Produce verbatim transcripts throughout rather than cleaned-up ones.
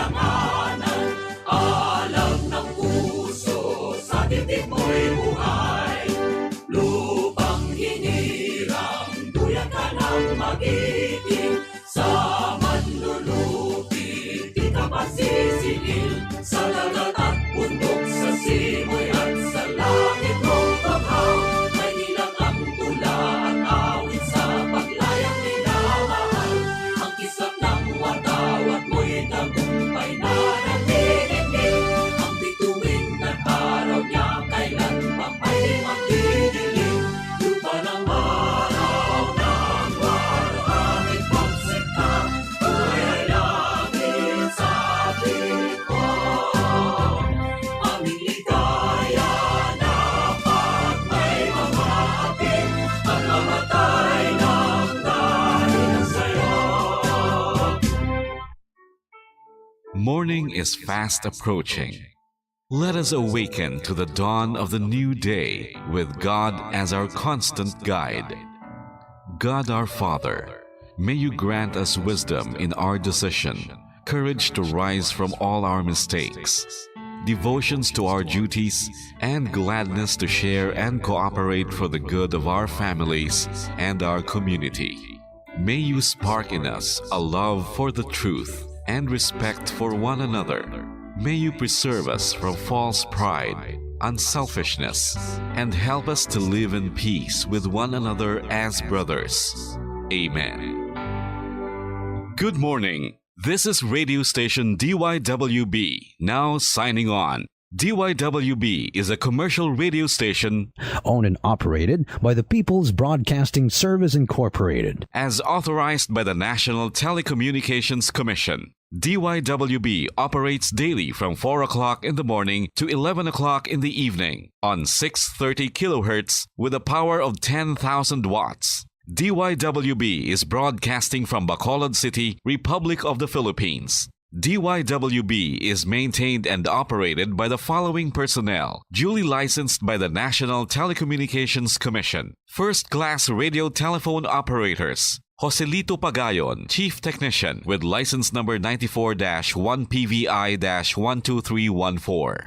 Tanganan, alam ng puso, sa dibdib mo'y buhay. Lupang hinirang, duyan ka ng magiting. Sa manlulupi, di ka pasisingil. Sa dagat at bundok, sa simoy at sa langit mong banghaw. Maynila ang tula at awit sa paglayang minamahal. Ang kislap ng watawat mo'y tagumpay na naniningil. Ang bituin ng araw niya kailan pa pwede magdidilim. Lupa ng araw ng walo, aming pagsikap, buhay langit sa tingko. Aming ligaya na pag may mamati, pagmamatay ng dahil sa'yo. Morning is fast approaching. Let us awaken to the dawn of the new day with God as our constant guide. God our Father, may you grant us wisdom in our decision, courage to rise from all our mistakes, devotions to our duties, and gladness to share and cooperate for the good of our families and our community. May you spark in us a love for the truth and respect for one another. May you preserve us from false pride, unselfishness, and help us to live in peace with one another as brothers. Amen. Good morning. This is radio station D Y W B, now signing on. D Y W B is a commercial radio station owned and operated by the People's Broadcasting Service Incorporated. As authorized by the National Telecommunications Commission. D Y W B operates daily from four o'clock in the morning to eleven o'clock in the evening on six thirty kilohertz with a power of ten thousand watts. D Y W B is broadcasting from Bacolod City, Republic of the Philippines. D Y W B is maintained and operated by the following personnel, duly licensed by the National Telecommunications Commission. First class radio telephone operators. Joselito Pagayon, Chief Technician, with license number ninety-four dash one P V I dash one two three one four.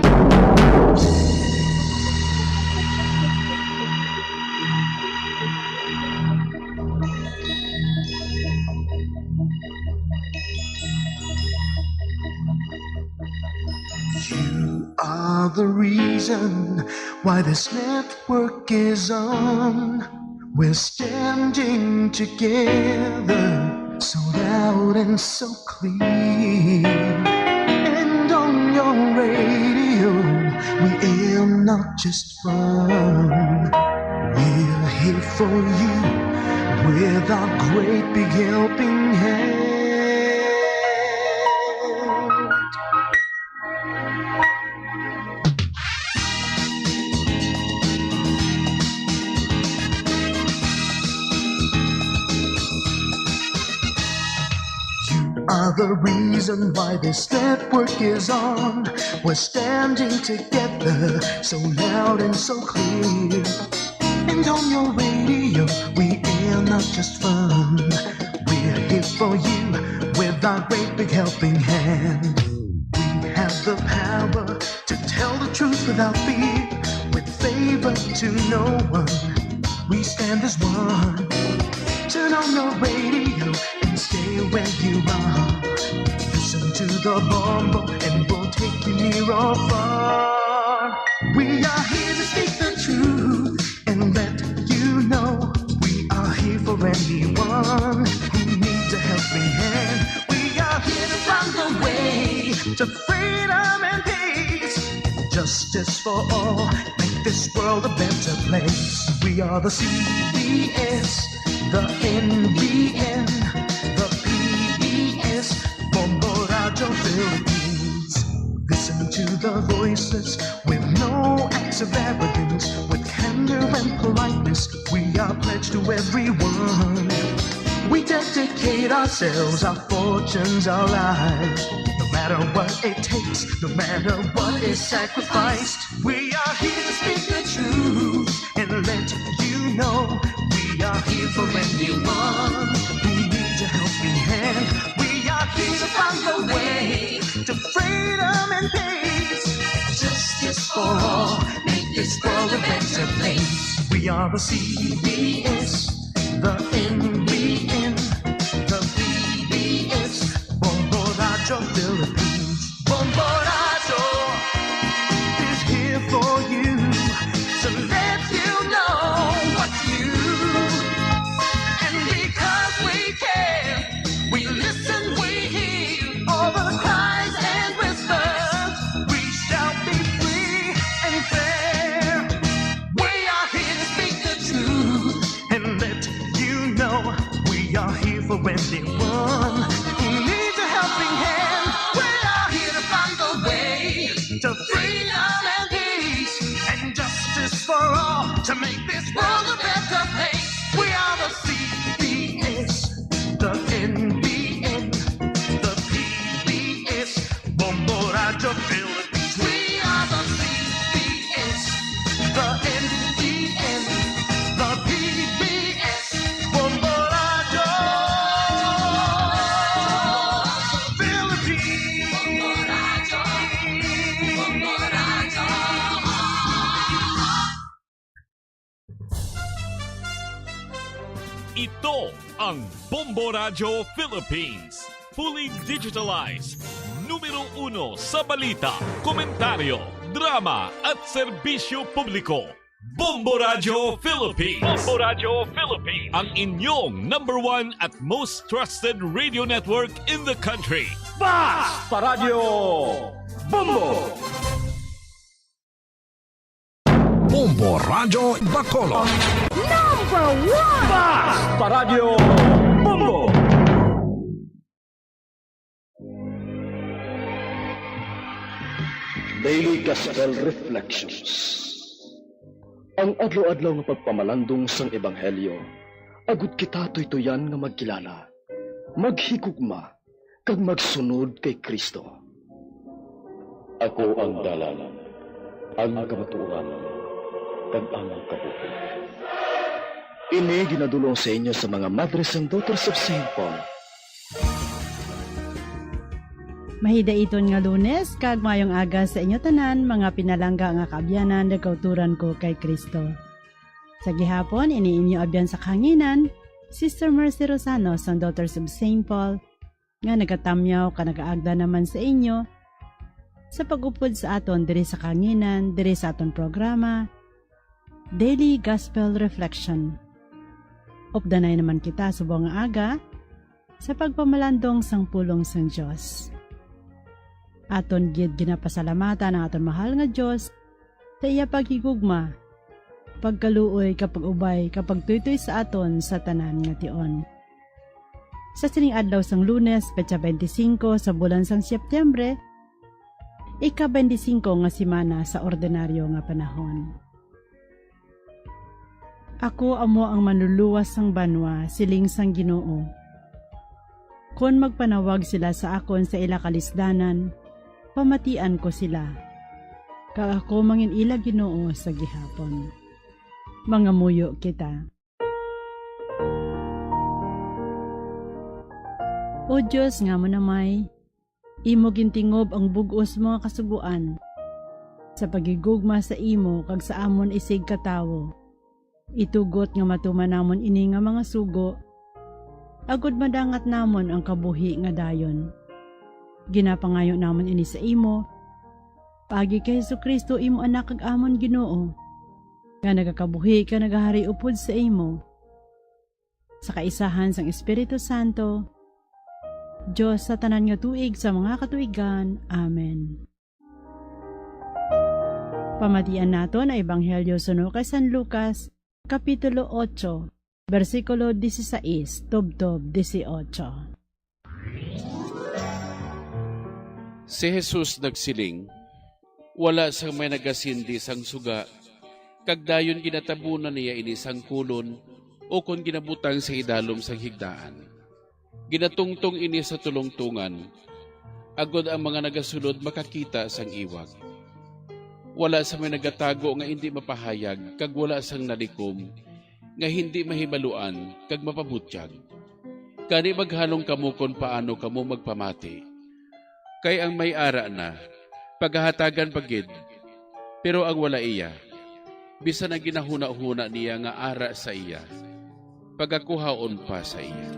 You are the reason why this network is on. We're standing together, so loud and so clear. And on your radio, we aim not just fun. We're here for you with our great big helping hand. You are the reason why this network is on. We're standing together, so loud and so clear. And on your radio, we air not just fun. We're here for you with our great big helping hand. We have the power to tell the truth without fear, with favor to no one. We stand as one. Turn on your radio and stay where you are. Listen to the Bombo and we'll take you near or far. We are here to speak the truth and let you know we are here for anyone who needs a helping hand. We are here to find the way to freedom and peace, justice for all. Make this world a better place. We are the C B S, the N B N, the P B S, Bombo Radio Philippines. Listen to the voices with no acts of arrogance, with candor and politeness. We are pledged to everyone. We dedicate ourselves, our fortunes, our lives. No matter what it takes, no matter what is sacrificed, we are here to speak the truth and let you know we are here for anyone who needs a helping hand. We are here to find a way to This for all, make this world a better place. We are the C B S, the N B N, the P B S, Bombo Radyo Philippines. Bombo Radyo is here for you to let you know what's new. And because we care, we listen, we hear all the cries and whispers. We shall be free and fair. We are here to speak the truth and let you know we are here for everyone who needs a helping hand. We are here to find the way to freedom and peace and justice for all to make this world a better place. We are the C B S, the N B N, the P B S, Bombo Radyo Philippines. We are the C B S, the N B N, the P B S, Bombo Radyo Philippines. Ito ang Bombo Radyo Philippines. Fully digitalized. Numero uno sa balita, komentaryo, drama, at serbisyo publiko. Bombo Radyo Philippines. Bombo Radyo Philippines. Ang inyong number one at most trusted radio network in the country. Basta Radyo Bombo! Bombo Radyo Bacolod. Number one! Basta Radyo Bombo! Daily Gospel Reflections. Ang adlaw-adlaw nga pagpamalandong sang Ebanghelyo, agud kita tuytuyan nga magkilala, maghigugma, kag magsunod kay Cristo. Ako ang dalan, ang kamatuoran, kag ang kabuhi. Ini ginadul-ong sa inyo sa mga Madres and Daughters of Saint Paul. Mahidaiton nga Lunes, kag maayong aga sa inyo tanan, mga pinalangga nga kaabyanan, nagkauturan ko kay Cristo. Sa gihapon, ini inyo abyan sa kahanginan, Sister Mercy Rosano sang Daughters of Saint Paul, nga nagatamyaw ka nagaagda naman sa inyo sa pag-upod sa aton diri sa kahanginan, diri sa aton programa, Daily Gospel Reflection. Updanay naman kita subong nga aga sa pagpamalandong sang pulong sang Dios. Aton gid ginapasalamatan ang aton mahal nga Dios sa iya paghigugma, pagkaluoy, kag pag-ubay, kag pagtuytoy sa aton sa tanan nga tion. Sa sining adlaw sang Lunes, petsa twenty-five sa bulan sang Setyembre, ika-twenty-five nga semana sa ordinaryo nga panahon. Ako amo ang manluluwas sang banwa, siling sang Ginoo. Kon magpanawag sila sa akon sa ila kalisdanan, pamatian ko sila, kag ako mangin-ila Ginoo sa gihapon. Mangamuyo kita. O Dios nga manamay, imo gintingob ang bug-os mga kasugoan sa paghigugma sa imo kag sa amon isig ka tawo. Itugot nga matuman namon ini nga mga sugo, agod madangat namon ang kabuhi nga dayon. Ginapangayo namon ini sa imo, paagi kay Jesu-Cristo, imo Anak kag amon Ginoo, nga nagakabuhi kag nagahari upod sa imo, sa kaisahan sang Espiritu Santo, Dios sa tanan nga tuig sa mga katuigan. Amen. Pamatian naton ang Ebanghelyo suno kay San Lucas, Kapitulo otso, bersikulo dieciséis tubtob dieciocho. Si Jesus nagsiling, "Wala sang may nagasindi sang suga, kag dayon ginatabunan niya ini sang kulon, ukon ginabutang sa idalom sang higdaan. Ginatungtong ini sa tulongtongan, agod ang mga nagasulod makakita sang iwag. Wala sang may nagatago nga indi mapahayag, kag wala sang nalikom nga hindi mahibaluan kag mapabutyag. Gani maghalong kamo kon paano kamo magpamati. Kay ang may ara na, pagahatagan pa gid, Pero ang wala iya, bisan ang ginahunahuna niya nga ara sa iya, pagakuhaon pa sa iya.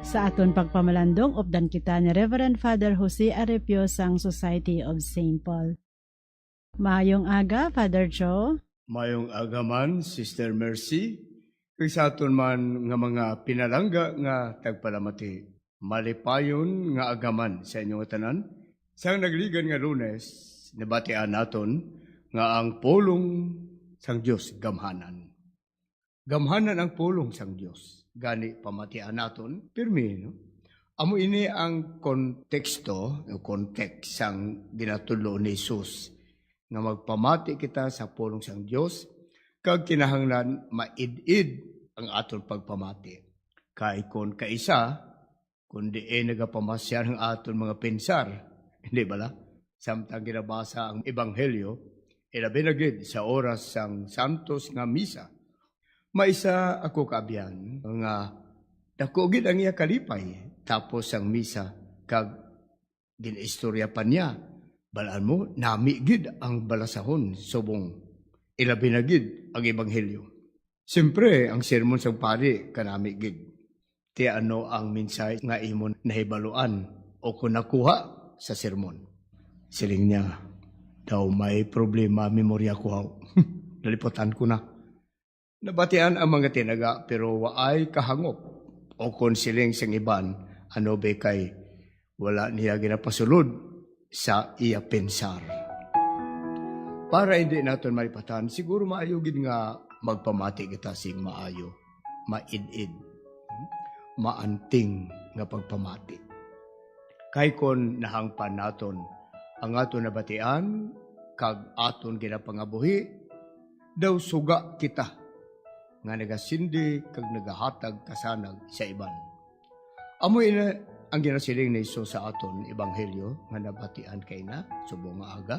Sa aton pagpamalandong, updan kita ni Reverend Father Jose Arepio sang Society of Saint Paul. Maayong aga, Father Joe. Mayong aga man, Sister Mercy, kag sa aton man nga mga pinalangga nga tagpalamati. Malipayon nga aga man sa inyo nga tanan. Sang nagligan nga Lunes, nabatian naton nga ang pulong sang Dios gamhanan. Gamhanan ang pulong sang Dios. Gani, pamatian naton pirmi, no? Amo ini ang konteksto, o context, sang ginatudlo ni Jesus, nga magpamati kita sa pulong sang Dios, kag kinahanglan maid-id ang aton pagpamati. Kay kon kaisa, kundi, eh, nagapamasyar ang aton mga pensar, hindi bala? Samtang ginabasa ang Ebanghelyo, ilabi na gid sa oras sang santos nga misa, may isa ako kaabyan nga dako gid ang iya kalipay tapos sang misa, kag ginaistorya pa niya. Balaan mo, nami gid ang balasahon subong ilabi na gid ang Ebanghelyo. Siyempre, ang sermon sang pari kanami gid. Ti ano ang mensahe nga imo nahibaluan o kon nakuha sa sermon? Siling niya, "Daw may problema memorya ko, haw." Naliputan ko na. Nabatian ang mga tinaga, pero waay kahangop o kon siling sang iban, ano ba kay wala niya ginapasulod sa iya pensar. Para hindi naton malipatan, siguro maayo gid nga magpamati kita sing maayo, maid-id, maanting nga pagpamati. Kay kon nahangpan naton ang aton nabatian kag aton ginapangabuhi, daw suga kita nga nagasindi kag nagahatag kasanag sa iban. Amo ina ang ginasiling ni Jesus sa aton ebanghelyo nga nabatian kaina subong nga aga.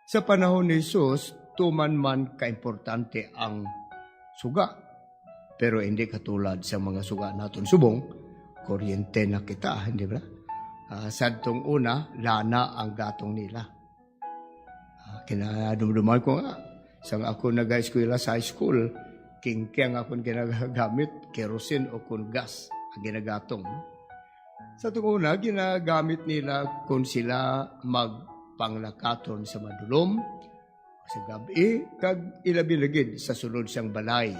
Sa panahon ni Jesus, tuman man kaimportante ang suga, pero hindi katulad sa mga suga naton subong, kuryente na kita, hindi ba? Ah, sadtong una, lana ang gatong nila. Ah, kinadumduman ko nga, sang ako nag-eskwela sa high school, kingking akon ginagamit, kerosene o kon gas ang ginagatong. Sa tunguna, ginagamit nila kon sila magpanglakaton sa madulom, sa gab-i, kag ilabi na gid sa sulod sang balay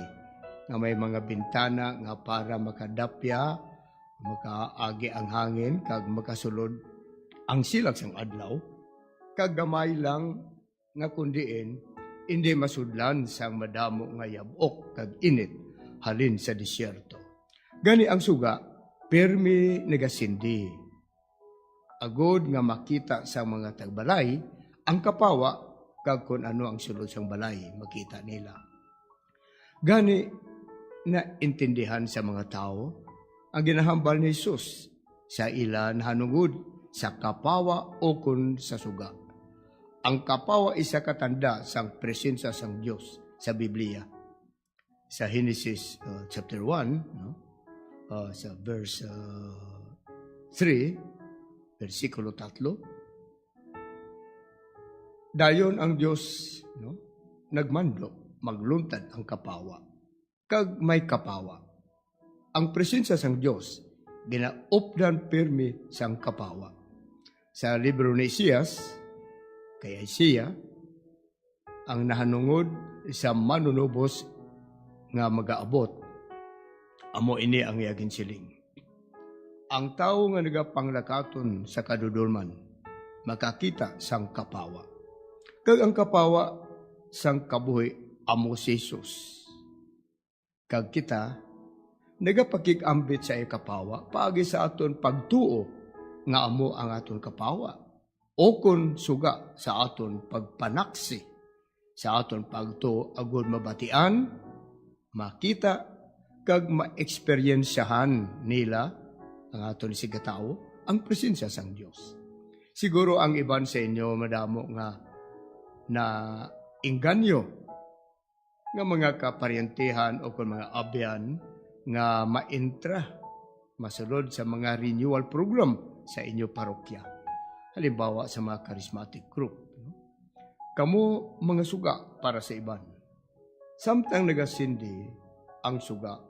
nga may mga bintana nga para makadapya, makaagi ang hangin, kag makasulod ang silag sang adlaw, kag gamay lang nga kon diin indi masudlan sang madamo nga yab-ok kag init halin sa desierto. Gani ang suga pirmi nagasindi, agod nga makita sang mga tagbalay ang kapawa, kag kon ano ang sulod sang balay makita nila. Gani, naintindihan sa mga tawo ang ginahambal ni Jesus sa ila nahanungod sa kapawa ukon sa suga. Ang kapawa isa ka tanda sang presensya sang Dios sa Biblia. Sa Genesis, uh, chapter one, no? Uh, sa verse, uh, three, bersikulo tatlo, dayon ang Dios, no, nagmando, magluntad ang kapawa, kag may kapawa. Ang presensya sang Dios ginaupdan pirmi sang kapawa. Sa libro ni Isaias, kay Isaiah, ang nahanungod sa manunubos nga magaabot, amo ini ang iya ginsiling: "Ang tawo nga nagapanglakaton sa kadudolman makakita sang kapawa, kag ang kapawa sang kabuhi amo si Jesus." Kag kita nagapakig-ambit sa iya kapawa paagi sa aton pagtuo nga amo ang aton kapawa, ukon suga sa aton pagpanaksi sa aton pagtuo, agod mabatian, makita, kag maeksperiensyahan nila, ang aton isigkatawo, ang presensya sang Dios. Siguro ang iban sa inyo madamo nga naengganyo nga mga kaparyentehan o kon mga abyan nga maentra, masulod sa mga renewal program sa inyo parokya. Halimbawa sa mga charismatic group, no? Kamo mga suga para sa iban. Samtang nagasindi ang suga,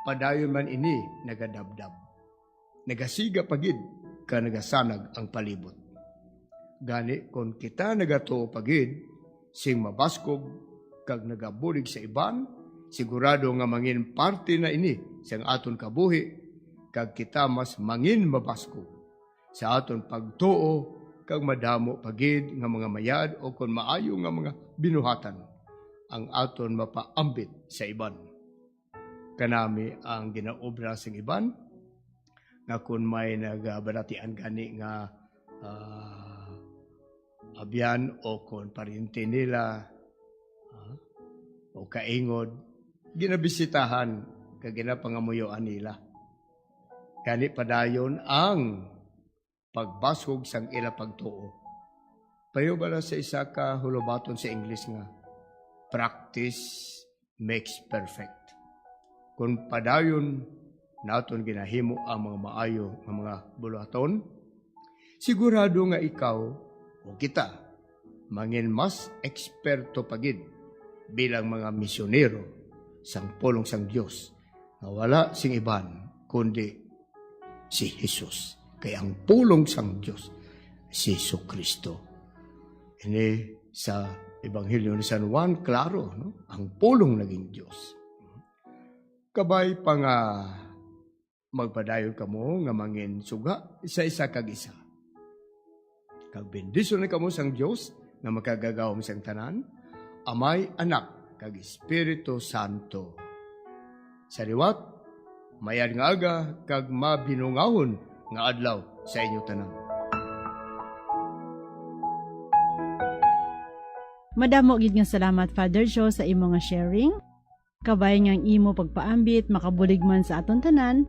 padayon man ini nagadabdab. Nagasiga pa gid ka nagasanag ang palibot. Gani, kon kita nagatuo pa gid sing mabaskog kag nagabulig sa iban, sigurado nga mangin parte na ini sang aton kabuhi, kag kita mas mangin mabaskog sa aton pagtuo, kag madamo pa gid nga mga mayad o kon maayo nga mga binuhatan ang aton mapaambit sa iban. Kanami ang ginaobra sing iban, nga kon may nagabalatian gani nga, ah, abyan o kon paryente nila, ah, o kaingod, ginabisitahan kag ginapangamuyoan nila. Gani padayon ang pagbaskog sang ila pagtuo. Pareho bala sa isa ka hulobaton sa Ingles nga, "Practice makes perfect." Kon padayon naton ginahimo ang mga maayo nga mga buluhaton, sigurado nga ikaw o kita mangin mas eksperto pa gid bilang mga misyonero sang pulong sang Dios, nga wala sing iban kundi si Jesus. Kay ang pulong sang Dios si Jesu-Cristo. Ini sa Ebanghelyo ni San Juan, klaro, no? Ang pulong naging Dios. Kabay pa nga magpadayon kamo nga mangin suga sa isa kag isa. Kag bendisyonan kamo sang Dios nga Makagagahom sang tanan, Amay, Anak, kag Espiritu Santo. Sa liwat, mayad nga aga kag mabinungahon nga adlaw sa inyo tanan. Madamo gid nga salamat, Father Joe, sa imo nga sharing. Kabay nga ang imo pagpaambit makabulig man sa aton tanan,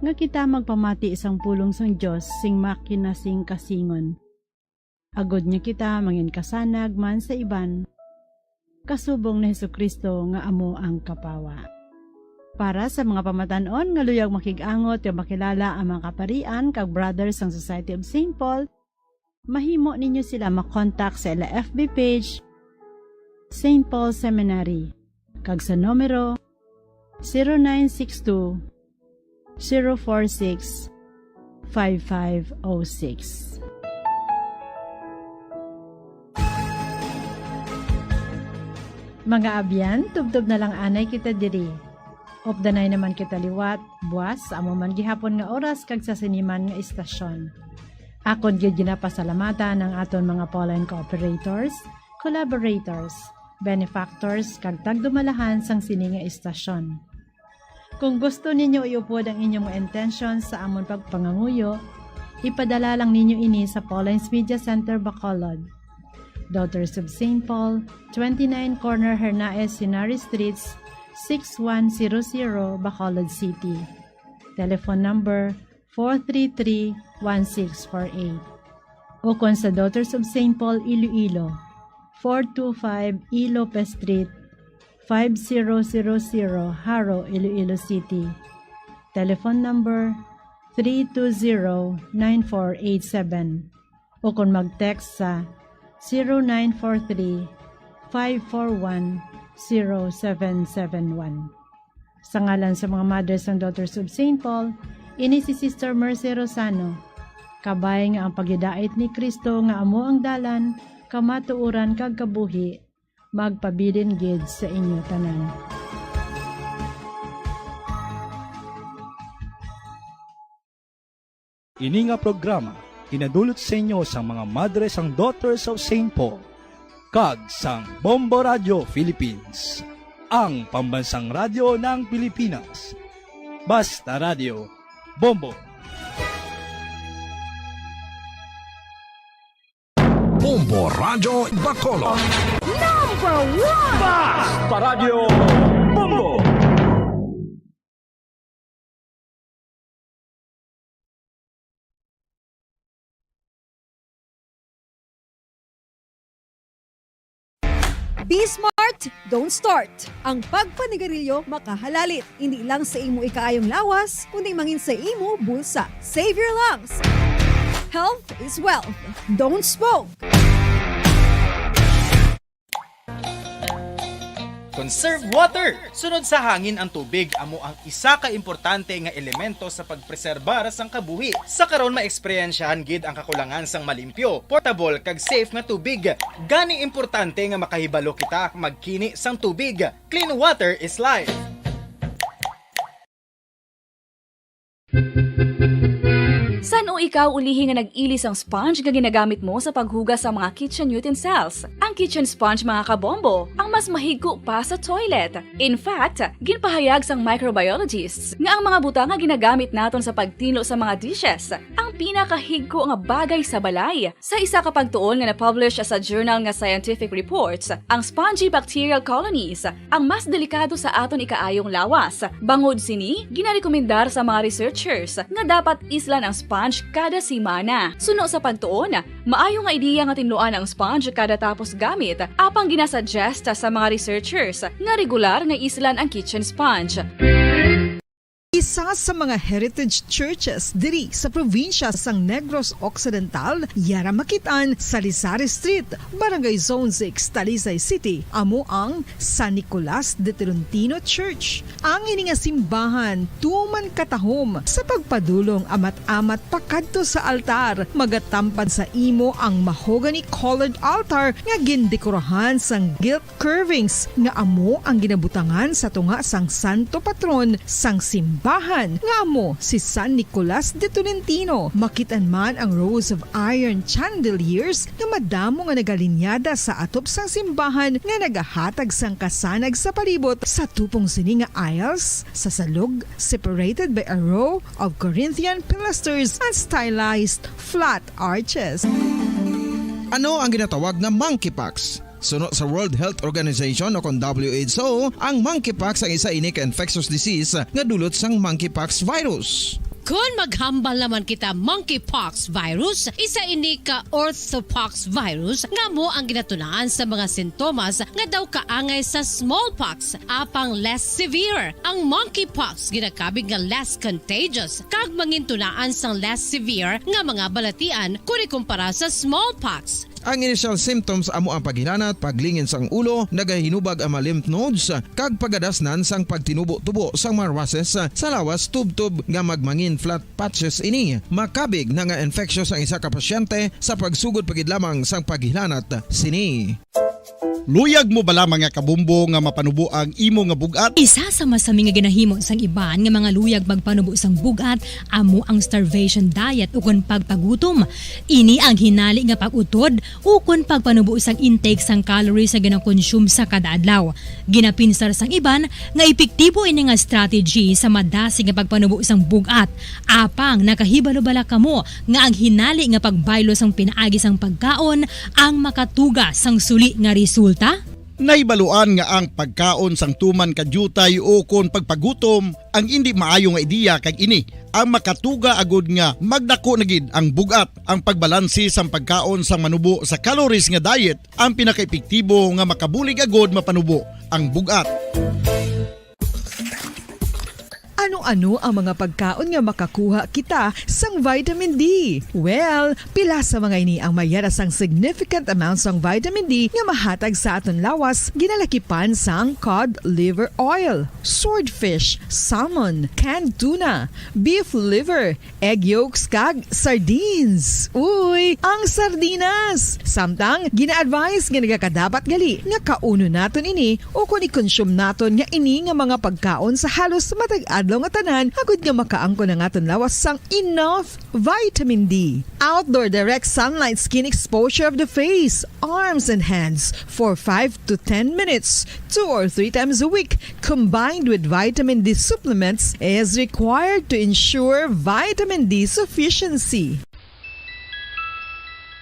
nga kita magpamati sang pulong sang Dios sing makinasingkasingon, agod nga kita mangin kasanag man sa iban, kasubong ni Jesu-Cristo nga amo ang kapawa. Para sa mga pamatan-on nga luyag makig-angot kag makilala ang mga kaparian kag brothers sang Society of Saint Paul, mahimo ninyo sila makontak sa ila F B page, Saint Paul Seminary, kag sa numero zero nine six two, zero four six, five five oh six. Mga abyan, tubtob na lang anay kita diri. Updanay naman kita liwat, buas, sa amo man gihapon nga oras kag sa sini man nga istasyon. Akon gid ginapasalamatan ang aton mga Pauline cooperators, collaborators, benefactors, kag tagdumalahan sang sini nga istasyon. Kung gusto ninyo iupod ang inyong mga intensyon sa amon pagpanganguyo, ipadala lang ninyo ini sa Pauline's Media Center, Bacolod, Daughters of Saint Paul, twenty-nine Corner Hernaez Henares Streets, six one zero zero, Bacolod City. Telephone number four three three, one six four eight. O kon sa Daughters of Saint Paul, Iloilo, four two five E Lopez Street, five zero zero zero, Jaro, Iloilo City. Telephone number three two zero, nine four eight seven. O kon mag-text sa zero nine four three, five four one, zero seven seven one. Sa ngalan sa mga Mothers and Daughters of Saint Paul, ini si Sister Mercy Rosano. Kabay nga ang paghidait ni Cristo nga amo ang dalan, kamatuoran, kag kabuhi, magpabilin gid sa inyo tanan. Ini nga programa ginadulot sa inyo sang mga Madres and Daughters of Saint Paul kag sang Bombo Radio Philippines, ang pambansang radyo ng Pilipinas. Basta Radio, Bombo. Bombo Radio Bacolod. Number one! Basta Radio Bombo! Be smart, don't start. Ang pagpanigarilyo makahalalit, hindi lang sa imo ikaayong lawas, kundi mangin sa imo bulsa. Save your lungs! Health is wealth. Don't smoke. Conserve water. Sunod sa hangin ang tubig amo ang isa ka importante nga elemento sa pagpreserbar sang kabuhi. Sa karon, maeksperiensyahan gid ang kakulangan sang malimpyo, portable, kag safe nga tubig. Gani importante nga makahibalo kita magkini sang tubig. Clean water is life. San-o ikaw ulihi nga nag-ili sang sponge nga ginagamit mo sa paghugas sa mga kitchen utensils? Ang kitchen sponge, mga kabombo, ang mas mahigko pa sa toilet. In fact, ginpahayag sang microbiologists nga ang mga butang nga ginagamit naton sa pagtinlo sa mga dishes ang pinakahigko nga bagay sa balay. Sa isa ka pagtuon nga na-publish sa journal nga Scientific Reports, ang spongy bacterial colonies ang mas delikado sa aton ikaayong lawas. Bangod sini, ginarekomendar sa mga researchers nga dapat islan ang sponge kada semana. Suno sa pagtuon, maayo nga ideya nga tinluan ang sponge kada tapos gamit, apang ginasuggest sa mga researchers nga regular nga islan ang kitchen sponge. Isa sa mga heritage churches diri sa probinsya sang Negros Occidental, yara makit-an sa Lizares Street, Barangay Zone six, Talisay City, amo ang San Nicolas de Tolentino Church. Ang ini nga simbahan tuman katahom sa pagpadulong amat-amat pakadto sa altar. Magatampad sa imo ang mahogany colored altar nga gindekorahan sang gilt curvings nga amo ang ginabutangan sa tunga sang santo patron sang simbahan, nga amo si San Nicolas de Tolentino. Makit-an man ang rows of iron chandeliers nga madamo nga nagalinyada sa atop sang simbahan nga nagahatag sang kasanag sa palibot. Sa tupong sini nga aisles, sa salog, separated by a row of Corinthian pilasters and stylized flat arches. Ano ang ginatawag nga monkeypox? Suno sa World Health Organization o kon W H O, ang monkeypox ang isa ini ka infectious disease nga dulot sang monkeypox virus. Kon maghambal naman kita monkeypox virus, isa ini ka orthopox virus nga amo ang ginatunaan sa mga sintomas nga daw kaangay sa smallpox, apang less severe. Ang monkeypox ginakabig nga less contagious kag mangintunaan sang less severe nga mga balatian kon ikumpara sa smallpox. Ang initial symptoms amo ang paghilanat, paglingin sang ulo, nagahinubag ang mga lymph nodes, kag pagadasnan sang pagtinubo-tubo sang mga rashes sa lawas, tubtob nga magmangin flat patches ini. Makabig na nga infectious ang isa ka pasyente sa pagsugod pa gid lamang sang paghilanat sini. Luyag mo bala, mga kabombo, nga mapanubo ang imo nga bug-at? Isa sa masami nga ginahimo sang iban nga mga luyag magpanubo sang bug-at amo ang starvation diet ukon pagpagutom. Ini ang hinali nga pag-utod ukon pagpanubo sang intake sang calories nga ginakonsume sa kada adlaw. Ginapinsar sang iban nga epektibo ini nga strategy sa madasig nga pagpanubo sang bug-at. Apang nakahibalo bala kamo nga ang hinali nga pagbaylo sang pinaagi sang pagkaon ang makatuga sang suli nga resulta? Nahibaluan nga ang pagkaon sang tuman ka diutay ukon pagpagutom ang indi maayo nga ideya, kag ini ang makatuga agud nga magdako na gid ang bug-at. Ang pagbalanse sang pagkaon sang manubo sa calories nga diet ang pinakaepektibo nga makabulig agud mapanubo ang bug-at. Ano-ano ang mga pagkaon nga makakuha kita sang vitamin D? Well, pila sa mga ini ang may yara sang significant amount sang vitamin D nga mahatag sa aton lawas, ginalakipan sang cod liver oil, swordfish, salmon, canned tuna, beef liver, egg yolks, kag sardines. Uy, ang sardinas! Samtang, gina-advise nga nagakadapat gali nga kaunon naton ini ukon i-consume naton nga ini nga mga pagkaon sa halos matag adlaw nga tanan, agud nga makaangkon ang aton lawas sang enough vitamin D. Outdoor direct sunlight skin exposure of the face, arms, and hands for five to ten minutes, two or three times a week, combined with vitamin D supplements, is required to ensure vitamin D sufficiency.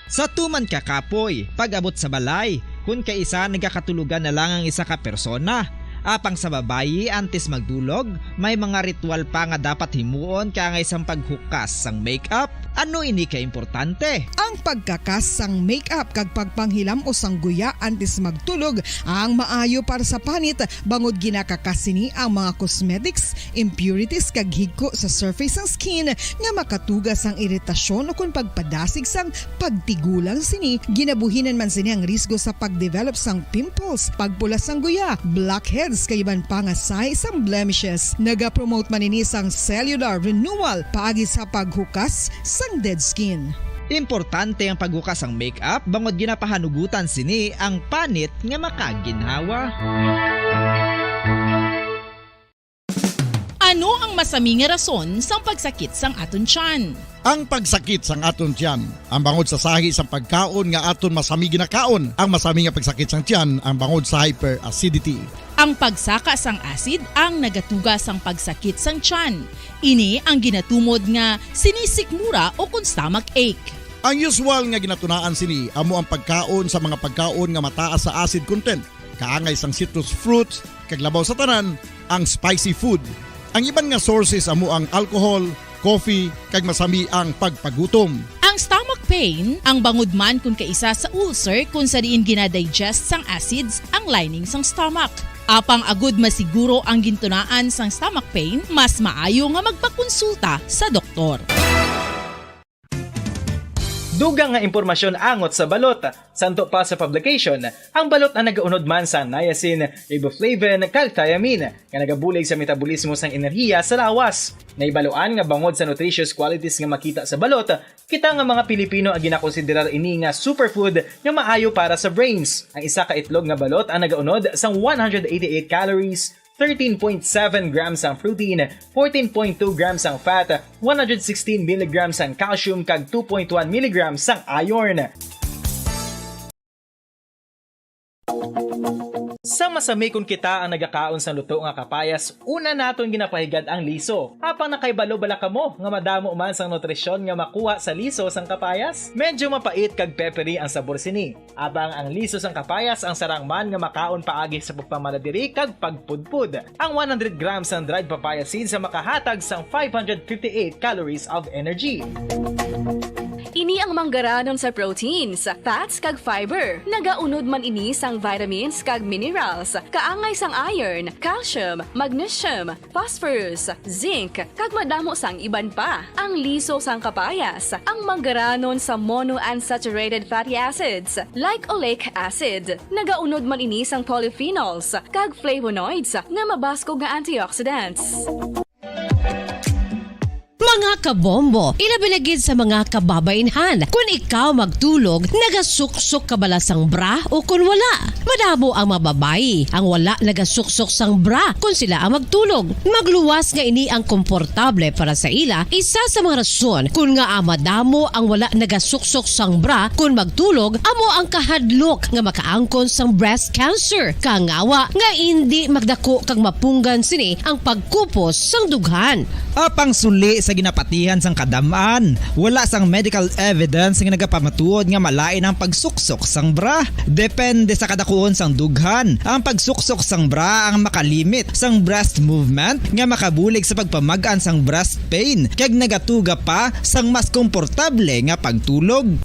Sa tuman ka kapoy, pag-abot sa balay, kun kaisa nagakatulogan na lang ang isa ka persona. Apang sa babayi, antes magdulog, may mga ritual pa nga dapat himuon, kaangay sang paghukas sang makeup, Ano ini ka importante? Ang pagkakas sang makeup kag pagpanghilam-os sang guya antes magtulog ang maayo para sa panit, bangod ginakakas sini ang mga cosmetics, impurities kag higko sa surface sang skin nga makatuga sang iritasyon ukon pagpadasig sang pagtigulang sini. Ginabuhinan man sini ang risgo sa pagdevelop sang pimples, pagpula sang guya, blackheads kag iban pa nga sahi sang blemishes. Nagapromote man ini sang cellular renewal paagi sa paghukas sang dead skin. Importante ang paghukas sang makeup bangod ginapahanugutan sini ang panit nga makaginhawa. Ano ang masami nga rason sang pagsakit sang aton tiyan? Ang pagsakit sang aton tiyan ang bangod sa sahi sang pagkaon nga aton masami ginakaon. Ang masami nga pagsakit sang tiyan ang bangod sa hyperacidity. Ang pagsaka sang acid ang nagatuga sang pagsakit sang tiyan. Ini ang ginatumod nga sinisikmura ukon stomach ache. Ang usual nga ginatunaan sini amo ang pagkaon sa mga pagkaon nga mataas sa acid content, kaangay sang citrus fruits, kag labaw sa tanan, ang spicy food. Ang iban nga sources amo ang alcohol, coffee, kag masami ang pagpagutom. Ang stomach pain ang bangod man kon kaisa sa ulcer kon sa diin ginadigest sang acids ang lining sang stomach. Apang agud masiguro ang gintunaan sang stomach pain, mas maayo nga magpakonsulta sa doktor. Dugang nga impormasyon angot sa balot. Santo pa sa publication, ang balot ang nagaunod man sa niacin, riboflavin, kag thiamine nga nagabulig sa metabolismo sang enerhiya sa lawas. Naibaluan nga bangod sa nutritious qualities nga makita sa balot, kita nga mga Pilipino ang ginakonsiderar ini nga superfood nga maayo para sa brains. Ang isa ka itlog nga balot ang nagaunod sang one hundred eighty-eight calories, thirteen point seven grams ang protein, fourteen point two grams ang fat, one hundred sixteen milligrams ang calcium, kag two point one milligrams ang iron. Sa masami kon kita ang nagakaon sang luto nga kapayas, una naton ginapahigad ang liso. Apang nakahibalo bala kamo nga madamo man sang nutrisyon nga makuha sa liso sang kapayas? Medyo mapait kag peppery ang sabor sini. Apang ang liso sang kapayas ang sarang man nga makaon paagi sa pagpamaladiri kag pagpudpod. Ang one hundred grams sang dried papaya seeds ang makahatag sang five hundred fifty-eight calories of energy. Ini ang manggaranon sa proteins, fats kag fiber. Nagaunod man ini sang vitamins kag minerals, kaangay sang iron, calcium, magnesium, phosphorus, zinc, kag madamo sang iban pa. Ang liso sang kapayas, ang manggaranon sa monounsaturated fatty acids, like oleic acid. Nagaunod man ini sang polyphenols kag flavonoids nga mabaskog nga antioxidants. Mga kabombo, ilabi na gid sa mga kababainhan, kun ikaw magtulog, nagasuksok ka bala sang bra o kun wala? Madamo ang mga babayi ang wala nagasuksok sang bra kun sila ang magtulog. Magluwas nga ini ang komportable para sa ila, isa sa mga rason kun ngaa madamo ang wala nagasuksok sang bra kun magtulog amo ang kahadlok nga makaangkon sang breast cancer, kangawa nga indi magdako kag mapunggan sini ang pagkupos sang dughan. Apang suli sa ginapatihan sang kadam-an, wala sang medical evidence nga nagapamatuod nga malain ang pagsuksok sang bra. Depende sa kadakuon sang dughan, ang pagsuksok sang bra ang makalimit sang breast movement nga makabulig sa pagpamag-an sang breast pain kag nagatuga pa sang mas komportable nga pagtulog.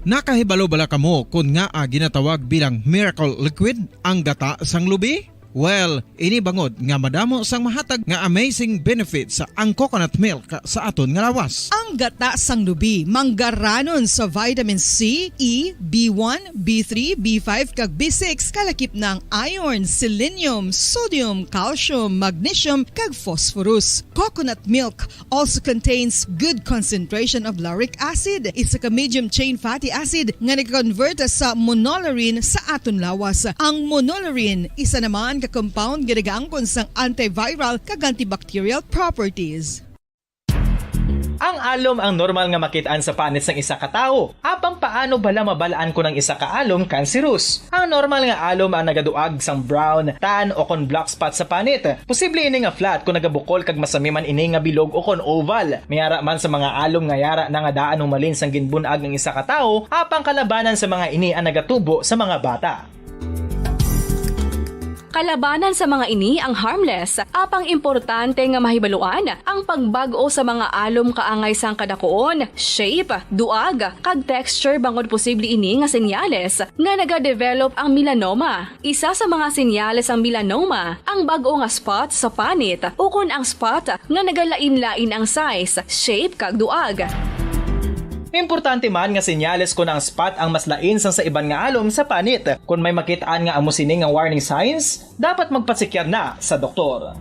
Nakahibalo bala kamo kon ngaa ginatawag bilang miracle liquid ang gata sang lubi? Well, ini bangod nga madamo sang mahatag nga amazing benefits ang coconut milk sa aton nga lawas. Ang gata sang lubi manggaranon sa vitamin C, E, B one, B three, B five, kag B six, kalakip na ang iron, selenium, sodium, calcium, magnesium, kag phosphorus. Coconut milk also contains good concentration of lauric acid, isa ka medium chain fatty acid nga nag-convert sa monolaurin sa aton lawas. Ang monolaurin isa naman ka compound nga nagaangkon sang antiviral kag antibacterial properties. Ang alom ang normal nga makit-an sa panit sang isa ka tawo. Apang paano bala mabal-an kon ang isa ka alom cancerous? Ang normal nga alom ang nagaduag sang brown, tan, o kon black spot sa panit. Posible ini nga flat kon nagabukol kag masami man ini nga bilog o kon oval. May ara man sa mga alom nga yara na nga daan humalin sang ginbun-ag ang isa ka tawo, apang kalabanan sa mga ini ang nagatubo sa mga bata. Kalabanan sa mga ini ang harmless, apang importante nga mahibaluan ang pagbag-o sa mga alom kaangay sang kadakuon, shape, duag, kag texture bangod posible ini nga senyales nga nagadevelop ang melanoma. Isa sa mga senyales sang melanoma ang bag-o nga spot sa panit ukon ang spot nga nagalain-lain ang size, shape, kag duag. Importante man nga senyales kon ang spot ang mas lain sang sa iban nga alom sa panit. Kon may makit-an nga amo sini nga warning signs, dapat magpasikyar na sa doktor.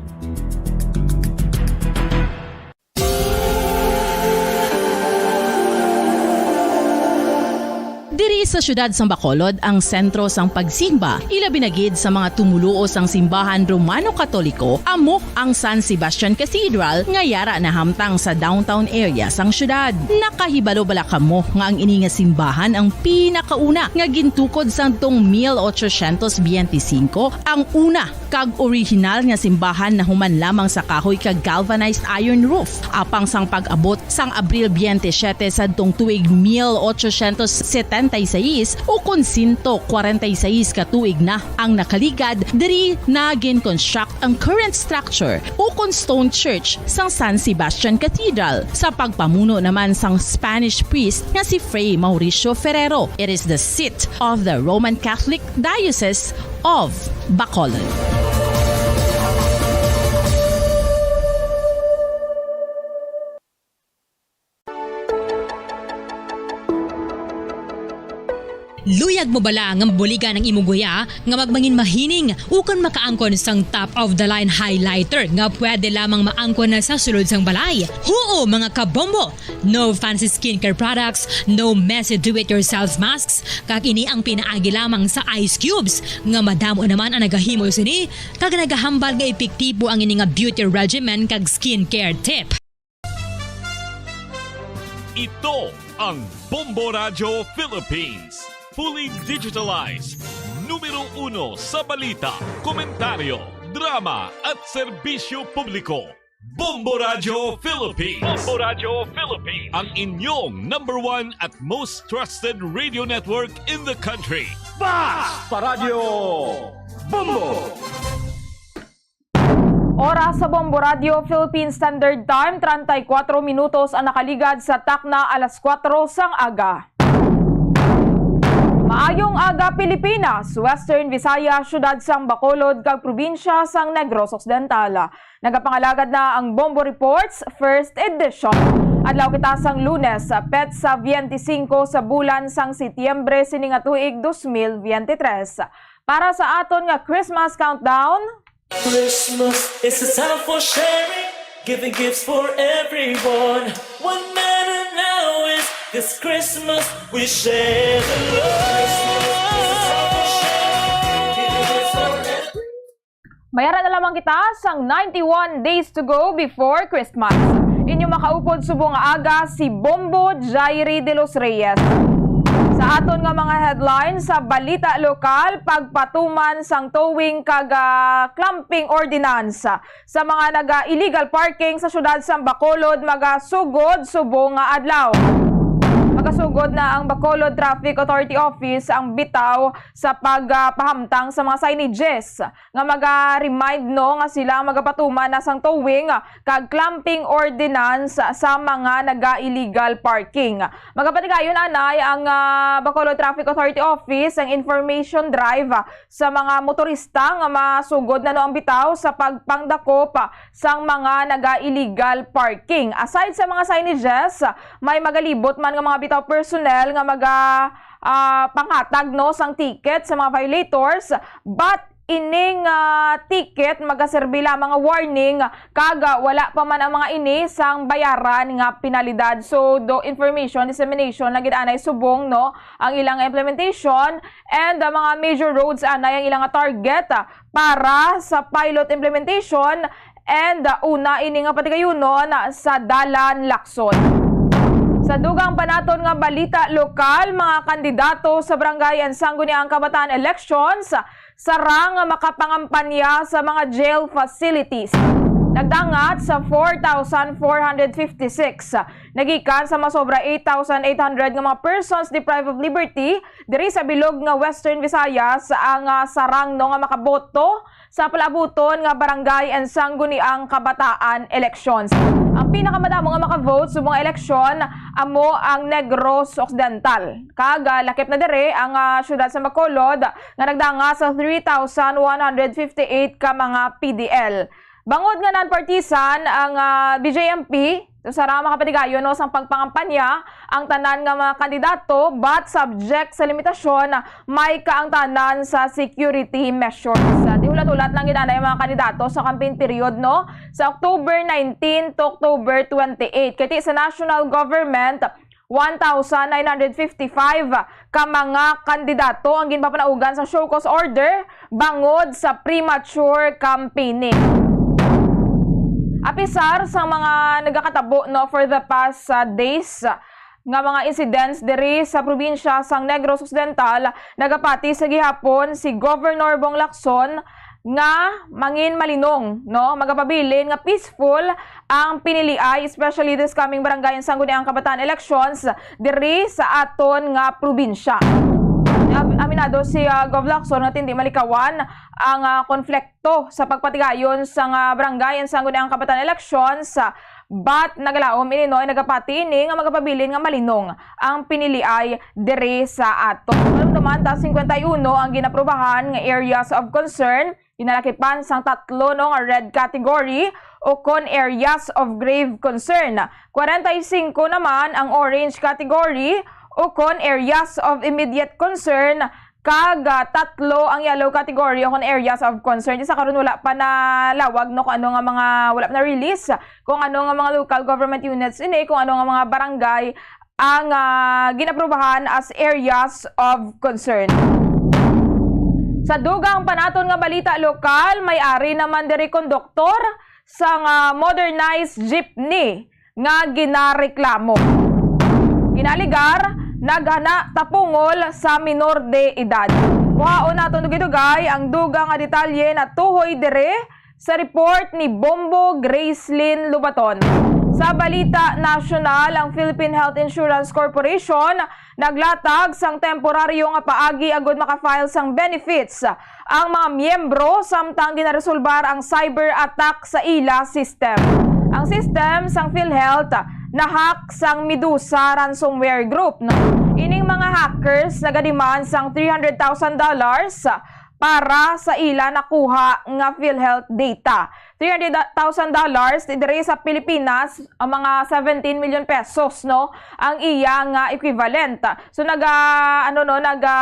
Diri sa siyudad sang Bacolod ang sentro sang pagsimba, ilabi na gid sa mga tumoluo sang simbahan Romano-Katoliko, amo ang San Sebastian Cathedral nga yara nahamtang sa downtown area sang siyudad. Nakahibalo bala kamo nga ang ini nga simbahan ang pinakauna nga gintukod sadtong mil ochocientos biyente singko, ang una kag orihinal nga simbahan nahuman lamang sa kahoy kag galvanized iron roof. Apang sang pag-abot sang Abril biyente siyete sadtong tuig mil ochocientos setenta y seis, ukon sento kwarenta y seis ka tuig na ang nakaligad, diri na gin-construct ang current structure ukon stone church sang San Sebastian Cathedral sa pagpamuno naman sang Spanish priest nga si Fray Mauricio Ferrero. It is the seat of the Roman Catholic Diocese of Bacolod. Luyag mo bala nga mabuligan ang imong guya nga magmangin mahining ukon makaangkon sang top of the line highlighter nga pwede lamang maangkon na sa sulod sang balay? Huo, mga kabombo! No fancy skincare products, no messy do-it-yourself masks, kag ini ang pinaagi lamang sa ice cubes, nga madamo naman ang nagahimo sini, kag nagahambal nga epektibo ang ini nga beauty regimen kag skincare tip. Ito ang Bombo Radyo Philippines, fully digitalized, numero uno sa balita, komentaryo, drama, at serbisyo publiko. Bombo Radyo Philippines. Bombo Radyo Philippines. Ang inyong number one at most trusted radio network in the country. Basta Radyo Bombo! Oras sa Bombo Radyo Philippine Standard Time, treinta y cuatro minutos ang nakaligad sa takna alas kuwatro sang aga. Maayong aga, Pilipinas, Western Visayas, siyudad sang Bacolod, kag probinsya sang Negros Occidental. Nagapangalagad na ang Bombo Reports First Edition. Adlaw kita sang Lunes, petsa biyente singko sa bulan sang Setyembre sini nga tuig dos mil biyente tres. Para sa aton nga Christmas countdown, Christmas is a time for sharing, giving gifts for everyone. What matter now is this Christmas we share the love. Christmas is a time for sharing, giving gifts for everyone. May ara na lamang kita sang ninety-one days to go before Christmas. Inyo makaupod subong nga aga si Bombo Jairi de los Reyes. Sa aton nga mga headlines sa balita lokal, pagpatuman sang towing kag, ah, clamping ordinance sa mga naga-illegal parking sa siyudad sang Bacolod magasugod subong nga adlaw. Magasugod na ang Bacolod Traffic Authority Office ang bitaw sa pagpahamtang sa mga signages nga maga-remind, no, nga sila ang magapatuman na sang towing kag clamping ordinance sa mga naga-illegal parking. Magapatigayon anay ang, ah, Bacolod Traffic Authority Office ang information drive sa mga motorista nga masugod na, no, ang bitaw sa pagpangdakop sang mga naga-illegal parking. Aside sa mga signages, may magalibot man nga mga bitaw personnel nga maga-, ah, panghatag, no, sang ticket sa mga violators, but ining, ah, ticket magaserbi lamang nga warning kag, ah, wala pa man ang mga ini sang bayaran nga penalidad. So, do information dissemination na gid anay subong, no, ang ilang implementation, and, ah, mga major roads anay ang ilang target, ah, para sa pilot implementation. And, uh, una ini nga patigayunon sa Dalan Lacson. Sa dugang pa naton nga balita lokal, mga kandidato sa barangay and sangguniang kabataan elections sarang nga makapangampanya sa mga jail facilities. Nagdangat sa four thousand four hundred fifty-six, nagikan sa masobra eight thousand eight hundred nga mga persons deprived of liberty diri sa bilog nga Western Visayas ang, ah, sarang, no, nga makaboto sa palaabuton nga barangay and sangguniang kabataan elections. Ang pinakamadamo nga makavote subong nga eleksyon amo ang Negros Occidental, kag, ah, lakip na diri ang, ah, siyudad sa Bacolod nga nagdanga sa three thousand one hundred fifty-eight ka mga P D L. Bangod nga non-partisan ang, ah, B J M P, usa ra ang makapatigayon, no, sang pagpangampanya ang tanan nga mga kandidato, but subject sa limitasyon, may kaangtanan sa security measures. Di hulat-hulat lang gid anay ang mga kandidato sa campaign period, no, sa October nineteen to October twenty-eight. Kay ti sa national government, one thousand nine hundred fifty-five ka mga kandidato ang ginpapanaugan sa show cause order bangod sa premature campaigning. Apisar sa mga nagakatabo, no, for the past, uh, days, uh, nga mga incidents diri sa probinsya sang Negros Occidental, nagapati sa gihapon si Governor Bong Lacson nga mangin malinong, no, magapabilin nga peaceful ang piniliay, especially this coming Barangay and Sangguniang Kabataan elections diri sa aton nga probinsya. Am-, aminado si, ah, Gov Lacson nga hindi malikawan ang, ah, konflikto sa pagpatigayon sa nga Barangay and Sangguniang Kabataan elections, ah, but nagalaom ini, no, nagapati ini nga magapabilin nga malinong ang piniliay diri sa aton. Malumduman ta, cincuenta y uno ang ginaprubahan nga areas of concern. Ginalakipan sang tatlo, no, nga red category o kon areas of grave concern. Kwarenta y singko naman ang orange category o kon areas of immediate concern, kag, ah, tatlo ang yellow category o kon areas of concern. Sa karon wala pa na lawag, no, kung ano nga mga, wala pa na release kung ano nga mga local government units ini, kung ano nga mga barangay ang, ah, ginaprubahan as areas of concern. Sa dugang pa naton nga balita lokal, may ari naman diri konduktor sang, ah, modernized jeepney nga ginareklamo. Ginaaligar, naghana tapungol sa minor de edad. Kuhaon naton dugay-dugay ang dugang nga detalye natuhoy diri sa report ni Bombo Gracelyn Lubaton. Sa balita nasyonal, ang Philippine Health Insurance Corporation naglatag sang temporaryo nga paagi agud maka-file sang benefits ang mga miyembro samtang ginaresolbar ang cyber attack sa ila system. Ang system sang PhilHealth na-hack sang Medusa ransomware group, no? Ining mga hackers nagademand sang three hundred thousand dollars para sa ila nakuha nga PhilHealth data. Three hundred thousand dollars, diri sa Pilipinas, ang mga seventeen million pesos, no, ang iya nga equivalent. So, naga, ano, no, naga,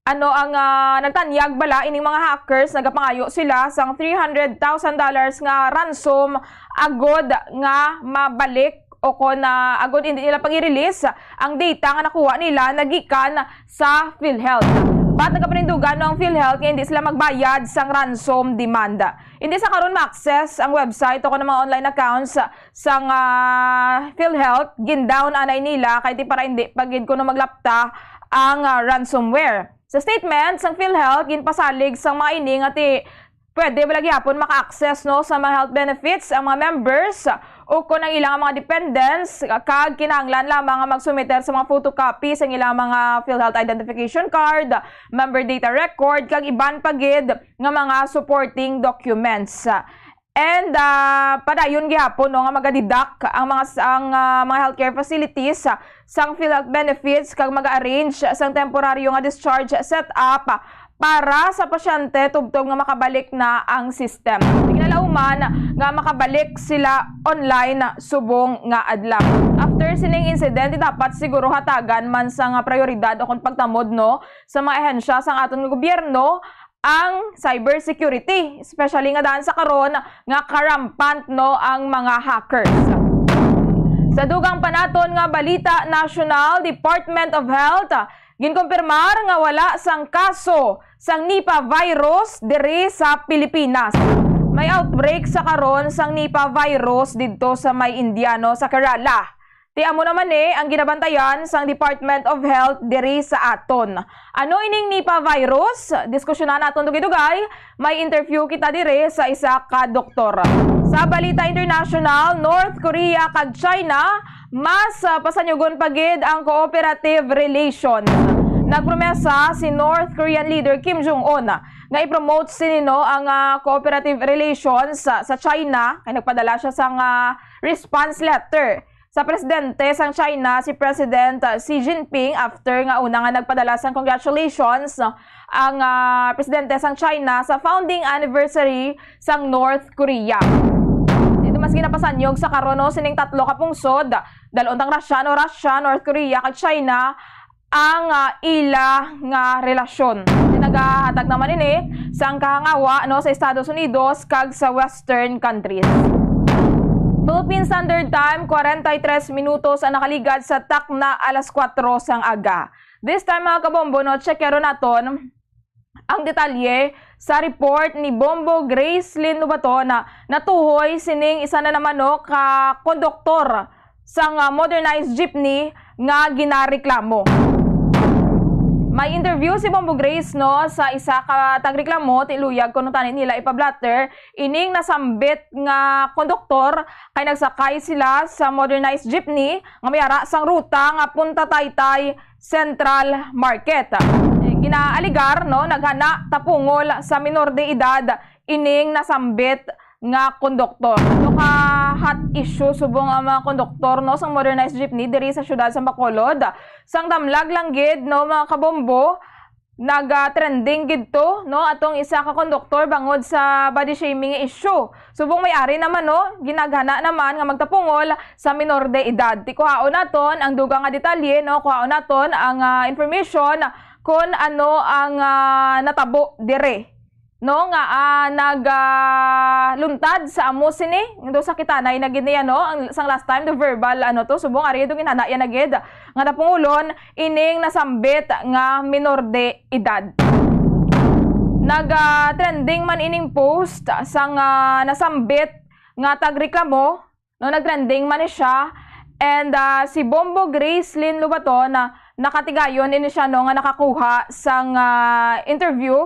ano, ang, ah, nagtanyag bala ining mga hackers, nagapangayo sila sang three hundred thousand dollars nga ransom agod nga mabalik o kon, ah, agod hindi nila pag-i-release ang data nga nakuha nila nagikan sa PhilHealth. But nagapanindugan, no, ang PhilHealth nga hindi sila magbayad sang ransom demand. Hindi sa karon ma-access ang website o kon ang mga online accounts sang, ah, PhilHealth. Gin-down anay nila kay ti para hindi pa gid kuno maglapta ang, ah, ransomware. Sa statement sang PhilHealth, ginpasalig sang mga ini nga ti pwede bala gihapon maka-access, no, sa mga health benefits ang mga members o kon ang ilang mga dependents, kag kinahanglan lamang nga magsumiter sa mga photocopy sang ilang mga PhilHealth identification card, member data record, kag iban pa gid nga mga supporting documents. And, ah, padayon gihapon, no, nga magadeduct ang mga, ang, ah, mga healthcare facilities, ah, sang PhilHealth benefits kag mag-arrange sang temporaryo nga discharge setup para sa pasyente tubtob nga makabalik na ang system. Ginalauman nga makabalik sila online subong nga adlaw. After sining incident, dapat siguro hatagan man sang prioridad o kon pagtamod, no, sa mga ahensya sang aton nga gobyerno ang cybersecurity, especially nga daan sa karon nga karampant, no, ang mga hackers. Sa dugang pa naton nga balita nasyonal, Department of Health ginkumpirmar nga wala sang kaso sang Nipah virus diri sa Pilipinas. May outbreak sa karon sang Nipah virus didto sa may India, no, sa Kerala. Ti amo naman ni ang ginabantayan sang Department of Health diri sa aton. Ano ining Nipah virus? Diskusyonan naton dugay-dugay. May interview kita diri sa isa ka doktor. Sa balita international, North Korea kag China mas, ah, pasanyugon pa gid ang cooperative relations. Nagpromesa si North Korean leader Kim Jong-un nga i-promote sini, no, ang, ah, cooperative relations sa, sa China, kay nagpadala siya sang, ah, response letter sa presidente sang China, si President, ah, Xi Jinping, after nga una nga nagpadala sang congratulations, no, ang, ah, presidente sang China sa founding anniversary sang North Korea. Dito mas ginapasanyog sa karon, no, sining tatlo ka pungsod, dalon tang Russia, no, Russia, North Korea, kag China, ang, ah, ila nga relasyon. Nagahatag naman ini sang kahangawa, no, sa Estados Unidos kag sa Western countries. Philippine Standard Time, kwarenta y tres minutos ang nakaligad sa takna alas kuwatro sang aga. This time, mga kabombo, no, checkero naton ang detalye sa report ni Bombo Grace Lynn Lobaton na natuhoy sining isa na naman, no, ka konduktor sang, ah, modernized jeepney nga ginareklamo. May interview si Bombo Grace, no, sa isa ka tagreklamo, ti luyag kuno tani nila ipablatter ining nasambit nga konduktor kay nagsakay sila sa modernized jeepney nga may ara sang ruta nga Punta Taytay Central Market. Ginaaligar, no, naghana tapungol sa minor de edad ining nasambit nga konduktor. Ito ka hot issue subong ang mga konduktor, no, sang modernized jeepney diri sa siyudad sa Bacolod. Sang damlag lang gid, no, mga kabombo, nag-trending gid to, no, atong isa ka konduktor bangod sa body shaming nga issue. Subong may ari naman, no, ginaghana naman nga magtapungol sa minor de edad. Ti kuhaon naton ang dugang nga detalye, no, kuhaon naton ang, ah, information kon ano ang, ah, natabo dire, no, nga, ah, nag, ah, luntad sa amo sini, do sa kitanay na gid niya, no, ang, sang last time, the verbal, ano to, subong ari ito ginhana yan na gid, nga napungulon ining nasambit nga minor de edad. Nag, ah, trending man ining post sang, ah, nasambit nga tagreklamo, no, nag-trending man ni siya. And, ah, si Bombo Grace Lynn Lobaton, ah, nakatigayon ini siya, no, nga nakakuha sang, ah, interview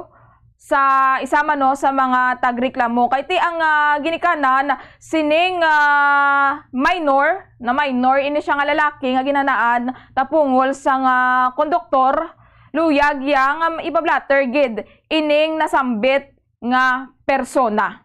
sa isa man, no, sa mga tagreklamo. Kay ti ang, ah, ginikanan sining, ah, minor, na minor ini siya nga lalaki nga ginanaan tapungol sang, ah, konduktor, luyag iya nga ipablatter gid ining nasambit nga persona.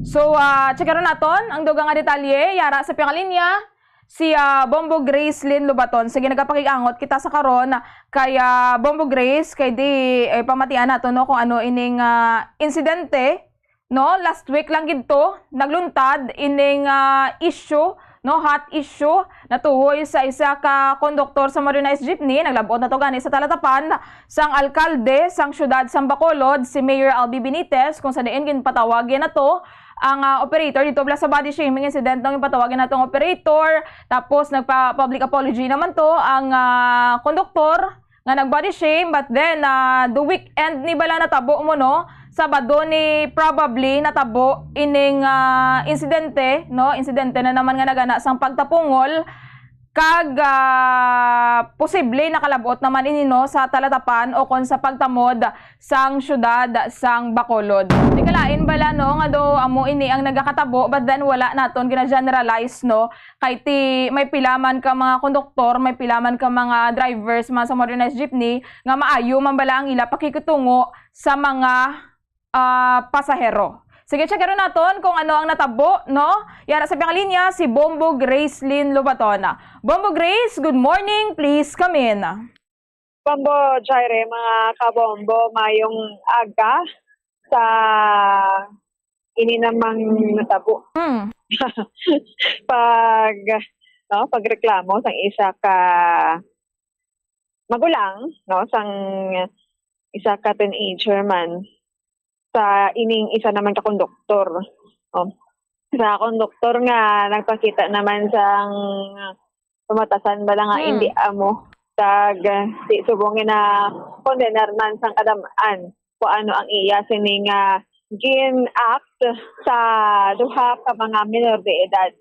So, ah, check naton ang dugang nga detalye. Yara sa piyang linya si, ah, Bombo Grace Lynn Lobaton. Sige, nagapakig-angot kita sa karon kay, ah, Bombo Grace, kay di, eh, pamatian nato, no, kung ano ining, ah, insidente, no? Last week lang gid to, nagluntad ining, ah, issue, no, hot issue, natuhoy sa isa ka konduktor sa modernized jeepney. Naglabot na to gani sa talatapan sang alkalde sang siyudad sang Bacolod, si Mayor Albi Benitez, kung sa diin ginpatawag yan na to ang, ah, operator. Dito bala sa body shaming incident, no, ginpatawag yan na tong operator. Tapos nagpa-public apology naman to ang, ah, konduktor nga nag-body shame, but then, ah, the weekend ni bala natabo mo, no? Sabado ni probably natabo ining, ah, insidente, no? Insidente na naman nga nagana sang pagtapungol, kag, ah, posible nakalabot naman ini, no, sa talatapan o kon sa pagtamod sang siyudad sang Bacolod. Di kalain bala, no, nga do amo ini ang nagakatabo, but then wala naton gina-generalize, no? Kay ti may pila man ka mga konduktor, may pila man ka mga drivers man sa modernized jeepney nga maayo man bala ang ila pakikitungo sa mga, ah, pasahero. Sige, check naton kung ano ang natabo, no? Yara sa piyang linya si Bombo Grace Lynn Lobaton. Bombo Grace, good morning. Please come in. Bombo Jaire, mga kabombo, mayong aga sa ini namang natabo. Mm. Pag, no, pagreklamo sang isa ka magulang, no, sang isa ka teenager man sa ining isa naman ka konduktor, no? Sa konduktor nga nagpakita naman sang pamatasan bala nga Hmm. hindi amo. Tag, si, subong nga na-condenar man sang kadam-an kung ano ang iya sini nga gin-act sa duha ka mga minor de edad.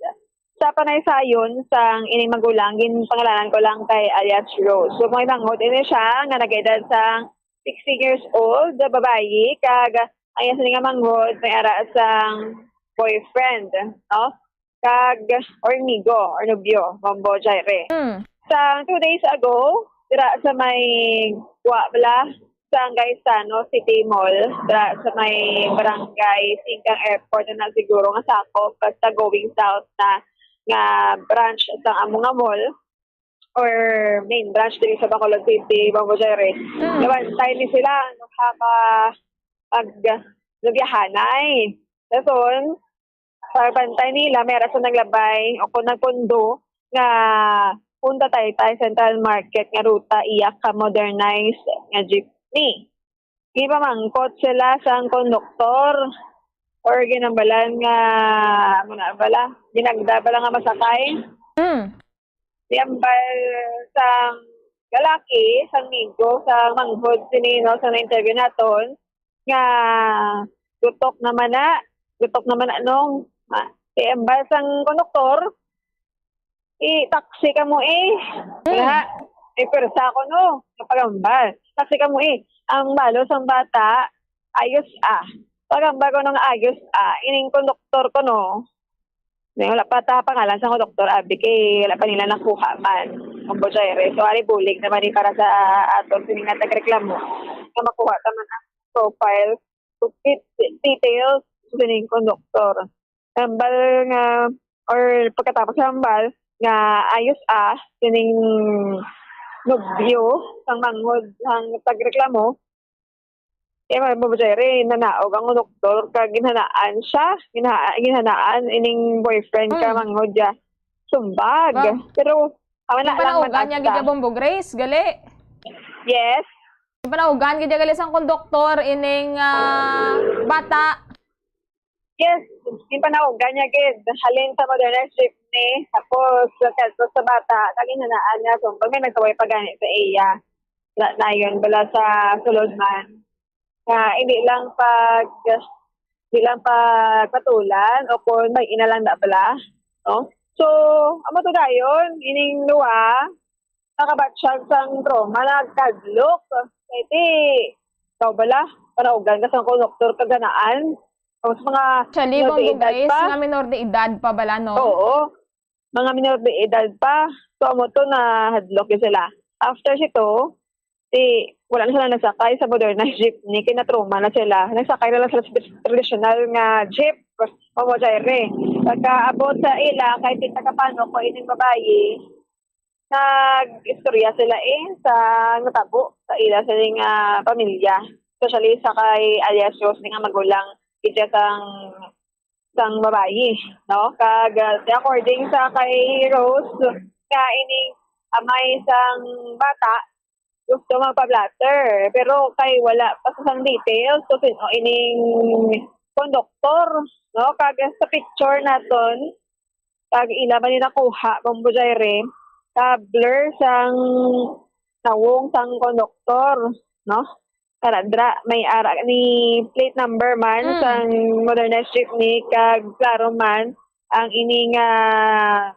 Sa panaysayon sang ining magulang, ginpangalanan ko lang kay alias Rose. So, may manghod ini siya nga nag-edad sang sixteen years old, babayi, kag ang iya sini nga manghod may ara sang boyfriend, no? Kag, or amigo, or nobyo, Bombo Jaire. Mm. Sa two days ago, dira sa may, wa bala, sa Gaisano City Mall, dira sa may barangay Singkang Airport na siguro nga sakop, basta going south na nga branch sa amo nga mall or main branch diri sa Bacolod City, Bombo Jerry. Mm. Nabantay ni sila, ano, ha, ka, pag nabiyahanay. Dason, pagbantay nila, may ara sa naglabay o kung nagpundo nga punta Taytay Central Market nga ruta iya ka modernized nga jeepney. Gipamangkot sila sang konduktor or ginambalan nga, ano na bala, ginagda bala nga masakay. Mm. Niambal sang lalaki, sang migo, sang manghod sini, no, sa na-interview naton, nga gutok naman na, gutok naman na nung, ah, niambal sang konduktor, i-taxi ka mo eh. Mm. Nga, may pwersa ko no, kapagambal. Taxi ka mo eh. Ang balo sang bata, ayos ah. Pagambal ko nung ayos ah, ining konduktor ko no, may wala pa ta pangalan sa konduktor, abi kay wala pa nila nakuha man. Ang Bojaire. So, ari bulig naman ni para sa aton sini nga nagreklamo na makuha ta man ang profile, de-, details sining konduktor. Hambal nga, or pagkatapos sa hambal nga ayos ah, sining nobyo sang manghod sang tagreklamo, eh, Ma'am Jerry, nanaog ang doktor kag ginhanaan siya, ginha-, ginhanaan ining boyfriend ka Mm. manghod ya sumbag. Wow. Pero, awa na lang Ginpanaugan niya gid matagsa. Niya, Bombo Grace, gali. Yes. Ginpanaugan gid niya gali sang konduktor ining ah, bata. Yes, ginpanaugan niya gid. Halin sa modernized jeepney, tapos sa sa bata, kag ginhanaan niya sumbag, may nagsaway pa gani sa iya. Na, nayon bala sa sulod man. Nga, hindi lang pag, hindi lang pagpatulan o kung may ina lang na bala, no? So, amo to dayon, ining duha, nakabatsyag sang trauma, nagkadlok. Kay di, ikaw bala, panaugan ka sang konduktor kaganaan. Tapos mga Actually, minor de Bombo edad Grace, pa. Nga minor de edad pa bala, no? Oo. Mga minor de edad pa. So, amo to, nahadlok yun sila. After sito, di, wala na sila nasakay sa modernized jeepney. Kinatrauma na sila. Nagsakay na lang sila sa traditional nga jeep. Mamo Jaire. Pagkaabot sa ila, kay tita kapano ko ining babayi, nag-istorya sila eh sa natabo sa ila sa ilang, ah, pamilya. Especially sa kay alias Rose nga magulang, ija sang, sang babayi, no? Kag, ah, according sa kay Rose, nga ining amay sang bata, gusto magpa-blotter, pero kay wala pa sa sang details kung sino ining konduktor, no? Kag sa picture naton, kag ila man ni nakuha, Bombo Jaire, ka blur sang nawong sang konduktor, no? Karadra, may ara ni plate number man Mm. sang modernized jeepney, kag klaro man ang ining, ah,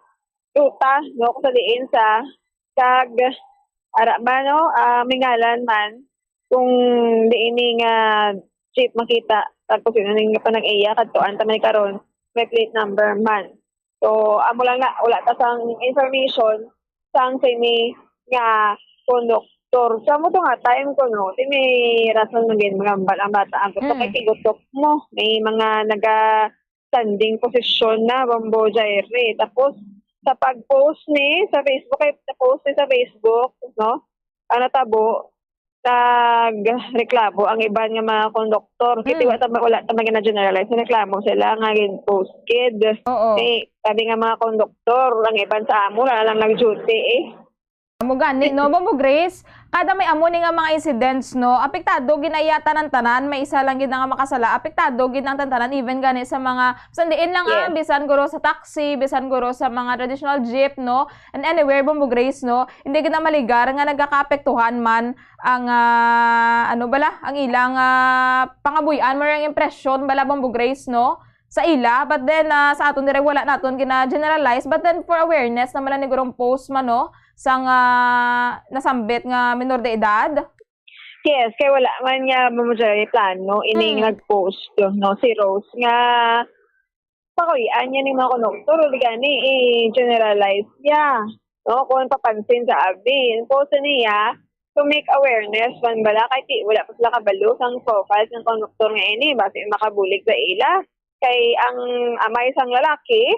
ruta, no, kung sa diin sa, kag ara man, no, ah, may ngalan man kung diin ni nga jeep makita, tapos yun, ning panag-iya, kadtuan ta man karon, may plate number man. So, amo lang na, wala ta sang information sang sini nga konduktor. Sa mo to nga time ko, no, di may rason nga ginmagambal ang bata. Ang gusto Mm. kay kigutok mo. May mga naga standing position na, Bombo Jaire. Tapos, sa pag-post ni sa Facebook, kay post ni sa Facebook, no? Ang natabo, nagreklamo ang iban nga mga konduktor. Kay Mm. wala ta, wala ta man gina-generalize, nagreklamo sila nga gin-post kid. Oo. Kay sabi nga mga konduktor, ang iban sa amo, wala lang nag-duty eh. Amo gani, no, Bombo Grace, kada may amo ni nga mga incidents, no, apektado ginaya tanan-tanan, may isa lang gid na nga makasala, apektado gid ang tanan-tanan, even gani sa mga, sa diin lang, ah, Yes. Bisan guro sa taxi, bisan guro sa mga traditional jeep, no, and anywhere, Bombo Grace, no, hindi gid na maligar nga nagakaapektuhan man ang, ah, ano bala, ang ilang, ah, pangabuy-an, mo ang impresyon bala, Bombo Grace, no, sa ila, but then, ah, sa aton dire wala naton gina-generalize, but then for awareness naman na ni gurong post man, no, sang, ah, nasambit nga minor de edad. Yes, kay wala man niya mo plano ining Mm. nag-post, no, si Rose nga pakuyan niya ni mga konduktor, o di gani, i-generalize niya. no, kung papansin sa abi. Ang post niya, to make awareness man bala, kay ti, wala pa sila kabalo sang profile sang konduktor nga ini, basi makabulig sa ila. Kay ang amay sang lalaki,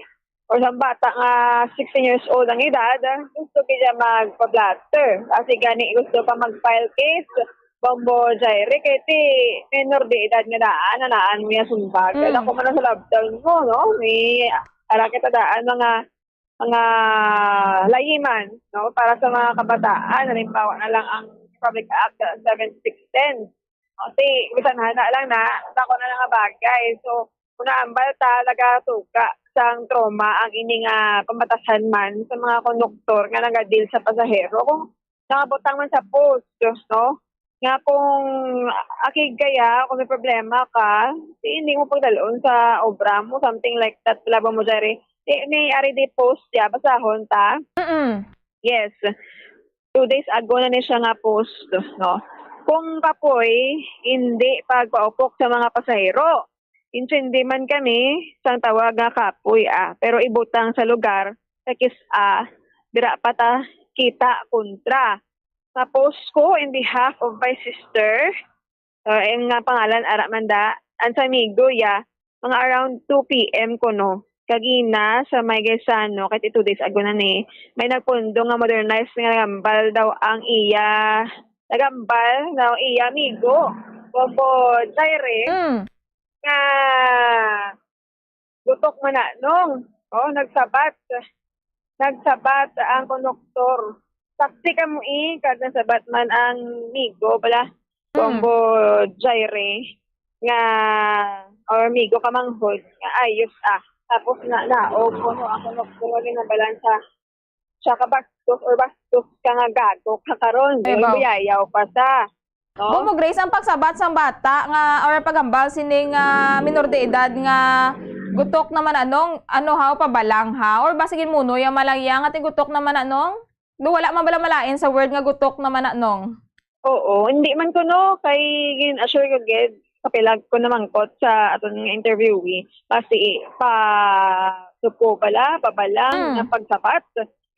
or sang bata nga sixteen years old ang edad, gusto gid siya magpa-blotter. Kasi gani gusto pa mag-file case, Bombo Jairi, kay ti minor de edad nga daan, anaan mo niya sumbag. Mm. Kaya ako man ang sa lockdown mo, no? May, ara kita daan, mga, mga layman, no? Para sa mga kabataan, halimbawa na lang ang Republic Act seven six ten. O, ti, bisan hana lang na, sa ako na lang nga bagay. So, kung naambal ta, nagasuka sang trauma ang ini nga pamatasan man sa mga konduktor nga nagadil sa pasahero. Kung nakabutang man sa post, no? Nga kung akig kaya, kung may problema ka, di, hindi mo pagdalon sa obra mo, something like that, wala ba mo diri? Di, may ari di post ya, basahon ta. Mm-mm. Yes. Two days ago na ni siya nga post, no? Kung kapoy, hindi pagpaupok sa mga pasahero. Intindi man kami sang tawag nga kapoy, ah, pero ibutang sa lugar, sa kis-, ah, dira pa ta kita kontra. Sa post ko in behalf of my sister, uh, ang nga pangalan, ara man da, ang sa amigo, ya, mga around two P M kuno. Kagina sa may Gaisano, kay two days ago na ni, may nagpundo nga modernized nga nagambal daw ang iya, nagambal daw iya amigo. Bobo Jaire, Mm. nga gutok man na, nong, oh, nagsabat. Nagsabat ang konduktor. Taksi kamo, eh, kag nagsabat man ang migo, bala, Mm. Bombo Jaire, nga, or migo ka manghod, nga ayos, ah. Tapos na, naog, kuno ang konduktor, nga ginambalan sa siya ka bastos or bastos ka nga gago ka karon. Ay, baw. Buyayaw pa sa, no? Bombo Grace, ang pagsabat sang bata nga, or paghambal sining, ah, minor de edad nga gutok naman anong, ano haw, pabalang ha? Or basi ginmunoy ang malangya nga ti gutok naman anong? Do wala man bala malain sa word nga gutok naman anong? Oo, hindi man kuno kay gin-assure ko gid, kapila ko namangkot sa aton nga interviewee. Basi pa suko bala, pabalang Mm. nga pagsabat.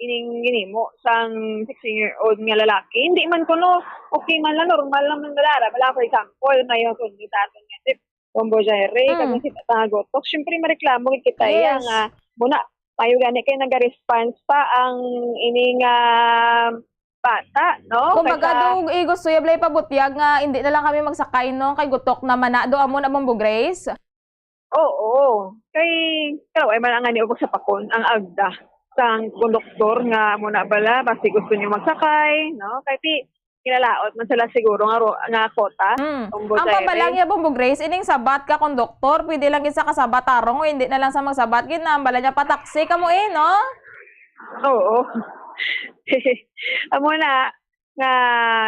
Ining ginimo sang sixteen-year-old nga lalaki. Hindi man kuno, okay man lang, normal lang man bala. Bala, for example, mayo kuno sa aton nga tip, Bombo Jaire, Mm. kag si Tagotok. Siyempre, mareklamo gid kita iya Yes. nga, muna, mayo gani kay nagaresponse pa ang ini nga bata, no? Kumbaga, Kaysa do, eh, gusto ya bala ipabutyag nga hindi na lang kami magsakay, no? Kay gutok naman na. Do, amo na, Bombo Grace? Oo. Kay, pero ay man ang ani ubos sa pakon, ang agda sang konduktor nga amo na bala, basi gusto niyo magsakay, no? Kay ti, kinalaot man sila siguro nga ro-, nga kota. Mm. Bombo Ang Jaire. Pabalang ya, Bombo Grace, ining sabat ka konduktor, pwede lang gid sa kasabat tarong o hindi na lang sa magsabat gid na, ang bala niya pataksi kamo eh, no? Oo. Amo na nga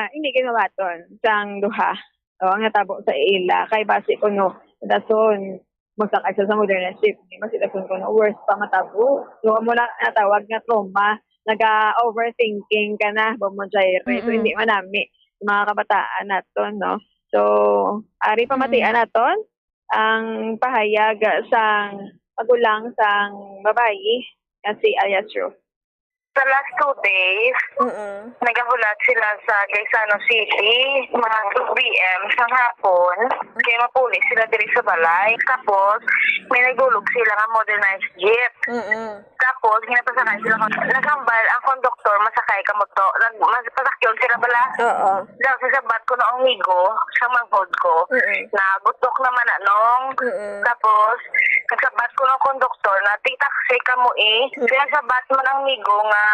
hindi gid mabaton sang duha. O, ang natabo sa ila kay basi kuno dason magsakay sila sa modernized jeepney, mas dason kuno worse pa matabo. So, amo na natawag nga trauma, naga-overthinking ka na, Bombo Jaire. So, Mm-mm. hindi man nami mga kabataan naton, no? So, ari pamatian Mm. naton ang pahayag sang magulang sang babayi nga si alias Ruth. Sa last two days, Mm-mm. nagahulat sila sa Gaisano City, mga two P M sa hapon, kay mapuli sila diri sa balay. Tapos, may nagdulog sila nga modernized jeep. Mm-mm. Tapos, ginapasakay sila kon-, naghambal ang konduktor, masakay kamo to. Nag-, mas-, pasakyon sila bala. Oo. Daw, sa sabat ko na ang migo, sa manghod ko, Mm-mm. na gutok naman na nung. Mm-mm. Tapos, nagsabat ko ng konduktor na, "Ti taxi ka mo eh." Mm. Kaya sabat man ang migo nga,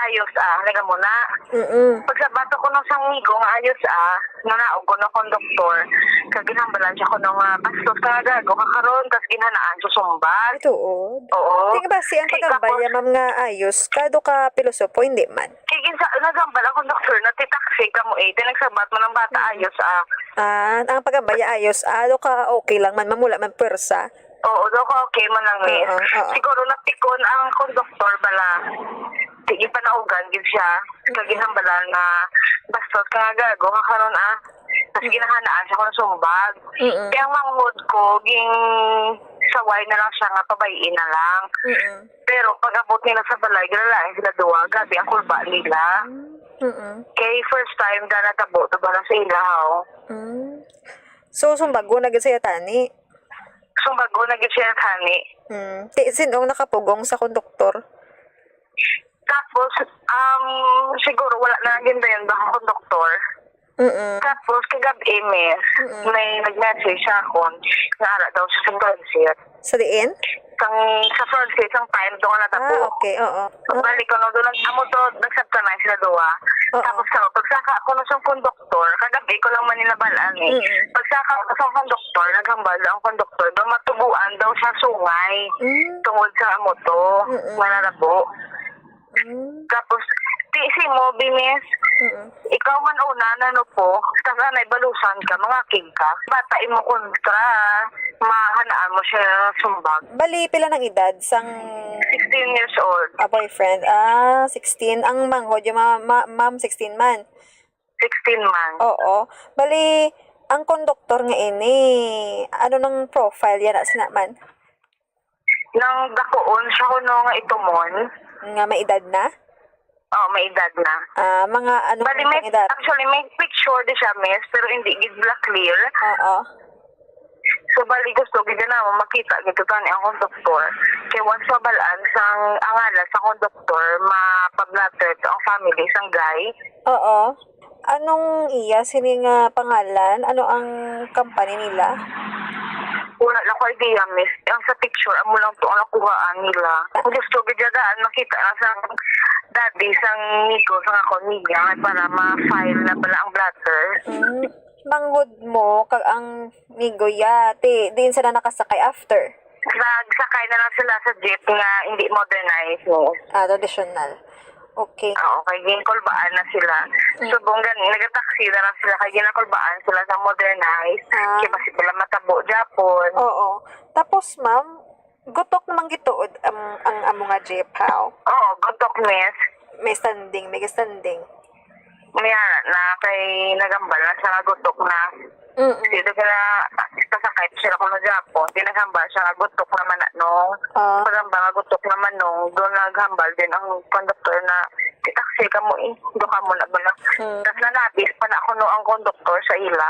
"Ayos ah, nagamuna." Mm-mm. Pagsabat ako ng sang migo nga, "Ayos ah," nanaog ko ng konduktor. Kag ginhambalan siya ko nung, ah, "Bastos ka nga gago ka karon," tas ginhanaan sa sumbag. Ay, tuod? Oo. Di ba si ang Di, pagambal tapos niya, ma'am, nga ayos ka, do ka pilosopo, hindi man? Kay ginsa-, nagambal ang konduktor na, "Ti taxi ka mo eh." Ti nagsabat man ang bata, Mm. "Ayos ah." Ah, ang pagambal niya ayos, ah, do ka okay lang man, mamula man pwersa. Oo, do ka okay man lang, miss. Oo, oo. Siguro napikon ang konduktor bala. Sige, panaugan gid siya. Kag Mm. ginhambalan nga, "Bastos ka nga gago ka karon ah." Tas Mm. ginahanaan siya kung sumbag. Mm. Kaya ang manghod ko, ging saway na lang siya nga pabay-i na lang. Mm-mm. Pero pag-abot nila sa balay, ginalain sila duha, grabe ang kulba nila. Mm-mm. Kay first time na natabo to bala sa ilaw. Mm. So, sumbago na gid siya tani? Sumbago na gid siya tani. Mm. Ti, sin-ong nakapugong sa konduktor? Tapos, um, siguro wala na lang gid dayon ba ang konduktor. Mm-mm. Tapos, kagab-i, miss, Mm-mm. may nag-message sa akon nga ara daw sa Francis. Sa diin? Sang, sa Francis, ang time doon nga natabo. Ah, okay, oo. Pagbalik ko, no, doon ang amo to, nagsabta na sila duha. Oo. Tapos, sa pagsaka ko no sa konduktor, kagab-i ko lang man ninabalaan eh. Mm-mm. Pagsaka ko sa konduktor, naghambal daw ang konduktor, daw matubuan daw sa sungay. Mm. Tungod sa amo to, Mm-mm. nga natabo. Mm. Tapos, ti si mo, Binis, Mm. ikaw man una, nano po, tas anay balusan ka, mangakig ka. Bata imo kontra, mahanaan mo siya sumbag. Bali, pila nang edad sang Sixteen years old. A boyfriend? Ah, sixteen. Ang manghod, yung mga ma-, ma'am, sixteen man. Sixteen man. Oo. Bali, ang konduktor nga ini, ano nang profile yan, sina man? Nang dakuon siya kuno nga itumon. Nga may edad na? Oh, may edad na. Ah, mga ano Bali, may, ang edad? Actually, may picture di siya, miss, pero hindi gid bala clear. Oo. So, bali, gusto gid na mo makita gid to ni ang konduktor. Kay once mabalaan sang angalan sa konduktor, mapablatter to ang family sang guy. Oo. Anong iya sini nga pangalan? Ano ang company nila? Wala lang ko idea, miss. Ang sa picture, amo lang to ang nakuhaan nila. Gusto gid daan makita na sa daddy, sang migo, sang ako niya, para ma-file na bala ang blatter. Mm. Manghod mo, kag ang migo ya, ti, diin sila nakasakay after? Nagsakay na lang sila sa jeep nga hindi modernized, no? Ah, traditional. Okay. Oo, kay ginkulbaan na sila. Mm. Subong gani, nagataksi na lang sila, kay ginakulbaan sila sa modernized. Ah. Kay basi sila matabo Japon. Oo. Tapos, ma'am, gutok naman gituod ang, ang amo nga jeep, how? Oo, gutok, miss. May standing, may standing. May ara na, kay nagambal na siya nga gutok na. Mm-mm. Dito ka na, pasakay pa sila kuno Japon. Di naghambal siya nga gutok naman na, no? Ah. Pagambal nga gutok naman, no? Doon naghambal din ang konduktor na, "Si taxi ka mo eh. Doon ka mo na ba na?" Mm. Tas nanabis pa na ako, no, ang konduktor sa ila.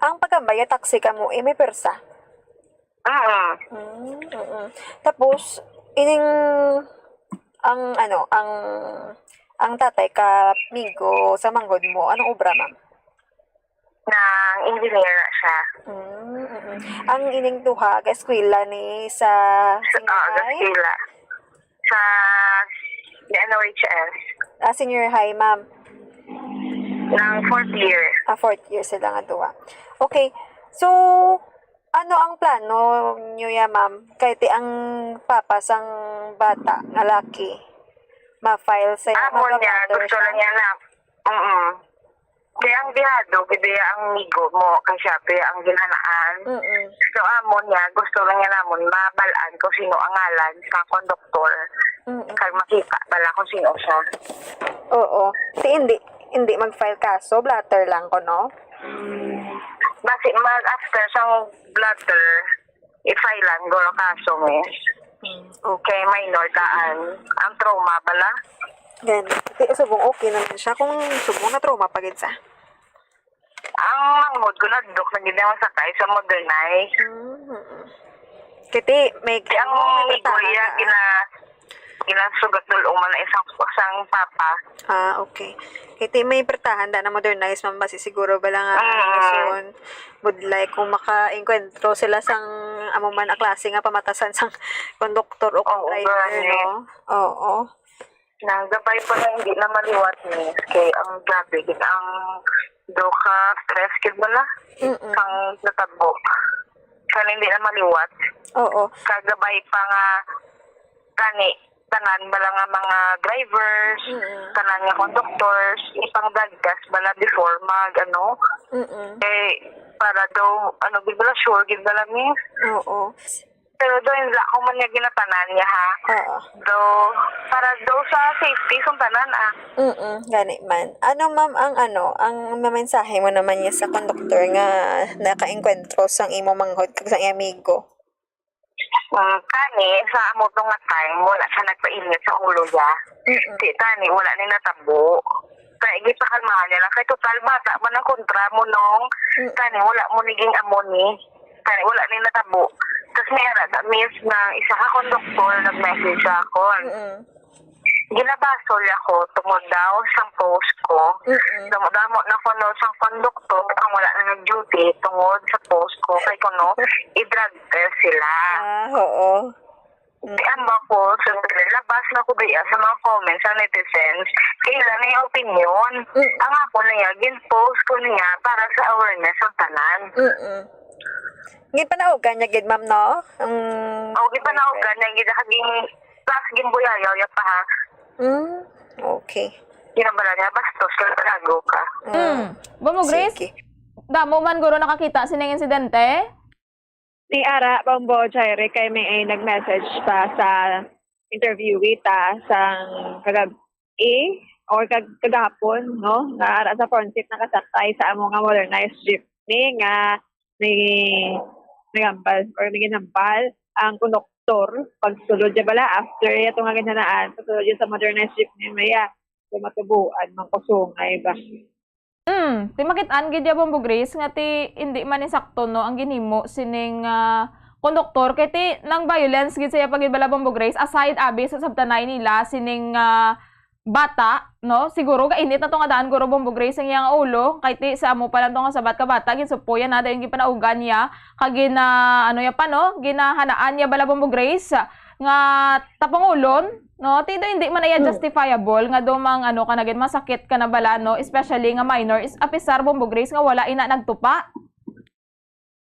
Ang pagambal nga taxi ka mo eh, may persa? Mm. Mm, mm. Tapos, ining, ang, ano, ang, ang tatay ka migo sa manghod mo, anong obra, ma'am? Nang engineer na siya. Mm, mm. Ang ining duha, ga-eskwela ni sa senior high? Oo, ga-eskwela. Sa N O H S. Ah, senior high, ma'am. Nang fourth year. Ah, fourth year sila nga duha. Okay. So, ano ang plano niyo ya, ma'am? Kay ti ang papa sang bata nga laki, ma-file sa, amo niya, gusto lang niya na. Mm. Kay ang bihado, gid ya ang migo mo, kay siya pa ang ginanaan. Mm-mm. So, amo niya, gusto lang niya namon mabal-an kung sino ang ngalan sa konduktor. Mm-mm. Kag makita bala kung sino siya. Oo. Ti hindi, hindi mag-file kaso, blotter lang ko, no? Basi mag after sang blotter, i-file lang guro kaso, miss. Mm, okay. Kay minor daan. Ang trauma bala? Gani. Ti, subong okay naman siya. Kung subong na trauma pa gid sa. Ang manghod ko, nagdok na gid ang sakay sa modernized. Mm. Kiti, may, kaya ang may migo iya, gina-, ginasugat dulong man na isang, isang papa. Ah, okay. Kiti, may pertahan da na modernized man ba si siguro bala nga, mm, soon, would like kung maka-engkwentro sila sang amo man a klase nga pamatasan sang konduktor o driver, no? Oo. Nang gabay pa nga hindi na maliwat ni kay ang grabe gid ang do ka stress gid mo na. Mm-mm. Ang natabo. Kaya hindi na maliwat. Oo. Kagabay pa nga kani tanan bala nga mga drivers, mm-mm, tanan nga conductors, ipangdagkas bala before mag ano, mm-mm, eh, para daw ano gid bala, sure gid bala ni. Oo. Pero do, hindi ako man niya ginatanan niya, ha? Oo. Do, para do sa safety sa tanan, ah. Mm-mm, gani man. Ano, ma'am, ang ano, ang mamensahe mo naman niya sa konduktor nga nakaengkwentro sang imo manghod kag sang amigo? Mm, kani, sa amo to nga time, wala siya nagpainit sa ulo niya. Mm-mm. Di, kani, wala ni natabo. Kaya gipakalmahan niya lang. Kay total, bata man ang kontra mo nung Mm. kani, wala mo niging amo ni. Kani, wala ni natabo. Tapos may ara sa miss na isa ka konduktor nag-message sa akon. Mm-mm. Ginabasol niya ko tungod daw sa post ko. Mm-mm. Damo-damo na kuno sang konduktor ang wala na nag-duty tungod sa post ko. Kay kuno, i-drug test sila. Ah, oo. Mm. Di ang ba ko, siyempre, labas na ko diya sa mga comments sa netizens. Kay ila na yung opinion. Mm. Ang ako na niya, gin-post ko niya para sa awareness sa tanan. Mm-mm. Ginpanaugan niya gid, ma'am, no? Ang O, ginpanaugan niya gid, kaging, plus gimbuyayaw ya pa, ha? Hmm, okay. Ginabala niya, bastos ka, lago ka. Mm. Mm. Bombo Grace, Sige. damo man guro nakakita sining insidente? Ni ara, Bombo Jaire, kay may ay nag-message pa sa interviewee ta sang kagab-i or kag-, kagahapon, no? Nga ara sa front seat nakasakay sa amo nga modernized jeepney nga ni, nagambal or ni ginambal ang konduktor pagsulod niya bala after ya to nga ginhanaan, pagsulod niya sa modernized jeepney, maya, so matubuan, mangkusungay ba? Mm, ti makit-an gid ya, Bombo Grace, nga ti indi man ni sakto, no, ang ginhimo sining, ah, konduktor, kay ti nang violence gid siya pa gid bala, Bombo Grace, aside abi sa sabtanay nila sining, ah, bata, no? Siguro gainit na to nga daan guro, Bombo Grace, ang iyang ulo, kay ti sa amo pa lang to nga sabat ka bata, ginsupo ya na, dayon ginpanaugan niya, kag gina-, ano ya pa, no? Ginahanaan niya bala, Bombo Grace, nga tapangulon, no? Ti do hindi man iya Hmm. justifiable nga do mang ano ka na gid, masakit ka na bala, no? Especially nga minor, is apisar, Bombo Grace, nga wala ina nagtupa.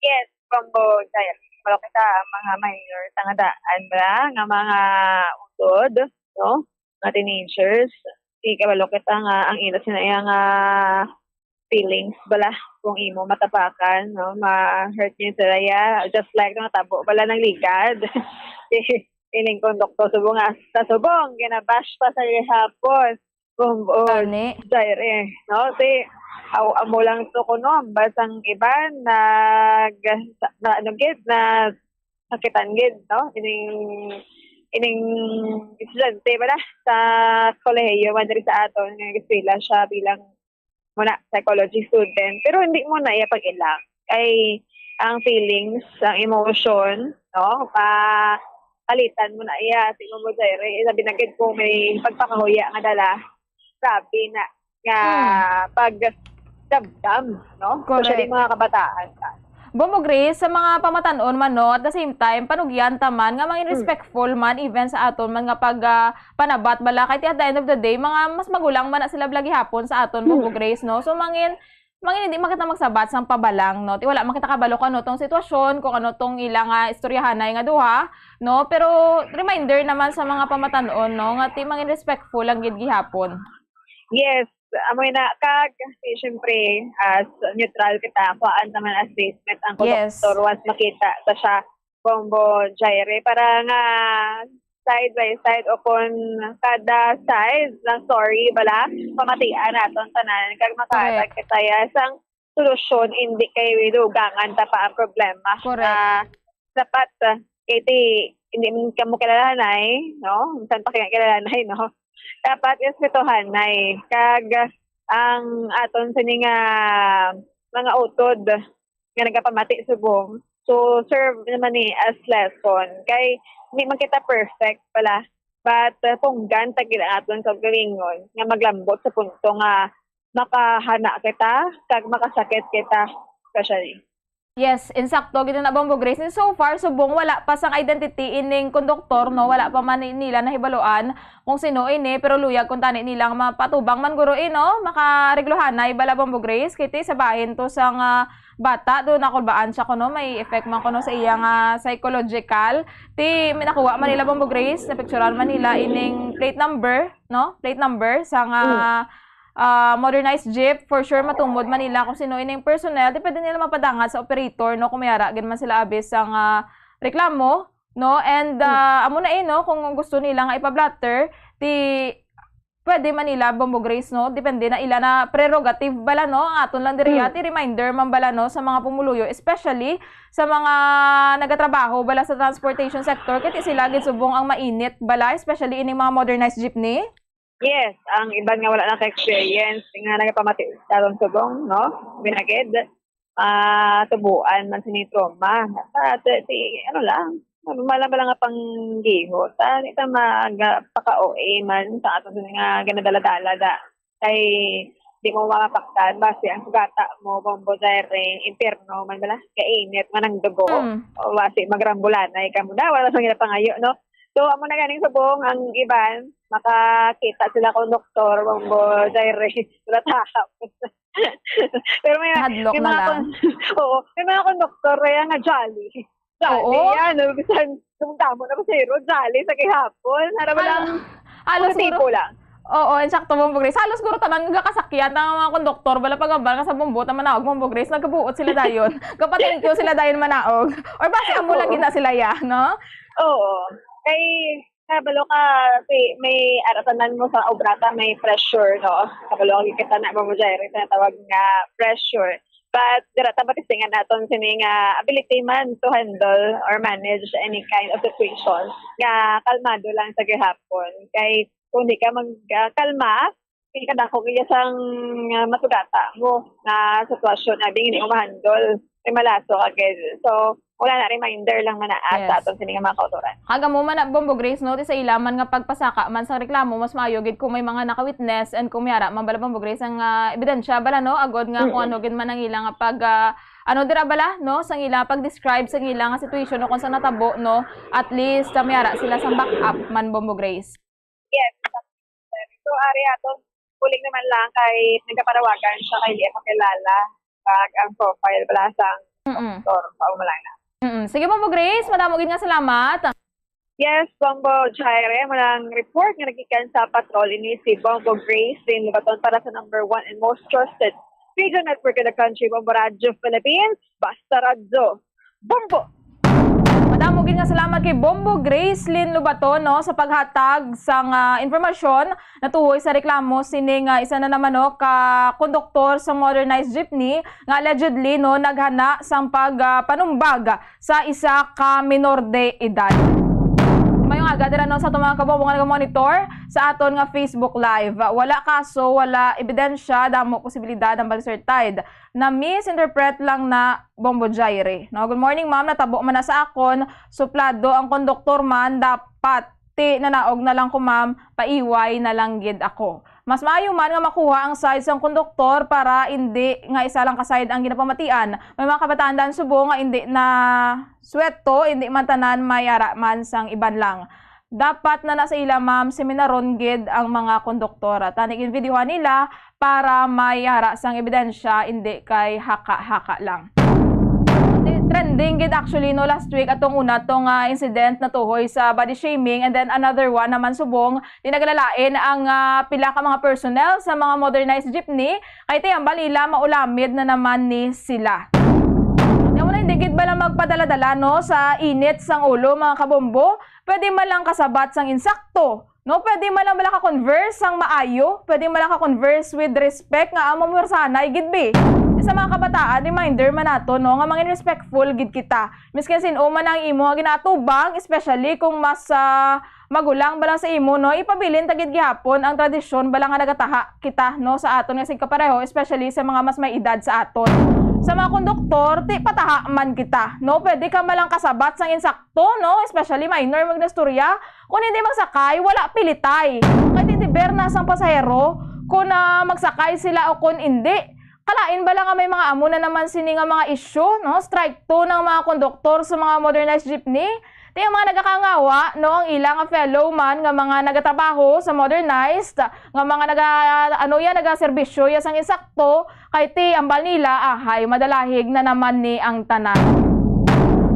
Yes, Bombo Jaire. Wala kita ang mga minor, tangadaan bala nga mga utod, no? Mga teenagers. Di kabalo kita nga ang ila sila iya nga feelings bala kung imo matapakan, no? Ma-hurt niya sila ya. Just like nga tabo bala ng ligad. Ining konduktor subong nga sa subong, ginabash pa sa gihapon. Um, oh, Gani. Jaire, no? Si, aw, amo lang to kuno, basang iban nag, na, ano gid, na sakitan gid, no? Ining, ining estudyante bala sa kolehiyo, man diri sa aton, nga eskwela siya bilang muna psychology student. Pero hindi mo na iya pag-ilang. Kay ang feelings, ang emotion, no? Pa, palitan mo na iya, si Mamo Jaire. Sabi na gid kung may pagpakahuya nga dala, grabe na nga Hmm. pagdamdam, no? Correct. Especially mga kabataan. Bombo Grace, sa mga pamatan-on man, no, at the same time, panugyan ta man nga mangin Hmm. respectful man, even sa aton man nga pag, ah, panabat bala. Kay at the end of the day, mga mas magulang man na sila bala gihapon sa aton, Hmm. Bombo Grace, no? So, mangin, mangin hindi man kita magsabat sang pabalang, no? Ti wala man kita kabalo kung ano tong sitwasyon, kung ano tong ila nga istoryahanay nga duha, no? Pero reminder naman sa mga pamatan-on, no, nga ti mangin respectful lang gid gihapon. Yes, amo na, kag, eh, syempre, as neutral kita, kuhaan naman as statement ang Yes. konduktor once makita sa siya, Bombo Jaire, para nga side by side o kung kada side ng story, bala, pamatian naton tanan, kag makahatag Correct. kita ya sang solusyon, hindi kay dugangan ta pa ang problema. Correct. Na dapat, ah, kay ti, hindi man kamo kilalanay, no? Minsan pa kaya kilalanay, no? Dapat respetuhanay. Kag ang aton sini nga mga utod nga nagapamati subong, so serve naman ni as lesson. Kay hindi man kita perfect pala, but, uh, tunggan ta gid ang aton kaugalingon nga maglambot sa punto nga makahana kita kag makasakit kita, especially. Yes, insakto gid na, Bombo Grace. And so far, subong wala pa sang identity ining konduktor, no? Wala pa man ni-, nila nahibaluan kung sino ini, pero luyag kung tani nila nga mapatubang man guro, eh, no? Makareglohanay bala, Bombo Grace, kay ti sa bahin to sang bata, do nakulbaan siya kuno, may effect man kuno sa iya nga psychological. Ti, may nakuha man nila, Bombo Grace, napicturan man nila ining plate number, no? Plate number sa nga, Mm. ah, modernized jeep. For sure, matumod man nila kung sino ining personnel. Di pwede nila mapadangat sa operator, no? Kung may ara gid man sila abis sa nga reklamo, no? And, Mm. ah, amo na, eh, no? Kung gusto nila nga ipa-blotter, ti pwede man nila, Bombo Grace, no? Depende na ila na prerogative bala, no? Ang aton lang diri, Mm. ati, reminder man bala, no, sa mga pumuluyo, especially sa mga nagatrabaho bala sa transportation sector, kay ti sila gid subong ang mainit bala, especially ining mga modernized jeepney. Yes, ang iban nga wala naka-experience nga nagapamati sa aton subong, no? Binagid, ah, tubuan man sini trauma. Sa, sa, si, ano lang, normal lang bala nga panggiho. Ta, di ta mag-, paka-O A man sa aton nga ginadala-dala da. Kay di mo mapaktan, basi ang sugata mo, Bombo Jairing, impyerno man bala, kainit man ang dugo. Mm. O basi magrambulanay ka mo na, wala sa nila pangayo, no? So, amo na ganing subong, ang iban, makakita sila konduktor, Bombo Jairing, wala tahap. Pero may, Nahadlok may na mga lang. kon-, oo, may mga konduktor kaya nga jolly. Jolly Oo. yan, no? Bisan, kung damo na pasahero, jolly sa gihapon. Para Hal-, lang, halos positibo siguro, lang. Oo, insakto, Bombo Grace. Halos siguro tanan nga kasakyan, ang mga konduktor, bala pagabal nga sa Bombo, ta manaog, Bombo Grace, nagkabuot sila dayon. Kapatengkyo sila dayon manaog. Or basi amo lang Oo. gina sila ya, no? Oo. Kay, kabalo ka, si, may aratanan mo sa obrata, may pressure, no? Kabalo ka kita na, Bombo Jairing, sa tawag nga pressure. But dira ta matistingan naton sini nga ability man to handle or manage any kind of situation nga kalmado lang sa gihapon. Kay kung di ka mag, ah, kalma, di ka dako iya sang, ah, masugata mo nga sitwasyon, abi, hindi mo ma-handle. May malaso ka gid. So, wala na, reminder lang man na Yes. sa aton sini nga mga kautoran. Kag amo man na, Bombo Grace, no, ti sa ila man nga pagpasaka man sang reklamo, mas maayo gid kung may mga naka-witness and kung may ara man bala, Bombo Grace, ang, ah, ebidensya bala, no, agod nga kung Mm-mm. ano gid man ang ila nga pag, ah, ano dira bala, no, sang ila pag-describe sang ila nga situation o kung sa natabo, no, at least, ah, may ara sila sang backup man, Bombo Grace. Yes. So, ari aton, bulig naman lang kay nagapanawagan siya kay di makilala kag ang profile bala sang Mm-mm. doktor, paumalan na. Mm-mm. Sige, Bombo Grace, madamo gid nga salamat. Yes, Bombo Jairing, mo lang report nga nagikan sa patrol ini si Bombo Grace Lynn Lubaton para sa number one and most trusted radio network in the country, Bombo Radyo Philippines, Basta Radyo. Bombo! Madamo gid nga salamat kay Bombo Grace Lynn Lubaton, no, sa paghatag sang, ah, impormasyon natuhoy sa reklamo sini nga isa na naman, no, ka konduktor sa modernized jeepney nga allegedly, no, naghana sang pag, ah, panumbag sa isa ka minor de edad. Mayong aga dira, no, sa aton mga kabombo nga nagamonitor sa aton nga Facebook Live. Wala kaso, wala ebidensya, damo posibilidad ang bag-, sir Tide, na-misinterpret lang na, Bombo Jairing. No, good morning, ma'am. Natabo man na sa akon, suplado ang konduktor man, dapat ti nanaog na lang ko, ma'am, paiway na lang gid ako. Mas maayo man nga makuha ang side sang konduktor para indi nga isa lang ka side ang ginapamatian. May mga kabataan daan subong nga indi na suweto, indi man tanan may ara man sang iban lang. Dapat na nasa ila, ma'am, seminaron gid ang mga konduktor. Tani gid videohan nila para may ara sang ebidensya, indi kay haka-haka lang. Trending gid actually, no, last week atong una tong, ah, incident natuhoy sa body shaming, and then another one naman subong, di nagalalain ang, ah, pila ka mga personnel sa mga modernized jeepney, kay ti hambal nila maulamid na naman ni sila. Amo na, hindi gid bala magpadala-dala, no, sa init sang ulo, mga kabombo. Pwede man lang kasabat sang insakto, no? Pwede man lang bala ka-converse sang maayo, pwede man lang ka-converse with respect nga amo mo sanay gid bi. Sa mga kabataan, reminder man nato, no, nga mangin respectful gid kita. Miskin sin-o man ang imo nga ginaatubang, especially kung mas, ah, magulang bala sa imo, no, ipabilin ta gid gihapon ang tradisyon bala nga nagataha kita, no, sa aton nga sigkapareho, especially sa mga mas may edad sa aton. Sa mga konduktor, ti pataha man kita, no? Pwede ka man lang kasabat sang insakto, no? Especially minor, magnaistorya. Kung hindi magsakay, wala pilitay. Kay ti deber na sang pasahero kung, ah, magsakay sila o kung hindi. Kalain bala nga may mga amo na naman sini nga mga issue, no? Strike two ng mga konduktor sa mga modernized jeepney. Ti ang mga nagakangawa, no, ang ila nga fellow man nga mga nagatrabaho sa modernized, nga mga naga-, ano ya, nagaserbisyo ya sang insakto, kay ti hambal nila, ahay, madalahig na naman ni ang tanan.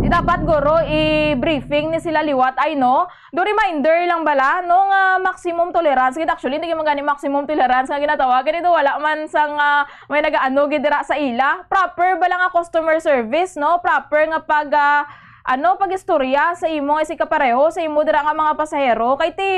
Di dapat, guro, i-briefing ni sila liwat, ay, no? Do reminder lang bala, no, nga maximum tolerance. Gid, actually, hindi man gani maximum tolerance nga ginatawag. Kini do wala man sang, ah, may nagaano gid dira sa ila. Proper bala nga customer service, no? Proper nga pag, ah, ano, pag-istorya sa imo nga sigkapareho, sa imo dira nga mga pasahero. Kay ti,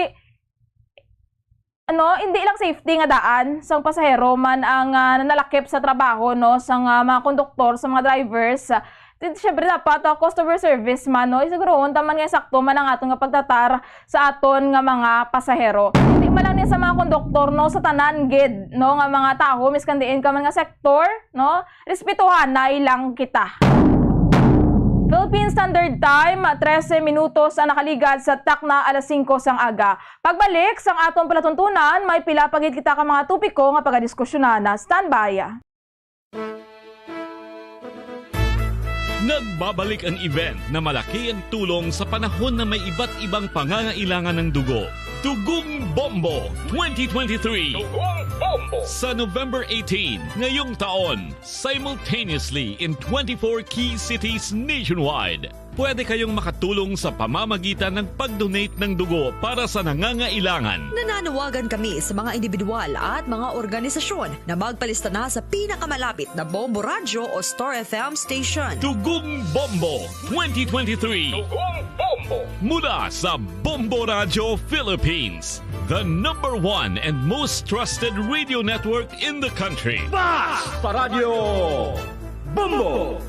ano, hindi lang safety nga daan sang pasahero man ang, ah, nanalakip sa trabaho, no, sang, ah, mga konduktor, sa mga drivers. Di, syempre, dapat, ah, customer service man, no? Sigurohon ta man nga sakto man ang aton nga pagtratar sa aton nga mga pasahero. Hindi man lang ni sa mga konduktor, no, sa tanan gid, no, nga mga tawo, miskan diin ka man nga sektor, no, respetuhanay lang kita. Philippine Standard Time, trese minutos ang nakaligad sa takna alas singko sang aga. Pagbalik sang aton palatuntunan, may pila pa gid kita ka mga topiko nga pagadiskusyonan. Standby. Nagbabalik ang event na malaki ang tulong sa panahon na may iba't ibang pangangailangan ng dugo. Dugong Bombo twenty twenty-three. Dugong Bombo. Sa November eighteen, ngayong taon, simultaneously in twenty-four key cities nationwide. Pwede kayong makatulong sa pamamagitan ng pag-donate ng dugo para sa nangangailangan. Nananawagan kami sa mga individual at mga organisasyon na magpalista na sa pinakamalapit na Bombo Radyo o Star F M station. Dugong Bombo twenty twenty-three. Dugong Bombo. Mula sa Bombo Radyo Philippines, the number one and most trusted radio network in the country. Bas Paradyo Bombo!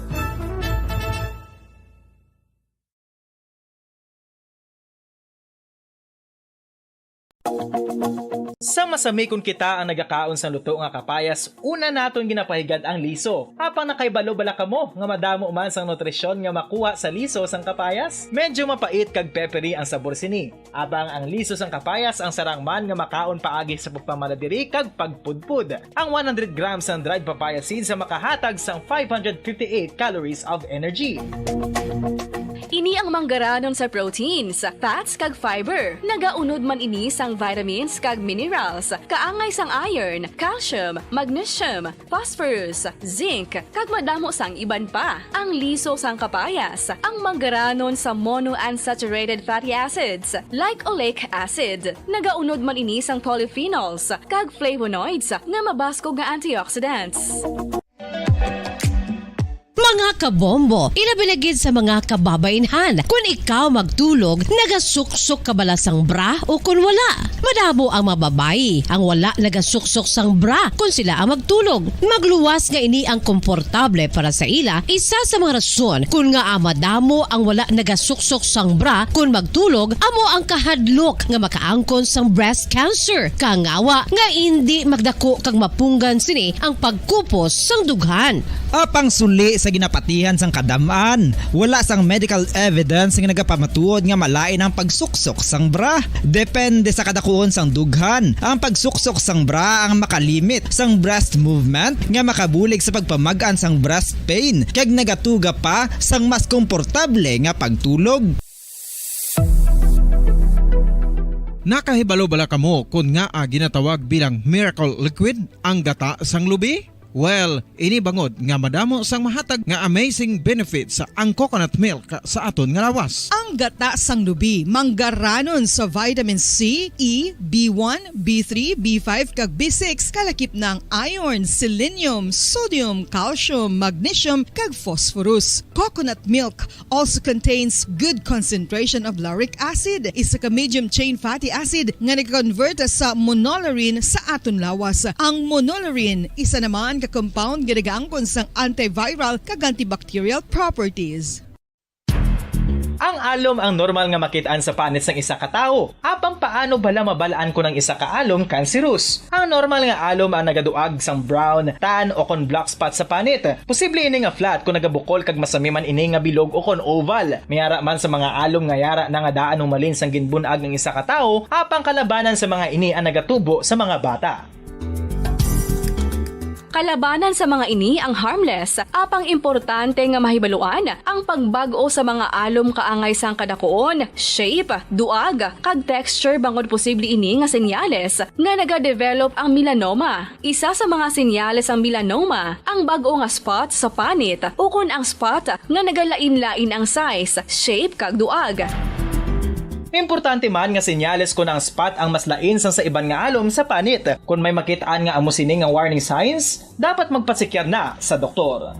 Sa masami kon kita ang nagakaon sang luto nga kapayas, una naton ginapahigad ang liso. Apang nakahibalo bala kamo nga madamo man sang nutrisyon nga makuha sa liso sang kapayas? Medyo mapait kag peppery ang sabor sini. Apang ang liso sang kapayas ang sarang man nga makaon paagi sa pagpamanadiri kag pagpudpod. Ang one hundred grams sang dried papaya seeds ang makahatag sang five hundred fifty-eight calories of energy. Ini ang manggaranon sa proteins, fats, kag fiber. Nagaunod man ini sang vitamins kag minerals, kaangay sang iron, calcium, magnesium, phosphorus, zinc, kag madamo sang iban pa. Ang liso sang kapayas, ang manggaranon sa monounsaturated fatty acids, like oleic acid. Nagaunod man ini sang polyphenols kag flavonoids nga mabaskog nga antioxidants. Mga kabombo, ilabi na gid sa mga kababainhan, kun ikaw magtulog, nagasuksok ka bala sang bra o kun wala? Madamo ang mga babayi ang wala nagasuksok sang bra kun sila ang magtulog. Magluwas nga ini ang komportable para sa ila, isa sa mga rason kun ngaa madamo ang wala nagasuksok sang bra kun magtulog amo ang kahadlok nga makaangkon sang breast cancer, kangawa nga indi magdako kag mapunggan sini ang pagkupos sang dughan. Apang suli sa ginapatihan sang kadam-an, wala sang medical evidence nga nagapamatuod nga malain ang pagsuksok sang bra. Depende sa kadakuon sang dughan, ang pagsuksok sang bra ang makalimit sang breast movement nga makabulig sa pagpamag-an sang breast pain kag nagatuga pa sang mas komportable nga pagtulog. Nakahibalo bala kamo kon ngaa ginatawag bilang miracle liquid ang gata sang lubi? Well, ini bangod nga madamo sang mahatag nga amazing benefits ang coconut milk sa aton nga lawas. Ang gata sang lubi manggaranon sa vitamin C, E, B one, B three, B five, kag B six, kalakip na ang iron, selenium, sodium, calcium, magnesium, kag phosphorus. Coconut milk also contains good concentration of lauric acid, isa ka medium chain fatty acid nga nag-convert sa monolaurin sa aton lawas. Ang monolaurin, isa naman ka compound nga nagaangkon sang antiviral kag antibacterial properties. Ang alom ang normal nga makit-an sa panit sang isa ka tawo. Apang paano bala mabal-an kon ang isa ka alom cancerous? Ang normal nga alom ang nagaduag sang brown, tan, o kon black spot sa panit. Posible ini nga flat kon nagabukol kag masami man ini nga bilog o kon oval. May ara man sa mga alom nga yara na nga daan humalin sang ginbun-ag ang isa ka tawo, apang kalabanan sa mga ini ang nagatubo sa mga bata. Kalabanan sa mga ini ang harmless, apang importante nga mahibaluan ang pagbag-o sa mga alom kaangay sang kadakuon, shape, duag, kag texture bangod posible ini nga senyales nga nagadevelop ang melanoma. Isa sa mga senyales sang melanoma ang bag-o nga spot sa panit ukon ang spot nga nagalain-lain ang size, shape, kag duag. Importante man nga senyales kon ang spot ang mas lain sang sa iban nga alom sa panit. Kon may makit-an nga amo sini nga warning signs, dapat magpasekyar na sa doktor.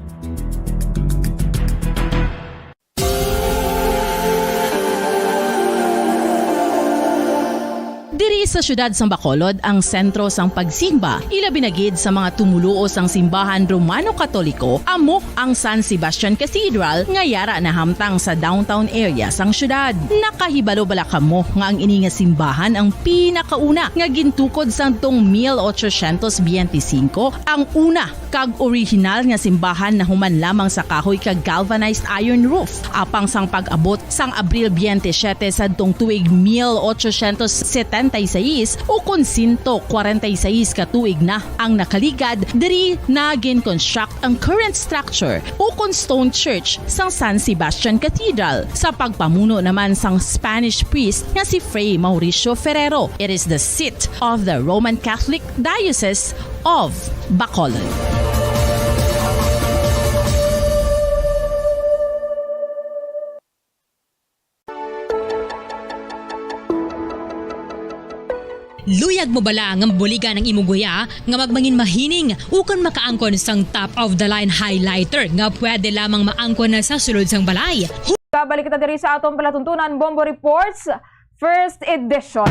Diri Sa siyudad sang Bacolod ang sentro sang pagsimba, ilabi na gid sa mga tumoluo sang simbahan Romano-Katoliko, amo ang San Sebastian Cathedral nga yara nahamtang sa downtown area sang siyudad. Nakahibalo bala kamo nga ang ini nga simbahan ang pinakauna nga gintukod sang tong mil ochocientos biyente singko, ang una kag orihinal nga simbahan nahuman lamang sa kahoy kag galvanized iron roof. Apang sang pag-abot sang Abril biyente siyete sadtong tuig mil ochocientos setenta y seis, ukon sento kwarenta y seis ka tuig na ang nakaligad, diri na gin-construct ang current structure ukon stone church sang San Sebastian Cathedral sa pagpamuno naman sang Spanish priest nga si Fray Mauricio Ferrero. It is the seat of the Roman Catholic Diocese of Bacolod. Luyag mo bala nga mabuligan ang imo guya nga magmangin mahining ukon makaangkon sang top of the line highlighter nga pwede lamang maangkon na sa sulod sang balay? Kabalik kita diri sa atong palatuntunan, Bombo Reports, first edition.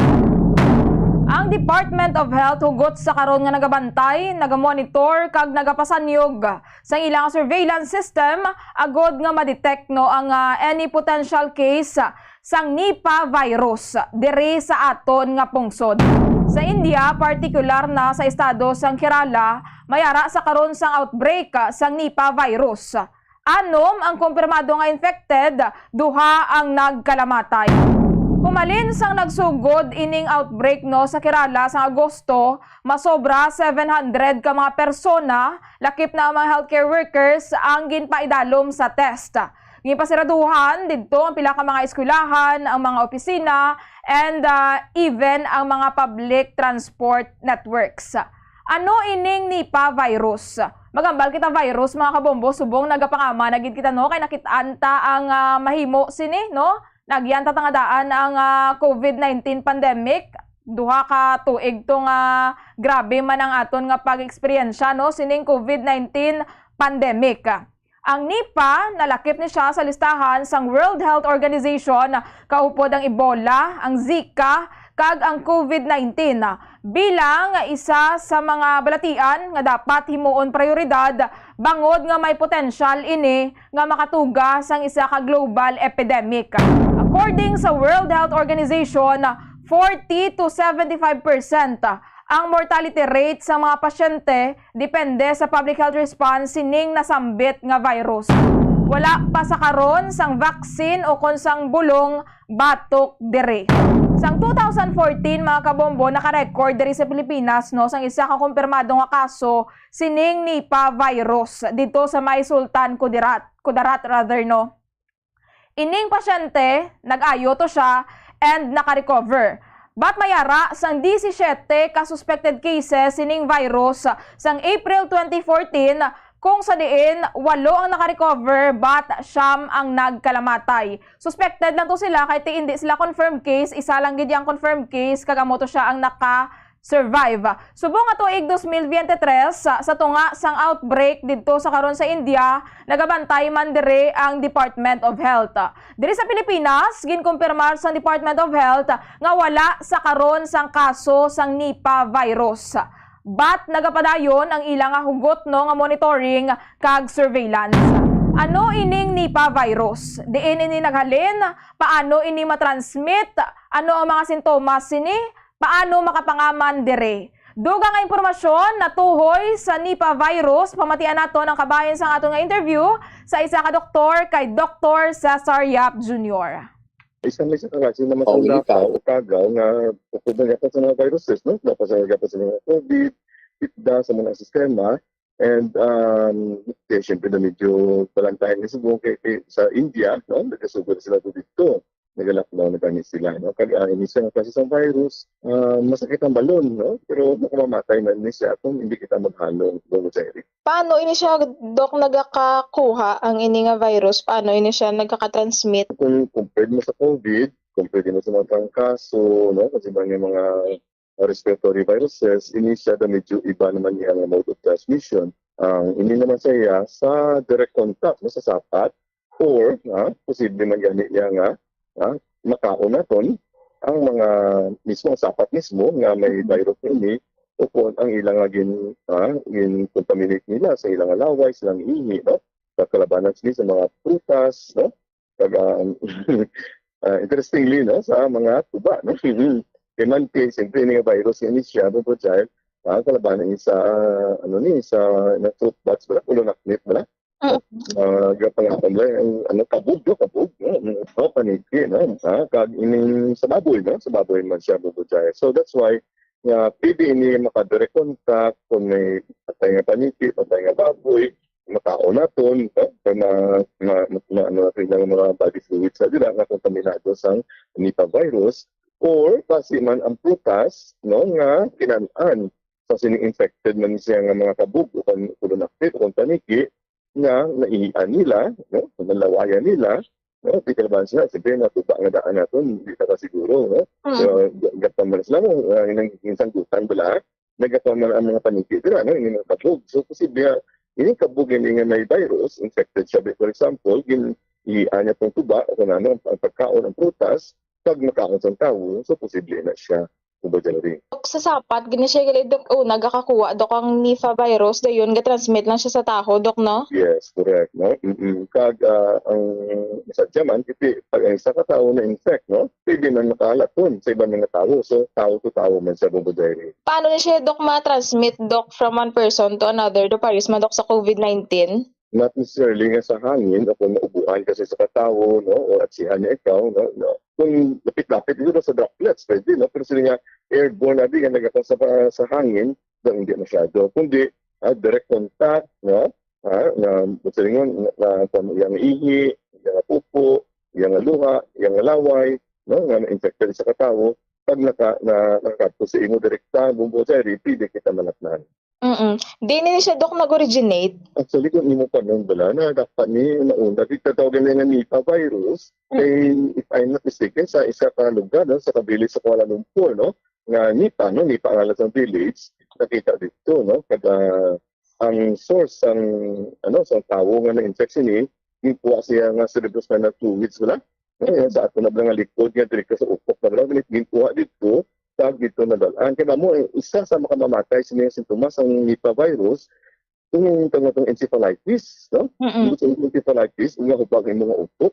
Ang Department of Health hugot sa karon nga nagabantay, nagamonitor, kag nagapasanyog sa ilang surveillance system agod nga ma-detect, no, ang, ah, any potential case sang Nipah virus diri sa aton nga pungsod. Sa India, partikular na sa estado sang Kerala, may ara sa karon sang outbreak, ah, sang Nipah virus. Anom ang kumpirmado nga infected, duha ang nagkalamatay. Kumalin sang nagsugod ining outbreak, no, sa Kerala sa Agosto, masobra seven hundred ka mga persona, lakip na ang mga healthcare workers, ang ginpaidalom sa test. Ginpasiraduhan didto ang pila ka mga eskwelahan, ang mga opisina, and, ah, even ang mga public transport networks. Ano ining Nipah virus? Magambal kita virus, mga kabombo, subong nagapangama na gid kita, no, kay nakit-an ta ang, ah, mahimo sini, no? Naagian ta ta nga daan ang, ah, covid nineteen pandemic. Duha ka tuig to nga grabe man ang aton nga pag-eksperyensya, no, sining covid nineteen pandemic. Ang Nipah, nalakip ni siya sa listahan sang World Health Organization, kaupod ang Ebola, ang Zika, kag ang covid nineteen, bilang isa sa mga balatian nga dapat himuon prayoridad, bangod nga may potensyal ini nga makatuga sang isa ka global epidemic. According sa World Health Organization, forty to seventy-five percent ang mortality rate sa mga pasyente depende sa public health response sining nasambit nga virus. Wala pa sa karon sang vaccine o kon sang bulong batok diri. Sang two thousand fourteen, mga kabombo, naka-record diri sa Pilipinas, no, sang isa ka kumpirmado nga kaso sining Nipah virus didto sa may Sultan Kudirat, Kudarat rather, no. Ining pasyente, nag-ayo to siya and naka-recover. But may ara sang disisiete ka suspected cases sining virus sang April twenty fourteen, kung sa diin walo ang naka-recover but siyam ang nagkalamatay. Suspected lang to sila kay ti indi sila confirmed case, isa lang gid ang confirmed case kag amo to siya ang naka survive. Subong nga tuig dos mil biyente tres, sa, sa tunga sang outbreak didto sa karon sa India, nagabantay man diri ang Department of Health. Diri sa Pilipinas, ginkumpirmar sang Department of Health nga wala sa karon sang kaso sang Nipah virus. But nagapadayon ang ila nga hugot, no, nga monitoring kag surveillance. Ano ining Nipah virus? Diin ini naghalin? Paano ini matransmit? Ano ang mga sintomas sini? Paano makapangaman diri? Dugang nga impormasyon natuhoy sa Nipah virus, pamatian naton ang kabahin sang aton nga interview sa isa ka doktor, kay Doktor Cesar Yap Junior. Isa na siya ka klase naman sa Pauli ka. Tao o kagaw nga kukuban dapat sa mga viruses, no? Dapat sa, dapat sa mga covid, itda sa mga sistema. And, um, eh, siyempre na medyo balantayan ni subong kay, kay sa India, no? Nagasugod sila to dito. Nag-lockdown na gani sila, no? Kag, ah, ini siya nga klase sang virus, ah, masakit ang balon, no? Pero makamamatay man ni siya kung hindi kita maghalong, Doc Jerry. Paano ini siya, Doc, nagakakuha ang ini nga virus? Paano ini siya nagkakatransmit? Kung compared mo sa covid, compared mo sa mga trangkaso, no? Kasi ba yung mga respiratory viruses, ini siya na medyo iba naman niya nga mode of transmission. Ang ini naman sa iya sa direct contact, no, sa sapat, or, ah, posible man gani niya nga, ah, makaon naton, ang mga mismo, ang sapat mismo nga may virus ini, o kung ang ilang nga gin, ah, gin-contaminate nila sa ilang laway, sa ilang ihi, no? Sa kalabanan sini sa mga prutas, no? Kag, um, ah, interestingly, no, sa mga tuba, no? Kay manti, siyempre, ini nga virus ini siya, Bubujay, ah, kalabanan ini sa, ah, ano ni, sa, na fruit bats, bala, ulo naknit, bala? Mm. Ah, gapangatamlay ang, ano, kabog, no? Kabog, no? Ang, oh, paniki, no? Ah, kag ining sa baboy, no? Sa baboy man siya, Bubujay. So, that's why, nga, pwede ini maka-direct contact kung may patay nga paniki, patay nga baboy, makaon naton, no? Kay ma-, ma-, ma-, ano natin ang mga body fluids na dira nga kontaminado sang Nipah virus, or basi man ang prutas, no, nga kinan-an sa sining infected man siya nga mga kabog o kan-, ulo naknit o kung paniki, nga naihian nila, no, nalawayan nila, no, di kalabanan sila, siyempre, natuba nga daan naton, di ta kasiguro, no? Mm. So, ga-, gapang man sila, no, ah, inang, inang sanggutan bala, nagapang man ang mga paniki dira, no, ini mga kabog. So, posible nga, ini kabog ini nga may virus, infected siya, for example, gin-, ihian niya tong tuba, o kung ano, ang pagkaon, ang prutas, kag makaon sang tawo, so, posible na siya, Bubujay. Sa sapat, gani siya gali, Dok, o nagakakuha, Dok, ang Nipah virus, dayon ga-transmit lang siya sa tawo, Dok, no? Yes, correct, no? Mm-mm. Kag, ah, ang sadya man, kiti, pag ang isa ka tawo na-infect, no? Pwede man makahalaton sa iban mga tawo. So, tawo to tawo man siya, Bubujay. Paano ni siya, Dok, ma-transmit, Dok, from one person to another, to paris man, Dok, sa covid nineteen? Not necessarily nga sa hangin o kung naubuan kasi sa katawo, no? O atsihan niya ikaw, no? No? Kung lapit-lapit, siguro sa droplets, pwede, no? Pero sila nga airborne na di, nga nagkataw sa, sa hangin, daw hindi masyado. Kundi, ah, direct contact, no? Ah, na, gusto rin yun, na, na, kung iyang ihi, iyang pupo, iyang luha, iyang laway, no? Nga na-infected sa katawo, pag naka, na, nakakadto sa imo direkta, Bubujay, pwede kita manatnan. Mm. Di ni siya, Dok, nag-originate? Actually, kung imo pa nun bala, na dapat ni nauna, di tatawagan niya nga Nipah virus. Mm. Kay, if I'm not mistaken, sa isa ka lugar, no, sa ka-village sa Kuala Lumpur, no, nga Nipah, no, Nipah ang ngalan sa village, nakita dito, no, kada ang source, ang, ano, sa tawo nga na-infect sini, ginkuha siya nga cerebrospinal fluids, wala? Ngayon, sa ato na bala nga likod nga diri ka sa upok na bala, ginkuha dito, tag dito na dal-an. Kaya mo, eh, isa sa makamamatay sa mga sintomas ang Nipah virus, itong, itong, itong encephalitis, no? Mm-mm. Itong encephalitis, nga hubag ang mga utok,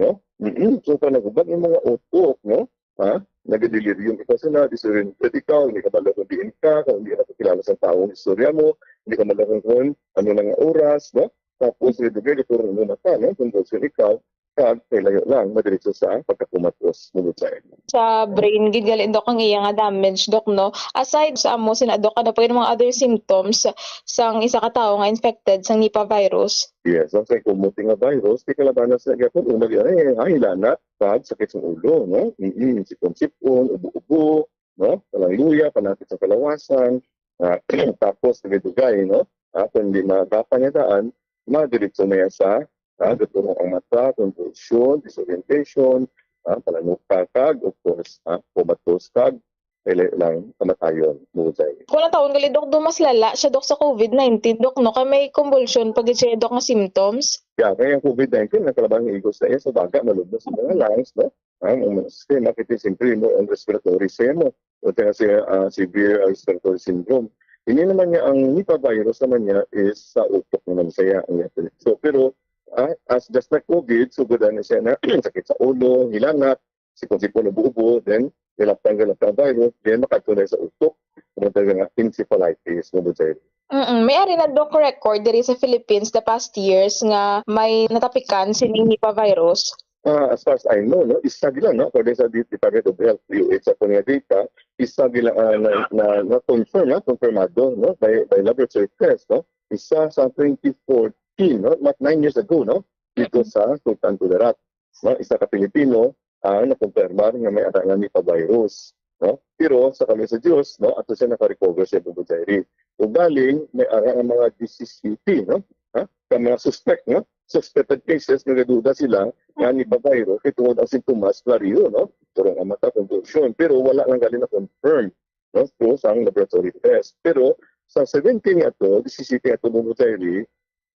no? Mm-mm. So, pag naghubag ang mga utok, no? Ha? Nagadelirium ikaw sila, disoriented ikaw, hindi ka balo kung diin ka, kung hindi ka nakakilala sa taong istorya mo, hindi ka balo kung ano na nga oras, no? Tapos, may dugay, di ko rin mata, no? Kung gusto ikaw, kag kay layo lang, madiretso sa pagkakumatos, Bubujay. Sa brain, gid gali, Dok, ang iya nga damage, Dok, no? Aside sa amo, sina, Dok, ano pa yung mga other symptoms sang isa ka tawo nga infected sang Nipah virus? Yes, ang sa kumuti nga virus, di kalabanan sa gapon, una di ay, ay, lanat, kag sakit sa ulo, no? Mm, sipon-sipon, ubo-ubo, no? Walang luya, panakit sa kalawasan, ah, tapos dugay-dugay, no? Ah, kung di magapan niya daan, madiretso na yan sa, ah, gaturong ang mata, confusion, disorientation, ah, palanukakag, of course, ah, comatose kag, pwede lang kamatayon, Bubujay. Kung ang taon gali, Dok, do mas lala siya, Dok, sa covid nineteen, Dok, no? Kay may convulsion pa gid siya, Dok, nga symptoms. Yeah, kaya ang covid nineteen, nagkalabang igos na iya sa baga, malubos sa mga lungs, no? Ang, ang sistema, kita siyempre mo ang respiratory system mo. O kaya si, ah, severe respiratory syndrome. Ini naman niya, ang Nipah virus naman niya is sa utok naman siya ang epidemic. So, pero, ah, as just like covid, sugod na siya na sakit sa ulo, hilanat, sipon-sipon, ubo-ubo, then galaptang-galaptang virus, then makadto na sa utok, kung talaga nga encephalitis, Bubujay. Mm, may ari na, Dok, record diri sa Philippines the past years nga may natapikan sining Nipah virus? Ah, as far as I know, no, isa gila, no, according sa Department of Health, D O H, sa akon nga data, isa gila, ah, na, na, na confirm, na konfirmado, no, by, by laboratory test, no, isa sa twenty fourteen, no, not nine years ago, no, dito sa Sultan Kudarat, no, isa ka Pilipino ang nakumpirmar nga may ara nga Nipah virus, no? Pero sa kaluoy sa Dios, no, ato siya naka-recover siya, Bubujay. Ugaling may ara nga mga disisiyete, no? Ha? Ka mga suspect, no? Suspected cases, nagaduda sila nga Nipah virus kay tungod ang sintomas klaro, no? Turong ang mata, convulsion, pero wala lang gali na confirm, no? Through sang laboratory test. Pero sa seventeen nga to, disisiyete nga to, Bubujay,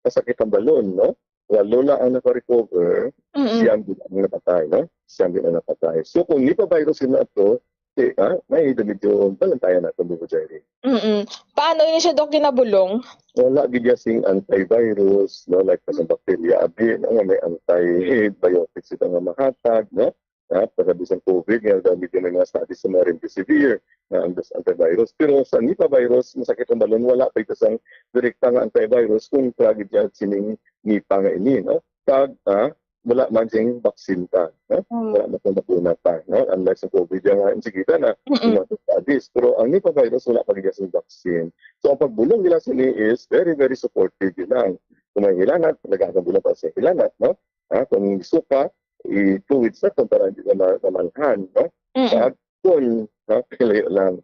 kasakit ang balon, no? Walo lang ang naka-recover, Mm-mm. siya ang bigla nga napatay, no? Siya ang napatay. So kung Nipah virus yun na to, eh, ah, may medyo balantayan na itong Bubo Jerry. Mm-mm. Paano yun siya, Dok, ginabulong? Wala gid siya sing antivirus, no, like sa bacteria abi, no, nga may antibiotics ito nga mahatag, no? Ha, pagka bisan COVID nga gamit yung mga studies sa mga remdesivir na ang das antivirus. Pero sa Nipah virus, masakit ang balon, wala pa ito sang direkta nga antivirus kung tragedy sining Nipah nga ini, no? Pag, ah, wala man sing vaccine ka, no? Mm. Wala man sing bakuna pa, no? Unlike sa COVID nga insigida na Mm-mm. yung mga studies. Pero ang Nipah virus, wala pa gid sing vaccine. So ang pagbulong nila sini is very, very supportive yun lang. Kung may hilanat, nagkakabulan pa sa hilanat, no? Ha, kung suka, i-two weeks na kung para hindi na ma- mamalhan, no? Mm-mm. At kung, ha, kailayo lang,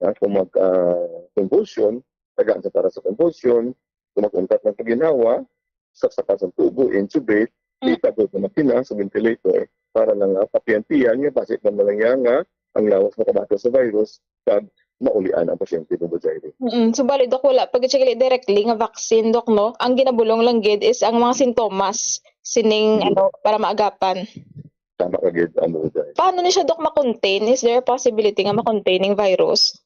ha, kung mag ah, convulsion, tagaan sa para sa convulsion, kung mag-untat ng pagginhawa, saksakan sa tubo, intubate, Mm. itago sa makina, sa ventilator, para lang nga papiyantiyan nga basi man lang yan nga ang lawas makabato sa virus kag maulian ang pasyente, Bubo Jerry. Mm, so bali, Dok, wala pa gid siya gali directly nga vaccine, Dok, no? Ang ginabulong lang gid is ang mga sintomas sining, Mm. ano, para maagapan. Tama ka gid, ang Bubo Jerry. Paano ni siya, Dok, ma-contain? Is there a possibility nga ma-contain ning virus?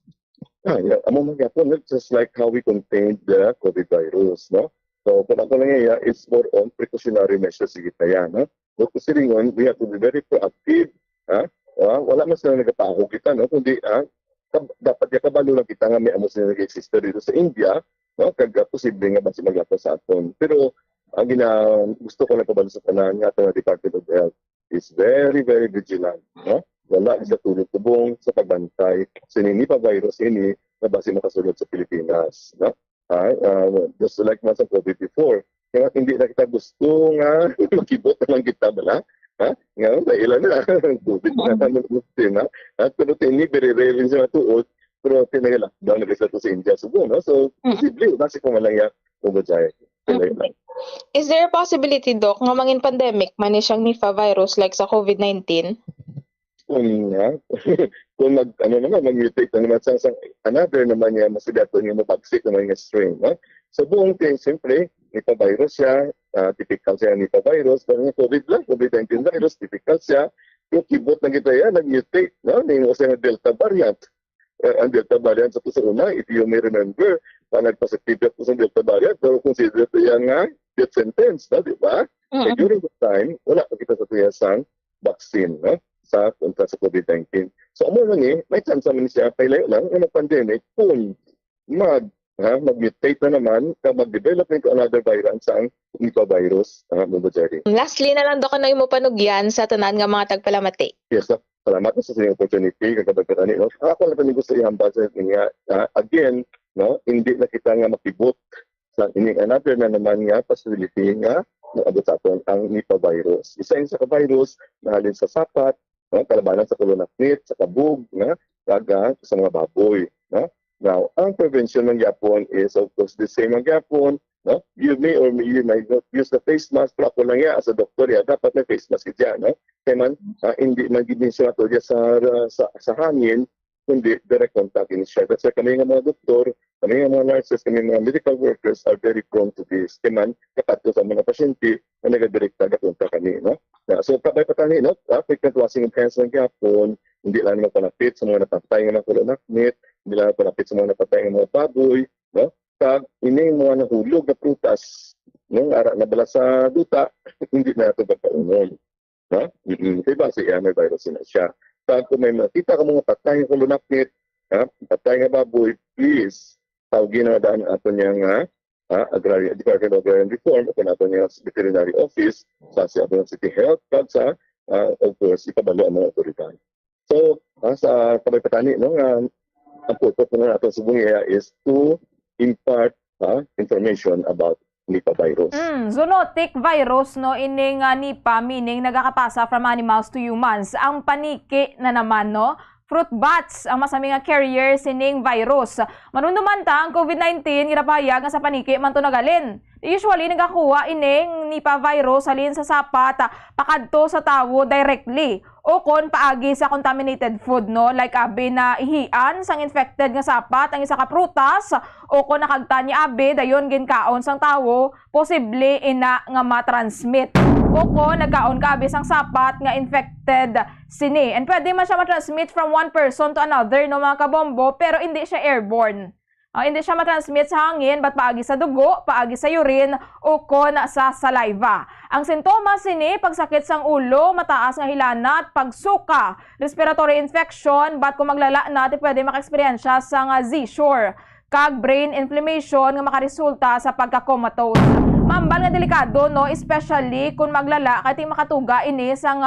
Ah, yeah. Amo man gyapon, no? Just like how we contained the COVID virus, no? So, kung ako lang iya, it's more on precautionary measures, sige na yan, no? So, kung silingon, we have to be very proactive, ha? Ah, wala man sila nagapahog kita, no? Kundi, ah, kab- dapat ya kabalo lang kita nga may amo sila nag-exist dito sa India, no? Kag ah, posible nga basi maglapas sa aton. Pero ang gina gusto ko lang pabalo sa tanan nga ato nga Department of Health is very, very vigilant, no? Wala sa tulog tubong sa pagbantay sa Nipah virus ini nga basi makasulod sa Pilipinas, no? Ha? Ah, just like man sa COVID before. Kaya hindi na kita gusto nga makibot na lang kita bala. Ha? Nga, may ilan na. COVID na tayo ng sistema. At pero tini, very rare sa mga tuod. Pero tinagala, down na sa to sa India, Cebu, no? So, Mm. posible, basi ko man lang yan, Bubo Jerry. Kaya Okay. Is there a possibility, Doc, nga mangin pandemic man ni siyang Nipah virus like sa COVID nineteen? Kung, ha? Kung mag, ano naman, mag-mutate na naman sa, sa another naman niya, mas dato niya mabagsik naman nga strain, no? So, buong thing, siyempre, Nipah virus siya, ah, typical siya Nipah virus, pero yung COVID lang, COVID nineteen virus, typical siya. Yung kibot na kita yan, nag-mutate, no? Yung usa nga Delta variant. Eh, ang Delta variant sa, sa una, if you may remember, pa nagpa-positive ako sa Delta variant, pero consider ito yan nga death sentence, no? Di ba? Eh, Mm-mm. during that time, wala pa kita sa tuyasang vaccine, no? Sa kontra sa COVID nineteen. So, amo man ni, may chance man siya, pailayo lang, nga mag-pandemic, kung mag, ha, mag-mutate na naman, kag mag-develop into another variant sa ang Nipah virus, ha, Bubo Jerry. Lastly na lang, Doc, ano imo panugyan sa tanan nga mga tagpalamati? Yes, Doc. Salamat sa inyong opportunity, kag kabay pa tani, no? Ako lang tani gusto ihambal sa inyo nga, ah, again, no, hindi na kita nga makibot sa ining another na naman nga possibility nga maabot sa aton ang Nipah virus. Isa yung sa ka virus na halin sa sapat, no, kalabanan sa kulunaknit, sa kabug, no, kag, ah, sa mga baboy, no? Now, ang prevention man gyapon is, of course, the same man gyapon, no? You may or may, you might not use the face mask, pero ako lang ya, as a doctor ya, dapat may face mask siya, no? Kaya man, ah, hindi man gid siya ato diya sa, sa, sa hangin, kundi direct contact ini siya. That's why kami nga mga doktor, kami nga mga nurses, kami mga medical workers are very prone to this. Kaya man, kapag sa mga pasyente, na nagadirekta gapunta kami, no? Na, so, kabay pa tani, no? Ah, frequent washing of hands lang gyapon, hindi lang magpalapit sa mga napatay nga mga kulunaknit, hindi lang magpalapit sa mga napatay nga mga baboy, no? Kag ining mga nahulog na prutas, no? Ara na bala sa duta, hindi na nato pagkaunon. No? Mm-mm. Kay base iya may virus na siya. Kag kung may makita ka mga patay nga kulunaknit, ha? Patay nga baboy, please, tawgi na daan ato niya nga, ha? Agrarian, Department of Agrarian Reform, o kung ato niya sa veterinary office, sa, sa ato City Health, kag sa, ah, of course, ipabalo ang mga otoridad. So, ah, sa kabay pa tani, no, nga ang purpose na nato subong iya is to impart, ha, information about Nipah virus. Mm, zoonotic virus, no, ini nga Nipah, meaning nagakapasa from animals to humans. Ang paniki na naman, no, fruit bats ang masami nga carrier sining virus. Manumduman ta, ang COVID nineteen ginapahayag nga sa paniki man to naghalin. Usually nagakuha ining Nipah virus halin sa sapat, ah, pakadto sa tawo directly, o kon paagi sa contaminated food, no, like abi na ihian sang infected nga sapat ang isa ka prutas, o kon nakagtan niya abi dayon ginkaon sang tawo, posible ina nga ma-transmit. o kon nagkaon ka abi sang sapat nga infected sini. And pwede man siya ma-transmit from one person to another, no, mga kabombo, pero hindi siya airborne. Ah, hindi siya ma-transmit sa hangin, but paagi sa dugo, paagi sa urine, o kon sa saliva. Ang sintomas sini, pagsakit sang ulo, mataas nga hilanat, pagsuka, respiratory infection, but kung maglala na, ti pwede maka-eksperyensya sang seizure kag brain inflammation nga makaresulta sa pagka-comatose. Mambal nga delikado, no, especially kung maglala, kay ti makatuga ini sang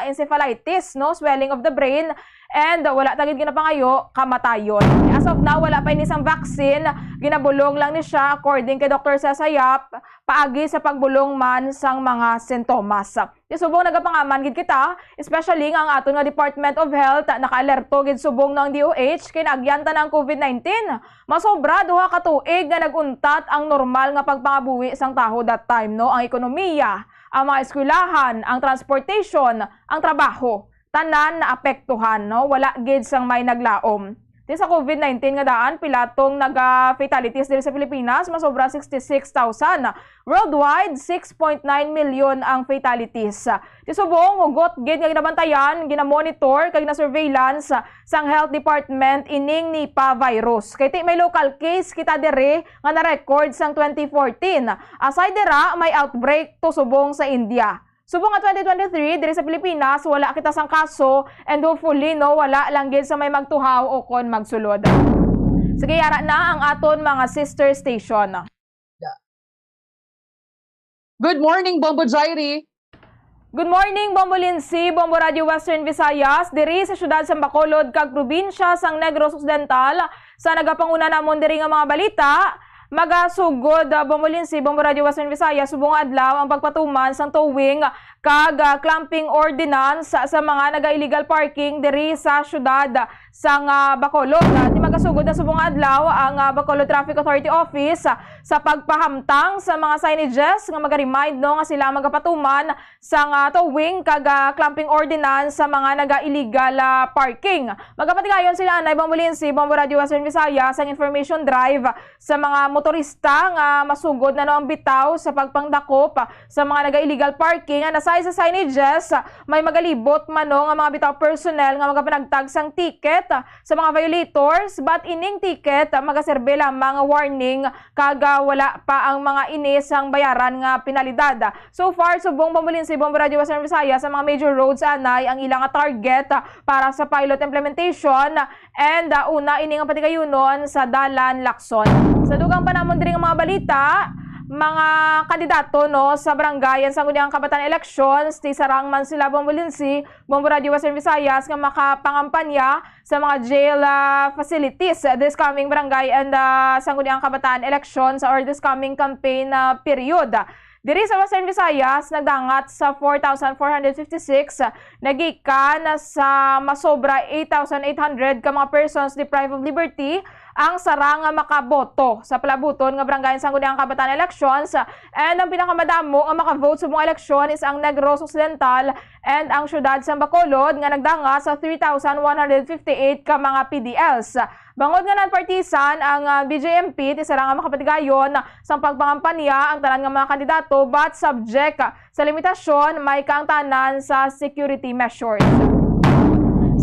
encephalitis, no, swelling of the brain, and wala ta gid ginapangayo kamatayon. As of now, wala pa ini sang vaccine. Ginabulong lang ni siya, according kay Doktor Cesar Yap, paagi sa pagbulong man sang mga sintomas. Ti subong nagapangaman gid kita, especially nga ang aton nga Department of Health nakaalerto gid subong na ang D O H kay naagyan ta na ang COVID nineteen. Masobra duha ka tuig nga nag-untat ang normal nga pagpangabuhi sang tawo that time, no? Ang ekonomiya, ang mga eskwelahan, ang transportation, ang trabaho, tanan naapektuhan, no? Wala gid sang may naglaom. Ti sa COVID nineteen nga daan, pila tong naga-fatalities diri sa Pilipinas? Masobra sixty-six thousand. Worldwide, six point nine million ang fatalities. Ti subong, hugot gid nga ginabantayan, ginamonitor, kag gina-surveillance sang Health Department ining Nipah virus. Kay ti may local case kita diri nga na-record sang twenty fourteen. Aside dira, may outbreak to subong sa India. Subong nga twenty twenty-three, diri sa Pilipinas, wala kita sang kaso, and hopefully, no, wala lang gid sa may magtuhaw o kon magsulod. Sige, yara na ang aton mga sister station. Good morning, Bombo Jairi. Good morning, Bombo Lindsay, Bombo Radio Western Visayas, diri sa siyudad sang Bacolod kag probinsya sang Negros Occidental. Sa nagapanguna namon diri nga mga balita, magasugod, ah, Bombo Lindsay, Bombo Radio Western Visayas, subong nga adlaw ang pagpatuman sang towing kag, ah, clamping ordinance sa mga naga-illegal parking diri sa siyudad sang, ah, Bacolod. Ah, ti magasugod na subong nga adlaw ang, ah, Bacolod Traffic Authority Office, ah, sa pagpahamtang sa mga signages nga maga-remind, no, nga sila ang magapatuman sang, ah, towing kag, ah, clamping ordinance sa mga naga-illegal, ah, parking. Magapatigayon sila anay, Bombo Lindsay, Bombo Radio Western Visayas, ang information drive sa mga motorista nga masugod na, no, ang bitaw sa pagpangdakop sa mga naga-illegal parking. And aside sa signages, may magalibot man, no, nga mga bitaw personnel nga magapanagtag sang ticket sa mga violators, but ining ticket magaserbe lamang nga warning kag, ah, wala pa ang mga ini sang bayaran nga penalidad. So far, subong Bombo Lindsay, Bombo Radio Western Visayas, sa mga major roads anay ang ila nga target, ah, para sa pilot implementation, and, ah, una ini nga patigayunon sa Dalan, Lacson. Sa dugang pa namon diri nga mga balita, mga kandidato, no, sa barangay and sangguniang kabataan elections, ti sarang man sila, Bombo Lindsay, Bombo Radio Western Visayas, nga makapangampanya sa mga jail, ah, facilities this coming barangay and, ah, sangguniang kabataan elections or this coming campaign, ah, period. Diri sa Western Visayas, nagdangat sa four thousand four hundred fifty-six, nagikan sa masobra eight thousand eight hundred ka mga persons deprived of liberty ang sarang nga makaboto sa palabuton nga barangay and sangguniang kabataan elections, and ang pinakamadamo nga makavote sa mga eleksyon is ang Negros Occidental and ang siyudad sang Bacolod nga nagdangat sa three thousand one hundred fifty-eight ka mga P D Ls. Bangod nga non-partisan ang, ah, B J M P, ti sarang nga makapatigayon sang pagpangampanya ang tanan nga mga kandidato, but subject sa limitasyon may kaangtanan sa security measures.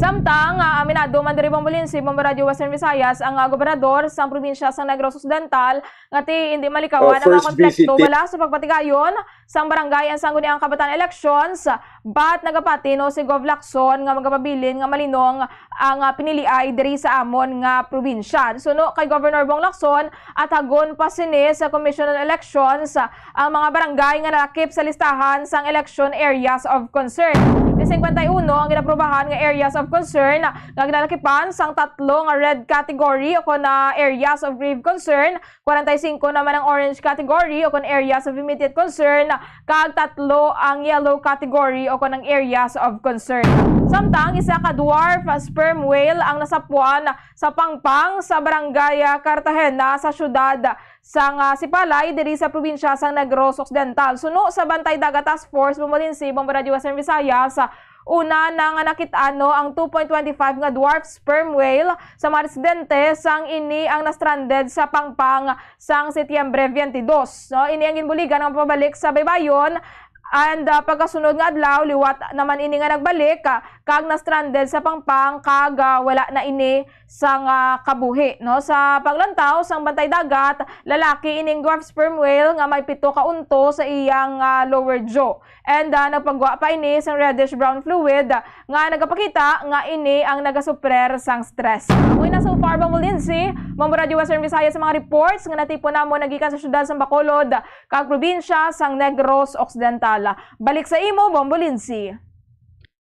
Samtang, ah, aminado man diri, Bombo Lindsay, Bombo Radio Western Visayas, ang, ah, gobernador sang probinsya sang Negros Occidental nga ti indi malikawan ang mga konflikto balas sa pagpatigayon sang barangay and sangguniang kabataan elections, but nagapati, no, si Gov Lacson nga magapabilin nga malinong ang, ah, piniliay diri sa amon nga probinsya. Suno kay Governor Bong Lacson, athagon pa sini sa Commission on Elections, ah, ang mga barangay nga nalakip sa listahan sang election areas of concern. Ti singkwenta y uno ang ginaprubahan nga areas of concern nga ginalakipan sang tatlo nga red category o kon, ah, areas of grave concern, kwarenta y singko naman ang orange category o kon areas of immediate concern, kag tatlo ang yellow category o kon ang areas of concern. Samtang isa ka dwarf sperm whale ang nasapuan sa pangpang sa barangay, ah, Cartagena sa siyudad sang, ah, Sipalay diri sa probinsya sang Negros Occidental. Suno sa Bantay Dagat Task Force, Bombo Lindsay, Bombo Radio Western Visayas, una na nga nakit-an, no, ang two point twenty five nga dwarf sperm whale sa mga residente sang ini ang na-stranded sa pangpang sang Setyembre twenty-two. No, ini ang ginbuligan nga mapabalik sa baybayon And ah, pagkasunod nga adlaw, liwat naman ini nga nagbalik ah, kag na-stranded sa Pampang kag ah, wala na ini sang ah, kabuhi, no? Sa paglantaw sang bantay dagat, lalaki ining dwarf sperm whale nga may pito ka unto sa iyang ah, lower jaw. And ah, nagpagwa pa ini sang reddish brown fluid ah, nga nagapakita nga ini ang nagasuprer sang stress. Amo na so far, Bombo Lindsay, Bombo Radyo Western Visayas, sa mga reports nga natipon namo nagikan sa siyudad sang Bacolod kag probinsya sang Negros Occidental. Balik sa imo, Bombo Lindsay.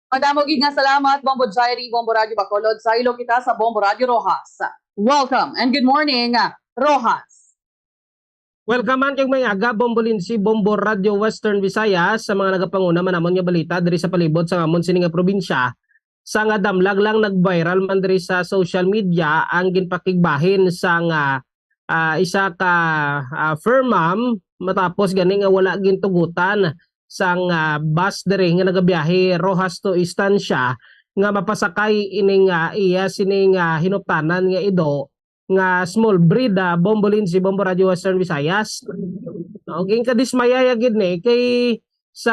Madamo gid nga salamat, Bombo Jairi, Bombo Radyo Bacolod. Sa ilo kita sa Bombo Radyo Roxas. Welcome and good morning, Roxas. Welcome man kag may aga, Bombo Lindsay, Bombo Radyo Western Visayas, sa mga nagapanguna man namon nga balita diri sa palibot sa amon sini nga probinsya. Sa nga damlag lang nag-viral man diri sa social media ang ginpakigbahin sa nga ah, isa ka ah, fur mom matapos gani nga wala gintugutan sang ah, bus diri nga nagabiyahe Roxas to Estancia nga mapasakay ining ah, iya sining ah, hinuptanan nga ido nga small breed, ah, Bombo Lindsay, Bombo Radyo Western Visayas. No, ginkadismaya ya gid ni kay sa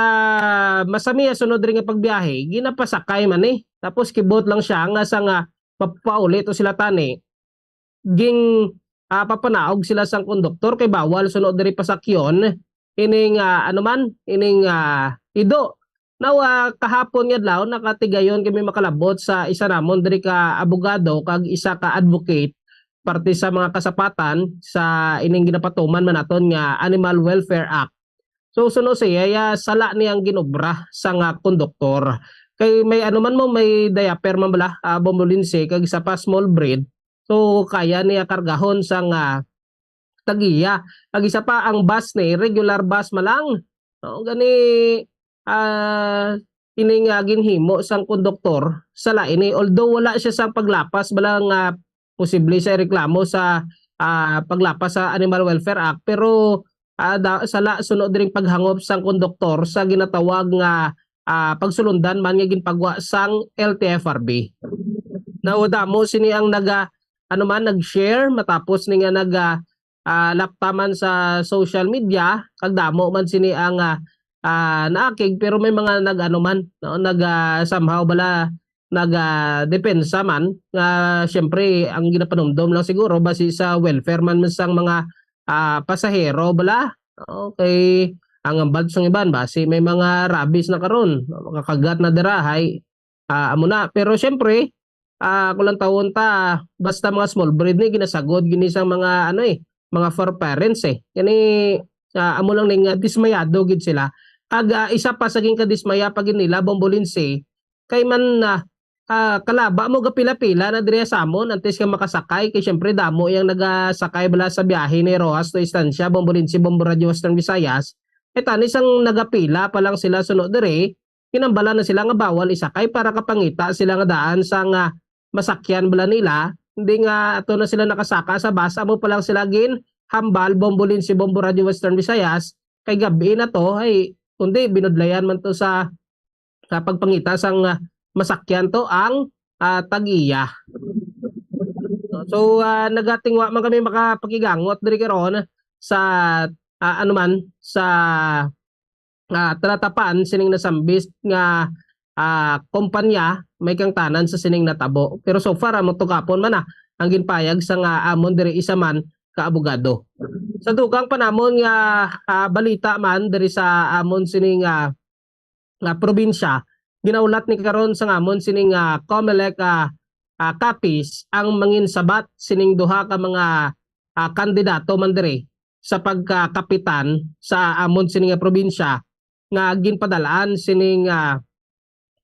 masamiya sunod rin nga pagbiyahe, ginapasakay man ni. Tapos kibot lang siya nga sa nga mapauli to sila tani, ging ah, papanaog sila sang konduktor kay bawal suno diri pasakyon ining ah, ano man, ining ah, ido. Now, ah, kahapon nga adlaw, nakatigayon kami makalabot sa isa namon diri ka abogado kag isa ka advocate parte sa mga kasapatan sa ining ginapatuman man naton nga Animal Welfare Act. So, suno siya, ya, sala ni ang ginobra sa nga konduktor. Kay may ano man mo, may diaper man bala, ah, Bombo Lindsay, kag isa pa small breed. So, kaya niya kargahon sa nga tag-iya. Kag isa pa, ang bus ni, regular bus man lang. No, gani, ah, ini nga ginhimo sang konduktor, sala ini. Although wala siya sang paglapas bala nga posible sa reklamo sa ah, paglapas sa Animal Welfare Act, pero ah, da, sala suno diring paghangop sang konduktor sa ginatawag nga ah, pagsulundan man nga ginpagwa sang L T F R B. Now, damo sini ang naga ano man nag-share matapos ni nga naga ah, lapta man sa social media, kag damo man sini ang ah, ah, naakig, pero may mga nag-ano man, no, nag ah, somehow bala nagadepensa man nga siyempre ang ginapanumdom lang siguro basi sa welfare man, man sang mga ah, pasahero bala. Okay, ang ambal sang iban basi may mga rabies na karon, makakagat na dira, hay ah, amo na. Pero siyempre ah, kulang tawon ta basta mga small breed ni ginasagod gini sang mga ano eh, mga fur parents eh. Kani ah, amo lang ning ah, dismayado gid sila. Kag ah, isa pa sa ginkadismaya pa gid nila, Bombo Lindsay, kay man na ah, kalaba mo gapila-pila na diri sa amon antes ka makasakay, kay siyempre damo yang nagasakay bala sa biyahe ni Roxas to Estancia, Bombo Lindsay, Bombo Radyo Western Visayas. Kay tani sang nagapila pa lang sila suno diri, ginambala na sila nga bawal isakay para kapangita sila nga daan sa nga masakyan bala nila. Hindi nga ato na sila nakasaka sa bus, amo pa lang sila gin hambal, Bombo Lindsay, Bombo Radyo Western Visayas, kay gabi na to, ay kundi binudlayan man to sa ah, pagpangita sang ah, masakyan to ang ah, tag-iya. So, ah, nagatingwa man kami makapakigangot diri karon sa ah, ano man, sa ah, talatapan sining nasambit nga ah, kompanya may kangtanan sa sining natabo. Pero so far, amo to gapon man na ang ginpayag sa nga amon diri isa man ka abogado. Sa dugang pa namon nga ah, balita man diri sa amon sining ah, nga probinsya, ginaulat ni karon sa ngamon sining ah, Comelec ah, ah, Capiz ang manginsabat sining duha ka mga ah, kandidato man diri sa pagkakapitan sa amon sini nga probinsya nga ginpadalaan sining ah,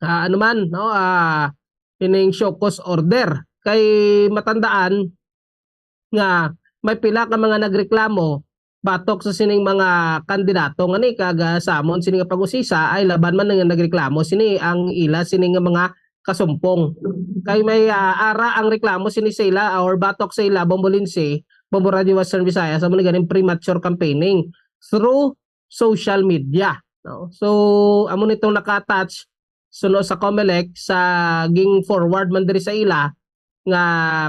ah, ano man, no, ah, ining show cause order. Kay matandaan nga may pila ka mga nagreklamo batok sa sining mga kandidato nga ni kag ah, sa amon sini nga pag-usisa ay laban man nga nagreklamo sini ang ila sini nga mga kasumpong. Kay may ah, ara ang reklamo sini sa ila or batok sa ila, Bombo Lindsay, Bombo Radyo Western Visayas, amo ni ganing premature campaigning through social media, no? So, amo nitong naka-attach suno sa Comelec sa ging forward man diri sa ila nga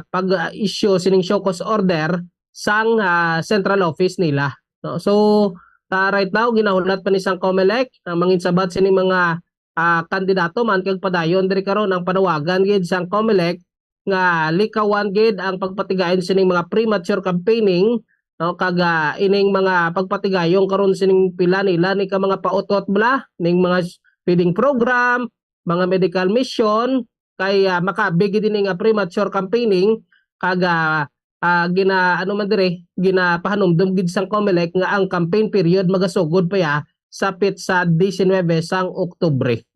pag-issue sining show cause order sang ah, central office nila, no? So, Ta right now, ginahulat pa ni sang Comelec ang manginsabat sining mga, ah, kandidato man kag padayon diri karon ang panawagan gid sang Comelec nga likawan gid ang pagpatigayon sining mga premature campaigning, no, kag, ah, ining mga pagpatigayon karon sining pila nila ni ka mga pautot bala ning mga s-, feeding program, mga medical mission, kay, ah, makabig gid ini nga premature campaigning kag, ah, ah, gina-, ano man diri, ginapahanumdom gid sang Comelec nga ang campaign period magasugod pa ya sa petsa diecinuebe sang Oktubre.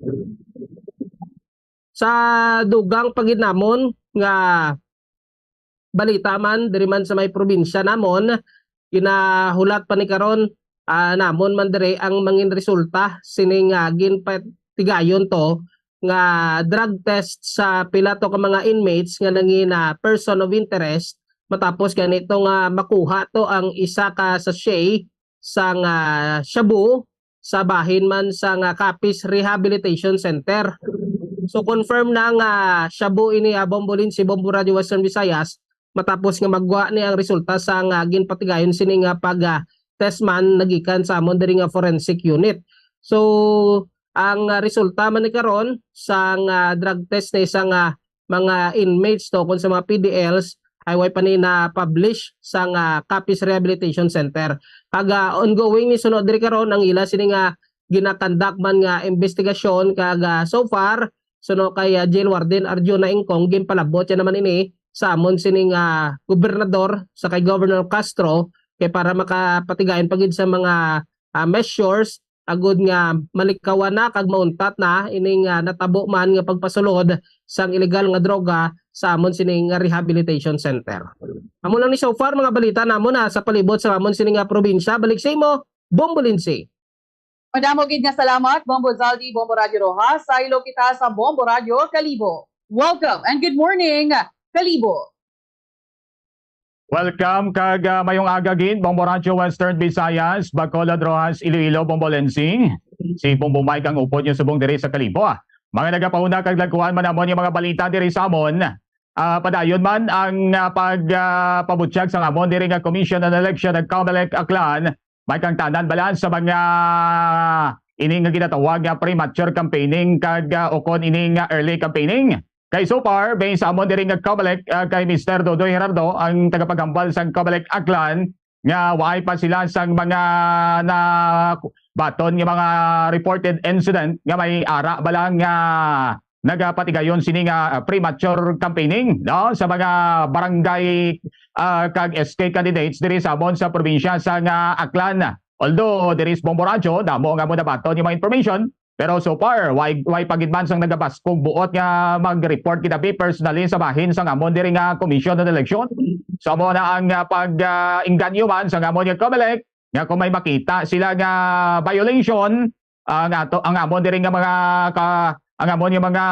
Sa dugang pa gid namon nga balita man diri man sa may probinsya namon, ginahulat pa ni karon, ah, namon man diri ang mangin resulta sining, ah, ginpatigayon to nga drug test sa pila to ka mga inmates nga nangin, ah, person of interest, matapos gani to nga makuha to ang isa ka sachet sang, ah, shabu sa bahin man sang, ah, Capiz Rehabilitation Center. So, confirm na nga shabu ini, ah, Bombo Lindsay, Bombo Radio Western Visayas, matapos nga magwa ni ang resulta sang, ah, ginpatigayon sini nga pag, ah, test man nagikan sa amon diri nga forensic unit. So, ang, ah, resulta man ni karon sang, ah, drug test ni sang, ah, mga inmates to kon sa mga P D Ls ay way pa ni na-publish sang, ah, Capiz Rehabilitation Center. Kag, ah, ongoing ni sunod diri karon ang ila sini nga ginakandak man nga investigasyon kag, ah, so far, suno kay, ah, Jail Warden Arjuna Ingkong, ginpalabot ya naman ini sa amon sining, ah, gobernador sa kay Governor Castro kay para makapatigayon pa gid sa mga, ah, measures agud nga malikawan na kag mauntat na ining, ah, natabo man nga pagpasulod sang illegal nga droga sa amon sining nga rehabilitation center. Amo lang ni so far mga balita namon, ah, sa palibot sa amon sining nga probinsya. Balik sa imo, Bombo Lindsay. Madamo gid nga salamat, Bombo Zaldi, Bombo Radyo Rojas. Saylo kita sa Bombo Radyo Kalibo. Welcome and good morning, Kalibo. Welcome kag, ah, mayong aga gid, Bombo Radyo Western Visayas, Bacolod, Roxas, Iloilo, Bombo Lensi. Si Bombo Mike ang upod niyo subong diri sa Kalibo, ah. Mga nagapahuna kag lagkuan man namon yung mga balita diri sa amon. Ah, padayon man ang, ah, pag, ah, pabutyag sang amon diri nga Commission on Election ug Comelec Aklan. May kangtanan bala sa mga ini nga ginatawag nga premature campaigning kag, ah, ukon ini nga early campaigning. Kay so far, based sa amon diri nga Comelec, ah, kay Mister Dodoy Gerardo, ang tagapaghambal sang Comelec Aklan, nga waay pa sila sang mga na baton nga mga reported incident nga may ara bala nga nagapatigayon sini nga, ah, premature campaigning, no, sa mga barangay, ah, kag S K candidates diri sa amon sa probinsya sa nga Aklan. Although diri sa Bombo Radyo, damo nga mo nabaton yung mga information, pero so far, way, way pa gid man sang nagabaskog buot nga mag-report kita bi personally sa bahin sang amon diri nga Commission on Election. So, amo na ang, ah, pag, ah, engganyo man sang amon nga Comelec nga kung may makita sila nga violation, ah, nga to, ang amon diri nga mga ka, ang amon nga mga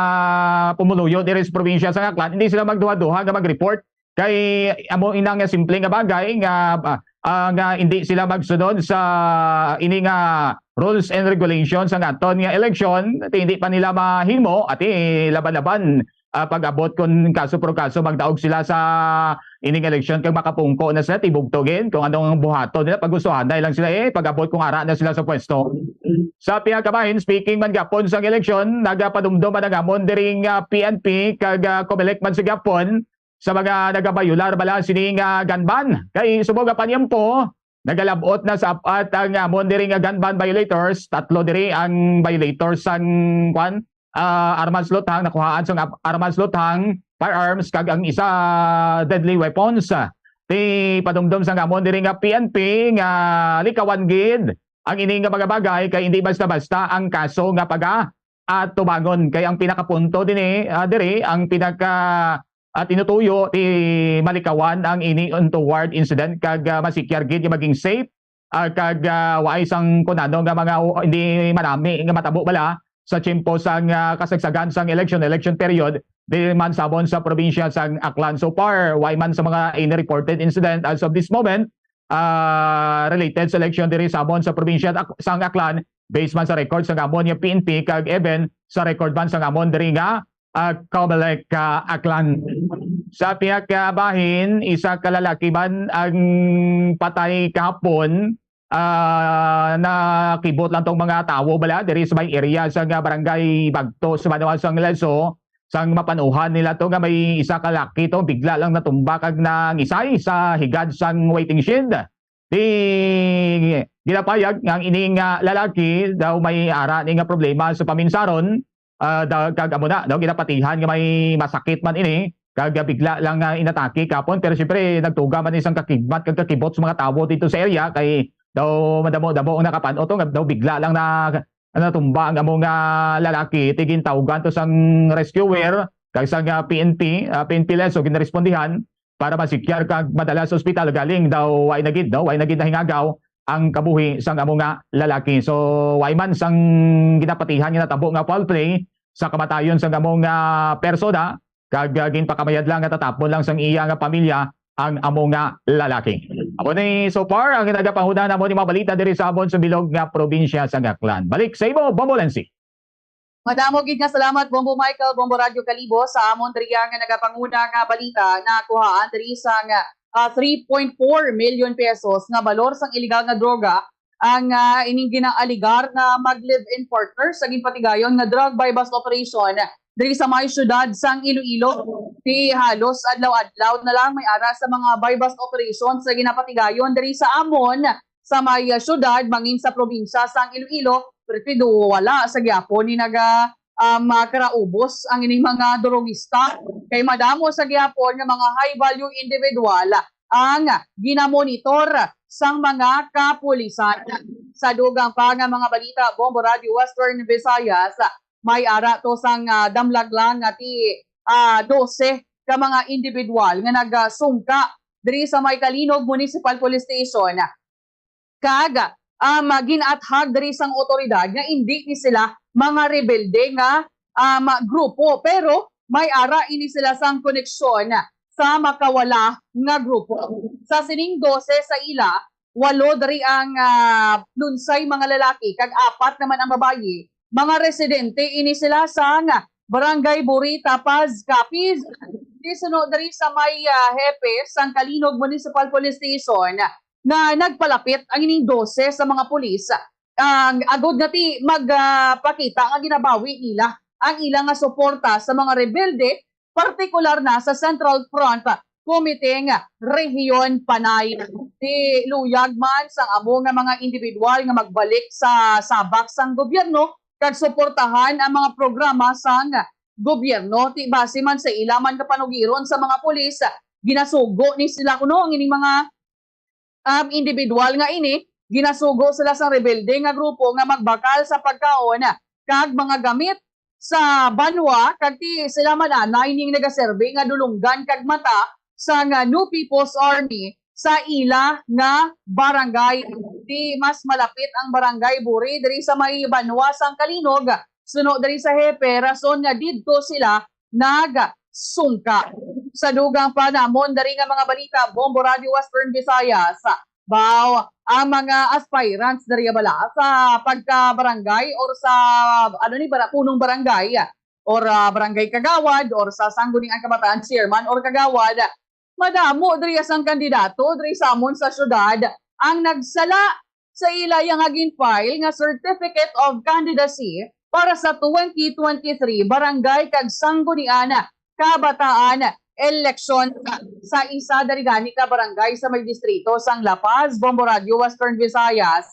pumuluyo diri sa probinsya sa Aklan, hindi sila magduha-duha nga mag-report. Kay amo ina nga simple nga bagay nga, ah, ah, nga hindi sila magsunod sa ini nga rules and regulations sa aton nga eleksyon, ti hindi pa nila mahimo, ati laban-laban, ah, pag-abot kon kaso pro kaso magdaog sila sa ining eleksyon kag makapungko na sila, tibugto gid kung anong buhaton nila, pagustuhanay lang sila, eh, pag-abot kung ara na sila sa pwesto. Sa pihak kabahin, speaking man gapon sang eleksyon, nagapadumdom man ang amon diri nga P N P kag, ah, Comelec man sa gapon sa mga nagabayular bala sini nga gun ban. Kay subong nga panyampo, nagalabot na sa apat ang amon diri nga gun ban violators, tatlo diri ang violators sang, kwan, ah, armas luthang, nakuhaan sang ap-, armas luthang, firearms, kag ang isa deadly weapons. Ti padumdom sang amon diri nga P N P nga likawan gid ang ini nga mga bagay kay hindi basta-basta ang kaso nga paga at tubangon. Kay ang pinakapunto dini, ah, diri, ang pinaka, ah, tinutuyo ti malikawan ang ini untoward incident kag, ah, masikyar gid nga maging safe, ah, kag, ah, waay sang kunano nga mga u-, hindi manami nga matabo bala sa tiyempo sang, ah, kasagsagan sang election, election period, diri man sabon sa probinsya sang Aklan. So far, way man sa mga any reported incident as of this moment, ah, related sa election diri sa amon sa probinsya ak-, sang Aklan, based man sa record sang amon nga P N P kag even sa record man sang amon diri nga, ah, Comelec, ah, Aklan. Sa pihak, ah, bahin, isa ka lalaki man ang patay kahapon ah, nakibot lang tong mga tawo bala diri sa may area sa nga barangay Bagto sa Banwa sang Lezo, sang mapanuhan nila to nga may isa ka laki to bigla lang natumba kag nangisay sa higad sang waiting shed. Di ginapayag nga ang ining, ah, lalaki daw may ara ni nga problema sa paminsaron, ah, da-, kag amo na, no, ginapatihan nga may masakit man ini, kag bigla lang nga inatake kapon. Pero siyempre, nagtuga man isang kakigmat kag kakibot sa mga tawo dito sa area, kay daw madamo-damo ang nakapan-o to, nga daw bigla lang na, natumba ang amo nga lalaki. Ti gintawgan to sang rescuer, kag sang, ah, P N P, ah, P N P Lezo, ginarespondihan para masikyar kag madala sa ospital. Galing daw, way na gid, no? Way na gid nahingagaw ang kabuhi sang amo nga lalaki. So, way man sang ginapatihan nga natabo nga foul play sa kamatayon sang amo nga persona, kag, ah, ginpakamayad lang nga tatapon lang sang iya nga pamilya ang amo nga lalaki. Amo ni so far ang nagapanguna namo ni mga balita diri sa amon sa bilog nga probinsya sa Aklan. Balik sa imo, Bombo Lensi. Madamo gid nga salamat, Bombo Michael, Bombo Radyo Kalibo, sa amon diriya nga nagapanguna nga balita. Nakuhaan diri sang, ah, three point four million pesos nga balor sang iligal nga droga ang, ah, ining ginaaligar na mag-live-in partner sa ginpatigayon nga drug buy-bust operation diri sa may siyudad sang Iloilo. Di halos adlaw-adlaw na lang may ara sa mga buy-bust operation sa ginapatigayon diri sa amon sa may, ah, siyudad, mangin sa probinsya sang Iloilo, pero ti do wala sa gyapon ni naga, um, ah, karaubos ang ining mga durogista. Kay madamo sa gyapon nga mga high value individual ang ginamonitor sang mga kapulisan. Sa dugang pa nga mga balita, Bombo Radio Western Visayas, may ara to sang, ah, damlag lang nga ti, ah, dose ka mga individual nga nagasungka diri sa may Calinog Municipal Police Station. Kag, um, ginathag diri sang otoridad nga indi ni sila mga rebelde nga, um, grupo, pero may ara ini sila sang koneksyon sa makawala nga grupo. Sa sining dose sa ila, walo diri ang, ah, lunsay mga lalaki kag apat naman ang babayi. Mga residente ini sila sang Barangay Buri, Tapaz, Capiz. Di suno diri sa may, ah, hepe sang Calinog Municipal Police Station nga nagpalapit ang ining dose sa mga pulis, ang agod nga ti mag, ah, pakita nga ginabawi nila ang ila nga suporta sa mga rebelde, partikular na sa Central Front Committee nga Rehiyon Panay. Ti luyag man sang amo nga mga individual nga magbalik sa sabak sang gobyerno kag suportahan ang mga programa sang gobyerno. Ti base man sa ila man nga panugiron sa mga pulis, ginasugo ni sila kuno ang ining mga, um, individual nga ini, ginasugo sila sang rebelde nga grupo nga magbakal sa pagkaon kag mga gamit sa banwa, kag ti sila man anay ning nagaserbi nga dulonggan kag mata sang, ah, New People's Army sa ila nga barangay. Ti mas malapit ang Barangay Buri diri sa may banwa sang Calinog, suno diri sa hepe, rason nga didto sila nagsungka. Sa dugang pa namon diri nga mga balita, Bombo Radio Western Visayas, baw, ang mga aspirants diri bala sa pagka-barangay or sa, ano ni, bara-, punong barangay or, ah, barangay kagawad or sa Sangguniang Kabataan chairman or kagawad, madamo diri sang kandidato diri sa amon sa syudad ang nagsala sa ila iya nga gin-file nga Certificate of Candidacy para sa twenty twenty-three Barangay kag Sanggunian Kabataan Eleksyon sa isa diri gani ka barangay sa may distrito sang La Paz, Bombo Radio Western Visayas,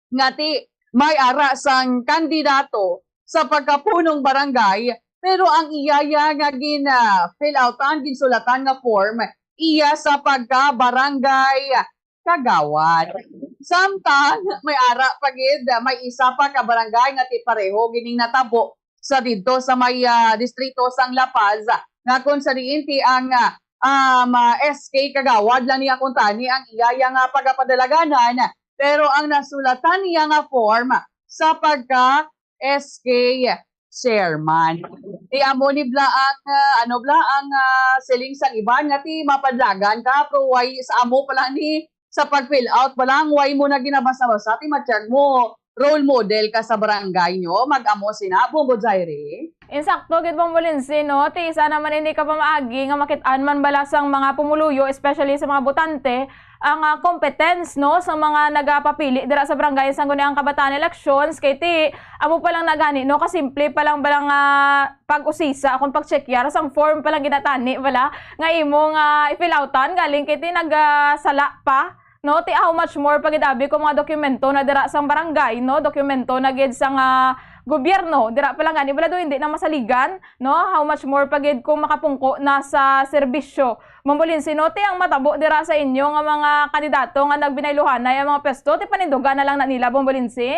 nga ti may ara sang kandidato sa pagkapunong barangay, pero ang iyaya nga gin, ah, fill outan, ginsulatan nga form, iya sa pagka-barangay kagawad. Samtang may ara pa gid, may isa pa ka barangay nga ti pareho gining natabo sa didto sa may, ah, distrito sang La Paz, nga kung sa diin ti ang, ah, um, ah, S K kagawad lang niya kuntani ang iyaya nga pagapadalaganan, pero ang nasulatan niya nga form sa pagka S K chairman. Ti amo ni bla ang, ah, ano bla ang, ah, siling sang iban nga ti mapadlagan ka, pero way sa amo pala ni sa pag-fill out pa lang, way mo na ginabasa-basa, ti matyag mo role model ka sa barangay nyo, mag-amo sina, Bongo Jaire. Insakto gid, Bombo Lindsay, no? Ti isa naman ini ka pamaagi nga makit-an man bala sang mga pumuluyo, especially sa mga botante, ang, ah, competence, no, sa mga nagapapili dira sa barangay sang Sangguniang Kabataan Elections, kay ti, amo pa lang na gani, no, kasimple pa lang ba lang, ah, pag-usisa, akong pag-checkya sang form pa lang ginatani, wala, nga imo nga i-fill outan, galing kay ti nag, ah, sala pa, no, ti how much more pa gid abi kung mga dokumento na dira sang barangay, no, dokumento na gid sang, ah, gobyerno, dira pa lang gani, wala do hindi na masaligan, no, how much more pa gid kung makapungko na sa serbisyo. Bombo Lindsay, no, ti ang matabo dira sa inyo nga mga kandidato nga nagbinayluhanay ang mga pwesto, ti panindugan na lang na nila, Bombo Lindsay?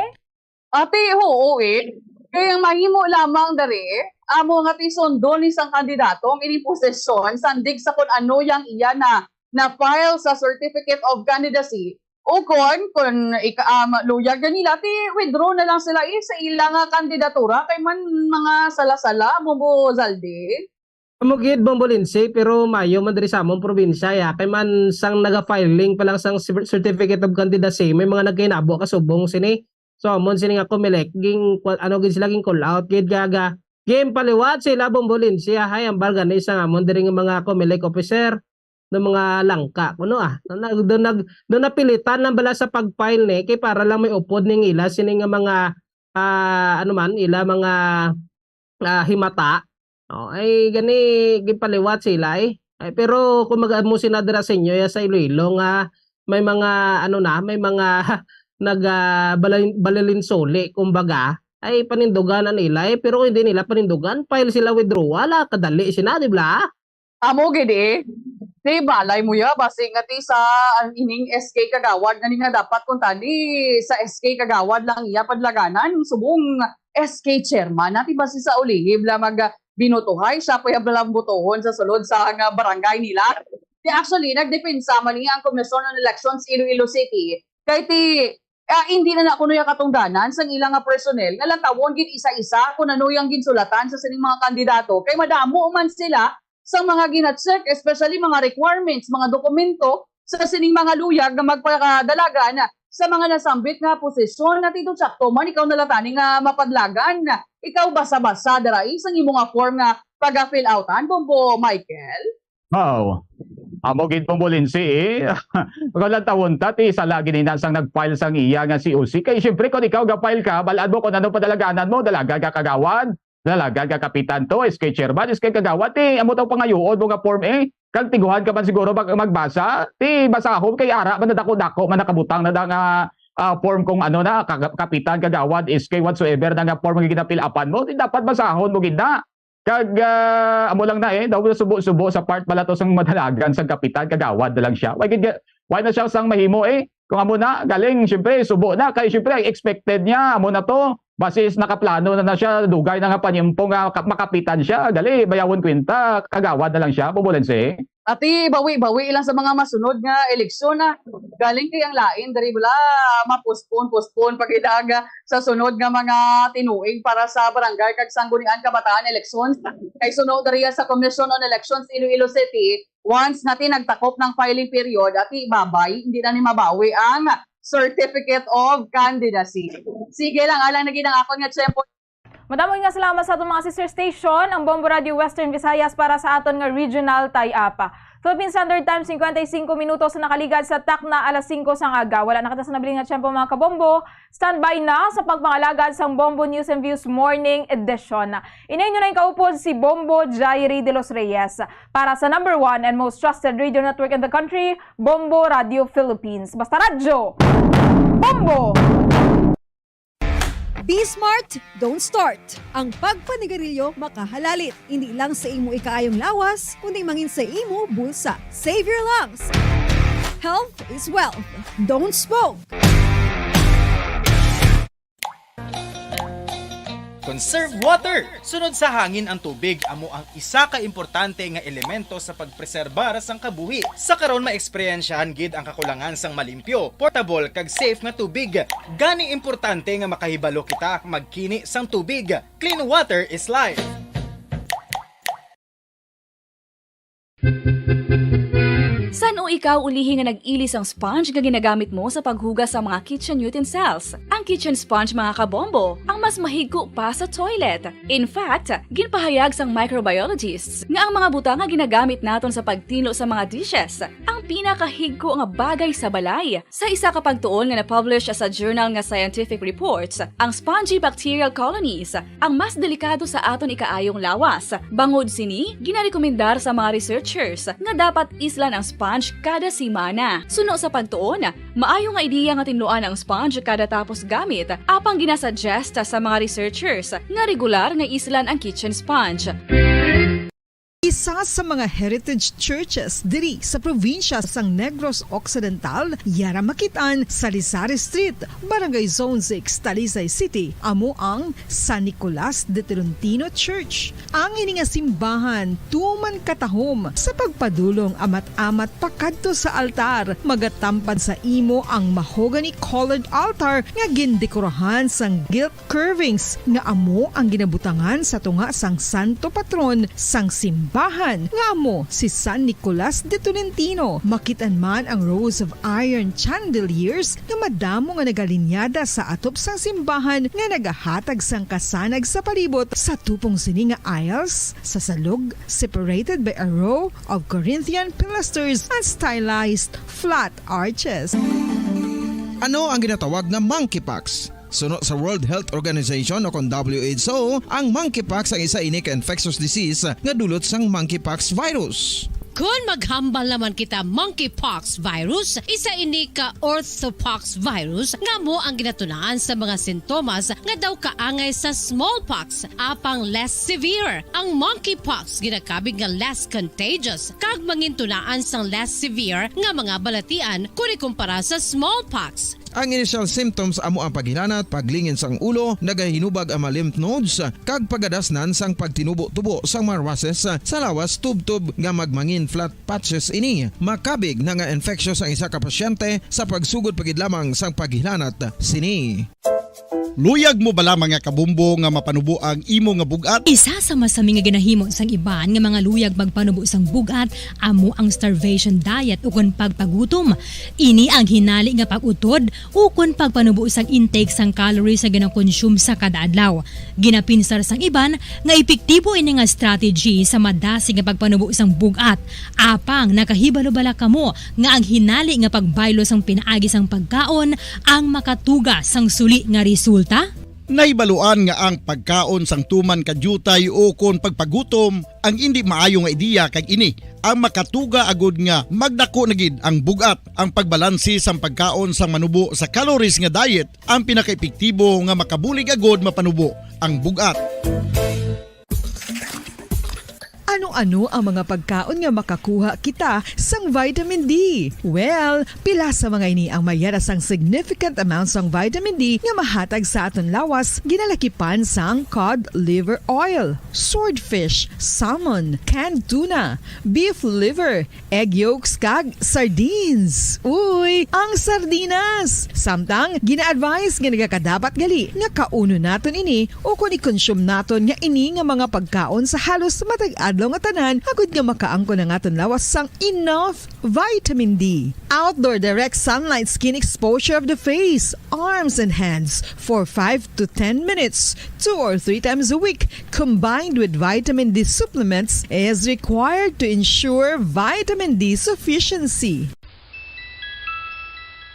Ate, oo eh. Kaya ang mahimo lamang diri, amo nga ti sundon ni sang kandidato ang ining posisyon, sandig sa kun ano yang iya na, na-file sa Certificate of Candidacy. O kon, kun ika-, um, luyag na nila, ti withdraw na lang sila eh, sa ilang, ah, kandidatura, kay man mga sala-sala, Bombo Zaldi. Amo gid, Bombo Lindsay, pero mayo man diri sa among probinsya, ya. Kay man sang naga-filing pa lang sang cer-, Certificate of Candidacy, may mga nagkahinabo kasubong sini. So, amon sini nga Comelec, ging, kwa-, ano gid sila, ging call out gid, gaga. Ging paliwat sila, Bombo Lindsay, hay, ambal gani sang amon diri nga mga Comelec officer, ng mga langka, kuno, ah. Na, na, do nag-, do napilitan lang bala sa pag-file ni, kay para lang may upod ning ila sini nga mga, ah, ano man, ila mga, ah, himata. Oh, ay gani, gipaliwat sila, eh. Ay, pero kung mag-, amo sina dira sa inyo, ya sa Iloilo nga may mga, ano na, may mga nag, ah, balin-, balilinsuli, kumbaga, ay panindugan na nila, eh. Pero kung hindi nila panindugan, file sila withdrawal, ah, kadali sina, di ba? Amo gid eh. Ti balay mo ya, basi nga ti sa ang ining S K Kagawad nga ni nga dapat kuntani sa S K Kagawad lang iya padlaganan, subong S K chairman na ti basi sa ulihib la mag, ah, binutuhay, siya pa ya lang butuhon sa sulod sa nga barangay nila. Ti actually, nagdepensa man ni ang Commission on Elections Iloilo City, kay ti, ah, hindi na na kuno ya katungdanan sang ila nga personnel nga lantawon gid isa-isa kung ano yang ginsulatan sa sining mga kandidato, kay madamo man sila sa mga gina-check, especially mga requirements, mga dokumento sa sining mga luyag nga magpakadalagan sa mga nasambit nga posisyon. At ito, sakto man, ikaw na lang tani nga mapadlagan. Ikaw basa-basa dira, eh, sang imo nga form nga paga-fill outan, Bombo Michael? Wow. Amo gid, Bombo Lindsay, eh. Kung lantawon ta, ti sala gid ina sang nag-file sang iya nga C O C. Kay siyempre, kung ikaw ga-file ka, bal-an mo kung ano padalaganan mo, dalagan ka kagawad, dalagan ka kapitan to, S K chairman, S K kagawad, ti amo to pangayuon mo nga form, eh. Kag tiguhan ka man siguro mag-, magbasa, ti basahon kay ara man na dako-dako man nakabutang na da nga, ah, form kung ano na, ka-, kapitan, kagawad, S K whatsoever na nga form nga ginapilapan mo, ti dapat basahon mo gid na. Kag, ah, amo lang na eh, daw subo-subo sa part pala to sang madalagan sang kapitan, kagawad na lang siya. Why gid, why na siya sang mahimo eh? Kung amo na, galing, siyempre, subo na. Kay siyempre, ang expected niya, amo na to. Basis nakaplano na, na siya, dugay na nga panyempo nga ka-, makapitan siya. Gali, bayawon kwenta, kagawad na lang siya, Bombo Lindsay. Ati, bawi-bawi lang sa mga masunod nga eleksyon, ah. Galing kay ang lain, diri bala, ma-postpone, postpone, pag-idaga sa sunod nga mga tinuig para sa barangay kag sanggunian kabataan elections. Kay suno diri sa Commission on Elections Iloilo City, once nga ti nagtakop ng filing period, ati ibabay, hindi na ni mabawi ang Certificate of Candidacy. Sige lang, alang na gid ang akon nga tiyempo. Madamo nga salamat sa atong mga sister station, ang Bombo Radio Western Visayas, para sa aton nga regional tie-up. Philippine Standard Time, cincuenta y cinco minutos na nakaligad sa takna alas singko sang aga. Wala na kita sa nabilin nga tiyempo, mga kabombo. Standby na sa pagpangalagad sang Bombo News and Views Morning Edition. Ini inyo na ing kaupod si Bombo Jairi de los Reyes para sa number one and most trusted radio network in the country, Bombo Radio Philippines. Basta radyo, Bombo! Be smart, don't start. Ang pagpanigarilyo makahalalit, hindi lang sa imo ikaayong lawas, kundi mangin sa imo bulsa. Save your lungs. Health is wealth. Don't smoke. Conserve water. Sunod sa hangin ang tubig, amo ang isa ka importante nga elemento sa pagpreserbar sang kabuhi. Sa karon, maeksperyensyahan gid ang kakulangan sang malimpyo, portable, kag safe nga tubig. Gani importante nga makahibalo kita magkini sang tubig. Clean water is life. San-o ikaw ulihi nga nag-ili sang sponge nga ginagamit mo sa paghugas sa mga kitchen utensils? Ang kitchen sponge, mga kabombo, ang mas mahigko pa sa toilet. In fact, ginpahayag sang microbiologists nga ang mga butang nga ginagamit naton sa pagtinlo sa mga dishes, ang pinakahigko nga bagay sa balay. Sa isa ka pagtuon nga na-publish sa journal nga Scientific Reports, ang spongy bacterial colonies ang mas delikado sa aton ikaayong lawas. Bangod sini, ginarekomendar sa mga researchers nga dapat islan ang sponge kada semana. Suno sa pagtuon, maayo nga ideya nga tinluan ang sponge kada tapos gamit, apang ginasuggest sa mga researchers nga regular nga islan ang kitchen sponge. Isa sa mga heritage churches diri sa probinsya sang Negros Occidental, yara makit-an sa Lizares Street, Barangay Zone six, Talisay City, amo ang San Nicolas de Tolentino Church. Ang ini nga simbahan tuman katahom sa pagpadulong amat-amat pakadto sa altar, magatampad sa imo ang mahogany-colored altar nga gindekorahan sang gilt curvings nga amo ang ginabutangan sa tunga sang santo patron sang simbahan, nga amo si San Nicolas de Tolentino. Makit-an man ang rows of iron chandeliers nga madamo nga nagalinyada sa atop sang simbahan nga nagahatag sang kasanag sa palibot. Sa tupong sini nga aisles, sa salog, separated by a row of Corinthian pilasters and stylized flat arches. Ano ang ginatawag nga monkeypox? Suno sa World Health Organization o kon W H O, ang monkeypox ang isa ini ka infectious disease nga dulot sang monkeypox virus. Kon maghambal naman kita, monkeypox virus, isa ini ka orthopox virus nga amo ang ginatunaan sa mga sintomas nga daw kaangay sa smallpox, apang less severe. Ang monkeypox ginakabig nga less contagious kag mangintunaan sang less severe nga mga balatian kon ikumpara sa smallpox. Ang initial symptoms amo ang paghilanat, paglingin sang ulo, nagahinubag ang mga lymph nodes, kag pagadasnan sang pagtinubo-tubo sang mga rushes sa lawas tubtob nga magmangin flat patches. Ini makabig na nga infectious ang isa ka pasyente sa pagsugod pa gid lamang sang paghilanat sini. Luyag mo bala, mga kabumbo, nga mapanubo ang imo nga bug-at? Isa sa masami nga ginahimo sang iban nga mga luyag magpanubo sang bug-at amo ang starvation diet ukon pagpagutom. Ini ang hinali nga pag-utod ukon pagpanubo sang intake sang calories nga ginakonsume sa kada adlaw. Ginapinsar sang iban nga epektibo ini nga strategy sa madasig nga pagpanubo sang bug-at. Apang nakahibalo bala kamo nga ang hinali nga pagbaylo sang pinaagi sang pagkaon ang makatuga sang suli nga resulta? Nahibaluan nga ang pagkaon sang tuman ka diutay ukon pagpagutom ang indi maayo nga ideya, kag ini ang makatuga agud nga magdako na gid ang bug-at. Ang pagbalanse sang pagkaon sang manubo sa calories nga diet ang pinakaepektibo nga makabulig agud mapanubo ang bug-at. Ano-ano ang mga pagkaon nga makakuha kita sang vitamin D? Well, pila sa mga ini ang may yara sang significant amount sang vitamin D nga mahatag sa aton lawas, ginalakipan sang cod liver oil, swordfish, salmon, canned tuna, beef liver, egg yolks, kag sardines. Uy, ang sardinas! Samtang, gina-advise nga nagakadapat gali nga kaunon naton ini ukon i-consume naton nga ini nga mga pagkaon sa halos matag adlaw nga tanan, agud nga makaangkon ang aton lawas sang enough vitamin D. Outdoor direct sunlight skin exposure of the face, arms, and hands for five to ten minutes, two or three times a week, combined with vitamin D supplements, is required to ensure vitamin D sufficiency.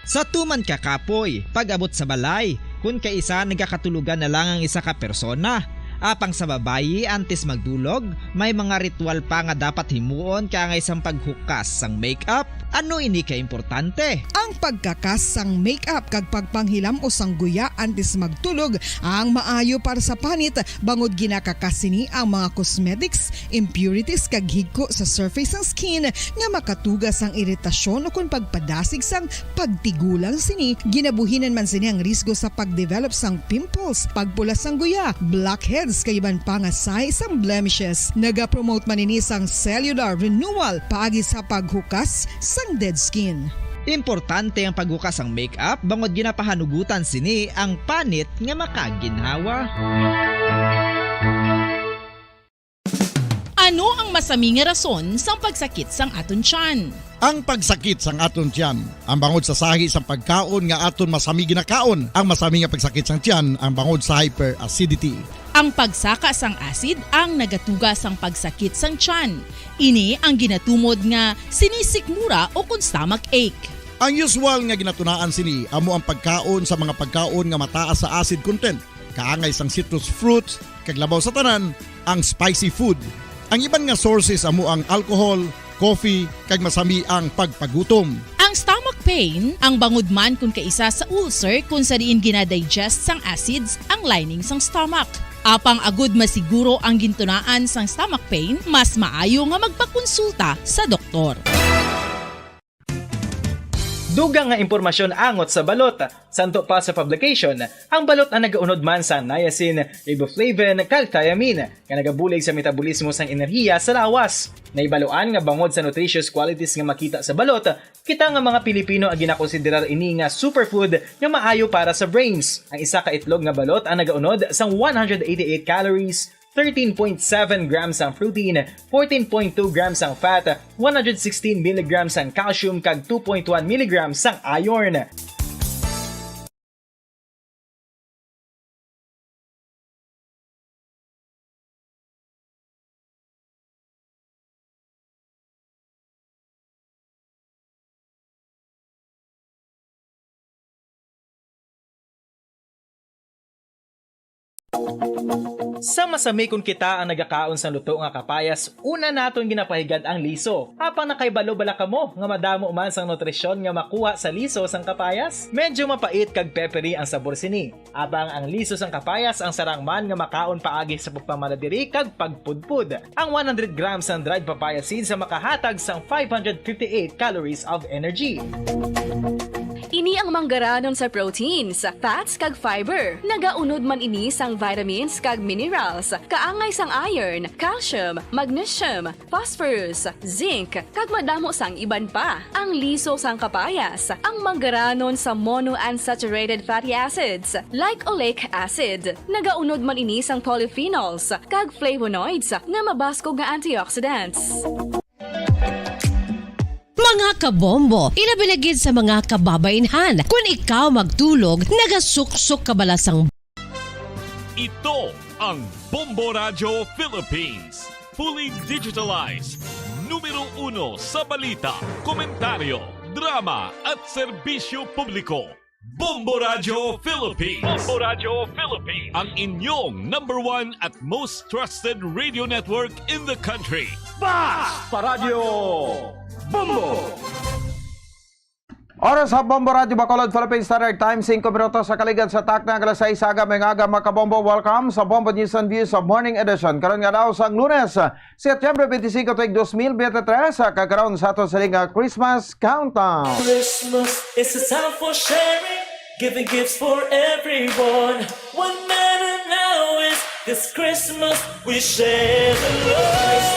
Sa tuman ka kapoy, pag-abot sa balay, kun kaisa nagakatulogan na lang ang isa ka persona. Apang sa babayi, antes magdulog, may mga ritual pa nga dapat himuon kaangay sang paghukas sang makeup. Ano ini ka importante? Ang pagkakas sang makeup kag pagpanghilam-os sang guya antes magtulog ang maayo para sa panit, bangod ginakakas sini ang mga cosmetics, impurities, kag higko sa surface sang skin nga makatuga sang iritasyon ukon pagpadasig sang pagtigulang sini. Ginabuhinan man sini ang risgo sa pagdevelop sang pimples, pagpula sang guya, blackheads, kag iban pa nga sign sang blemishes. Nagapromote man ini sang cellular renewal paagi sa paghukas sang dead skin. Importante ang paghukas sang makeup bangod ginapahanugutan sini ang panit nga makaginhawa. Ano ang Masami nga rason sang pagsakit sang aton tiyan. Ang pagsakit sang aton tiyan, ang bangod sa sahi sang pagkaon nga aton masami ginakaon. Ang masami nga pagsakit sang tiyan, ang bangod sa hyperacidity. Ang pagsaka sang acid ang nagatuga sang pagsakit sang tiyan. Ini ang ginatumod nga sinisikmura o kon stomach ache. Ang usual nga ginatunaan sini amo ang pagkaon sa mga pagkaon nga mataas sa acid content, kaangay sang citrus fruits, kag labaw sa tanan, ang spicy food. Ang iban nga sources amo ang alcohol, coffee, kag masami ang pagpagutom. Ang stomach pain, ang bangod man kon kaisa sa ulcer kon sa diin gina-digest sang acids ang lining sang stomach. Apang agud masiguro ang gintunaan sang stomach pain, mas maayo nga magpakonsulta sa doktor. Dugang nga impormasyon angot sa balot. Santo pa sa publication, ang balot ang nagaunod man sa niacin, riboflavin, kag thiamine, nga nagabulig sa metabolismo sang enerhiya sa lawas. Naibaluan nga bangod sa nutritious qualities nga makita sa balot, kita nga mga Pilipino ang ginakonsiderar ini nga superfood nga maayo para sa brains. Ang isa ka itlog nga balot ang nagaunod sang one hundred eighty-eight calories, thirteen point seven grams ang protein, fourteen point two grams ang fat, one hundred sixteen milligrams ang calcium, kag two point one milligrams ang iron. Sa masami kon kita ang nagakaon sang luto nga kapayas, una naton ginapahigad ang liso. Apang nakahibalo bala kamo nga madamo man sang nutrisyon nga makuha sa liso sang kapayas? Medyo mapait kag peppery ang sabor sini. Apang ang liso sang kapayas ang sarang man nga makaon paagi sa pagpamaladiri kag pagpudpod. Ang one hundred grams sang dried papaya seeds ang makahatag sang five hundred fifty-eight calories of energy. Ini ang manggaranon sa proteins, fats, kag fiber. Nagaunod man ini sang vitamins kag minerals, kaangay sang iron, calcium, magnesium, phosphorus, zinc, kag madamo sang iban pa. Ang liso sang kapayas, ang manggaranon sa monounsaturated fatty acids, like oleic acid. Nagaunod man ini sang polyphenols kag flavonoids nga mabaskog nga antioxidants. Mga kabombo, ilabi na gid sa mga kababainhan, kun ikaw magtulog, nagasuksok ka bala sang Ito ang Bombo Radyo Philippines. Fully digitalized. Numero uno sa balita, komentaryo, drama at serbisyo publiko. Bombo Radyo Philippines. Bombo Radyo Philippines. Ang inyong number one at most trusted radio network in the country. Bas pa Radyo Bombo! Oras sa Bombo Radyo Bacolod, Philippine Standard Time, singko minutos sa kaligad sa takna, alas sais sa aga, may aga, mga kabombo. Welcome sa Bombo News and Views sa Morning Edition. Karon nga daw sang Lunes, Setyembre twenty-five, tuig dos mil biyente tres, kag karon sa aton sini nga Christmas Countdown. Christmas is a time for sharing, giving gifts for everyone. What matter now is this Christmas we share the love.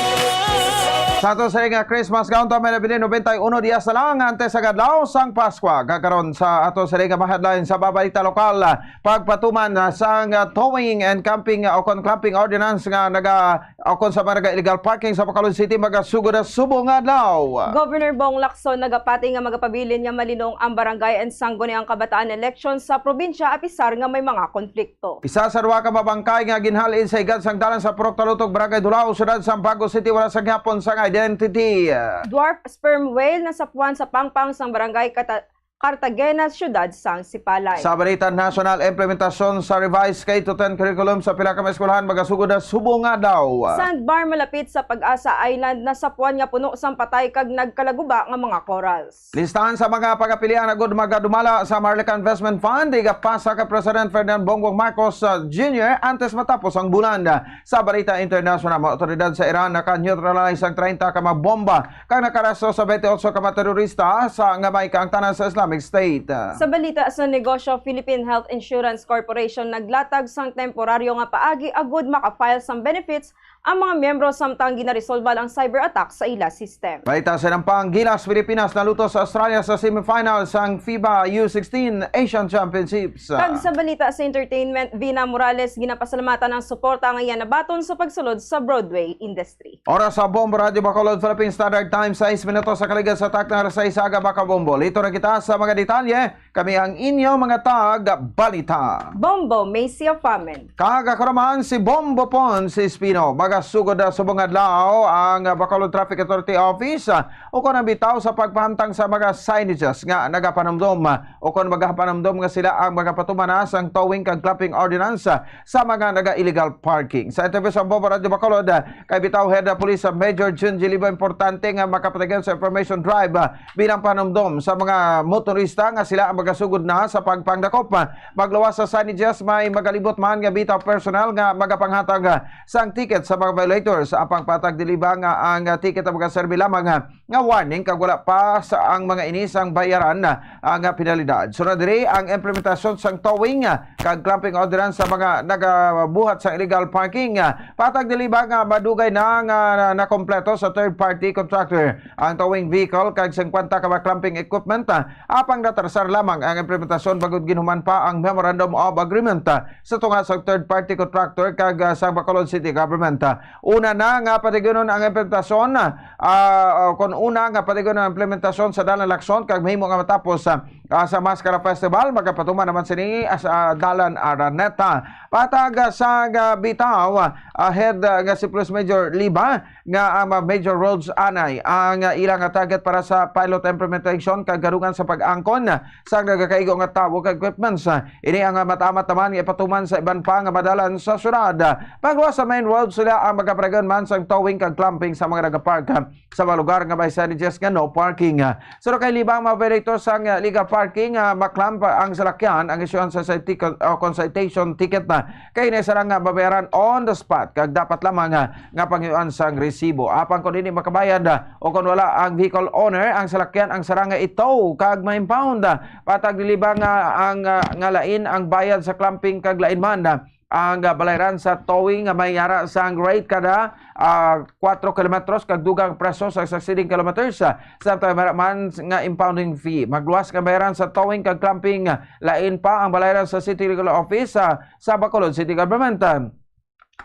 Sa aton sini nga Christmas Countdown, may nabilin nobenta y uno dias na lang antes sa adlaw sang Paskwa. Kag karon sa aton sini nga mahadlayan sa babalita lokal, pagpatuman, ah, sang, ah, towing and camping, ah, o kon clamping ordinance nga naga-, o kon sa mga naga-illegal parking sa Bacolod City, magasugod na subong nga adlaw. Governor Bong Lacson nagapati nga magapabilin nga malinong ang barangay and sangguniang kabataan election sa probinsya apisar nga may mga konflikto. Isa sa duha ka mabangkay nga ginhalin sa higad sang dalan sa Purok Talutog, Barangay Dulao, Syudad sang Bago City, wala sa gihapon sang identity. Dwarf sperm whale nasapuan sa pangpang sang Barangay Kata-, Cartagena, Siyudad sang Sipalay. Sa balita nasyonal, implementasyon sa revised K to ten curriculum sa pila ka mga eskwelahan magasugod na subong nga adlaw. Sandbar malapit sa Pag-asa Island nasapuan nga puno sang patay kag nagkalaguba nga mga corals. Listahan sa mga pagapilian agud magadumala sa Maharlika Investment Fund, igapasa kay President Ferdinand Bongbong Marcos, uh, Junior antes matapos ang bulan. Sa balita internasyonal, mga awtoridad sa Iran naka-neutralize ang treinta ka mga bomba kag nakaresto sa twenty-eight ka mga terorista sa nga may kaangtanan sa Islamic State. Sa balita sa negosyo, Philippine Health Insurance Corporation naglatag sang temporaryo nga paagi agud maka-file sang benefits ang mga miyembro samtang ginaresolba ang cyber attack sa ila system. Balita sa Nampang, Gilas, Pilipinas naluto sa Australia sa semifinals sang FIBA U sixteen Asian Championships. Kag sa balita sa entertainment, Vina Morales ginapasalamatan ang suporta nga iya nabaton sa pagsulod sa Broadway industry. Oras sa Bombo Radyo Bacolod, Philippine Standard Time, sais minutos sa kaligad sa takna, alas sais sa aga, mga kabombo. Lito na kita sa mga detalye. Kami ang inyo mga tag-balita. Bombo Macy Afamen. Kag ako naman si Bombo Pons Espino. Magasugod na subong adlaw ang Bacolod Traffic Authority Office, ah, ukon ang bitaw sa pagpahamtang sa mga signages nga nagapanumdom, ah, ukon magapanumdom nga sila ang magapatuman na sang towing kag clamping ordinance, ah, sa mga naga-illegal parking. Sa interview sa Bombo Radyo Bacolod, ah, kay bitaw Head Police Major Junji Liba, importante nga makapatigayon sa information drive, ah, bilang panumdom sa mga motorista nga sila ang magasugod na sa pagpangdakop. Magluwas sa signages, may magalibot man nga bitaw personnel nga magapanghatag, ah, sang ticket sa mga violators. Ang pagpatag ni Liba nga ang, ah, ticket ang magaserbi lamang, ah, nga warning kag wala pa sa ang mga ini sang bayaran, ah, nga penalidad. Sunod diri ang implementasyon sang towing, ah, kag clamping ordinance sa mga nagabuhat sa illegal parking. Ah, patag ni Liba nga madugay na nga nakompleto sa third party contractor ang towing vehicle kag singkwenta ka mga clamping equipment, ah, apang natrasar lamang ang implementasyon bangod ginhuman pa ang Memorandum of Agreement, ah, sa tunga sa third party contractor kag, ah, sa Bacolod City Government. Ah, una na nga patigayon ang implementasyon, ah, ah, kon una nga patigayon ang implementasyon sa dalan lakson kag mahimo nga matapos, ah, ah, sa Maskara Festival, magapatuman naman sini, ah, sa dalan Araneta. Patag, ah, sa, ah, bitaw, ah, head, ah, nga si Police Major Liba, nga ang mga major roads anay ang, ah, ilang, ah, target para sa pilot implementation kag gadungan sa pag-angkon sa nagakaigo nga tawo kag equipments. Ini ang, ah, matamat naman nga ipatuman sa iban pa nga madalan sa syudad. Pagluwas sa main road, sila ang magapadayon man sang towing kag clamping sa mga nagapark, ah, sa mga lugar nga may signages nga no parking. Sino kay Liba ang mga violators sang, ah, legal parking, ah, ma-clamp ang salakyan, ang isyuhan sa citation, o kon citation ticket na kay ini sila nga mabayaran on the spot kag dapat lamang, ah, nga pangiwan sang resibo. Apang kung hindi makabayad, ah, o kung wala ang vehicle owner, ang salakyan ang sarang nga itow kag ma-impound. Patag ni Liba nga ang, ah, nga lain ang bayad sa clamping kag lain man, ah, ang, ah, balayran sa towing nga may yara sang rate kada, ah, kuwatro kilometros kag dugang preso sa succeeding kilometers, ah, samtang may yara man nga impounding fee. Magluwas nga bayaran sa towing kag clamping, ah, lain pa ang balayran sa City Legal Office, ah, sa Bacolod City Government.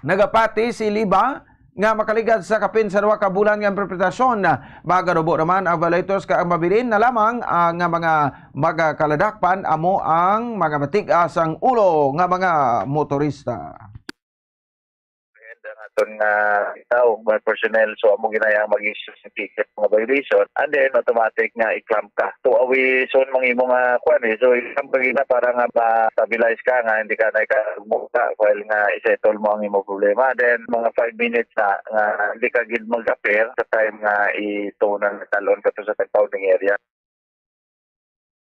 Nagapati si Liba nga makaligad sa kapin sa duha ka bulan nga implementasyon. Maganubo naman ang violators kag ang mabilin na lamang, ah, nga mga magakaladakpan amo ang mga matigas ang ulo nga mga motorista. And ang aton nga tao, mga personnel, so amo ginaya ang mag-issue sa ticket, mga violation, and then automatic nga i-clamp ka. So, awi, so, mga imo nga, kuwan eh, so, i-clamp ka gina para nga ma-stabilize ka, nga hindi ka na ikabuka, while nga i-settle mo ang imo problema. Then, mga five minutes na, nga hindi ka gid mag-appear sa time nga ito na natalon ka to sa impounding area.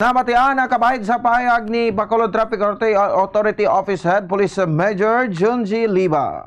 Namatian ang kabahin sa pahayag ni Bacolod Traffic Authority, Authority Office Head Police Major Junji Liba.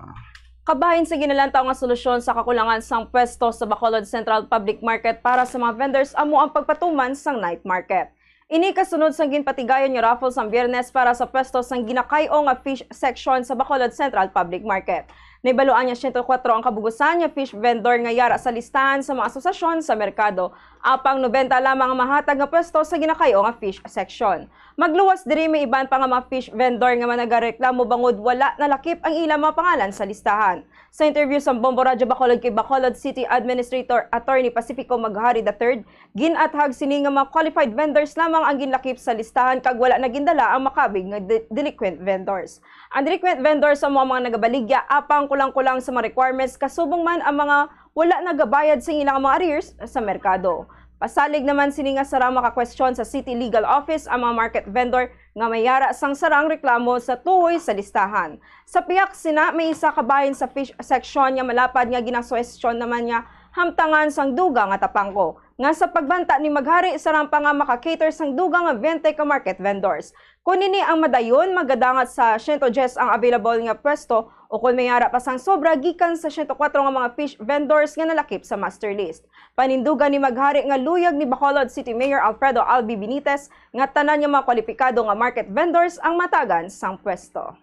Kabahin sa ginalantaw nga solusyon sa kakulangan sang pwesto sa Bacolod Central Public Market para sa mga vendors amo ang pagpatuman sang night market. Ini kasunod sang ginpatigayon nga raffle sang Biyernes para sa pwesto sang ginakay-o nga fish section sa Bacolod Central Public Market. Nahibaluan nga siyento kuwatro ang kabugusan nga fish vendor nga yara sa listahan sa mga asosasyon sa merkado. Apang nobenta lamang ang mahatag nga pwesto sa ginakay-o nga fish section. Magluwas diri, may iban pa nga mga fish vendor nga managareklamo bangod wala nalakip ang ila mga pangalan sa listahan. Sa interview sa Bombo Radyo Bacolod kay Bacolod City Administrator Attorney Pacifico Maghari the third, gin-athag sini nga mga qualified vendors lamang ang ginlakip sa listahan kag wala na gindala ang makabig nga de-, delinquent vendors. Ang delinquent vendors amo ang mga nagabaligya apang kulang-kulang sa mga requirements, kasubong man ang mga wala nagabayad sa ilang mga arrears sa merkado. Pasalig naman sini nga sarang makakwestiyon sa City Legal Office ang mga market vendor nga may yara sang sarang reklamo sa tuhoy sa listahan. Sa pihak sina, may isa ka bahin sa fish section nga malapad nga ginasuhestyon naman nga hamtangan sang dugang nga tapangko, nga sa pagbanta ni Maghari, sarang pa nga maka-cater sang dugang nga twenty ka market vendors. Kon ini ang madayon, magadangat sa siyento diyes ang available nga pwesto, o kon may ara pa sang sobra gikan sa siyento kuwatro nga mga fish vendors nga nalakip sa master list. Panindugan ni Maghari nga luyag ni Bacolod City Mayor Alfredo Albi Benitez nga tanan nga mga kwalipikado nga market vendors ang matagan sang pwesto.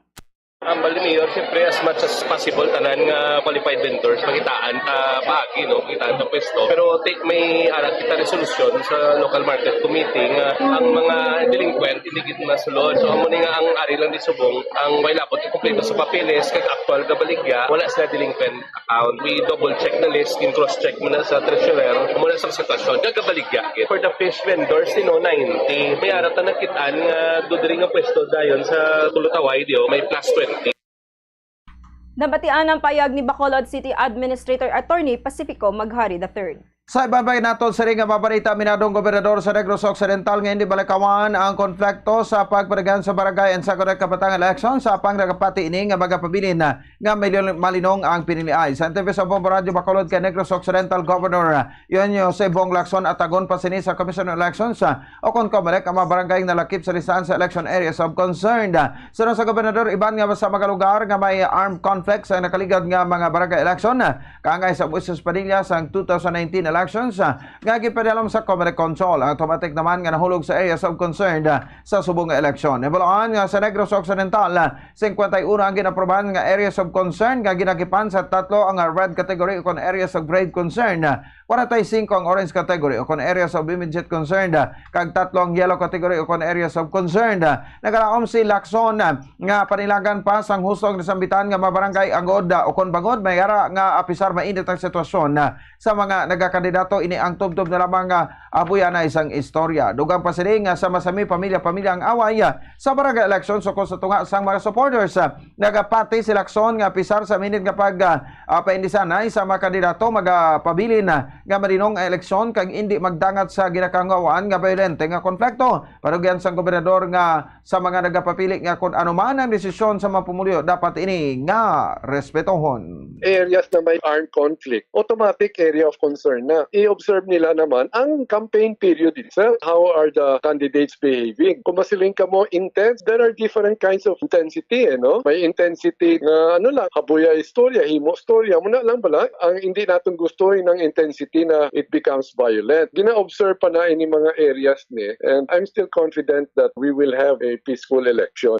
Ambal ni Mayor, siyempre, as much as possible, tanan nga qualified vendors, pakitaan ta paagi, no? Pakitaan ta pwesto. Pero take, may ara kita resolusyon sa local market committee nga ang mga delinquent hindi gid masulod. So, amo ni nga ang ari lang di subong, ang way lapot kompleto sa papeles, kag aktual nga baligya, wala sila delinquent account. We double check the list, gin cross check mo na sa treasurer, amo na sa sitwasyon, kag kabaligya gid. For the fish vendors, you know, ninety. May ara ta nakit-an nga do diri nga pwesto dayon sa Tulutaway, di, oh, may plus twenty. Nabatian ang payag ni Bacolod City Administrator Attorney Pacifico Maghari the third. Sa iban pa naton sini nga mga balita, minadong gobernador sa Negros Occidental nga hindi balakawan ang konflikto sa pagpaligyan sa barangay and sa Connect Kabataan election sa pang nagapati ini nga magapabilin nga mali-, malinong ang piniliay. Sa interview sa Bombo Radyo Bacolod kay Negros Occidental Governor Yun Jose Bong Lacson, atagon pa sini sa Commission on Elections, ah, o kon COMELEC ang mga barangay nga nalakip sa listahan sa election areas of concern. Suno sa gobernador, iban nga sa mga lugar nga may armed conflict sa nakaligad nga mga barangay election, ah, kaangay sa Moises Padilla sang two thousand nineteen elections, ah, nga gipadalom sa COMELEC control. Ang automatic naman nga nahulog sa areas of concern, ah, sa subong nga eleksyon. Nabal-an nga sa Negros Occidental, ah, cincuenta y uno ang ginaprobahan nga areas of concern nga ginakipan sa tatlo ang, ah, red category o kon areas of grave concern, ah, forty-five ang orange category o kon areas of immediate concern, ah, kag tatlo ang yellow category o kon areas of concern. Ah, nagalaom si Lacson, ah, nga panilagan pa sang husto ang nasambitan nga mga barangay angod, ah, o kon bangod may ara nga apisar mainit ang sitwasyon, ah, sa mga nagakandidato, ini ang tubtob na lamang nga abuyanay sang istorya. Dugang pa sini nga sama-sami pamilya-pamilya ang away, ah, sa barangay election, suko sa tunga sang mga supporters. Ah, nagapati si Lacson nga apisar sa minit nga pag, ah, ah, paindisanay sa mga kandidato, magapabilin na nga malinong ang eleksyon kag indi magdangat sa ginakangawaan nga bayolente nga konflikto. Panugyan sang gobernador nga sa mga nagapapili nga kon ano man ang desisyon sa mga pumuluyo, dapat ini nga respetohon. Areas na may armed conflict, automatic area of concern na. I-observe nila naman ang campaign period itself. How are the candidates behaving? Kung masiling ka mo intense, there are different kinds of intensity, eh, no? May intensity nga, ano lang, habuya istorya, himo istorya. Muna lang bala, ang hindi natin gusto ay ng intensity na it becomes violent. Gina-observe pa na ini mga areas ni, and I'm still confident that we will have a peaceful election.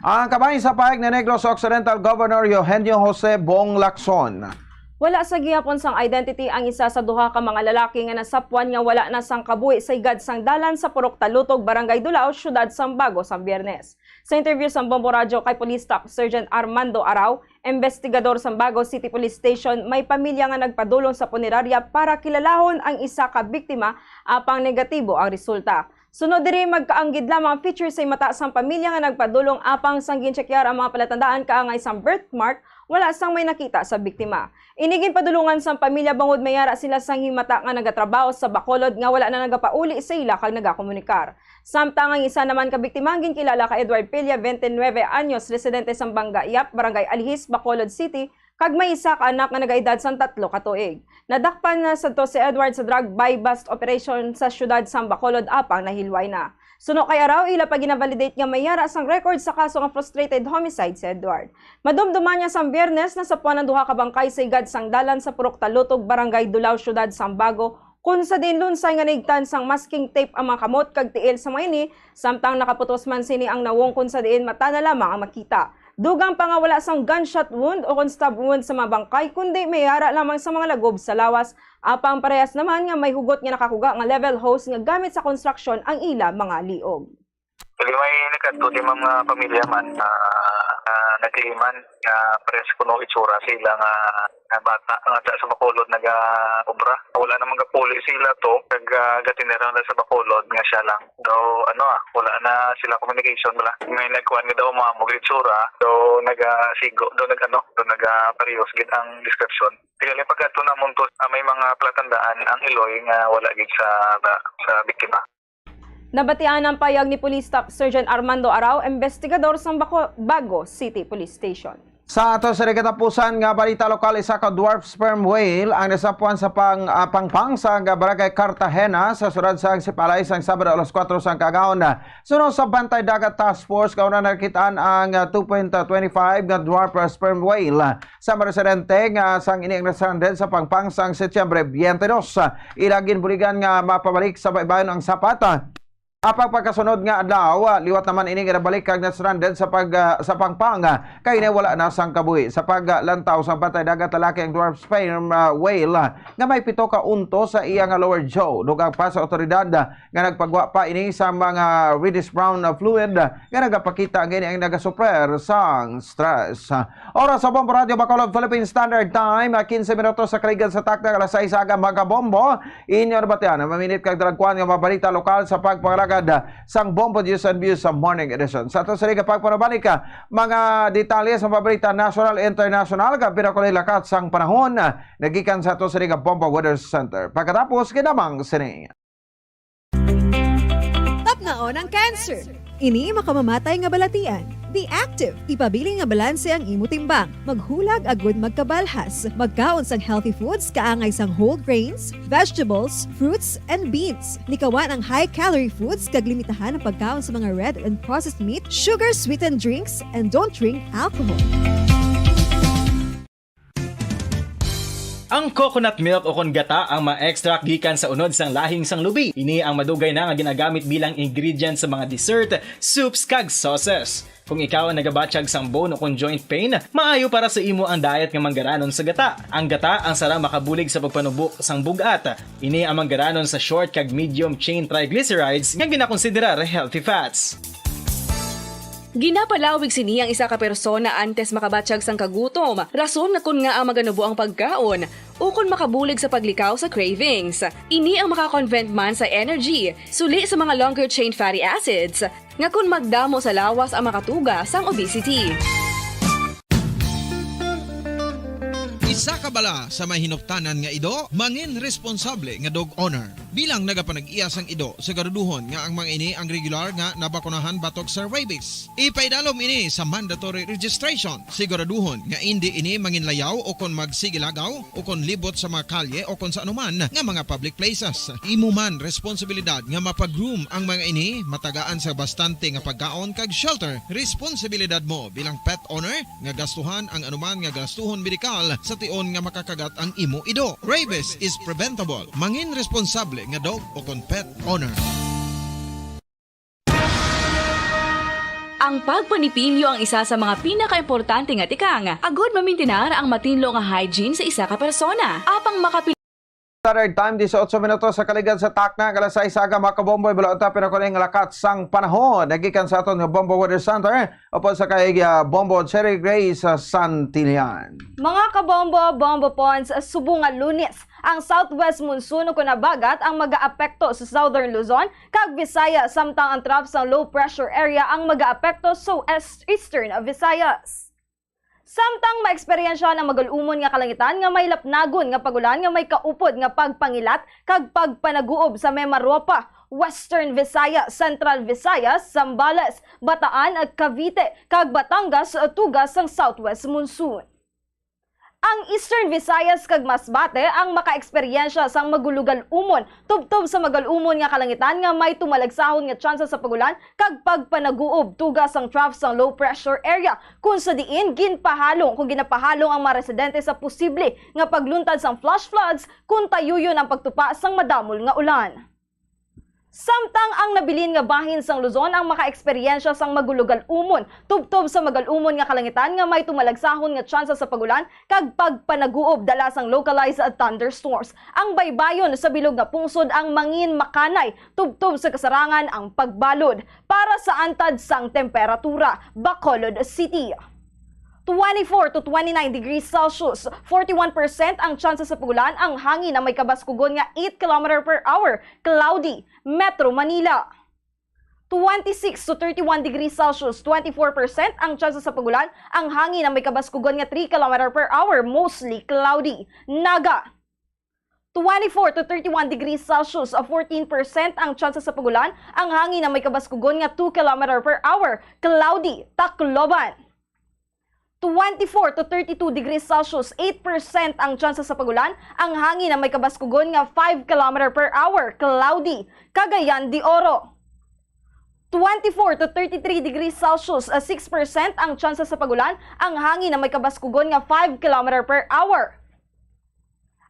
Ang kamay sa pahayag ni Negros Occidental Governor Eugenio Jose Bong Lacson. Wala sa gihapon sang identity ang isa sa duha ka mga lalaki nga nasapwan nga wala na sang kabuhi sa higad sang dalan sa Purok Talutog, Barangay Dulao, Siyudad sang Bago, sang Biyernes. Sa interview sang Bombo Radyo kay Police Staff Sergeant Armando Arao, investigador sang Bago City Police Station, may pamilya nga nagpadulong sa punerarya para kilalahon ang isa ka biktima, apang negatibo ang resulta. Sunod diri, magkaanggid lamang ang feature sa mata sang pamilya nga nagpadulong, apang sang gintsekyar ang mga palatandaan kaangay sang birthmark, wala sang may nakita sa biktima. Ini ginpadulungan sang pamilya bangod may ara sila sang himata nga nagatrabaho sa Bacolod nga wala na nagapauli sa ila kag nagakomunikar. Samtang ang isa naman ka biktima ang ginkilala kay Edward Pilla, twenty-nine anyos, residente sang Bangga Yap, Barangay Alihis, Bacolod City, kag may isa ka anak nga nagaedad sang tatlo ka tuig. Nadakpan na sadto si Edward sa drug buy-bust operation sa siyudad sang Bacolod, apang nahilway na. Suno kay Arao, ila pa gina-validate nga may ara sang record sa kaso nga frustrated homicide si Edward. Madumduman niya sang Biyernes, nasapwan ang duha ka bangkay sa higad sang dalan sa Purok Talutog, Barangay Dulao, Siyudad sang Bago, kun sa diin lunsay nga nahigtan sang masking tape ang mga kamot kag tiil sa mga ini, samtang nakaputos man sini ang nawong kun sa diin mata na lamang ang makita. Dugang pa nga wala sang gunshot wound o kon stab wound sa mga bangkay, kundi may ara lamang sa mga lagob sa lawas, apang parehas naman nga may hugot nga nakakuga nga level hose nga gamit sa konstruksyon ang ila mga liog. Kali may nagkadto di mga pamilya man, ah, ah, nagkiliman nga pares kuno itsura sila nga, nga bata nga sa, sa Bacolod naga-obra. Wala namang gapuli sila to, kag, ah, gatinera na sa Bacolod nga siya lang. Daw, ano, ah, wala na sila communication, wala. May nagkuhan nga daw mga mo itsura, daw nagasigo, daw nag-ano, daw nagaparehas gid ang description. Kaya lang pagkadto namon to, ah, may mga palatandaan ang iloy nga wala gid sa, sa biktima. Nabatian ang payag ni Police Staff Sergeant Armando Arao, investigador sang Baco-, Bago City Police Station. Sa ato sa katapusan nga balita lokal, isa ka dwarf sperm whale ang nasapwan sa pang-, ah, pangpang sa barangay Cartagena sa siyudad sang Sipalay sang Sabado alas kuwatro sang kaagahon. Suno sa Bantay Dagat Task Force, kauna nakit-an ang, ah, two point twenty-five nga dwarf sperm whale sa mga residente nga sang ini ang nastranded sa pangpang sang Setyembre twenty-two. Ila ginbuligan nga mapabalik sa baybayon ang sapat. Apang pagkasunod nga adlaw, ah, liwat naman ini nga nabalik kag na-stranded sa pag, ah, sa Pampanga, kay nawala na sang kabuhi. Sa paglantaw sang bantay dagat, lalaki ang dwarf sperm, ah, whale, ah, nga may pito ka unto sa iya nga lower jaw. Dugang pa sa awtoridad, ah, nga nagpagwa pa ini sa mga reddish brown na fluid, ah, nga nagapakita nga ini ang nagasuffer sang stress. Oras sa Bombo Radyo Bacolod, Philippine Standard Time, ah, quince minutos sa kaligad sa takna, alas sais sa aga, mga kabombo. Inyo nabatian ang maminit kag dalagkuan nga mga balita lokal sa pagpangalagad, ah, sang Bombo News and Views sa Morning Edition. Sa ato sini nga pagpanabalik, ah, mga detalye sa mga balita nasyonal, internasyonal, kag pinakulilakat sang panahon, ah, nagikan sa ato sini nga Bombo Weather Center. Pagkatapos, kinamang sini. Tapnaon ang cancer. Ini makamamatay nga balatian. Be active. Ipabilin nga balanse ang imo timbang. Maghulag agud magkabalhas. Magkaon sang healthy foods kaangay sang whole grains, vegetables, fruits, and beans. Likawan ang high-calorie foods kag limitahan ang pagkaon sa mga red and processed meat, sugar-sweetened drinks, and don't drink alcohol. Ang coconut milk o kon gata ang ma-extract gikan sa unod sang lahing sang lubi. Ini ang madugay na nga ginagamit bilang ingredient sa mga dessert, soups, kag sauces. Kung ikaw ang nagabatyag sang bone o kon joint pain, maayo para sa imo ang diet nga manggaranon sa gata. Ang gata ang sarang makabulig sa pagpanubo sang bug-at. Ini ang manggaranon sa short kag medium chain triglycerides nga ginakonsiderar healthy fats. Ginapalawig sini ang isa ka persona antes makabatyag sang kagutom, rason nga kon ngaa maganubo ang pagkaon, ukon makabulig sa paglikaw sa cravings. Ini ang makakonvent man sa energy, suli sa mga longer chain fatty acids, nga kon magdamo sa lawas ang makatuga sang obesity. Isa ka bala sa may hinuptanan nga ido, mangin responsable nga dog owner. Bilang nagapanag-iya sang ido, siguraduhon nga ang mga ini ang regular nga nabakunahan batok sa rabies. Ipaidalom ini sa mandatory registration. Siguraduhon nga indi ini manginlayaw o kon magsigilagaw o kon libot sa mga kalye o kon sa anuman nga mga public places. Imo man responsibilidad nga mapag-groom ang mga ini, matagaan sa bastante nga pagkaon kag shelter. Responsibilidad mo bilang pet owner nga gastuhan ang anuman nga gastuhon medikal sa tion nga makakagat ang imo ido. Rabies is preventable. Mangin responsable nga dog o kon pet owner. Ang pagpanipilyo ang isa sa mga pinakaimportante nga tikang agud mamintinar ang matinlo nga hygiene sa isa ka persona. Apang makapil- Standard Time, disiotso minutos sa kaligad sa takna, alas sais sa aga, mga kabombo. Ibalo ta pinakuling lakat sang panahon nagikan sa aton nga Bombo Weather Center upod sa kay, ah, Bombo Cherry Grace, ah, Santillan. Mga kabombo, bombo pons, subong nga Lunes, ang southwest monsoon o kon habagat ang magaapekto sa Southern Luzon kag Visayas, samtang ang trough sang low pressure area ang magaapekto sa West Eastern Visayas. Samtang maeksperyensyahan ang magal-umon nga kalangitan nga may lapnagon nga pagulan nga may kaupod nga pagpangilat kag pagpanaguob sa Mimaropa, Western Visayas, Central Visayas, Zambales, Bataan, Cavite, kag Batangas, tuga sang southwest monsoon. Ang Eastern Visayas kag Masbate ang makaeksperyensya sang magulugal-umon tubtob sa magal-umon nga kalangitan nga may tumalagsahon nga tsansa sa pagulan kag pagpanaguob tuga sang trough sang low pressure area, kon sa diin ginpahalong kung ginapahalong ang mga residente sa posible nga pagluntad sang flash floods kon tayuyon ang pagtupa sang madamol nga ulan. Samtang ang nabilin nga bahin sang Luzon ang makaeksperyensya sang magulugal-umon tubtob sa magal-umon nga kalangitan nga may tumalagsahon nga tsansa sa pagulan kag pagpanaguob dala sang localized thunderstorms. Ang baybayon sa bilog nga pungsod ang mangin makanay tubtob sa kasarangan ang pagbalod. Para sa antad sang temperatura, Bacolod City. Twenty-four to twenty-nine degrees Celsius, forty-one percent ang tsansa sa pagulan, ang hangin na may kabaskugon nga eight kilometer per hour, cloudy, Metro Manila. Twenty-six to thirty-one degrees Celsius, twenty-four percent ang tsansa sa pagulan, ang hangin na may kabaskugon nga three kilometer per hour, mostly cloudy, Naga. Twenty-four to thirty-one degrees Celsius, fourteen percent ang tsansa sa pagulan, ang hangin na may kabaskugon nga two kilometer per hour, cloudy, Tacloban. Twenty-four to thirty-two degrees Celsius, eight percent ang tsansa sa pagulan, ang hangin na may kabaskugon nga five kilometer per hour, cloudy, Cagayan de Oro. Twenty-four to thirty-three degrees Celsius, six percent ang tsansa sa pagulan, ang hangin na may kabaskugon nga five kilometer per hour.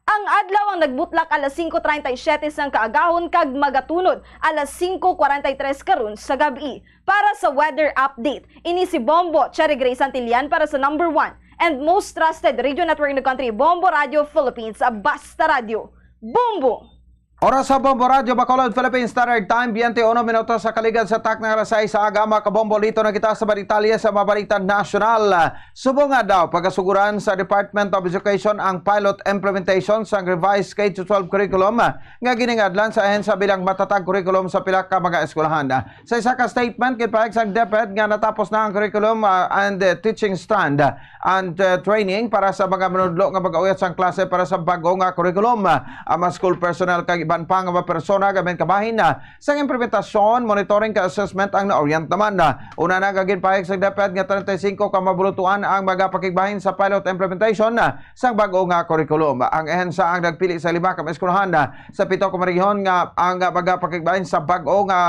Ang adlaw ang nagbutlak alas singko treinta y siete sang kaagahon kag magatunod alas singko kwarenta y tres karon sa gab-i. Para sa weather update, ini si Bombo Cherry Grace Santillan para sa number one and most trusted radio network in the country, Bombo Radio Philippines, Basta Radio. Bombo! Oras sa Bombo Radio Bacolod, Philippine Standard Time, twenty-one minutos sa kaligad sa takna nga alas sais sa aga, mga kabombo. Lito na kita sa detalye sa mga balita nasyonal. Subong nga daw, pagasuguran sa Department of Education ang pilot implementation sang revised K to twelve curriculum nga giningadlan sa ahensya bilang matatag curriculum sa pila ka mga eskwelahan. Sa isa ka statement, ginpahayag sang DepEd nga natapos na ang curriculum, ah, and, eh, teaching stand and, eh, training para sa mga manudlo nga mag-auyat sang klase para sa bag-o nga curriculum. Ah, ang mga school personnel kag iban pa nga mga persona gamin kabahin na sang implementasyon, monitoring kag assessment ang naorientaman. Ah, una na nga ginpahayag sa DepEd nga treinta y cinco ka mabulutuan ang magapakigbahin sa pilot implementation, ah, sang bag-o nga curriculum. Ang ahensya ang nagpili sa lima ka mga eskwelahan, ah, sa pito ka mga rehiyon nga ang, ah, magapakigbahin sa bag-o nga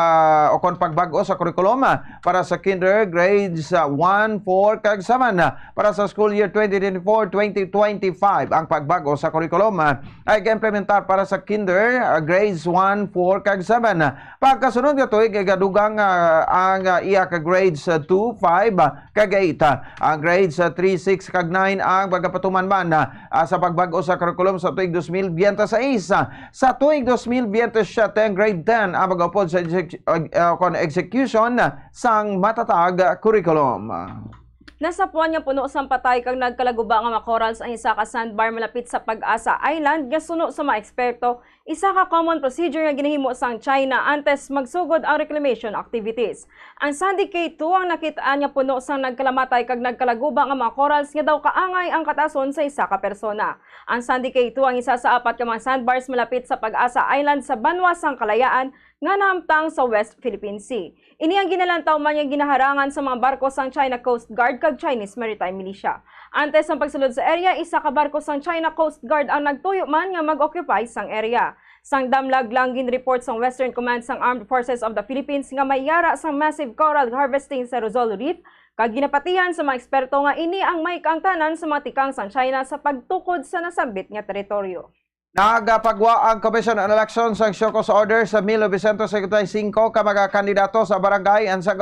o kon pagbag-o sa curriculum, ah, para sa kinder, grades, ah, one, four, kag seven, ah, para sa school year twenty twenty-four, twenty twenty-five. Ang pagbag-o sa curriculum, ah, ay ga-implementar para sa kinder, ah, grades one, four, kag seven. Pagkasunod nga tuig, ay gadugang, ah, ang, ah, iya ka grades, ah, two, five, ah, kag eight, ah. Ang grades, ah, three, six, kag nine ang magapatuman man, ah, sa pagbag-o sa curriculum sa tuig dos mil biyente sais. Sa tuig dos mil biyente siyete, ang grade ten ang mag-upod sa exec-, uh, uh, kon execution sang matatag curriculum. Nasapuan nga puno sang patay kag nagkalaguba nga mga corals ang isa ka sandbar malapit sa Pag-asa Island nga suno sa mga eksperto, isa ka common procedure nga ginahimo sang China antes magsugod ang reclamation activities. Ang Sandy K two ang nakit-an nga puno sang nagkalamatay kag nagkalaguba nga mga corals nga daw kaangay ang katason sa isa ka persona. Ang Sandy K two ang isa sa apat ka mga sandbars malapit sa Pag-asa Island sa banwa sang Kalayaan nga nahamtang sa West Philippine Sea. Ini ang ginalantaw man nga ginaharangan sa mga barko sang China Coast Guard kag Chinese Maritime Militia. Antes sang pagsulod sa area, isa ka barko sang China Coast Guard ang nagtuyo man nga mag-occupy sang area. Sang damlag lang ginreport sang Western Command sang Armed Forces of the Philippines nga may yara sang massive coral harvesting sa Rosol Reef, kag ginapatihan sa mga eksperto nga ini ang may kaangtanan sa mga tikang sang China sa pagtukod sa nasambit nga teritoryo. Nagapagwa ang Commission on Elections sang show cause order sa mil novecientos cincuenta y cinco ka mga kandidato sa barangay and sa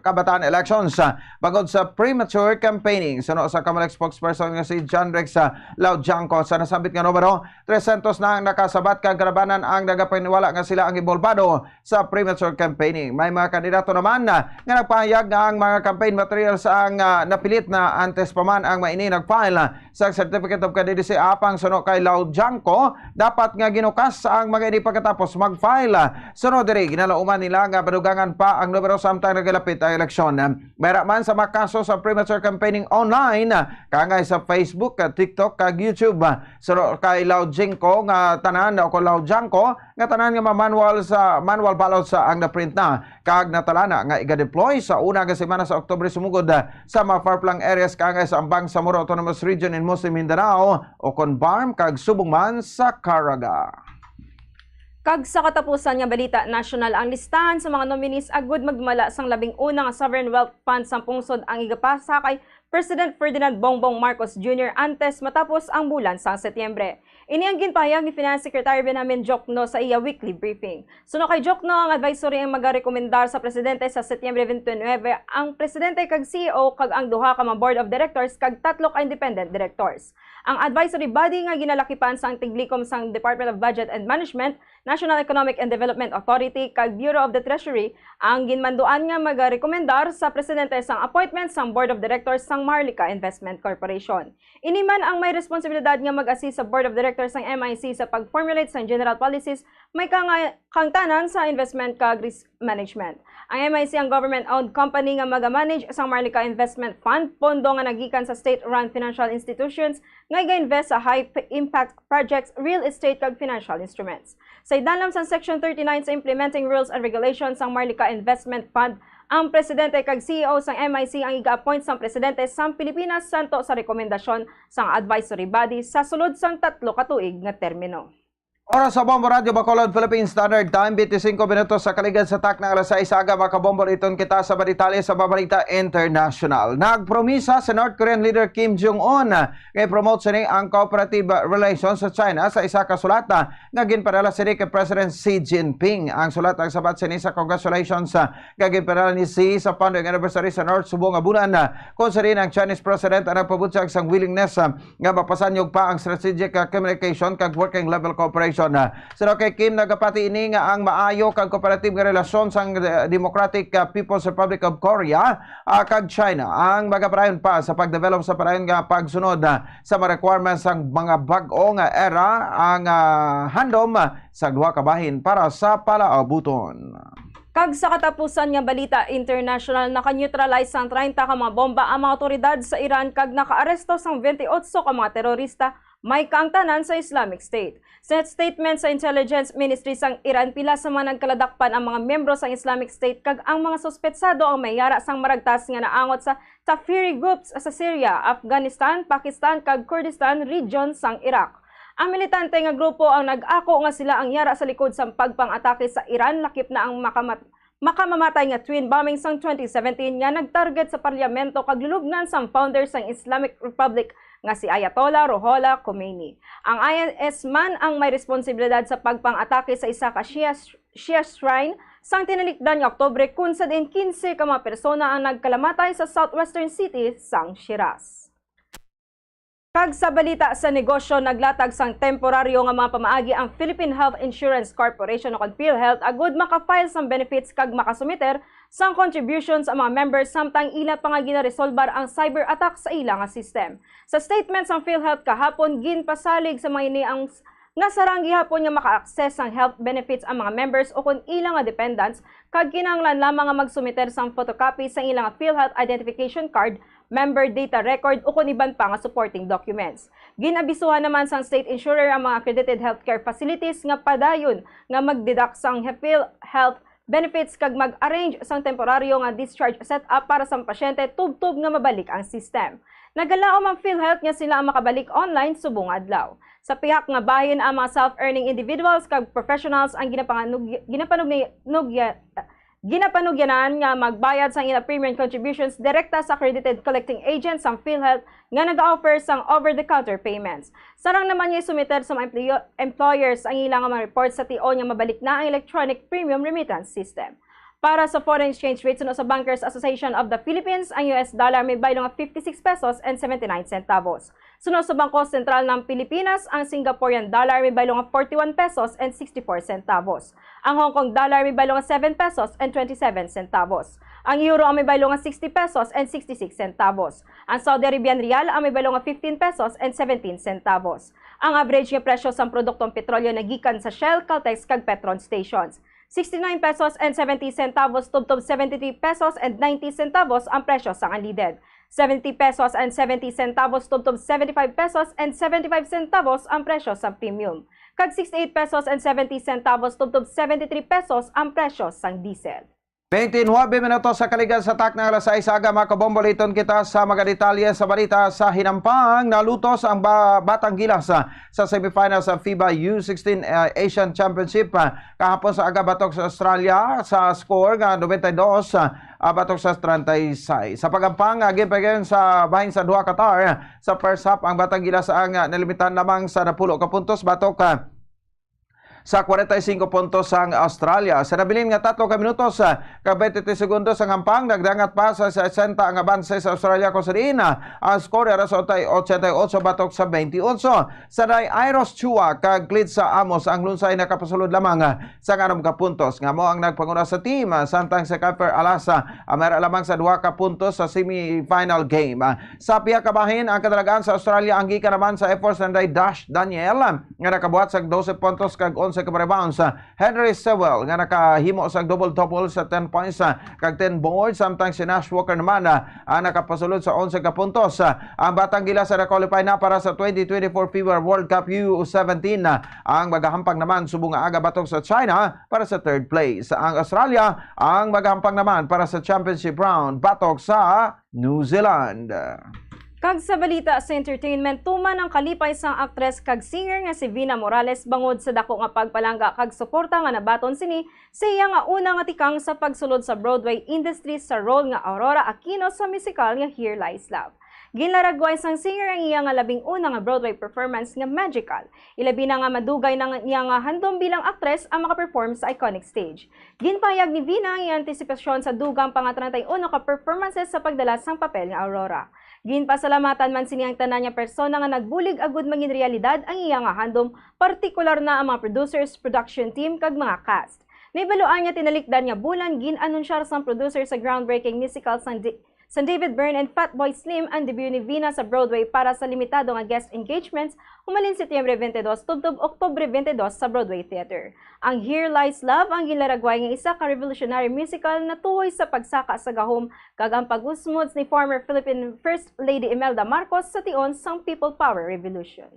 kabataan elections, ah, bangod sa premature campaigning. Suno sa Comelec spokesperson nga si John Rex, ah, Laudjanco, sa nasambit nga numero, trescientos na ang nakasabat, kag kalabanan ang nagapaniwala nga sila ang inbolbado sa premature campaigning. May mga kandidato naman, ah, nga nagpahayag nga ang mga campaign materials ang, ah, napilit na, antes pa man ang mga ini nag-file, ah, sa Certificate of Candidacy apang suno kay Laudjanco, dapat nga ginukas ang mga ini pagkatapos mag-file. Suno diri, ginalauman nila nga madugangan pa ang numero samtang nagalapit ang eleksyon. May ra man sa mga kaso sa premature campaigning online, kaangay sa Facebook, TikTok, kag YouTube. Suno kay Laudjanco nga tanan, o kon Laudjanco, nga tanan nga ma-manual sa manual ballots ang naprint na kag natalana nga iga-deploy sa una nga semana sa Oktubre sumugod, ah, sa mga far-flung areas kaangay sa Ambang Samoro Autonomous Region in Muslim Mindanao, o kon BARMM, kag subong man sa Caraga. Kag sa katapusan nga balita nasyonal, ang listahan sa mga nominees agud magdumala sang labing una nga Sovereign Wealth Fund sang pungsod ang igapasa kay President Ferdinand Bongbong Marcos Junior antes matapos ang bulan sang Setyembre. Ini ang ginpahayag ni Finance Secretary Benjamin Diokno sa iya weekly briefing. Suno kay Diokno, ang advisory ang magarekomendar sa presidente sa Setyembre twenty-nine, ang presidente kag C E O kag ang duha ka mga board of directors kag tatlo ka independent directors. Ang advisory body nga ginalakipan sang tiglikom sang Department of Budget and Management, National Economic and Development Authority, kag Bureau of the Treasury ang ginmanduan nga magarekomendar sa presidente sang appointment sang Board of Directors sang Maharlika Investment Corporation. Ini man ang may responsibilidad nga mag-assist sa Board of Directors sang M I C sa pag-formulate sang general policies may kanga-, kangtanan sa investment kag risk management. Ang M I C ang government-owned company nga maga-manage sang Maharlika Investment Fund, pondo nga nagikan sa state-run financial institutions nga iga-invest sa high-impact projects, real estate, kag financial instruments. Sa idalom sang Section thirty-nine sa Implementing Rules and Regulations sang Maharlika Investment Fund, ang presidente kag C E O sang M I C ang iga-appoint sang presidente sang Pilipinas santo sa rekomendasyon sang advisory body sa sulod sang tatlo ka tuig nga termino. Oras sa Bombo Radyo Bacolod, Philippine Standard Time, twenty-five minutos sa kaligad sa takna alas sais sa aga. Makabombo, liton kita sa mga detalye sa mga balita international. Nagpromisa sa North Korean leader Kim Jong-un nga i-promote sini ang cooperative relations sa China sa isa ka sulat, ah, nga ginpadala sini kay President Xi Jinping. Ang sulat nagsabat sini sa congratulations, ah, nga ginpadala ni Xi sa founding anniversary sa North subong nga bulan, ah, kung sa diin ang Chinese President ang nagpabutyag sang willingness, ah, nga mapasanyog pa ang strategic, ah, communication kag working level cooperation. Ah, suno kay Kim, nagapati ini nga ang maayo kag cooperative nga relasyon sang, ah, Democratic, ah, People's Republic of Korea, ah, kag China ang magapadayon pa sa pagdevelop sa padayon nga pagsunod, ah, sa mga requirements sang mga bag-o nga era ang, ah, handom, ah, sa duha ka bahin para sa palaabuton. Kag sa katapusan nga balita international, naka-neutralize sang treinta ka mga bomba ang mga awtoridad sa Iran kag nakaaresto sang twenty-eight ka mga terorista, may kaangtanan sa Islamic State. Sa statement sa Intelligence Ministry sang Iran, pila sa mga nagkaladakpan ang mga miyembro sang Islamic State kag ang mga suspetsado ang may yara sang maragtas nga naangot sa Takfiri groups sa Syria, Afghanistan, Pakistan, kag Kurdistan region sang Iraq. Ang militante nga grupo ang nag-ako nga sila ang yara sa likod sang pagpang-atake sa Iran, lakip na ang makamat-, makamamatay nga twin bombing sang twenty seventeen nga nag-target sa parlyamento kag lulubngan sang founder sang Islamic Republic nga si Ayatollah Ruhollah Khomeini. Ang I S man ang may responsibilidad sa pagpang-atake sa isa ka Shia, Shia shrine sang tinalikdan nga Oktubre, kun sa diin quince ka mga persona ang nagkalamatay sa southwestern city sang Shiraz. Kag sa balita sa negosyo, naglatag sang temporaryo nga mga pamaagi ang Philippine Health Insurance Corporation o kon PhilHealth agud maka-file sang benefits kag makasumiter sang contributions ang mga members samtang ila pa nga ginaresolbar ang cyber attack sa ila nga system. Sa statement sang PhilHealth kahapon, ginpasalig sa mga ini ang s-, nga sarang gihapon nga maka-access sang health benefits ang mga members o kon ila nga dependents, kag kinahanglan lamang nga magsumiter sang photocopy sang ila nga PhilHealth identification card, member data record, o kon iban pa nga supporting documents. Gin-abisuhan naman sang state insurer ang mga accredited healthcare facilities nga padayon nga mag-deduct sang he-, PhilHealth benefits kag mag-arrange sang temporaryo nga discharge setup para sang pasyente tubtob nga mabalik ang system. Nagalaom ang PhilHealth nga sila ang makabalik online subong adlaw. Sa pihak nga bahin, ang mga self-earning individuals kag professionals ang ginapanganug-, ginapanugni-, nugya-, ginapanugyanan nga magbayad sang ila premium contributions direkta sa accredited collecting agent sang PhilHealth nga nag-offer sang over-the-counter payments. Sarang naman nga isumiter sa mga employo-, employers ang ila nga mga reports sa tion nga mabalik na ang electronic premium remittance system. Para sa foreign exchange rate, suno sa Bankers Association of the Philippines, ang U S dollar may baylo nga fifty-six pesos and seventy-nine centavos. Suno sa Bangko Sentral ng Pilipinas, ang Singaporean dollar may baylo nga forty-one pesos and sixty-four centavos. Ang Hong Kong dollar may baylo nga seven pesos and twenty-seven centavos. Ang euro ang may baylo nga sixty pesos and sixty-six centavos. Ang Saudi Arabian rial ang may baylo nga fifteen pesos and seventeen centavos. Ang average nga presyo sang produktong petrolyo nagikan sa Shell, Caltex, kag Petron stations, sixty-nine pesos and seventy centavos tubtob seventy-three pesos and ninety centavos ang presyo sang unleaded, seventy pesos and seventy centavos tubtob seventy-five pesos and seventy-five centavos ang presyo sang premium, kag sixty-eight pesos and seventy centavos tubtob seventy-three pesos ang presyo sang diesel. Twenty-nine minutos sa kaligad sa takna alas sais sa aga, makabombo, liton kita sa mga detalye sa balita. Sa hinampang, nalutos ang ba-, Batang Gilas sa, sa semifinals sa FIBA U sixteen, uh, Asian Championship, uh, kahapon sa aga batok sa Australia sa score nga ninety-two, uh, batok sa thirty-six. Sa paghampang, uh, ginpagayon sa bahin sa Doha, Qatar, uh, sa first half, ang Batang Gilas ang, uh, nalimitahan lamang sa napulo ka puntos batok, uh, sa forty-five puntos sang Australia. Sa nabilin nga tatlo ka minutos, ah, kag twenty-three segundos ang hampang, nagdangat pa sa sesenta ang abanse sa Australia, kung sa diin, ah, ang score ara sa otay-, ochenta y ocho batok sa twenty-eight. Sa day, Iros Chua kag Clitza Amos ang lunsay nakapasulod lamang, ah, sa anom ka puntos, nga amo ang nagpanguna sa team, ah, samtang sa Kiefer Alasa, ah, may ara lamang sa duha ka puntos sa semifinal game. Ah, sa pihak ka bahin, ang kadalagan sa Australia ang gikan naman sa efforts ni Dash Daniel, ah, nga nakabuhat sang dose puntos kag onse ka rebounds. Henry Sewell nga nakahimo sang double-double sa ten points, ah, kag ten boards, samtang si Nash Walker naman, ah, ang nakapasulod sa onse ka puntos. Ah, ang Batang Gilas na qualify na para sa twenty twenty-four FIBA World Cup U seventeen, ah, ang magahampang naman subong nga aga batok sa China para sa third place. Ang Australia ang magahampang naman para sa championship round batok sa New Zealand. Kag sa balita sa entertainment, tuman ang kalipay sang aktres kag singer nga si Vina Morales bangod sa dako nga pagpalangga kag suporta nga nabaton sini sa iya nga una nga tikang sa pagsulod sa Broadway industry sa role nga Aurora Aquino sa musikal nga Here Lies Love. Ginlaragway sang singer ang iya nga labing una nga Broadway performance nga Magical. Ilabi na nga madugay na nga niya nga handom bilang aktres ang makaperform sa iconic stage. Ginpahayag ni Vina ang iya antisipasyon sa dugang pa nga treinta y uno ka performances sa pagdala sang papel nga Aurora. Ginpasalamatan man sini ang tanan nga persona nga nagbulig agud mangin realidad ang iya nga handom, partikular na ang mga producers, production team, kag mga cast. Nahibaluan nga tinalikdan nga bulan, gin-anunsyar sang producer sa groundbreaking musical sang Di-, sang David Byrne and Fatboy Slim ang debut ni Vina sa Broadway para sa limitado nga guest engagements humalin Setyembre twenty-two tubtob Oktubre twenty-two sa Broadway Theater. Ang Here Lies Love ang ginlaragway nga isa ka revolutionary musical natuhoy sa pagsaka sa gahom kag ang pag-usmod ni former Philippine First Lady Imelda Marcos sa tion sang People Power Revolution.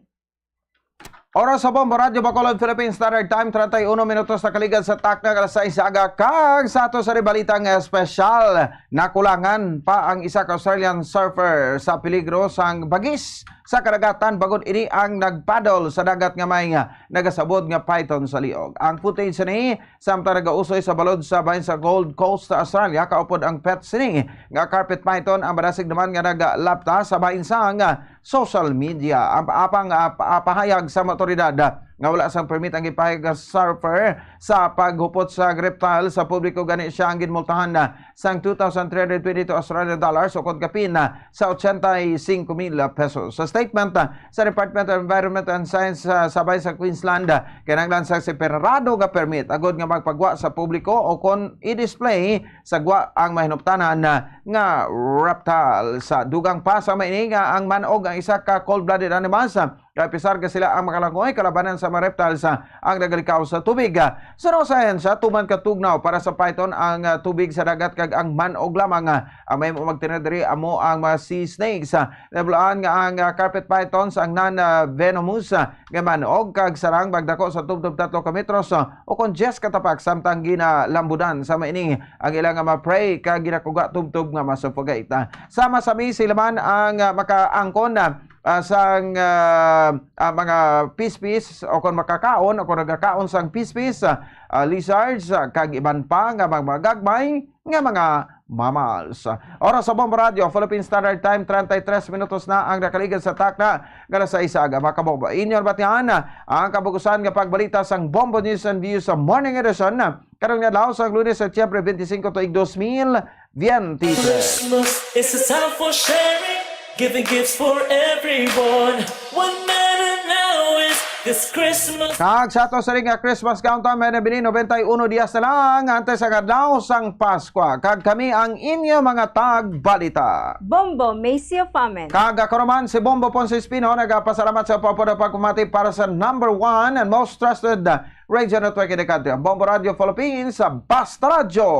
Oras sa Bombo Radyo Bacolod, Philippine Standard Time, treinta y uno minutos na kaligad sa takna nga alas sais sa aga. Kag sa ato sa balita nga espesyal, nakulangan pa ang isa ka Australian surfer sa peligro sang bagis sa kadagatan bangod ini ang nagpaddle sa dagat nga may, ah, nagasabod nga python sa liog. Ang footage sini samtang nagausoy sa balod sa bahin sa Gold Coast sa Australia, kaupod ang pet sini nga carpet python ang madasig naman nga nagalapta sa bahin sang, ah, social media. Ang apang, ah, pa-, pahayag sa mga otoridad, ah, nga wala sang permit ang gipahayag nga surfer sa paghupot sa reptile sa publiko, gani siya ang ginmultahan, ah, sang two thousand three hundred twenty-two Australian dollars, ukon kapin, ah, sa ochenta y cinco mil pesos. Sa statement, ah, sa Department of Environment and Science, ah, sa bahin sa Queensland, ah, kinahanglan sang separado nga permit agud nga magpagwa sa publiko o kon i-display sa gwa ang mahinuptanan, ah, nga reptile. Sa dugang pa sa maini nga ang man-og ang isa ka cold-blooded animals, ah, kay pisar nga sila ang makalangoy kalabanan sa mga reptiles, ah, ang nagalikaw sa tubig. Ah, sa siyensya, tuman ka tugnaw para sa python ang, ah, tubig sa dagat kag ang man-og lamang, ah, ang may magtinod diri amo ang mga sea snakes. Ah, nabaluan nga ang, ah, carpet pythons ang non-venomous, ah, nga man-og kag sarang magdako sa tubtob tatlo ka metros, ah, o kon diyes ka tapak, samtang ginalambudan sa maini ang ila nga mga prey kag ginakuga tubtob nga ma-suffocate. Ah, sama sa mi sila man ang, ah, makaangkon, ah, ah, sang, ah, ah, mga pispis o kon makakaon o kon nagakaon sang pispis, ah, ah, lizards, ah, kag iban pa nga mga gagmay nga mga mammals. Oras sa Bombo Radyo, Philippine Standard Time, treinta y tres minutos na ang nakaligad sa takna nga alas sais sa aga. Mga kabombo, inyo nabatian ang kabug-usan nga pagbalita sang Bombo News and Views sa Morning Edition karong adlaw sa Lunes, Setyembre twenty-cinco, tuig dos mil twenty-three. Christmas is a time for sharing. Giving gifts for everyone. What matter now is this Christmas. Kag sa ato sa ring nga Christmas countdown, may nabilin noventa y uno dias na lang antes ang adlaw sang Paskwa. Kag kami ang inyo mga tagbalita, Bombo Macy Famen. Kag ako naman si Bombo Ponce Espino, nagapasalamat sa pagpapamati para sa number one and most trusted radio network in the country, ang Bombo Radio Philippines, sa Basta Radyo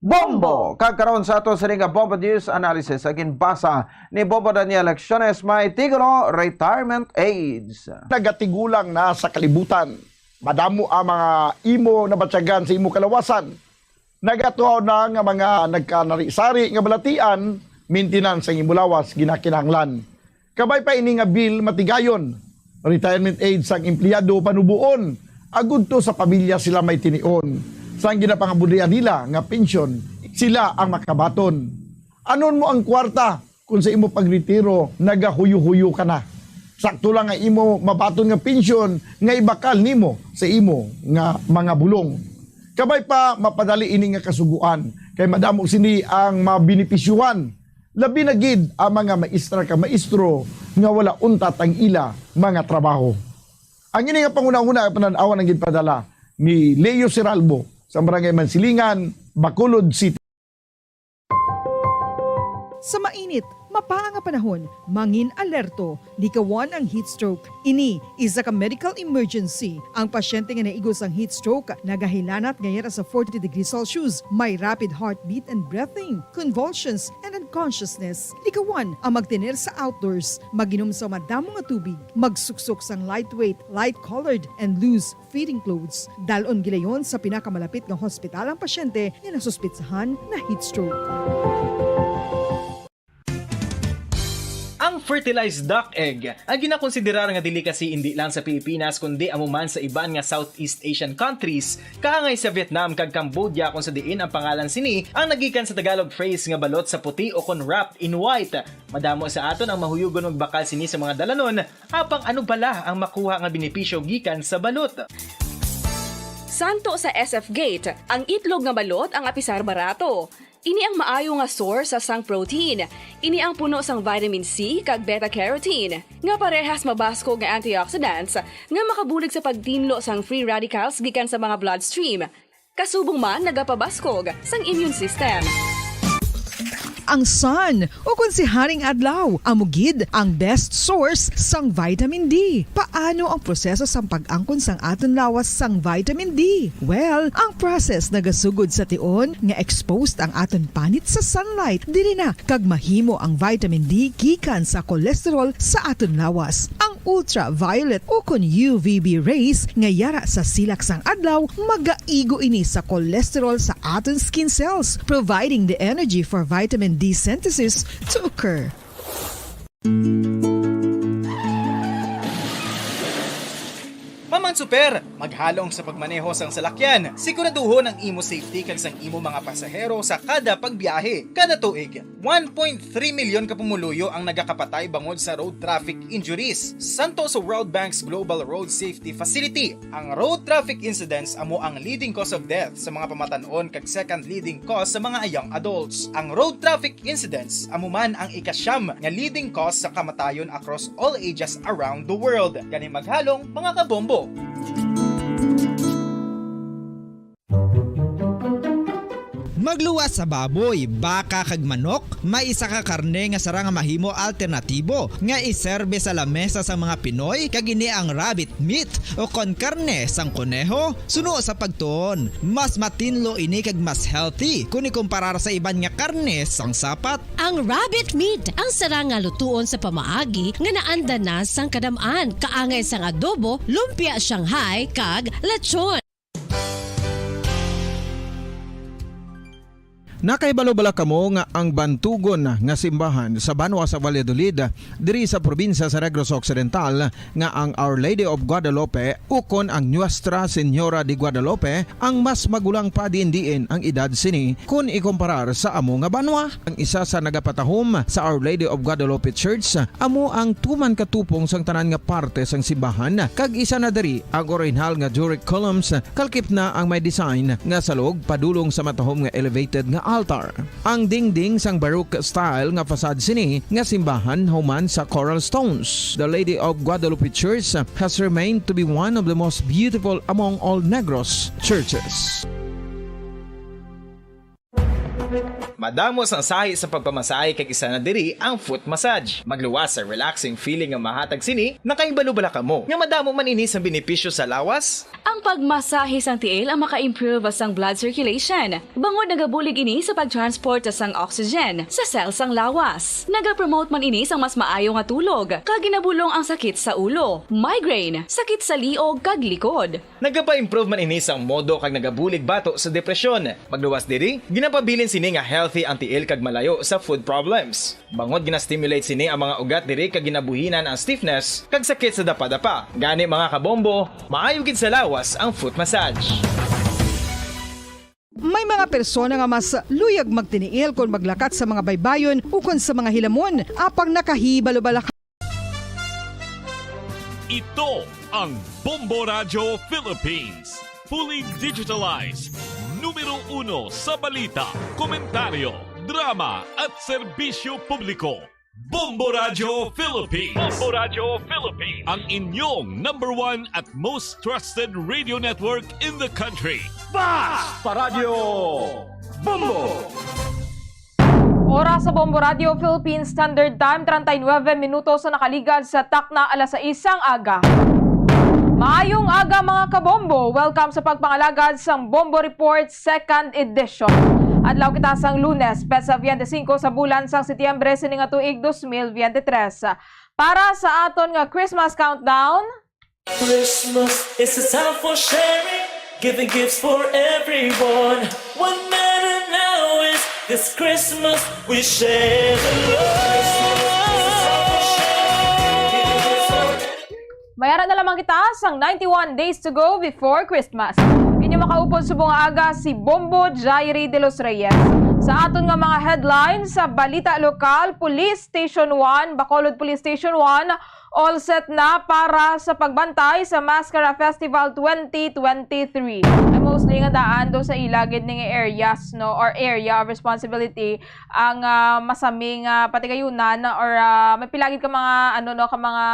Bombo. Kag karon sa ato sini nga Bombo News Analysis, ang ginbasa ni Bombo Daniel Lecciones, may titulo, Retirement Age. Nagatigulang na sa kalibutan. Madamo ang mga imo nabatyagan sa imo kalawasan. Nagatuhaw na nga mga nagkanari-sari nga balatian, maintenance ang imo lawas ginakinahanglan. Kabay pa ini nga bill matigayon, retirement age sang empleyado panuboon, agud to sa pamilya sila may tinion. Sang ginapangabulian nila nga pensyon, sila ang makabaton. Anon mo ang kwarta kung sa imo pagretiro nagahuyo-huyo ka na? Sakto lang nga imo mabaton nga pensyon nga ibakal nimo sa imo nga mga bulong. Kabay pa mapadali ini nga kasugoan, kay madamo sini ang mabenepisyuhan. Labi na gid ang mga maestra ka maestro nga wala untat ang ila mga trabaho. Ang ini nga panghunahuna nga panan-awan ang ginpadala ni Leo Seralbo sa Barangay Mansilingan, Bacolod City. Sa mainit, mapaa nga panahon, mangin alerto. Likawan ang heat stroke. Ini isa ka medical emergency. Ang pasyente nga naigo sang heat stroke nagahilanat nga yara sa forty degrees Celsius, may rapid heartbeat and breathing, convulsions, and unconsciousness. Likawan ang magtener sa outdoors, mag-inom sa madamo nga tubig, magsuksok sang lightweight, light-colored, and loose fitting clothes. Dal-on gilayon sa pinakamalapit nga hospital ang pasyente nga nasuspetsahan na heat stroke. Fertilized duck egg, ang ginakonsiderar nga delicacy indi lang sa Pilipinas kundi amo man sa iban nga Southeast Asian countries, kaangay sa Vietnam kag Cambodia, kung sa diin ang pangalan sini ang nagikan sa Tagalog phrase nga balot sa puti o kon wrapped in white. Madamo sa aton ang mahuyugon magbakal sini sa mga dalanon, apang ano bala ang makuha nga benepisyo gikan sa balot? Santo sa S F Gate, ang itlog nga balot ang apisar barato. Ini ang maayo nga source sa sang protein. Ini ang puno sang vitamin C kag beta-carotene, nga parehas mabaskog nga antioxidants nga makabulig sa pagtinlo sang free radicals gikan sa mga bloodstream. Kasubong man nagapabaskog sang immune system. Ang sun, ukon si Haring Adlaw, amo gid ang best source sang vitamin D. Paano ang proseso sang pag-angkon sang aton lawas sang vitamin D? Well, ang process nagasugod sa tion nga exposed ang aton panit sa sunlight. Diri na kag mahimo ang vitamin D gikan sa cholesterol sa aton lawas. Ang ultraviolet ukon U V B rays nga yara sa silak sang adlaw magaigo ini sa cholesterol sa aton skin cells, providing the energy for vitamin D synthesis to occur. Paman Super, maghalong sa pagmaneho sang salakyan. Siguraduhon ang imo safety kag sang imo mga pasahero sa kada pagbiyahe. Kada tuig, one point three milyon ka pumuluyo ang nagakapatay bangod sa road traffic injuries. Santo sa World Bank's Global Road Safety Facility, ang road traffic incidents amo ang leading cause of death sa mga pamatan-on kag second leading cause sa mga young adults. Ang road traffic incidents amo man ang ikasyam nga leading cause sa kamatayon across all ages around the world. Gani maghalong, mga kabombo. Magluwas sa baboy, baka kag manok, may isa ka karne nga sarang nga mahimo alternatibo nga iserbe sa lamesa sang mga Pinoy, kag ini ang rabbit meat o kon karne sang koneho. Suno sa pagtuon, mas matinlo ini kag mas healthy kon ikumparar sa iban nga karne sang sapat. Ang rabbit meat ang sarang nga lutuon sa pamaagi nga naanda na sang kadam-an, kaangay sang adobo, lumpia Shanghai, kag lechon. Nakahibalo bala kamo nga ang bantugon nga simbahan sa banwa sa Valladolid, diri sa probinsya sa Negros Occidental, nga ang Our Lady of Guadalupe ukon ang Nuestra Señora de Guadalupe ang mas magulang pa diin-diin ang edad sini kon ikumparar sa amo nga banwa? Ang isa sa nagapatahom sa Our Lady of Guadalupe Church amo ang tuman katupong sang tanan nga parte sang simbahan, kag isa na diri ang orihinal nga Doric columns, kalkip na ang may design nga salog padulong sa matahom nga elevated nga altar. Ang dingding sang Baroque style nga facade sini nga simbahan human sa coral stones. The Lady of Guadalupe Church has remained to be one of the most beautiful among all Negros churches. Madamo sang sahi sa pagpamasahe kag isa na diri ang foot massage. Magluwas sa relaxing feeling nga mahatag sini, nakahibalo bala kamo nga madamo man ini sang benepisyo sa lawas? Ang pagmasahe sang tiil ang maka-improve sang blood circulation, bangod nagabulig ini sa pag-transport sang oxygen sa cell sang lawas. Nagapromote man ini sang mas maayo nga tulog, kag ginabulong ang sakit sa ulo, migraine, sakit sa liog kag likod. Nagapa-improve man ini sang modo kag nagabulig bato sa depresyon. Magluwas diri, ginapabilin sini nga healthy ang tiil kag malayo sa foot problems. Bangod gina-stimulate sini ang mga ugat diri kag ginabuhinan ang stiffness kag sakit sa dapadapa. Gani, mga kabombo, maayo gid sa lawas ang foot massage. May mga persona nga mas luyag magtiniil kon maglakat sa mga baybayon ukon sa mga hilamon, apang nakahibalo bala ka. Ito ang Bombo Radyo Philippines. Fully digitalized. Numero uno sa balita, komentaryo, drama, at serbisyo publiko. Bombo Radyo Philippines. Bombo Radyo Philippines. Ang inyong number one at most trusted radio network in the country. Bas! Paradyo Bombo! Oras sa Bombo Radyo Philippines Standard Time, treinta y nueve minutos na nakaligad sa takna alas sais sang aga. Maayong aga, mga kabombo. Welcome sa pagpangalagad sang Bombo Report Second Edition. Adlaw kita sang Lunes, petsa twenty-five sa bulan sang Setyembre sining nga tuig dos mil veintitrés. Para sa aton nga Christmas countdown, Christmas is a time for sharing, giving gifts for everyone. What matter now is this Christmas we share the love. Christmas is a time for May ara na lamang kita sang ninety-one days to go before Christmas. Inyo makaupod subong nga aga si Bombo Jairi de los Reyes. Sa aton nga mga headlines, sa balita lokal, Police Station one, Bacolod Police Station one, all set na para sa pagbantay sa Mascara Festival twenty twenty-three. Na mostly nga daan do sa ila gid ning areas, no, or area of responsibility ang, ah, masami nga patigayunan or, ah, may pila gid ka mga, ano, no, ka mga,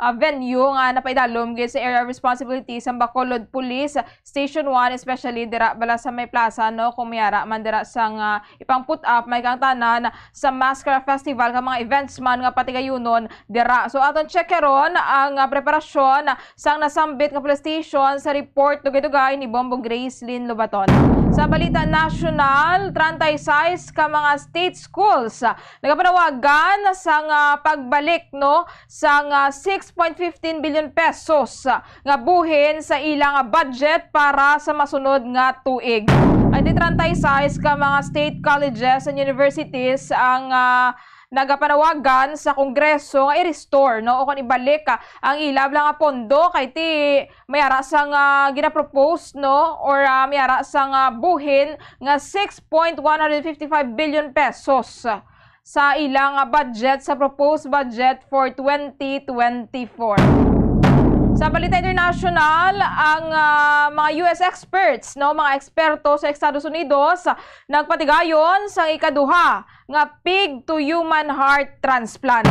ah, venue nga napaidalom gid sa area of responsibility sa Bacolod Police Station one, especially dira bala sa may plaza, no, kung may ara man dira sang, ah, ipang put up, may kaangtanan sa Mascara Festival nga mga events man nga patigayunon dira. So, aton check karon ang, ah, preparasyon sang nasambit nga police station sa report dugay-dugay ni Bombo Gracelyn Lobaton. Sa balita nasyonal, treinta y seis ka mga state schools, ah, nagapanawagan sang, ah, pagbalik, no, sang, ah, six point fifteen billion pesos, ah, nga buhin sa ilang budget para sa masunod nga tuig. Anti treinta y seis ka mga state colleges and universities ang, ah, nagapanawagan sa Kongreso nga i-restore, no, o kon ibalik, ah, ang ila bala nga pondo kay ti may ara sang, ah, ginapropose, no, or, ah, may ara sang, ah, buhin nga six point one hundred fifty-five billion pesos sa ilang, ah, budget sa proposed budget for twenty twenty-four. Sa balita international, ang, ah, mga U S experts, no, mga eksperto sa Estados Unidos, nagpatigayon sang ikaduha nga pig to human heart transplant.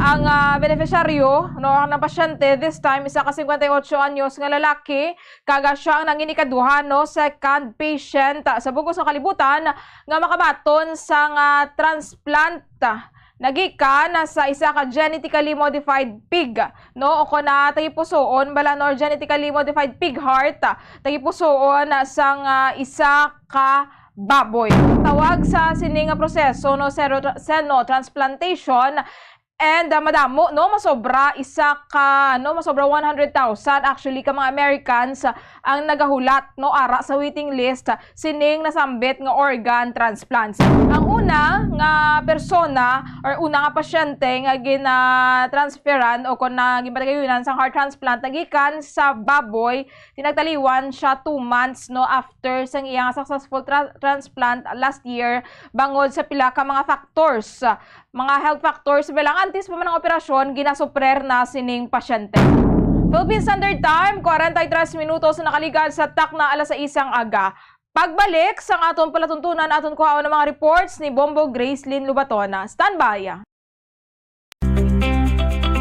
Ang, ah, beneficiaryo, no, ang pasyente, this time, isa ka cincuenta y ocho anyos nga lalaki, kag siya ang nangin ikaduha, no, second patient, ah, sa bug-os nga kalibutan nga makabaton sang, ah, transplant, ah, nagikan sa isa ka genetically modified pig, no, o kon, ah, tagipusoon bala, no, genetically modified pig heart, ah, tagipusoon, ah, sang, ah, isa ka baboy. Tawag sa sini nga proseso, no, sero-, xenotransplantation, and, ah, madamo, no, masobra isa ka, no, masobra one hundred thousand actually ka mga Americans, ah, ang nagahulat, no, ara sa waiting list, ah, sining nasambit nga organ transplants. Ang una nga persona or una nga pasyente nga gina-transferan o kon na ginpatagayunan sang heart transplant nagikan sa baboy, tinagtaliwan siya two months, no, after sang iya nga successful tra-, transplant last year bangod sa pila ka mga factors. Mga health factors, bilang antes pa man ang operasyon, ginasuprer na sining pasyente. Philippine Standard Time, kwarenta y tres minutos na nakaligad sa takna alas sais sang aga. Pagbalik sang aton palatuntunan, aton kuhaon ang mga reports ni Bombo Gracelyn Lubatona. Standby!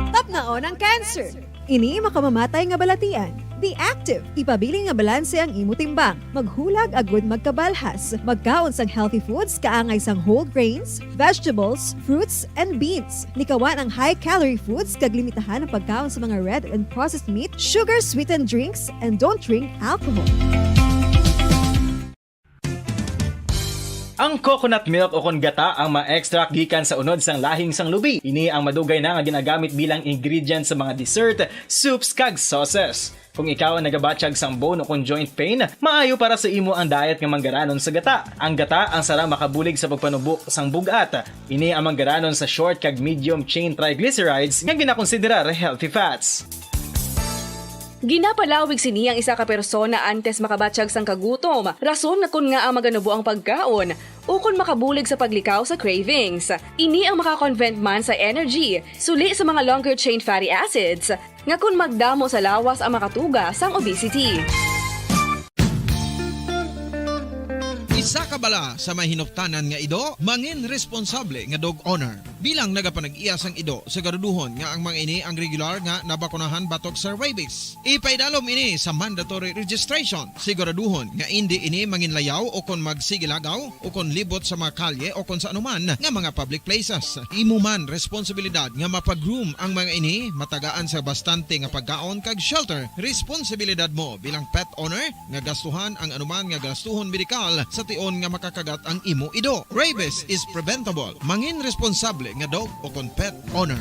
Tapnaon ang cancer. Ini makamamatay nga balatian. Be active. Ipabilin nga balanse ang imo timbang. Maghulag agud magkabalhas. Magkaon sang healthy foods kaangay sang whole grains, vegetables, fruits, and beans. Likawan ang high-calorie foods kag limitahan ang pagkaon sa mga red and processed meat, sugar-sweetened drinks, and don't drink alcohol. Ang coconut milk o kon gata ang ma-extract gikan sa unod sang lahing sang lubi. Ini ang madugay na nga ginagamit bilang ingredient sa mga dessert, soups, kag sauces. Kung ikaw ang nagabatyag sang bone o kon joint pain, maayo para sa imo ang diet nga manggaranon sa gata. Ang gata ang sarang makabulig sa pagpanubo sang bug-at. Ini ang manggaranon sa short kag medium chain triglycerides nga ginakonsiderar healthy fats. Ginapalawig sini ang isa ka persona antes makabatyag sang kagutom, rason nga kon ngaa maganubo ang pagkaon, ukon makabulig sa paglikaw sa cravings. Ini ang maka-convert man sa energy, suli sa mga longer chain fatty acids, nga kon magdamo sa lawas ang makatuga sang obesity. Isa ka bala sa may hinuptanan nga ido, mangin responsable nga dog owner. Bilang nagapanag-iya sang ido, siguraduhon nga ang mga ini ang regular nga nabakunahan batok sa rabies. Ipaidalom ini sa mandatory registration. Siguraduhon nga indi ini manginlayaw o kon magsigilagaw o kon libot sa mga kalye o kon sa anuman nga mga public places. Imo man responsibilidad nga mapa-groom ang mga ini, matagaan sa bastante nga pagkaon kag shelter. Responsibilidad mo bilang pet owner nga gastuhan ang anuman nga gastuhon medikal sa tion nga makakagat ang imo ido. Rabies is preventable. Mangin responsable nga dog o kon pet owner.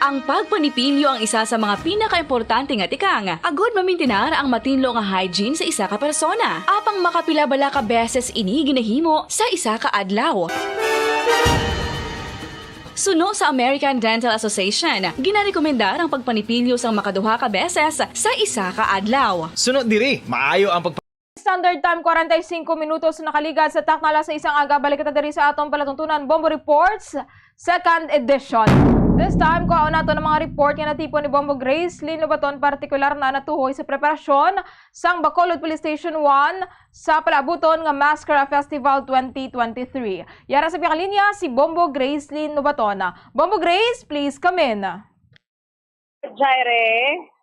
Ang pagpanipilyo ang isa sa mga pinakaimportante nga tikang agud mamintinar ang matinlo nga hygiene sa isa ka persona. Apang makapila bala ka beses ini ginahimo sa isa ka adlaw? Suno sa American Dental Association, ginarekomendar ang pagpanipilyo sang makaduha ka beses sa isa ka adlaw. Suno diri, maayo ang pag- Standard time, forty-five minutos na nakaligad sa takna alas sais sang aga. Balik kita diri sa atong palatuntunan, Bombo Reports, second edition. This time, kuhaon nato ang mga report nga natipon ni Bombo Grace Lynn Lobaton, partikular na natuhoy sa preparasyon sang Bacolod Police Station one sa palaabuton nga Maskara Festival twenty twenty-three. Yara sa piakalinya si Bombo Grace Lynn Lobaton. Bombo Grace, please come in. Jaire,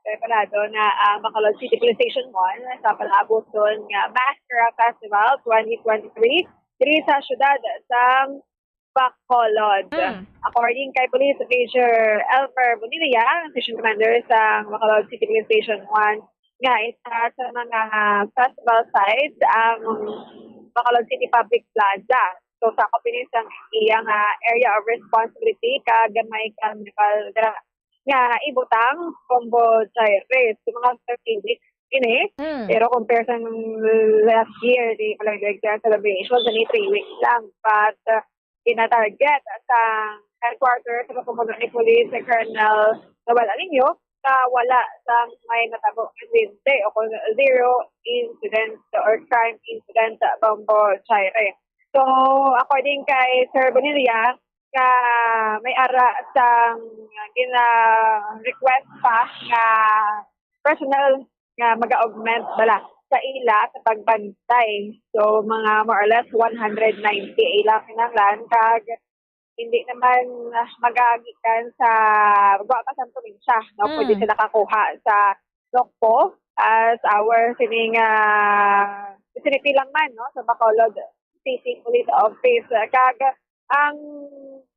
preparado na ang Bacolod City Police Station one sa palaabuton nga Maskara Festival twenty twenty-three diri sa siyudad sang Bacolod. Mm. According kay Police Major Elmer Bonilla, ang Station Commander sa Bacolod City Police Station one, nga isa sa mga festival site ang Bacolod City Public Plaza. So, sakop ini sang iya nga area of responsibility kag may carnival dira nga ibutang, Bombo Jaire, sa mga thirty weeks ini. Mm. Pero compare sa last year, di pala yung celebration, sa ni three weeks lang. But, uh, ginatarget sa headquarters sa pamumuno ni Police Colonel Noel Alinio na wala sang may natabo nga insidente o kung zero incident or crime incident sa Bombo Jaire. So, according kay Sir Bonilla, nga may ara sang gina-request pa nga personnel nga mag-augment bala sa ila sa pagbantay. So, mga more or less one hundred ninety ila kinahanglan, kag hindi naman, ah, magagikan sa gwa pa sa probinsya, no? Pwede Mm. sila kakuha sa Nokpo, as our sining, ah, sinitilang man, no? Sa Bacolod City Police Office. Kag ang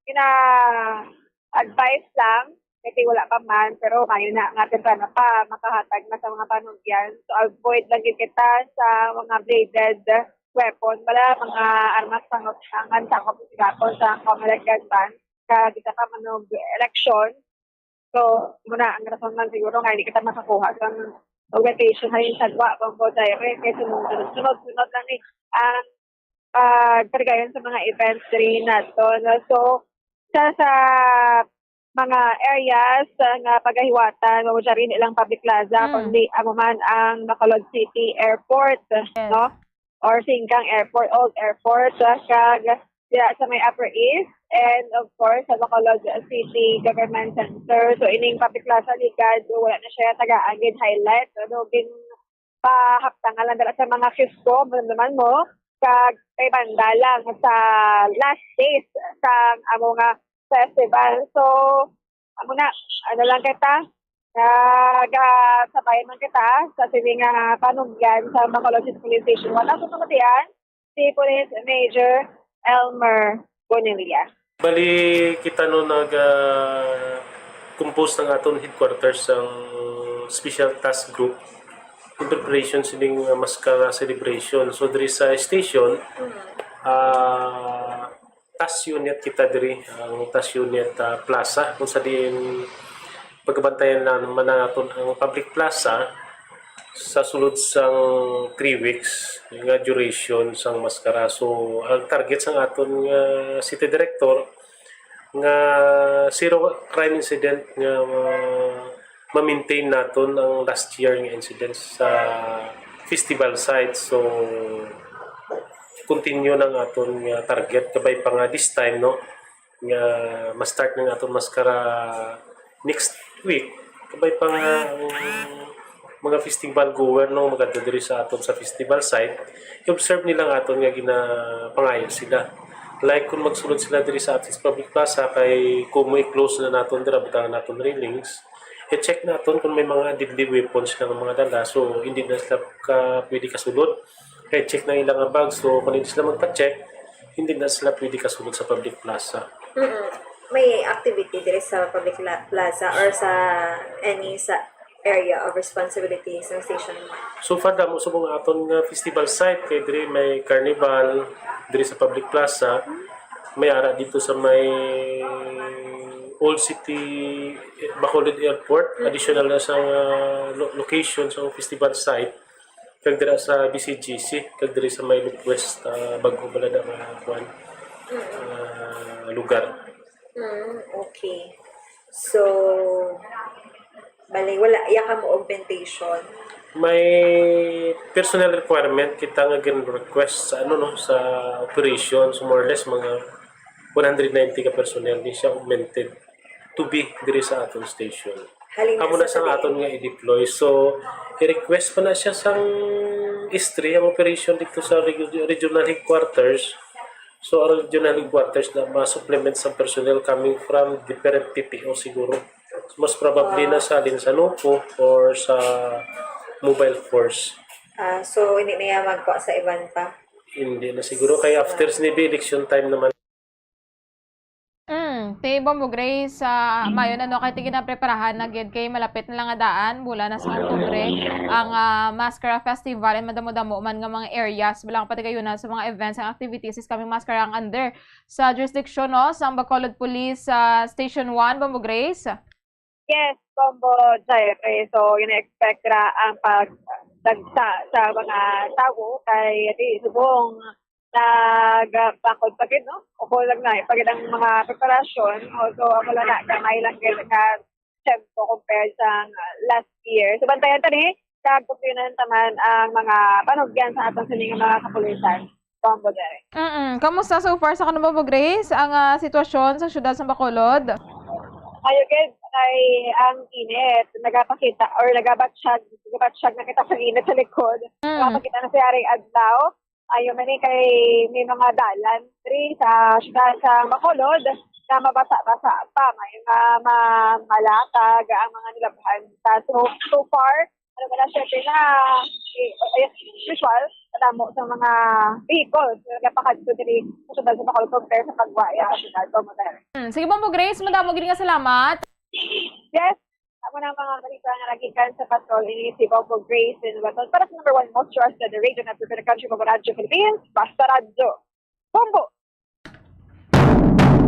gina-advise lang, kasi wala pa man, pero maayo na nga temprano pa, makahatag na sa mga panugyan. So, avoid lang gid kita sa mga bladed weapon, wala mga armas pangutangan sa ako gapon sa Comelec gun ban, kag kita pa manog eleksyon. So, muna ang rason man siguro nga hindi kita makakuha sa augmentation, halin sa gwa, Bombo Jaire, kay sunod-sunod, sunod-sunod lang ni ang, ah, kaligayan sa mga events diri nato, no? So, sa, sa mga areas, ah, nga pagahiwatan, Bombo Jaire, hindi lang public plaza, Mm. kundi amo man ang Bacolod City Airport, Yes. no? Or Singkang Airport, Old Airport, ah, kag diya sa may Upper East, and of course, sa Bacolod City Government Center. So, ining public plaza, ligad, wala na siya tagaan gid highlight. Ano, ginpahaptangan lang dala sa mga kiosco, maramdaman mo, kag kay banda lang sa last days sa amo nga festival. So, amo na, ano lang kita, nagasabay man kita sa sini nga panugyan sa Bacolod City Police Station one. Ako pamatian, si Police Major Elmer Bonilla. Bali, kita no nag, ah, compose ng aton headquarters sang special task group in preparation sining, ah, Maskara celebration. So, diri sa station, ah, task unit kita diri, ang task unit, ah, plaza, kung sa diin pagbantayan na naman naton ang public plaza sa sulod sang three weeks nga duration sang Maskara. So, ang target sang aton nga city director nga zero crime incident nga, ah, ma-maintain naton ang last year nga incidents sa festival site. So, continue na ang aton nga target. Kabay pa nga this time, no, nga ma-start na ang aton Maskara next week. Kabay pa nga ang mga festival goer, no, magadto diri sa aton sa festival site, i-observe nila ang aton nga ginapangayo sila. Like, kung magsulod sila diri sa aton sa public plaza, kay kung mo i-close na naton dira, butangan naton railings, i-check naton kung may mga deadly weapons sila nga mga dala. So, hindi na sila ka, pwede kasulod. Kay check na ilang bag. So, kung hindi sila magpa-check, hindi na sila pwede kasulod sa public plaza. Mm-mm. May activity diri sa public la-, plaza or sa any sa area of responsibility sa Station one? So far, damo sa mga aton nga festival site, kay diri may carnival, diri sa public plaza, may ara dito sa may Old City, eh, Bacolod Airport, Mm. additional na sa, ah, lo-, location sa festival site, kag dira sa B C G C, kag diri sa may Loop West, ah, bago bala na nga kuan, Mm. ah, lugar. Mm, okay. So, bali, wala, iya ka mo augmentation. May personnel requirement kita nga gin-request sa, ano, no, sa operation. So, more or less, mga one hundred ninety ka personnel din siya augmented to be diri sa aton station. Halin Amo na sa aton nga i-deploy. So, i-request pa na siya sang S three ang operation dito sa reg-, regional headquarters. So, ang regional headquarters na ma-supplement sa personnel coming from different P P O siguro. So, mas probably na sa Linsanupo or sa Mobile Force. Ah, so, hindi na yan magkuha sa iban pa? Hindi na siguro. Kaya after sinibi, election time naman. Mm, ti Bombo Grace, ah, mayo na, no, kay ti ginapreparahan na gid kay malapit na lang nga daan, bulan na sa Oktubre, ang, ah, Maskara Festival, and madamo-damo man nga mga areas, bilang patigayunan sa mga events and activities is coming Maskara ang under sa jurisdiction, no, sang Bacolod Police, ah, Station one, Bombo Grace. Yes, Bombo Jeffrey. So, ina-expect ra ang pagdagsa sa mga tawo kay di subong nagbakod pa gid, no? O kulang na, eh, pa gid ang mga preparasyon. Although, wala na, gamay lang gid nga tempo compared sa last year. So, bantayan ta ni, kag kumpletuhan ta man ang mga panugyan sa aton sini nga mga kapulisan. Bombo, Jeffrey. Mm-mm. Kamusta so far sa kanunay, Bombo Grace, ang, ah, sitwasyon sa siyudad sa Bacolod? Ayo gid, ay ang init. Nagapakita or nagabatsyag, nagabatsyag na kita sa init sa likod. Mm. Nagapakita na sa yaring adlaw. Ayo man ni kay may mga dalan diri sa siyudad sa Bacolod na mabasa-basa pa. May mga ma-, malatag ang mga nilabhan. Ta-, so, so far, ano ba na, syempre na, eh, eh, usual, madamo sa mga vehicles na nagapakadto diri sa siyudad sa Bacolod compare sa pagwaya sa siyudad. Bombo, Jeffrey. Mm. Sige, Bombo Grace, madamo gid nga salamat. Yes, ako na ang mga balita nga nagikan sa patrol ini si Bombo Grace in Baton para sa number one most trusted radio network in the country, Bombo Radyo Philippines, Basta Radyo. Bombo!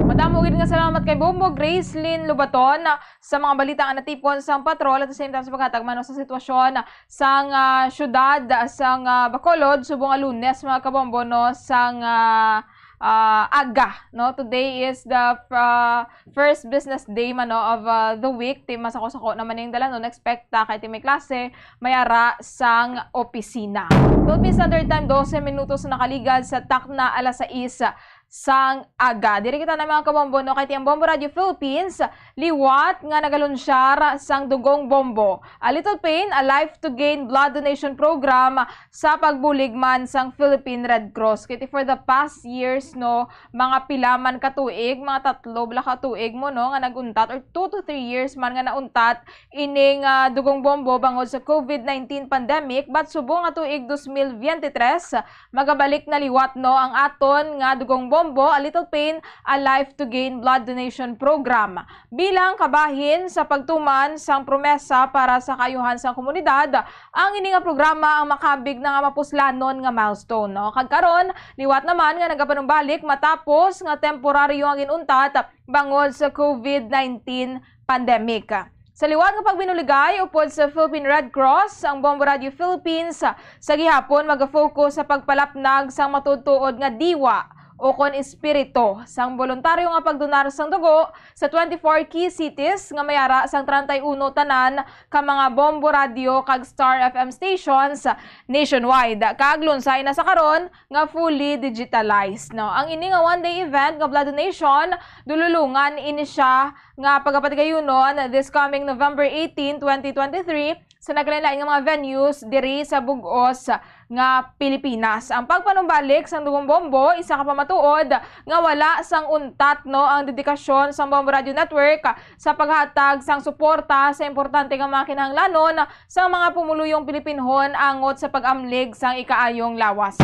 Madamo gid nga salamat kay Bombo Gracelyn Lobaton sa mga balita nga natipon sang patrol at the same time sa paghatag man sa sitwasyon sang, ah, syudad sang, ah, Bacolod subong nga Lunes, mga kabombo, no, sang, ah, ah, aga, no. Today is the, ah, first business day man, no, of, ah, the week. Ti masako-sako naman ning dalanon, expect ta kay ti may klase, may ara sang opisina. Philippine Standard Time, dose minutos na nakaligad sa takna alas sais sang aga. Diri kita na, mga kabombo, no, kay ti ang Bombo Radio Philippines liwat nga nagalunsyar sang Dugong Bombo, A Little Pain, A Life to Gain blood donation program sa pagbulig man sang Philippine Red Cross. Kay ti for the past years, no, mga pila man ka tuig, mga tatlo bala ka tuig mo, no, nga nag-untat, or two to three years man nga nauntat ining, ah, Dugong Bombo bangod sa COVID nineteen pandemic, but subong nga tuig dos mil biyente tres, magabalik na liwat, no, ang aton nga Dugong Bombo, A Little Pain, A Life to Gain blood donation program. Bilang kabahin sa pagtuman sang promesa para sa kaayuhan sang komunidad, ang ini nga programa ang makabig na nga mapuslanon nga milestone, no? Kag karon, liwat naman nga nagapanumbalik matapos nga temporaryo ang ginuntat bangod sa COVID nineteen pandemic. Sa liwat nga pagbinuligay upod sa Philippine Red Cross, ang Bombo Radio Philippines sa gihapon magafocus sa pagpalapnag sang matuod-tuod nga diwa ukon espiritu sang boluntaryo nga pagdonar sang dugo sa twenty-four key cities nga may ara sang treinta y uno tanan ka mga Bombo Radio kag Star F M stations nationwide. Kag lunsay na sa karon nga fully digitalized, no? Ang ini nga one-day event nga blood donation, dululungan ini siya nga pagapatigayunon this coming November eighteen, twenty twenty-three, sa naglain-lain nga mga venues diri sa bug-os nga Pilipinas. Ang pagpanumbalik sang Dugong Bombo, isa ka pamatuod nga wala sang untat, no, ang dedikasyon sang Bombo Radio Network sa paghatag sang suporta sa importante nga mga kinahanglanon sang mga pumuluyong Pilipinhon angot sa pag-amlig sang ikaayong lawas.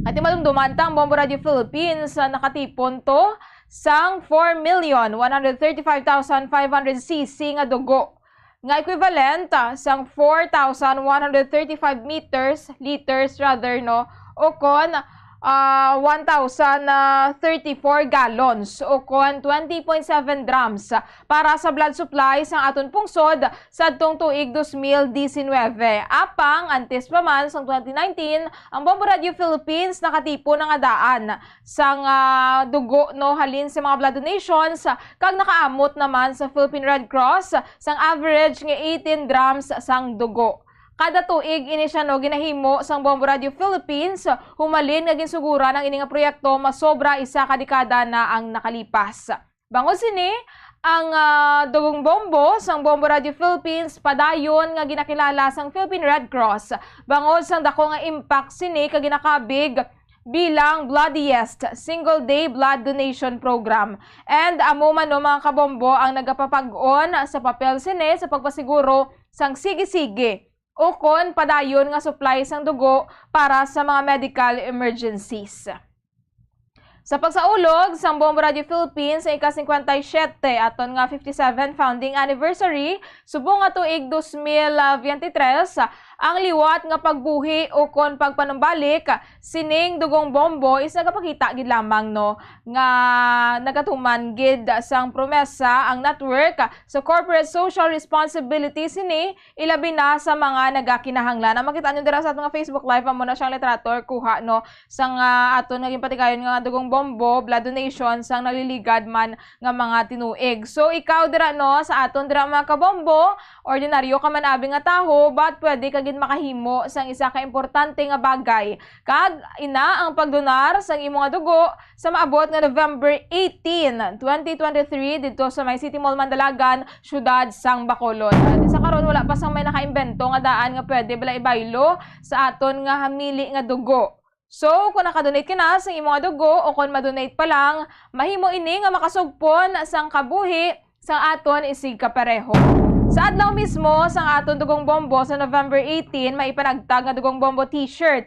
Kay ti madumduman ta, ang Bombo Radio Philippines, ah, nakatipon to sang four million one hundred thirty-five thousand five hundred C C nga dugo, nga equivalent, ah, sang four thousand one hundred thirty-five meters, liters rather, no, o kon, ah, one thousand thirty-four gallons o kon twenty point seven drums para sa blood supply sang aton pungsod sadtong tuig dos mil disinwebe. Apang antes pa man sang twenty nineteen, ang Bombo Radio Philippines nakatipon na nga daan sang, ah, dugo, no, halin sa mga blood donations, kag nakaamot naman sa Philippine Red Cross sang average nga eighteen drums sang dugo. Kada tuig ini sia, no, ginahimo sang Bombo Radio Philippines, humalin nga ginsuguran ang ini nga proyekto masobra isa ka dekada na ang nakalipas. Bangod sini, ang, ah, Dugong Bombo sang Bombo Radio Philippines padayon nga ginakilala sang Philippine Red Cross bangod sang dako nga impact sini ka ginakabig bilang bloodiest single day blood donation program. And amo man, no, mga kabombo, ang nagapapag-on sa papel sini sa pagpasiguro sang sige-sige ukon padayon nga supply sang dugo para sa mga medical emergencies. Sa pagsaulog sang Bombo Radio Philippines sa ika-singkwenta y siyete aton nga fifty-seven founding anniversary, subong nga tuig dos mil veintitrés, ang liwat nga pagbuhi ukon pagpanumbalik sining Dugong Bombo is nagapakita gid lamang, no, nga nagatuman gid sang promesa ang network sa corporate social responsibility sini, ilabi na sa mga nagakinahanglan. Ang makita nyo dira sa aton nga Facebook Live, amo na siyang litrato or kuha, no, sang, ah, aton nga ginpatigayon nga Dugong Bombo, blood donation sang nagliligad man nga mga tinuig. So, ikaw dira, no, sa aton dira, mga kabombo, ordinaryo ka man abi nga tawo, but pwede ka gid makahimo sang isa ka importante nga bagay. Kag ina ang pagdonar sang imo nga dugo sa maabot nga November eighteen, twenty twenty-three, didto sa may City Mall Mandalagan, siyudad sang Bacolod. At sa karon, wala pa sang may nakaimbento nga daan nga pwede bala ibaylo sa aton nga hamili nga dugo. So, kung nakadonate ka na sa imo nga dugo o kung madonate pa lang, mahimo ini nga makasugpon sang kabuhi sang aton isigkapareho. Sa adlaw mismo sang aton Dugong Bombo sa November eighteen, may ipanagtag nga Dugong Bombo T-shirt.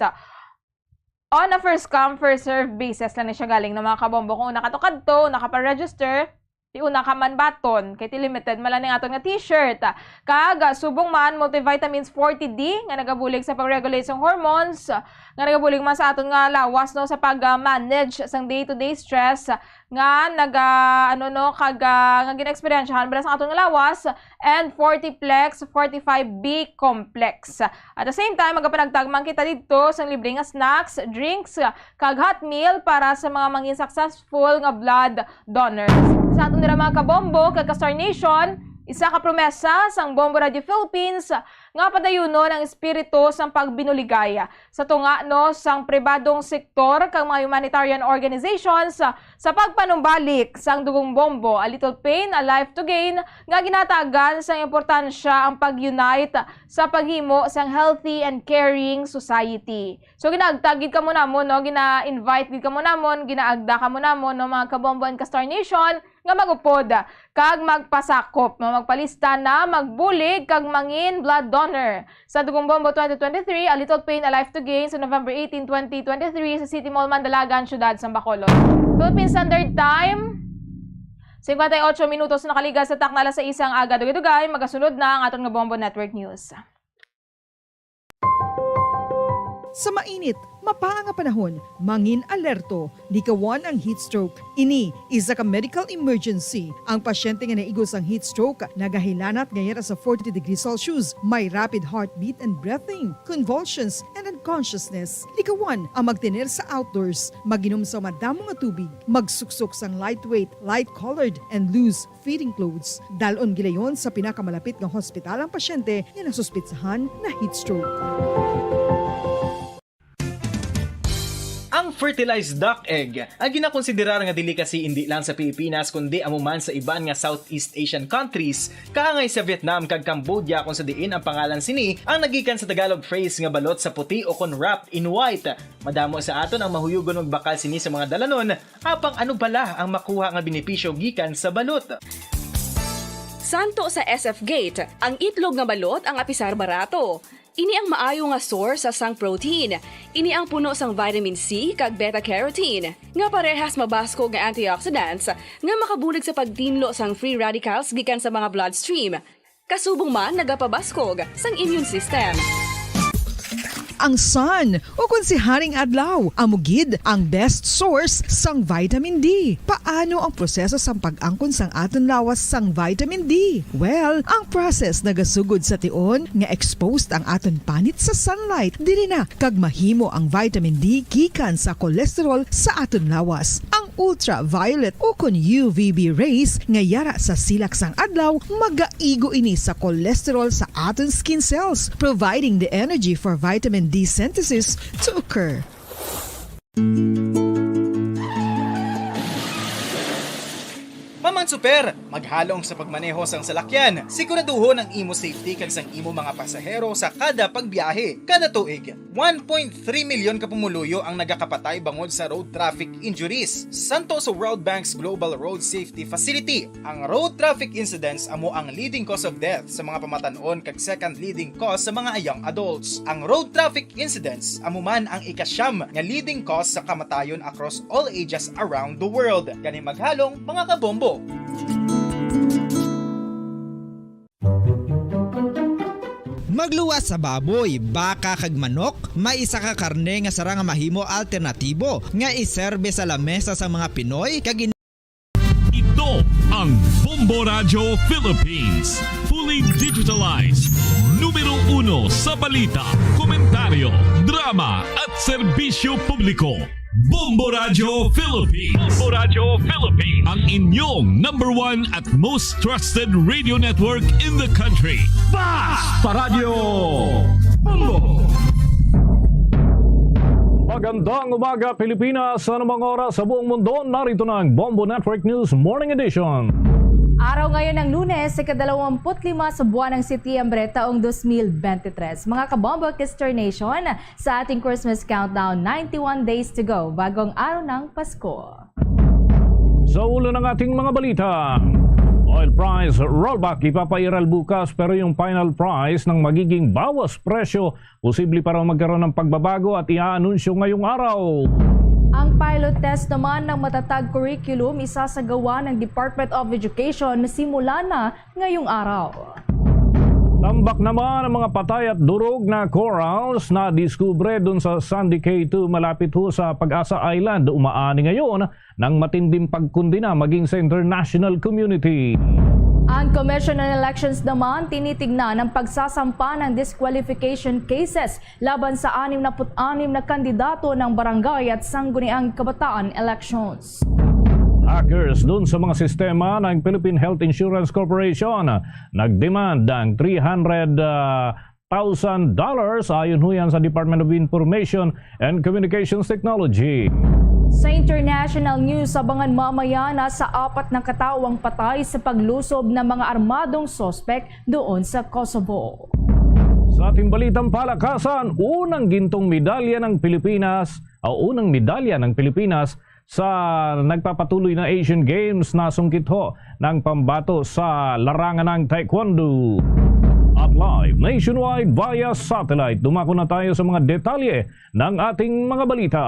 On a first come, first serve basis lang ni siya galing, no, mga kabombo. Kung una ka to kadto, una ka pa register, di una ka man baton, kay ti limited man lang ning aton nga t-shirt. Kag, ah, subong man, multivitamins forty D nga nagabulig sa pag-regulate sang hormones, nga nagabulig man sa aton nga lawas, no, sa pag, ah, manage sang day-to-day stress nga naga, ano, no, kag, ah, nga gina-eksperyensyahan bala sang aton nga lawas, and forty plex, forty-five B complex. At the same time, magapanagtag man kita didto sang libre nga snacks, drinks, kag hot meal para sa mga mangin successful nga blood donors. Sa aton dira, mga kabombo kag ka-Star Nation, isa ka promesa sang Bombo Radio Philippines nga padayunon ang espiritu sang pagbinuligay sa tunga, no, sang pribadong sektor kag mga humanitarian organizations sa pagpanumbalik sang Dugong Bombo, A Little Pain, A Life to Gain, nga ginatagan sang importansya ang pag-unite sa paghimo sang healthy and caring society. So, ginaagtag gid kamo namon, no? Gina-invite gid kamo namon, ginaagda kamo namon, no, mga kabombo and ka-Star Nation, nga mag-upod kag magpasakop, no? Magpalista na, magbulig kag mangin blood donor sa Dugong Bombo twenty twenty-three, A Little Pain, A Life to Gain, sa November eighteen, twenty twenty-three, sa City Mall Mandalagan, Siyudad sang Bacolod. Philippine Standard Time, singkwenta y ocho minutos na nakaligas sa takna alas sais ang aga. Dugay-dugay, magasunod na ang aton nga Bombo Network News. Sa mainit, mapaa nga panahon, mangin alerto, likawan ang heat stroke. Ini isa ka medical emergency. Ang pasyente nga naigo sang heat stroke nagahilanat nga yara sa forty degrees Celsius, may rapid heartbeat and breathing, convulsions, and unconsciousness. Likawan ang magtener sa outdoors, mag-inom sa madamo nga tubig, magsuksok sang lightweight, light-colored, and loose fitting clothes. Dal-on gilayon sa pinakamalapit nga hospital ang pasyente nga nasuspitsahan na heat stroke. Ang fertilized duck egg ay ginakonsiderar nga delicacy indi lang sa Pilipinas, kundi amo man sa iban nga Southeast Asian countries, kaangay sa Vietnam kag Cambodia, kung sa diin ang pangalan sini ang nagikan sa Tagalog phrase nga balot sa puti o kon wrapped in white. Madamo sa aton ang mahuyogon magbakal sini sa mga dalanon, apang ano bala ang makuha nga benepisyo gikan sa balot? Santo sa S F Gate, ang itlog nga balot ang apisar barato. Ini ang maayo nga source sang protein. Ini ang puno sang vitamin C kag beta carotene, nga parehas mabaskog nga antioxidants nga makabulig sa pagtinlo sang free radicals gikan sa mga bloodstream. Kasubong man nagapabaskog sang immune system. Ang sun, ukon si Haring Adlaw, amo gid ang best source sang vitamin D. Paano ang proseso sang pag-angkon sang aton lawas sang vitamin D? Well, ang process nagasugod sa tion nga exposed ang aton panit sa sunlight, diri na kag mahimo ang vitamin D gikan sa cholesterol sa aton lawas. Ang ultraviolet ukon U V B rays nga yara sa silak sang adlaw magaigo ini sa cholesterol sa aton skin cells, providing the energy for vitamin D synthesis to occur. Paman Super, maghalong sa pagmaneho sang salakyan. Siguraduhon ang imo safety kag sang imo mga pasahero sa kada pagbiyahe. Kada tuig, one point three milyon ka pumuluyo ang nagakapatay bangod sa road traffic injuries. Santo sa World Bank's Global Road Safety Facility, ang road traffic incidents amo ang leading cause of death sa mga pamatan-on kag second leading cause sa mga young adults. Ang road traffic incidents amo man ang ikasyam nga leading cause sa kamatayon across all ages around the world. Gani maghalong, mga kabombo. Magluwas sa baboy, baka kag manok, may isa ka karne nga sara nga mahimo alternatibo nga iserbe sa lamesa sa mga Pinoy kag in- Ito ang Bombo Radyo Philippines, fully digitalized, numero uno sa balita, komentaryo, drama at serbisyo publiko. Bombo Radyo Philippines. Bombo Radyo Philippines. Ang inyong number one at most trusted radio network in the country. Basta Radyo Bombo! Magandang umaga, Pilipinas. Sa anumang oras sa buong mundo, narito na ang Bombo Network News Morning Edition. Araw ngayon ng Lunes, ikadalawamput lima sa buwan ng Setyembre, taong dos mil bente tres. Mga kabombo, Kister Nation, sa ating Christmas countdown, ninety-one days to go, bagong araw ng Pasko. Sa ulo ng ating mga balita, oil price rollback ipapairal bukas, pero yung final price ng magiging bawas presyo posible pa raw magkaroon ng pagbabago at iaanunsyo ngayong araw. Ang pilot test naman ng Matatag Curriculum isasagawa ng Department of Education simula na ngayong araw. Tambak naman ang mga patay at durog na corals na diskubre dun sa Sandy Cay two malapit ho sa Pag-asa Island. Umaani ngayon ng matinding pagkundina maging sa international community. Ang Commission on Elections naman tinitignan ang pagsasampa ng disqualification cases laban sa anim na put anim na kandidato ng barangay at sangguniang kabataan elections. Hackers dun sa mga sistema ng Philippine Health Insurance Corporation nagdemand ng three hundred thousand dollars, ayon ho yan sa Department of Information and Communications Technology. Sa international news, abangan mamaya, nasa apat na katao ang patay sa paglusob ng mga armadong suspek doon sa Kosovo. Sa ating balitang palakasan, unang gintong medalya ng Pilipinas, o unang medalya ng Pilipinas sa nagpapatuloy na Asian Games nasungkit ho ng pambato sa larangan ng taekwondo. At live nationwide via satellite, dumako na tayo sa mga detalye ng ating mga balita.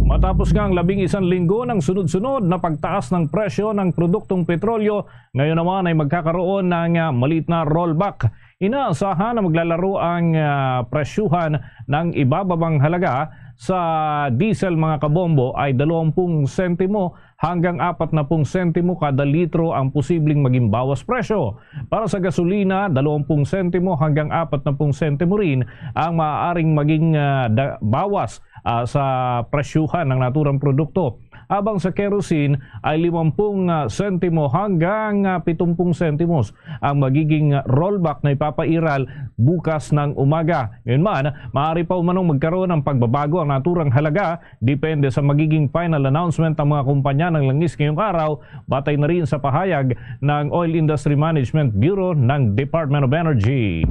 Matapos nga ang labing isang linggo ng sunod-sunod na pagtaas ng presyo ng produktong petrolyo, ngayon naman ay magkakaroon ng, ah, maliit na rollback. Inaasahan na maglalaro ang, ah, presyuhan ng ibababang halaga sa diesel, mga kabombo, ay dalawampung sentimo hanggang apat na pung sentimo kada litro ang posibleng maging bawas presyo. Para sa gasolina, dalawampung sentimo hanggang apat na pung sentimo rin ang maaaring maging, ah, da-, bawas, ah, sa presyuhan ng naturang produkto. Habang sa kerosene ay limampung, ah, sentimo hanggang, ah, pitumpung sentimos ang magiging, ah, rollback na ipapairal bukas ng umaga. Ngayon man, maaari pa umanong magkaroon ng pagbabago ang naturang halaga depende sa magiging final announcement ng mga kumpanya ng langis ngayong araw, batay na rin sa pahayag ng Oil Industry Management Bureau ng Department of Energy.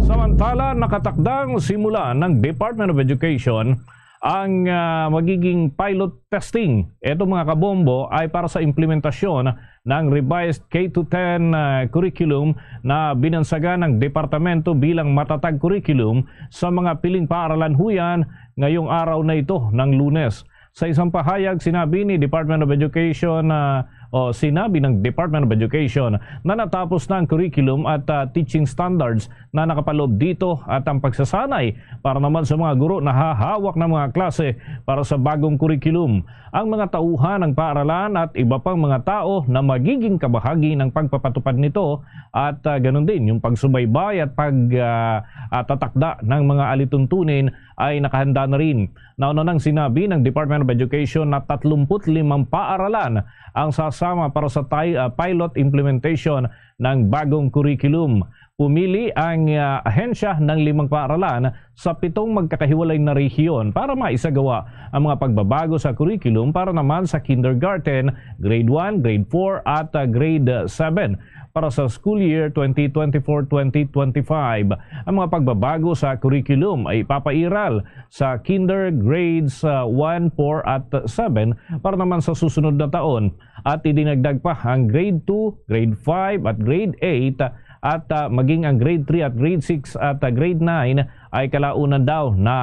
Samantala, nakatakdang simulan ng Department of Education ang, ah, magiging pilot testing. Ito, mga kabombo, ay para sa implementasyon ng revised K to ten, ah, curriculum na binansagan ng departamento bilang matatag curriculum sa mga piling paaralan huyan ngayong araw na ito ng Lunes. Sa isang pahayag, sinabi ni Department of Education, ah, o sinabi ng Department of Education na natapos na ang curriculum at, ah, teaching standards na nakapaloob dito at ang pagsasanay para naman sa mga guro na hahawak ng mga klase para sa bagong curriculum, ang mga tauhan ng paaralan at iba pang mga tao na magiging kabahagi ng pagpapatupad nito at, ah, ganun din yung pagsubaybay at pag, ah, ah, tatakda ng mga alituntunin ay nakahanda na rin. Nauna nang sinabi ng Department of Education na tatlumpu't limang paaralan ang sasama para sa tay-, ah, pilot implementation ng bagong curriculum. Pumili ang, ah, ahensya ng limang paaralan sa pitong magkakahiwalay na rehiyon para maisagawa ang mga pagbabago sa curriculum para naman sa kindergarten, grade one, grade four, at, ah, grade seven para sa school year twenty twenty-four, twenty twenty-five. Ang mga pagbabago sa curriculum ay ipapairal sa kinder grades, ah, one, four, at seven para naman sa susunod na taon, at idinagdag pa ang grade two, grade five, at grade eight, at, ah, maging ang grade three at grade six at, ah, grade nine ay kalaunan daw na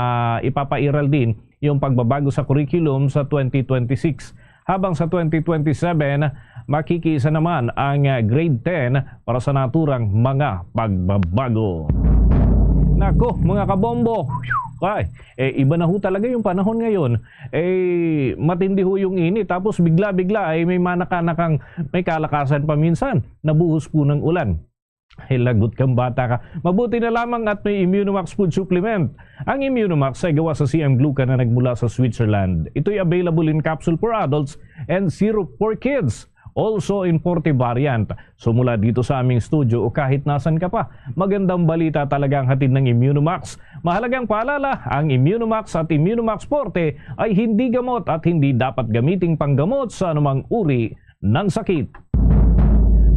ipapairal din yung pagbabago sa curriculum sa twenty twenty-six. Habang sa twenty twenty-seven, makikiisa naman ang, ah, grade ten para sa naturang mga pagbabago. Nako, mga kabombo! Ay, eh, iba na ho talaga yung panahon ngayon. Eh, matindi ho yung init. Tapos bigla-bigla ay may manakanakang may kalakasan pa minsan. Nabuhos po ng ulan. Ay, lagot kang bata ka. Mabuti na lamang at may Immunomax food supplement. Ang Immunomax ay gawa sa C M glucan na nagmula sa Switzerland. Ito'y available in capsule for adults and syrup for kids. Also in forty variant. So, mula dito sa aming studio o kahit nasan ka pa, magandang balita talaga ang hatid ng Immunomax. Mahalagang paalala, ang Immunomax at Immunomax Forte ay hindi gamot at hindi dapat gamiting panggamot sa anumang uri ng sakit.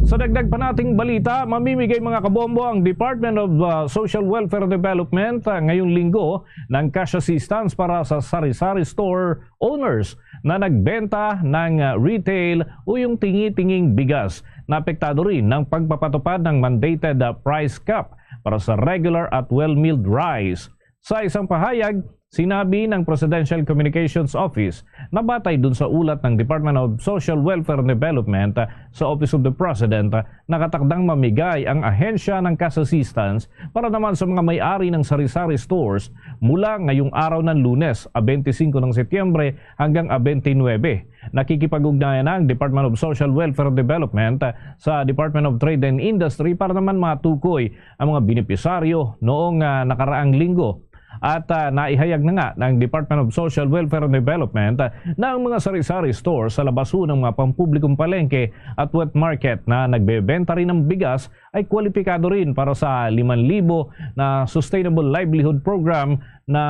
Sa dagdag pa nating balita, mamimigay, mga kabombo, ang Department of, uh, Social Welfare Development, uh, ngayong linggo ng cash assistance para sa sari-sari store owners na nagbenta ng, uh, retail o yung tingi-tinging bigas na apektado rin ng pagpapatupad ng mandated, uh, price cap para sa regular at well-milled rice. Sa isang pahayag, sinabi ng Presidential Communications Office na batay dun sa ulat ng Department of Social Welfare and Development, ah, sa Office of the President, ah, nakatakdang mamigay ang ahensya ng cash assistance para naman sa mga may-ari ng sari-sari stores mula ngayong araw ng Lunes, ah, twenty-five ng Setyembre hanggang, ah, twenty-nine. Nakikipag-ugnayan na ang Department of Social Welfare and Development, ah, sa Department of Trade and Industry para naman matukoy ang mga benepisaryo noong, ah, nakaraang linggo. At, ah, naihayag na nga ng Department of Social Welfare and Development, ah, na ang mga sari-sari store sa labas ho ng mga pampublikong palengke at wet market na nagbebenta rin ng bigas ay kwalipikado rin para sa limang libo na Sustainable Livelihood Program na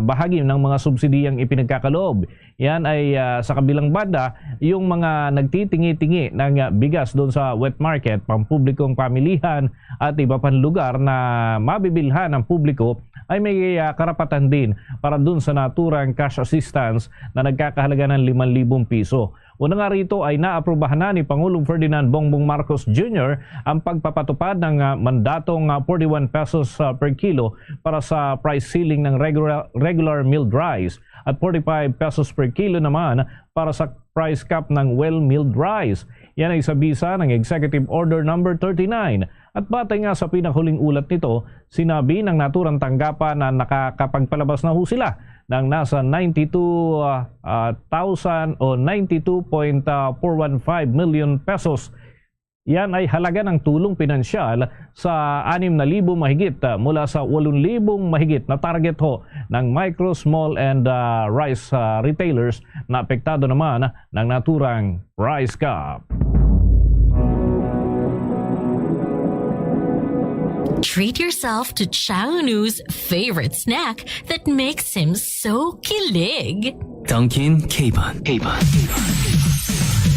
bahagi ng mga subsidiyang ipinagkakaloob. Yan ay, ah, sa kabilang banda, yung mga nagtitingi-tingi ng, ah, bigas doon sa wet market, pampublikong pamilihan at iba pang lugar na mabibilhan ng publiko ay may, ah, karapatan din para doon sa naturang cash assistance na nagkakahalaga ng limang libong piso. Una nga rito ay naaprubahan na ni Pangulong Ferdinand Bongbong Marcos Junior ang pagpapatupad ng, ah, mandatong, ah, forty-one pesos, ah, per kilo para sa price ceiling ng regular, regular milled rice at forty-five pesos per kilo naman para sa price cap ng well milled rice. Yan ay sa bisa ng Executive Order Number thirty-nine. At batay nga sa pinakahuling ulat nito, sinabi ng naturang tanggapan na nakakapagpalabas na ho sila ng nasa ninety-two, ah, ah, thousand o ninety-two point four one five million pesos. Yan ay halaga ng tulong pinansyal sa anim na libo mahigit, ah, mula sa walong libong mahigit na target ho ng micro, small, and, ah, rice, ah, retailers na apektado naman ng naturang price cap. Treat yourself to Chownu's favorite snack that makes him so kilig. Dunkin' Capon. Capon.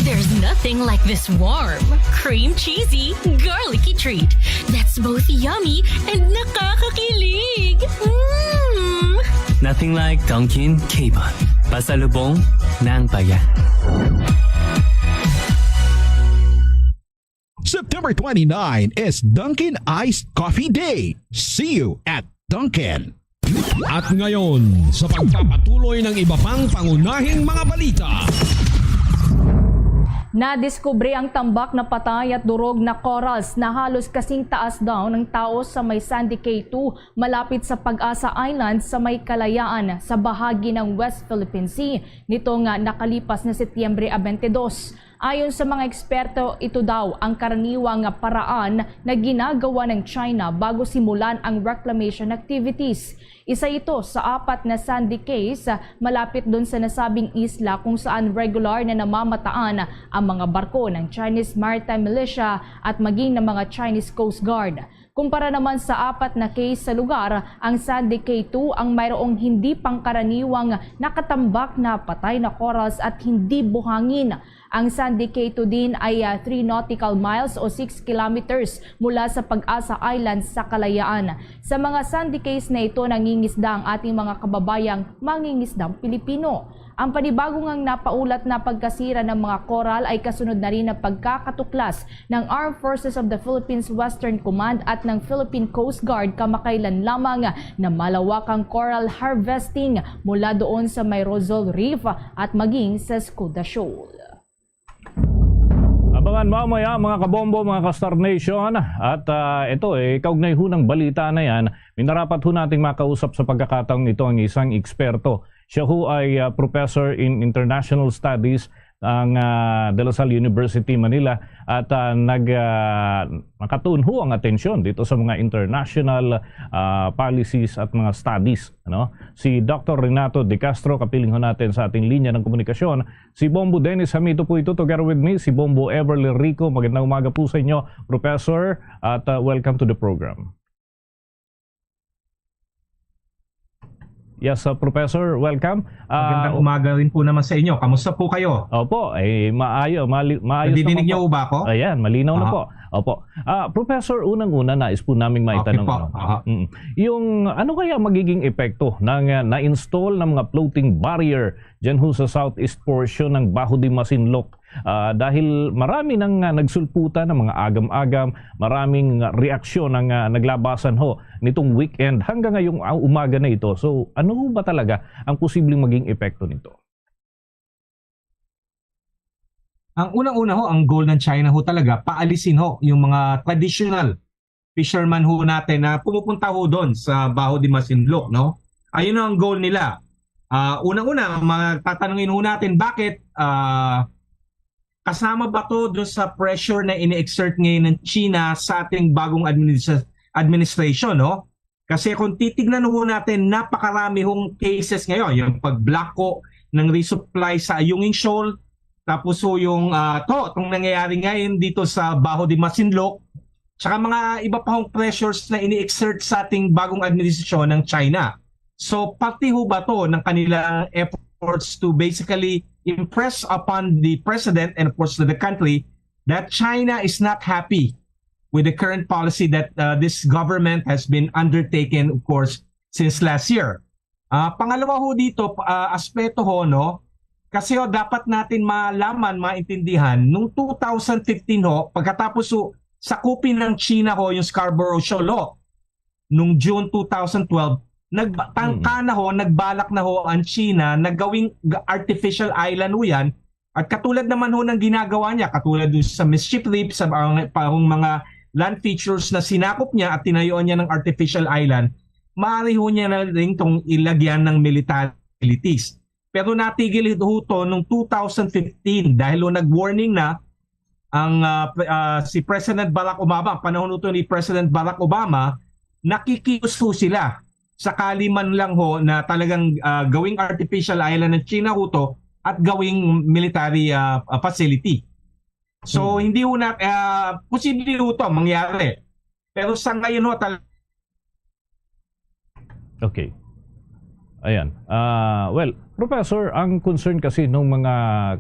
There's nothing like this warm, cream cheesy, garlicky treat that's both yummy and nakakakilig. Mm! Nothing like Dunkin' Capon. Pasalubong ng bayan. September twenty-nine is Dunkin' Iced Coffee Day. See you at Dunkin'. At ngayon, sa pagpapatuloy ng iba pang pangunahing mga balita. Nadiskubre ang tambak na patay at durog na corals na halos kasing taas daw ng taos sa may Sandy Cay two, malapit sa Pag-asa Island sa may Kalayaan, sa bahagi ng West Philippine Sea, nitong, ah, nakalipas na Setyembre twenty-two. Ayon sa mga eksperto, ito daw ang karaniwang paraan na ginagawa ng China bago simulan ang reclamation activities. Isa ito sa apat na Sandy Cays, ah, malapit dun sa nasabing isla, kung saan regular na namamataan ang mga barko ng Chinese Maritime Militia at maging ng mga Chinese Coast Guard. Kumpara naman sa apat na cays sa lugar, ang Sandy Cay two ang mayroong hindi pangkaraniwang nakatambak na patay na corals at hindi buhangin. Ang Sandy Cay two din ay, ah, three nautical miles o six kilometers mula sa Pag-asa Island sa Kalayaan. Sa mga Sandy Cays na ito, nangingisda ang ating mga kababayang mangingisdang Pilipino. Ang panibago ngang napaulat na pagkasira ng mga koral ay kasunod na rin ng pagkakatuklas ng Armed Forces of the Philippines Western Command at ng Philippine Coast Guard kamakailan lamang na malawakang coral harvesting mula doon sa may Rosol Reef at maging sa Escuda Shoal. Abangan mamaya, mga kabombo, mga ka-Star Nation. At, ah, ito, eh, kaugnay ho ng balita na yan, minarapat ho nating makausap sa pagkakataong ito ang isang eksperto. Siya ho ay, ah, professor in international studies ang, ah, De La Salle University, Manila, at, ah, nag, ah, nakatuon ho ang atensyon dito sa mga international, ah, policies at mga studies, ano? Si Doctor Renato De Castro, kapiling ho natin sa ating linya ng komunikasyon. Si Bombo Dennis Hamito po ito, together with me, si Bombo Everly Rico. Magandang umaga po sa inyo, Professor, at, ah, welcome to the program. Yes, uh, Professor, welcome. Ah, Magandang umaga rin po naman sa inyo. Kamusta po kayo? Opo, eh, maayo, mali-, maayos Nadidinig naman niyo po. Ba ako? Ayan, malinaw na Aha. po. Opo. Ah, Professor, unang-una, nais po naming Okay maitanong, po. Ano? Aha. Mm. Yung ano kaya magiging epekto ng, ah, na-install na mga floating barrier dyan ho sa southeast portion ng Baho de Masinloc? Ah, dahil marami nang, ah, nagsulputan ng mga agam-agam, maraming, ah, reaksyon ang, ah, naglabasan ho nitong weekend hanggang ngayong, ah, umaga na ito. So, ano ho ba talaga ang posibleng maging epekto nito? Ang unang-una ho, ang goal ng China ho talaga, paalisin ho yung mga traditional fisherman ho natin na pumupunta ho doon sa Baho de Masinloc, no? Ayun ang goal nila. Ah, unang-una, magtatanungin ho natin, bakit, ah, kasama ba to doon sa pressure na ini-exert ngayon ng China sa ating bagong administra-, administration, no? Kasi kung titignan ho natin, napakarami hong cases ngayon, yung pag-block ho ng resupply sa Ayungin Shoal, tapos ho yung, ah, to, itong nangyayari ngayon dito sa Baho de Masinloc, tsaka mga iba pa hong pressures na ini-exert sa ating bagong administrasyon ng China. So, parte ho ba to ng kanilang efforts to basically impress upon the president and, of course, to the country that China is not happy with the current policy that, uh, this government has been undertaken, of course, since last year? Ah, pangalawa ho dito, ah, aspeto ho, no? Kasi ho, dapat natin malaman, maintindihan, nung two thousand fifteen ho, pagkatapos ho, sakupin ng China ho yung Scarborough Shoal ho, nung June two thousand twelve, nagba-, tangka Mm. na ho, nagbalak na ho ang China na gawing g-, artificial island ho yan. At katulad naman ho ng ginagawa niya, katulad dun sa Mischief Reef, sa mga, parang mga land features na sinakop niya at tinayuan niya ng artificial island, maaari ho niya na rin itong ilagyan ng military facilities. Pero natigil ho to nung two thousand fifteen dahil ho nag-warning na ang, ah, pre-, ah, si President Barack Obama, ang panahon ito ni President Barack Obama, nakikius ho sila. Sakali man lang ho na talagang, ah, gawing artificial island ng China ho to at gawing military, ah, ah, facility. So, Hmm. hindi ho na, ah, posible ho to mangyari. Pero sa ngayon ho, tal- Okay. Ayan. Ah, well, Professor, ang concern kasi ng mga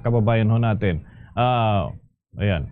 kababayan ho natin, ah, ayan.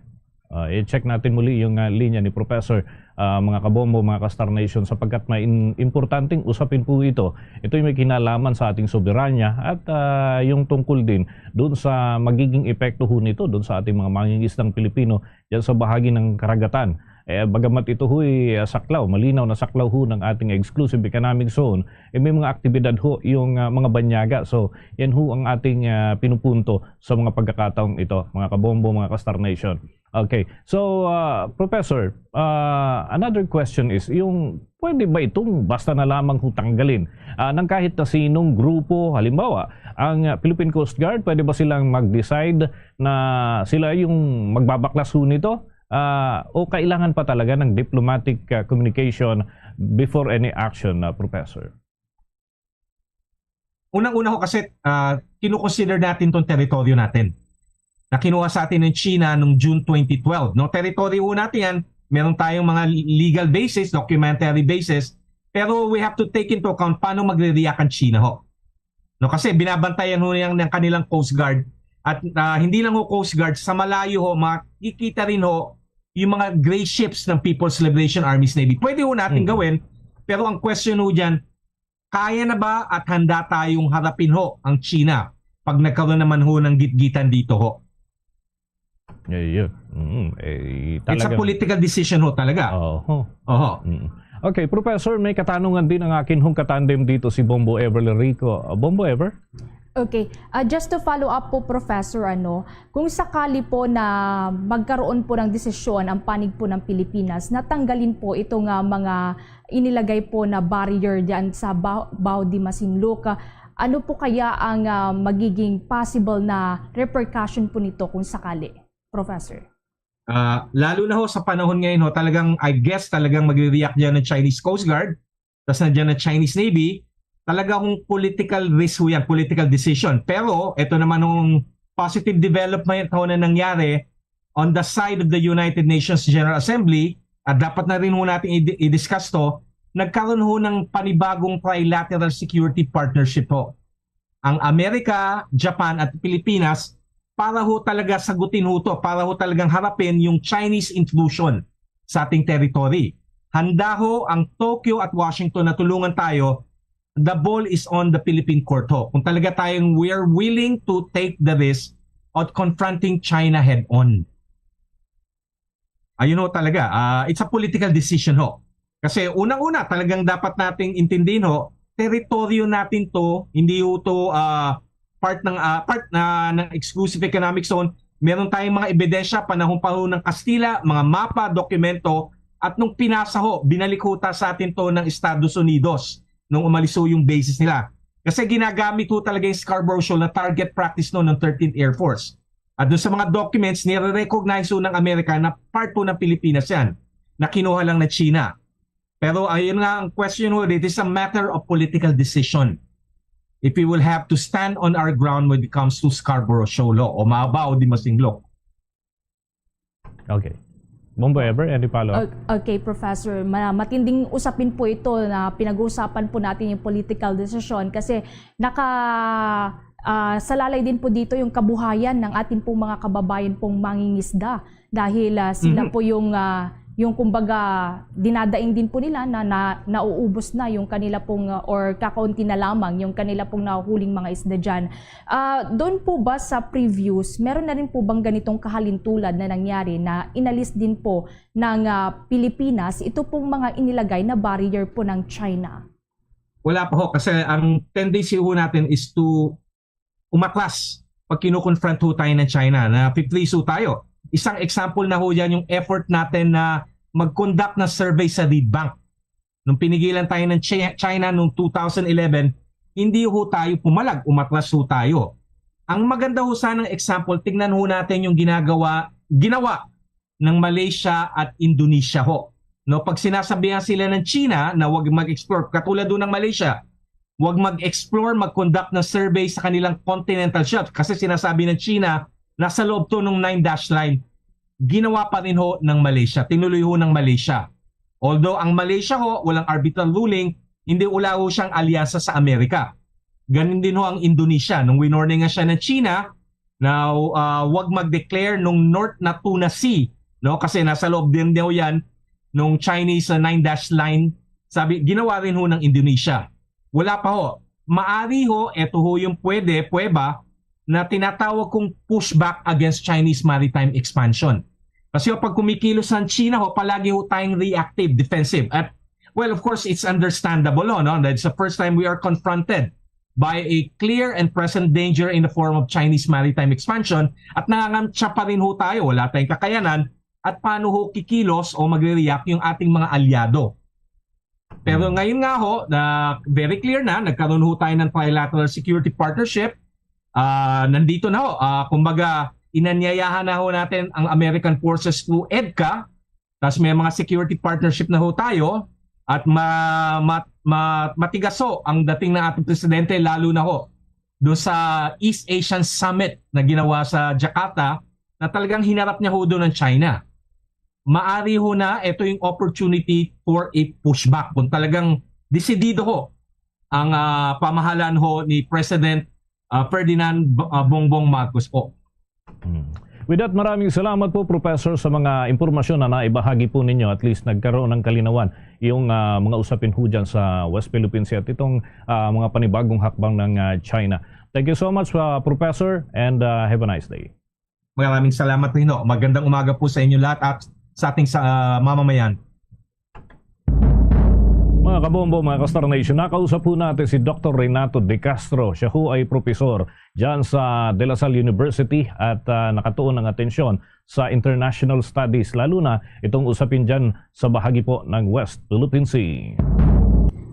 Ah, i-check natin muli yung, ah, linya ni Professor, ah, mga kabombo, mga ka-Star Nation, sapagkat may in-, importanteng usapin po ito. Ito'y may kinalaman sa ating soberanya at, ah, yung tungkol din doon sa magiging epekto ho nito doon sa ating mga mangingisdang Pilipino dyan sa bahagi ng karagatan Eh, bagamat ito ho'y, ah, saklaw, malinaw na saklaw ho ng ating exclusive economic zone, eh, may mga aktibidad ho yung, ah, mga banyaga. So, yan ho ang ating, ah, pinupunto sa mga pagkakataong ito, mga kabombo, mga ka-Star Nation. Okay. So, ah, Professor, ah, another question is, yung pwede ba itong basta na lamang ho tanggalin, ah, ng kahit na sinong grupo? Halimbawa, ang, ah, Philippine Coast Guard, pwede ba silang mag-decide na sila yung magbabaklas ho nito? Ah, o kailangan pa talaga ng diplomatic, ah, communication before any action, ah, Professor? Unang-una ho kasi, ah, kinukonsider natin tong teritoryo natin na kinuha sa atin ng China noong June twenty twelve, no? Teritoryo ho natin yan. Meron tayong mga legal basis, documentary basis, pero we have to take into account paano magre-react ang China ho. No, kasi binabantayan ho yan ng kanilang Coast Guard at, ah, hindi lang ho Coast Guard, sa malayo ho, makikita rin ho yung mga gray ships ng People's Liberation Army's Navy. Pwede ho natin Mm. gawin, pero ang question ho dyan, kaya na ba at handa tayong harapin ho ang China pag nagkaroon naman ho ng gitgitan dito ho? Ayun. Mm, eh, It's a talagang political decision ho talaga. Oho. Oho. Mm. Okay, Professor, may katanungan din ang akin hong katandem dito, si Bombo Ever Lerico. Uh, Bombo Ever? Okay. Ah, just to follow up po, Professor, ano, kung sakali po na magkaroon po ng desisyon ang panig po ng Pilipinas na tanggalin po ito nga mga inilagay po na barrier diyan sa Bao, Bao de Masinloc, ah, ano po kaya ang, ah, magiging possible na repercussion po nito kung sakali, Professor? Ah, lalo na ho sa panahon ngayon ho, talagang, I guess, talagang magre-react diyan ng Chinese Coast Guard, tas nandiyan na Chinese Navy. Talaga hong political risk ho yan, political decision. Pero ito naman hong positive development ho na nangyari on the side of the United Nations General Assembly, at dapat na rin ho natin i-, i-discuss to, nagkaroon ho ng panibagong trilateral security partnership ho ang Amerika, Japan at Pilipinas para ho talaga sagutin ho to, para ho talagang harapin yung Chinese intrusion sa ating territory. Handa ho ang Tokyo at Washington na tulungan tayo. The ball is on the Philippine court ho. Kung talaga tayong, we are willing to take the risk of confronting China head-on. Ayun ho talaga, ah, it's a political decision ho. Kasi unang-una, talagang dapat nating intindihin ho, teritoryo natin to, hindi ho to, ah, part ng, ah, part na, ng exclusive economic zone. Meron tayong mga ebidensya, panahon pa ho ng Kastila, mga mapa, dokumento, at nung pinasa ho, binalik ho ta sa atin to ng Estados Unidos nung umalis ho yung bases nila. Kasi ginagamit ho talaga yung Scarborough Shoal na target practice no ng thirteenth Air Force. At doon sa mga documents, nire-recognize ho ng Amerika na part ho ng Pilipinas yan, na kinuha lang ng China. Pero ayun nga ang question ho, it is a matter of political decision. If we will have to stand on our ground when it comes to Scarborough Shoal o Bao de Masinloc. Okay. Bombo Ever, any follow-up? O-, okay, Professor. Ma-, matinding usapin po ito na pinag-uusapan po natin yung political decision kasi naka, ah, salalay din po dito yung kabuhayan ng ating pong mga kababayan pong mangingisda dahil, ah, sila Mhm. po yung, ah, yung kumbaga dinadaing din po nila na, na nauubos na yung kanila pong, ah, or kakaunti na lamang yung kanila pong nahuhuling mga isda dyan. Ah, doon po ba sa previous, meron na rin po bang ganitong kahalintulad na nangyari na inalis din po ng, ah, Pilipinas ito pong mga inilagay na barrier po ng China? Wala pa ho, kasi ang tendency ho natin is to umatras pag kino-confront ho tayo ng China, na piplease ho tayo. Isang example na ho yan yung effort natin na mag-conduct ng survey sa Reed Bank. Nung pinigilan tayo ng Chi-, China noong two thousand eleven, hindi ho tayo pumalag, umatras ho tayo. Ang maganda ho sanang example, tingnan ho natin yung ginagawa, ginawa ng Malaysia at Indonesia ho. No, pag sinasabihan sila ng China na wag mag-explore, katulad doon ng Malaysia, wag mag-explore, mag-conduct ng survey sa kanilang continental shelf kasi sinasabi ng China nasa loob to ng nine dash line. Ginawa pa rin ho ng Malaysia, tinuloy ho ng Malaysia. Although ang Malaysia ho, walang arbitral ruling, hindi, wala ho siyang alyansa sa Amerika. Ganun din ho ang Indonesia. Nung winorningan siya ng China, na, ah, wag mag-declare nung North na Tuna Sea, no? Kasi nasa loob din daw yan nung Chinese, ah, nine dash line. Sabi, ginawa rin ho ng Indonesia. Wala pa ho. Maari ho, eto ho yung pwede, pweba, na tinatawag kong pushback against Chinese maritime expansion. Kasi pag kumikilos ang China ho, palagi ho tayong reactive, defensive. At, well, of course, it's understandable, ho, no? That's the first time we are confronted by a clear and present danger in the form of Chinese maritime expansion. At nangangantsa pa rin ho tayo, wala tayong kakayanan. At paano ho kikilos o magre-react yung ating mga alyado? Pero ngayon nga ho, na very clear na, nagkaroon ho tayo ng trilateral security partnership. Ah, nandito na ho. Ah, kumbaga, inanyayahan na ho natin ang American forces through EDCA. Tapos may mga security partnership na ho tayo. At ma, ma, ma, matigas ho ang dating ng ating presidente, lalo na ho doon sa East Asian Summit na ginawa sa Jakarta, na talagang hinarap niya ho doon ang China. Maari ho na ito yung opportunity for a pushback kung talagang desidido ho ang, ah, pamahalaan ho ni President, ah, Ferdinand B-, ah, Bongbong Marcos po. Hmm. With that, maraming salamat po, Professor, sa mga impormasyon na naibahagi po ninyo. At least nagkaroon ng kalinawan yung, ah, mga usapin ho dyan sa West Philippine Sea at itong, ah, mga panibagong hakbang ng, ah, China. Thank you so much, ah, Professor, and, ah, have a nice day. Maraming salamat rin ho. Magandang umaga po sa inyo lahat at sa ating sa, ah, mamamayan. Mga kabombo, mga ka-Star Nation, nakausap po natin si Doktor Renato De Castro. Siya ho ay profesor dyan sa De La Salle University at, ah, nakatuon ang atensyon sa international studies, lalo na itong usapin dyan sa bahagi po ng West Philippine Sea.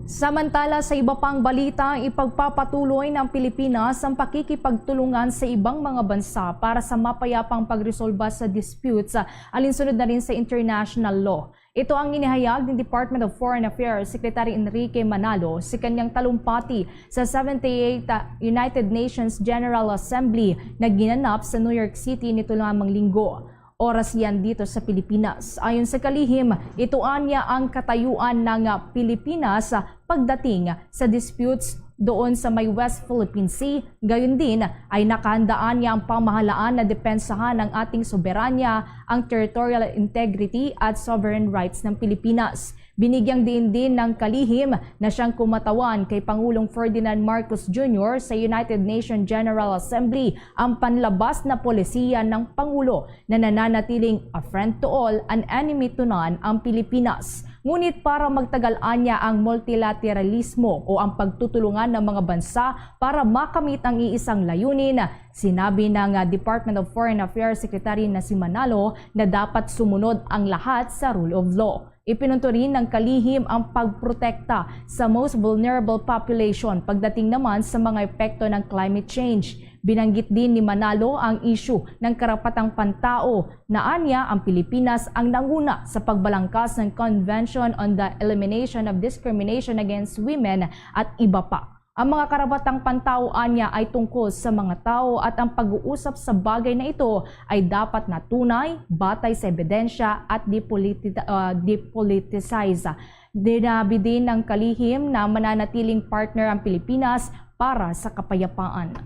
Samantala, sa iba pang balita, ipagpapatuloy ng Pilipinas ang pakikipagtulungan sa ibang mga bansa para sa mapayapang pagresolba sa disputes, alinsunod na rin sa international law. Ito ang inihayag ni Department of Foreign Affairs Secretary Enrique Manalo sa kanyang talumpati sa seventy-eighth United Nations General Assembly na ginanap sa New York City nito lamang linggo. Oras yan dito sa Pilipinas. Ayon sa kalihim, ito anya ang katayuan ng Pilipinas pagdating sa disputes doon sa may West Philippine Sea. Gayon din ay nakahandaan niya ang pamahalaan na depensahan ang ating soberanya, ang territorial integrity at sovereign rights ng Pilipinas. Binigyang diin din ng kalihim na siyang kumatawan kay Pangulong Ferdinand Marcos Junior sa United Nations General Assembly ang panlabas na polisiya ng Pangulo na nananatiling a friend to all, an enemy to none ang Pilipinas. Ngunit para magtagal anya ang multilateralismo o ang pagtutulungan ng mga bansa para makamit ang iisang layunin, sinabi ng, ah, Department of Foreign Affairs Secretary na si Manalo na dapat sumunod ang lahat sa rule of law. Ipinunto rin ng kalihim ang pagprotekta sa most vulnerable population pagdating naman sa mga epekto ng climate change. Binanggit din ni Manalo ang isyu ng karapatang pantao na anya ang Pilipinas ang nanguna sa pagbalangkas ng Convention on the Elimination of Discrimination Against Women at iba pa. Ang mga karapatang pantao anya ay tungkol sa mga tao at ang pag-uusap sa bagay na ito ay dapat na tunay, batay sa ebidensya at depoliti-, ah, depoliticize. Dinabi din ng kalihim na mananatiling partner ang Pilipinas para sa kapayapaan.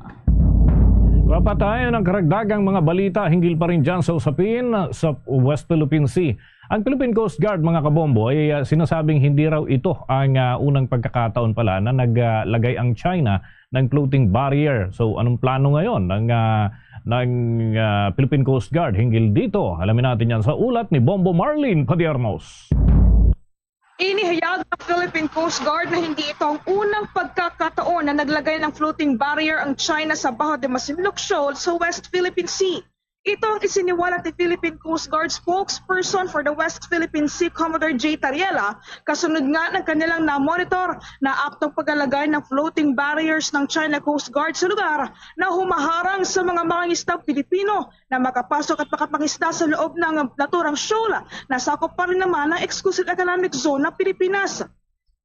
Kapatayan ang karagdagang mga balita hinggil pa rin dyan sa usapin sa West Philippine Sea. Ang Philippine Coast Guard, mga kabombo, ay, ah, sinasabing hindi raw ito ang, ah, unang pagkakataon pala na naglagay ang China ng floating barrier. So, anong plano ngayon ng, ah, ng, ah, Philippine Coast Guard hinggil dito? Alamin natin yan sa ulat ni Bombo Marlene Padiernos. Inihayag ng Philippine Coast Guard na hindi ito ang unang pagkakataon na naglagay ng floating barrier ang China sa Baho de Masinloc Shoal sa West Philippine Sea. Ito ang isiniwalat ni Philippine Coast Guard spokesperson for the West Philippine Sea, Commodore Jay Tariela, kasunod nga ng kanilang na-monitor na aktong paglalagay ng floating barriers ng China Coast Guard sa lugar na humaharang sa mga mangingisdang Pilipino na makapasok at makapangisda sa loob ng naturang shoal na sakop pa rin naman ng exclusive economic zone ng Pilipinas.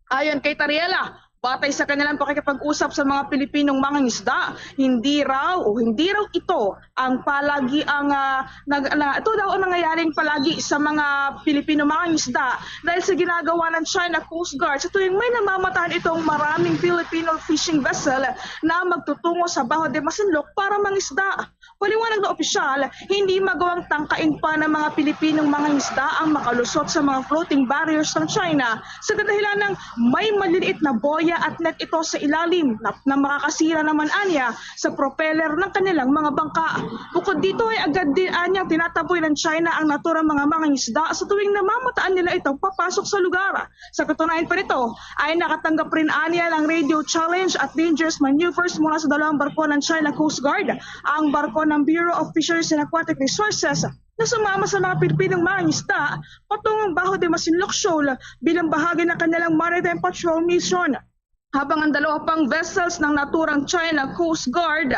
Ayon kay Tariela, batay sa kanilang pakikipag-usap sa mga Pilipinong mangingisda, hindi raw o hindi raw ito ang palagi ang, ah, nag-, na, ito daw ang nangyayaring palagi sa mga Pilipino mangingisda dahil sa ginagawa ng China Coast Guard sa tuwing may namamatahan itong maraming Filipino fishing vessel na magtutungo sa Baho de Masinloc para mangisda. Paliwanag na opisyal, hindi magawang tangkain pa ng mga Pilipinong mangingisda ang makalusot sa mga floating barriers ng China sa kadahilan ng may maliliit na boya at net ito sa ilalim na, na makakasira naman anya sa propeller ng kanilang mga bangka. Bukod dito ay agad din anyang tinataboy ng China ang naturang mga mangingisda sa tuwing namamataan nila itong papasok sa lugar. Sa katunayan pa nito, ay nakatanggap rin anya ng radio challenge at dangerous maneuvers mula sa dalawang barko ng China Coast Guard, ang barko ng Bureau of Fisheries and Aquatic Resources na sumama sa mga Pilipinong mangingisda patungong Baho de Masinloc Shoal bilang bahagi ng kanilang maritime patrol mission. Habang ang dalawa pang vessels ng naturang China Coast Guard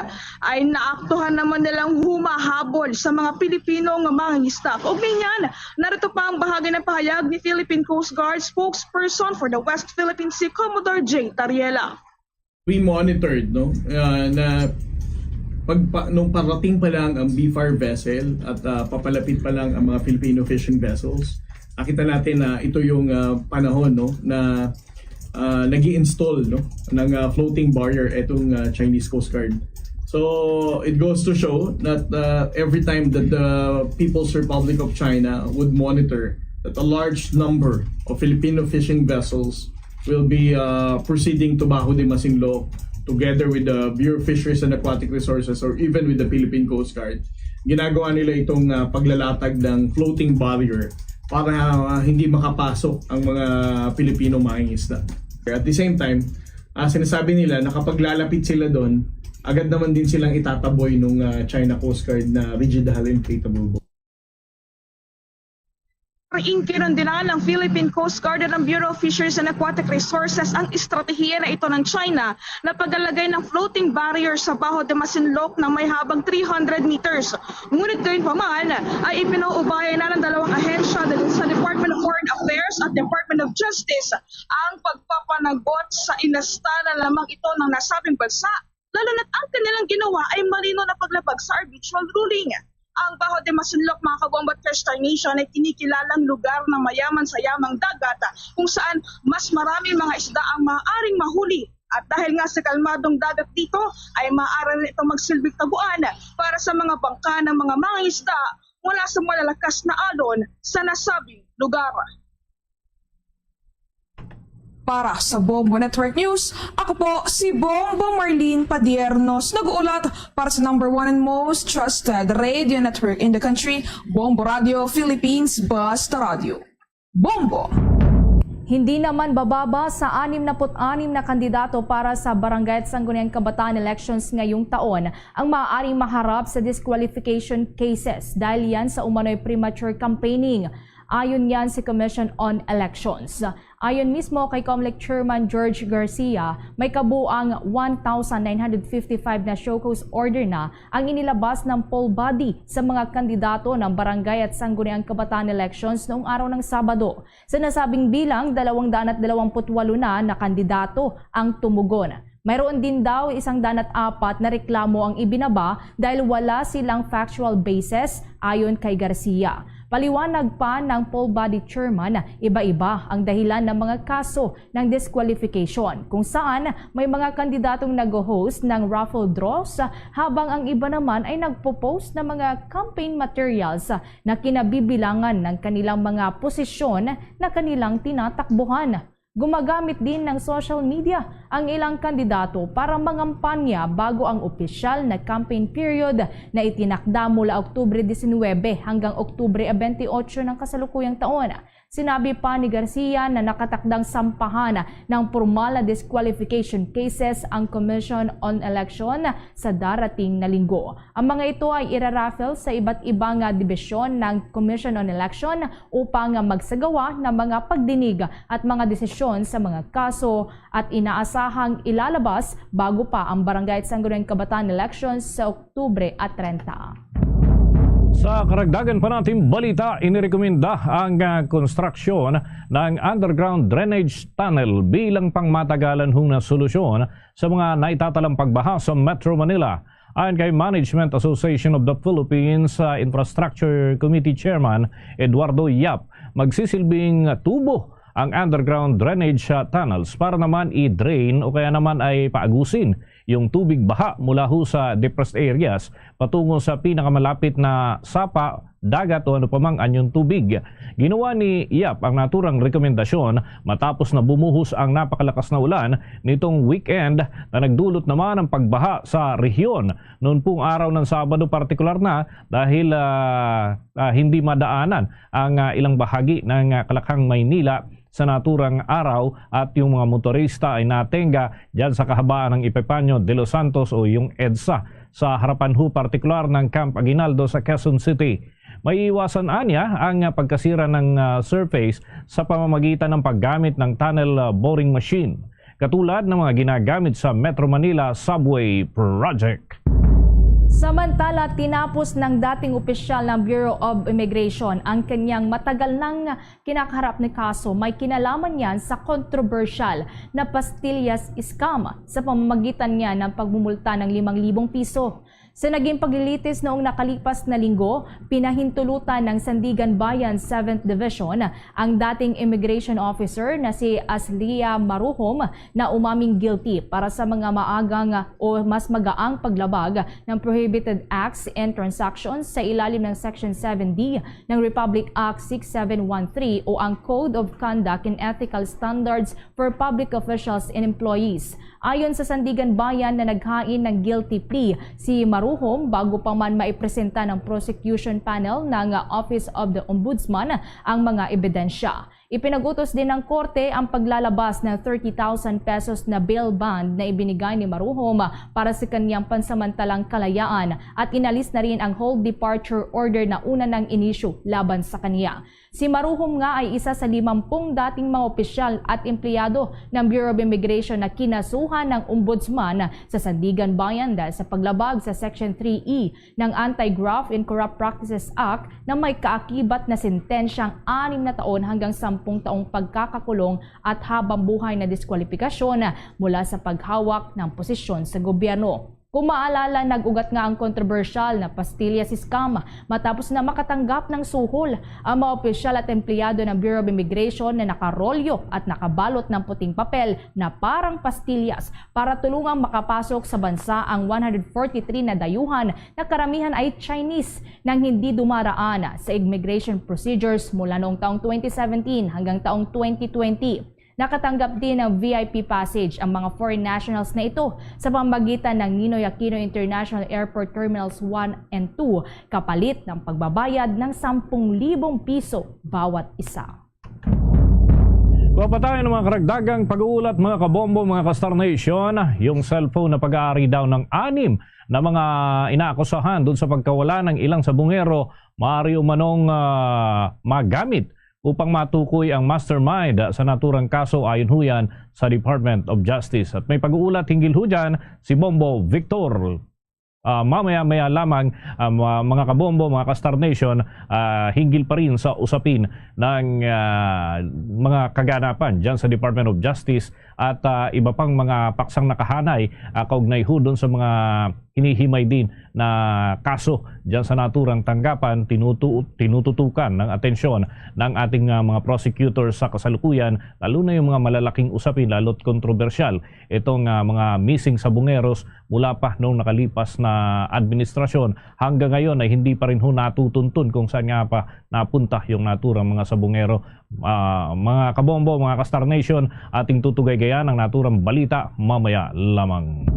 ay naaktuhan naman nilang humahabol sa mga Pilipinong mangingisda. Kaugnay niyan, narito pa ang bahagi ng pahayag ni Philippine Coast Guard spokesperson for the West Philippine Sea, Commodore Jay Tariela. We monitored, no, ah, na pagpa-, nung parating pa lang ang B far vessel at, ah, papalapit pa lang ang mga Filipino fishing vessels, nakita natin na ito yung, ah, panahon, no, na, ah, nag-i-install, no, ng, ah, floating barrier itong, ah, Chinese Coast Guard. So it goes to show that, ah, every time that the People's Republic of China would monitor that a large number of Filipino fishing vessels will be, uh, proceeding to Baho de Masinloc together with the Bureau of Fisheries and Aquatic Resources or even with the Philippine Coast Guard. Ginagawa nila itong, uh, paglalatag ng floating barrier para, uh, hindi makapasok ang mga Pilipino mangingisda. At the same time, uh, sinasabi nila na kapag lalapit sila doon, agad naman din silang itataboy nung, uh, China Coast Guard na rigid hull inflatable boat. Ikinundinan ng Philippine Coast Guard at ng Bureau of Fisheries and Aquatic Resources ang estratehiya na ito ng China na paglalagay ng floating barrier sa Baho de Masinloc na may habang three hundred meters. Ngunit gayunpaman ay ipinuubaya na ng dalawang ahensya sa Department of Foreign Affairs at Department of Justice ang pagpapanagot sa inastana lamang ito ng nasabing bansa, lalo na't ang kanilang ginawa ay malinaw na paglabag sa arbitral ruling. Ang Baho de Masinloc, mga kagwang, at Fish Star Nation ay kinikilalang lugar na mayaman sa yamang dagat, kung saan mas maraming mga isda ang maaaring mahuli. At dahil nga sa kalmadong dagat dito, ay maaari rin itong magsilbing taguan para sa mga bangka ng mga mangingisda mula sa malalakas na alon sa nasabing lugar. Para sa Bombo Network News, ako po si Bombo Marlene Padiernos, nag-uulat para sa number one and most trusted radio network in the country, Bombo Radio Philippines, Basta Radio. Bombo! Hindi naman bababa sa anim na put anim na kandidato para sa Barangay at Sangguniang Kabataan elections ngayong taon ang maaaring maharap sa disqualification cases dahil yan sa umano'y premature campaigning. Ayon yan sa Commission on Elections. Ayon mismo kay Comelec Chairman George Garcia, may kabuang one thousand nine hundred fifty-five na show cause order na ang inilabas ng poll body sa mga kandidato ng barangay at sangguniang kabataan elections noong araw ng Sabado. Sa nasabing bilang, dalawang daan at dalawampu't walo na na kandidato ang tumugon. Mayroon din daw isang daan at apat na reklamo ang ibinaba dahil wala silang factual basis, ayon kay Garcia. Paliwanag pa ng poll body chairman, iba-iba ang dahilan ng mga kaso ng disqualification, kung saan may mga kandidatong nag-host ng raffle draws, habang ang iba naman ay nagpo-post ng mga campaign materials na kinabibilangan ng kanilang mga posisyon na kanilang tinatakbuhan. Gumagamit din ng social media ang ilang kandidato para mangampanya bago ang opisyal na campaign period na itinakda mula Oktubre disinwebe hanggang Oktubre bentiocho ng kasalukuyang taon. Sinabi pa ni Garcia na nakatakdang sampahan ng pormal na disqualification cases ang Commission on Election sa darating na linggo. Ang mga ito ay iraraffle sa iba't ibang, ah, dibisyon ng Commission on Election upang, ah, magsagawa ng mga pagdinig at mga desisyon sa mga kaso at inaasahang ilalabas bago pa ang Barangay at Sangguniang Kabataan elections sa Oktubre at trenta. Sa karagdagan pa nating balita, inirekomenda ang, ah, konstruksyon ng underground drainage tunnel bilang pangmatagalan na solusyon sa mga naitatalang pagbaha sa Metro Manila. Ayon kay Management Association of the Philippines, ah, Infrastructure Committee Chairman Eduardo Yap, magsisilbing tubo ang underground drainage, ah, tunnels para naman i-drain o kaya naman ay paagusin yung tubig baha mula ho sa depressed areas patungo sa pinakamalapit na sapa, dagat o ano pa mang anyong tubig. Ginawa ni Yap ang naturang rekomendasyon matapos na bumuhos ang napakalakas na ulan nitong weekend na nagdulot naman ng pagbaha sa rehiyon. Noon pong araw ng Sabado partikular na dahil, ah, ah, hindi madaanan ang, ah, ilang bahagi ng, ah, Kalakhang, Maynila sa naturang araw at yung mga motorista ay natenga dyan sa kahabaan ng Epifanio de los Santos o yung EDSA sa harapan ho partikular ng Camp Aguinaldo sa Quezon City. Maiiwasan anya ang pagkasira ng, ah, surface sa pamamagitan ng paggamit ng tunnel, ah, boring machine, katulad ng mga ginagamit sa Metro Manila Subway Project. Samantala, tinapos ng dating opisyal ng Bureau of Immigration ang kanyang matagal nang kinakaharap na kaso. May kinalaman yan sa kontrobersyal na pastillas scam sa pamamagitan niya ng pagmumulta ng limang libong piso. Sa naging paglilitis noong nakalipas na linggo, pinahintulutan ng Sandiganbayan Seventh Division ang dating immigration officer na si Aslia Maruhom na umaming guilty para sa mga maagang o mas magaang paglabag ng prohibited acts and transactions sa ilalim ng Section seven D ng Republic Act six seven one three o ang Code of Conduct and Ethical Standards for Public Officials and Employees. Ayon sa Sandiganbayan na naghain ng guilty plea si Maruhom bago pa man maipresenta ng prosecution panel ng Office of the Ombudsman ang mga ebidensya. Ipinag-utos din ng korte ang paglalabas ng thirty thousand pesos na bail bond na ibinigay ni Maruhom para sa kanyang pansamantalang kalayaan at inalis na rin ang hold departure order na una nang inisyu laban sa kanya. Si Maruhom nga ay isa sa limampung dating mga opisyal at empleyado ng Bureau of Immigration na kinasuhan ng Ombudsman sa Sandiganbayan dahil sa paglabag sa Section three E ng Anti-Graft and Corrupt Practices Act na may kaakibat na sentensyang anim na taon hanggang sampung taong pagkakakulong at habang buhay na diskwalipikasyon mula sa paghawak ng posisyon sa gobyerno. Kung maalala, nag-ugat nga ang kontrobersyal na pastillas scam matapos na makatanggap ng suhol ang mga opisyal at empleyado ng Bureau of Immigration na nakarolyo at nakabalot ng puting papel na parang pastillas para tulungang makapasok sa bansa ang one hundred forty-three na dayuhan na karamihan ay Chinese nang hindi dumaraan sa immigration procedures mula noong taong twenty seventeen hanggang taong twenty twenty. Nakatanggap din ng V I P passage ang mga foreign nationals na ito sa pamamagitan ng Ninoy Aquino International Airport Terminals one and two, kapalit ng pagbabayad ng sampung libong piso bawat isa. Kuha pa tayo ng mga karagdagang pag-uulat, mga kabombo, mga ka-Star Nation. Yung cellphone na pag-aari daw ng anim na mga inaakusahan doon sa pagkawala ng ilang sabungero, maaari umanong, ah, magamit upang matukoy ang mastermind sa naturang kaso, ayon ho yan sa Department of Justice. At may pag-uulat hinggil ho dyan si Bombo Victor. Ah, mamaya-maya lamang, ah, mga, mga kabombo, mga ka-Star Nation, ah, hinggil pa rin sa usapin ng, ah, mga kaganapan dyan sa Department of Justice at, ah, iba pang mga paksang nakahanay, ah, kaugnay ho dun sa mga hinihimay din na kaso dyan sa naturang tanggapan. Tinutu-, tinututukan ng atensyon ng ating, ah, mga prosecutors sa kasalukuyan, lalo na yung mga malalaking usapin, lalo't kontrobersyal itong, ah, mga missing sabungeros mula pa nung nakalipas na administrasyon. Hanggang ngayon ay hindi pa rin ho natutuntun kung saan nga pa napunta yung naturang mga sabungero. Ah, mga kabombo, mga ka-Star Nation, ating tutugaygayan ang naturang balita mamaya lamang.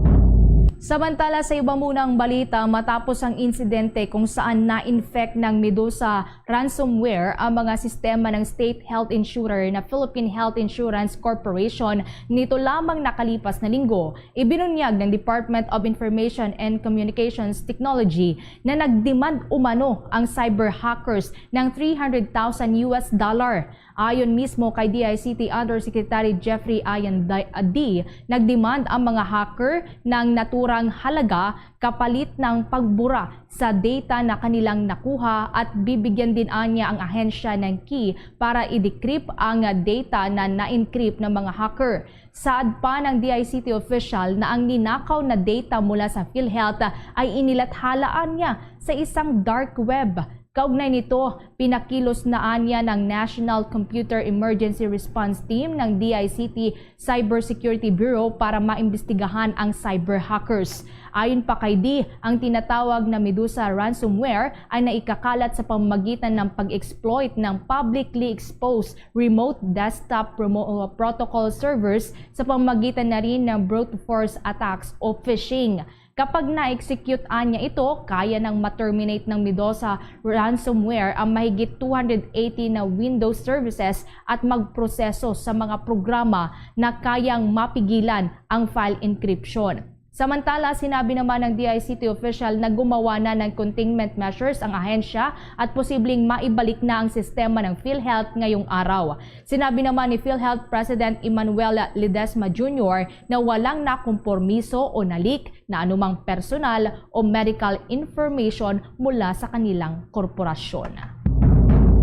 Samantala, sa iba munang balita, matapos ang insidente kung saan na-infect ng Medusa ransomware ang mga sistema ng state health insurer na Philippine Health Insurance Corporation nito lamang nakalipas na linggo, ibinunyag ng Department of Information and Communications Technology na nagdemand umano ang cyber hackers ng three hundred thousand U S dollar. Ayon mismo kay D I C T Undersecretary Jeffrey Ian Di-, D, nagdemand ang mga hacker ng naturang halaga kapalit ng pagbura sa data na kanilang nakuha at bibigyan din anya ang ahensya ng key para i-decrypt ang data na na-encrypt ng mga hacker. Saad pa ng D I C T official na ang ninakaw na data mula sa PhilHealth ay inilathala anya sa isang dark web Kaugnay nito, pinakilos na anya ng National Computer Emergency Response Team ng D I C T Cybersecurity Bureau para maimbestigahan ang cyber hackers. Ayon pa kay Dee, ang tinatawag na Medusa ransomware ay naikakalat sa pamamagitan ng pag-exploit ng publicly exposed remote desktop promo- protocol servers sa pamamagitan na rin ng brute force attacks o phishing. Kapag na-execute anya ito, kaya nang ma-terminate ng Medusa ransomware ang mahigit two hundred eighty na Windows services at magproseso sa mga programa na kayang mapigilan ang file encryption. Samantala, sinabi naman ng D I C T official na gumawa na ng containment measures ang ahensya at posibleng maibalik na ang sistema ng PhilHealth ngayong araw. Sinabi naman ni PhilHealth President Emmanuel Ledesma Junior na walang nakompormiso o nalik na anumang personal o medical information mula sa kanilang korporasyon.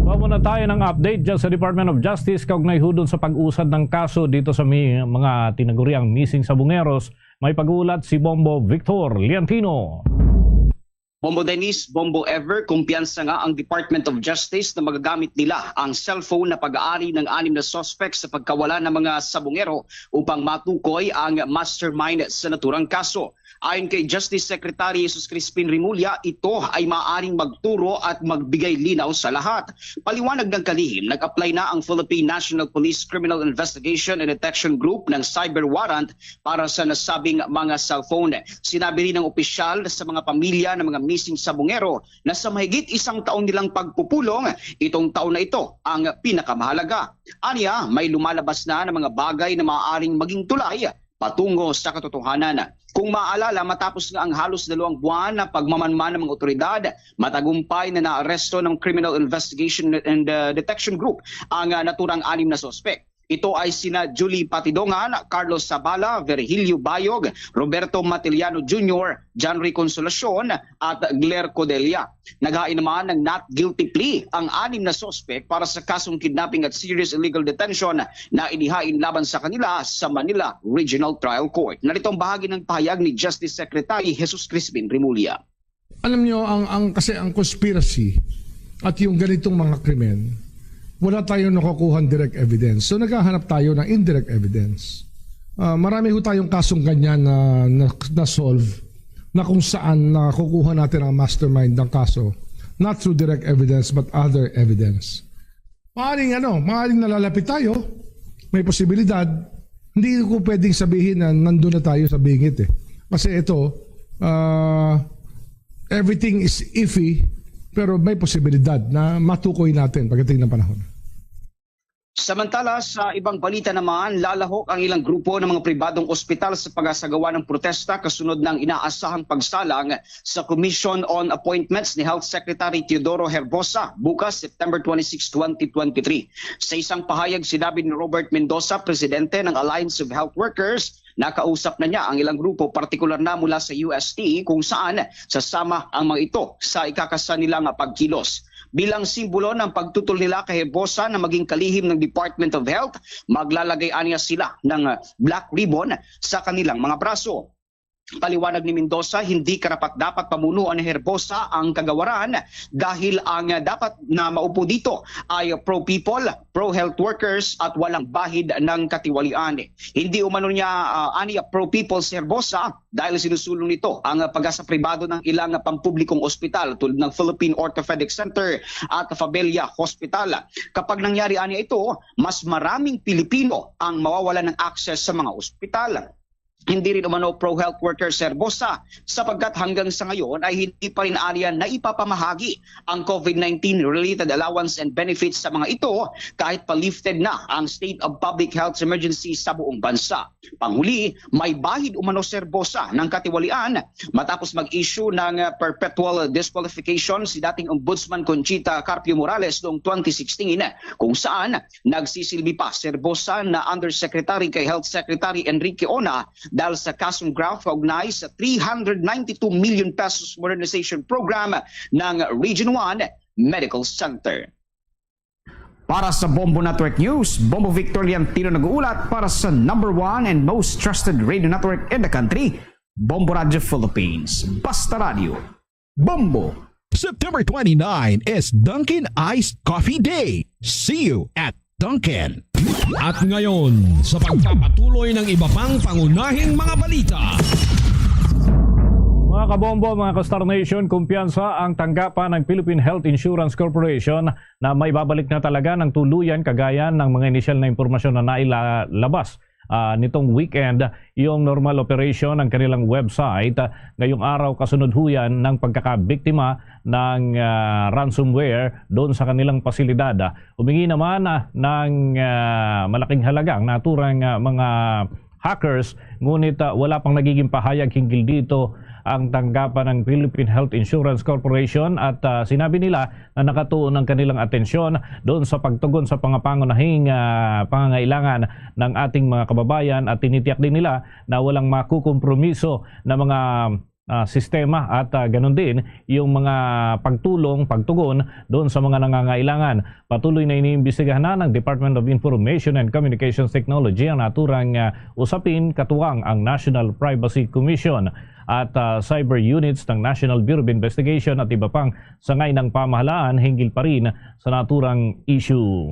Kuha muna tayo ng update dyan sa Department of Justice kaugnay hudon sa pag-usad ng kaso dito sa mi-, mga tinaguriang missing sabongeros. May pag-uulat si Bombo Victor Liantino. Bombo Dennis, Bombo Ever, kumpiyansa nga ang Department of Justice na magagamit nila ang cellphone na pag-aari ng anim na suspect sa pagkawala ng mga sabongero upang matukoy ang mastermind sa naturang kaso. Ayon kay Justice Secretary Jesus Crispin Remulla, ito ay maaaring magturo at magbigay linaw sa lahat. Paliwanag ng kalihim, nag-apply na ang Philippine National Police Criminal Investigation and Detection Group ng cyber warrant para sa nasabing mga cellphone. Sinabi rin ng opisyal sa mga pamilya ng mga missing sabongero na sa mahigit isang taon nilang pagpupulong, itong taon na ito ang pinakamahalaga. Anya, may lumalabas na ng mga bagay na maaaring maging tulay patungo sa katotohanan. Kung maaalala, matapos nga ang halos dalawang buwan na pagmamanman ng mga otoridad, matagumpay na naaresto ng Criminal Investigation and, uh, Detection Group ang, uh, naturang anim na suspek. Ito ay sina Julie Patidongan, Carlos Sabala, Virgilio Bayog, Roberto Matiliano Junior, John Ray Consolacion, at Gler Codella. Naghain naman ng not guilty plea ang anim na suspek para sa kasong kidnapping at serious illegal detention na inihain laban sa kanila sa Manila Regional Trial Court. Narito ang bahagi ng pahayag ni Justice Secretary Jesus Crispin Remulla. Alam nyo, ang, ang, kasi ang conspiracy at yung ganitong mga krimen, wala tayong nakukuhang direct evidence. So, naghahanap tayo ng indirect evidence. Ah, marami ho tayong kasong ganyan na, na, na-solve, na kung saan nakukuha natin ang mastermind ng kaso, not through direct evidence, but other evidence. Maaring ano, maaring nalalapit tayo, may posibilidad. Hindi ko pwedeng sabihin na nandun na tayo sa bingit eh. Kasi ito, ah, everything is iffy, pero may posibilidad na matukoy natin pagdating ng panahon. Samantala, sa ibang balita naman, lalahok ang ilang grupo ng mga pribadong ospital sa pagasagawa ng protesta kasunod ng inaasahang pagsalang sa Commission on Appointments ni Health Secretary Teodoro Herbosa bukas, September twenty-six, twenty twenty-three. Sa isang pahayag, sinabi ni Robert Mendoza, presidente ng Alliance of Health Workers, nakausap na niya ang ilang grupo, partikular na mula sa U S T, kung saan sasama ang mga ito sa ikakasa nilang pagkilos. Bilang simbolo ng pagtutol nila kay Herbosa na maging kalihim ng Department of Health, maglalagay anya sila ng black ribbon sa kanilang mga braso. Paliwanag ni Mendoza, hindi karapat-dapat pamunuan ni Herbosa ang kagawaran dahil ang dapat na maupo dito ay pro-people, pro-health workers at walang bahid ng katiwalian. Hindi umano niya, ah, anya pro-people si Herbosa dahil sinusulong nito ang pagasa pribado ng ilang pampublikong ospital tulad ng Philippine Orthopedic Center at Fabella Hospital. Kapag nangyari anya ito, mas maraming Pilipino ang mawawalan ng access sa mga ospital. Hindi rin umano pro-health worker si Herbosa, sapagkat hanggang sa ngayon ay hindi pa rin anya naipapamahagi ang COVID nineteen related allowance and benefits sa mga ito, kahit pa lifted na ang State of Public Health Emergency sa buong bansa. Panghuli, may bahid umano si Herbosa ng katiwalian matapos mag-issue ng, uh, perpetual disqualification si dating Ombudsman Conchita Carpio Morales noong twenty sixteen, kung saan nagsisilbi pa si Herbosa na undersecretary kay Health Secretary Enrique Ona dahil sa kasong graft kaugnay sa three hundred ninety-two million pesos modernization program ng Region one Medical Center. Para sa Bombo Network News, Bombo Victor Liantino nag-uulat para sa number one and most trusted radio network in the country, Bombo Radio Philippines. Basta Radio, Bombo! September twenty-nine is Dunkin' Iced Coffee Day. See you at Dunkin'. At ngayon, sa pagpapatuloy ng iba pang pangunahing mga balita. Mga kabombo, mga ka-Star Nation, kumpiyansa ang tanggapan ng Philippine Health Insurance Corporation na may babalik na talaga ng tuluyan kagaya ng mga inisyal na impormasyon na nailabas ah, nitong weekend yung normal operation ng kanilang website, ah, ngayong araw kasunod huyan ng pagkakabiktima ng ah, ransomware doon sa kanilang pasilidad. Ah, humingi naman ah, ng ah, malaking halaga ang naturang ah, mga hackers, ngunit ah, wala pang nagiging pahayag hinggil dito ang tanggapan ng Philippine Health Insurance Corporation at ah, sinabi nila na nakatuon ang kanilang atensyon doon sa pagtugon sa pangapangunahing ah, pangangailangan ng ating mga kababayan at tinitiyak din nila na walang makukompromiso na mga ah, sistema at ah, ganun din yung mga pagtulong, pagtugon doon sa mga nangangailangan. Patuloy na iniimbestigahan na ng Department of Information and Communications Technology ang naturang ah, usapin, katuwang ang National Privacy Commission at ah, cyber units ng National Bureau of Investigation at iba pang sangay ng pamahalaan hinggil pa rin sa naturang issue.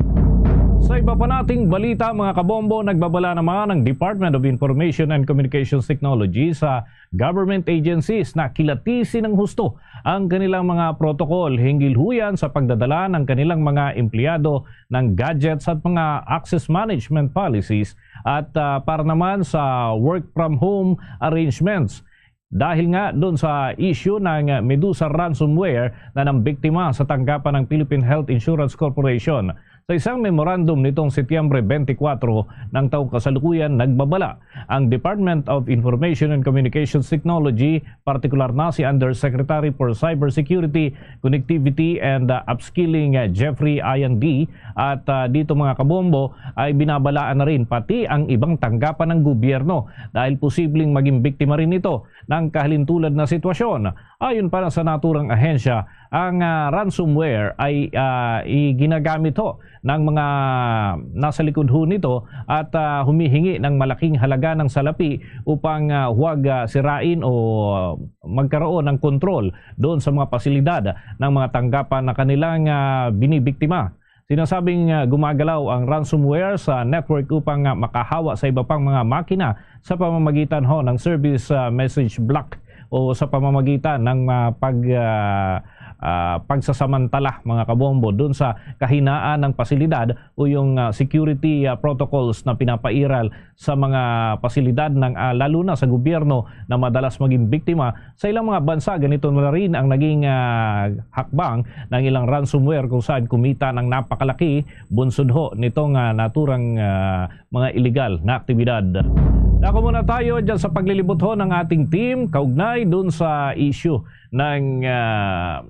Sa iba pa nating balita, mga kabombo, nagbabala naman ang Department of Information and Communications Technology sa government agencies na kilatisin ng husto ang kanilang mga protocol hinggil huyan sa pagdadala ng kanilang mga empleyado ng gadgets at mga access management policies at ah, para naman sa work from home arrangements. Dahil nga doon sa issue ng Medusa ransomware na nambiktima sa tanggapan ng Philippine Health Insurance Corporation. Sa isang memorandum nitong Setyembre twenty-four ng taong kasalukuyan, nagbabala ang Department of Information and Communications Technology, partikular na si Undersecretary for Cybersecurity, Connectivity and uh, Upskilling, uh, Jeffrey Ian D. At uh, dito, mga kabombo, ay binabalaan na rin pati ang ibang tanggapan ng gobyerno dahil posibleng maging biktima rin ito ng kahalintulad na sitwasyon. Ayon pa sa naturang ahensya, ang ah, ransomware ay ah, iginagamit ho ng mga nasa likod ho nito at ah, humihingi ng malaking halaga ng salapi upang ah, huwag ah, sirain o magkaroon ng kontrol doon sa mga pasilidad ng mga tanggapan na kanilang ah, binibiktima. Sinasabing ah, gumagalaw ang ransomware sa network upang ah, makahawa sa iba pang mga makina sa pamamagitan ho ng service ah, message block o sa pamamagitan ng ah, pag ah, ah, pagsasamantala, mga kabombo, dun sa kahinaan ng pasilidad o yung ah, security ah, protocols na pinapairal sa mga pasilidad ng ah, lalo na sa gobyerno na madalas maging biktima sa ilang mga bansa. Ganito na rin ang naging ah, hakbang ng ilang ransomware kung saan kumita ng napakalaki bunsod ho nitong ah, naturang ah, mga iligal na aktibidad. Dako muna tayo dyan sa paglilibot ho ng ating team kaugnay dun sa issue ng ah,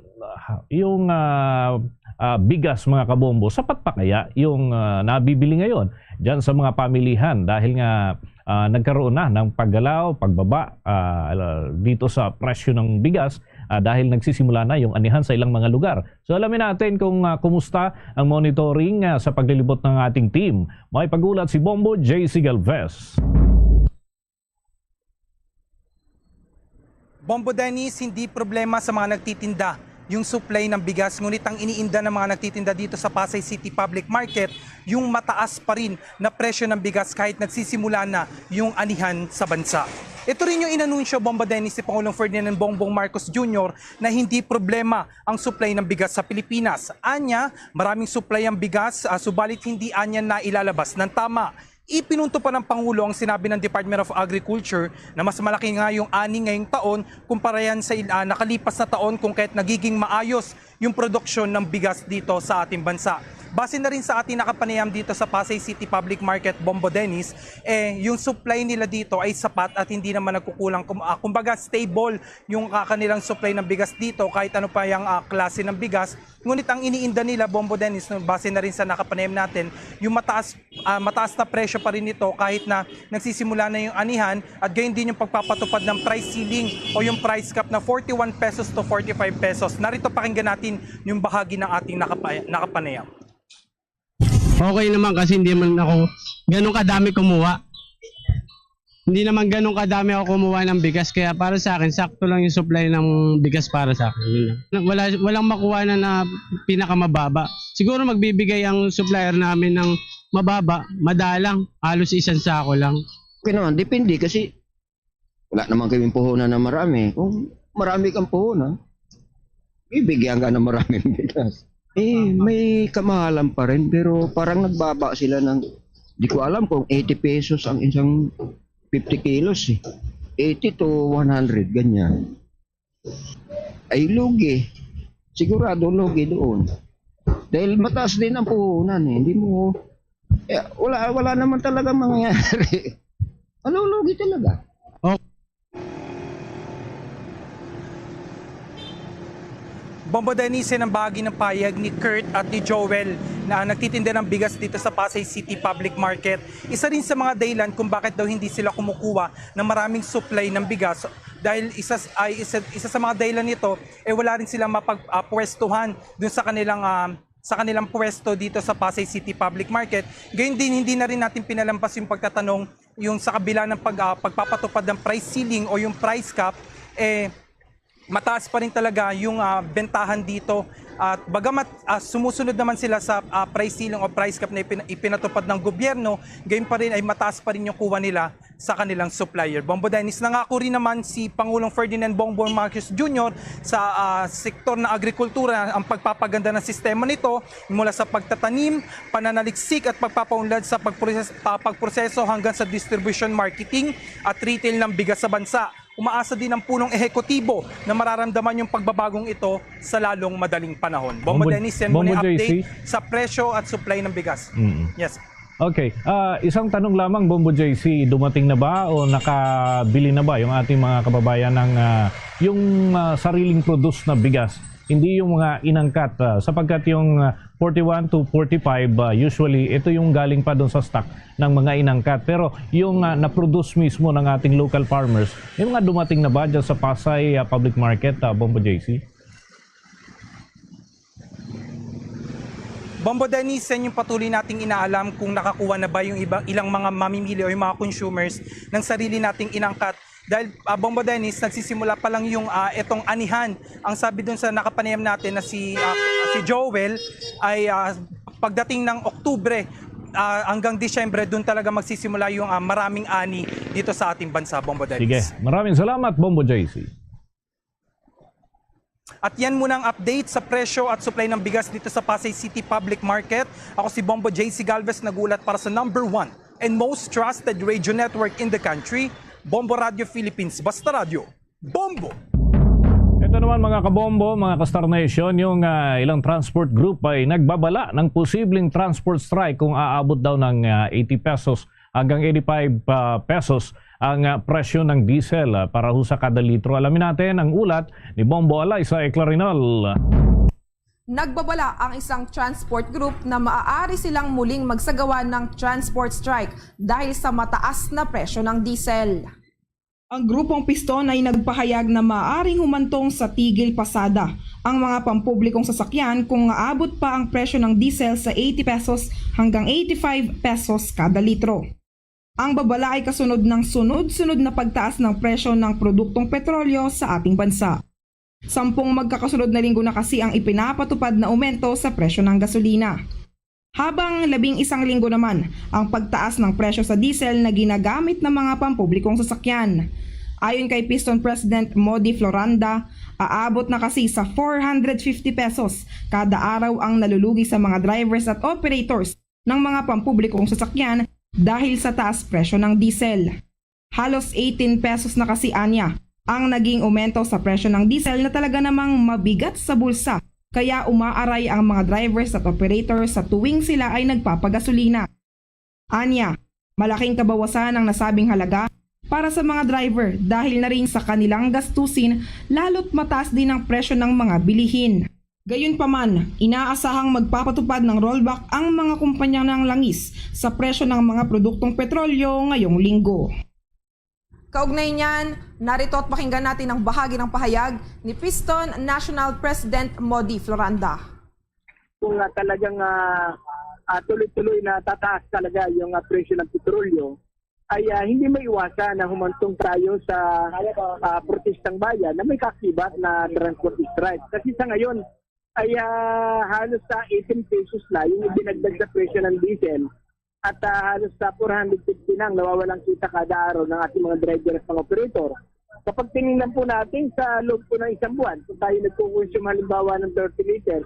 yung ah, ah, bigas, mga kabombo. Sapat pa kaya yung ah, nabibili ngayon dyan sa mga pamilihan dahil nga ah, nagkaroon na ng paggalaw, pagbaba ah, dito sa presyo ng bigas ah, dahil nagsisimula na yung anihan sa ilang mga lugar. So alamin natin kung ah, kumusta ang monitoring ah, sa paglilibot ng ating team. May pag-ulat si Bombo J C Galvez. Bombo Dennis, hindi problema sa mga nagtitinda yung supply ng bigas, ngunit ang iniinda ng mga nagtitinda dito sa Pasay City Public Market, yung mataas pa rin na presyo ng bigas kahit nagsisimula na yung anihan sa bansa. Ito rin yung inanunsyo, Bombo Dennis, ni Pangulong Ferdinand Bongbong Marcos Junior na hindi problema ang supply ng bigas sa Pilipinas. Anya, maraming supply ang bigas, ah, subalit hindi anya na ilalabas ng tama. Ipinunto pa ng Pangulo ang sinabi ng Department of Agriculture na mas malaki nga yung ani ngayong taon kumpara yan sa il- ah, nakalipas na taon, kung kaya't nagiging maayos yung produksyon ng bigas dito sa ating bansa. Base na rin sa ating nakapanayam dito sa Pasay City Public Market, Bombo Dennis, eh, yung supply nila dito ay sapat at hindi naman nagkukulang. Kum- ah, kumbaga, stable yung ah, kanilang supply ng bigas dito kahit ano pa yung ah, klase ng bigas. Ngunit ang iniinda nila, Bombo Dennis, no, base na rin sa nakapanayam natin, yung mataas, ah, mataas na presyo pa rin nito kahit na nagsisimula na yung anihan at gayon din yung pagpapatupad ng price ceiling o yung price cap na forty-one pesos to forty-five pesos. Narito, pakinggan natin yung bahagi ng ating nakapa- nakapanayam. Okay naman kasi hindi man ako ganun kadami kumuha. Hindi naman ganun kadami ako kumuha ng bigas, kaya para sa akin, sakto lang yung supply ng bigas para sa akin. Yun lang. Wala, walang makuha na, na pinakamababa. Siguro magbibigay ang supplier namin ng mababa, madalang, halos isang sako lang. Okay naman, depende kasi wala naman kaming puhunan na marami. Kung marami kang puhunan, bibigyan ka ng maraming bigas. Eh, may kamahalan pa rin, pero parang nagbaba sila ng, di ko alam kung eighty pesos ang isang fifty kilos eh. Eighty to one hundred, ganyan. Ay, lugi. Sigurado lugi doon. Dahil mataas din ang puhunan eh. Hindi mo, eh, wala, wala naman talaga mangyayari. Malulugi talaga. Bombo Dennis, yan ang bahagi ng payag ni Kurt at ni Joel na nagtitinda ng bigas dito sa Pasay City Public Market. Isa rin sa mga dahilan kung bakit daw hindi sila kumukuha ng maraming supply ng bigas dahil isa, ay isa, isa sa mga dahilan nito, eh, wala rin silang mapagpwestuhan dun sa kanilang, ah, sa kanilang pwesto dito sa Pasay City Public Market. Gayon din, hindi na rin natin pinalampas yung pagtatanong yung sa kabila ng pag, ah, pagpapatupad ng price ceiling o yung price cap, eh, mataas pa rin talaga yung, ah, bentahan dito. At bagamat, ah, sumusunod naman sila sa, ah, price ceiling o price cap na ipin- ipinatupad ng gobyerno, gayon pa rin ay mataas pa rin yung kuha nila sa kanilang supplier. Bombo Dennis, nangako rin naman si Pangulong Ferdinand Bongbong Marcos Junior sa, ah, sektor ng agrikultura ang pagpapaganda ng sistema nito mula sa pagtatanim, pananaliksik at pagpapaunlad sa pagproses- pa- pagproseso hanggang sa distribution, marketing at retail ng bigas sa bansa. Umaasa din ang punong ehekutibo na mararamdaman yung pagbabagong ito sa lalong madaling panahon. Bombo Bombo- Dennis, yan muna yung Bombo J C. Update sa presyo at supply ng bigas. Mm. Yes. Okay. Ah, isang tanong lamang, Bombo J C, dumating na ba o nakabili na ba yung ating mga kababayan ng ah, yung ah, sariling produce na bigas? Hindi yung mga inangkat ah, sapagkat yung ah, forty-one to forty-five ah, usually ito yung galing pa doon sa stock ng mga inangkat. Pero yung ah, na-produce mismo ng ating local farmers, yung mga dumating na ba dyan sa Pasay ah, Public Market, ah, Bombo J C? Bombo Dennis, yan yung patuloy nating inaalam kung nakakuha na ba yung iba, ilang mga mamimili o yung mga consumers ng sarili nating inangkat. Dahil, ah, Bombo Dennis, nagsisimula pa lang yung ah, etong anihan. Ang sabi dun sa nakapanayam natin na si, ah, si Joel ay ah, pagdating ng Oktubre ah, hanggang Disyembre, dun talaga magsisimula yung ah, maraming ani dito sa ating bansa, Bombo Dennis. Sige. Maraming salamat, Bombo J C. At yan muna ang update sa presyo at supply ng bigas dito sa Pasay City Public Market. Ako si Bombo J C Galvez, nag-uulat para sa number one and most trusted radio network in the country, Bombo Radio Philippines. Basta radyo, Bombo! Ito naman, mga kabombo, mga ka-Star Nation, yung ah, ilang transport group ay nagbabala ng posibleng transport strike kung aabot daw ng ah, eighty pesos hanggang eighty-five ah, pesos ang ah, presyo ng diesel ah, para ho sa kada litro. Alamin natin ang ulat ni Bombo Alaysa Eclarinol. Nagbabala ang isang transport group na maaari silang muling magsagawa ng transport strike dahil sa mataas na presyo ng diesel. Ang grupong Piston ay nagpahayag na maaaring humantong sa tigil pasada ang mga pampublikong sasakyan kung aabot pa ang presyo ng diesel sa eighty pesos hanggang eighty-five pesos kada litro. Ang babala ay kasunod ng sunod-sunod na pagtaas ng presyo ng produktong petrolyo sa ating bansa. Sampung magkakasunod na linggo na kasi ang ipinapatupad na aumento sa presyo ng gasolina. Habang labing isang linggo naman ang pagtaas ng presyo sa diesel na ginagamit ng mga pampublikong sasakyan. Ayon kay Piston President Modi Floranda, aabot na kasi sa four hundred fifty pesos kada araw ang nalulugi sa mga drivers at operators ng mga pampublikong sasakyan dahil sa taas presyo ng diesel. Halos eighteen pesos na kasi anya ang naging aumento sa presyo ng diesel na talaga namang mabigat sa bulsa, kaya umaaray ang mga drivers at operators sa tuwing sila ay nagpapagasolina. Anya, malaking kabawasan ang nasabing halaga para sa mga driver dahil na rin sa kanilang gastusin, lalo't mataas din ang presyo ng mga bilihin. Gayunpaman, inaasahang magpapatupad ng rollback ang mga kumpanya ng langis sa presyo ng mga produktong petrolyo ngayong linggo. Kaugnay niyan, narito at pakinggan natin ang bahagi ng pahayag ni Piston National President Modi Floranda. Kung ah, talagang ah, ah, tuloy-tuloy na tataas talaga yung ah, presyo ng petrolyo, ay, ah, hindi maiwasan na humantong tayo sa, ah, protestang bayan na may kaakibat na transport strike. Kasi sa ngayon ay, ah, halos sa eighteen pesos na yung idinagdag sa presyo ng diesel at, ah, halos sa four hundred fifty na ang nawawalang kita kada araw ng ating mga driver at mga operator. Kapag tinignan po natin sa loob po ng isang buwan, kung tayo nagkukonsume halimbawa ng thirty liters,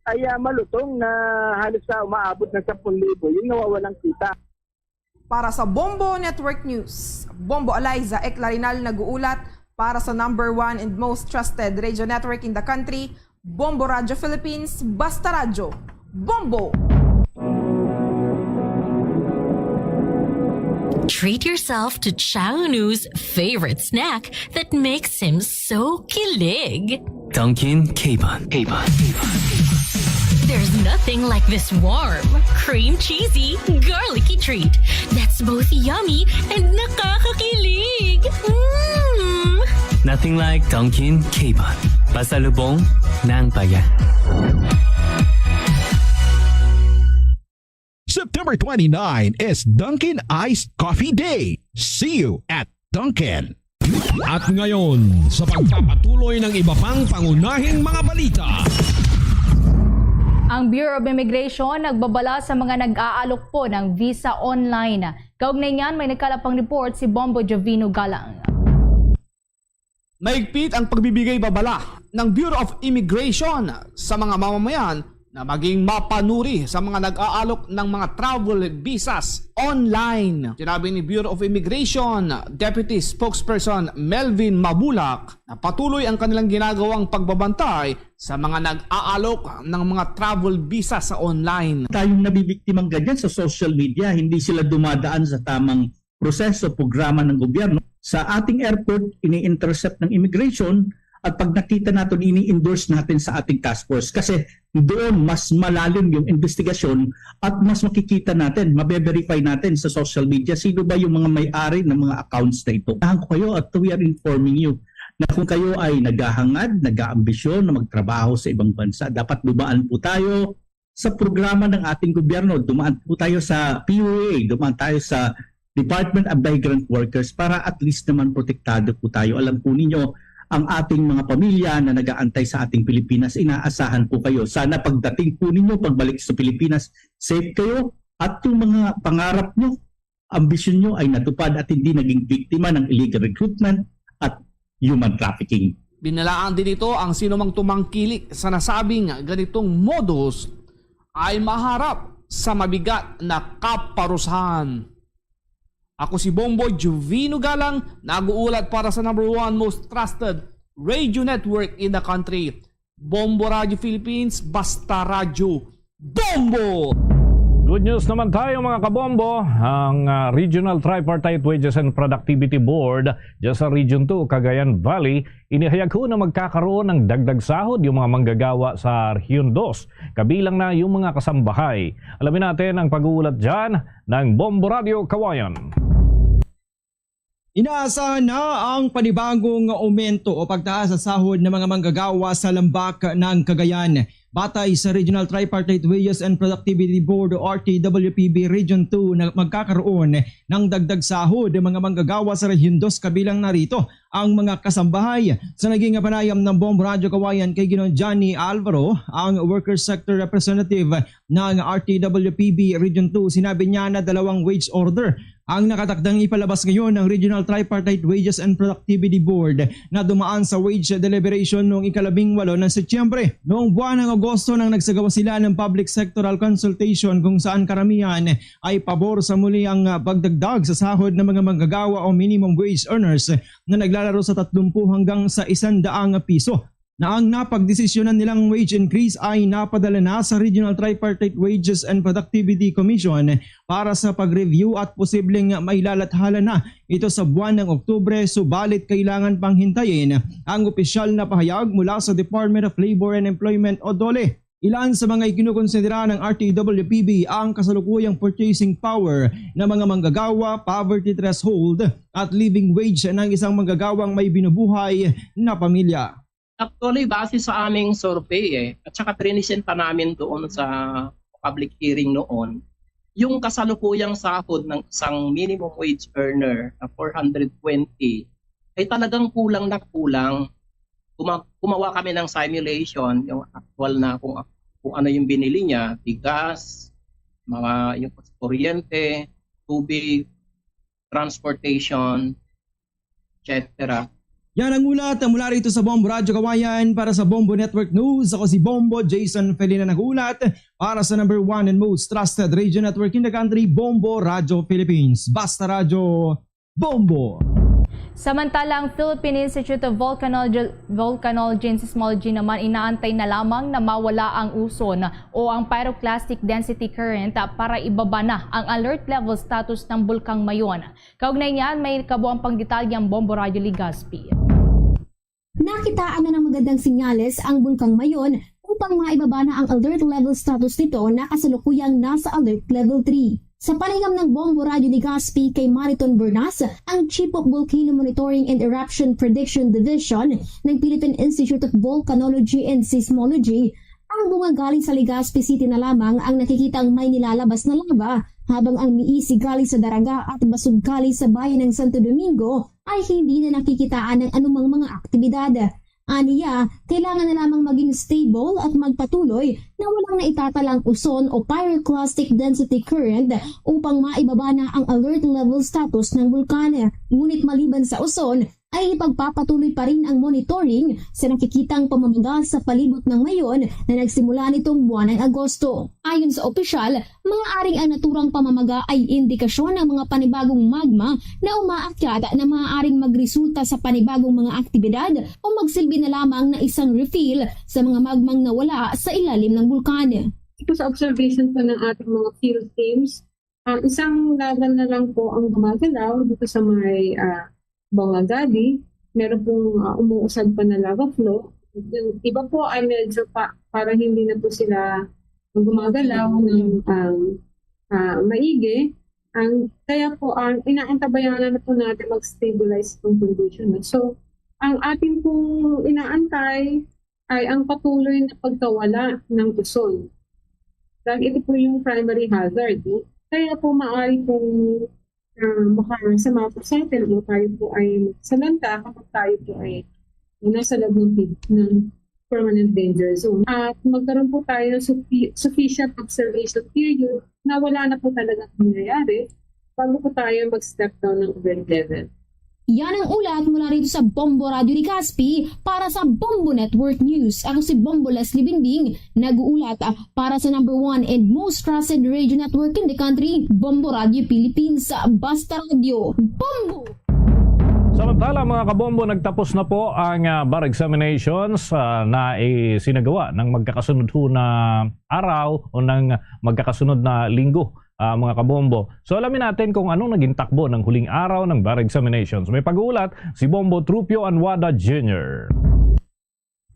ay, ah, malutong na halos sa umaabot ng sampung libo yung nawawalang kita. Para sa Bombo Network News, Bombo Eliza Eclarinal nag-uulat. Para sa number one and most trusted radio network in the country, Bombo Radio Philippines, Basta Radyo, Bombo! Treat yourself to Chownu's favorite snack that makes him so kilig. Dunkin' K-Bun. K-Bun. There's nothing like this warm, cream cheesy, garlicky treat that's both yummy and nakakakilig. Mm! Nothing like Dunkin' K-Bun. Pasalubong ng bayan. September twenty-nine is Dunkin' Iced Coffee Day. See you at Dunkin'. At ngayon, sa pagpapatuloy ng iba pang pangunahing mga balita. Ang Bureau of Immigration nagbabala sa mga nag-aalok po ng visa online. Kaugnay niyan, may nagkalap ang report si Bombo Jovino Galang. Mahigpit ang pagbibigay babala ng Bureau of Immigration sa mga mamamayan na maging mapanuri sa mga nag-aalok ng mga travel visas online. Sinabi ni Bureau of Immigration Deputy Spokesperson Melvin Mabulak na patuloy ang kanilang ginagawang pagbabantay sa mga nag-aalok ng mga travel visa sa online. Tayong nabibiktimang ganyan sa social media, hindi sila dumadaan sa tamang proseso, programa ng gobyerno. Sa ating airport, ini-intercept ng immigration at pag nakita natin, ini-endorse natin sa ating task force kasi doon mas malalim yung investigasyon at mas makikita natin, mabe-verify natin sa social media sino ba yung mga may-ari ng mga accounts na ito. Tahan ko kayo at we are informing you na kung kayo ay naghahangad, nag-aambisyon na magtrabaho sa ibang bansa, dapat dumaan po tayo sa programa ng ating gobyerno. Dumaan po tayo sa P O A, dumaan tayo sa Department of Migrant Workers para at least naman protektado po tayo. Alam po ninyo, ang ating mga pamilya na nag-aantay sa ating Pilipinas, inaasahan po kayo. Sana pagdating po ninyo, pagbalik sa Pilipinas, safe kayo at yung mga pangarap nyo, ambisyon nyo ay natupad at hindi naging biktima ng illegal recruitment at human trafficking. Binalaan din nito ang sinumang tumangkilik sa nasabing ganitong modus ay maharap sa mabigat na kaparusahan. Ako si Bombo Jovino Galang, nag-uulat para sa number one most trusted radio network in the country, Bombo Radio Philippines, Basta Radyo, Bombo! Good news naman tayo, mga kabombo. Ang ah, Regional Tripartite Wages and Productivity Board dyan sa Region two, Cagayan Valley, inihayag ho na magkakaroon ng dagdag sahod yung mga manggagawa sa Rehiyon two, kabilang na yung mga kasambahay. Alamin natin ang pag-uulat dyan ng Bombo Radio Kawayan. Inaasahan na ang panibagong aumento o pagtaas sa sahod ng mga manggagawa sa Lambak ng Cagayan. Batay sa Regional Tripartite Wages and Productivity Board o R T W P B Region two na magkakaroon ng dagdag sahod ang mga manggagawa sa Rehiyon two, kabilang na rito ang mga kasambahay. Sa naging panayam ng Bombo Radyo Kawayan kay Ginoong Johnny Alvaro, ang Workers Sector Representative ng R T W P B Region two, sinabi niya na dalawang wage order ang nakatakdang ipalabas ngayon ng Regional Tripartite Wages and Productivity Board na dumaan sa wage deliberation noong ikalabing walo ng Setyembre. Noong buwan ng Agosto nang nagsagawa sila ng public sectoral consultation kung saan karamihan ay pabor sa muli ang ah, pagdagdag sa sahod ng mga manggagawa o minimum wage earners na naglalaro sa tatlumpu hanggang sa isandaang piso na ang napagdesisyonan nilang wage increase ay napadala na sa Regional Tripartite Wages and Productivity Commission para sa pag-review at posibleng mailalathala na ito sa buwan ng Oktubre, subalit kailangan pang hintayin ang opisyal na pahayag mula sa Department of Labor and Employment o DOLE. Ilan sa mga ikinukonsidera ng R T W P B ang kasalukuyang purchasing power ng mga manggagawa, poverty threshold, at living wage ng isang manggagawang may binubuhay na pamilya. Actually, base sa aming survey eh, at saka prinisenta namin doon sa public hearing noon, Yung kasalukuyang sahod ng isang minimum wage earner na four hundred twenty ay talagang kulang na kulang. Kuma-, gumawa kami ng simulation, yung actual na kung, kung ano yung binili niya, bigas, mga yung kuryente, tubig, transportation, et cetera. Yan ang ulat mula rito sa Bombo Radyo Kawayan. Para sa Bombo Network News, ako si Bombo Jason Felina nag-uulat para sa number one and most trusted radio network in the country, Bombo Radyo Philippines. Basta Radyo, Bombo! Samantala, ang Philippine Institute of Volcanology, Volcanology and Seismology naman inaantay na lamang na mawala ang uson o ang pyroclastic density current para ibaba na ang alert level status ng Bulkang Mayon. Kaugnay niyan, may kabuang pangdetalye ang Bombo Radyo Legazpi. Nakitaan na ng magandang sinyales ang Bulkang Mayon upang maibaba na ang alert level status nito na kasalukuyang nasa alert level three. Sa panayam ng Bombo Radyo Legazpi kay Mariton Bernas, ang Chief of Volcano Monitoring and Eruption Prediction Division ng Philippine Institute of Volcanology and Seismology, ang bunga galing sa Legazpi City na lamang ang nakikitang may nilalabas na lava, habang ang miisi galing sa Daraga at Basugkali sa bayan ng Santo Domingo ay hindi na nakikitaan ng anumang mga aktibidad. Aniya, kailangan na lamang maging stable at magpatuloy na walang naitatalang uson o pyroclastic density current upang maibaba na ang alert level status ng bulkan. Ngunit maliban sa uson, ay ipagpapatuloy pa rin ang monitoring sa nakikitang pamamaga sa palibot ng Mayon na nagsimula nitong buwan ng Agosto. Ayon sa opisyal, maaaring ang naturang pamamaga ay indikasyon ng mga panibagong magma na umaakyat na maaaring magresulta sa panibagong mga aktibidad o magsilbi na lamang na isang refill sa mga magmang nawala sa ilalim ng bulkan. Ito sa observation po ng ating mga field teams, ah, isang lava na lang po ang gumagalaw dito sa may, ah, Bongagadi. Meron pong, ah, umuusad pa na lava flow. Yung iba po ay medyo pa, parang hindi na po sila gumagalaw ng, um, ah, maigi. Ang, kaya po, ang inaantabayanan na po natin mag-stabilize itong condition. So, ang ating pong inaantay ay ang patuloy na pagkawala ng uson. Dahil ito po yung primary hazard, no? Kaya po maaari pong, ah, makasama po sa atin o tayo po ay salanta kapag tayo po ay nasa loob ng, ng permanent danger zone. At magkaroon po tayo ng suffi-, sufficient observation period na wala na po talaga nangyayari bago po tayo mag-step down ng alert level. Yan ang ulat mula rito sa Bombo Radio Legazpi para sa Bombo Network News. Ako si Bombo Leslie Bingbing, nag-uulat, ah, para sa number one and most trusted radio network in the country, Bombo Radio Philippines. Basta Radio, Bombo! Samantala, mga kabombo, nagtapos na po ang, ah, bar examinations, ah, na isinagawa ng magkakasunod ho na araw o ng magkakasunod na linggo, ah, mga kabombo. So, alamin natin kung anong naging takbo ng huling araw ng bar examinations. May pag-uulat si Bombo Trupio Anwada Junior.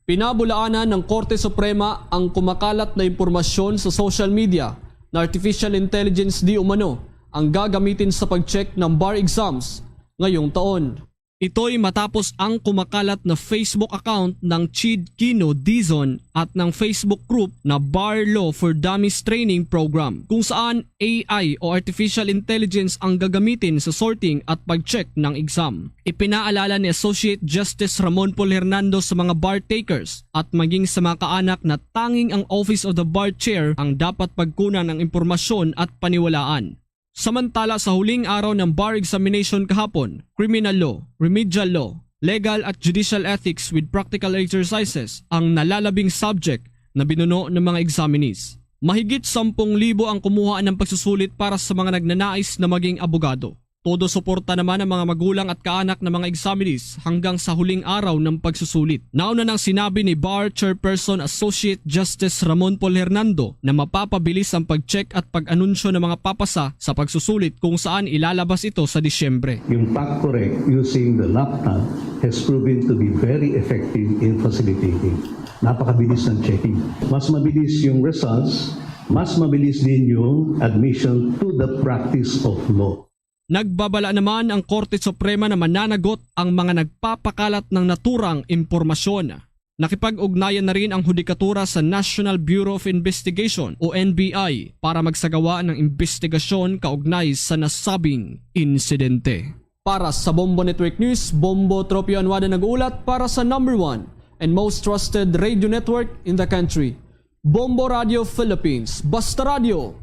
Pinabulaanan ng Korte Suprema ang kumakalat na impormasyon sa social media na artificial intelligence di umano ang gagamitin sa pag-check ng bar exams ngayong taon. Ito'y matapos ang kumakalat na Facebook account ng Chid Kino Dizon at ng Facebook group na Bar Law for Dummies Training Program, kung saan A I o artificial intelligence ang gagamitin sa sorting at pag-check ng exam. Ipinaalala ni Associate Justice Ramon Paul Hernando sa mga bar takers at maging sa mga kaanak na tanging ang Office of the Bar Chair ang dapat pagkunan ng impormasyon at paniwalaan. Samantala, sa huling araw ng bar examination kahapon, criminal law, remedial law, legal at judicial ethics with practical exercises ang nalalabing subject na binuno ng mga examinees. Mahigit sampung libo ang kumuha ng pagsusulit para sa mga nagnanais na maging abogado. Todo suporta naman ang mga magulang at kaanak ng mga examinees hanggang sa huling araw ng pagsusulit. Nauna nang sinabi ni Bar Chairperson Associate Justice Ramon Paul Hernando na mapapabilis ang pag-check at pag-anunsyo ng mga papasa sa pagsusulit kung saan ilalabas ito sa Disyembre. Yung PACT Correct using the laptop has proven to be very effective in facilitating. Napakabilis ng checking. Mas mabilis yung results, mas mabilis din yung admission to the practice of law. Nagbabala naman ang Korte Suprema na mananagot ang mga nagpapakalat ng naturang impormasyon. Nakipag-ugnayan na rin ang hudikatura sa National Bureau of Investigation o N B I para magsagawa ng imbestigasyon kaugnay sa nasabing insidente. Para sa Bombo Network News, Bombo Tropio Anuada nag-uulat para sa number one and most trusted radio network in the country, Bombo Radio Philippines. Basta Radio,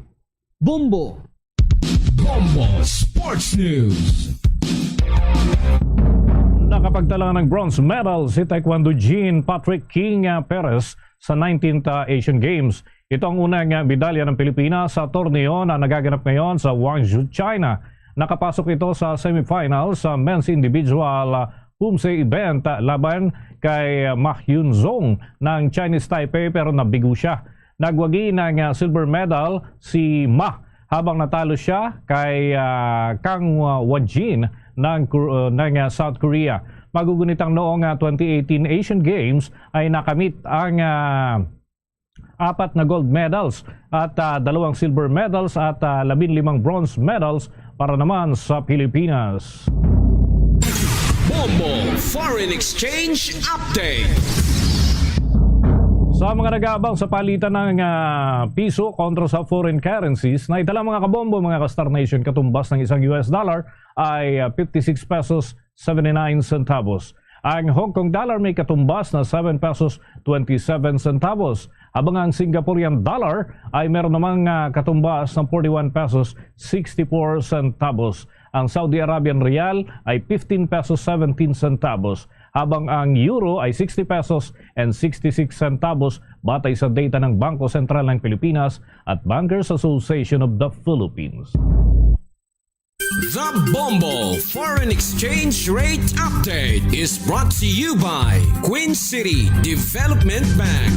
Bombo! Bombo Sports News. Nakapagtala ng bronze medal si Taekwondo Jean Patrick King, ah, Perez sa nineteenth, ah, Asian Games. Ito ang unang, ah, medalya ng Pilipinas sa torneo na nagaganap ngayon sa Guangzhou, China. Nakapasok ito sa semifinal sa men's individual, ah, Pumse event, ah, laban kay, ah, Ma Hyun Zong ng Chinese Taipei, pero nabigo siya. Nagwagi ng, ah, silver medal si Ma habang natalo siya kay, ah, Kang, ah, Wajin ng Kor-, ah, ng, ah, South Korea. Magugunit ang noong, ah, twenty eighteen Asian Games ay nakamit ang, ah, apat na gold medals at, ah, dalawang silver medals at, ah, labing limang bronze medals para naman sa Pilipinas. Bombo Foreign Exchange Update. Sa mga nag-aabang sa palitan ng, ah, piso kontra sa foreign currencies, na itala, mga kabombo, mga ka-Star Nation, katumbas ng isang U S dollar ay, ah, fifty-six pesos seventy-nine centavos. Ang Hong Kong dollar may katumbas na seven pesos twenty-seven centavos, habang ang Singaporean dollar ay meron namang, ah, katumbas ng forty-one pesos sixty-four centavos. Ang Saudi Arabian rial ay fifteen pesos seventeen centavos, habang ang euro ay sixty pesos and sixty-six centavos, batay sa data ng Bangko Sentral ng Pilipinas at Bankers Association of the Philippines. The Bombo Foreign Exchange Rate Update is brought to you by Queen City Development Bank.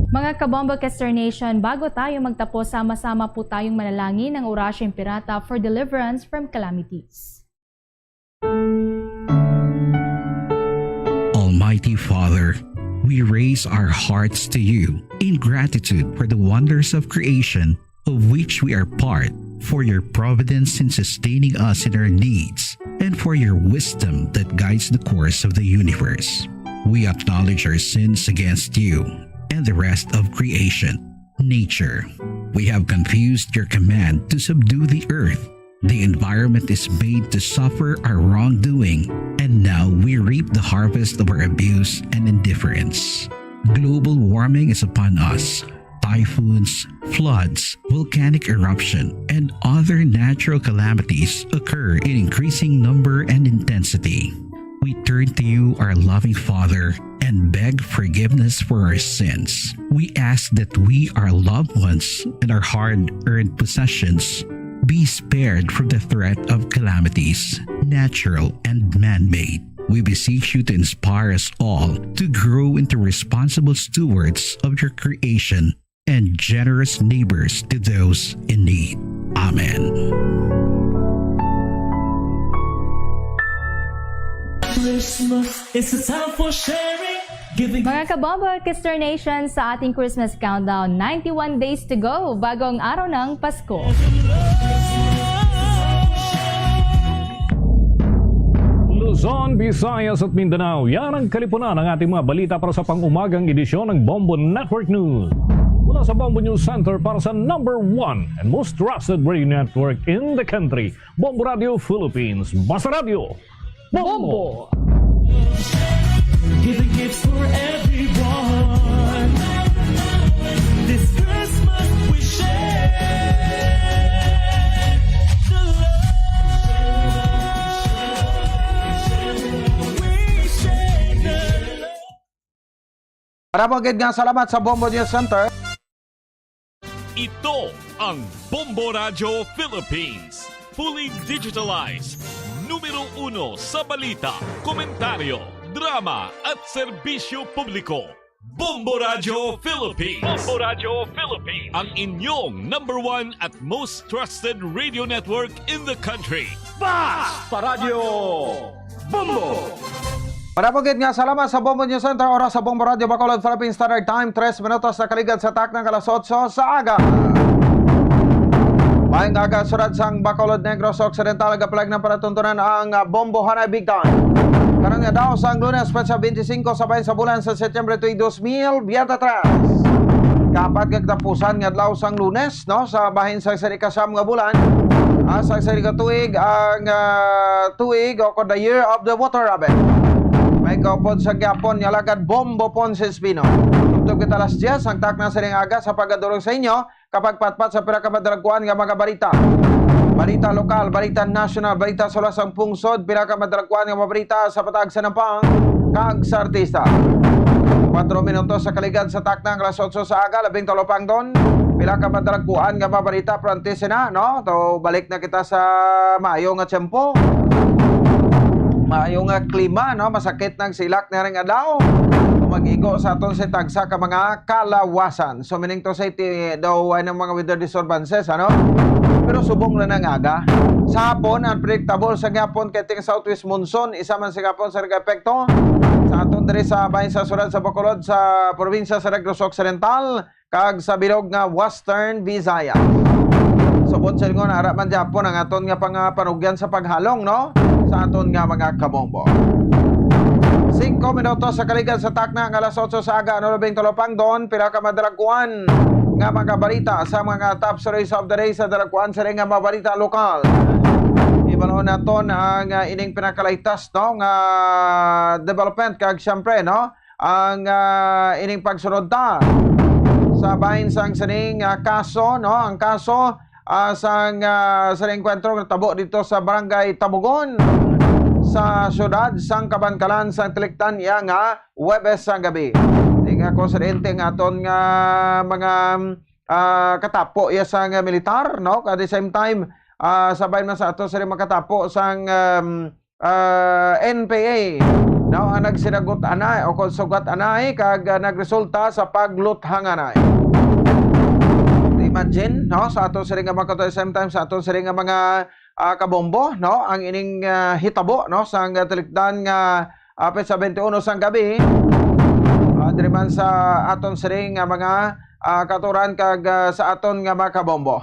Mga kabombo, Kester Nation, bago tayo magtapos, sama-sama po tayong manalangin ng Orasyo Imperata for deliverance from calamities. Almighty Father, we raise our hearts to you in gratitude for the wonders of creation of which we are part, for your providence in sustaining us in our needs, and for your wisdom that guides the course of the universe. We acknowledge our sins against you and the rest of creation, nature. We have confused your command to subdue the earth. The environment is made to suffer our wrongdoing, and now we reap the harvest of our abuse and indifference. Global warming is upon us. Typhoons, floods, volcanic eruption, and other natural calamities occur in increasing number and intensity. We turn to you, our loving Father, and beg forgiveness for our sins. We ask that we, our loved ones, and our hard-earned possessions be spared from the threat of calamities, natural and man-made. We beseech you to inspire us all to grow into responsible stewards of your creation and generous neighbors to those in need. Amen. Christmas is a time for sharing, giving. Mga kabombo, Kester Nation, sa ating Christmas countdown, ninety-one days to go bago ang araw ng Pasko. Luzon, Visayas at Mindanao, yan ang kalipunan ng ating mga balita para sa pang-umagang edisyon ng Bombo Network News. Mula sa Bombo News Center para sa number one and most trusted radio network in the country, Bombo Radio Philippines. Basta Radio, Bombo! Giving gifts for everyone. This Christmas we share the love. We share the love. Maramo gid nga salamat sa Bombo News Center. Ito ang Bombo Radyo Philippines. Fully digitalized. Numero uno sa balita, komentaryo, drama at serbisyo publiko. Bombo Radyo Philippines. Bombo Radyo Philippines. Ang inyong number one at most trusted radio network in the country. Basta Radyo Bombo! Maramo gid nga salamat sa Bombo News Center. Oras sa Bombo Radyo Bacolod, Philippine Standard Time, tres minutos na kaligad sa takna nga alas otso sa aga. Maayong aga, syudad sang Bacolod, Negros Occidental, agapalag ng panatuntunan ang, ah, Bombo Hanay Big Time. Karon nga daw sang Lunes, petsa twenty-five sa bahin sa bulan sa Setyembre tuig dos mil veintitrés. Kapat nga katapusan nga adlaw sang Lunes, no, sa bahin sa sini ka siyam nga bulan, ah, sa sini ka tuig, ang, ah, tuig o kon the year of the water rabbit. May kaupod sa gyapon nga alagad Bombo Ponce Espino. Tubtob kita alas diyes ang takna sining aga sa pagdulong sa inyo kapagpatpat sa pila ka madalagkuan nga mga balita. Balita lokal, balita nasyonal, balita sa luwas sang pungsod, pila ka madalagkuan nga mga balita sa patag sa nampang kag sa artista. Kwatro minutos sa kaligad sa takna nga alas otso sa aga, labing talupangdon. Pila ka madalagkuan nga mga balita, pero antes na, no? To, balik na kita sa maayo nga tiyempo. Maayo nga klima, no? Masakit nang silak na ring adlaw. Mag-igo sa aton sa tagsa ka mga kalawasan. So, meaning to say, ti-, daw ay ng mga weather disturbances, ano? Pero subong na nang aga. Sa hapon, unpredictable sa gihapon kay ting southwest monsoon. Isa man sa gihapon sa nag-epekto sa aton diri sa bahin sa sulod sa Bacolod, sa probinsya sa Negros Occidental, kag sa bilog nga Western Visayas. Subot sa lingon, ara man gyapon ang aton nga pangapanugyan sa paghalong, no? Sa aton nga mga kabombo. Singko minutos sa kaligad sa takna nga alas otso sa aga, no, labing talupangdon, pila ka madalagkuan nga mga balita sa mga top stories of the day sa dalagkuan sa nga mga balita lokal. Ibalon naton ang, ah, ining pinakalaytas, no, nga development kag siyempre, no, ang, ah, ining pagsunod ta sa bahin sang sining, ah, kaso, no? Ang kaso, ah, sang, ah, sa enkwentro nga natabo dito sa Barangay Tabugon sa siyudad sang Kabankalan sang Tiliktan iya nga Huwebes sang gabi. Tinga ko sa ente nga aton nga mga, ah, katapo iya sang militar, no? At the same time, ah, sabay man sa ato sa makatapo sang, um, ah, N P A, no, ang nagsinagot anay o kung sugat anay kag, ah, nagresulta sa pagluthanganay. Imagine, no, sa ato siring nga mga katuig, same time sa ato siring nga mga, ah, kabombo, no, ang ining, ah, hitabo, no, sa nga talikdan nga, ah, petsa twenty-one sang gabi, ah, diri man sa aton siring nga mga, ah, katuran kag, ah, sa aton nga mga kabombo.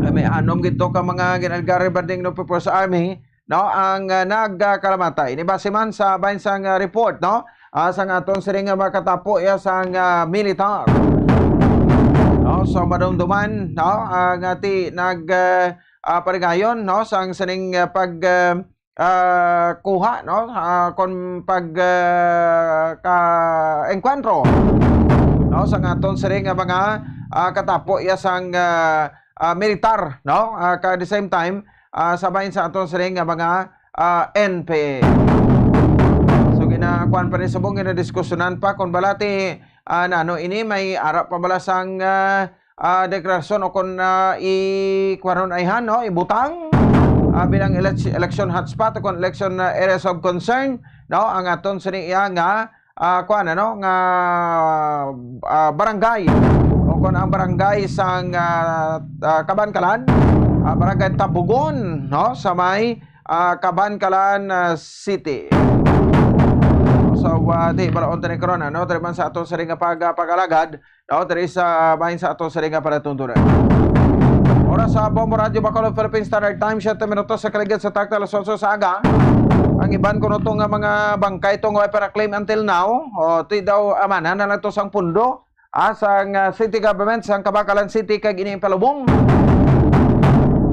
Ay, may anom gito ka mga ginalgari banding no People's Army, no, ang, ah, nagkalamatay. Ini base man sa bahin sang, ah, report, no, ah, sang aton siring nga makatapo iya sang, ah, militar. No, so madumduman, no, ang, ah, ti-, nag, ah, ah, parigayon, no, sang sining, ah, pag, ah, ah, kuha, no, ah, kon pag, ah, ka-, engkwentro, no, sang aton siring nga mga, ah, katapo iya sang, ah, ah, militar, no? Ah, ka, at the same time, ah, sa bahin sa aton siring nga mga, ah, N P A. So, ginakuan pa ni subong, ginadiskusyonan pa kung balati, ah, na ano ini, may ara pa bala sang, ah, ah, deklarasyon o kung, ah, i-, kuwanon ayhan, no? Ibutang, ah, bilang elec-, election hotspot o kung election, ah, areas of concern, no? Ang aton sini iya nga ah, kuwan, ano, nga, ah, barangay, o kung ang barangay sang, ah, ah, Kabankalan, ah, Barangay Tabugon, no, sa may, ah, Kabankalan, ah, City. So, ah, di, balaon tani karon, ano, diri man sa ato sa ring nga pag-, ah, pag-alagad, no, diri sa bahin sa ato sa ring nga palatuntunan. Oras sa Bombo Radyo Bacolod, Philippine Standard Time, siyete minutos sa kaligid sa takna alas otso sa aga. Ang iban kuno to nga mga bangkay to nga way pa na-claim until now, o, ti daw, ah, mana na lang to sang pundo, ah, sang, ah, city government, sang Kabankalan City, kag ini ang palubong.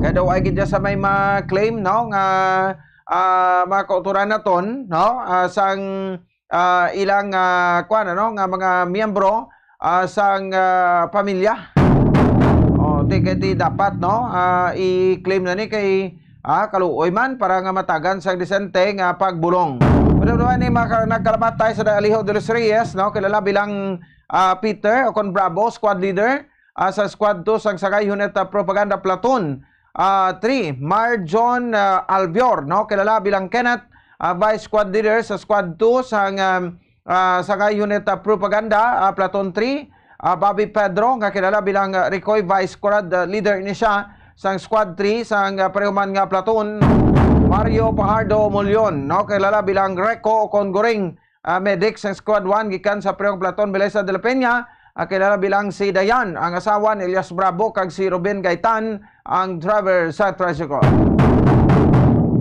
Kaya daw ay gid sa may ma-claim, no, nga, ah, mga kauturan naton, no, ah, sang ah, ilang, ah, kwan, ano, nga mga miyembro, ah, sang, ah, pamilya. O, ti, kay ti dapat, no, ah, i-claim na ni kay, ah, kaluoy man para nga matagan sang disente nga pagbulong. Pero duha ni mga ka-, nagkalamatay sa Alijo de los Reyes, no, kilala bilang, ah, Peter o kon Bravo, squad leader, ah, sa Squad two sang Sangay Unit, ah, Propaganda Platoon, ah, three, Marjon, ah, Albior, no, kilala bilang Kenneth, ah, Vice Squad Leader sa Squad two sang, um, ah, Sangay Unit, ah, Propaganda, ah, Platoon three, ah, Bobby Pedro, nga kilala bilang, ah, Ricoy, Vice Squad, ah, Leader ini siya sang Squad three sang, ah, pareho man nga platoon, Mario Fajardo Mulion, no, kilala bilang Reco o kon Goring, ah, medic sang Squad one gikan sa parehong platoon, Beleza de la Peña, ah, kilala bilang si Dayan, ang asawa ni Elias Bravo, kag si Ruben Gaitan, ang driver sa tricycle.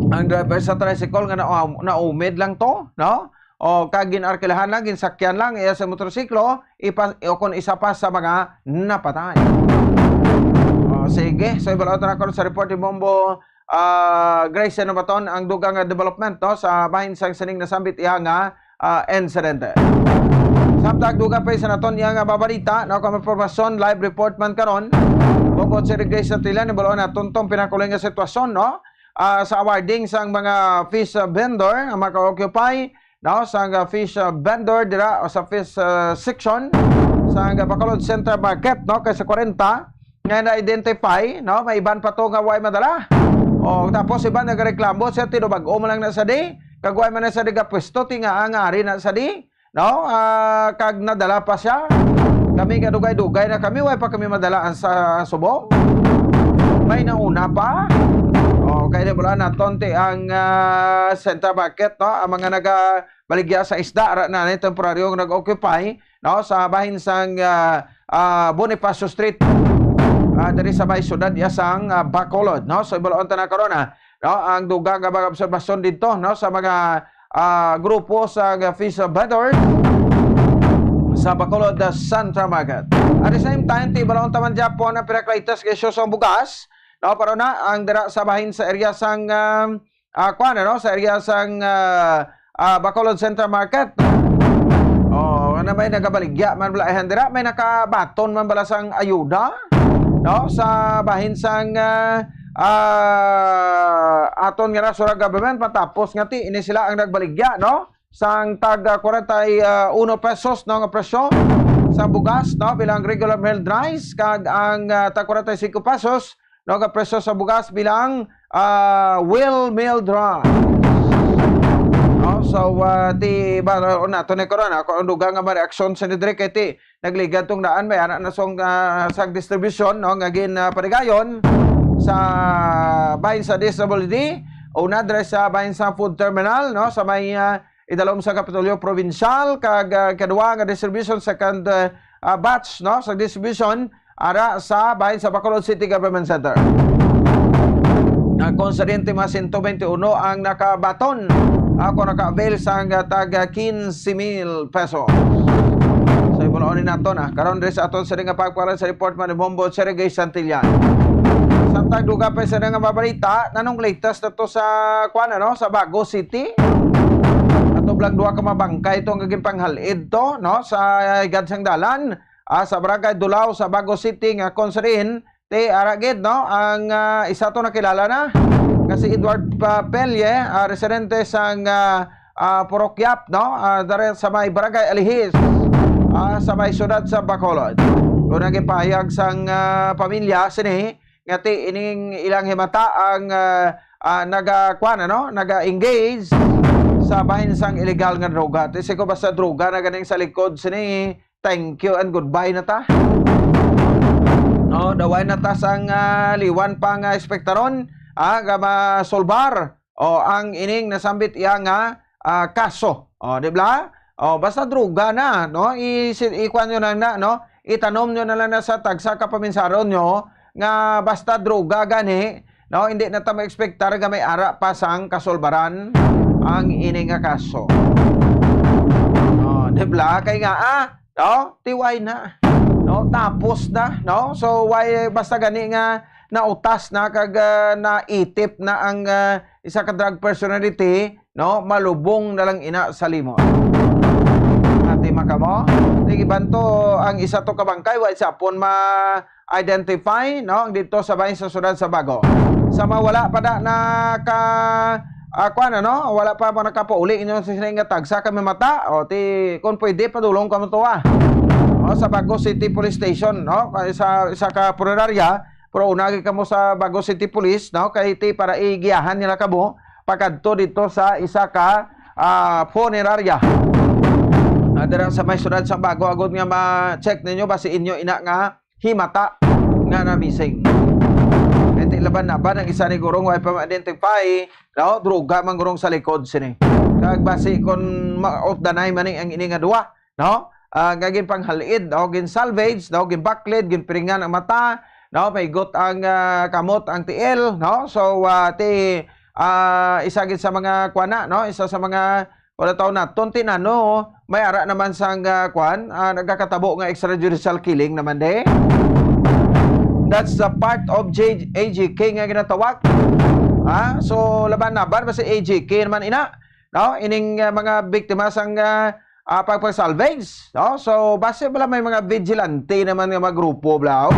ang driver sa tricycle nga na-, naumid lang to, no? O kag ginarkilahan lang, ginsakyan lang iya sa motorsiklo, ipa-, o kon isa pa sa mga napatay. O, sige, so ibal-an ta na karon sa report ni Bombo, ah, Grace Nabaton ang dugang nga development, no, sa bahin sang sining nasambit iya nga, ah, insidente. Samtang dugang pa sa naton iya nga mabalita, no, kung impormasyon, live report man karon, Bombo Cherry Grace Santillan, ibal-an naton tong pinakauling nga sitwasyon, no? Ah, sa awarding sang mga fish, ah, vendor nga maka-occupy, no, sang, ah, fish, ah, vendor dira o sa fish, ah, section sang, ah, Bacolod Central Market, no, kay sa kwarenta nga na-identify, no, may iban pa to nga way madala. O, tapos iban nagareklamo siya, tinubag-o man lang na sa di, kag way man na sa di gapwesto, ti nga ang ari na sa di, no? Ah, kag nadala pa siya. Kami nga dugay-dugay na kami, way pa kami madala ang sa subong. May nauna pa. O, kay di ba naton ti ang, ah, Central Market, no? Ang mga nagabaligya sa isda, ara na ni temporaryo nga nag-occupy, no? Sa bahin sang, ah, ah, Bonifacio Street, ah, diri sa may siyudad iya sang, ah, Bacolod, no? So, ibal-an ta na karon, ah, no? Ang dugang nga mga obserbasyon dito, no? Sa mga, ah, grupo sa fish vendor sa Bacolod, ah, Central Market. At the same time, ti balon taman Japon ang pinakalitas nga isyu sang bugas, no? Pero na ang dira sa bahin sa area sang, ah, ah, kuwan, ano? Sa area sang, ah, ah, Bacolod Central Market. Oh, ano may nagabaligya man bala, eh, dira may nakabaton man bala sang ayuda, no? Sa bahin sang, ah, ah, aton nga national government, matapos nga ti ini sila ang nagbaligya, no? Sang tag, ah, kwarenta y uno pesos, no, nga presyo sa bugas, no, bilang regular milled rice, kag ang, ah, tag kwarenta y cinco pesos, no, nga presyo sa bugas bilang, ah, well milled rice. No? So, ah, ti ba, o nato ni corona, kung ano dugang nga mga reaksyon sa ni Dre, kay ti nagligad tong daan, may ana na song, ah, sa distribution, no, nga gin, ah, panigayon sa bahin sa D S W D, una dre sa bahin sa food terminal, no, sa may, ah, idalom sa Kapitolyo Provincial, kag, ah, kadua nga distribution, second, ah, ah, batch, no, sa distribution, ara sa bahin sa Bacolod City Government Center. Ang konsedente mga sento bente uno ang nakabaton, ako naka-avail sang tag quince mil pesos. So, ibulon ni nato na. Karon diri sa aton sa nga pagparan sa report man ni Bombo Sergey Santillan. Samtang duga pa sa nga mabalita, nanong latest na to sa, kuwan, ano, sa Bago City? Ato blang duha ka mabangkay itong naging panghal-id to, no? Sa higad sang dalan, ah, sa Barangay Dulao sa Bago City nga kung sa diin, ti ara gid, no, ang, ah, isa to nakilala na nga si Edward Pa-, Pelle, ah, residente sang, ah, ah, Purok Yap, no, ah, diri sa may Barangay Alihis, ah, sa may siyudad sa Bacolod. Kung naging pahayag sang, ah, pamilya sini nga ti ining ilang himata ang, ah, ah, naga-, kuwan, ano, naga-engage sa bahin sang illegal nga droga. Ti si ko basta droga na ganing sa likod sini, thank you and goodbye na ta. No, daway na ta sang, ah, liwan pa nga espektaron, ah, nga masolbar o ang ining nasambit iya nga, ah, kaso. O, di ba? O, basta droga na, no? I-, si-, ikuan nyo na, na, no? Itanom nyo na lang na sa tagsa ka paminsaron nyo nga basta droga gani, no? Hindi na ta ma-expectar nga may ara pa sang kasolbaran ang ini nga kaso. O, di ba? Kay nga, ah, no? Tiway na. No? Tapos na, no? So, why, basta gani nga nautas na kag, ah, naitip na ang, ah, isa ka drug personality, no? Malubong na lang ina sa limot. Ati makamo? Sige, banto ang isa to ka bangkay, wa siya pon ma-identify, no? Dito sa bahin sa siyudad sa Bago. Sa mawala pa da na ka, ah, kuwan, ano? Wala pa ba nakapauli inyo sa sini nga tagsa ka mata? O, ti, kung pwede, padulong ka mo to, ah. O, sa Bago City Police Station, no? Kay sa, sa ka punerarya, pero una gid kamo sa Bago City Police, no? Kay ti para igiyahan nila kamo pakadto dito sa isa ka, ah, punerarya. Ah, dira sa may siyudad sa Bago, agud nga ma-check ninyo ba si inyo ina nga himata nga na-missing. Kay ti laban na ba ang isa ni gurong way pa ma-identify, no? Droga man gurong sa likod sini. Kag basi kon ma-, out danay man ni ang ini nga duwa, no? Ah, nga ginpanghal-id, no? Gin-salvage, no? Ginbaklid, ginpiringan ang mata, no? May got ang, ah, kamot, ang tiil, no? So, ah, ti, ah, isa gid sa mga kuan na, no? Isa sa mga wala taon naton tinano, may ara naman sang, ah, kuan, ah, nagakatabo nga extrajudicial killing naman de. That's the part of J-, A G K nga ginatawag. Ha? So, laban-laban ba si A G K naman ina? No? Ining, ah, mga biktima sang, ah, ah, pagpag-salvage, no? So, base bala may mga vigilante naman nga mga grupo, bala, oh.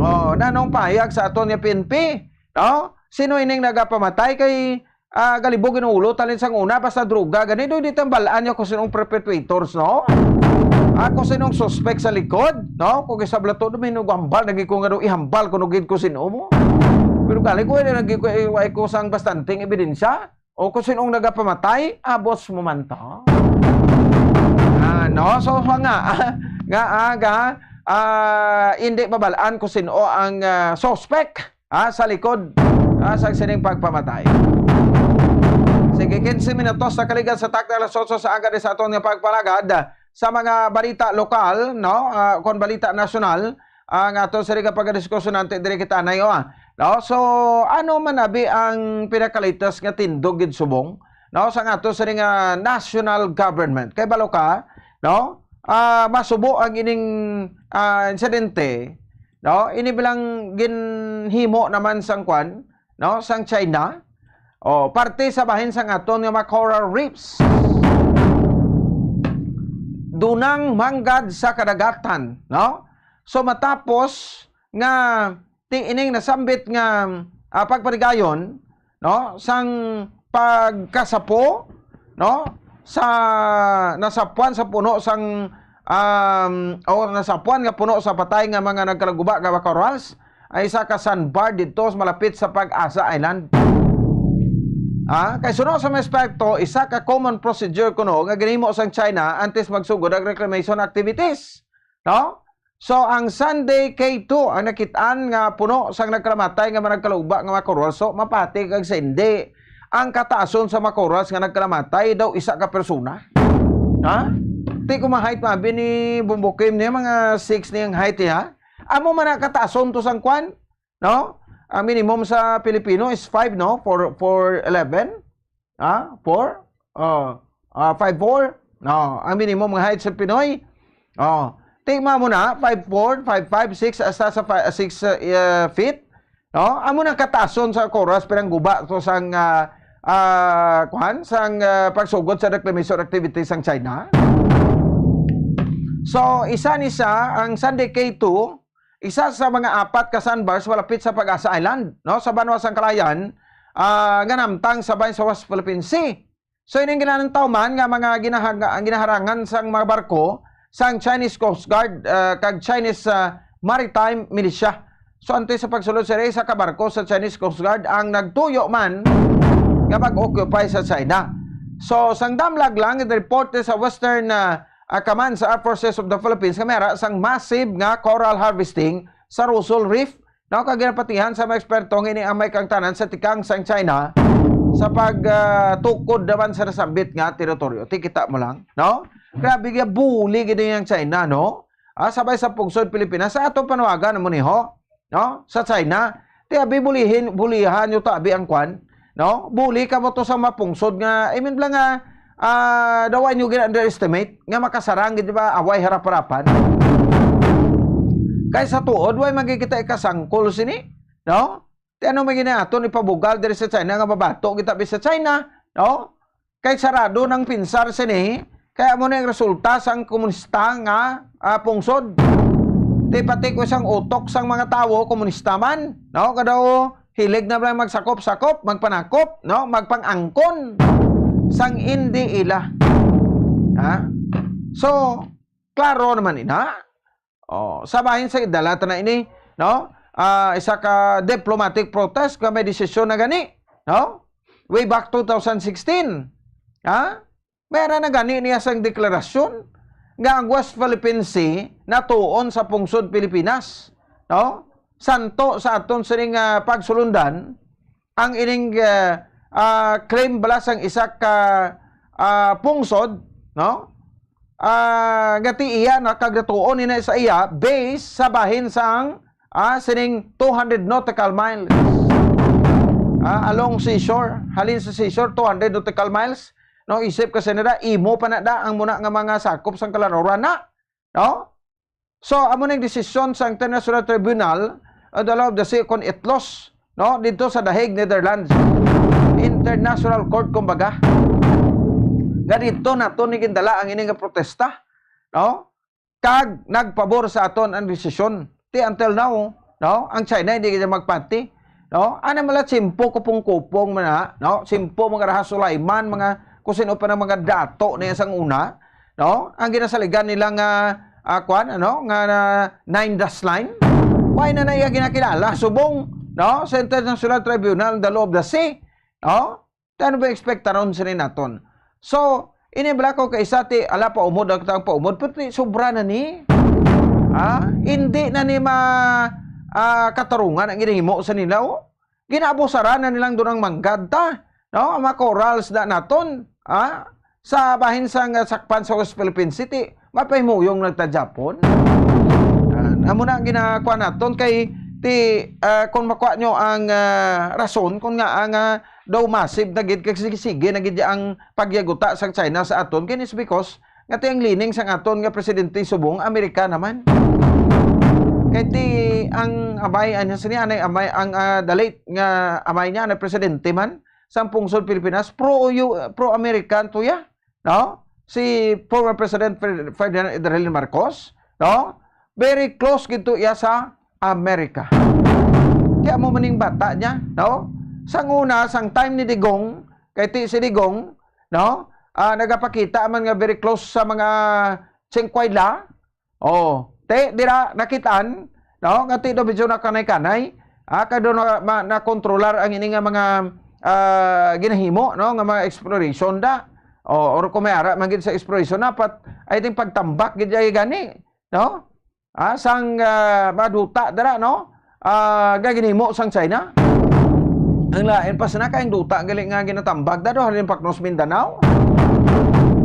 Oh, nanong pahayag sa aton nga P N P, no? Sino ining nagapamatay kay, ah, galibog in ulo, talin sang una, basta droga, gani, do, di tambal-an niyo kung sinong perpetrators, no? Ah, kung sinong suspect sa likod, no? Kung isa bala to, dumin, hambal, nagi ko nga do, ihambal ko no gid ko sino mo. Pero gali ko, eh, nagi ko, eh, way ko sang bastanteng ebidensya. O kung sinong nagapamatay, abos mo man to. Ah, no? So, so nga, nga aga, ah, hindi mabalaan kung sino ang, ah, suspect, ah, sa likod, ah, sa sining pagpamatay. Sige, quince minutos na kaligan sa takna alas otso sa aga di sa aton nga pagpalagad sa mga balita lokal, no? Ah, kon balita nasyonal, ang ato sa nga pagdiskusyonan, ti diri kita na, ah. No? So, ano man abi ang pinakalitas nga tindog gid subong, no, sa ato sa nga national government? Kay balo ka, no? Ah, masubo ang ining, ah, insidente, no? Ini bilang ginhimo naman sang kwan, no, sang China. O, parte sa bahin sang aton nga mga coral reefs. Dunang manggad sa kadagatan, no? So, matapos nga ti ining nasambit nga, ah, pagpaligayon, no, sang pagkasapo, no, sa nasapuan sa puno sang, um, o nasapuan nga puno sa patay nga mga nagkalaguba nga corals, ay isa ka sandbar didto sa malapit sa Pag-asa Island. Ah, kay suno sa mga eksperto, isa ka common procedure kuno nga ginhimo sang China antes magsugod ang reclamation activities, no? So, ang Sunday K two ang nakit-an nga puno sang nagkalamatay nga managkalugba nga mga corals. So, mapati kag sa hindi, ang kataason sa mga corals nga nagkalamatay daw isa ka persona. Ha? Ti ko ma-height, mabi ni Bumbukim niya, mga six ni ang height niya. Amo man ang kataason to sang kwan, no? Ang minimum sa Pilipino is five, no? Four, four eleven. Ha? Four? Oh, ah, five four? No, ang minimum nga height sa Pinoy. Oh, tingnan mo na, five four, five five, six, hasta sa fi-, six, uh, feet. No? Amo nang kataason sa corals, pinangguba to sang, ah, ah, kuan, sang, ah, pagsugod sa reclamation activities sang China. So, isa ni sa ang Sunday K two, isa sa mga apat ka sandbars malapit sa Pag-asa Island, no, sa banwa sang Kalayan, ah, nga namtang sa bahin sa West Philippine Sea. So, ining ginanantaw man nga mga ginahag-, ang ginaharangan sang mga barko sang Chinese Coast Guard, ah, kag Chinese, ah, Maritime Militia. So, antes sa pagsulod sa isa ka barko sa Chinese Coast Guard ang nagtuyo man nga mag-occupy sa China. So, sang damlag lang, report sa Western, ah, ah, Command sa Armed Forces of the Philippines nga may ara sang massive nga coral harvesting sa Rosol Reef. No, kag ginapatihan sa mga eksperto nga ini ang may kaangtanan sa tikang sang China sa pag, ah, tukod naman sa nasambit nga teritoryo. Ti kita mo lang, no? Grabe nga buli gid ang China, no? Ah, sabay sa pungsod Pilipinas, sa ato panawagan mo ni ho, no? Sa China, ti abi bulihin, bulihan nyo ta abi ang kwan, no? Buli ka mo to sa mapungsod nga, I mean, bala nga, ah, daw nyo gina-underestimate nga makasarang gid ba away harap-harapan. Kay sa tuod, way magkikita ikasangkol sini, no? Ti ano may ginaton ipabugal diri sa China nga mabato kita bi sa China, no? Kay sarado nang pinsar sini, kaya mo na yung resulta sang komunista nga, ah, pungsod. Ti pati ko sang utok sang mga tawo, komunista man, no? Kadaw, hilig na lang magsakop-sakop, magpanakop, no? Magpang-angkon sang indi ila. Ha? So, klaro naman ina. Oh, sa bahin sa idala ta na ini, no? Ah, isa ka diplomatic protest nga may desisyon na gani, no? Way back two thousand sixteen. Ha? Meron na gani niya sang deklarasyon nga ang West Philippine Sea natuon sa pungsod Pilipinas, no? Santo sa aton sining, ah, pagsulundan ang ining, ah, ah, claim bala sang isa ka, ah, pungsod, no? Ah, nga ti iya na kag natuon ni na sa iya based sa bahin sang, ah, sining two hundred nautical miles. ah, along seashore, halin sa seashore, two hundred nautical miles, no? Isip kasi na da, imo pa na da ang muna nga mga sakop sang kalanuran na, no? So, amo na yung desisyon sa International Tribunal, uh, the Law of the Sea, kon ITLOS, no? Dito sa The Hague, Netherlands. International Court, kumbaga. Nga dito nato ni gindala ang ini nga protesta, no? Kag nagpabor sa aton ang desisyon. Ti until now, no? Ang China hindi gid magpanti, no? Ana mala simpo kupong-kupong man na, no? Simpo mga Raha Sulaiman, mga kung sino pa ng mga dato na sang una, no? Ang ginasaligan nila nga, ah, kwan, ano, nga na nine dash line. Why na na iya ginakilala? Subong, no? Sa International Tribunal, the Law of the Sea, no? Ano ba expect taron sini naton? So, ini bala ko kay sa ti, ala, paumod ang tang paumod, pero ti, sobra na ni. Ha? Hindi na ni ma, ah, katarungan ang ginahimo sa nila, oh. Ginabusaran na nilang dunang manggad ta, no? Ang mga corals na naton, ha? Sa bahin sang, ah, sakpan sa West Philippine Sea, mapahimuyong nagta Japon. Ah, amo na ang ginakuha naton kay ti, ah, kung makuha nyo ang, ah, rason kung nga ang, ah, daw massive na gid kay sige, sige na gid ang pagyaguta sa China sa aton, kini is because nga ti ang leaning sang aton nga presidente subong Amerika naman. Kay ti ang amay, ano sini, anay amay, ang, ah, the late nga amay niya na presidente man sang pungsod Pilipinas, pro U-, pro American to ya, no? Si former President Fer-, Ferdinand Idril Marcos, no? Very close gid to iya sa Amerika. Kaya mo maning bata niya, no? Sang una, sang time ni Digong, kay ti si Digong, no? Ah, nagapakita man nga very close sa mga Chinquayla. Oh, te, dira nakitaan, no? Nga ti do medyo nakanay-kanay. Ah, kay do na, ma-, nakontrolar ang ini nga mga, ah, ginahimo, no? Nga mga exploration da. Oh, or kung may ara man gid sa exploration, dapat, I think, pagtambak gid ay gani, no? Ah, sang, ah, maduta dira, no? Ah, nga ginhimo sang China. Ang lain pa sina kay ang duta gali nga ginatambak da do halin pa kuno sa Mindanao.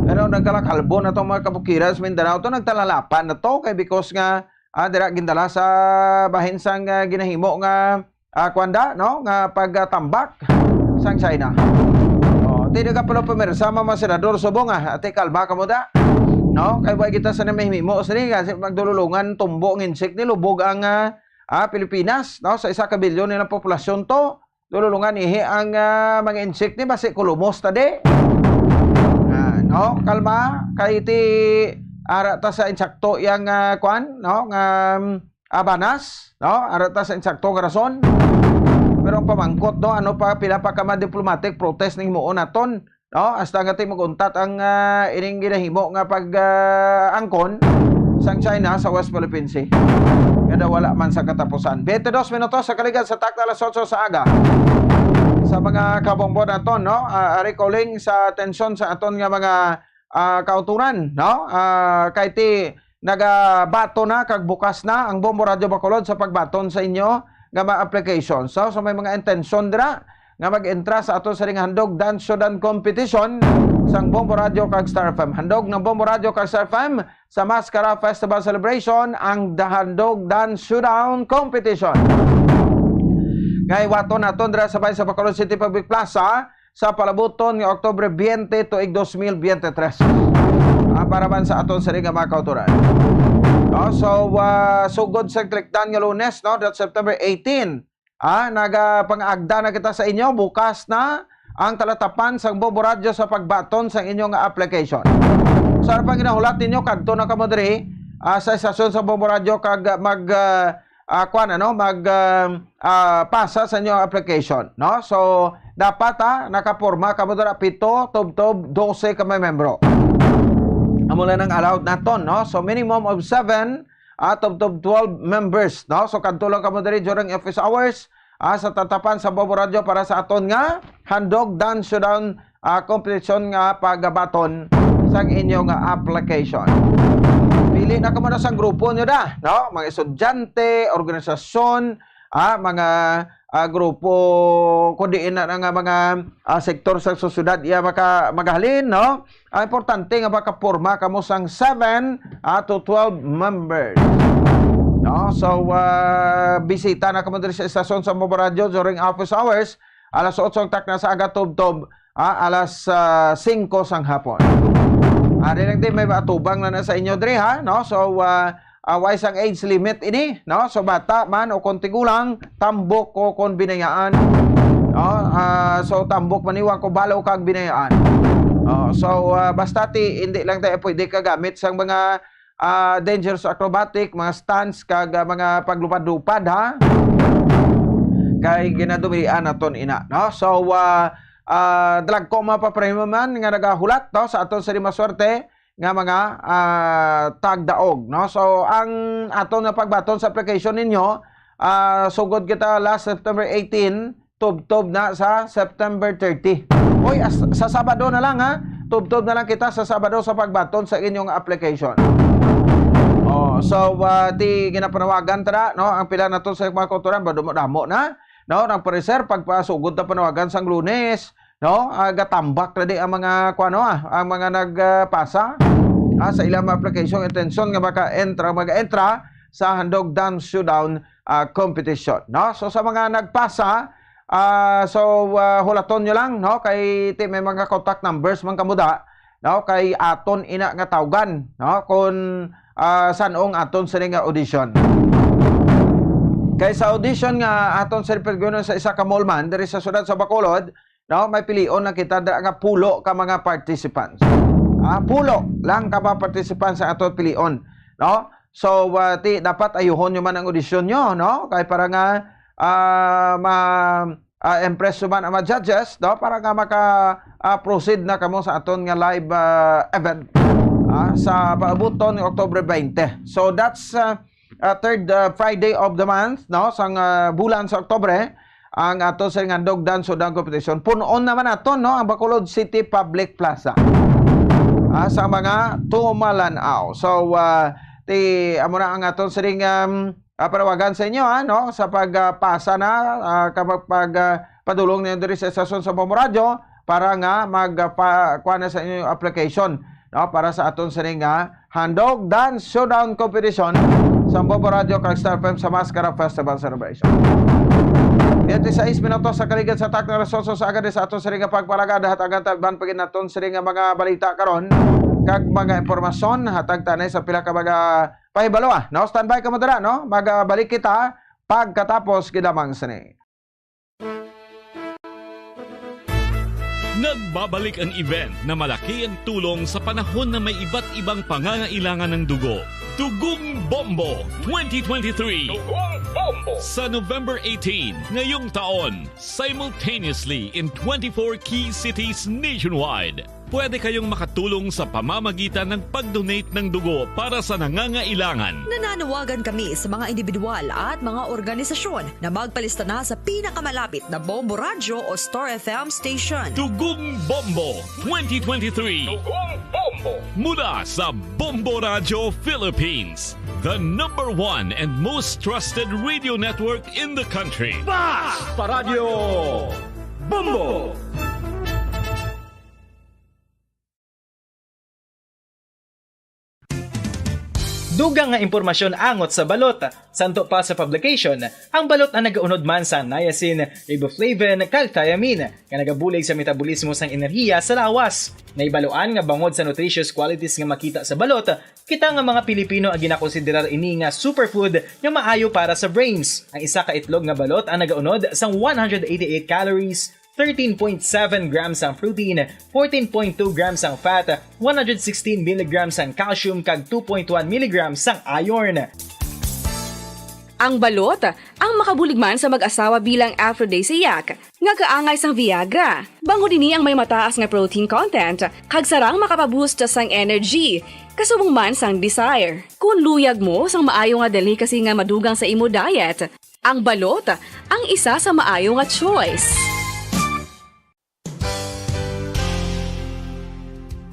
Pero nagkalakalbo na tong mga kabukiran sa Mindanao to, nagtalalapan na to kay because nga, ah, dira gindala sa bahin sang, ah, ginahimo nga, ah, kwanda, no? Nga pagtambak sang China. Oh, ti ka pala pumirsa, mga senador, subong, ah, ate, kalma ka mo da. No? Kay wa kita sa na mahimo sini kasi magdululungan tumbo ang insik ni lubog ang, ah, ah, Pilipinas, no? Sa isa ka bilyon nilang populasyon to, dululungan ihi ang, ah, mga insik ni basi kulumos ta di. Ah, no? Kalma, kay ti ara ta sa insakto yang, ah, kwan, no? Nga, um, abanas, no? Ara ta sa insakto nga rason. Pero ang pamangkot, no? Ano pa, pila pa ka mga diplomatic protest ning muon naton? No? Hasta nga ti mag-untat ang, ah, ining ginahimo nga pag, ah, angkon sang China sa West Philippine Sea. Nga daw wala man sa katapusan. Twenty-dos minutos sa kaligan sa takna alas otso sa aga. Sa mga kabombo naton, no? Ah, ari calling sa atensyon sa aton nga mga, ah, kauturan, no? Ah, kay ti nagabaton na kag bukas na ang Bombo Radyo Bacolod sa pagbaton sa inyo nga mga application. So, sa may mga intensyon dira nga mag-entra sa aton sa ring Handog Dance Showdown Competition sang Bombo Radyo kag Star F M. Handog ng Bombo Radyo kag Star F M sa Mascara Festival Celebration ang The Handog Dance Showdown Competition. Nga iwaton naton dira sa Bayan sa Bacolod City Public Plaza sa palabuton nga Oktubre twenty tuig dos mil biyente tres. Ah, para man sa aton sini nga mga kauturan. No? So, ah, sugod sa klikdan nga Lunes, no, that September eighteen, ah, nagapangagda na kita sa inyo, bukas na ang talatapan sang Bombo Radyo sa pagbaton sang inyo nga application. Sa pang ginahulat ninyo, kadto na kamo diri, ah, sa estasyon sa Bombo Radyo kag mag, ah, ah, kuwan, ano, mag, ah, ah, pasa sa inyo application, no? So, dapat, ah, nakaporma kamo dira pito, tubtob, dose ka may membro. Amo lang ang allowed naton, no? So, minimum of seven, ah, tubtob twelve members, no? So, kadto lang kamo diri during office hours, ah, sa tatapan sa Bombo Radyo para sa aton nga Handog Dance Showdown, ah, competition nga pagabaton sang inyo nga application. Pili na kamo na sa grupo nyo da, no? Mga estudyante, organisasyon, ah, mga, ah, grupo, kung diin na, na nga mga, ah, sektor sa sosyedad, iya maka-, magahalin, no? Ang importante nga makaporma kamo sang seven, ah, to twelve members. No? So, ah, bisita na kamo diri sa estasyon sa Bombo Radyo during office hours. Alas otso ang takna sa aga, tubtob, ah, alas, ah, singko sang hapon. Ari lang din, may atubang na na sa inyo diri, ha, no? So, ah, ah, way sang age limit ini, no? So, bata man o kung tigulang, tambok o kung binayaan, no? Ah, so, tambok man iwan ko balo kag binayaan. Oh, so, ah, basta ti, hindi lang tayo pwede kagamit sang mga, ah, dangerous acrobatic, mga stunts, kag, ah, mga paglupad-lupad, ha? Kay ginadumilian naton ina, no? So, ah, ah, dalagko mga papremyo man nga nagahulat, no, sa aton sa Di Maswerte nga mga, ah, tagdaog, no? So, ang aton nga pagbaton sa application ninyo, ah, sugod kita last September eighteen, tubtob na sa September thirty. Oy, as-, sa Sabado na lang, ha? Tubtob na lang kita sa Sabado sa pagbaton sa inyong application. Oh, so, ah, ti ginapanawagan ta na, no? Ang pila naton sa mga kautoran, madamo-damo na, no? Nang pareser, pagpasugod ta panawagan sang Lunes, no? Ah, gatambak na di ang mga, kuano, ah, ang mga nagpasa, ah, sa ilang mga application, intention nga maka-entra, mag-entra sa Handog Dance Showdown, ah, competition, no? So, sa mga nagpasa, ah, so, ah, hulaton nyo lang, no? Kay ti may mga contact numbers man kamo da, no? Kay aton ina nga tawgan, no? Kung, ah, san-o ang aton sini nga audition. Kay sa audition nga aton sini paggunon sa isa ka mall man diri sa siyudad sa Bacolod, no? May pilion na kita dira nga pulo ka mga participants. Ah, pulo lang ka mga participants ang aton pilion, no? So, ah, ti dapat ayuhon nyo man ang audition nyo, no? Kay para nga, ah, ma, ah, impress nyo man ang mga judges, no? Para nga maka, ah, proceed na kamo sa aton nga live, ah, event, ah, sa paabuton ni October twenty. So, that's, ah, ah, third, ah, Friday of the month, no? Sang, ah, bulan sa Oktubre, ang ato sa Handog Dance Showdown Competition. Punon naman nato, no? Ang Bacolod City Public Plaza. Ah, sa mga tumalan-aw. So, ah, ti, amo na ang aton siring, um, ah, panawagan sa inyo, ha, no? Sa pag, ah, pasa na, ah, kapag, pag, ah, padulong ninyo diri sa estasyon sa Bombo Radyo para nga mag, ah, pa, kuha na sa inyo application, no? Para sa aton siring nga Handog Dance Showdown Competition sa Bombo Radyo kag Star F M sa Maskara Festival Celebration. Twenty-six minutos sa kaligid sa takna alas otso sa aga sa aton siring nga pagpalagad, hatagan ta ban pagin naton siring nga mga balita karon kag mga impormasyon, hatag tanay sa pila ka mga pahibalo, ah, no? Standby ka mo dira, no? Magbalik kita pagkatapos gid lamang sini. Nagbabalik ang event na malaki ang tulong sa panahon na may iba't ibang pangangailangan ng dugo. Dugong Bombo twenty twenty-three. Dugong Bombo. Sa November eighteen, ngayong taon, simultaneously in twenty-four key cities nationwide. Pwede kayong makatulong sa pamamagitan ng pag-donate ng dugo para sa nangangailangan. Nananawagan kami sa mga individual at mga organisasyon na magpalista na sa pinakamalapit na Bombo Radyo o Star F M station. Dugong Bombo twenty twenty-three. Dugong Bombo. Mula sa Bombo Radyo Philippines, the number one and most trusted radio network in the country. Basta Radyo Bombo! Dugang nga impormasyon angot sa balot. Santo pa sa publication, ang balot ang nagaunod man sa niacin, riboflavin, kag thiamine, nga nagabulig sa metabolismo sang enerhiya sa lawas. Nahibaluan nga bangod sa nutritious qualities nga makita sa balot, kita nga mga Pilipino ang ginakonsiderar ini nga superfood nga maayo para sa brains. Ang isa ka itlog nga balot ang nagaunod sang one hundred eighty-eight calories, thirteen point seven grams ang protein, fourteen point two grams ang fat, one hundred sixteen milligrams ang calcium, kag two point one milligrams ang iron. Ang balot, ang makabulig man sa mag-asawa bilang aphrodisiac, nga kaangay sang Viagra. Bangod ini ang may mataas nga protein content, kag sarang makapaboost sang energy, kasubong man sang desire. Kung luyag mo sang maayo nga delicacy nga madugang sa imo diet, ang balot ang isa sa maayo nga choice.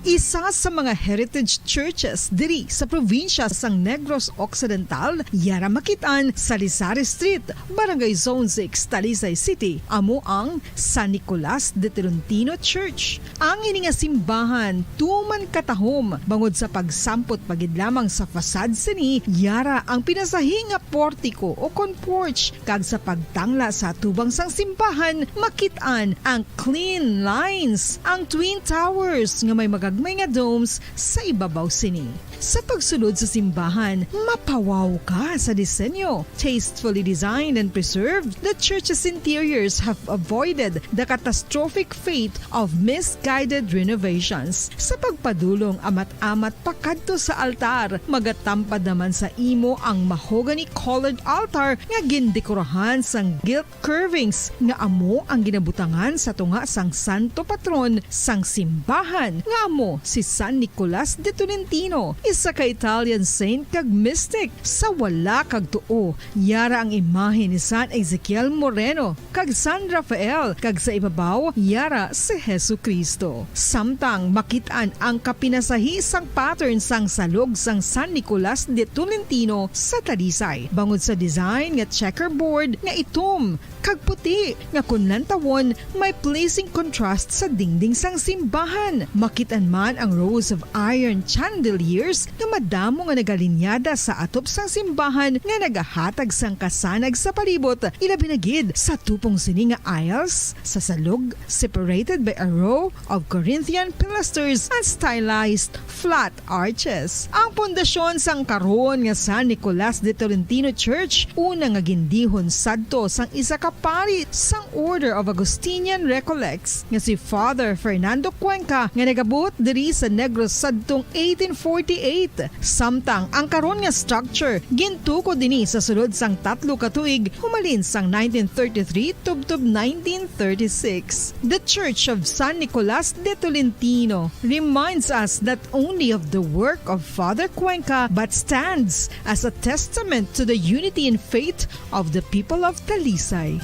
Isa sa mga heritage churches diri sa probinsya sang Negros Occidental, yara makit-an sa Lisari Street, Barangay Zone six, Talisay City, amo ang San Nicolas de Tolentino Church. Ang ini nga simbahan tuman katahom bangod sa pagsampot pa gid lamang sa facade sini, yara ang pinasahi nga portiko o kon porch, kag sa pagtangla sa atubang sang simbahan, makit-an ang clean lines, ang twin towers nga may magagmay nga domes sa ibabaw sini. Sa pagsulod sa simbahan, mapawaw ka sa disenyo. Tastefully designed and preserved, the church's interiors have avoided the catastrophic fate of misguided renovations. Sa pagpadulong amat-amat pakadto sa altar, magatampad naman sa imo ang mahogany-colored altar nga gindekorahan sang gilt curvings nga amo ang ginabutangan sa tunga sang santo patron sang simbahan, nga amo si San Nicolas de Tolentino, isa ka Italian saint kag mystic. Sa wala kag tuo, yara ang imahe ni San Ezekiel Moreno kag San Rafael, kag sa ibabaw, yara si Jesu-Cristo. Samtang makit-an ang kapinasahi sang pattern sang salog sang San Nicolas de Tolentino sa Talisay, bangod sa design nga checkerboard nga itom kag puti nga kon lantawon may pleasing contrast sa dingding sang simbahan. Makit-an man ang rows of iron chandeliers nga madamo nga nagalinyada sa atop sang simbahan nga nagahatag sang kasanag sa palibot, ilabi na gid sa tupong sini nga aisles sa salog, separated by a row of Corinthian pilasters and stylized flat arches. Ang pundasyon sang karon nga San Nicolas de Tolentino Church, una nga gindihon sadto sang isa ka pari sang Order of Augustinian Recollects nga si Father Fernando Cuenca, nga nagabuot diri sa Negros sadtong eighteen forty-eight. Samtang ang karon nga structure gintukod ini sa sulod sang tatlo ka tuig, humalin sang nineteen thirty-three tubtob nineteen thirty-six. The Church of San Nicolas de Tolentino reminds us not only of the work of Father Cuenca, but stands as a testament to the unity in faith of the people of Talisay.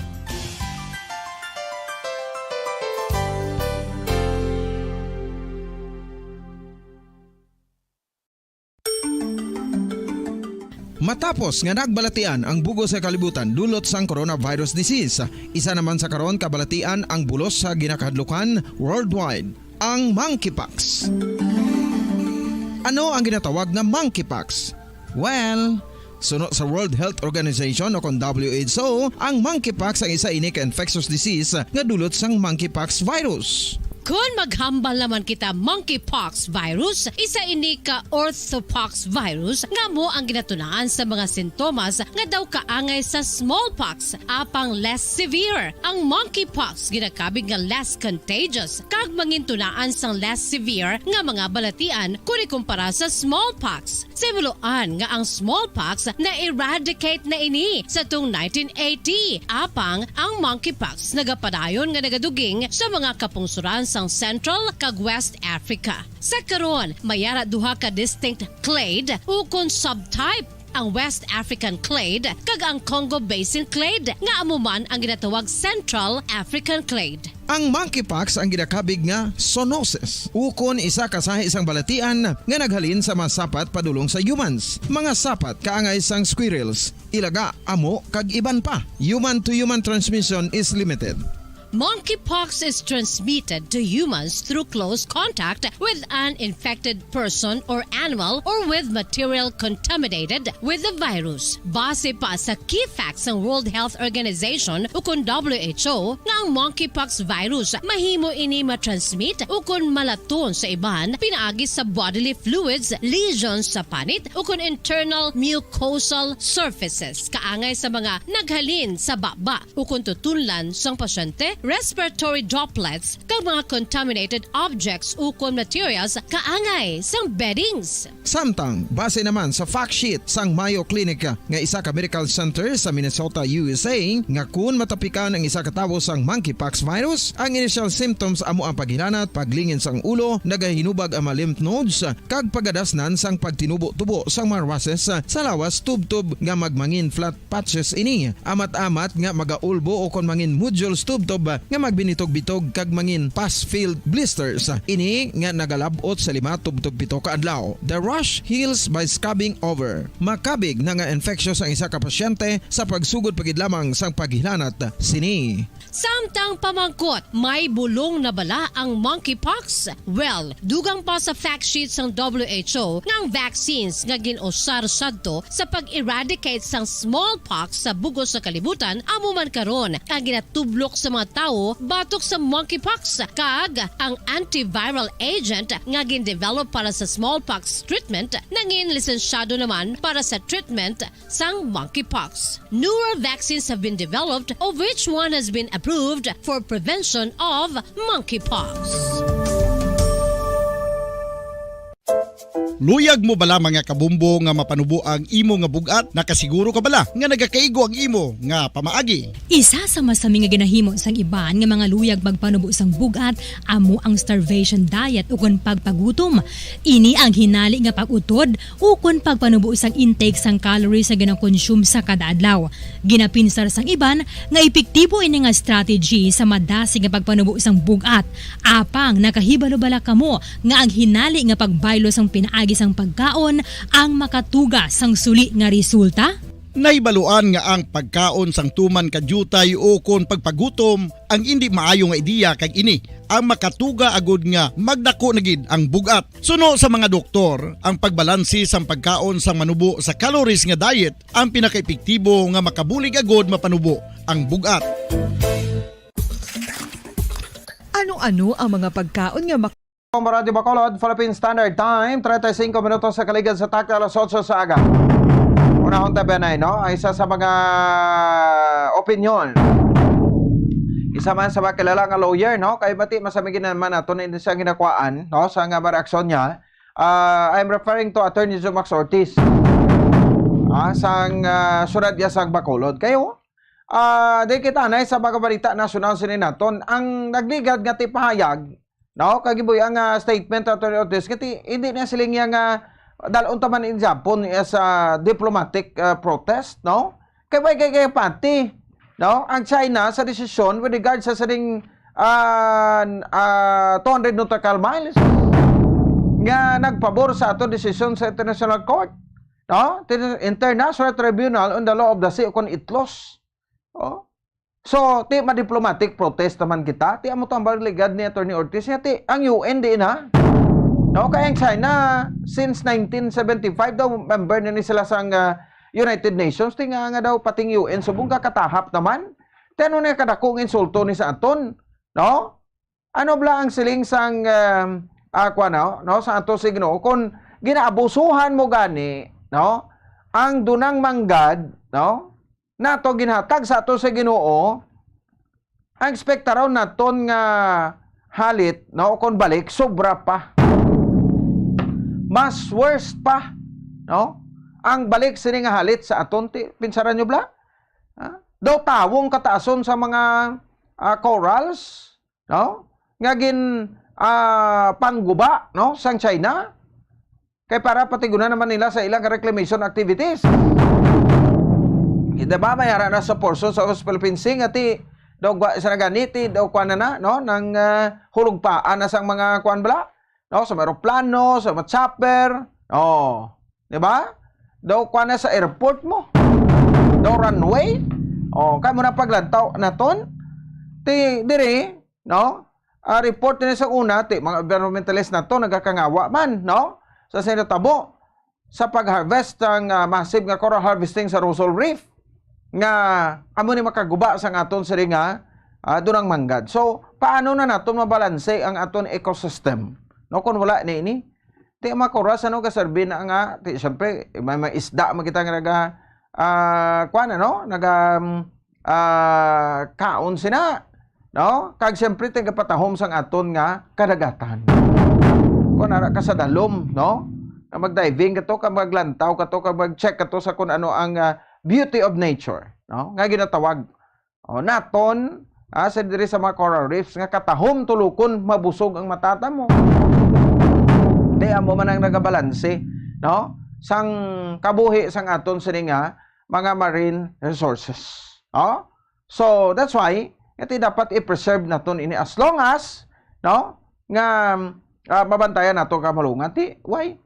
Matapos nga nagbalatian ang bug-os nga kalibutan dulot sang coronavirus disease, isa naman sa karon kabalatian ang bulos sa ginakahadlukan worldwide, ang monkeypox. Ano ang ginatawag nga monkeypox? Well, suno sa World Health Organization o kon W H O, ang monkeypox ang isa ini ka infectious disease nga dulot sang monkeypox virus. Kon maghambal naman kita monkeypox virus, isa ini ka orthopox virus nga amo ang ginatunaan sa mga sintomas nga daw kaangay sa smallpox, apang less severe. Ang monkeypox ginakabig nga less contagious kag mangintunaan sang less severe nga mga balatian kon ikumpara sa smallpox. Sa buloan nga ang smallpox na-eradicate na ini sa tung nineteen eighty, apang ang monkeypox nagapadayon nga nagaduging sa mga kapungsoran sang Central kag West Africa. Sa karon, may ara duha ka distinct clade ukon subtype, ang West African clade kag ang Congo Basin clade, nga amo man ang ginatawag Central African clade. Ang monkeypox ang ginakabig nga zoonosis, ukon isa ka sahi sang balatian nga naghalin sa mga sapat padulong sa humans. Mga sapat kaangay sang squirrels, ilaga, amo, kag iban pa. Human-to-human transmission is limited. Monkeypox is transmitted to humans through close contact with an infected person or animal or with material contaminated with the virus. Base pa sa key facts sang World Health Organization ukon W H O nga ang monkeypox virus mahimo ini matransmit ukon malaton sa iban pinaagi sa bodily fluids, lesions sa panit ukon internal mucosal surfaces kaangay sa mga naghalin sa baba ukon tutunlan sang pasyente, respiratory droplets, kag mga contaminated objects ukon materials kaangay sang beddings. Samtang, base naman sa fact sheet sang Mayo Clinic nga isa ka medical center sa Minnesota, U S A, nga kun matapikan ang isa ka tawo sang monkeypox virus, ang initial symptoms amo ang paghilanat, paglingin sang ulo, nagahinubag ang mga lymph nodes, kag pagadasnan sang pagtinubo-tubo sang mga rushes sa lawas tubtob nga magmangin flat patches ini, amat-amat nga magaulbo ukon mangin nodules tubtob nga magbinitog-bitog kag mangin pus-filled blisters. Ini nga nagalab-ot sa lima tubtob pito ka adlaw. The rash heals by scrubbing over. Makabig na nga infectious ang isa ka pasyente sa pagsugod pa gid lamang sang paghilanat sini. Samtang pamangkot, may bulong na bala ang monkeypox? Well, dugang pa sa fact sheet sang W H O nga ang vaccines nga gin-usar sadto sa pag-eradicate sang smallpox sa bug-os nga kalibutan amo man karon ang ginatublok sa mga tawo batok sa monkeypox, kag ang antiviral agent nga gin-develop para sa smallpox treatment nangin lisensyado naman para sa treatment sang monkeypox. Newer vaccines have been developed, of which one has been approved for prevention of monkeypox. Luyag mo bala, mga kabumbo, nga mapanubo ang imo nga bug-at? Nakasiguro ka bala nga nagakaigo ang imo nga pamaagi? Isa sa masami nga ginahimo sang iban nga mga luyag magpanubo sang bug-at amo ang starvation diet ukon pagpagutom. Ini ang hinali nga pag-utod ukon pagpanubo sang intake sang calories nga ginakonsume sa kada adlaw. Ginapinsar sang iban nga epektibo ini nga strategy sa madasig nga pagpanubo sang bug-at. Apang nakahibalo bala kamo nga ang hinali nga pagbaylo sang pinaagi sang pagkaon ang makatuga sang suli nga resulta? Nahibaluan nga ang pagkaon sang tuman ka diutay ukon pagpagutom ang indi maayo nga ideya, kag ini ang makatuga agud nga magdako na gid ang bug-at. Suno sa mga doktor, ang pagbalanse sang pagkaon sang manubo sa calories nga diet ang pinakaepektibo nga makabulig agud mapanubo ang bug-at. Ano-ano ang mga pagkaon nga mak- Radyo Bacolod, Philippine Standard Time, treinta y cinco minutos sa kaligad sa takna alas otso sa aga. Unahon ta ba na, no? Ang isa sa mga opinyon. Isa man sa mga kilala nga lawyer, no? Kay bati masami gid naman nato na siya ginakwaan, no? Sa nga mga reaksyon niya. Ah, I'm referring to Attorney Jomax Ortiz. Ah, sang, ah, syudad niya sang Bacolod. Kayo, ah, di kita na sa mga balita nasyonal sini naton. Ang nagligad nga tipahayag, no? Kagiboy ang, ah, statement ni Attorney Ortiz, kati, hindi na siling niya nga dalon ta man in Japon as a diplomatic, ah, protest, no? Kay may kay, kay pati, no? Ang China sa desisyon with regard sa sining, ah, ah, two hundred nautical miles nga nagpabor sa ato desisyon sa International Court, no? Tin-, International Tribunal on the Law of the Sea, kon itlos. Oh. So, ti madiplomatic protest naman kita. Ti amo to ang baligad ni Attorney Ortiz niya, ti ang U N di na. No, kay ang China since nineteen seventy-five daw member na ni sila sang, ah, United Nations, ti nga, nga daw pating U N subong ka katahap naman. Ti ano na kadako nga insulto ni sa aton, no? Ano bala ang siling sang, um, ah, kuwan, no? No, sa ato sa Ginoo, kung ginaabusuhan mo gani, no, ang dunang manggad, no, nato ginhatag sa ato sa Ginoo, ang ekspektaron naton nga halit, no, kung balik, sobra pa. Mas worse pa, no? Ang balik sini nga halit sa aton, ti, pinsaran nyo bala? Ha? Daw tawong kataason sa mga, ah, corals, no? Nga gin, ah, pangguba, no, sang China. Kay para patigunan naman nila sa ilang reclamation activities. Di ba, may ara na sa portion sa West Philippine Sea nga ti daw gwa sa naganiti, daw kuan na na, no, nang, ah, hulugpaan na sang mga kuan bala, no, sa mga eroplano, sa mga chopper, oh, di ba? Daw kuan na sa airport mo, daw runway, oh, kay mo na paglantaw naton, ti diri, no? Ah, report din sa una, ti, mga environmentalist na to, nagakangawa man, no? Sa sinatabo, sa pag-harvest ng, ah, massive nga coral harvesting sa Rosal Reef, nga amo ni makaguba sa aton siri nga, ah, dunang manggad. So, paano na naton mabalanse ang aton ecosystem? No, kung wala na ini, ti, mga coral, ano, gaserbi na nga, ti, syempre, may, may isda, makita nga naga, ah, kuwan, ano, naga, um, ah, kaon sina, no? Kag siyempre, tigapatahom sang aton nga kadagatan. Kung ara ka sa dalom, no? Nga mag-diving ka to, ka maglantaw ka to, ka mag-check ka to sa kung ano ang, ah, beauty of nature, no? Nga ginatawag. O, naton, ah, sa diri sa mga coral reefs, nga katahom tulukon, mabusog ang matata mo. Di amo man ang nagabalanse, no? Sang kabuhi sang aton sini nga mga marine resources. Oh? So, that's why, Nga ti dapat i-preserve naton ini as long as, no, nga, ah, mabantayan nato ang kamalungan. Ti, why?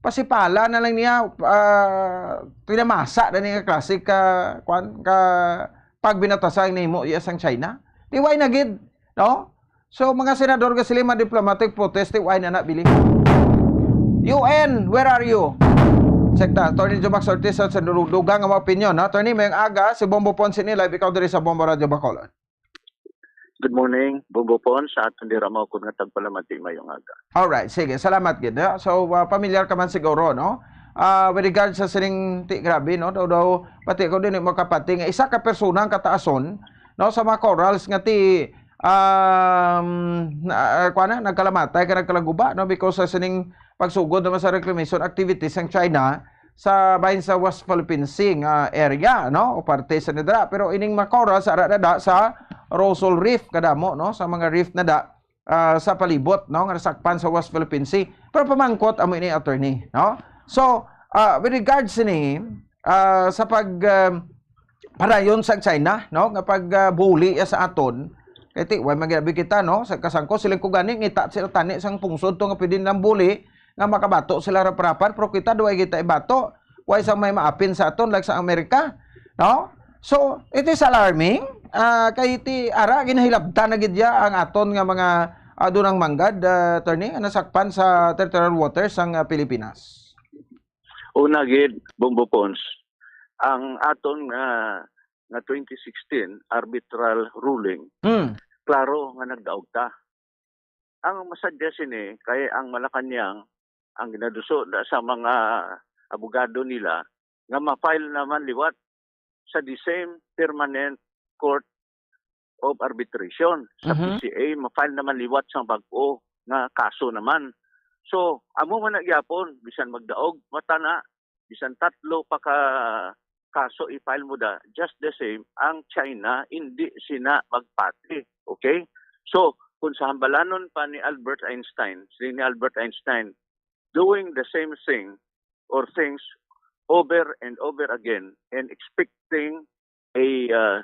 Pasipala na lang niya, ah, tinamasa na niya klase ka, kwan, ka pagbinatasa ang nahimo iya sang China. Ti, why na gid, no? So, mga senador, nga sila mga diplomatic protest, ti, why na na, bili? U N, where are you? Check ta, Attorney Jomax Ortiz sa, sa dugang nga mga opinion, no? Attorney, may aga, si Bombo Ponce ni live, ikaw diri sa Bombo Radio Bacolod. Good morning, Bombo Pon, sa aton dira mao kun nga tagpalamati, mayong aga. Alright, sige, salamat gid, ha. So, ah, familiar ka man siguro, no? Ah, with regards sa sining, ti, grabe, no? Daw, daw, pati ako din makapati nga isa ka persona ang kataason, no, sa mga corals nga ti, um, na, ah, kuwan na, nagkalamatay ka, nagkalaguba, no, because sa sining pagsugod naman sa reclamation activities sang China sa bahin sa West Philippine Sea nga area, no, o parte sa nidra. Pero ining mga corals ara na da sa Rosal Reef kadamo, no, sa mga reef na da, ah, sa palibot, no, nga nasakpan sa West Philippine Sea. Pero pamangkot amo ini, attorney, no? So, ah, with regards ni, ah, sa pag, ah, padayon sa China, no, nga pag, ah, bully ya sa aton, kay ti, way man ginabi kita, no, sa kasangko, siling ko gani, ngita sila tani sang pungsod to nga pwede nilang bully, nga makabato sila raprapan, pero kita, duway kita ibato, way sang may maapin sa aton, like sa Amerika, no? So, it is alarming, ah, kay ti, ara, ginahilabtan na gid ya ang aton nga mga, ah, dunang manggad, ah, attorney, nga nasakpan sa territorial waters sang, ah, Pilipinas. Una gid, Bombo Pons, ang aton nga, nga twenty sixteen arbitral ruling, Mm. klaro nga nagdaog ta. Ang masadya sini kay ang Malacañang, ang ginaduso da sa mga abogado nila nga ma-file naman liwat sa the same Permanent Court of Arbitration, sa Mhm. P C A, ma-file naman liwat sang bag-o nga kaso naman. So, amo man na gyapon, bisan magdaog, mata na, bisan tatlo pa ka kaso i-file mo da, just the same, ang China, hindi sina magpati. Okay? So, kung sa hambalanon pa ni Albert Einstein, si ni Albert Einstein, doing the same thing or things over and over again and expecting a, uh,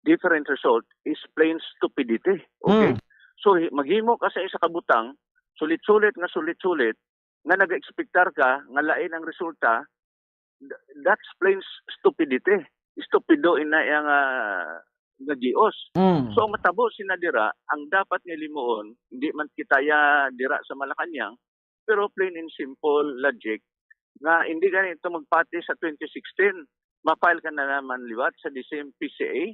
different result is plain stupidity. Okay? Mm. So, hi-, maghimo ka sa isa ka butang, sulit-sulit nga sulit-sulit, nga nag-expectar ka nga lain ang resulta, th-, that's plain s-, stupidity. Estupido ina iya nga, nga gios. Mm. So, ang matabo sina dira, ang dapat nga limuon, hindi man kita ya dira sa Malacañang, pero plain and simple logic nga hindi gani ito magpati sa twenty sixteen, ma-file ka na naman liwat sa the same P C A.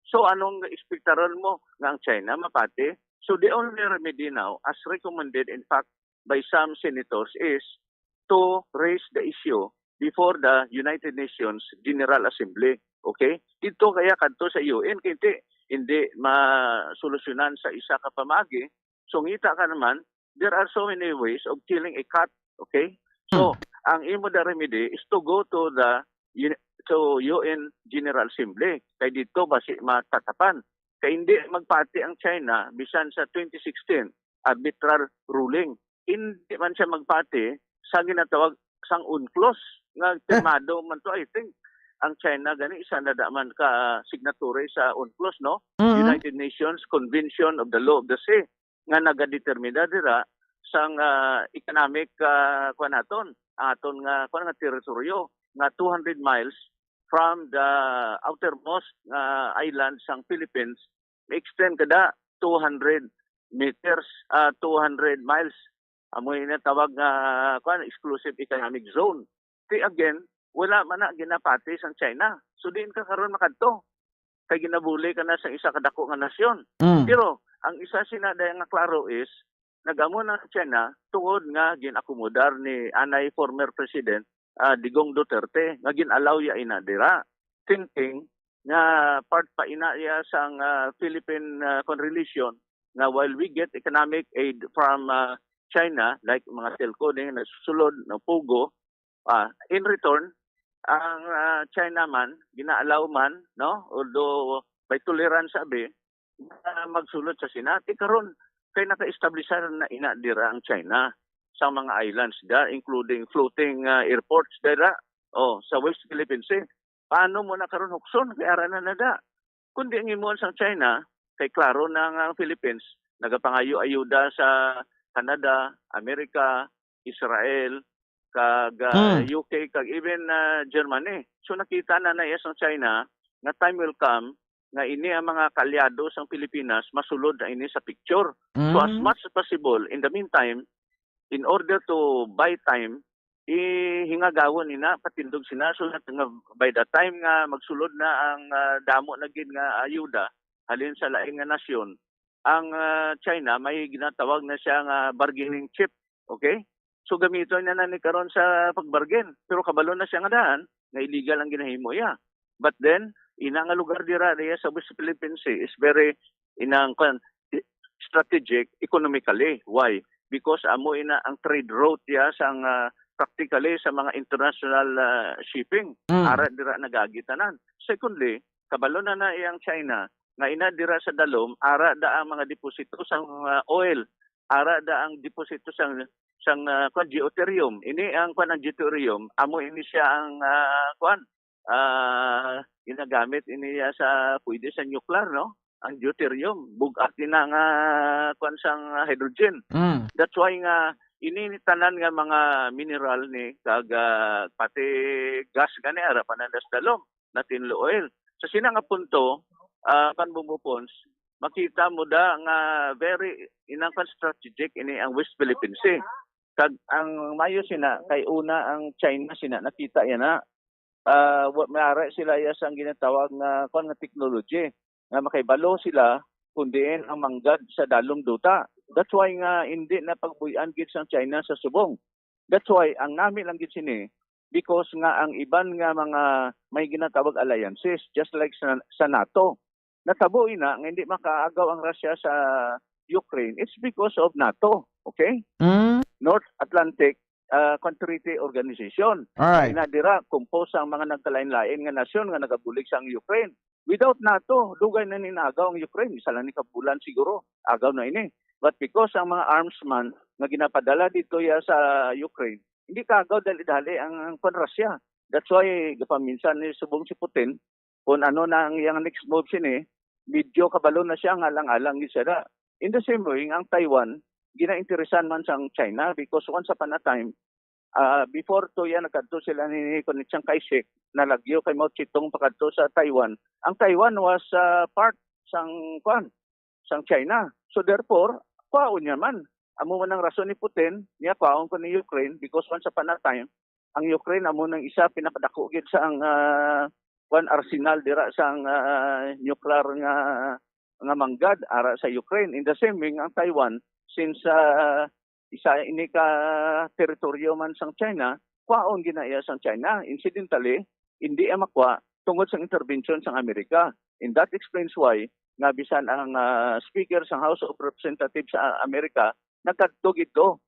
So, anong ekspektaron mo nga ang China mapati? So, the only remedy now, as recommended, in fact, by some senators, is to raise the issue before the United Nations General Assembly. Okay? Dito kaya kadto sa U N, kay hindi, hindi masolusyonan sa isa ka pamaagi. So, ngita ka naman, there are so many ways of killing a cat. Okay? So, Hmm. ang imo da remedy is to go to the uni-, to U N General Assembly. Kay dito basi matatapan. Kay hindi magpati ang China bisan sa twenty sixteen arbitral ruling. Hindi man siya magpati sa ginatawag sang UNCLOS nga Eh. pirmado man to, I think. Ang China gani isa na da man ka signatory sa UNCLOS, no? Mhm. United Nations Convention of the Law of the Sea, nga nagadetermina dira sang, ah, economic, ah, kuwan naton, aton nga, kuwan nga teritoryo nga two hundred miles from the outermost nga island sang Philippines, ma-extend kada two hundred meters, ah, two hundred miles. Amo yung tawag nga, kuwan, exclusive economic zone. Ti again, wala man na ginapati sang China. So, diin ka karon makadto? Kay ginabuli ka na sa isa ka dako nga nasyon. Mm. Pero, ang isa sina daya nga klaro is, nag-amo na ang China tungod nga ginakomodar ni anay former President, ah, Digong Duterte nga gin-allow ya ina dira. Thinking nga part pa ina ya sang, ah, Philippine, ah, kwan, relation nga while we get economic aid from, ah, China, like mga telco din, nasusulod, na Pogo, ah, in return, ang, ah, China man, gina-allow man, no? Although may tolerance abi, na magsulod sa Senate. Eh, karon, kay naka-establishar na ina dira ang China sa mga islands da, including floating, ah, airports dira, oh, sa West Philippine Sea. Paano mo na karon hukson? Kay ara na nada. Kundi ang himuon sang China, Kay klaro na nga ang Philippines nagapangayo ayuda sa Canada, America, Israel, kag, ah, Hmm. U K, kag even, ah, Germany. So, nakita na na iya sang China nga time will come nga ini ang mga kaalyado sang Pilipinas masulod na ini sa picture. So, as Mm. much as possible, in the meantime, in order to buy time, ihingagawon ina, patindog sina, so that nga by the time nga magsulod na ang, ah, damo na gid nga ayuda halin sa lain nga nasyon, ang, ah, China may ginatawag na siya nga bargaining chip. Okay? So, gamiton niya na ni karon sa pagbargain. Pero kabalo na siya nga dahan, nga illegal ang ginahimo iya. But then, ina nga lugar dira, dira sa West Philippine Sea is very, inang, kwan, strategic economically. Why? Because amo ina ang trade route ya sang, ah, practically sa mga international, ah, shipping. Mm. Ara dira nagagi tanan. Secondly, kabalo na na iyang China nga ina dira sa dalom, ara da ang mga deposito sang, ah, oil, ara da ang deposito sang, sang, ah, kwan, deuterium. Ini ang kwan, ang deuterium, amo ini siya ang, ah, kwan, ah, ginagamit ini ya sa, pwede sa nuclear, no? Ang deuterium, bug-at ina nga kwan sang hydrogen. Mm. That's why nga ini ni tanan nga mga mineral ni kag, ah, pati gas gani ara pa na sa dalom, natin oil. Sa sina nga punto, ah, kan Bumbo Pons, makita mo da nga very inang kan strategic ini ang West Philippine Sea. Kag ang mayo sina kay una ang China sina nakita yana, ah, wa, may ara sila iya sang ginatawag nga, kwan, nga technology, nga makahibalo sila kung diin ang manggad sa dalom duta. That's why nga hindi na pagbuy-an gid sang China sa subong. That's why ang nami lang gid sini, because nga ang iban nga mga may ginatawag alliances, just like sa, sa nato, natabo ina nga hindi makaagaw ang Russia sa Ukraine. It's because of nato, okay? Mm. North Atlantic, ah, Treaty Organization. Alright. Ina dira, composed ang mga nagkalain-lain nga nasyon nga nagabulig sa ang Ukraine. Without nato, dugay na ni naagaw ang Ukraine. Isa lang ni kabulan siguro, agaw na ini. But because ang mga arms man nga ginapadala dito ya sa Ukraine, hindi kaagaw dali-dali ang, ang pan Russia. That's why gapaminsan ni subong si Putin kung ano na ang iyang next move sini, medyo kabalo na siya nga alang-alang gid siya da. In the same way, ang Taiwan, ginainteresan man sang China because once upon a time, ah, before to yan, nagkadto sila ni, ni Chiang Kai-shek, nalagyo kay Mao Zedong pakadto sa Taiwan. Ang Taiwan was, ah, part sang, kwan, sang China. So therefore, kwaon niya man. Amo man ang rason ni Putin, niya kwaon ko ni Ukraine because once upon a time, ang Ukraine amo nang isa pinakadako gid sa ang, ah, kwan, arsenal dira sa ang, ah, nuclear nga, nga manggad ara sa Ukraine. In the same way, ang Taiwan, since, ah, isa ini ka teritoryo man sang China, kwaon ginaiya sang China. Incidentally, hindi ang makwa tungod sa intervention sang Amerika. And that explains why nga bisan ang, ah, speaker sang House of Representatives sa Amerika nagkadto gid to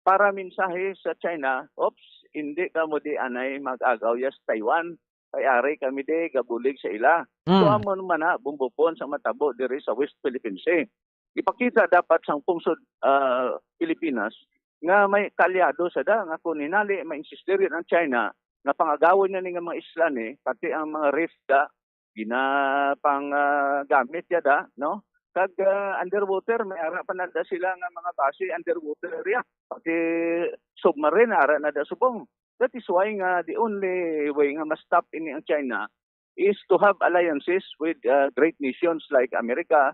para mensahe sa China, "Oops, hindi kamo di anay mag-agaw ya sa Taiwan. Kay ari kami di gabulig sa ila." So Mm. amo man na bumbupon sa matabo diri sa West Philippine Sea. Ipakita dapat sang pungsod, ah, Pilipinas nga may kaalyado sa da nga kung hinali mainsistir ang China nga pangagawon niya ni nga mga isla ni, pati ang mga reef da, gina pang, ah, gamit ya da, no? Kag, ah, underwater, may ara pa na da sila nga mga base underwater ya. Pati submarine, ara na da subong. That is why nga the only way nga ma-stop ini ang China is to have alliances with, ah, great nations like America,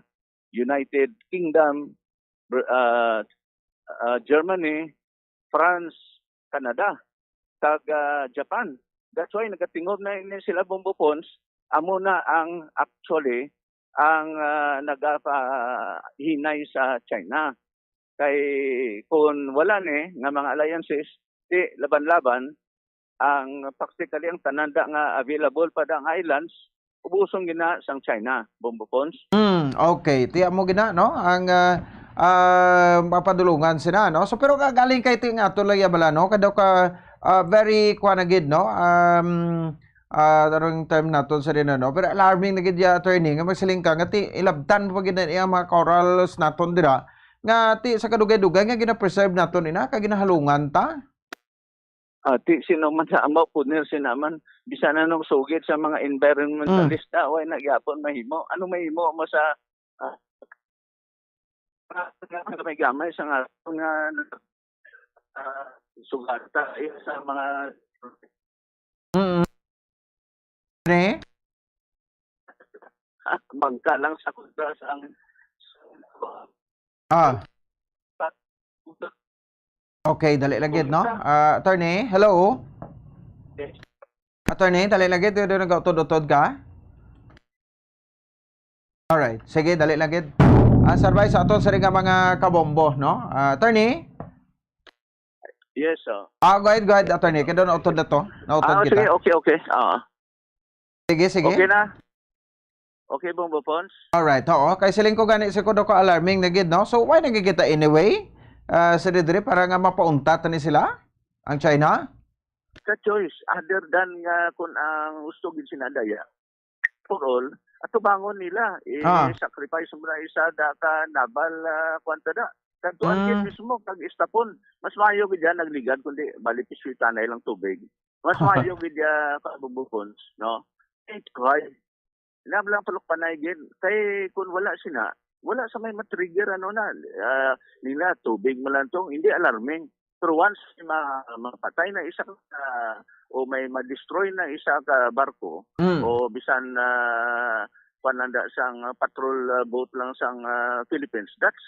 United Kingdom, Br-, ah, ah, Germany, France, Canada, kag, ah, Japan. That's why nagatingog na ini sila, Bumbo Pons, amo na ang actually ang, ah, nagapahinay sa China. Kay kung wala ni nga mga alliances, di laban-laban ang practically ang tanan da nga available pa da nga islands, ubuson gina sang China, Bumbo Pons. Mm, okay. Tiya mo gina, no? Ang, ah, ah, mapadulungan sina, no? So, pero kagaling kay ti nga ato lang ya bala, no? Kadaw ka, ah, very, kuha na gid, no? Um, ah, tarong term naton sa rin, no? Pero alarming na gid ya, attorney, nga magsiling ka, nga ti, ilabtan mo pa gid na iya mga corals naton dira, nga ti, sa kadugay-dugay, nga gina-preserve naton ina, kag ginahalungan ta? Ah, ti, sino man sa amaw, puner, sina man, bisan anong sugid sa mga environmentalista, way na gyapon mahimo. Ano mahimo mo sa, Gamay-gamay sa nga, nga, ah, sugata, eh, sa mga Mm. Ni? Bangka lang sa kontra sa ang Ah. Okay, dali lang gid, no? Ah, attorney, hello? Attorney, dali lang gid, do nagautod-utod ka? Alright, sige, dali lang gid. Ah, survey sa aton sa nga mga kabombo, no? Ah, attorney? Yes, oh. Ah, go ahead, go ahead, attorney. Kaya doon, utod na to. Nautod Ah, kita. sige, okay, okay. Ah, Sige, sige. okay na. Okay, Bombo Pons? Alright, oo. Kay siling ko gani si Kudo ko alarming na gid, no? So, why nagkikita anyway? Ah, sa didri para nga mapauntat ni sila ang China? Sa choice, other than nga kung ang gusto gid sila daya, for all, atubangon nila, eh, Ah. sacrifice mo na isa da ka naval, ah, kwan ta da. Kadtuan Mm. gid mismo, kag istapon. Mas maayo gid yan, nagligad, kundi bali piswitanay lang tubig. Mas maayo gid ya, kabubukons, no? It try. Ina lang palukpanay gid. Kay kung wala sina, wala sa may matrigger, ano na, ah, nila, tubig mo lang to, hindi alarming. Pero once ma, mapatay na isa ka, o may ma-destroy na isa ka barko, Mm. o bisan na pananda sang patrol, ah, boat lang sang, ah, Philippines, that's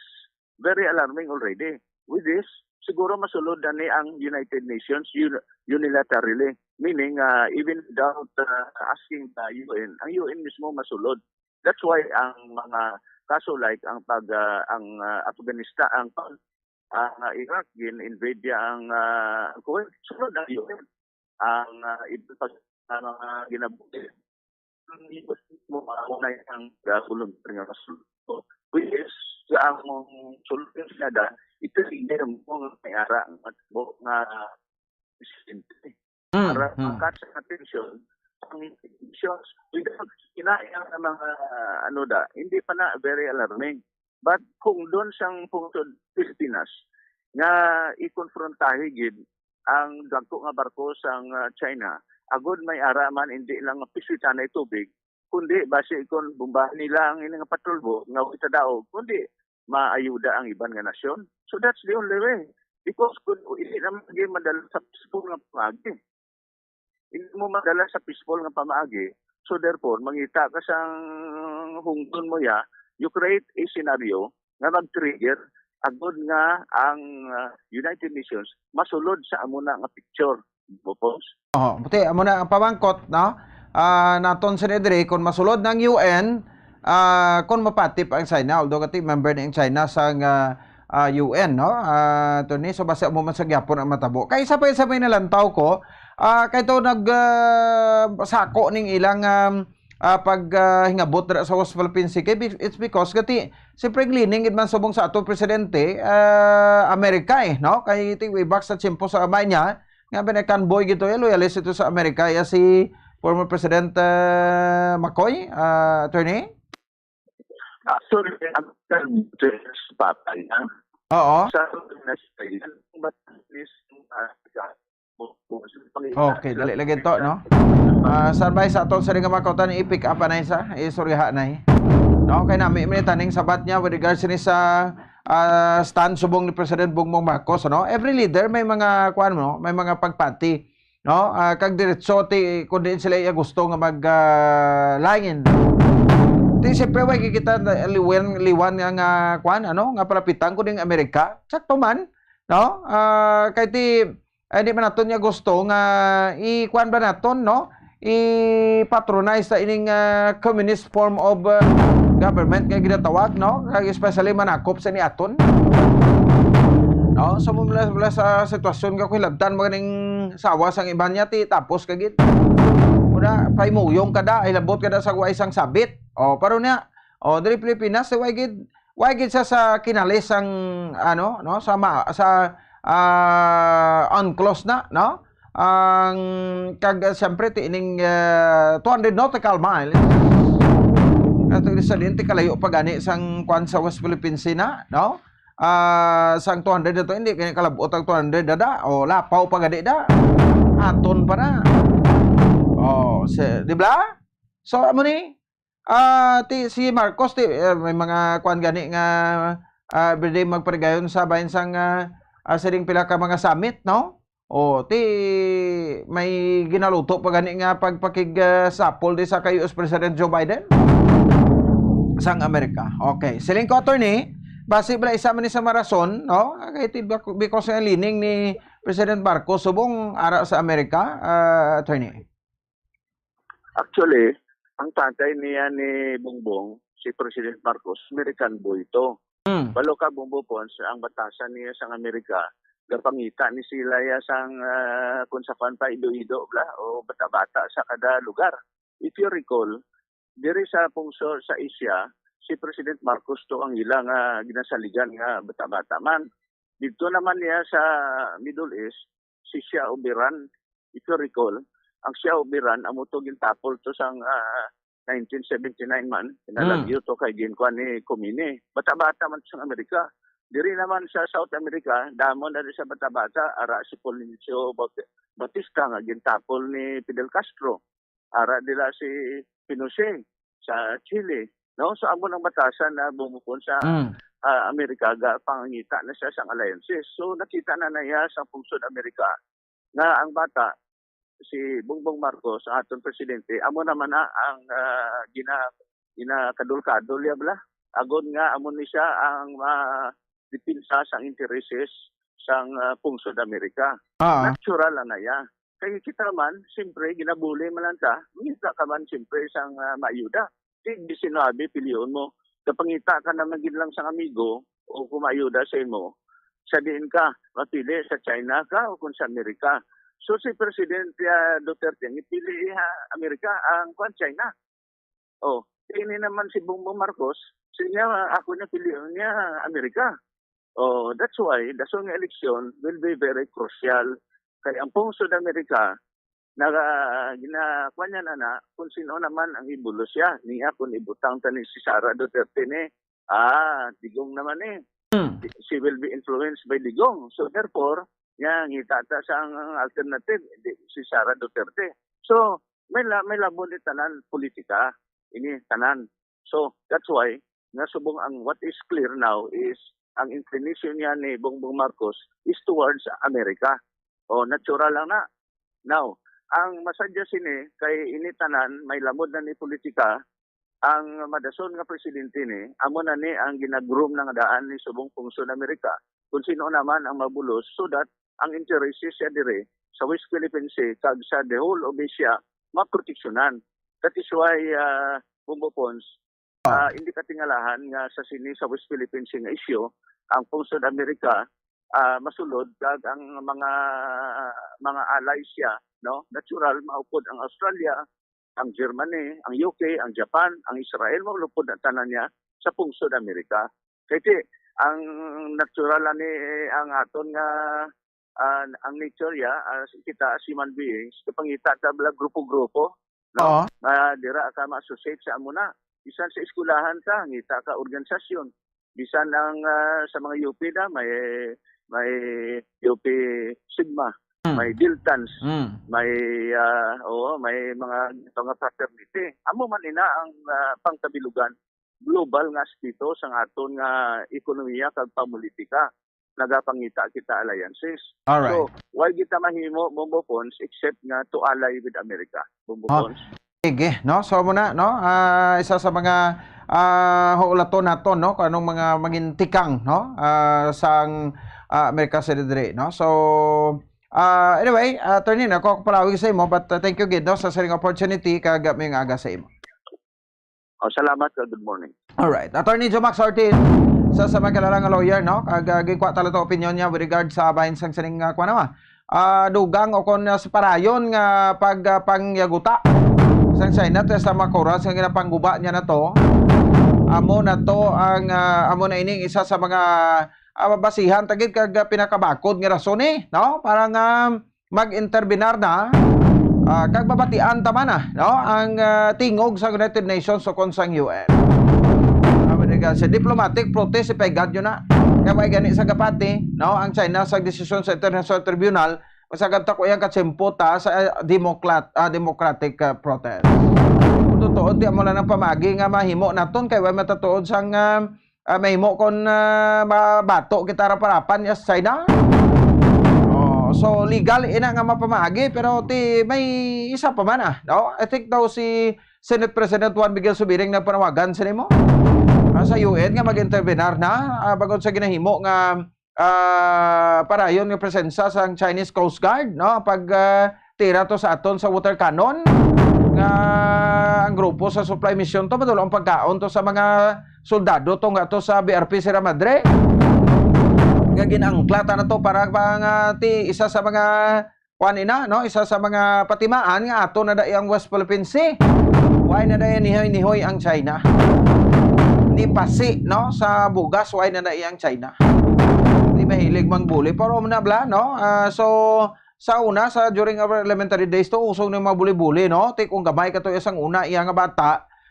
very alarming already. With this, siguro masulod na ni ang United Nations un-, unilaterally. Meaning, ah, even without, ah, asking the U N, ang U N mismo masulod. That's why ang mga kaso like ang pag, ah, ang, ah, Afghanistan, ang, ang, ah, Iraq, gin-invade niya ang, ah, Kuwait, sulod ang U N. Ang, ah, iban pa sa mga ginabuhi. Ang U S mismo, ah, una ang, ah, volunteer nga masulod. Which is, sa among solution sila da, ito hindi mo nga may ara nga matabo nga presidente. Mm, Para mm. makat sa atensyon, ang intentions, without kinaya nga mga, ano da, hindi pa na very alarming. But kung doon sang pungtod Pilipinas, nga ikonfrontahi gid ang dagko nga barko sang, ah, China, agod may ara man, hindi lang nga piswitanay tubig, kundi basi kon bombahan nila ang ini nga patrol boat nga way ta daog, kundi maayuda ang iban nga nasyon. So that's the only way. Because kung hindi naman lagi madala sa peaceful nga pamaagi. Hindi mo madala sa peaceful nga pamaagi. So therefore, mangita ka sang hungton mo ya, you create a scenario nga mag-trigger agod nga ang, ah, United Nations masulod sa amo na nga picture. Bopos? Oh, buti, amo na ang pamangkot, no? Ah, naton sa diri, kung masulod ng U N, ah, kung mapatip ang China, although kati member ni ang China sa nga, ah, U N, no? Ah, attorney, so basta mo man sa gyapon ang matabo. Kay isa pa, isa pa yung nalantaw ko, ah, kay to nag, ah, sako ning ilang, um, ah, pag, ah, hingabot dira sa West Philippine Sea. Kay be-, it's because kati, siyempre, ang leaning gid man subong sa ato presidente, ah, Amerika eh, no? Kay ti way back sa tiyempo sa amay niya, nga American boy gito, eh, loyalist ito sa Amerika, ya si former President, ah, McCoy, ah, attorney? Actually, ang American boy si papa niya. Oo. Sa Pilipinas, but at least, ah, Okay, dali lagi to, no? Ah, sarbay sa aton sa nga makautan, i-pick up na isa, istoryahan na eh. No, kay nami man taning sabat niya with regards ni sa, ah, stand subong ni President Bongbong Marcos, no? Every leader may mga, kuan mo, may mga pagpati, no? Ah, kag diretso ti kung diin sila iya gusto nga mag, ah, lain. Ti siyempre, way kita na liwan, liwan nga, nga, kuan, ano, nga palapitan ko ding Amerika. Sakto man, no? Ah, kay ti, ay, di man naton niya gusto nga i-kuan ba naton, no? I-patronize sa ining, ah, communist form of, ah, government nga ginatawag, no? Kag especially manakop sa ni aton. No? So, mula, mula sa sitwasyon nga kuhilabtan mo ganing sawa sang iban niya, ti tapos ka gid. Muna, paimuyong ka da, ay labot ka da sa way sang sabit. O, pero niya, o, diri Pilipinas, way gid, way gid sa, sa kinalis sang, ano, no, sa ma-, sa, ah, UNCLOS na, no? Ang, kag, ah, siyempre, ti ining, ah, two hundred nautical miles. Ato ini sa din, ti kalayo pa gani sang kwan sa West Philippine Sea na, no? Ah, sang two hundred na to, hindi kaya kalabot ang two hundred na da. O, lapaw pa gani da. Aton pa na. O, si, di ba? So, amo ni, Ah, ti, si Marcos, ti, eh, may mga kuwan gani nga, ah, everyday magparigayon sa bahin sang, ah, ah, siling pila ka mga summit, no? O, ti, may ginaluto pa gani nga pagpakig, ah, sapol di sa kay U S President Joe Biden sang Amerika. Okay. Siling ko, attorney, basi bala isa man ni sa marason, no? Kay ti, because nga leaning ni President Marcos subong ara sa Amerika, ah, attorney. Actually, ang tatay niya ni Bongbong, si President Marcos, American boy to. Mm. Balo ka, Bongbong Pons, ang batasan niya sang Amerika, gapangita ni sila ya sang, ah, kung sa kwan pa, Iloilo, bla, o bata-bata sa kada lugar. If you recall, diri sa pungso sa Asia, si President Marcos to ang ila nga ginasaligan nga bata-bata man. Dito naman niya sa Middle East, si Shah of Iran, if you recall, ang Shah of Iran, amo to gintapol to sang, ah, nineteen seventy-nine man, pinalagyo to kay ginkuan ni Khomeini. Bata-bata man to sa Amerika. Diri naman sa South America, damo na rin sa bata-bata, ara si Fulgencio Baut-, Batista nga gintapol ni Fidel Castro. Ara dila si Pinochet sa Chile. No? So, amo nang batasan na bumukon sa Mm. ah, Amerika, ga pangangita na siya sang alliances. So, nakita na na iya sa pungsod Amerika nga ang bata, si Bongbong Marcos, ang aton presidente, amo naman na ang, ah, gina-, ginakadol-kadol niya bala. Agod nga amo ni siya ang ma-, depensa sang intereses sang, ah, pungsod Amerika. Ah. Natural lang na iya. Kay kita man, siyempre, ginabuli man lang ta, mangita ka man, siyempre, sang, ah, maayuda. Di, di sinabi, pilion mo. Kapangita ka naman gid lang sang amigo o kung maayuda sa imo, sa diin ka, mapili, sa China ka o kung sa Amerika. So, si Presidente, ah, Duterte, ang ipili ha Amerika, ang kwan, China. Oh, ini naman si Bongbong Marcos, siya, ako na pilion niya, Amerika. Oh, that's why, dason nga eleksyon will be very crucial. Kay ang pungsod Amerika, naga, gina, kwan niya na na, kung sino naman ang ibulos siya. Niya, kung ibutang ta ni si Sara Duterte ni, ah, digong naman eh. Hmm. She will be influenced by digong. So therefore, niya, ngita ta sa ang alternative, hindi si Sara Duterte. So, may, la, may labon ni tanan politika, ini tanan. So, that's why, nga subong ang what is clear now is ang inclination niya ni Bongbong Marcos is towards America. O, natural lang na. Now, ang masadya sini, kay ini tanan, may lamod na ni politika, ang madason nga presidente ni, amo na ni ang ginagroom na nga daan ni subong pungsod Amerika, kung sino naman ang mabulos, so that ang intereses siya dire sa West Philippine Sea kag sa the whole of Asia maproteksyonan. That is why, ah, Bongbong Pons, ah, hindi katingalahan nga sa sini sa West Philippine Sea nga issue, ang pungsod Amerika, ah, masulod kag ang mga, mga allies siya, no? Natural, maupod ang Australia, ang Germany, ang U K, ang Japan, ang Israel, maulupod na tanan niya sa pungsod Amerika. Kay ti, ang natural ani ang aton nga, ah, ang nature ya, ah, kita as human beings, kapangita ta bala grupo-grupo, no? Oo. Nga dira ka ma-associate sa amo na. Bisan sa eskwelahan ta, ngita ka organisasyon. Bisan ang, ah, sa mga U P na, may, may U P Sigma, Mm. may Deltans, Mm. may, ah, oo, may mga, mga fraternity. Amo man ina ang, ah, pangkabilugan, global nga aspeto sang aton nga ekonomiya kag pamolitika. Nagapangita kita alliances. Alright. So, why kita mahimo, Bombo Pons, except nga to ally with America, Bombo Oh. Pons? Sige, no? So muna, no? Ah, isa sa mga, ah, huulaton naton, no? Kung anong mga maging tikang, no? Ah, sang, ah, Amerika sa diri, no? So, ah, anyway, attorney, na ako palawig sa imo, but, uh, thank you gid, no, sa sining opportunity kag may nga aga sa imo. Oh, salamat ka. Good morning. Alright. Attorney Jomax Ortiz, sa, sa mga kilala nga lawyer, no? Kag, ah, gikuha talaga opinion niya with regard sa bahin sang sining, ah, kuwan naman, ah, dugang o kon, ah, sa parayon nga pag, ah, pangyaguta sang China, te sa mga oras nga ginapangguba niya na to. Amo na to ang, ah, amo na ining isa sa mga, ah, basihan tagid kag, ah, pinakabakod nga rason, eh, no? Para nga mag-interbinar na, ah, kag mabatian ta man na, no, ang, ah, tingog sa United Nations o kon sang U N. Amerika, sa diplomatic protest, ipaigad nyo na. Kaya may gani sa gapati, no, ang China sa desisyon sa International Tribunal, masagad ta ko iyang katsimpot, ah, sa, ah, democrat-, ah, democratic, ah, protest. Tuod, di amo lang ang pamagi nga mahimo naton kay way matatuod sang, ah, ah, mahimo kon, ah, mabato kita raparapan niya sa China. Oh, so legal ina nga mapamagi, pero ti may isa pa man, ah, no? I think daw si Senate President Juan Miguel Subiring nagpanawagan sa nimo, ah, sa U N nga mag-intervenar na, ah, bangod sa ginahimo nga, ah, parayon nga presensya sang Chinese Coast Guard, no? Pag, ah, tira to sa aton sa water cannon nga ang grupo sa supply mission to madulong pagkaon to sa mga soldado to nga to sa B R P Sierra Madre nga ginaangklatan na to para mga ti isa sa mga kuan ina, no? Isa sa mga patimaan nga ato na dai ang West Philippine Sea. Why na dai nihoy-nihoy ang China? Ni pasi, no? Sa bugas, why na dai ang China? Di mahilig mang buli. Pero na bla, no? Ah, so, sa una, sa during our elementary days to, usog na yung mga buli-buli, no? Ti kung gamay ka to, isang una, iya nga bata,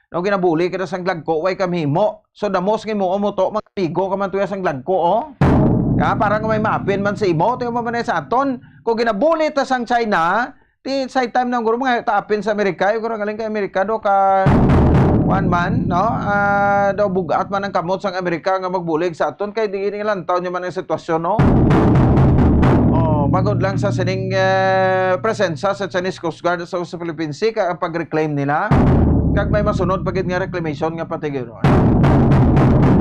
no, ginabuli ka na sang lagko, way ka mahimo. So, damos nga mo, mo to, mga amigo ka man to, iya sang lagko, oh. Ya, para nga may maapin man sa imo, ti mo man sa aton. Kung ginabuli ta sang China, ti sa time na guro mga taapin sa Amerika, yung guro galing kay Amerika, do ka, kuan man, no? Ah, daw bugat man ang kamot sang Amerika nga magbulig sa aton, kay di ini lantaw niya man ang sitwasyon, no? Oh, bangod lang sa sining, eh, presensya sa Chinese Coast Guard sa, sa Philippine Sea, ka, ang pag-reclaim nila, kag may masunod pa gid nga reclamation nga patigilon.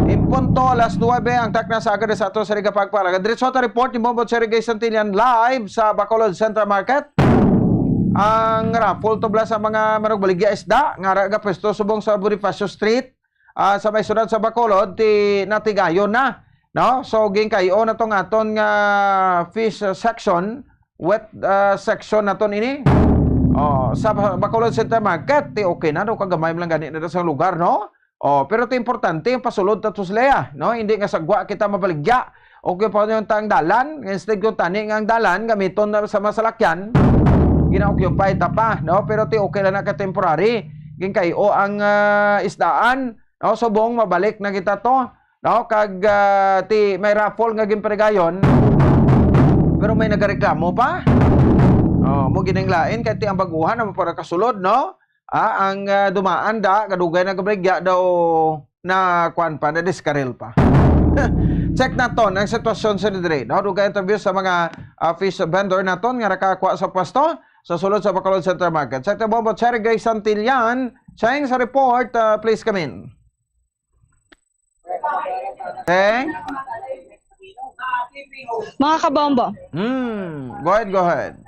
In punto, alas nuebe ang takna sa aga sa ato sa Riga Pagpalaga. Diretso ta report ni Bombo Cherry Gay Santillan live sa Bacolod Central Market. Ang raffle tubla sa mga manugbaligya isda nga ra-, gapwesto subong sa Bonifacio Street, ah, sa may siyudad sa Bacolod, ti natigayon na, no? So, ginkay-o na tong aton nga fish, ah, section, wet, ah, section naton ini. Oh, sa Ba-, Bacolod Central Market, ti okay na, no? Kagamay man lang gani na sa lugar, no? Oh, pero ti importante yung pasulod ta to sila, no? Hindi nga sagwa kita mabaligya. Okay pa yung tang dalan, instead kung tani nga ang dalan, gamiton na sa masalakyan, gina-occupy ta pa, no? Pero ti okay lang na ka temporary. Ginkay-o ang, ah, isdaan, no? Subong mabalik na kita to, no? Kag, ah, ti may raffle nga ginparigayon, pero may nagareklamo pa. Oh, mo gining lain kay ti ang baguhan na para kasulod, no? Ah, ang, ah, dumaan da, kadugay na gabaligya daw na kuan pa, na diskaril pa. Check naton ang sitwasyon sa diri, no? Dugay interview sa mga, ah, fish vendor naton nga nakakuha sa pwesto sa sulod sa Bacolod Central Market. Sa Bombo Cherry Gay Santillan, Cheng sa report, ah, please come in. Cheng? Mga kabombo. Hmm, go ahead, go ahead.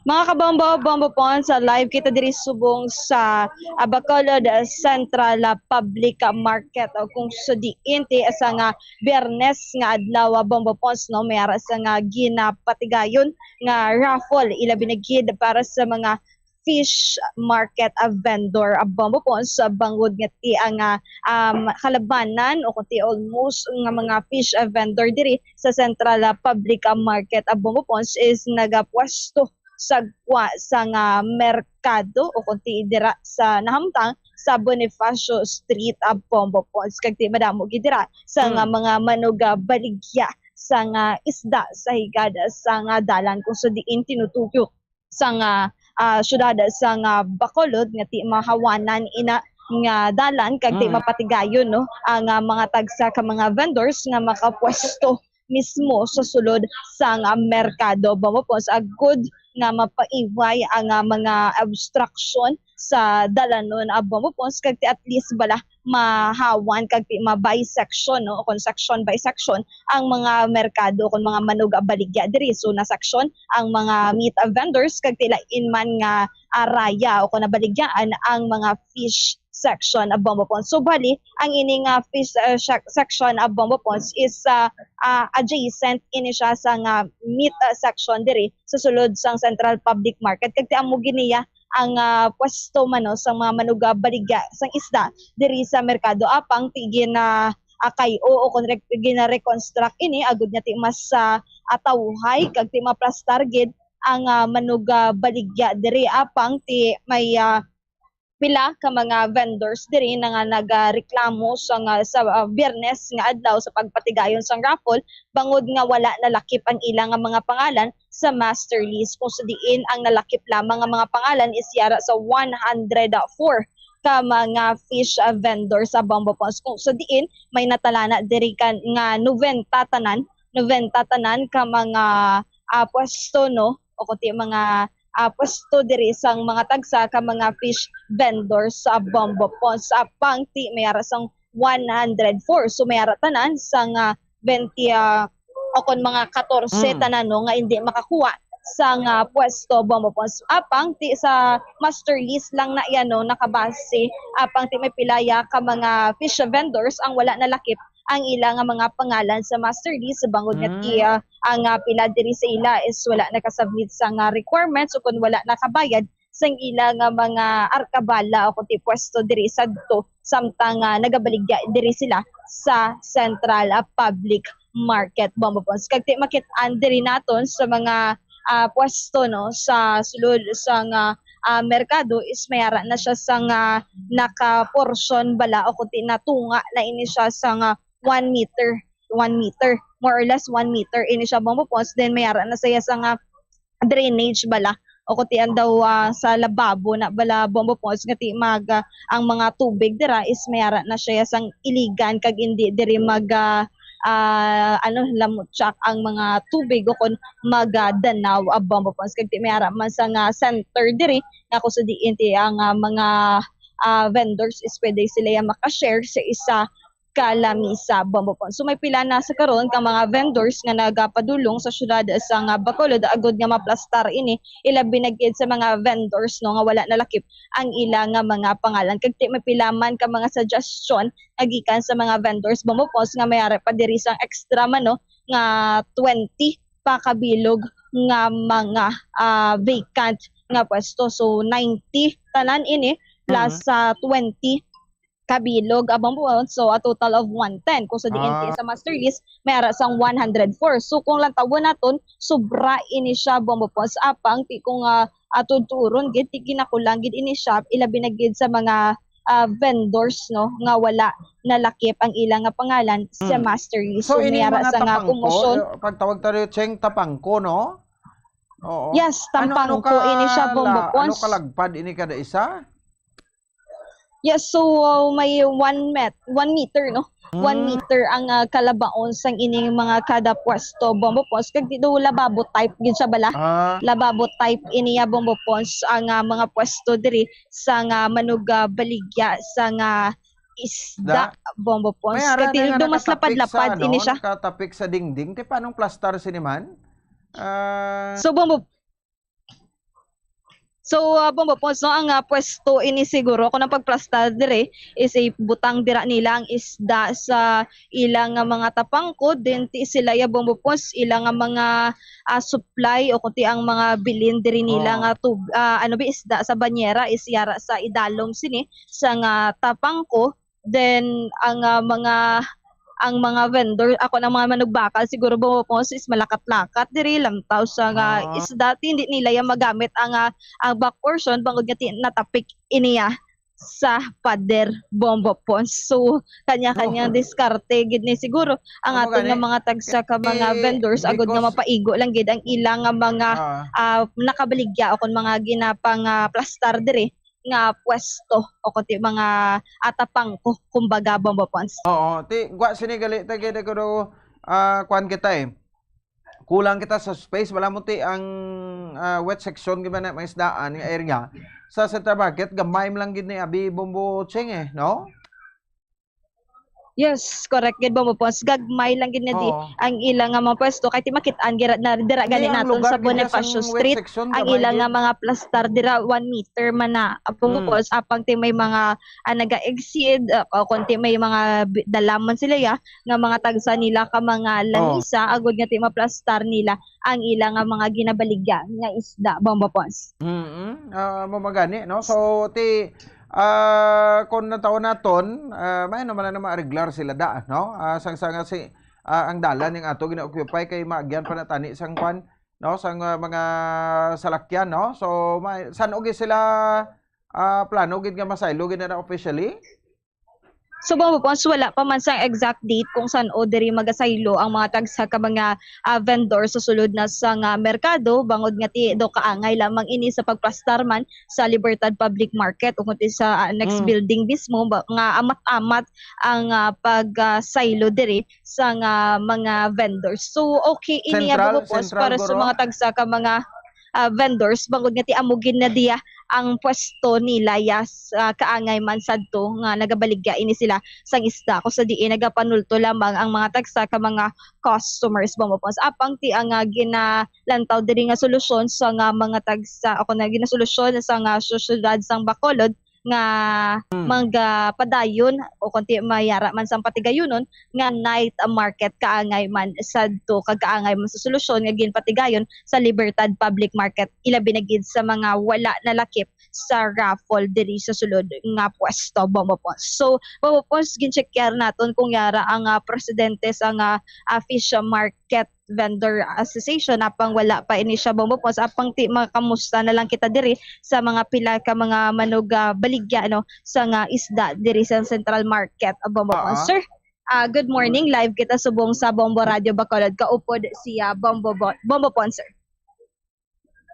Mga kabombo, Bombo Pons, sa live kita diri subong sa, ah, Bacolod, ah, Central, ah, Public, ah, Market, o kung sa diin ti sa nga Biyernes nga adlaw, ah, Bombo Pons, no, may ara sa nga ginapatigayon nga raffle, ilabi na gid para sa mga fish market, ah, vendor, ah, Bombo Pons, ah, bangod nga ti ang, ah, um, kalabanan o kung ti almost nga mga fish, ah, vendor diri sa Central, ah, Public, ah, Market, ah, Bombo Pons is nagapwesto sa gwa sa nga merkado o kung ti dira sa nahamtang sa Bonifacio Street, ah, Bombo Pons. Kag ti madamo gid dira sa nga mga manugabaligya sa nga isda sa higad sa nga dalan kung sa diin tinutuyo sa nga, ah, syudad sa nga Bacolod nga ti mahawanan ina nga dalan kag ti mapatigayon, no, ang, ah, mga tagsa ka mga vendors nga makapwesto mismo sa sulod sang, ah, merkado. Bombo Pons, agud nga mapaiway ang, ah, mga obstruction sa dalanon, ah, Bombo Pons, kag ti at least bala mahawan kag ti ma-by section, no, o kon section by section ang mga merkado o kon mga manugabaligya diri. So, na section ang mga meat vendors kag ti lain man nga, ah, raya o kon nabaligyaan ang mga fish section, ah, Bombo Pons. So, bali, ang ini nga fish, ah, sec-, section, ah, Bombo Pons is, ah, ah, adjacent ini siya sa nga meat, ah, section diri sa sulod sang Central Public Market. Kag ti amo giniya ang, ah, pwesto man, no, sa mga manugabaligya sang isda diri sa merkado, apang ti gina, ah, kay-o o kon re-, gina-reconstruct ini agud nga ti mas, ah, atawhay kag ti maplastar gid ang, ah, manugabaligya diri, apang ti may, ah, pila ka mga vendors diri na nga nagareklamo sa nga, sa, ah, Biyernes nga adlaw sa pagpatigayon sang raffle bangod nga wala nalakip ang ila nga mga pangalan sa master list, kung sa diin ang nalakip lamang nga mga pangalan is yara sa one hundred four ka mga fish, ah, vendor sa Bombo Ponds, kung sa diin may natalana diri kan nga nobenta tanan, nobenta tanan ka mga, ah, pwesto, no, o kundi mga, ah, pwesto diri sang mga tagsa ka mga fish vendor sa Bombo Ponds. Sa pangti may ara sang one hundred four. So may ara tanan sang, ah, twenty, ah, o kon mga katorse Mm. tanan, no, nga hindi makakuha sang, ah, pwesto, Bombo Ponds. Apang ti sa master list lang na yan, no, nakabase, apang ti may pilaya ka mga fish vendors ang wala nalakip ang ila nga mga pangalan sa master list, bangod nga ti, Mm. ah, ang, ah, pila diri sa ila is wala nakasubmit sang, ah, requirements o kung wala nakabayad sang ila nga mga arkabala o kundi pwesto diri sadto, samtang, ah, nagabaligya diri sila sa Central, ah, Public Market, Bombo Ponds. Kag ti makit-an diri naton sa mga, ah, pwesto, no, sa sulod sa nga, ah, merkado is may ara na siya sa nga nakaporsyon bala o kundi natunga na ini siya sa nga one meter, one meter, more or less one meter ini siya, Bombo Ponds. Then may ara na siya sa nga drainage bala o kundi ang daw, ah, sa lababo na bala, Bombo Ponds, nga ti mag, ah, ang mga tubig dira is may ara na siya sang iligan kag indi diri mag, ah, ah, ano, lamutsak ang mga tubig o kon mag, ah, danaw, ah, Bombo Ponds. Kag ti may ara man sa nga center diri nga kung sa diin ti ang, ah, mga, ah, vendors is pwede sila ya maka-share sa isa ka lamisa, Bombo Ponds. So may pila na sa karon ka mga vendors nga nagapadulong sa siyudad sa nga Bacolod agud nga maplastar ini, ilabi na gid sa mga vendors, no, nga wala nalakip ang ila nga mga pangalan. Kag ti may pila man ka mga suggestion nga gikan sa mga vendors, Bombo Ponds, nga may ara pa diri sang extra man, no, nga twenty pa kabilog nga mga, ah, vacant nga pwesto. So ninety tanan ini plus Mhm. sa twenty kabilog, ah, Bombo Ponds. So, a total of one ten. Kung sa diin Ah. sa master list, may ara sang one hundred four. So, kung lantawon naton, sobra ini siya, Bombo Ponds. Apang, ti kung, ah, ah, tuturon gid, ti ginakulang gid ini siya, ilabi na gid sa mga, ah, vendors, no, nga wala nalakip ang ila nga pangalan sa Mm. master list. So, So, may ining ara mga sa nga tapangko, kumosyon. eh, pagtawag tayo, Cheng, tapangko, no? Oo. Yes, Ano, ano tampangko ini siya, ka Bombo la-, ano Ponds. kalagpad ini kada isa? Yes, so, uh, may one met-, one meter, no? One Hmm. meter ang, ah, kalabaon sang ining mga kada pwesto, Bombo Ponds. Kag dito, lababo type gid siya bala. Ah. Lababo type ini ya, Bombo Ponds, ang, ah, mga pwesto diri sa nga manugabaligya sa nga isda, Da? Bombo Ponds. May ara Kag na nga dito, mas nakatapik sa, lapad-lapad ini ano, siya. Nakatapik sa dingding. Ti, paanong plastar sini man? Ah. So, Bombo, So, ah, Bombo Ponds, no, ang, ah, pwesto ini siguro, kung ang pagplastar dire is ibutang dira nila ang isda sa ila nga mga tapangko, then ti sila ya, Bombo Ponds, ila nga mga, ah, supply o kundi ang mga bilin diri nila Oo. nga tub-, ah, ano ba, isda sa banyera is yara sa idalom sini sa nga tapangko. Then, ang, ah, mga, ang mga vendor, ako, ang mga manugbakal, siguro, Bombo Ponds, is malakat-lakat diri, lamtaw sa nga Ah. isda, ti hindi nila ya magamit ang, ah, ang back portion, bangod nga ti-, natapik iniya sa pader, Bombo Ponds. So, kanya-kanyang Oh. diskarte gid ni siguro ang Amo aton nga gani. mga tagsa ka mga Eh, vendors, agud nga because mapaigo lang gid ang ila nga mga, Ah. ah, nakabaligya o kung mga ginapang, ah, plastar diri nga pwesto o kundi mga atapang ko, kumbaga, Bombo Ponds. Oo, ti, gwa sini gali, ta, kaya ko daw, ah, kuwan kita eh. Kulang kita sa space, wala mo ti ang, ah, wet section, gid man na mga isdaan nga area. Sa Central Market, gamay man lang gid ni abi, Bombo Cheng eh, no? Yes, correct gid, Bombo Ponds. Gagmay lang gid na di Oo. ang ila nga mga pwesto, kay ti makit-an gira na dira Hindi, gani ang naton lugar sa gid niya Bonifacio sang wet Street, section, ang gamay ila gid. nga mga plastar dira, one meter man na. Bombo Mm. Ponds, apang ti may mga, ah, naga-exceed, ah, o kung ti may mga bi-, dala man sila ya, nga mga tagsa nila ka mga Oh. lamisa, agud nga ti maplastar nila ang ila nga mga ginabaligya nga isda, Bombo Ponds. Mm-mm. Ah, amo man gani, no? So, ti, ah, kung natawon naton, ah, may naman na maareglar sila da, no? Ah, sang, sang, si, ah, ang dalan ning ato gina-occupy kay maagyan pa na tani sang kwan, no? Sang, ah, mga salakyan, no? So, may, san-o gid sila, ah, plano gid nga masaylo gid na officially? So, Bong Bopons, wala pa man sang exact date kung san-o diri magasaylo ang mga tagsa ka mga, ah, vendor sa sulod na sang, ah, merkado, bangod nga ti do kaangay lamang ini sa pagplastar man sa Libertad Public Market o kundi sa, ah, next Mm. building mismo, ba, nga amat-amat ang, ah, pag, ah, saylo diri sang, ah, mga vendors. So, okay ini, ah, Central, Bong Bopons, Central, para sa guro? mga tagsa ka mga, ah, vendors, bangod nga ti amo gid na diya ang pwesto nila, yes, ah, kaangay man sadto nga nagabaligya ini sila sang isda, kung sa diin nagapanulto lamang ang mga tagsa ka mga customers, Bong Bopons. Apang ti ang, ah, ginalantaw diri nga solusyon sa nga mga tagsa, o kung na ginasolusyon sa nga sosyedad sang Bacolod nga Hmm. magapadayon o kung ti mayara man sang patigayunon nga night market kaangay man sadto kag kaangay man sa solusyon nga ginpatigayon sa Libertad Public Market, ilabi na gid sa mga wala nalakip sa raffle diri sa sulod nga pwesto, Bong Bopons. So, Bong Bopons, gincheckar naton kung yara ang, ah, presidente sa nga, ah, Fish Market Vendor Association, apang wala pa ini siya, Bong Bopons. Apang ti makamusta na lang kita diri sa mga pila ka mga manuga baligya, no, sa nga isda diri sa Central Market, Bong Bopons. Ah. Sir, ah, good morning. Live kita subong sa Bombo Radio Bacolod. Kaupod siya, Bombo Bo-, Bombo Pon, sir.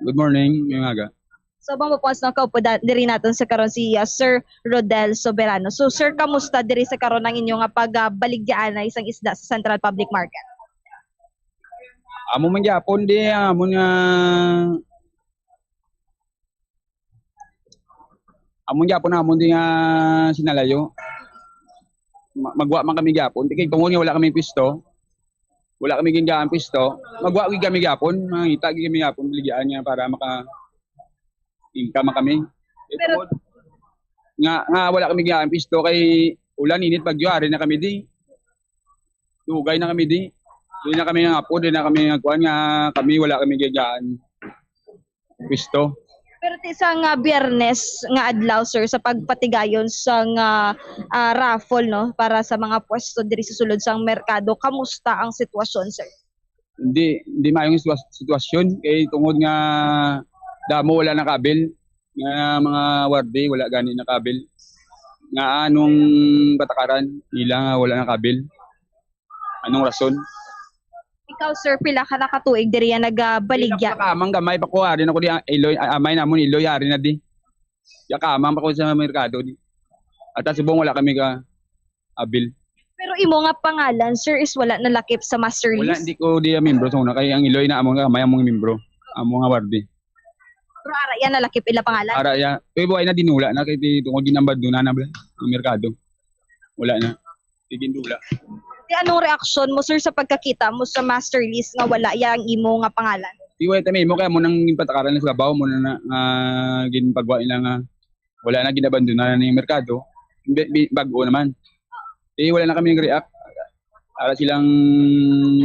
Good morning, may umaga. So, Bong Bopons, no, kaupod da-, diri naton sa karon si, ah, Sir Rodel Soberano. So, sir, kamusta diri sa karon ang inyo nga pag, ah, baligyaanay sang isda sa Central Public Market? Amo man gyapon di, amo nga, amo gyapon, amo di nga sinalayo. Ma-, magwa man kami gyapon. Di kay tungod nga wala kami pwesto, wala kami gingaan pwesto, magwa gid kami gyapon, mangita gid kami gyapon, baligyaan niya para maka-income kami. Pero nga, nga wala kami gingaan pwesto kay ulan, init, bagyo, ari na kami di. Dugay na kami di. Di na kami nangapod, di na kami nagkuan nga kami wala kami gingaan pwesto. Pero ti sa nga Biyernes nga adlaw, sir, sa pagpatigayon sa nga, ah, raffle, no, para sa mga pwesto diri sa sulod sang merkado, kamusta ang sitwasyon, sir? Hindi, hindi maayong sitwa-, sitwasyon kay tungod nga damo wala nakabil, nga mga wardi wala gani nakabil. Nga anong patakaran nila nga wala nakabil? Anong rason? Ikaw, sir, pila ka na ka tuig diri ya nagabaligya? Pila ka amang gamay pa ko, ari na ko di, ah, Iloy, ah, amay namon, Iloy, ari na di. Ya ka amang pa ko sa merkado di. At subong wala kami ka abil. Pero imo nga pangalan, sir, is wala nalakip sa master Wala, list? Hindi ko di membro sa una. Kay ang Iloy na among gamay, among membro. Among nga wardi. Pero ara yan nalakip ila pangalan? Ara ya. Pero buhay na dinula na kay di tungod ginambaduna na ba ang merkado. Wala na. Di gindula. Di anong reaksyon mo, sir, sa pagkakita mo sa master list nga wala ya ang imo nga pangalan? Di wala ta mahimo kay amo nang ginpatakaran na sa babaw mo na, na nga ginpagwa nila nga wala na, ginabandona na yung merkado. Bi-, bi-, bag-o naman. Eh, wala na kami nag-react. Ara silang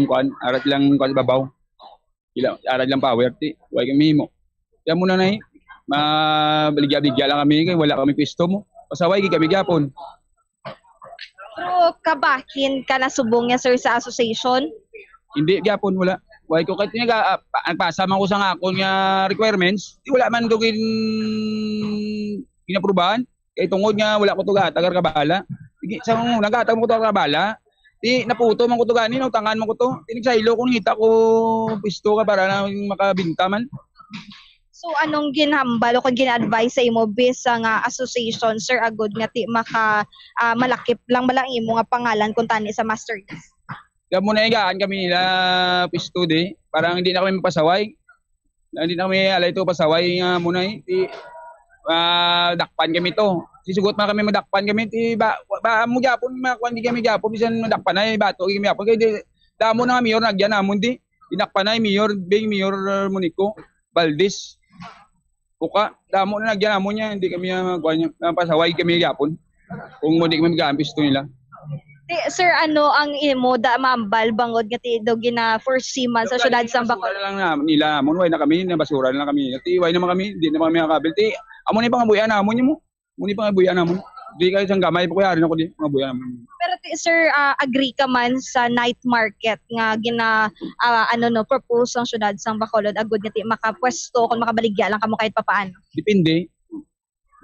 kuan, ara silang kuan sa babaw. Ila, ara silang power ti. Wala kami himo. Kaya mo na na eh. Mabaligya-baligya lang kami kay wala kami pwesto mo. Pasaway gid kami gyapon. Pero kabahin ka na subong niya, sir, sa association? Hindi gyapon, wala. Wala ko kay tinaga, ah, pa-, nagpasa man ko sa akon nga requirements. Di wala man ko gin-, ginaprubahan. Kay tungod nga wala ko to gatagar kabala. Sige, sa una, gatag mo ko to kabala. Di naputo man ko to gani, nautangan man ko to. Di nagsaylo ko, nangita ko pisto ka para na makabinta man. So, anong ginhambal o kung gina-advise sa imo bisan nga association, sir, agod nga ti maka, ah, malakip lang bala ang imo nga pangalan kung tani sa master list? Kaya muna higaan kami nila pisto di, parang hindi na kami magpasaway. Hindi na kami alay to pasaway nga muna eh. Di, ah, dakpan kami to. Sisugot man kami madakpan kami, di ba, ba mo gyapon, makuan di kami gyapon, bisan madakpan ay bato kami gyapon. Kaya di, damo na nga mayor na agyan namon di. Dinakpan ay mayor, Bing Mayor, uh, Monico Valdez. Puka, damo na nagyan amo niya, hindi kami, ah, kuwan niya, ah, pasaway kami gyapon. Kung mo di kami mag-aampisto nila. Ti, sir, ano ang imo da mambal bangod nga ti do gina-foresee man sa Dapat syudad sa nabasura Bacolod? Na lang na, nila, mo, why na kami, nabasura na lang kami. Ti, why naman kami, di naman kami nakabil. Ti, amo ni pangabuyan na, amo niyo mo. Muni pa nga buya namon. Di kay sang gamay pa ko yari na ko di, mga buya namon. Pero ti, sir, ah, agree ka man sa night market nga gina-, ah, ano, no, propose ang syudad sang Bacolod agud nga ti makapwesto kung makabaligya lang kamo kahit papaano? Depende.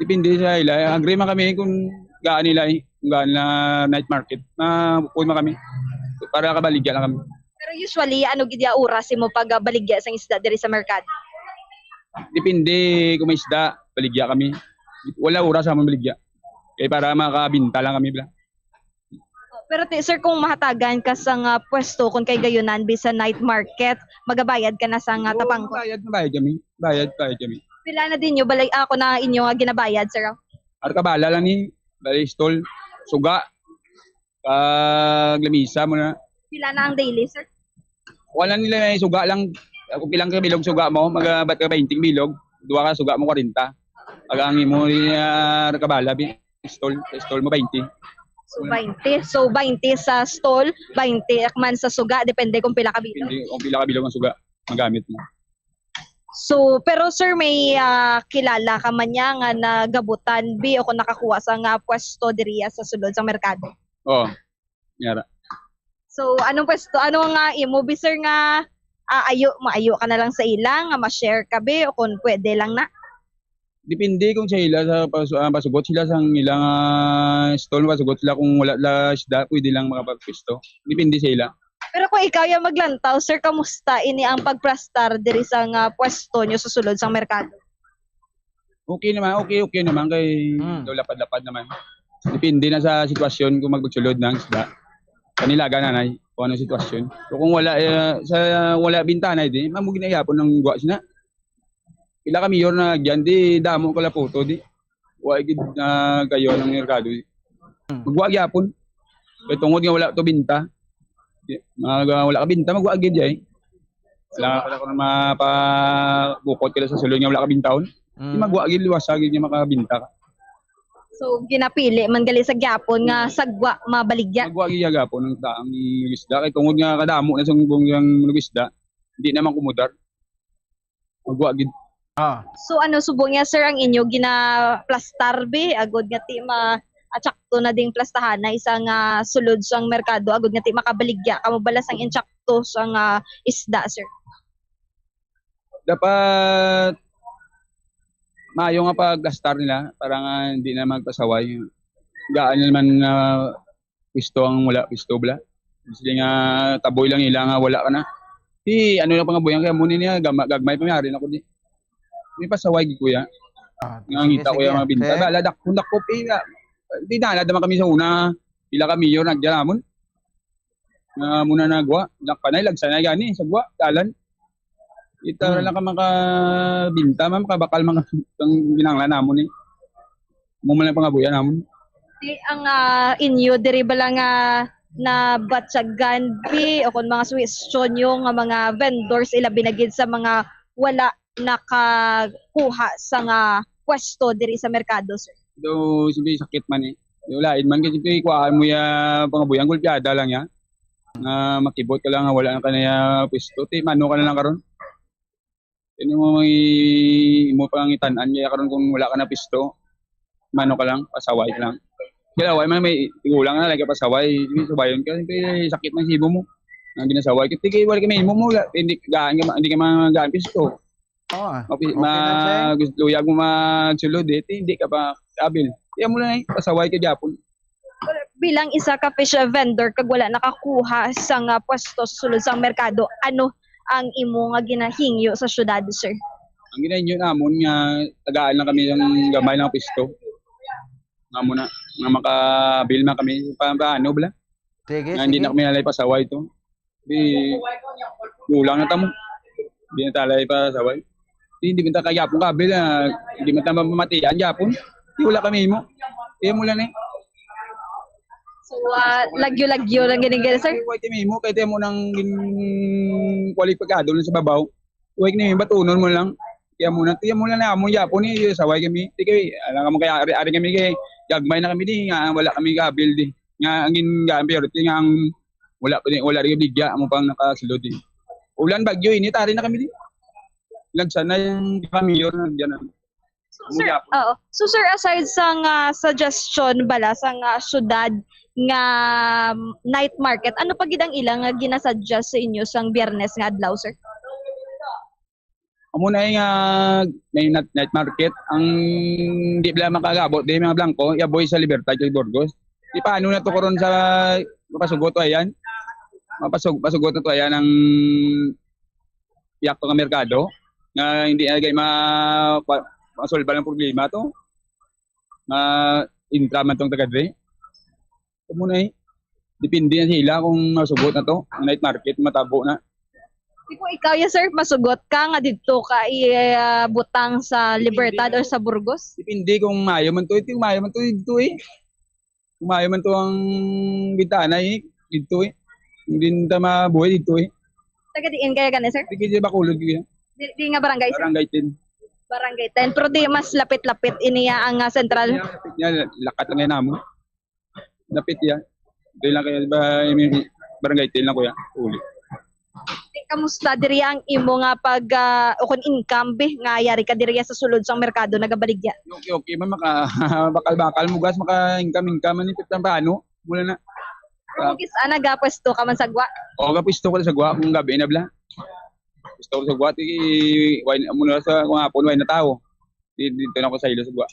Depende sa ila. Agree man kami kung gaan nila eh. Kung gaan na night market, mapupuy man kami. Para kabaligya lang kami. Pero usually, ano gid ya oras imo pagbaligya sang isda diri sa merkado? Depende kung may isda, baligya kami. Wala oras sa amon baligya. Kay para makabinta lang kami bala. Pero ti, sir, kung mahatagan ka sang ah, pwesto, kung kay gayunan, bi sa night market, magabayad ka na sa nga Oo, tapang ko. Bayad, bayad kami. Bayad, bayad kami. Pila na din nyo, balay ako na inyo nga ginabayad, sir? Arkabala lang ni, bali stall, suga, kag lamisa mo na. Pila na ang daily, sir? Wala nila may suga lang. Kung pilang kabilog suga mo, magabat ka twenty bilog. Duha ka suga mo, kwarenta. Pag ang imo ni ah, kabala, bi, stall, stall mo, twenty. So, twenty. So, twenty sa stall, twenty man sa suga, depende kung pila ka bilog. Hindi, kung pila ka bilog ang suga, magamit mo. So, pero sir, may ah, kilala ka man niya nga nagabutan, bi, o kung nakakuha sa nga pwesto diriya sa sulod sa merkado? Oo, yara. So, anong pwesto? Ano nga imo, bi, sir, nga ah, ayo, maayo ka na lang sa ila, nga ma-share ka, bi, o kung pwede lang na? Depende kung sa ila sa pas, ah, pasugot sila sang ilang ah, stall, pasugot sila kung wala la isda, pwede lang makapagpwesto. Depende sa ila. Pero kung ikaw yung maglantaw, sir, kamusta ini ang pagplastar diri sa nga pwesto nyo sa sulod sang merkado? Okay naman, okay, okay naman kay Mm. daw lapad-lapad naman. Depende na sa sitwasyon kung magsulod ng isda. Kanilaga nanay kung anong sitwasyon. So kung wala eh, sa wala bintana di, mamo ginagihapon ng guwa sina. Pila ka mayor na diyan, di damo kalaputo di. Wa gid na kayo ng merkado di. Hmm. Magwa gyapon. Kay tungod nga wala to binta. Di, mag, wala ka binta, magwa gid ay. Wala ka na mapabukot ka sa sulod nga wala ka bintahon. Di Mm. magwa gid, liwasa gid nga makabinta ka. So, ginapili man gali sa gyapon nga sagwa mabaligya. Magwa gid gyapon ang taang isda kay tungod nga kadamo na sa gungyang isda, hindi naman kumudar. Magwa gid. Ah. So ano subong niya, sir, ang inyo ginaplastar, bi, agod nga ti ma atsakto na ding plastahan na isa nga sulod sang merkado agod nga ti makabaligya kamo bala sang intsakto sang ah, isda, sir? Dapat maayo nga pagplastar nila para nga hindi na magpasaway. Gaan naman na pisto ang wala pisto bala. Sige nga taboy lang nila nga wala ka na. Di ano lang pangabuyan kaya muna niya gama, gagmay pa may ari na ko di. May pasaway gid kuya. Ah, Nga ngita ko yung mga binta. Bala dak kung dakop eh. Nga, di na naman kami sa una. Pila kami yun nagyaramon. Nga muna nagwa. Dakpanay lagsanay gani sa gwa dalan. Ita Hmm. lang ka makabinta man makabakal mga ang ginanglan namon eh. Mo man lang pangabuyan namon. Di ang ah, inyo diri bala nga nabatyagan, bi, o kung mga suwestyon nyo nga mga vendors ilabi na gid sa mga wala nakakuha sa nga pwesto diri sa merkado, sir? Do siyempre sakit man eh. Di wala man kasi siyempre kuhaan mo ya pangabuyan gulpiada lang ya. Nga makibot ka lang nga wala na kaniya pwesto. Ti mano ka na lang karon. Kini mo may mo pangitan-an kaya karon kung wala ka na pwesto. Mano ka lang, pasaway ka lang. Kaya wala man may tigulang na lagi pasaway, hindi subayon ka, siyempre sakit man sibo mo. Ang ginasaway, kaya tigay wala kami mo mo, hindi gaan ka ma- hindi ka magaan pwesto. Oo. ah. Mapi, Okay na, Cheng. ma, gusto luyag mo magsulod eh, hindi ka pa abil. Kaya mo lang eh, pasaway ka gyapon. Bilang isa ka fish vendor kag wala nakakuha sa nga pwesto sa sulod sa merkado, ano ang imo nga ginahingyo sa syudad, sir? Ang ginainyo namon nga tagaan lang kami ng gamay ng pwesto. Nga mo na, nga makabil man kami pa paano bala. Sige, Nga hindi sige. na kami nalay pasaway to. Di kulang na tamo. Di na talay pasaway. Di hindi man ta kaya pong kabil na hindi man ta mamatian gyapon. Di wala kami mo. Kaya mo lang eh. So, ah, lagyo-lagyo lang gini, gini, sir? Kaya mo nang gin-, kuwalik pagkado lang sa babaw. Huwag na yung batunon mo lang. Kaya mo na, kaya mo lang na amon yapon eh, saway kami. Di kami, alam mo kaya ari, ari kami kay gagmay na kami di, nga wala kami kabil di. Nga ang gin-, nga ang priority nga ang wala pa din, wala rin bigya mo pang nakasulod eh. Ulan bagyo ini tari na kami di. Lagsa na yung kami yun nandiyan. So, sir, oo. So, sir, aside sa nga suggestion bala sa nga syudad nga um, night market, ano pa gid ang ilang nga ginasuggest sa inyo sang Biyernes nga adlaw, sir? Amo na nga may nat- night market ang di bala makagabot di mga blanco, yaboy sa Libertad kay Burgos. Di paano na to karon sa mapasugot to ayan? Mapasug masugot na to ayan ang yakto nga merkado nga hindi na gay ma pa masolba ang problema to. Nga intra man tong taga dre. Amo na eh. Depende na sila kung masugot na to. Ang night market, matabo na. Di ko ikaw, yes, sir, masugot ka nga didto ka ibutang sa Libertad or sa Burgos? Depende kung maayo man to. Ito, maayo man to dito eh. Kung maayo man to ang bintana eh. Dito eh. Hindi na ta mabuhay dito eh. Taga diin kaya gani, sir? Sige, di Bacolod ko yan. Di, di nga barangay, sir? Barangay ten. Barangay ten. Pero di mas lapit-lapit iniya ang, ah, sentral? Yan, lapit niya. Lakat lang yan amo. Lapit yan. Doon lang kaya ba, yung barangay ten lang, kuya? Uli. Di, kamusta diri ang imo nga pag, ah, o kung income, be, nga yari ka diri sa sulod sang merkado, nagabaligya? Okay, okay. Man, maka, bakal-bakal mo gas, maka-income, income, ano, ipit lang paano. Mula na. Kung kis-, ah, nagapwesto ka man sa gwa? O, gapwesto ko sa gwa, kung gabi na bla. Pwesto ko sa gwa, ti, why, muna sa, kung hapon, why na tao. Di, dito na ako sa ilo sa gwa.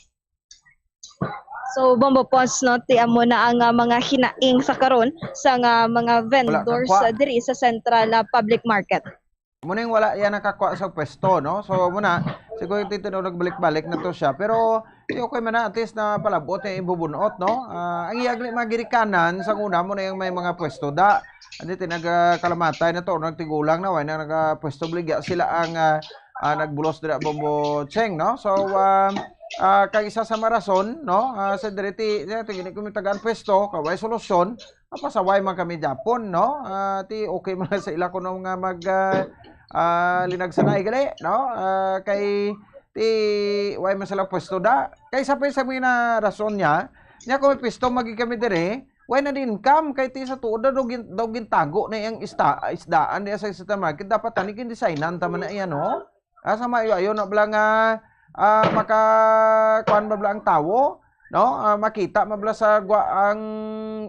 So, Bombo Pons, no, ti amo na ang, ah, mga hinaing sa karon sa nga mga Wala ka vendors, kwa. ah, diri sa Central, ah, Public Market. Muna yung wala yan nakakwa sa pwesto, no? So, muna, siguro titino nagbalik-balik na to siya. Pero, di okay man na, at least na palabot yung ibubunot, no? Ah, ang iyag ni mga girikanan, sa una mo na yung may mga pwesto, da. Ano, tinag, ah, kalamatay na to, nagtigulang na, way na nagapwesto, baligya sila ang, ah, ah, nagbulos dira, Bombo Cheng, no? So, ah, ah, kag isa sa marason, no? Ah, sa diri ti, ti, ti, gini kung tagaan pwesto, kaway solusyon, mapasaway man kami Japon, no? Ah, ti, okay man sa ila kuno nga mag, ah, ah, linagsanay gali, no? Ah, kay ti, way man sila pwesto da. Kay sa pa sa mga rason niya, niya kung may pwesto magi kami dire, way na din income kay ti sa tuod daw gin-, daw gintago na iyang ista-, isdaan diya sa, sa market. Dapat tani gin-designan ta man na iya, no? Ah, sa maayo-ayo na bala nga, ah, maka-, kuwan ba bala ang tawo, no? Ah, makita man bala sa gwa ang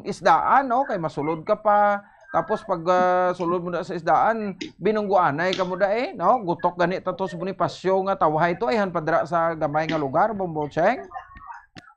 isdaan, no? Kay masulod ka pa. Tapos pag, ah, sulod mo na sa isdaan, binungguanay ka mo da eh, no? Gutok gani ta to sa Bonifacio nga tawhay to, ayhan pa dira sa gamay nga lugar, Bombo Cheng.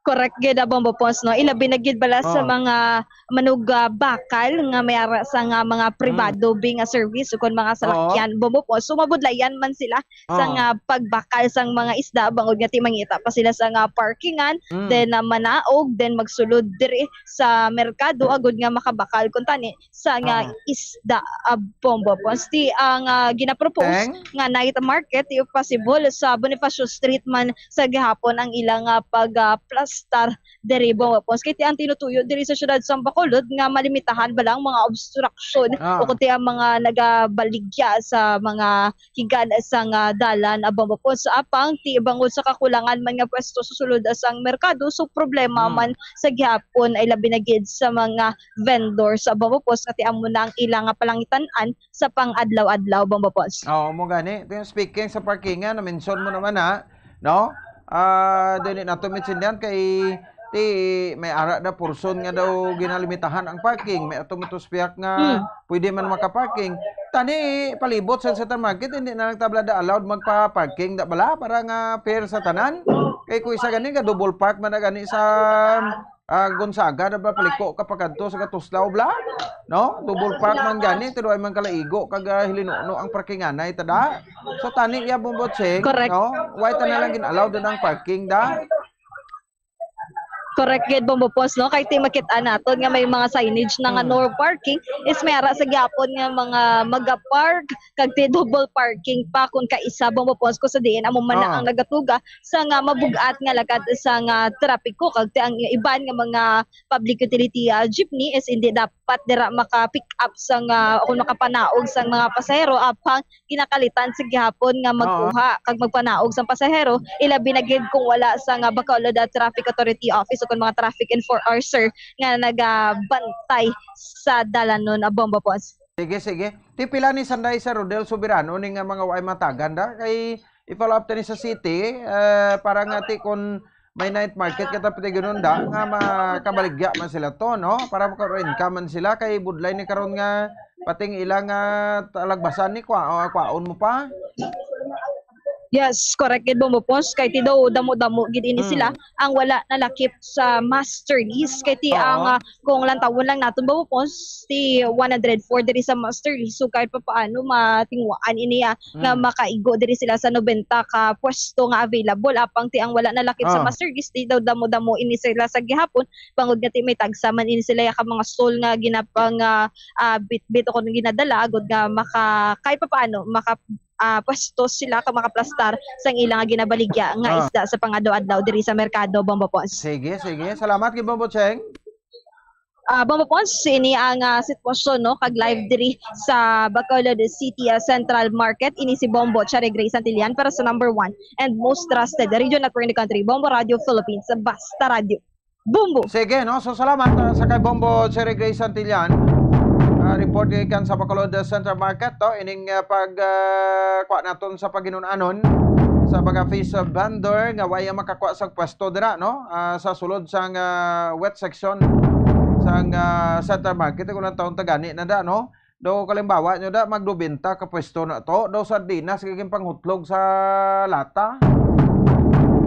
Correct gid, ah, Bombo Pons, no? Ilabi na gid bala sa Oh. mga manug, ah, bakal nga may ara sa nga mga Mm. pribado bi nga service ukon mga Oo. salakyan, Bombo Pons. So, mabudlayan man sila sa Oh. nga pagbakal sang mga isda, bangod nga ti mangita pa sila sa nga parkingan, Mm. then, ah, manaog, then magsulod diri sa merkado, agud nga makabakal kun tani sa nga Ah. isda, ah, Bombo Pons. Ti ang, ah, ginapropose Teng? nga night market, ti possible sa Bonifacio Street man sa gihapon ang ilang, ah, pag, ah, plastar diri, Bombo Pons. Kay ti ang tinutuyo diri sa siyudad sa Bacolod nga malimitahan ba lang mga obstruction Ah. o kundi ang mga nagabaligya sa mga higan sang, ah, dalan, ah, Bombo Pons. Apang ti bangod sa kakulangan man nga pwesto sa sulod, ah, sang merkado, so problema Hmm. man sa gihapon ay labi na gid sa mga vendors, ah, Bombo Pons, nga ti amo na ang ilang, ah, palangitan-an sa pang-adlaw-adlaw, Bombo Pons. Oo, mo gani. Ti, speaking sa parkingan, na-mention mo naman, ha, no? Ah, dili nato maintindihan kay ti may ara na portion nga daw ginalimitahan ang parking. May ato mo to spiak nga Hmm. pwede man makaparking. Tani, palibot sa Central Market, hindi na lang tabla da allowed magpa-parking da bala para nga fair sa tanan. Kay kung isa gani nga double park man na gani sa, ah, Gonzaga, na ba paliko ka pa kadto sa Katuslaw bla? No? Double park man gani, tinuay man kalaigo kag, ah, hilinuno ang parkinganay tada. So tani ya, Bombo Cheng, Correct. no? Why ta na lang gin-allow din ang parking da? Correct gid, Bombo Pons, no? Kay ti makit-an naton nga may mga signage na nga Ah. no parking, is may ara sa gyapon nga mga mega-park, kag ti double parking pa kung kaisa, Bombo Pons, kung sa diin amo man na Ah. ang nagatuga sa nga mabug-at nga lakat sa nga trapiko, kag ti ang iban nga mga public utility, ah, jeepney is hindi dapat dira maka-pick up sa nga, o kung makapanaog sa mga pasahero, apang ginakalitan sa gihapon nga Oo. magkuha kag magpanaog sang pasahero, ilabi na gid kung wala sa nga Bacolod, ah, Traffic Authority Office o kung mga traffic enforcer nga nagabantay sa dalanon, ah, Bombo Pons. Sige, sige. Ti pila ni sanday sa Rodel Soberano ni nga mga way matagan da? Kay i-follow up tani sa city, eh, para nga ti kun may night market kita pati ganun da, nga makabaligya man sila to, no? Para maka-income man sila, kay budlay ni karon nga pating ilang, ah, talagbasan ni kwa-, ah, kwaon mo pa. Yes, correct gid, Bombo Pons. Kay ti daw damo-damo gid ini sila ang wala nalakip sa master lease. Kay ti ang, ah, kung lantawon lang naton, Bombo Pons, ti one hundred four diri sa master lease. So, kahit papaano, matinguan ini, ah, nga makaigo diri sila sa nobenta ka pwesto nga available. Apang ti ang wala nalakip sa master lease, ti daw damo-damo ini sila sa gihapon. Bangod nga ti may tagsa man ini sila ya ka mga stall nga ginapang, ah, ah, bitbit o kung ginadala, agod nga maka-, kahit papaano, maka-, ah, pwesto sila ka makaplastar sang ila nga ginabaligya nga Ah. isda sa pangadaw-adlaw diri sa merkado, Bombo Pons. Sige, sige. Salamat kay Bombo Cheng. Ah, Bombo Pons, ini ang, ah, sitwasyon, no, kag live diri sa Bacolod City, ah, Central Market. Ini si Bombo Cherry Gray Santillan para sa number one and most trusted radio network in the country, Bombo Radio Philippines, Basta Radio. Bombo. Sige, no? So, salamat, ah, sa kay Bombo Cherry Gray Santillan. Ah, report gikan sa Bacolod Central Market, to. Ining, ah, pag, ah, kuha naton sa paghinunanon sa mga fish, ah, vendor nga waya makakuha sa pwesto dira, no? Ah, sa sulod sang, ah, wet section sang, ah, Central Market. Kung lang taon tagani na da, no? Daw kalimbawa nyo da, magdubenta ka pwesto na to. Daw sardinas, kay panghutlog sa lata.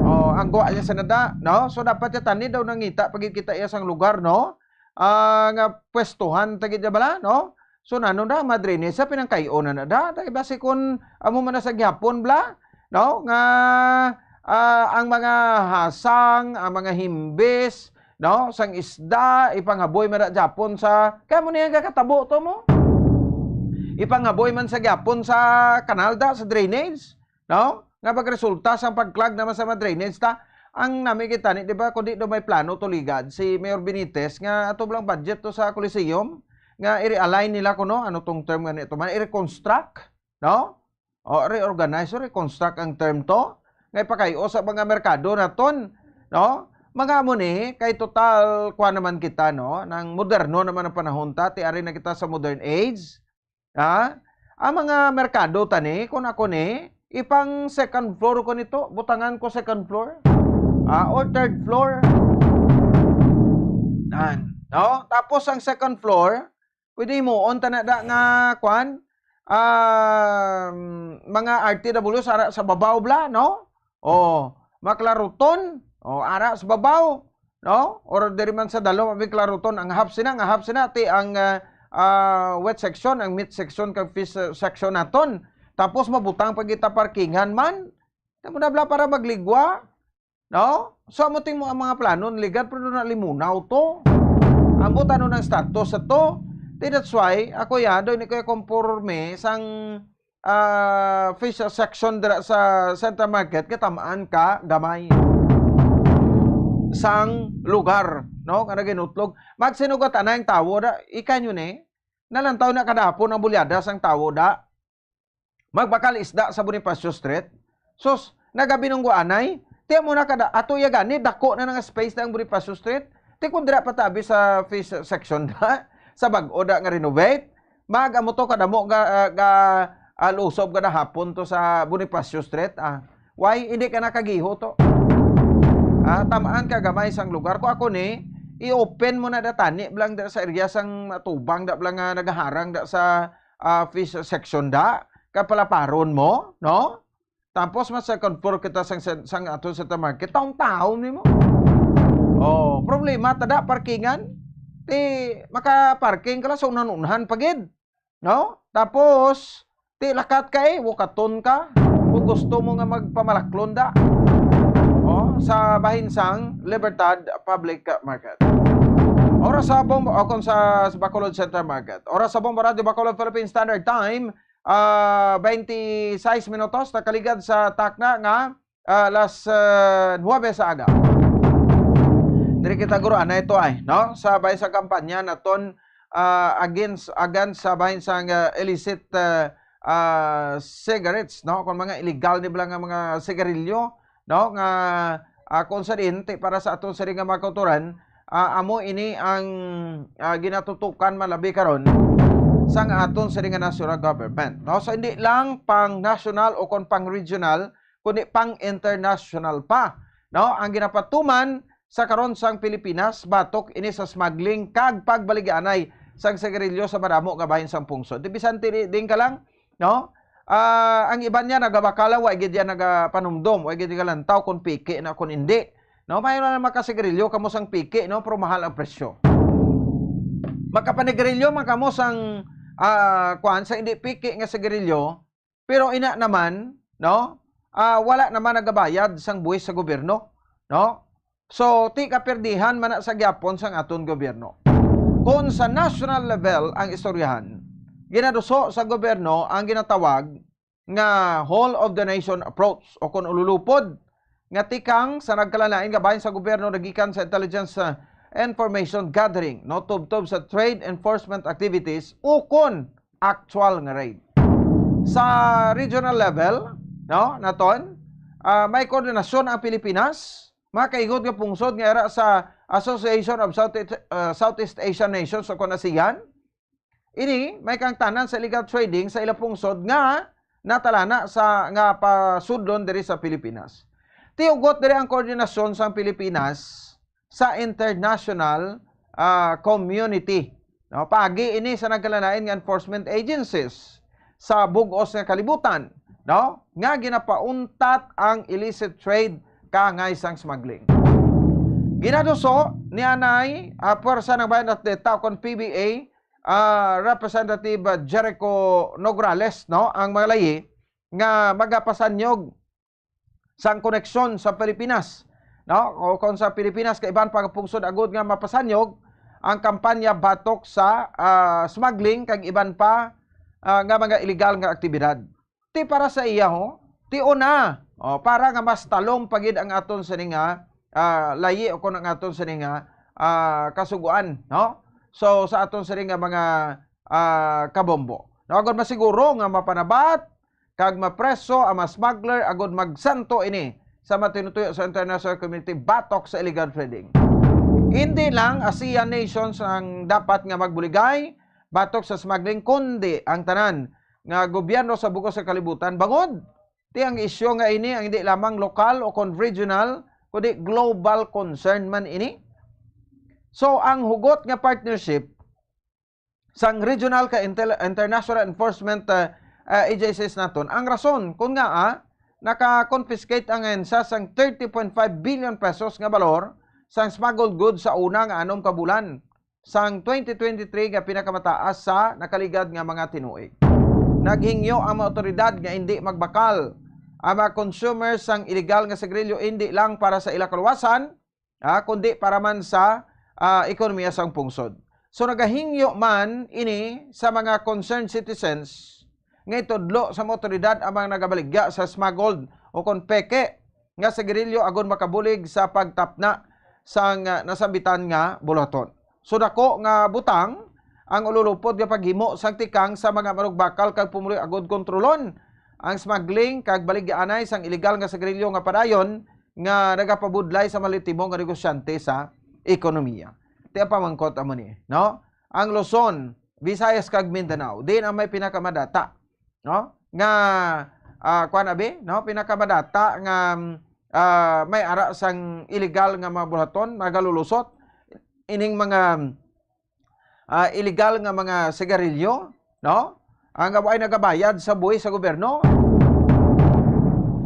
Oh, ang guwa niya sa nada, no? So, dapat ya tani daw nangita, pagkita iya sang lugar, no? Ah, nga pwestuhan, tagid niya bala, no? So, nano na, madrine sa pinangkayo na na da. Dahil basi kung amo man na sa gihapon, bla, no? Nga, ah, ang mga hasang, ang mga himbis, no? Sang isda, ipanghaboy man na Japon sa, kaya mo niya kakatabo to mo? Ipanghaboy man sa Japon sa kanal da, sa drainage, no? Nga pagresulta sang pagklag naman sa mga drainage ta, ang nami kita ni, di ba, kundi daw may plano to ligad si Mayor Benitez nga ato lang budget to sa Coliseum, nga i-realign nila kuno, ano tong term nga nito man, i-reconstruct, no? O, reorganize o reconstruct ang term to. Nga ipakayo sa mga merkado naton, no? Mga amo ni, kay total, kuha naman kita, no? Nang moderno naman ang panahon ta, ti ari na kita sa modern age. Ha? Ang mga merkado tani, kung ako ni, ipang second floor ko nito, butangan ko second floor. Ah, or third floor. Nan, no? Tapos ang second floor, pwede himuon ta na da nga, kwan, um, mga R T W sa, sa babaw bla, no? O, maklaruton, o, ara sa babaw, no? Or diri man sa dalom, abi klaruton, ang half sina, ang half sina, ti ang, ah, ah, wet section, ang meat section, kag fish, ah, section naton. Tapos mabutang pa kita parkingan man. Tamo na bla para magligwa. No? So, amo ting mo ang mga plano, ligad, pero na limunaw to. Ambot ano ng status sa to. Ti that's why, ako ya, doon ni Kuya Conforme, sang, ah, fish section dira sa Central Market, katamaan ka, gamay. Sang lugar, no? Nga naginutlog. Magsinugat anay ang tawo, da, ikan yun eh. Nalantaw na kadapon ang bulyada sang tawo, da. Magbakal isda sa Bonifacio Street. Sus, nagabinunggo anay. Tiyan mo na kada, ato ya gani, dako na nga space na ang Bonifacio Street. Ti kung dira patabi sa fish section da, sa bag-o da nga renovate, mag-amo to kadamo ga, ah, ga, ah, lusob kada hapon to sa Bonifacio Street. Ah, why? Hindi ka nakagiho to. Ah, tamaan ka gamay sang lugar. Ko ako ni, i-open mo na da tani blang da sa area sang matubang da blang nga nagaharang da sa ah, fish section da, kapalaparon mo, no? Tapos mas second floor kita sang, sang, sang ato sa market, taon-taon nimo. Oh, problema ta da, parkingan. Ti maka-parking ka lang sa unahan-unahan pa gid, no? Tapos ti lakat ka eh, wakaton ka. Kung gusto mo nga magpamalaklon da, oh, sa bahin sang Libertad Public Market. Oras sa Bombo, o kung sa, sa Bacolod Central Market. Oras sa Bombo Radio Bacolod Philippine Standard Time, ah, twenty-six minutos, nakaligad sa takna nga, ah, alas, ah, nuwebe sa aga. Diri kita guro, anay to ay, no? Sa bahin sa kampanya naton, ah, against, against sa bahin sa, ah, illicit, ah, ah, cigarettes, no? Kung mga illegal ni bala nga mga sigarilyo, no? Nga, ah, kung sa din, ti para sa aton sa nga mga kauturan, ah, amo ini ang, ah, ginatutukan malabi karon sang aton sa nga national government, no? So, hindi lang pang national o kon pang regional, kundi pang international pa, no? Ang ginapatuman sa karon sang Pilipinas, batok ini sa smuggling kag pagbaligyaanay sang sigarilyo sa madamo nga bahin sang pungsod. Di bisan ti-, din ka lang, no? Ah, ang iban niya nagabakala, wa gid yan nagapanumdom, wa gid galantaw kung piki na kung hindi. No, may na makasigarilyo kamo sang piki, no, pero mahal ang presyo. Makapanigarilyo man kamo sang, ah, kuan, sa hindi piki nga sigarilyo, pero ina naman, no, ah, wala naman nagabayad sang buwis sa gobyerno, no? So, ti kaperdihan man na sa gyapon sang aton gobyerno. Kung sa national level ang istoryahan, ginaduso sa gobyerno ang ginatawag nga whole of the nation approach, o kung ululupod nga tikang sa nagkalalain nga bahin sa gobyerno nagikan sa intelligence, uh, information gathering, no, tubtob sa trade enforcement activities, ukon actual nga raid. Sa regional level, no, naton, ah, may koordinasyon ang Pilipinas, mga kaigod nga pungsod nga ara sa Association of South, ah, Southeast Asian Nations o kon ASEAN. Ini may kangtanan sa illegal trading sa ilang pungsod nga natalana sa, nga pasudlon diri sa Pilipinas. Tiugot diri ang koordinasyon sang Pilipinas sa international, ah, community, no? Paagi ini sa nagkalalain nga enforcement agencies sa bug-os nga kalibutan, no, nga ginapauntat ang illicit trade kaangay sang smuggling. Ginaduso ni anay, ah, Pwersa ng Bayan Atleta o kon P B A, ah, Representative, ah, Jericho Nograles, no, ang mga layi nga magapasanyog sang koneksyon sa Pilipinas, no? O kung sa Pilipinas kay iban pa nga pungsod agud nga mapasanyog ang kampanya batok sa, ah, smuggling kag iban pa, ah, nga mga illegal nga aktibidad. Ti para sa iya, ho, ti una, o, para nga mas talom pa gid ang aton sini nga, ah, layi o kung ang aton sini nga, ah, kasuguan, no? So, sa aton sini nga mga, ah, kabombo. No, agud masiguro nga mapanabat kag mapreso ang mga smuggler agud magsanto ini sa matinutuyo sa international community batok sa illegal trading. Hindi lang ASEAN nations ang dapat nga magbuligay batok sa smuggling, kundi ang tanan nga gobyerno sa bug-os sa kalibutan, bangod ti ang isyu nga ini ang hindi lamang lokal o kon regional, kundi global concern man ini. So, ang hugot nga partnership sang regional ka intel-, international enforcement, uh, uh, agencies naton. Ang rason kung ngaa naka-confiscate ang ahensya sang thirty point five billion pesos nga balor sang smuggled goods sa una nga anom ka bulan sang twenty twenty-three nga pinakamataas sa nakaligad nga mga tinuig. Naghingyo ang mga awtoridad nga indi magbakal ang mga consumers sang illegal nga sigarilyo, indi lang para sa ila kaluwasan, ah, kundi para man sa, ah, ekonomiya sang pungsod. So, nagahingyo man ini sa mga concerned citizens nga itudlo sa mga awtoridad ang mga nagabaligya sa smuggled o kon peke nga sigarilyo agud makabulig sa pagtapna sang, ah, nasambitan nga buluhaton. So, dako nga butang ang ululupod nga paghimo sang tikang sa mga manugbakal kag pumuluyo agud kontrolon ang smuggling kag baligyaanay sang illegal nga sigarilyo nga padayon nga nagapabudlay sa malitimong nga negosyante sa ekonomiya. Ti ang pamangkot amo ni, no? Ang Luzon, Visayas kag Mindanao, diin ang may pinakamadata, no? Nga, ah, kuwan abi, no? Pinakamadata nga, ah, may ara sang illegal nga mga buluhaton, nagalulusot ining mga, ah, illegal nga mga sigarilyo, no? Ang nga way nagabayad sa buhis sa gobyerno.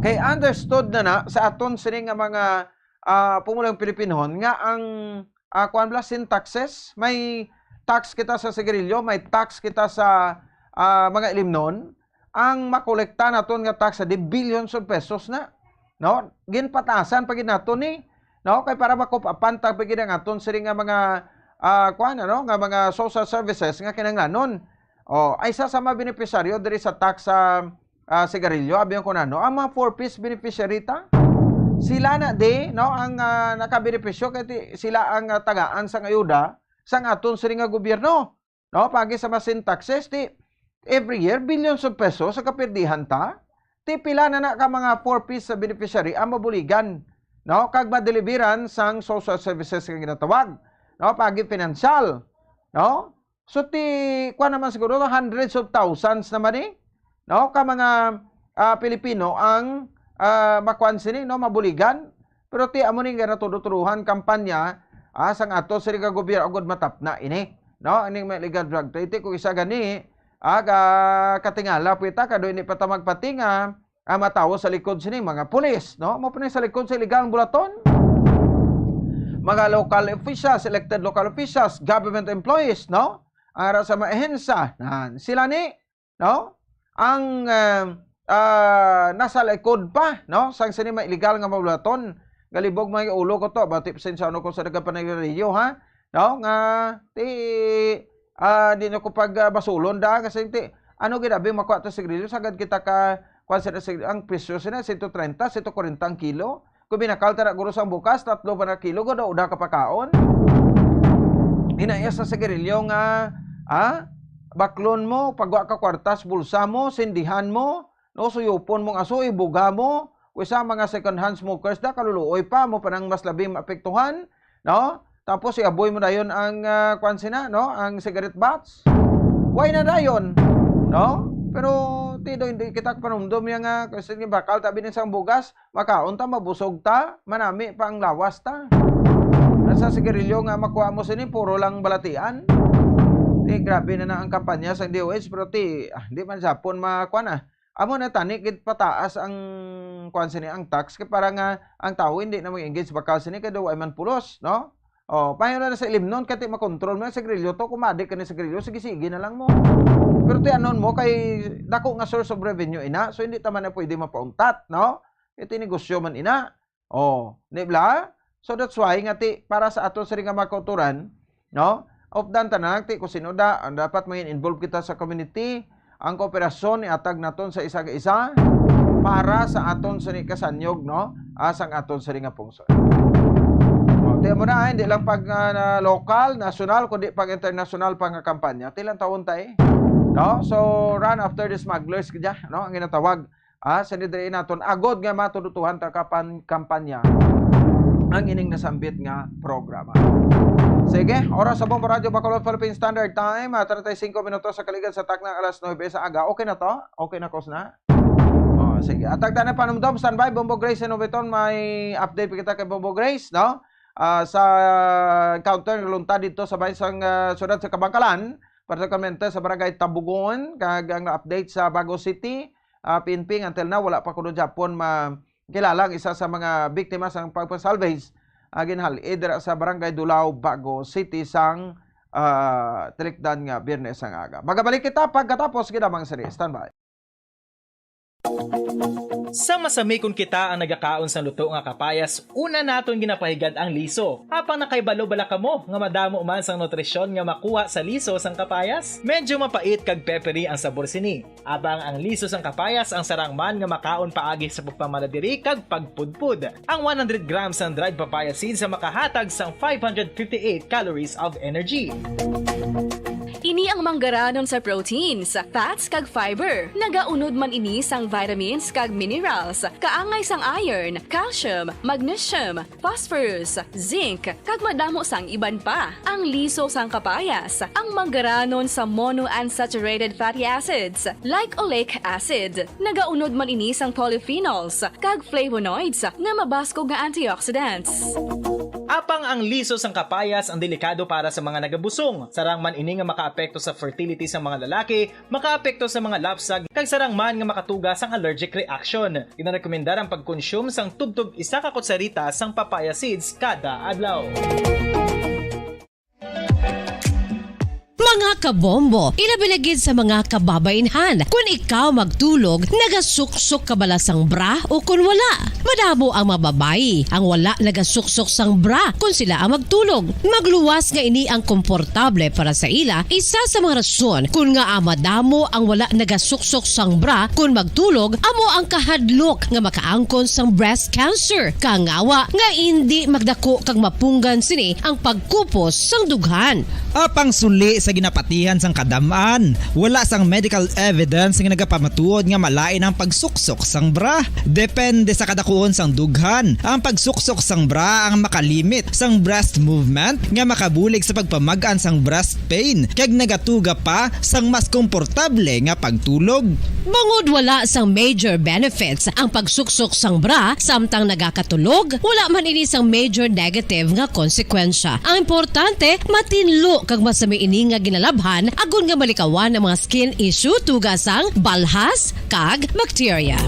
Kay understood na na sa aton sini nga mga, ah, pumulong Pilipinhon nga ang, ah, kuwan bala, sin taxes, may tax kita sa sigarilyo, may tax kita sa, ah, mga ilimnon, ang makolekta naton nga tax di billions of pesos na, no? Ginpatasan pa gid naton ni, no? Kay para makup-apan ta pa gid ang aton sini nga mga, ah, kuwan, ano, nga mga social services nga kinahanglanon. O, ay sa, sa mga benepisyaryo diri sa tax sa, ah, sigarilyo, abi ko na, no? Ang mga four Ps beneficiary ta. Sila na di, no, ang, ah, nakabenepisyo kay ti-, sila ang, ah, tagaan sang ayuda sang aton sini nga gobyerno. No, pagi sa mga sin taxes, ti every year billions of pesos sa kapirdihan ta. Ti pila na na ka mga four Ps sa beneficiary ang mabuligan, no, kag madeliveran sang social services nga ginatawag, no, pagi financial, no? So, ti, kuwan naman siguro, hundreds of thousands naman ni, no, ka mga, ah, Pilipino ang, ah, makuan sini, no, mabuligan. Pero ti amo ni nga natudutuduhan kampanya, ah, sang ato sini nga gobyerno agud matapna ini, no, ining mga illegal drug trade. Ti kung isa gani, Aga, katingala po ita, kado hindi pa ta magpatinga, ang matawo sa likod sini, mga pulis, no? Mo pa ni sa likod sa illegal bulaton. Mga local officials, elected local officials, government employees, no? Ang ara sa mga ahensya, nan, sila ni, no? Ang, ah, ah, nasa likod pa, no? Sang sini mga illegal nga mabulaton. Galibog mga ulo ko to, bati pasensya ano ko sa nagapanagrariyo, ha? No? Nga, ti, ah, di na ko pag, ah, basulon da, kasi ti, ano ginabi makuha to sigrilyo, sagad kita ka, kuwan sila sig-, ang presyo sila, sento trenta, sento kwarenta ang kilo. Kung binakal ta na guro sang bukas, tatlo pa na kilo, gud, uda ka pakaon. Hinaya sa sigarilyo nga, ah, baklon mo, pagwa ka kwartas, bulsa mo, sindihan mo, no, suyupon mong aso, ibuga mo, kung isa mga second hand smokers da, kaluluoy pa, mo pa nang mas labing maapektuhan, no? Tapos iaboy mo dayon ang, ah, kwan sina, no? Ang cigarette butts. Why na dayon? No? Pero, ti, do, hindi kita panumdom niya nga, kasi bakal tabi ng isang bugas, makaon ta, mabusog ta, manami pa ang lawas ta. Nasa sigarilyo nga makuha mo sini, puro lang balatian. Ti, grabe na na ang kampanya sa D O H, pero ti, ah, di man sapon makuha na. Amo na tani, gid pataas ang kuwan sini, ang tax, kay para nga ang tawo hindi na mag-engage bakal sini, kay daw ay man pulos, no? Oh, paano na sa ilimnon, kay ti makontrol mo ang sigarilyo to, kung madi ka ni sigarilyo, sige, sige na lang mo. Pero ti anon mo, kay dako nga source of revenue ina, so hindi ta man na pwede mapauntat, no? Kay ti negosyo man ina. Oh, di ba? So that's why nga ti, para sa aton sini nga mga kauturan, no? Updan ta na ti kung sino da, ang dapat maging involved kita sa community. Ang kooperasyon iatag naton sa isa ka isa para sa aton sini kasanyog, no? Ah, sang aton sini nga pungsod. Oh, tiyan mo na, ah, hindi lang pag, ah, na local, nasyonal, kundi pag international pa nga kampanya. Ti lang taon tay. No? So, run after the smugglers, kaya, no? Ang ginatawag, ah, sa diri naton, agod nga matudutuhan ta kapan-, kampanya ang ining nasambit nga programa. Sige, oras sa Bombo Radyo Bacolod Philippine Standard Time, ah, treinta y cinco minutos sa kaligan sa taknang alas nuebe sa aga. Okay na to? Okay na, Kos, na? Oh, sige. Atag tanan panumdom, standby, Bombo Grace and Obeton, may update pa kita kay Bombo Grace, no? Ah, sa encounter nga luntad dito sa bayan sang, ah, siyudad sa Kabankalan, partikularmente sa barangay Tabugon, kag ang update sa Bago City, ah, P N P, until now, wala pa kuno gyapon makilala ang isa sa mga biktima sang pagpasalvage, ah, ginhal-i dira sa Barangay Dulao, Bago City, sang, ah, tilikdan nga Biyernes ang aga. Magabalik kita pagkatapos ginamang sini. Standby. Sa masami kon kita ang nagakaon sang luto nga kapayas, una naton ginapahigad ang liso. Apang nakahibalo bala kamo nga madamo man sang nutrisyon nga makuha sa liso sang kapayas? Medyo mapait kag peppery ang sabor sini. Apang ang liso sang kapayas ang sarang man nga makaon paagi sa pagpamala diri kag pagpudpod. Ang one hundred grams sang dried papaya seeds ang makahatag sang five hundred fifty-eight calories of energy. Ini ang manggaranon sa proteins, fats, kag fiber. Nagaunod man ini sang vitamins kag minerals, kaangay sang iron, calcium, magnesium, phosphorus, zinc, kag madamo sang iban pa. Ang liso sang kapayas, ang manggaranon sa monounsaturated fatty acids, like oleic acid. Nagaunod man ini sang polyphenols kag flavonoids nga mabaskog nga antioxidants. Apang ang liso sang kapayas ang delikado para sa mga nagabusong. Sarang man ini nga makaapekto sa fertility sang mga lalaki, makaapekto sa mga lapsag, kag sarang man nga makatuga sang allergic reaction. Ginarekomendar ang pagkonsume sang tubtob isa ka kutsarita sang papaya seeds kada adlaw. Mga kabombo, ilabi na gid sa mga kababainhan, kun ikaw magtulog, nagasuksok ka bala sang bra o kun wala? Madamo ang mga babayi ang wala nagasuksok sang bra kun sila ang magtulog. Magluwas nga ini ang komportable para sa ila, isa sa mga rason kun ngaa madamo ang wala nagasuksok sang bra kun magtulog amo ang kahadlok nga makaangkon sang breast cancer, kangawa nga indi magdako kag mapunggan sini ang pagkupos sang dughan. Apang suli sa ginapatihan sang kadam-an, wala sang medical evidence nga nagapamatuod nga malain ang pagsuksok sang bra. Depende sa kada puon sang dughan. Ang pagsuksok sang bra ang makalimit sang breast movement nga makabulig sa pagpamag-an sang breast pain kag nagatuga pa sang mas komportable nga pagtulog. Bangod wala sang major benefits ang pagsuksok sang bra samtang nagakatulog, wala man ini sang major negative nga konsekwensya. Ang importante, matinlo kag masami ini nga ginalabhan agod nga malikawan ang mga skin issue tuga sang balhas kag bakterya.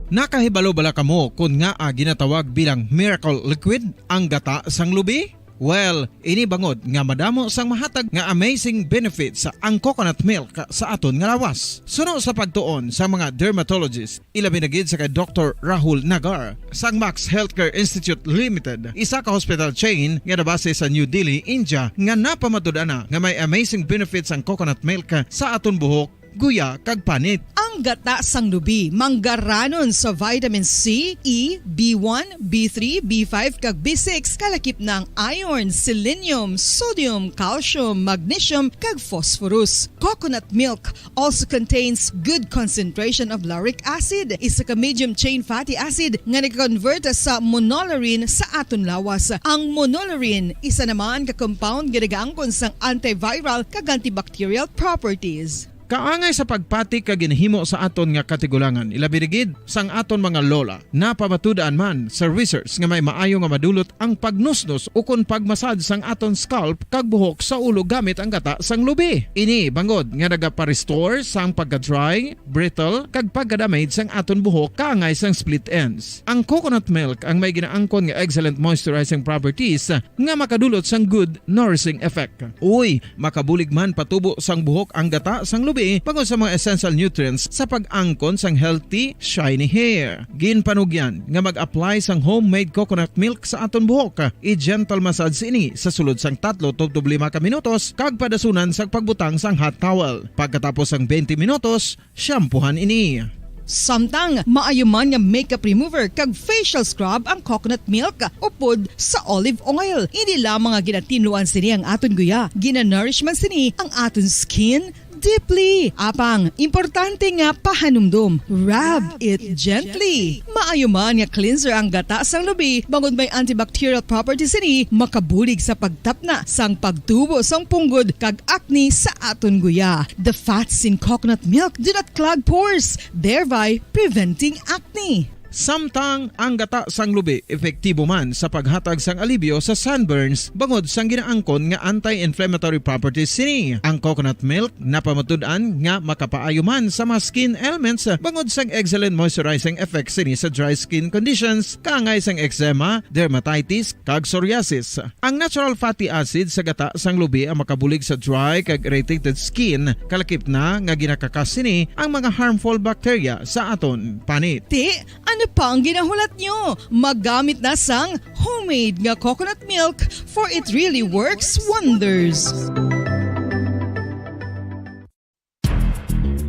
Nakahibalo bala kamo kon ngaa ginatawag bilang miracle liquid ang gata sang lubi? Well, ini bangod nga madamo sang mahatag nga amazing benefits ang coconut milk sa aton nga lawas. Suno sa pagtuon sa mga dermatologist, ilabi na gid sa kay Doktor Rahul Nagar sang Max Healthcare Institute Limited, isa ka hospital chain nga nabase sa New Delhi, India, nga napamatud-an na nga may amazing benefits ang coconut milk sa aton buhok, guya, kag panit. Ang gata sang lubi manggaranon sa vitamin C, E, B one, B three, B five, kag B six, kalakip na ang iron, selenium, sodium, calcium, magnesium, kag phosphorus. Coconut milk also contains good concentration of lauric acid, isa ka medium chain fatty acid nga nag-convert sa monolaurin sa aton lawas. Ang monolaurin isa naman ka compound nga nagaangkon sang antiviral kag antibacterial properties. Kaangay sa pagpati kag ginhimo sa aton nga katigulangan, ilabi na gid sang aton mga lola. Napamatud-an man sa research nga may maayo nga madulot ang pagnusnos ukon pagmasad sang aton scalp kag buhok sa ulo gamit ang gata sang lubi. Ini bangod nga nagapa-restore sang pagka-dry, brittle, kag pagka-damage sang aton buhok kaangay sang split ends. Ang coconut milk ang may ginaangkon nga excellent moisturizing properties nga makadulot sang good nourishing effect. Uy, makabulig man patubo sang buhok ang gata sang lubi bangod sa mga essential nutrients sa pag-angkon sang healthy, shiny hair. Ginpanugyan nga mag-apply sang homemade coconut milk sa aton buhok. I-gentle massage ini sa sulod sang tatlo tubtob lima ka minutos kag padasunan sang pagbutang sang hot towel. Pagkatapos sang twenty minutos, shampoohan ini. Samtang maayo man nga makeup remover kag facial scrub ang coconut milk upod sa olive oil. Hindi lamang nga ginatinluan sini ang aton guya, ginanourish man sini ang aton skin deeply. Apang, importante nga pahanumdom, rub it gently. Maayo man nga cleanser ang gata sang lubi, bangod may antibacterial properties sini, makabulig sa pagtapna sang pagtubo sang punggod kag acne sa aton guya. The fats in coconut milk do not clog pores, thereby preventing acne. Samtang ang gata sang lubi epektibo man sa paghatag sang alibyo sa sunburns bangod sang ginaangkon nga anti-inflammatory properties sini. Ang coconut milk napamatud-an nga makapaayo man sa mga skin ailments bangod sang excellent moisturizing effects sini sa dry skin conditions, kaangay sang eczema, dermatitis, kag psoriasis. Ang natural fatty acid sa gata sang lubi ang makabulig sa dry kag irritated skin, kalakip na nga ginakakas sini ang mga harmful bacteria sa aton panit. Ti, ano pa ang ginahulat nyo? Maggamit na sang homemade nga coconut milk, for it really works wonders.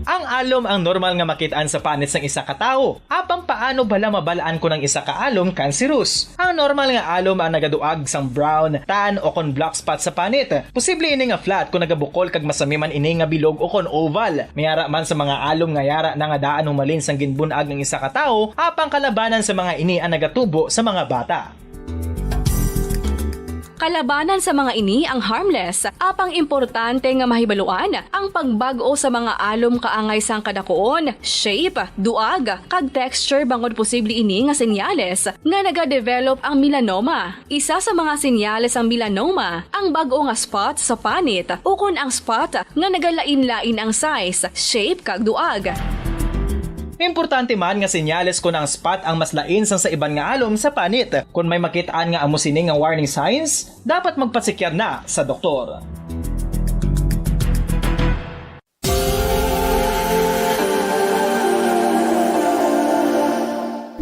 Ang alom ang normal nga makit-an sa panit sang isa ka tawo. Apang paano bala mabal-an kon ang isa ka alom kanserus? Ang normal nga alom ang nagaduag sang brown, tan, o kon black spot sa panit. Posible ini nga flat kon nagabukol kag masami man ini nga bilog o kon oval. May ara man sa mga alom nga yara na nga daan humalin sang ginbun-ag ang isa ka tawo, apang kalabanan sa mga ini ang nagatubo sa mga bata. Kalabanan sa mga ini ang harmless, apang importante nga mahibaluan ang pagbag-o sa mga alom kaangay sang kadakuon, shape, duag, kag texture bangod posible ini nga senyales nga nagadevelop ang melanoma. Isa sa mga senyales sang melanoma ang bag-o nga spot sa panit ukon ang spot nga nagalain-lain ang size, shape, kag duag. Importante man nga senyales kon ang spot ang mas lain sang sa iban nga alom sa panit. Kon may makit-an nga amo sini nga warning signs, dapat magpasekyar na sa doktor.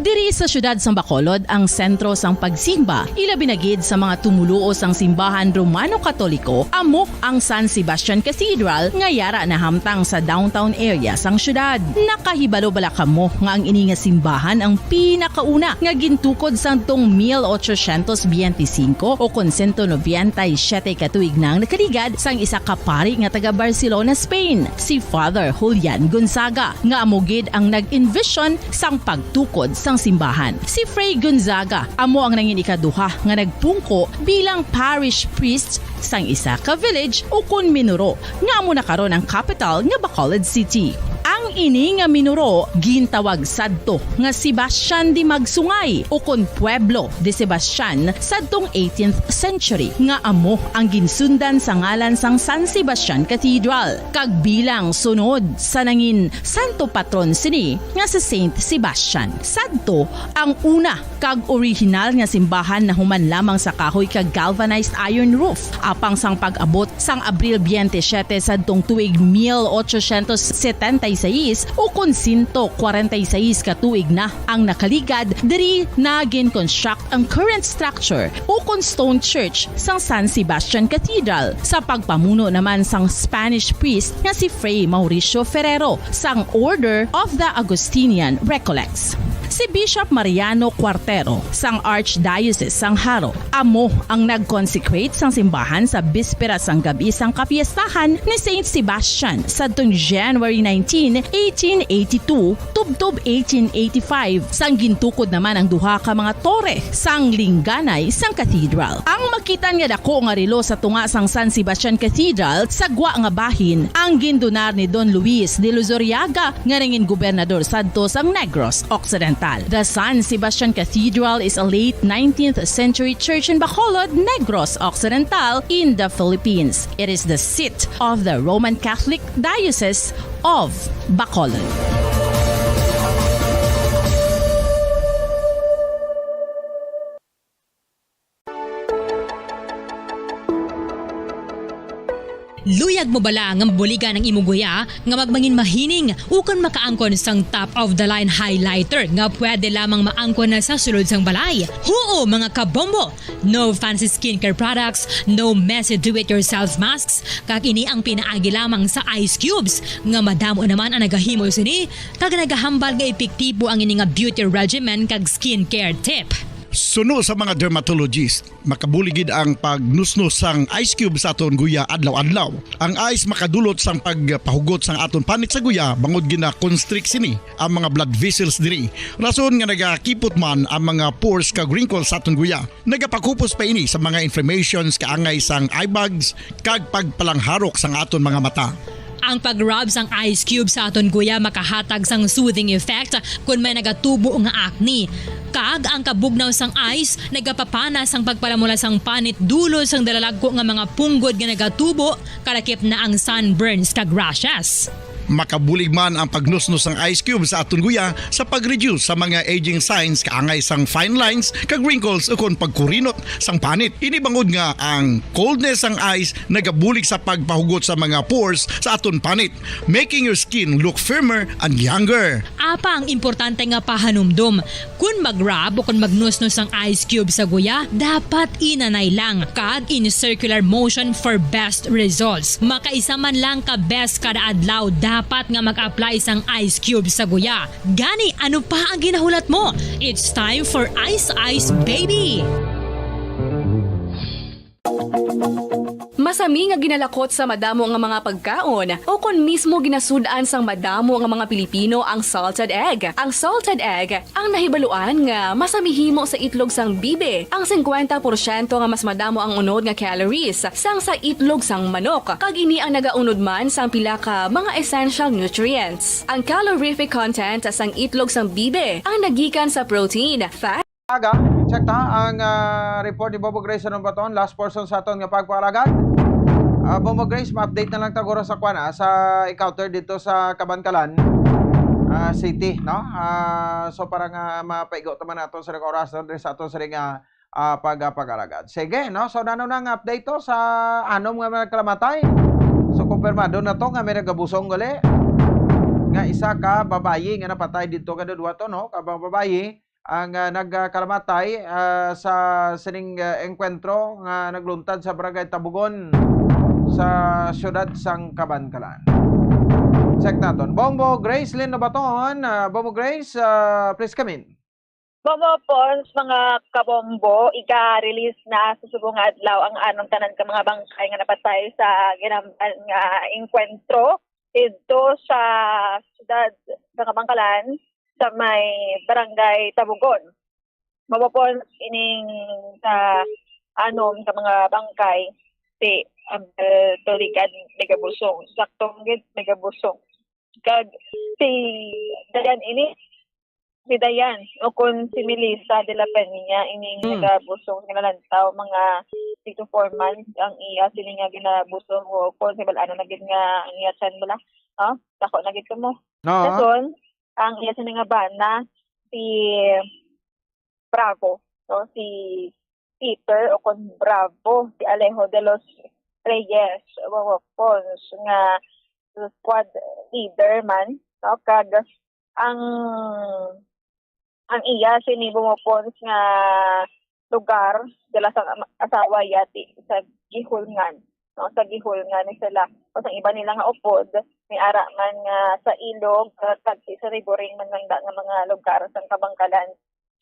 Diri Sa siyudad sang Bacolod ang sentro sang pagsimba, ilabi na gid sa mga tumoluo sang simbahan Romano-Katoliko, amo ang San Sebastian Cathedral nga yara nahamtang sa downtown area sang siyudad. Nakahibalo bala kamo nga ang ini nga simbahan ang pinakauna nga gintukod sadtong mil ochocientos biyente singko o kon sento nobenta y siyete ka tuig na ang nakaligad sang isa ka pari nga taga Barcelona, Spain, si Father Julian Gonzaga, nga amo gid ang nag-envision sang pagtukod sang simbahan. Si Fray Gonzaga amo ang nangin ikaduha nga nagpungko bilang parish priest sang isa ka village ukon minuro nga amo na karon ang capital nga Bacolod City. Ang ini nga minuro gintawag sadto nga Sebastian de Magsungay ukon Pueblo de Sebastian sadtong eighteenth century, nga amo ang ginsundan sa ngalan sang San Sebastian Cathedral, kag bilang sunod sa nangin santo patron sini nga si Saint Sebastian. Sadto ang una kag orihinal nga simbahan nahuman lamang sa kahoy kag galvanized iron roof. Apang sang pag-abot sang Abril biyente siyete sadtong tuig mil ochocientos setenta y seis, ukon sento kwarenta y seis ka tuig na ang nakaligad, diri na gin-construct ang current structure ukon stone church sang San Sebastian Cathedral, sa pagpamuno naman sang Spanish priest nga si Fray Mauricio Ferrero sang Order of the Augustinian Recollects. Si Bishop Mariano Cuartero sang Archdiocese sang Jaro amo ang nag-consecrate sang simbahan sa bispera sang gab-i sang kapiestahan ni Saint Sebastian sadtong January nineteen, eighteen eighty-two, tubtob eighteen eighty-five, sang gintukod naman ang duha ka mga tore sang lingganay sang cathedral. Ang makitan nga dako nga relo sa tunga sang San Sebastian Cathedral sa gwa nga bahin ang gindunar ni Don Luis de Luzuriaga, nga nangin gobernador sadto sang Negros Occidental. The San Sebastian Cathedral is a late nineteenth century church in Bacolod, Negros Occidental, in the Philippines. It is the seat of the Roman Catholic Diocese of Bacolod. Luyag mo bala nga mabuligan ang imo guya nga magmangin mahining ukon makaangkon sang top-of-the-line highlighter nga pwede lamang maangkon na sa sulod sang balay? Huo, mga kabombo! No fancy skincare products, no messy do-it-yourself masks, kag ini ang pinaagi lamang sa ice cubes nga madamo naman ang nagahimo sini kag nagahambal nga epektibo ang ini nga beauty regimen kag skincare tip. Suno sa mga dermatologist, makabulig gid ang pagnusnos sang ice cube sa aton guya adlaw-adlaw. Ang ice makadulot sang pagpahugot sang aton panit sa guya bangod gina-constrict sini ang mga blood vessels diri. Rason nga nagakipot man ang mga pores kag wrinkles sa aton guya. Nagapakupos pa ini sa mga inflammations kaangay sang eye bags kag pagpalangharok sang aton mga mata. Ang pag-rub sang ice cube sa aton guya makahatag sang soothing effect kon may nagatubo nga acne. Kag ang kabugnaw sang ice nagapapana sang pagpalamula sang panit dulod sang dalalagko nga mga punggod nga nagatubo, kalakip na ang sunburns kag rashes. Makabulig man ang pagnusnos sang ice cube sa aton guya sa pag-reduce sa mga aging signs kaangay sang fine lines kag wrinkles ukon pagkurinot sang panit. Ini bangod nga ang coldness sang ice nagabulig sa pagpahugot sa mga pores sa aton panit, making your skin look firmer and younger. Apang importante nga pahanumdom, kon mag-rub o kon magnusnos sang ice cube sa guya, dapat inanay lang. Kag in circular motion for best results. Makaisa man lang ka beses kada adlaw dapat nga mag-apply sang ice cube sa guya. Gani, ano pa ang ginahulat mo? It's time for Ice Ice Baby! Masami nga ginalakot sa madamo nga mga pagkaon o kon mismo ginasud-an sang madamo nga mga Pilipino ang salted egg. Ang salted egg ang nahibaluan nga masami himo sa itlog sang bibe. Ang singkwenta porsyento nga mas madamo ang unod nga calories sang sa itlog sang manok, kag ini ang nagaunod man sang pila ka mga essential nutrients. Ang calorific content sang itlog sang bibe ang nagikan sa protein, fat, Aga, check ta ang, ah, report ni Bobo Grace sa Baton, last portion sa aton nga pagpalagad. Ah, Bobo Grace, ma-update na lang ta guro sa kwan, ah, sa encounter dito sa Kabankalan, ah, City, no? Ah, so para nga mapaigo ta man nato sa oras, no? Diri sa aton sa nga, ah, pag, ah, pag-alagad. Sige, no? So nano na nga update to sa anom nga mga nagkalamatay. So kumpirmado na to nga may nagabusong gali nga isa ka babayi nga napatay dito, kadudwa to, no? Kabang babayi, ang, ah, nagkalamatay, ah, sa sining, ah, engkwentro nga nagluntad sa Barangay Tabugon sa siyudad sang Kabankalan. Check naton. Bombo Grace Lynn Nobaton, ah, Bombo Grace, ah, please come in. Bombo Pons, mga kabombo, ika-release na sa subong nga adlaw ang anong tanan ka mga bangkay nga napatay sa ginambal nga engkwentro didto sa siyudad sa Kabankalan, sa may Barangay Tabugon. Bombo Pons, ining sa anom ka mga bangkay, si Abel Toligan, Megabusong. Saktong gid, Megabusong. Kag si Dayan ini, si Dayan, o kon si Melissa de la Peña, ining Hmm. nagabusong nga nalantaw, mga three to four months ang iya sini nga ginabusong, o kon si Balano na gid nga ang iya tiyan bala. Oh, dako na gid to mo. Oo. Dason, ang iya sini nga bana, si Bravo, no? Si Peter o kon Bravo, si Alejo de los Reyes, o Pons, nga squad leader man, no? Kag ang, ang iya sini, Bombo Pons, nga lugar, dala sa ama-, asawa yati sa Gihulngan, no? Sa Gihulngan ni sila. O sa iba nila nga upod, may ara man nga sa Ilog, uh, kag sa Riboring man lang da nga mga lugar sa Kabangkalan.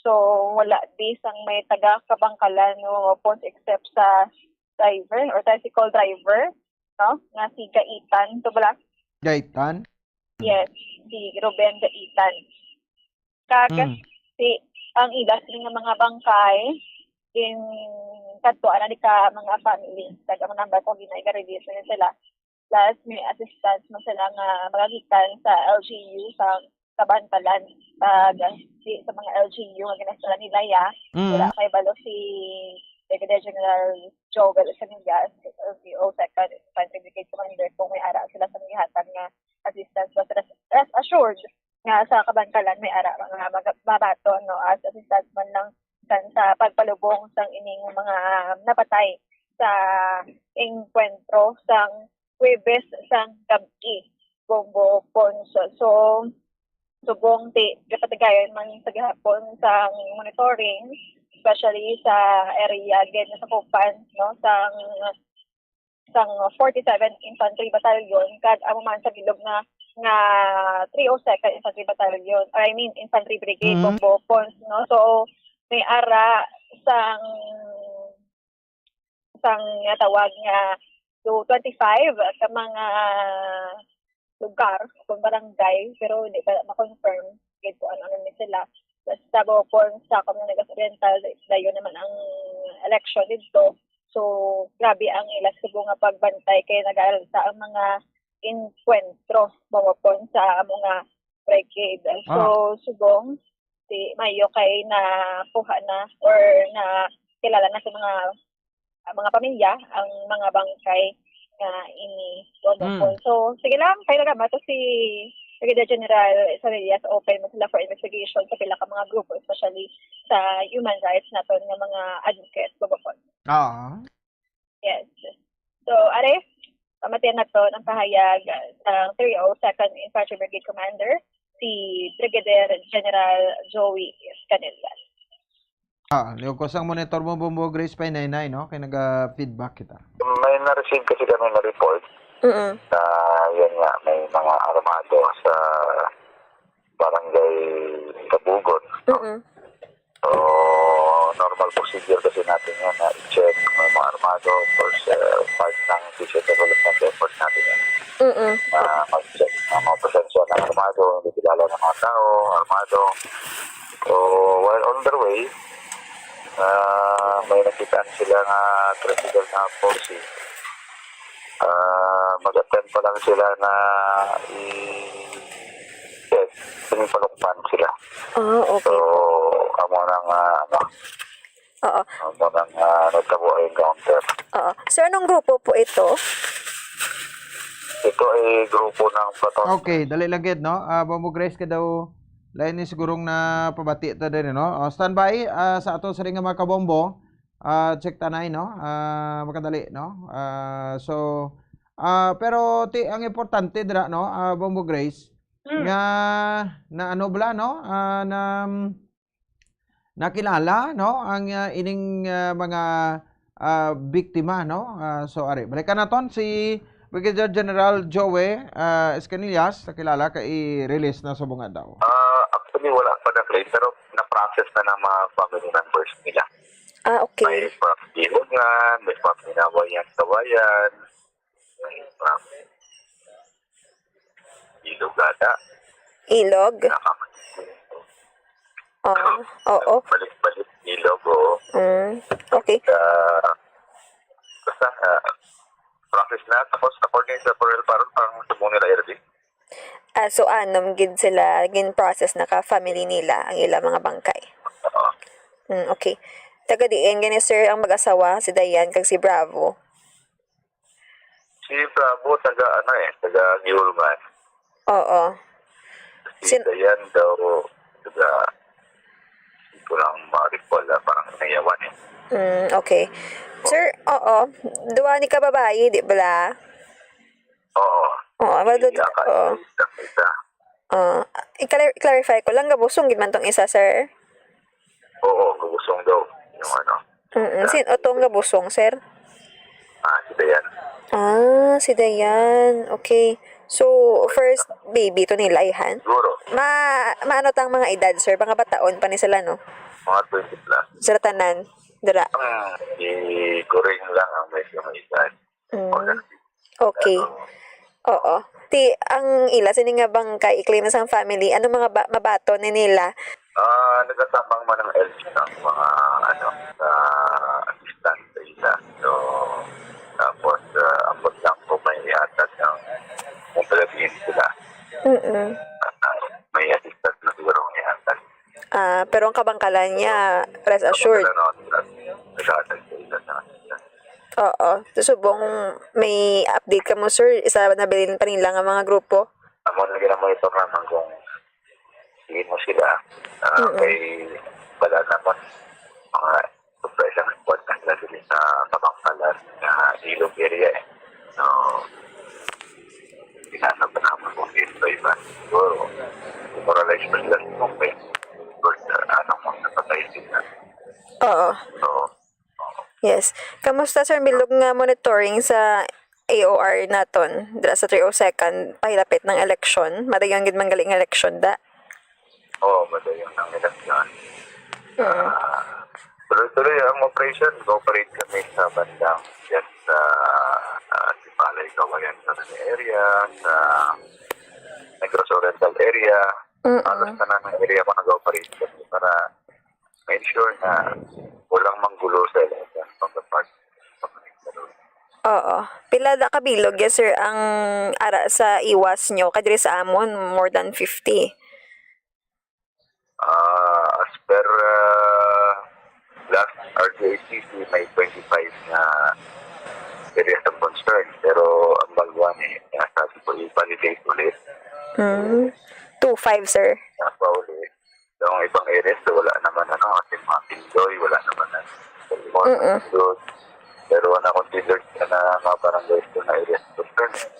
So, wala di sang may taga Kabangkalan, no, Pons, except sa driver or tricycle driver, no? Nga si Gaitan, to bala? Gaitan? Yes, si Ruben Gaitan. Kag Mm. si, ang ila sini nga mga bangkay, in kadtuan na ni ka mga family. Kag ang number ko, ginay-release na sila. Plus, may assistance man sila nga magagikan sa L G U sa Kabankalan. Kag si, sa mga L G U nga ginasala nila, ya, Mm. wala kay balo si Brigadier General Joel Sanillas, L G U Second Infantry Brigade Commander, kung may ara sila sa gihatag nga assistance. But rest, rest assured nga sa Kabankalan may ara nga mag-, mabaton, no, as assistance man lang sa, sa pagpalubong sang ining mga napatay sa engkwentro sang Huwebes sang gab-i, Bombo Pons. So, subong ti gapatigayon man sa gihapon sang monitoring, especially sa area gid nasakupan, no, sang, sang forty-seven Infantry Battalion, kag amo man sa bilog nga, nga three oh second Infantry Battalion, or I mean, Infantry Brigade, Mhm. Bombo Pons, no? So, may ara sang, sang natawag nga to twenty-five ka mga lugar o barangay, pero hindi pa ma-confirm gid kung ano, ano ni sila. Basta, Bombo Pons, sa Camarines Oriental, dayon naman ang election didto. So, grabe ang ila subong nga pagbantay kay nag-aalta ang mga engkwentro, Bombo Pons, sa amo nga brigade. So, Ah. subong, si Mayo kay nakuha na or na kilala na sa mga, ah, mga pamilya ang mga bangkay nga ini, Bombo Mm. Pons. So, sige lang, kay nagamato si Brigadier General Isabel Diaz, open mo sila for investigation sa pila ka mga grupo, especially sa human rights naton nga mga advocates, Bombo Pons. Oo. Yes. So, are, pamatian naton ang pahayag, ah, sang three oh second Infantry Brigade Commander, si Brigadier General Joey Escanilla. Ah, liwag ko sang monitor mo, Bombo Grace, pa inay-nay, no? Kay naga-feedback kita. May na-receive kasi kami na report Mm. na, yan nga, may mga armado sa barangay Tabugon, no? Mm. So, normal procedure kasi natin yan na i-check kung may mga armado. Of course, uh, part ng peace and development effort natin yan. Mm. Na mag-check ng mga presensya ng armado, hindi kilala ng mga tao, armado. So, while on their way, ah, may nakitaan sila nga tricycle na force. Ah, mag-attempt pa lang sila na i-, yes, pinipalukpan sila. Ah, okay. So, amo na nga, ano, Oo. amo na nga nagtabo ang encounter. Oo. Sir, anong grupo po ito? Ito ay grupo ng platoon. Okay, dali lang gid, no? Ah, Bombo Grace, kay daw lain ni sigurong napabati ta diri, no? Oh, standby, ah, sa ato sa ring nga mga kabombo. Ah, check tanay, no? Ah, makadali, no? Ah, so, ah, pero ti, ang importante dira, no? Ah, Bombo Grace, Mm. nga na ano bala, no? Ah, na, mm, nakilala, no, ang, ah, ining, ah, mga, ah, biktima, no? Ah, so, ari, balikan naton si Brigadier General Joey, ah, Escanillas, nakilala kay i-release na subong adlaw. Ah, actually, wala pa na-claim, pero na-process na ng mga family members nila. Ah, okay. May from Ilongan, may from Hinawayan, Kawayan, may from Ilog ata. Ilog? Nakam- Oo. Oo. Balik-balik, Ilog, oo. Mm. Okay. Ah, basta, ah, process na. Tapos, according sa Colonel Paron, parang subong nila, Erwin. Ah, so anom gid sila gin-process na ka family nila ang ilang mga bangkay. Oo. Mm, okay. Taga diin gani, sir, ang mag-asawa, si Dayan kag si Bravo? Si Bravo, taga ano eh, taga Giulman. Oo. Si Sin- Dayan daw, taga, hindi ko lang ma-recall, ah, parang Nayawan eh. Mm, okay. Sir, oo. Duha ni ka babayi, di bala? Oo. Oo, well, Hindi dun- ata oo. Isa, isa. Ah, i-clar-, clarify ko lang, gabusong gid man tong isa, sir? Oo, gabusong daw. Yung ano. Mm, sin-, o tong gabusong, sir? Ah, si Dayan. Ah, si Dayan. Okay. So, first baby to nila, ihan? Siguro. Ma-, maano tang mga edad, sir? Mga bataon pa ni sila, no? Mga twenty plus. Sila tanan, dira. Ang si Goring lang ang may mga edad. Mm. Okay. Oo. Ti, ang ila sini nga bangkay i-claim na sang family, ano mga ba-, mabaton ni nila? Ah, nagatabang man ang L G sa mga, ano, sa assistant sa ila. So, tapos, ah, ambot lang po may ihatag ng, kung talagihin sila. Mm-mm. At, ah, may assistant na siguro ang ihatag. Ah, pero ang kabangkalan niya, rest assured. Wala na, wala. Nag-attend sa ila na. Oo. So, subong may update ka mo, sir, isa nabilin pa nila nga mga grupo? Amo na gina-monitor naman kung sige mo sila. Ah, Mm-mm. Kay wala naman mga surprise ang important na dili sa kabangkalan nga ilog area eh. So, kinasa pa naman kung dito iba. Siguro, demoralized pa sila sa kung may first, ah, ano, kung napatay sila. Oo. So, Yes. Kamusta, sir, bilog nga monitoring sa A O R naton dira sa three oh second, pahilapit ng eleksyon? Madayon gid man gali nga eleksyon da. Oo, madayon ang eleksyon. Mm. Ah, tuloy-tuloy ang operation. Cooperate kami sa bandang dyan sa, ah, Sipalay, Kawayan sa area, sa Negros Oriental area. Mm-mm. Halos na ng area ko nag-operate kami para ma-ensure na walang manggulo sa election from the party. Oo. Pila na ka bilog, yes, sir, ang ara sa iwas nyo? Kay diri sa amon, more than fifty. Ah, as per, ah, last R T I C C, may twenty-five na areas of concern. Pero ang bago ni, eh, sabi ko, i-validate ulit. Mm. Two five, sir. Nasa ulit. Yung ibang areas, wala naman, ano, kasi mga Pindoy, wala naman na. Mm-mm. Pero na considered na, na mga barangay sa na areas of concern.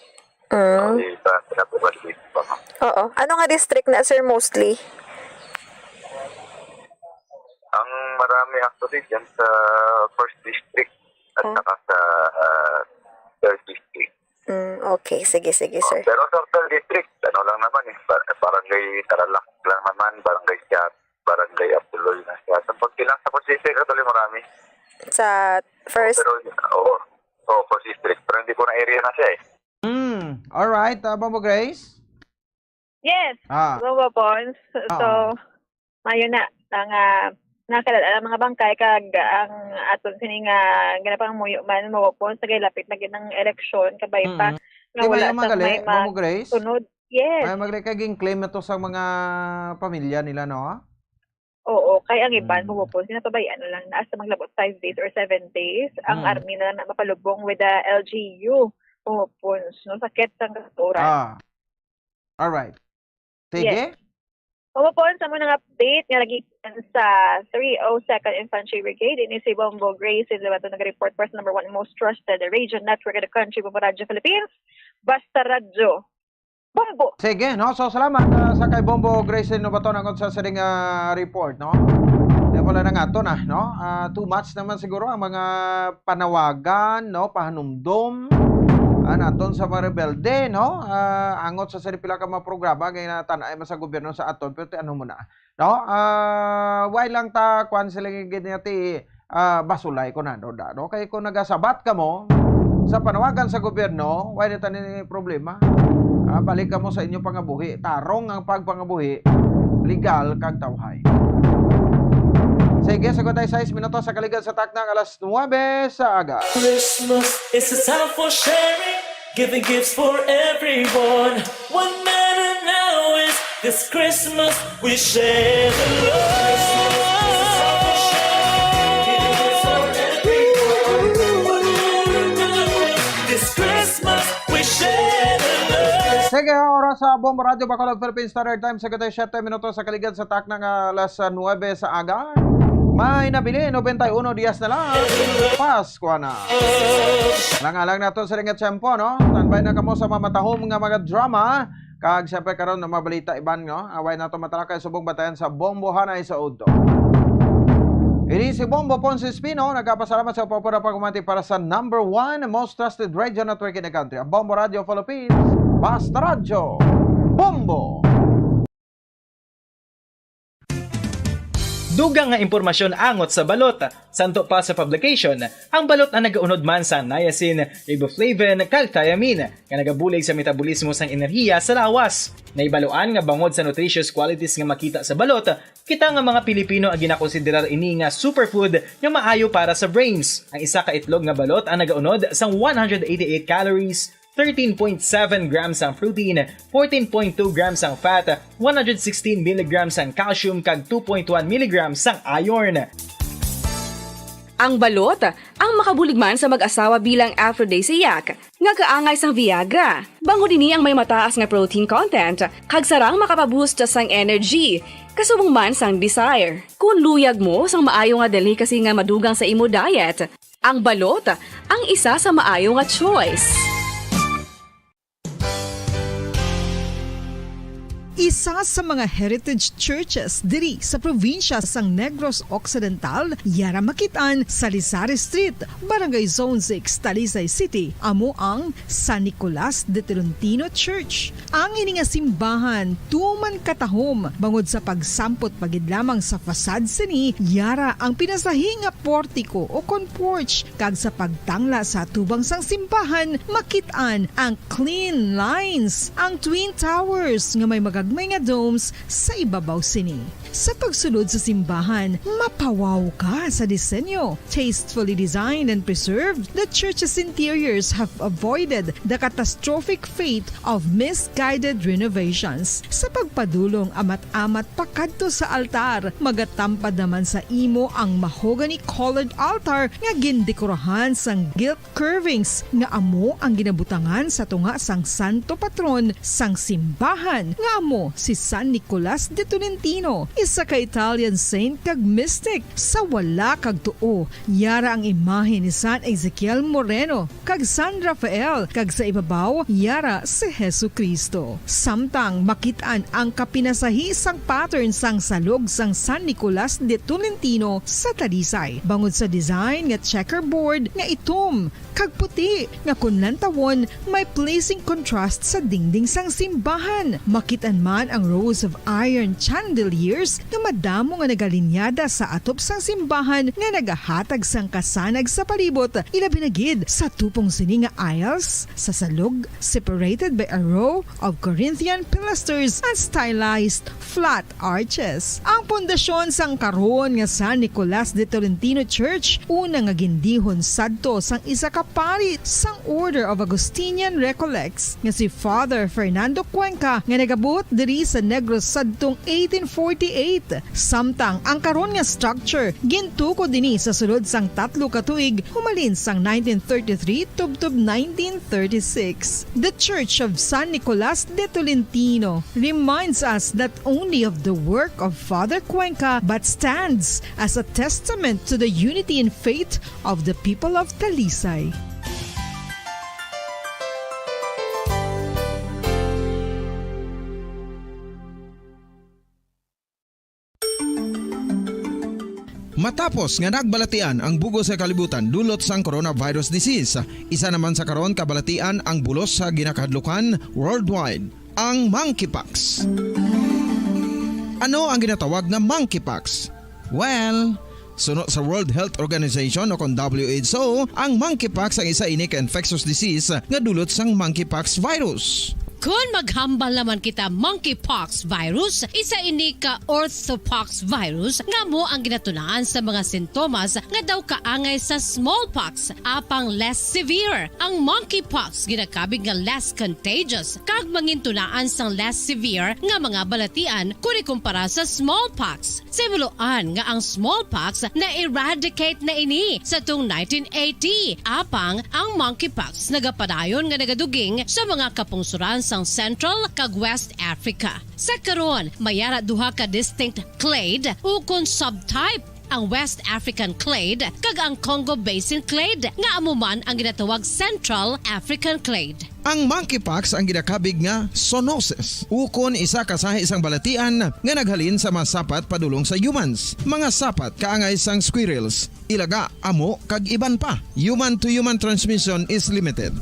Mm. Ay, pa, pinapabalita pa, ma'am. Oo. Ano nga district na, sir, mostly? Ang marami actually dyan sa first district at Oh. saka sa, ah, third district. Mm, okay. Sige, sige, sir. Pero sa third district, ano lang naman eh, bar-, barangay Tarlac lang naman, barangay Siat, barangay Apoloy na siya. Sa pagkilang sa Pacific, actually marami. Sa first Pero, oo. Oo, first district. Pero hindi ko na area na siya eh. Mm, alright, ah, Bombo Grace? Yes, Ah. Bombo Pons. So, Oo. Mayo na, ang, ah, nakilala ang mga bangkay kag ang aton sini nga ginapangamuyo man, Bombo Pons, kay lapit na gid ang eleksyon, kabay pa Mm. nga Di ba wala yung sang magali, may Bombo Grace? masunod. Yes. Ay, magali kay gin-claim na to sa mga pamilya nila, no? Oo, kay ang iban, Mm. Bombo Pons, ginapabayaan na lang na hasta maglabot five days or seven days, ang Mm. army na lang na mapalubong with the L G U, Bombo Pons, no? Sakit sang katuran. Ah. Alright. Sige. Yes. Bombo Pons, amo nang update nga nagikan sa three oh second Infantry Brigade. Ini si Bombo Grace Lebato nag-report for sa number one most trusted radio network in the country, Bombo Radyo Philippines. Basta Radyo. Bombo. Sige, no? So, salamat, ah, sa kay Bombo Grace Nobaton angot sa sining, ah, report, no? Di pala na nga to na, no? Ah, too much naman siguro ang mga panawagan, no? Pahanumdom, ah, naton sa mga rebelde, no? Ah, angot sa sining pila ka mga programa nga ginatan-ay man sa gobyerno sa aton, pero ti-, ano mo na, no? Ah, why lang ta, kwan sila nga gid niya ti, ah, basulay ko na, no, da, no? Kay kung nagasabat ka mo sa panawagan sa gobyerno, why na tani problema? Ah, balik ka mo sa inyo pangabuhi. Tarong ang pagpangabuhi, legal kag tawhay. Sige, sa tayo sais minutos sa kaligad sa takna nga alas nuebe sa aga. Christmas is a time for sharing, giving gifts for everyone. What matter now is this Christmas we share the love. This Christmas we share the love. Sige, oras sa Bombo Radio Bacolod Philippine Standard Time, sa katay siyete minutos sa kaligad sa takna nga alas nuebe sa aga. May nabili, nobenta y uno dias na lang. Pasko na. Alang-alang nato sa ring tiyempo, no? Standby na kamo sa mamatahom nga mga drama. Kag siyempre karon na mabalita iban, no? Away nato matalakay subong batayan sa Bombo Hanay sa udto. Ini si Bombo Ponce Espino, nagapasalamat sa pagpura pagkumanti para sa number one most trusted radio network in the country, ang Bombo Radio Philippines. Basta Radyo, Bombo! Dugang nga impormasyon angot sa balot. Santo pa sa publication, ang balot ang nagaunod man sa niacin, riboflavin, kag thiamine, nga nagabulig sa metabolismo sang enerhiya sa lawas. Naibaluan nga bangod sa nutritious qualities nga makita sa balot, kita nga mga Pilipino ang ginakonsiderar ini nga superfood nga maayo para sa brains. Ang isa ka itlog nga balot ang nagaunod sang one hundred eighty-eight calories, thirteen point seven grams ang protein, fourteen point two grams ang fat, one hundred sixteen milligrams ang calcium, kag two point one milligrams ang iron. Ang balot ang makabulig man sa mag-asawa bilang aphrodisiac nga kaangay sang Viagra, bangod ini ang may mataas nga protein content kag sarang makapaboost sang energy, kasubong man sang desire. Kung luyag mo sang maayo nga delicacy nga madugang sa imo diet, ang balot ang isa sa maayo nga choice. Isa sa mga heritage churches diri sa probinsya sang Negros Occidental, yara makit-an sa Lisari Street, Barangay Zone six, Talisay City, amo ang San Nicolas de Tolentino Church. Ang ini nga simbahan tuman katahom bangod sa pagsampot pa gid lamang sa facade sini, yara ang pinasahi nga portiko o kon porch, kag sa pagtangla sa atubang sang simbahan, makit-an ang clean lines, ang twin towers nga may magagmay nga domes sa ibabaw sini. Sa pagsulod sa simbahan, mapawaw ka sa disenyo. Tastefully designed and preserved, the church's interiors have avoided the catastrophic fate of misguided renovations. Sa pagpadulong amat-amat pakadto sa altar, magatampad naman sa imo ang mahogany-colored altar nga gindekorahan sang gilt curvings nga amo ang ginabutangan sa tunga sang santo patron sang simbahan, nga amo si San Nicolas de Tolentino, isa ka Italian saint kag mystic. Sa wala kag tuo, yara ang imahe ni San Ezekiel Moreno kag San Rafael, kag sa ibabaw, yara si Jesu-Cristo. Samtang makit-an ang kapinasahi sang pattern sang salog sang San Nicolas de Tolentino sa Talisay, bangod sa design nga checkerboard nga itom kag puti nga kon lantawon may pleasing contrast sa dingding sang simbahan. Makit-an man ang rows of iron chandeliers nga madamo nga nagalinyada sa atop sang simbahan nga nagahatag sang kasanag sa palibot, ilabi na gid sa tupong sini nga aisles sa salog, separated by a row of Corinthian pilasters and stylized flat arches. Ang pundasyon sang karon nga San Nicolas de Tolentino Church, una nga gindihon sadto sang isa ka pari sang Order of Augustinian Recollects nga si Father Fernando Cuenca, nga nagabuot diri sa Negros sadtong eighteen forty-eight. Samtang ang karon nga structure gintukod ini sa sulod sang tatlo ka tuig humalin sang nineteen thirty-three tubtob nineteen thirty-six. The Church of San Nicolas de Tolentino reminds us not only of the work of Father Cuenca but stands as a testament to the unity in faith of the people of Talisay. Matapos nga nagbalatian ang bug-os nga kalibutan dulot sang coronavirus disease, isa naman sa karon ka balatian ang bulos sa ginakahadlukan worldwide, ang monkeypox. Ano ang ginatawag nga monkeypox? Well, suno sa World Health Organization o kon W H O, ang monkeypox ang isa ini ka infectious disease nga dulot sang monkeypox virus. Kon maghambal naman kita, monkeypox virus, isa ini ka orthopox virus nga amo ang ginatunaan sa mga sintomas nga daw kaangay sa smallpox, apang less severe. Ang monkeypox ginakabig nga less contagious kag mangintunaan sang less severe nga mga balatian kon ikumpara sa smallpox. Sa himuloan nga ang smallpox na-eradicate na ini sa tuong nineteen eighty, apang ang monkeypox nagapadayon nga nagaduging sa mga kapungsoran sang Central kag West Africa. Sa karon, may ara duha ka distinct clade ukon subtype, ang West African clade kag ang Congo Basin clade, nga amo man ang ginatawag Central African clade. Ang monkeypox ang ginakabig nga zoonosis, ukon isa ka sahi sang balatian nga naghalin sa mga sapat padulong sa humans, mga sapat kaangay sang squirrels, ilaga, amo, kag iban pa. Human-to-human transmission is limited.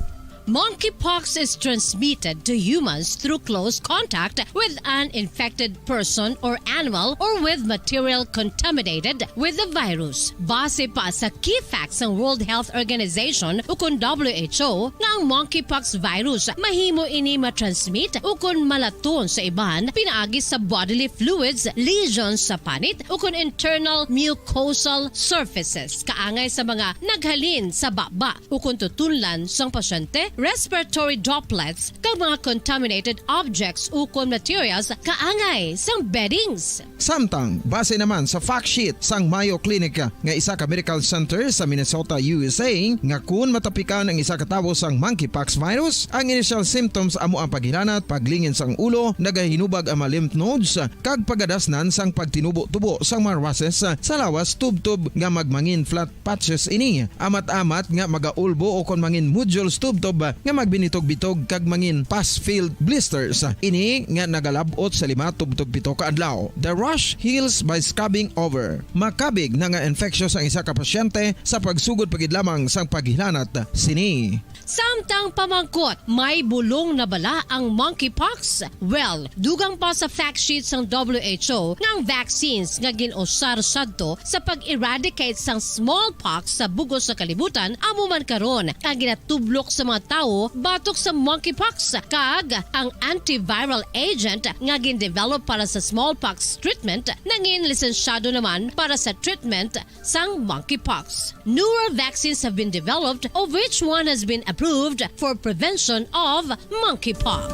Monkeypox is transmitted to humans through close contact with an infected person or animal or with material contaminated with the virus. Base pa sa key facts sang World Health Organization ukon W H O, nga ang monkeypox virus mahimo ini matransmit ukon malaton sa iban pinaagi sa bodily fluids, lesions sa panit, ukon internal mucosal surfaces, kaangay sa mga naghalin sa baba ukon tutunlan sang pasyente, respiratory droplets, kag mga contaminated objects ukon materials kaangay sang beddings. Samtang, base naman sa fact sheet sang Mayo Clinic nga isa ka medical center sa Minnesota, U S A, nga kun matapikan ang isa ka tawo sang monkeypox virus, ang initial symptoms amo ang paghilanat, paglingin sang ulo, nagahinubag ang mga lymph nodes, kag pagadasnan sang pagtinubo-tubo sang mga rushes sa lawas tubtob nga magmangin flat patches ini, amat-amat nga magaulbo ukon mangin nodules tubtob nga magbinitog-bitog kag mangin pus-filled blisters ini nga nagalab-ot sa lima tubtob pito ka adlaw. The rash heals by scabbing over. Makabig na nga infectious ang isa ka pasyente sa pagsugod pa gid lamang sang paghilanat sini. Samtang pamangkot, may bulong na bala ang monkeypox? Well, dugang pa sa fact sheet sang W H O nga ang vaccines nga gin-usar sadto sa pag-eradicate sang smallpox sa bug-os nga kalibutan amo man karon ang ginatublok sa mga tawo batok sa monkeypox, kag ang antiviral agent nga gin-develop para sa smallpox treatment nangin lisensyado naman para sa treatment sang monkeypox. Newer vaccines have been developed, of which one has been approved for prevention of monkeypox.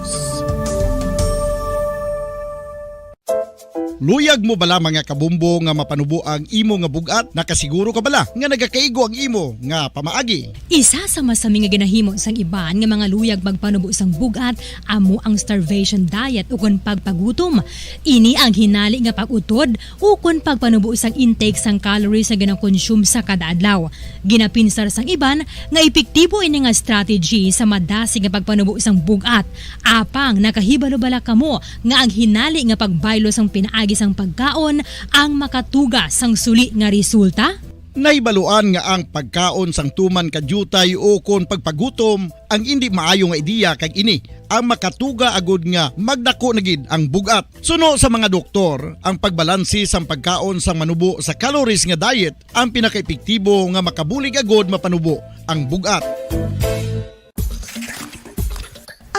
Luyag mo bala, mga kabombo, nga mapanubo ang imo nga bug-at? Nakasiguro ka bala nga nagakaigo ang imo nga pamaagi? Isa sa masami nga ginahimo sang iban nga mga luyag magpanubo sang bug-at amo ang starvation diet ukon pagpagutom. Ini ang hinali nga pag-utod ukon pagpanubo sang intake sang calories nga ginakonsume sa kada adlaw. Ginapinsar sang iban nga epektibo ini nga strategy sa madasig nga pagpanubo sang bug-at. Apang nakahibalo bala kamo nga ang hinali nga pagbaylo sang pinaagi sang pagkaon ang makatuga sang suli nga resulta? Nahibaluan nga ang pagkaon sang tuman ka diutay ukon pagpagutom ang indi maayo nga ideya, kag ini ang makatuga agud nga magdako na gid ang bug-at. Suno sa mga doktor, ang pagbalanse sang pagkaon sang manubo sa calories nga diet ang pinakaepektibo nga makabulig agud mapanubo ang bug-at.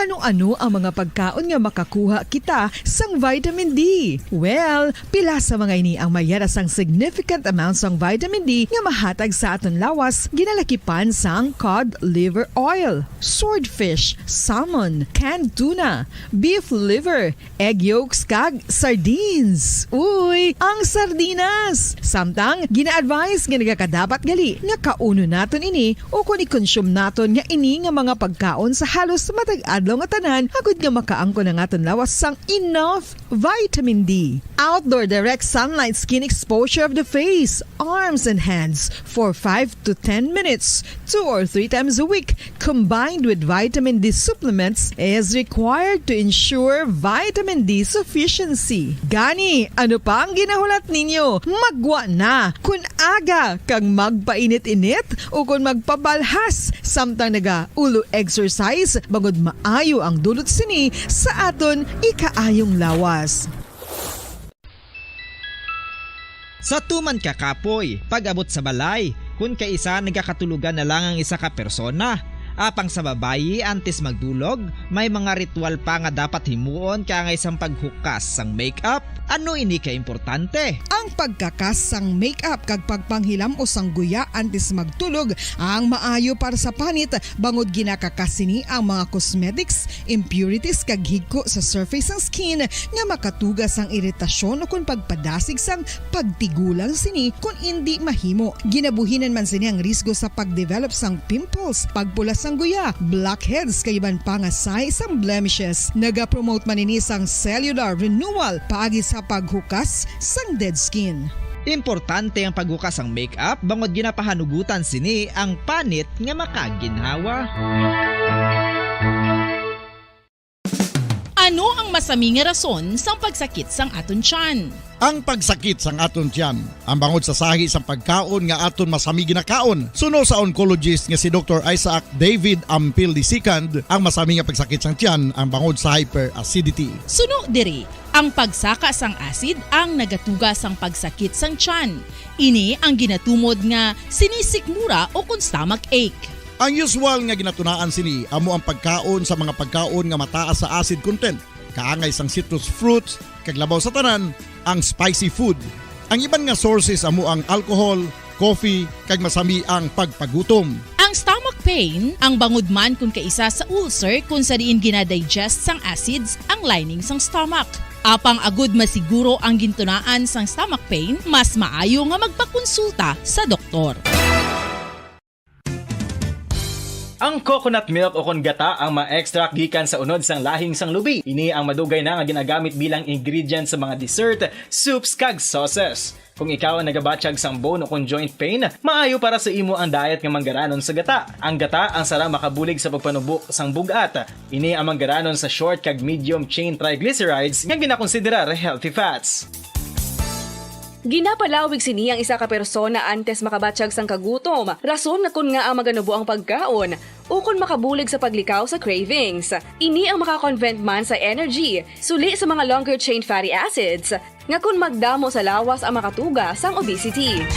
Ano-ano ang mga pagkaon nga makakuha kita sang vitamin D? Well, pila sa mga ini ang may ara sang significant amount sang vitamin D nga mahatag sa aton lawas, ginalakipan sang cod liver oil, swordfish, salmon, canned tuna, beef liver, egg yolks, kag sardines. Uy, ang sardinas! Samtang, gina-advise nga nagakadapat gali nga kaunon naton ini ukon i-consume naton nga ini nga mga pagkaon sa halos matag adlaw nga tanan, agud nga makaangkon ang aton lawas sang enough vitamin D. Outdoor direct sunlight skin exposure of the face, arms, and hands for five to ten minutes, two or three times a week, combined with vitamin D supplements, is required to ensure vitamin D sufficiency. Gani, ano pa ang ginahulat ninyo? Magwa na! Kun aga kag magpainit-init, ukon magpabalhas samtang nagaulo exercise, bangod maayo ang dulot sini sa aton ikaayong lawas. Sa tuman ka kapoy, pag-abot sa balay, kun kaisa nagakatulogan na lang ang isa ka persona. Apang sa babayi, antes magdulog, may mga ritual pa nga dapat himuon kaangay sang paghukas sang makeup. Ano ini ka importante? Ang pagkakas sang makeup kag pagpanghilam-os sang guya antes magtulog ang maayo para sa panit, bangod ginakakas sini ang mga cosmetics, impurities kag higko sa surface sang skin nga makatuga sang iritasyon ukon pagpadasig sang pagtigulang sini kon indi mahimo. Ginabuhinan man sini ang risgo sa pagdevelop sang pimples, pagpula sang guya, blackheads kag iban pa nga sign sang blemishes. Nagapromote man ini sang cellular renewal paagi sa paghukas sang dead skin. Importante ang paghukas sang makeup bangod ginapahanugutan sini ang panit nga makaginhawa. Ano ang masami nga rason sang pagsakit sang aton tiyan? Ang pagsakit sang aton tiyan, ang bangod sa sahi sang pagkaon nga aton masami ginakaon. Suno sa oncologist nga si Doktor Isaac David Ampil the second, ang masami nga pagsakit sang tiyan ang bangod sa hyperacidity. Suno diri, ang pagsaka sang acid ang nagatuga sang pagsakit sang tiyan. Ini ang ginatumod nga sinisikmura o kon stomach ache. Ang usual nga ginatunaan sini amo ang pagkaon sa mga pagkaon nga mataas sa acid content, kaangay sang citrus fruits, kag labaw sa tanan, ang spicy food. Ang iban nga sources amo ang alcohol, coffee, kag masami ang pagpagutom. Ang stomach pain ang bangod man kon kaisa sa ulcer kon sa diin gina-digest sang acids ang lining sang stomach. Apang agud masiguro ang gintunaan sang stomach pain, mas maayo nga magpakonsulta sa doktor. Ang coconut milk o kon gata ang ma-extract gikan sa unod sang lahing sang lubi. Ini ang madugay na nga ginagamit bilang ingredient sa mga dessert, soups, kag sauces. Kung ikaw ang nagabatyag sang bone o kon joint pain, maayo para sa imo ang diet nga manggaranon sa gata. Ang gata ang sara makabulig sa pagpanubo sang bug-at. Ini ang manggaranon sa short kag medium chain triglycerides nga ginakonsiderar healthy fats. Ginapalawig sini ang isa ka persona antes makabatyag sang kagutom, rason na kon ngaa maganubo ang pagkaon, ukon makabulig sa paglikaw sa cravings. Ini ang maka-convert man sa energy, suli sa mga longer chain fatty acids, nga kon magdamo sa lawas ang makatuga sang obesity.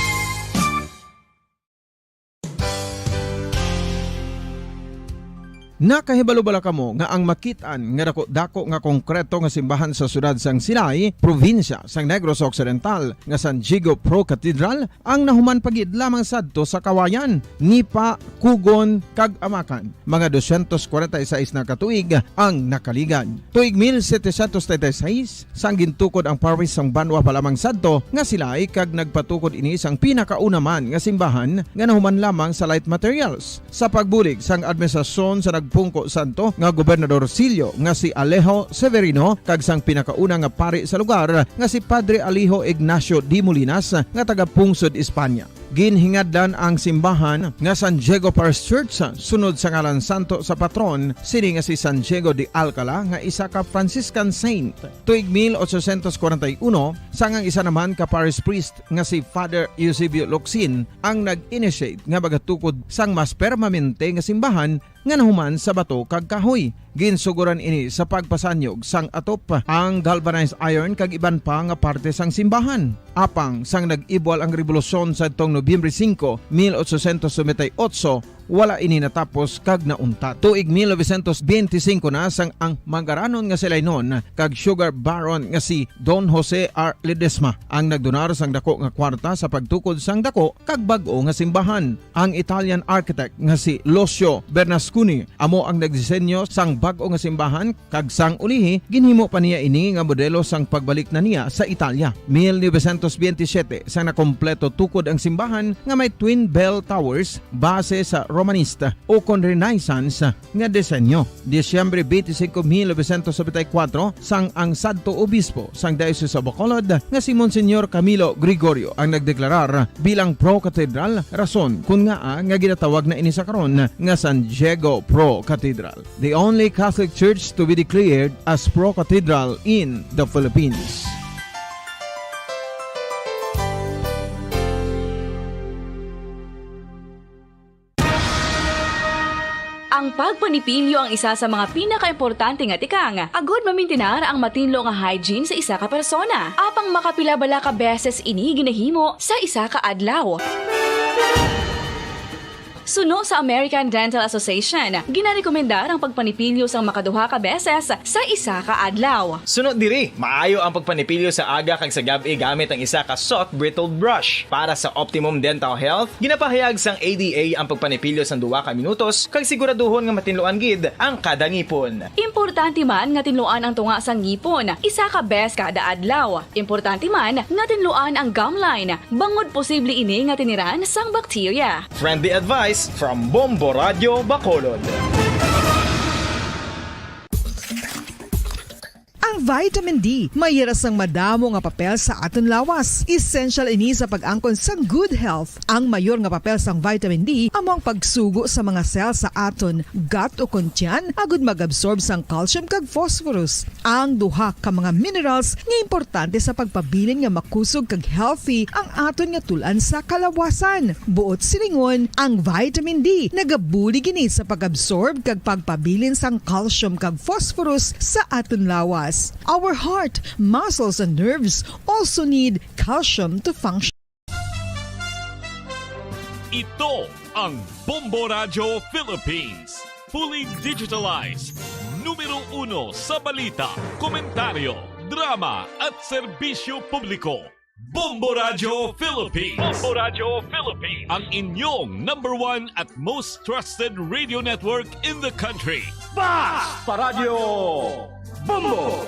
Nakahibalo bala kamo nga ang makit-an nga daku-daku nga konkreto nga simbahan sa siyudad sang Silay, probinsya sang Negros Occidental, nga San Diego Pro Cathedral ang nahuman pa gid lamang sadto sa Kawayan, Nipa, Cogon, kag Amacan? Mga dosyentos kwarenta y seis na ka tuig ang nakaligad. Tuig mil setecientos treinta y seis, sang gintukod ang parish sang banwa pa lamang sadto nga Silay, kag nagpatukod ini sang pinakauna man nga simbahan nga nahuman lamang sa light materials. Sa pagbulig sang administrasyon sa nagpungko sadto nga Gobernador Silyo nga si Alejo Severino kag sang pinakauna nga pari sa lugar nga si Padre Alejo Ignacio de Molinas nga taga-pungsod Espanya. Ginhingadlan ang simbahan nga San Diego Parish Church sunod sa ngalan santo sa patron sini nga si San Diego de Alcala nga isa ka Franciscan saint. Tuig mil ochocientos kwarenta y uno, sang ang isa naman ka parish priest nga si Father Eusebio Locsin ang nag-initiate nga magatukod sang mas permanente nga simbahan nga nahuman sa bato kag kahoy. Ginsugoran ini sa pagpasanyog sang atop, ang galvanized iron kag iban pa nga parte sang simbahan. Apang sang nag-ibwal ang rebolusyon sadtong Nobyembre singko, mil ochocientos noventa y ocho, wala ini natapos kag nauntat. Tuig mil novecientos beintisinko na sang ang manggaranon nga si Lainon kag sugar baron nga si Don Jose R. Ledesma ang nagdonar sang dako nga kwarta sa pagtukod sang dako kag bag-o nga simbahan. Ang Italian architect nga si Lucio Bernasconi amo ang nagdisenyo sang bag-o nga simbahan, kag sang ulihi ginhimo pa niya ini nga modelo sang pagbalik na niya sa Italia. Mil novecientos biyentisiete, sang nakompleto tukod ang simbahan nga may twin bell towers base sa Romanista ukon Renaissance nga disenyo. Disyembre twenty-five, mil novecientos setenta y cuatro, sang ang sadto obispo sang Diocese of Bacolod nga si Monsignor Camilo Gregorio ang nagdeklarar bilang pro-cathedral, rason kon ngaa nga ginatawag na ini sa karon nga San Diego Pro Cathedral, the only Catholic church to be declared as pro-cathedral in the Philippines. Ang pagpanipilyo ang isa sa mga pinakaimportante nga tikang agod mamintinar ang matinlo nga hygiene sa isa ka persona. Apang makapila bala ka beses ini ginahimo sa isa ka adlaw? Suno sa American Dental Association, ginarekomendar ang pagpanipilyo sang makaduha ka beses sa isa ka adlaw. Suno diri, maayo ang pagpanipilyo sa aga kag sa gab-i gamit ang isa ka soft bristled brush. Para sa optimum dental health, ginapahayag sang A D A ang pagpanipilyo sang duha ka minutos kag siguraduhon nga matinluan gid ang kada ngipon. Importante man nga tinluan ang tunga sang ngipon isa ka bes kada adlaw. Importante man nga tinluan ang gum line, bangod posible ini nga tiniran sang bakterya. Friendly advice from Bombo Radio Bacolod. Ang vitamin D may ira sang madamo nga papel sa aton lawas. Essential ini sa pag-angkon sang good health. Ang mayor nga papel sang vitamin D amo ang pagsugo sa mga cell sa aton gut ukon tiyan agud mag-absorb sang calcium kag phosphorus, ang duha ka mga minerals nga importante sa pagpabilin nga makusog kag healthy ang aton nga tul-an sa kalawasan. Buot silingon, ang vitamin D nagabulig ini sa pag-absorb kag pagpabilin sang calcium kag phosphorus sa aton lawas. Our heart, muscles, and nerves also need calcium to function. Ito ang Bombo Radyo Philippines. Fully digitalized. Numero uno sa balita, komentaryo, drama, at serbisyo publiko. Bombo Radyo Philippines. Bombo Radyo Philippines. Ang inyong number one at most trusted radio network in the country. Basta Radyo Bombo.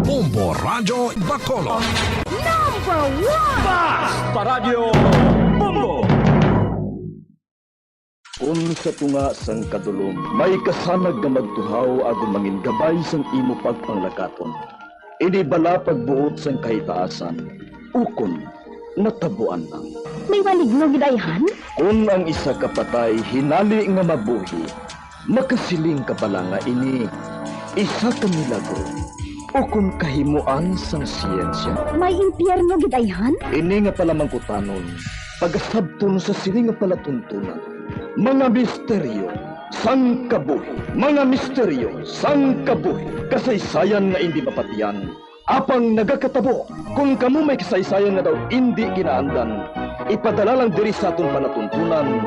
Bombo Radyo Bacolod. Number one! Basta Radyo Bombo. Kun sa tunga sang kadulom may kasanag nga magtuhaw agud mangin gabay sang imo pagpanglakaton, ini bala pagbuot sang kahitaasan, ukon natabuan lang. May maligno gid ayhan? Kun ang isa ka patay hinali nga mabuhi, makasiling ka bala nga ini isa ka milagro ukon kahimoan sang siyensya? May impyerno gid ayhan? Ini nga palamangkutanon pagasabton sa sini nga palatuntunan, mga misteryo sang kabuhi, mga misteryo sang kabuhi, kasaysayan nga indi mapatiyan, apang nagakatabo. Kon kamo may kasaysayan nga daw indi ginaandan, ipadala lang diri sa aton palatuntunan,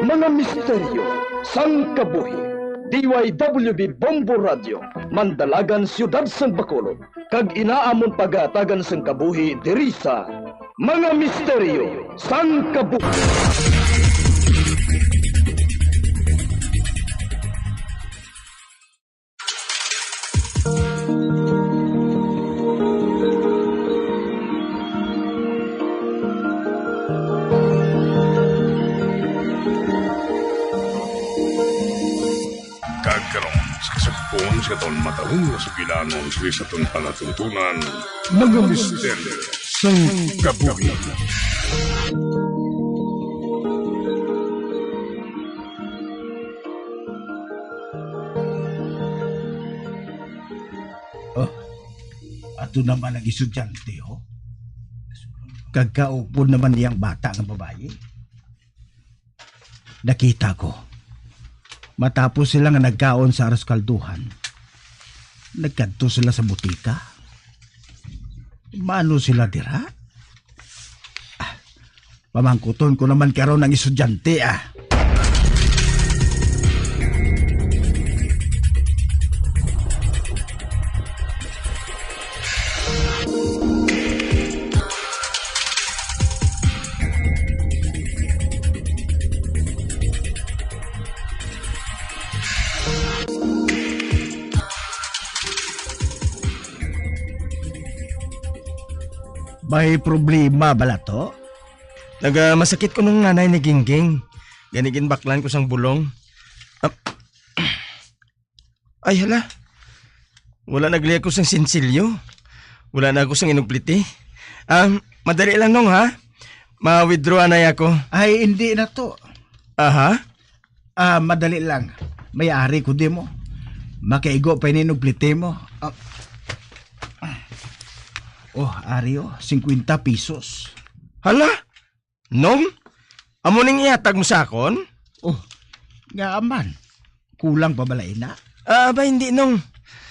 mga misteryo sang kabuhi. D Y W B Bombo Radio, Mandalagan, Siyudad sang Bacolod, kag ina amon pagahatagan sang kabuhi diri sa Mga Misteryo sang Kabuhi. Kag karon, sa kasugpon sa aton matalom nga sugilanon sa aton palatuntunan, mga misteryo sang kabuhi. Oh, ato naman ang estudyante, oh. Kag kaupod naman niyang bata nga babayi. Nakita ko. Matapos sila nga nagkaon sa aros kalduhan, nagkadto sila sa butika. Mano sila dira? Ah, pamangkuton ko naman karon ang estudyante, ah. May problema bala to? Naga masakit ko nung nanay ni Gingging. Gani ginbaklan ko sang bulong. Ah, ay, hala. Wala na gali ako sang sinsilyo. Wala na ako sang inupliti. Ah, madali lang, Nong, ha? Ma-withdraw anay ako. Ay, hindi na to. Aha? Ah, madali lang. May ari ko di mo. Makaigo pa ini inupliti mo. Ah. Oh, ari, oh, singkwenta pesos. Hala? Nong, amo ning ihatag mo sa akon? Oh, nga man. Kulang pa bala ina? Ah, ba, hindi, Nong.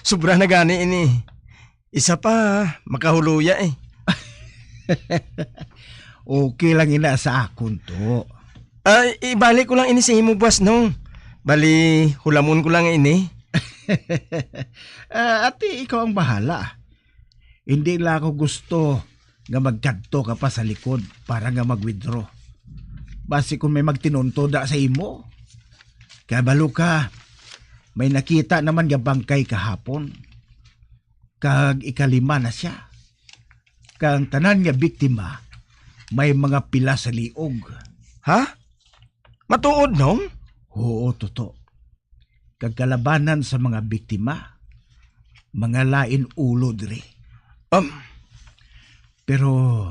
Sobra na gani ini. Isa pa, makahuluya eh. Okay lang ina sa akon to. Ah, ibalik ko lang ini sa imo, boss, Nong. Bali, hulamon ko lang ini. Ah, ati, ikaw ang bahala. Hindi lang ako gusto nga magkadto ka pa sa likod para nga mag-withdraw. Basi kung may magtinunto da sa imo. Kabalo ka, may nakita naman nga bangkay kahapon. Kag ikalima na sia. Kag ang tanan nga biktima may mga pila sa liog. Ha? Matuod, Nong? Oo, Toto. Kag kalabanan sa mga biktima, mga lain ulo diri. Um, Pero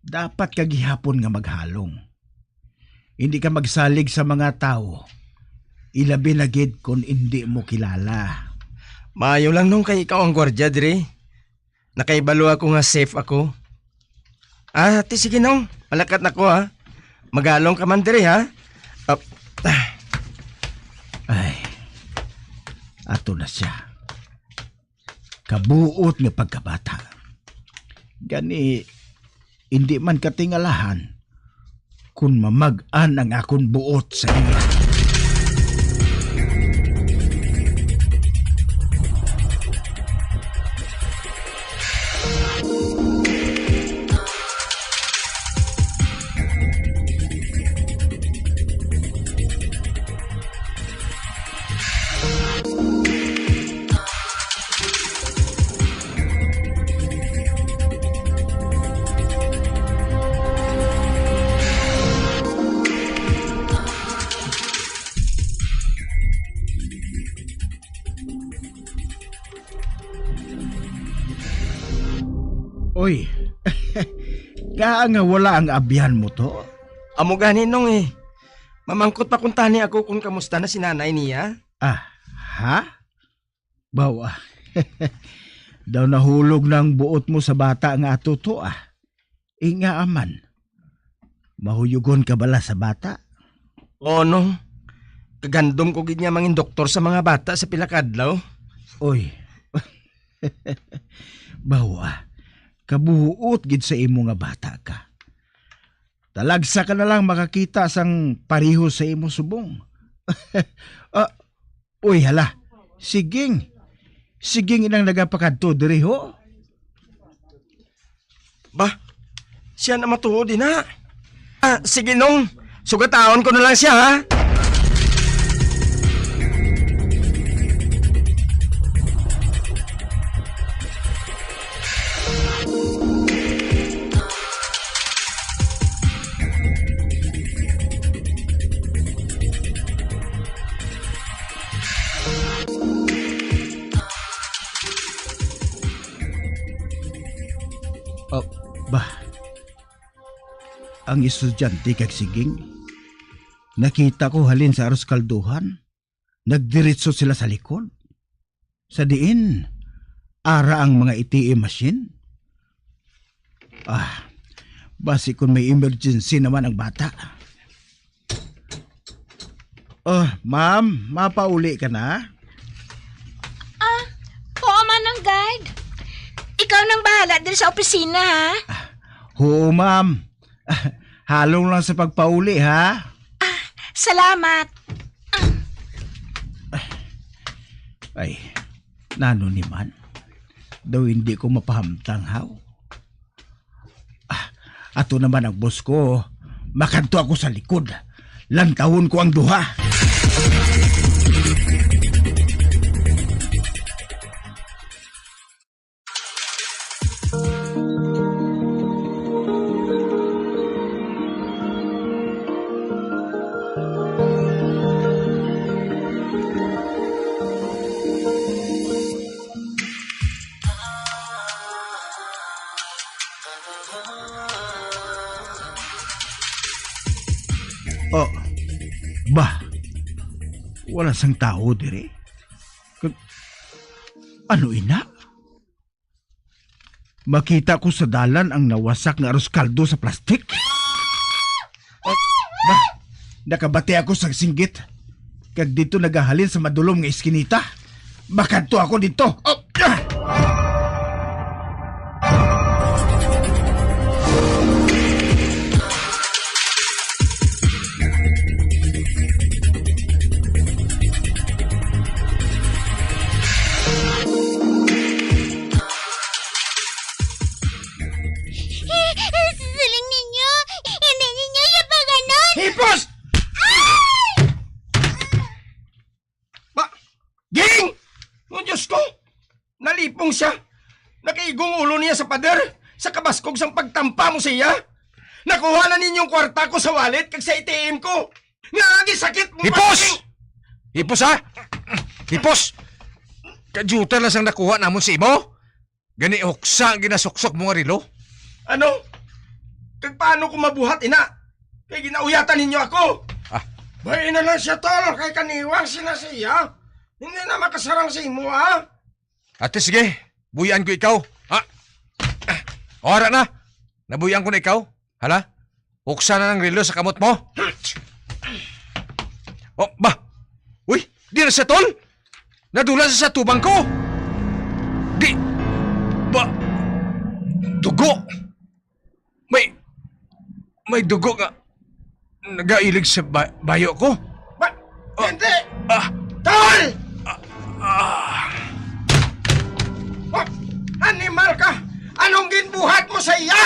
dapat ka gihapon nga maghalong. Hindi ka magsalig sa mga tawo, ilabi na gid kon indi mo kilala. Maayo lang, Nong, kay ikaw ang gwardya diri. Nakaibalo ako nga safe ako. Ah, ti sige, Nong. Malakat na ko, ha. Maghalong ka man diri, ha. Ah, ah. Ay, ato na siya. Kabuot nga pagkabata. Gani, hindi man katingalahan kon mamag-an ang akon buot sa iya. Oy, ngaa nga wala ang abyan mo to? Amo gani, Nong, eh. Mamangkot pa kuntani ako kung kamusta na si nanay niya. Ah, ha? Bawa. Daw nahulog na ang buot mo sa bata nga ato to, ah. Inga man. Mahuyugon ka bala sa bata? Oo, Nong. Kagandom ko gid niya mangin doktor sa mga bata sa pila ka adlaw. Oy. Bawa, kabuot gid sa imo nga bata ka. Talagsa ka na lang makakita sang pareho sa imo subong. Ah, uy, hala. Siging. Siging inang nagapakadto diri, ho? Ba, siya na matuod, ina. Ah, sige, Nong. Sugataon ko na lang siya, ha? Oh, ba. Ang estudyante kag Siging, nakita ko halin sa aros kalduhan, nagdiretso sila sa likod. Sa diin, ara ang mga A T M machine. Ah, basi kung may emergency naman ang bata. Oh, ma'am, mapauli ka na? Ah, oo, Manong Guard. Ikaw nang bahala diri sa opisina, ha? Ah, oo, ma'am. Halong lang sa pagpauli, ha? Ah, salamat. Ay, nano ni man? Daw hindi ko mapahamtang, haw? Ah, ato naman ang boss ko. Makadto ako sa likod. Lantawon ko ang duha. Oh, ba? Wala sang tawo diri. Kag, ano ina? Makita ko sa dalan ang nawasak nga arroz caldo sa plastik. Oh, ba? Nakabati ako sa singgit. Kag dito nagahalin sa madulom nga iskinita. Makadto ako dito. Oh, ah! Siling ninyo, hindi ninyo siya paganon. Hipos! Ay! Ba, Ging! Oh, Diyos ko! Nalipong siya. Nakaigong ulo niya sa pader sa kabaskog sang pagtampa mo sa iya. Nakuha na ninyong kwarta ko sa wallet kag sa A T M ko. Nga agi sakit mo, Hipos! Ging! Hipos, ha? Hipos! Kadyutan lang sang nakuha namon sa imo. Gani uksa ang ginasuksok mo nga relo? Ano? Kag paano ko mabuhat, ina? Kay ginauyatan ninyo ako. Ah. Bay na lang siya, tol, kay kaniwang sina siya. Hindi na makasarang sa imo, ha? Ate, sige. Buyan ko ikaw. Ha? Ah, ora na. Nabuyan ko na ikaw. Hala? Uksa na ang relo sa kamot mo. Oh, ba? Uy, di na siya, tol. Nadula sa, sa tubang ko. Di, ba, dugo. May, may dugo nga nagailig sa ba-, bayo ko. Ba-, Ah, hindi! Ah, Tol! ah, ah. Ba-, animal ka! Anong ginbuhat mo sa iya?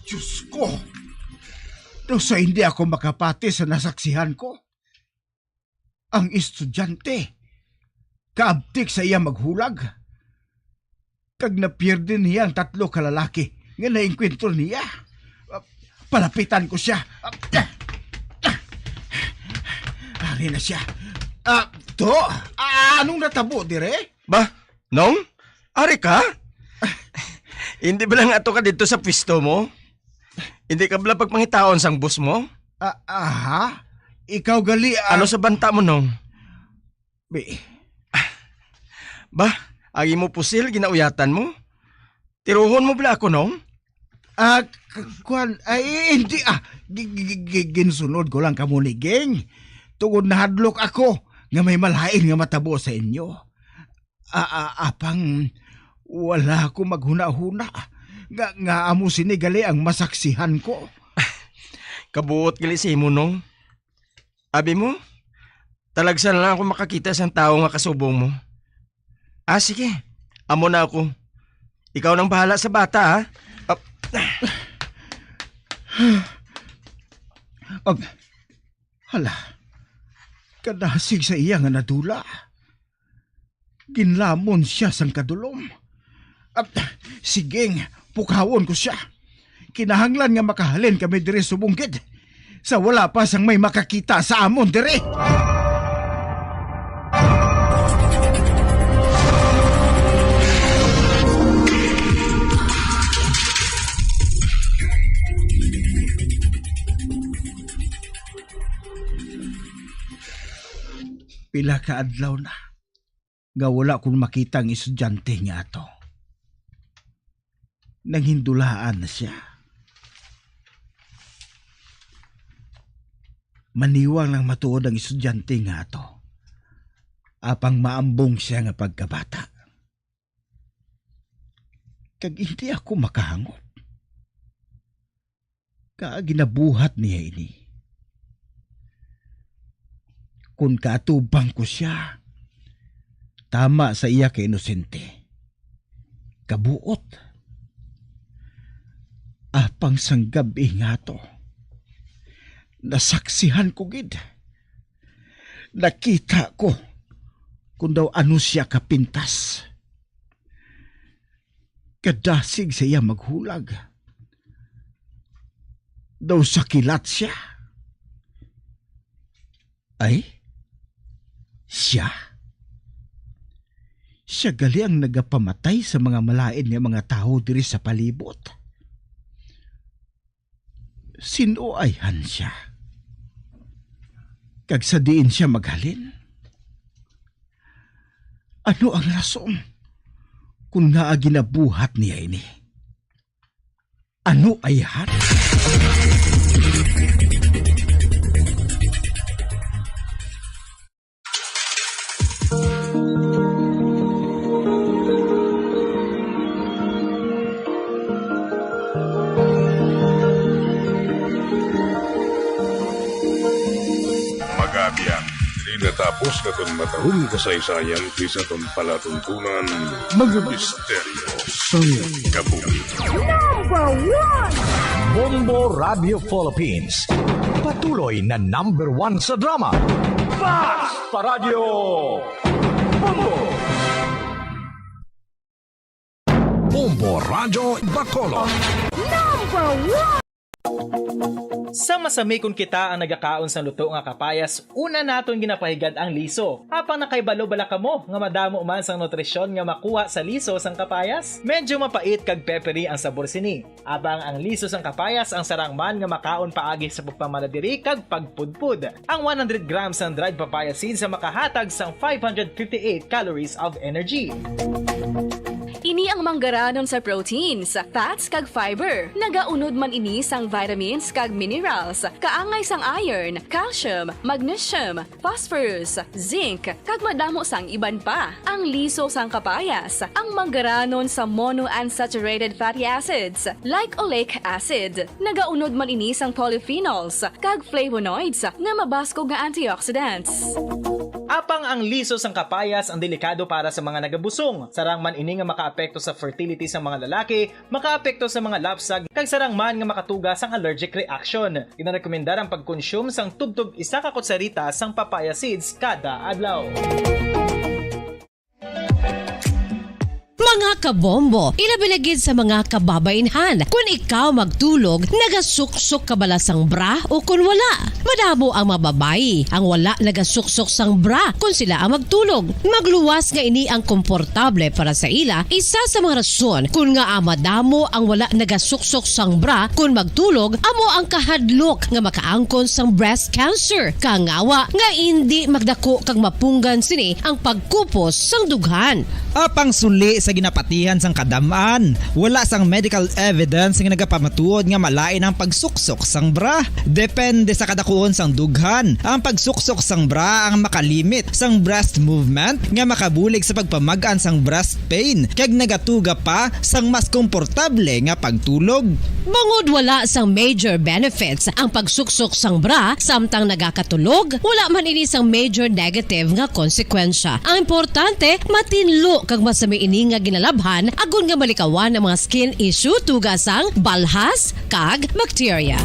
Diyos ko! Daw sa hindi ako makapati sa nasaksihan ko, ang estudyante kaabtik sa iya maghulag, kag napierde niya ang tatlo ka lalaki nga naengkwentro niya. Ah, palapitan ko siya. Ah, ah, ah. Ari na siya. Ah, to, ah, anong natabo dire? Ba, Nong? Ari ka? Hindi ba lang ato ka dito sa pwesto mo? Hindi ka bala pagpangitaon sang boss mo? Ah, aha? Ikaw gali, ah. Ano sa banta mo, Nong? Bi- Ba, ang imo pusil, ginauyatan mo? Tiruhon mo bala ako, Nong? Ah, k-, kwan, ay, hindi, ah. Gi-, gi-, gi-, gi-, ginsunod ko lang kamo ni Ging. Tungod nahadlok ako nga may malain nga matabo sa inyo. A-, a-, apang wala ko maghunahuna nga, nga amo sini gali ang masaksihan ko. Kabuot gali sa imo, Nong. Abi mo, talagsa na lang ako makakita sang tawo nga kasubong mo. Ah, sige. Amo na ako. Ikaw nang bahala sa bata, ha? Ah. Ah, hala, kadasig sa iya nga nadula. Ginlamon sia sang kadulom. Ah, sige, pukawon ko sia. Kinahanglan nga makahalin kami diri subong gid, sa wala pa sang may makakita sa amon diri. Pila ka adlaw na nga wala ko makita ang estudyante nga ato. Nanghindulaan na sia. Maniwang lang matuod ang estudyante nga ato, apang maambong sia nga pagkabata. Kag hindi ako makahangop nga ginabuhat niya ini. Kon kaatubang ko sia, tama sa iya ka inosente. Kabuot. Apang sang gab-i nga to, nasaksihan ko gid. Nakita ko kon daw ano sia kapintas. Kadasig sa iya maghulag. Daw sa kilat sia. Ay, Sia? Sia gali ang nagapamatay sa mga malain nga mga tawo diri sa palibot. Sin-o ayhan sia? Kag sa diin sia maghalin? Ano ang rason kon ngaa ginabuhat niya ini? Ano ayhan? Magabiya, diri natapos nga aton matahom kasaysayan sa aton palatuntunan, mga misteryo sang kabuhi. Number one! Bombo Radio Philippines. Patuloy na number one sa drama. Basta Radio Bombo! Bombo Radio Bacolod. Number one! Sa masami kon kita ang nagakaon sang luto nga kapayas, una naton ginapahigad ang liso. Apang nakahibalo bala kamo nga madamo man sang nutrisyon nga makuha sa liso sang kapayas? Medyo mapait kag peppery ang sabor sini. Apang ang liso sang kapayas ang sarang man nga makaon paagi sa pagpamala diri kag pagpudpod. Ang one hundred grams sang dried papaya seeds ang makahatag sang five hundred fifty-eight calories of energy. Ini ang manggaranon sa proteins, fats, kag fiber. Nagaunod man ini sang vitamins kag minerals, kaangay sang iron, calcium, magnesium, phosphorus, zinc, kag madamo sang iban pa. Ang liso sang kapayas, ang manggaranon sa monounsaturated fatty acids, like oleic acid. Nagaunod man ini sang polyphenols kag flavonoids nga mabaskog nga antioxidants. Apang ang liso sang kapayas ang delikado para sa mga nagabusong. Sarang man ini nga makaapekto sa fertility sa mga lalaki, makaapekto sa mga lapsag, kag sarang man nga makatuga sang allergic reaction. Ginarekomendar ang pagkonsume sang tubtob isa ka kutsarita sang papaya seeds kada adlaw. Mga kabombo, ilabi na gid sa mga kababainhan. Kun ikaw magtulog, nagasuksok ka bala sang bra o kun wala? Madamo ang mga babayi ang wala nagasuksok sang bra kun sila ang magtulog. Magluwas nga ini ang komportable para sa ila, isa sa mga rason kun ngaa madamo ang wala nagasuksok sang bra kun magtulog amo ang kahadlok nga makaangkon sang breast cancer, kangawa nga indi magdako kag mapunggan sini ang pagkupos sang dughan. Apang suli sa ginapatihan sang kadam-an, wala sang medical evidence nga nagapamatuod nga malain ang pagsuksok sang bra. Depende sa kadakuon sang dughan, ang pagsuksok sang bra ang makalimit sang breast movement nga makabulig sa pagpamag-an sang breast pain kag nagatuga pa sang mas komportable nga pagtulog. Bangod wala sang major benefits ang pagsuksok sang bra samtang nagakatulog, wala man ini sang major negative nga konsekwensya. Ang importante, matinlo kag masami ini nga ginalabhan agod nga malikawan ang mga skin issue tuga sang balhas kag bakterya.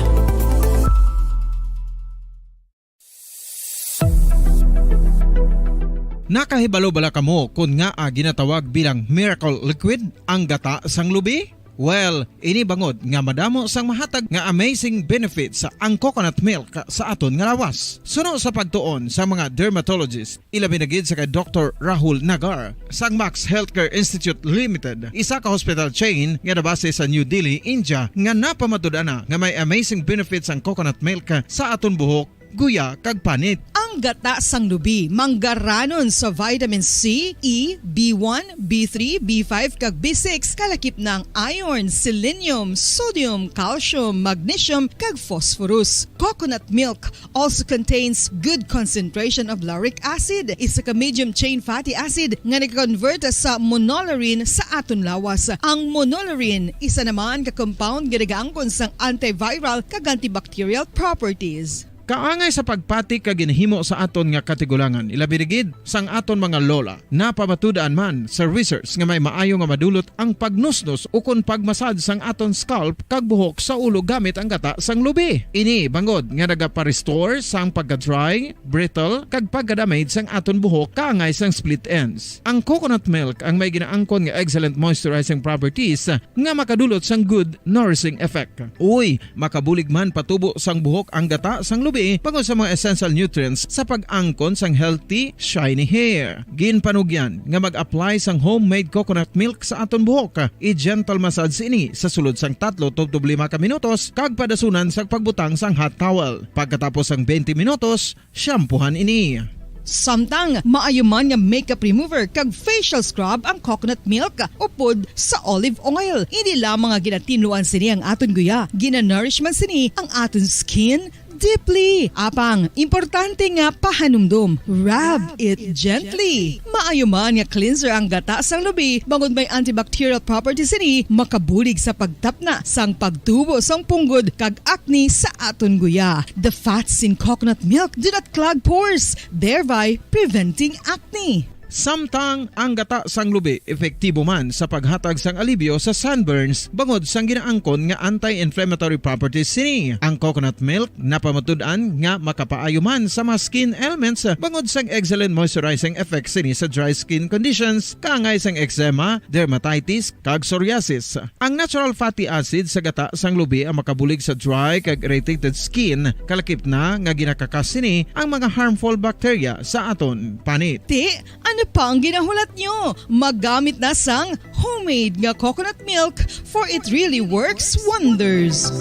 Nakahibalo bala kamo kon ngaa ginatawag bilang miracle liquid ang gata sang lubi? Well, ini bangod nga madamo sang mahatag nga amazing benefits ang coconut milk sa aton nga lawas. Suno sa pagtuon sa mga dermatologist, ilabi na gid sa kay Doktor Rahul Nagar sang Max Healthcare Institute Limited, isa ka hospital chain nga nabase sa New Delhi, India, nga napamatud-an na nga may amazing benefits ang coconut milk sa aton buhok, guya, kag panit. Ang gata sang lubi manggaranon sa vitamin C, E, B one, B three, B five, kag B six, kalakip na ang iron, selenium, sodium, calcium, magnesium, kag phosphorus. Coconut milk also contains good concentration of lauric acid, isa ka medium chain fatty acid nga nag-convert sa monolaurin sa aton lawas. Ang monolaurin, isa naman ka compound nga nagaangkon sang antiviral kag antibacterial properties. Kaangay sa pagpati kag ginhimo sa aton nga katigulangan, ilabi na gid sang aton mga lola. Napamatud-an man sa research nga may maayo nga madulot ang pagnusnos ukon pagmasad sang aton scalp kag buhok sa ulo gamit ang gata sang lubi. Ini bangod nga nagapa-restore sang pagka-dry, brittle, kag pagka-damage sang aton buhok kaangay sang split ends. Ang coconut milk ang may ginaangkon nga excellent moisturizing properties nga makadulot sang good nourishing effect. Uy, makabulig man patubo sang buhok ang gata sang lubi. bangod sa mga essential nutrients sa pag-angkon sang healthy, shiny hair. Ginpanugyan nga mag-apply sang homemade coconut milk sa aton buhok. I-gentle massage ini sa sulod sang tatlo tubtob lima ka minutos kag padasunan sang pagbutang sang hot towel. Pagkatapos sang twenty minutos, shampoohan ini. Samtang maayo man nga makeup remover kag facial scrub ang coconut milk upod sa olive oil, indi lamang nga ginatinluan sini ang aton guya, ginanourish man sini ang aton skin deeply. Apang, importante nga pahanumdom, rub it gently. Maayo man nga cleanser ang gata sang lubi, bangod may antibacterial properties sini, makabulig sa pagtapna sang pagtubo sang punggod kag acne sa aton guya. The fats in coconut milk do not clog pores, thereby preventing acne. Samtang ang gata sang lubi epektibo man sa paghatag sang alibyo sa sunburns bangod sang ginaangkon nga anti-inflammatory properties sini. Ang coconut milk napamatud-an nga makapaayo man sa mga skin ailments bangod sang excellent moisturizing effect sini sa dry skin conditions, kaangay sang eczema, dermatitis, kag psoriasis. Ang natural fatty acid sa gata sang lubi ang makabulig sa dry kag irritated skin, kalakip na nga ginakakas sini ang mga harmful bacteria sa aton panit. Ti, ano pa ang ginahulat nyo? Maggamit na sang homemade nga coconut milk, for it really works wonders.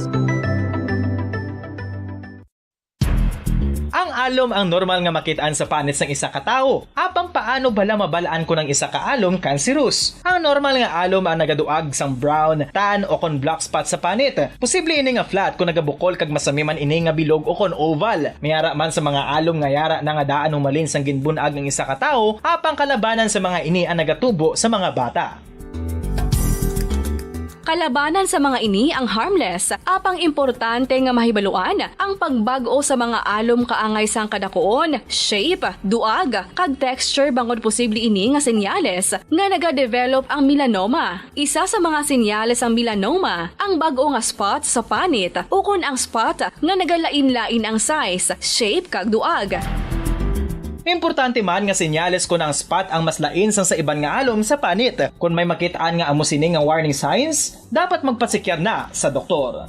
Ang alom ang normal nga makit-an sa panit sang isa ka tawo. Apang paano bala mabal-an kon ang isa ka alom cancerous? Ang normal nga alom ang nagaduag sang brown, tan, o kon black spot sa panit. Posible ini nga flat kon nagabukol kag masami man ini nga bilog o kon oval. May ara man sa mga alom nga yara na nga daan humalin sang ginbun-ag ang isa ka tawo, apang kalabanan sa mga ini ang nagatubo sa mga bata. Kalabanan sa mga ini ang harmless, apang importante nga mahibaluan ang pagbag-o sa mga alom kaangay sang kadakuon, shape, duag, kag texture, bangod posible ini nga senyales nga nagadevelop ang melanoma. Isa sa mga senyales sang melanoma ang bag-o nga spot sa panit ukon ang spot nga nagalain-lain ang size, shape, kag duag. Importante man nga senyales kon ang spot ang mas lain sang sa iban nga alom sa panit. Kon may makit-an nga amo sini nga warning signs, dapat magpatsikyar na sa doktor.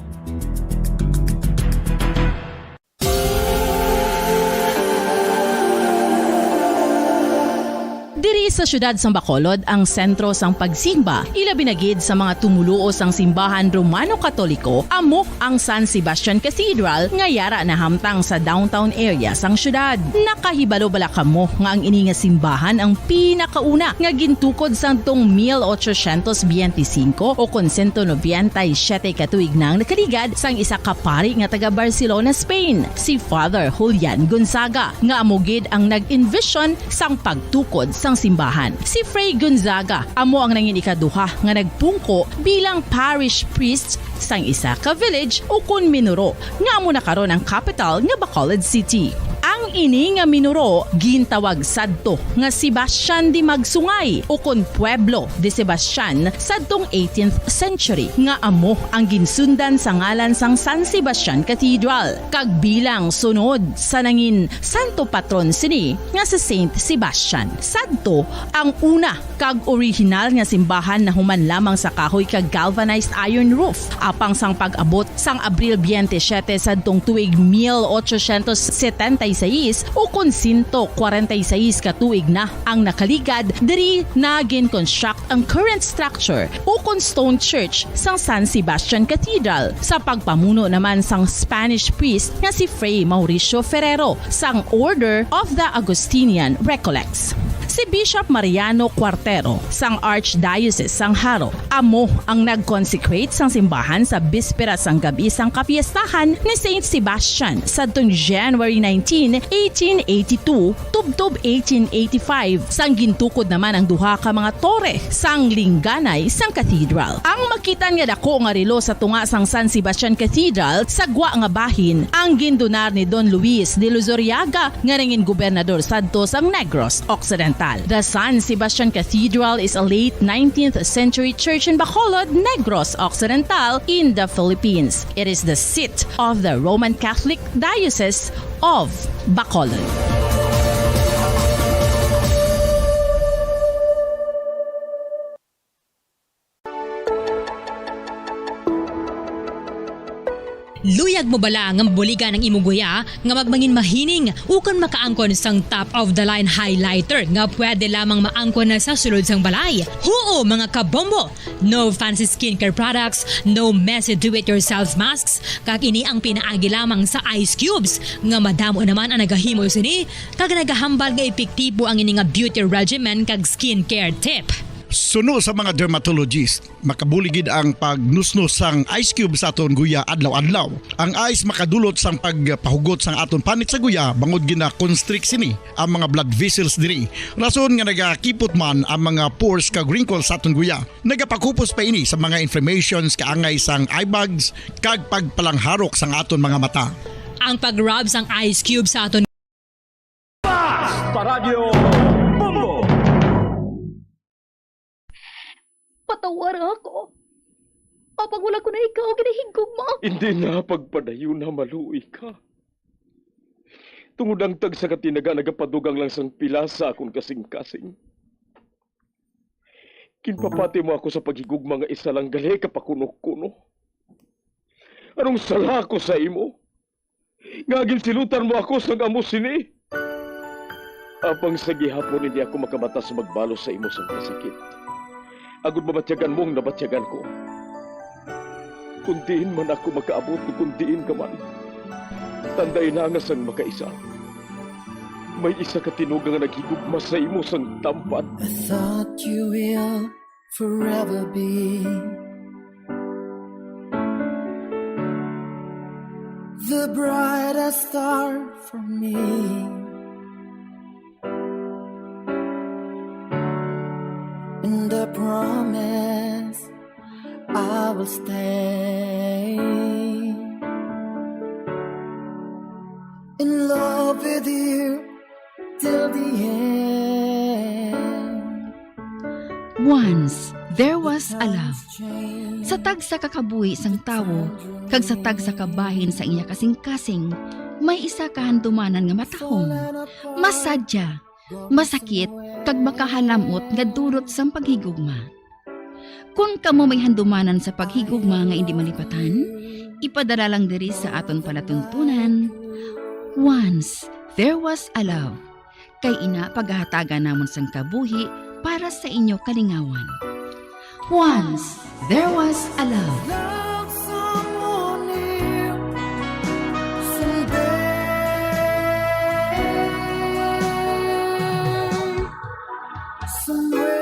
Diri sa siyudad sang Bacolod ang sentro sang pagsimba, ilabi na gid sa mga tumoluo sang simbahan Romano Katoliko, amo ang San Sebastian Cathedral nga yara nahamtang sa downtown area sang siyudad. Nakahibalo bala kamo nga ang ini nga simbahan ang pinakauna nga gintukod sadtong mil ochocientos biyente singko o kon sento nobenta y siyete ka tuig na ang nakaligad sang isa ka pari nga taga Barcelona, Spain, si Father Julian Gonzaga, nga amo gid ang nag-envision sang pagtukod sang simbahan. Si Fray Gonzaga amo ang nangin ikaduha nga nagpungko bilang parish priest sang isa ka village ukon minuro nga amo na karon ang kapital nga Bacolod City. Ang ini nga minuro gintawag sadto nga Sebastian de Magsungay ukon Pueblo de Sebastian sadtong eighteenth century, nga amo ang ginsundan sa ngalan sang San Sebastian Cathedral, kag bilang sunod sa nangin santo patron sini nga si Saint Sebastian. Sadto ang una kag orihinal nga simbahan nahuman lamang sa kahoy kag galvanized iron roof. Apang sang pag-abot sang Abril biyente siyete sadtong tuig mil ochocientos setenta y seis, ukon sento kwarenta y seis ka tuig na ang nakaligad, diri na gin-construct ang current structure ukon stone church sang San Sebastian Cathedral, sa pagpamuno naman sang Spanish priest nga si Fray Mauricio Ferrero sang Order of the Augustinian Recollects. Si Bishop Mariano Cuartero sang Archdiocese sang Jaro amo ang nag-consecrate sang simbahan sa bispera sang gab-i sang kapiestahan ni Saint Sebastian sadtong January nineteen, eighteen eighty-two, tubtob eighteen eighty-five, sang gintukod naman ang duha ka mga tore sang lingganay sang cathedral. Ang makit-an nga dako nga relo sa tunga sang San Sebastian Cathedral sa gwa nga bahin ang gindonar ni Don Luis de Luzuriaga nga nangin gobernador sadto sang Negros Occidental. The San Sebastian Cathedral is a late nineteenth century church in Bacolod, Negros Occidental, in the Philippines. It is the seat of the Roman Catholic Diocese of Bacolod. Luyag mo bala nga mabuligan ang imo guya nga magmangin mahining ukon makaangkon sang top of the line highlighter nga pwede lamang maangkon na sa sulod sang balay? Huo, mga kabombo! No fancy skincare products, no messy do-it-yourself masks, kag ini ang pinaagi lamang sa ice cubes nga madamo naman ang nagahimo sini kag nagahambal nga epektibo ang ini nga beauty regimen kag skincare tip. Suno sa mga dermatologist, makabulig gid ang pagnusnos sang ice cube sa aton guya adlaw-adlaw. Ang ice makadulot sang pagpahugot sang aton panit sa guya bangod gina-constrict sini ang mga blood vessels diri. Rason nga nagakipot man ang mga pores kag wrinkles sa aton guya. Nagapakupos pa ini sa mga inflammations kaangay sang eye bags kag pagpalangharok sang aton mga mata. Ang pag-rub sang ice cube sa aton Paradyo Bombo! Patawara ako. Apang wala ko na ikaw ginahigugma. Hindi na pagpadayon na maluoy ka. Tungod ang tagsa ka tinaga nagapadugang lang sang pila sa akon kasing-kasing. Ginpapati mo ako sa paghigugma nga isa lang gali ka pakuno-kuno. Anong sala ko sa imo? Nga ginsilutan mo ako sang amo sini? Apang sa gihapon hindi ako makabata sa magbalos sa imo sang kasakit. Agod mabatyagan mo ang nabatyagan ko. Kung diin man ako makaabot o kung diin ka man, tandai na nga sang makaisa, may isa ka tinuga nga naghigugma sa imo sang tampad. I thought you will forever be the brightest star for me. And I promise I will stay in love with you till the end. Once, there was a love. Sa tagsa ka kabuhi sang tawo, kag sa tagsa ka bahin sa iya kasing-kasing, may isa ka handumanan nga matahom, masadya, masakit, kag makahalamot nga dulot sang paghigugma. Kon kamo may handumanan sa paghigugma nga indi malipatan, ipadala lang diri sa aton palatuntunan, Once, there was a love. Kay ina pagahatagan namon sang kabuhi para sa inyo kalingawan. Once, there was a love. Love someone new someday. Somewhere.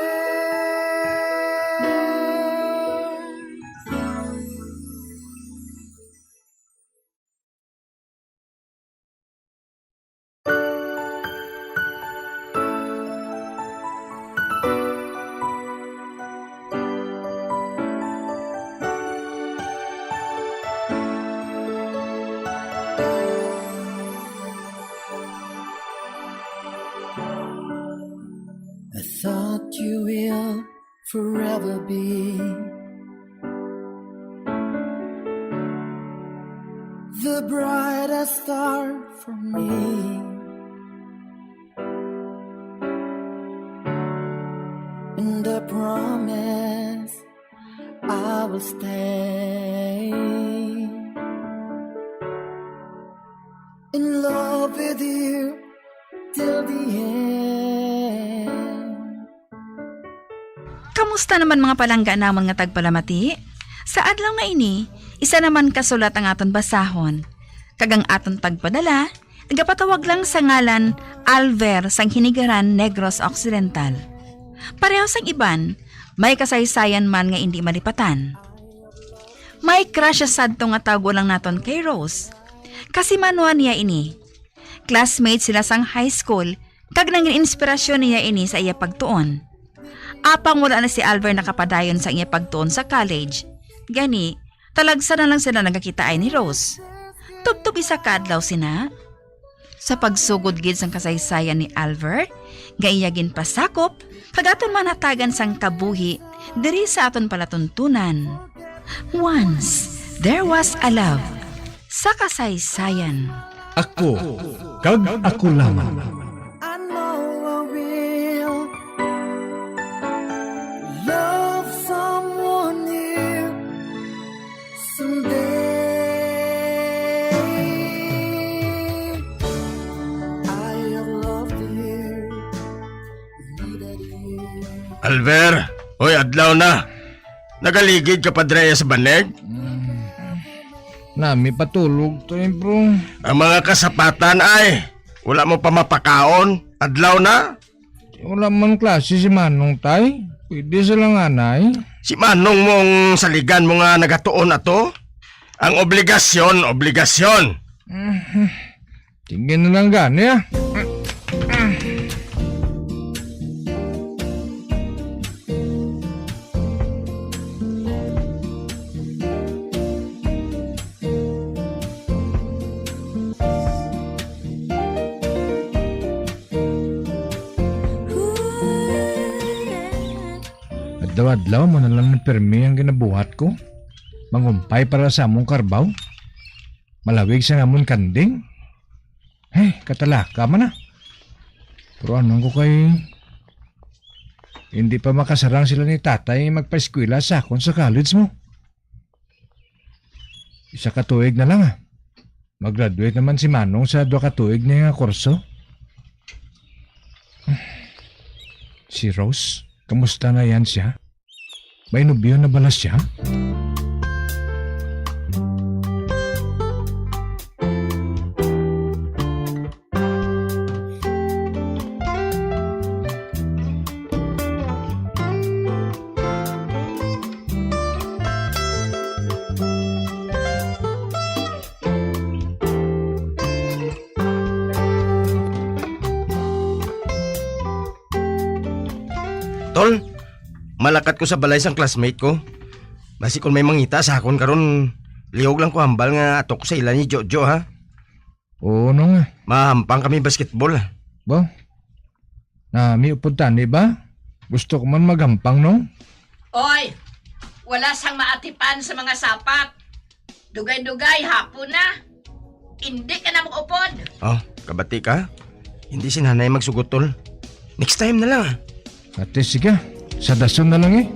I thought you will forever be the brightest star for me. And I promise I will stay in love with you till the end. Kamusta naman, mga palangga namon nga tagpalamati? Sa adlaw nga ini, isa naman ka sulat ang aton basahon. Kag ang aton tagpadala, nagapatawag lang sa ngalan Alver sang Hinigaran, Negros Occidental. Pareho sang iban, may kasaysayan man nga indi malipatan. May crush siya sadto nga tawgon lang naton kay Rose. Kasimanwa niya ini. Classmate sila sang high school, kag nangin inspirasyon niya ini sa iya pagtuon. Apang wala na si Alver nakapadayon sa iya pagtuon sa college, gani, talagsa na lang sila nagakitaay ni Rose. Tubtob isa ka adlaw sina. Sa pagsugod gid sang kasaysayan ni Alver, nga iya ginpasakop, kag aton manatagan sang kabuhi diri sa aton palatuntunan. Once, there was a love. Sa kasaysayan. Ako kag ako lamang. I know I will love someone new someday. Alver, hoy, adlaw na. Nagaligid ka pa diri sa banig? Nami patulog, Tay, bro. Ang mga kasapatan ay, wala mo pa mapakaon. Adlaw na. Wala man klase si Manong, Tay. Pwede sila nga, Nay. Si Manong mong saligan mo nga nagatuon ato? Ang obligasyon, obligasyon. Sige na lang gani, ah. Adlaw-adlaw mo na lang ni Permi ang ginabuhat ko. Mangumpay para sa among karbaw. Malawig sa amon kanding. Ay, katalaka man na. Pero anong ko kay hindi pa makasarang sila ni tatay magpaeskwela sa akon sa college mo. Isa ka tuig na lang, ah. Mag-graduate naman si Manong sa dua ka tuig niya nga kurso. Si Rose, kamusta na yan siya? May nobyo na bala siya? Tol, malakat ko sa balay sang classmate ko. Basi kung may mangita sa akon karon, lihog lang ko hambal nga ato ko sa ila ni Jojo, ha? Oo, Nong, ah. Mahampang kami basketball. Ba? Nami upod tani ba? Gusto ko man maghampang, Nong. Oy, wala sang maatipan sa mga sapat. Dugay-dugay, hapon na. Hindi ka na mag-upod. Oh, kabati ka? Hindi si nanay magsugutol. Next time na lang, ah. Ate, sige. Sa dason na lang, eh.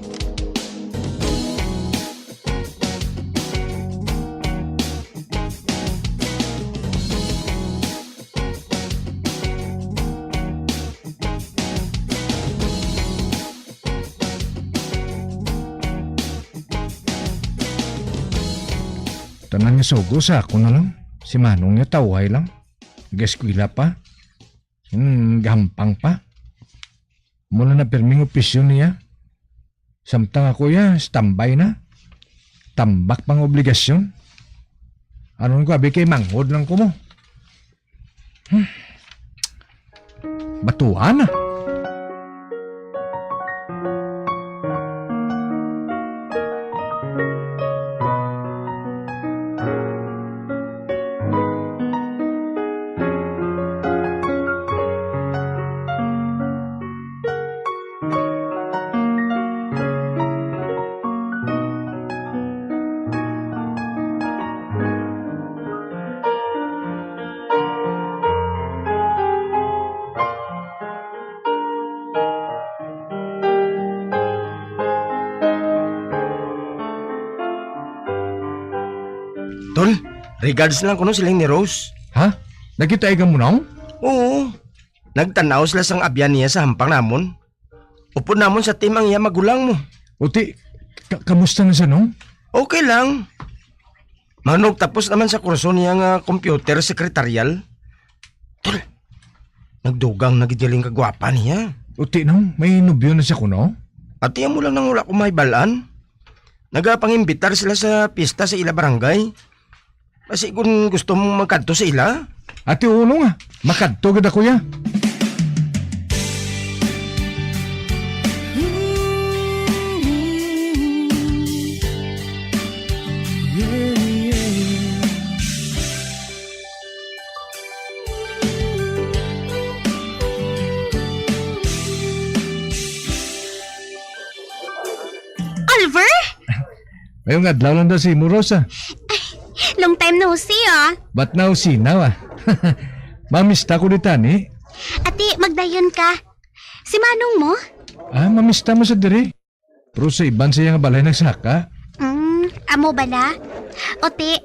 Tanan nga sugo sa ako na lang. Si Manong niya tawhay lang. Nag-eskwela pa. Hmm, gahampang pa. Mula na pirming opisyon niya. Samtang ako ya, standby na. Tambak pang obligasyon. Aron ko abi kay manghod lang ko mo. Hmm. Batuan na. Tol, regards lang kuno siling ni Rose. Ha? Nagkita ka mo na? Oo. Nagtanaw sila sang abyan niya sa hampang namon. Upod namon sa team ang iya magulang mo. Uti, ka- kamusta na siya, Nong? Okay lang. Manugtapos naman sa kurso niya nga computer secretarial. Tol, nagdugang na gid galing kagwapa niya. Uti, Nong, may nobyo na siya kuno? Ati mo lang nang wala ko mahibalaan. Nagapangimbitar sila sa pista sa ila barangay. Basi kung gusto mong magkadto sa ila? Ati, uno nga, makadto gid ako ya. Oliver? Ngayong adlaw lang daw si Muros, ah. Long time no see, ah. Ba't na usinaw, ah? Mamista ko di tani. Ati, magdayon ka. Si Manong mo? Ah, mamista mo sa diri. Pero sa iban sa iyang balay nagsaka. Mm, amo bala? Oti,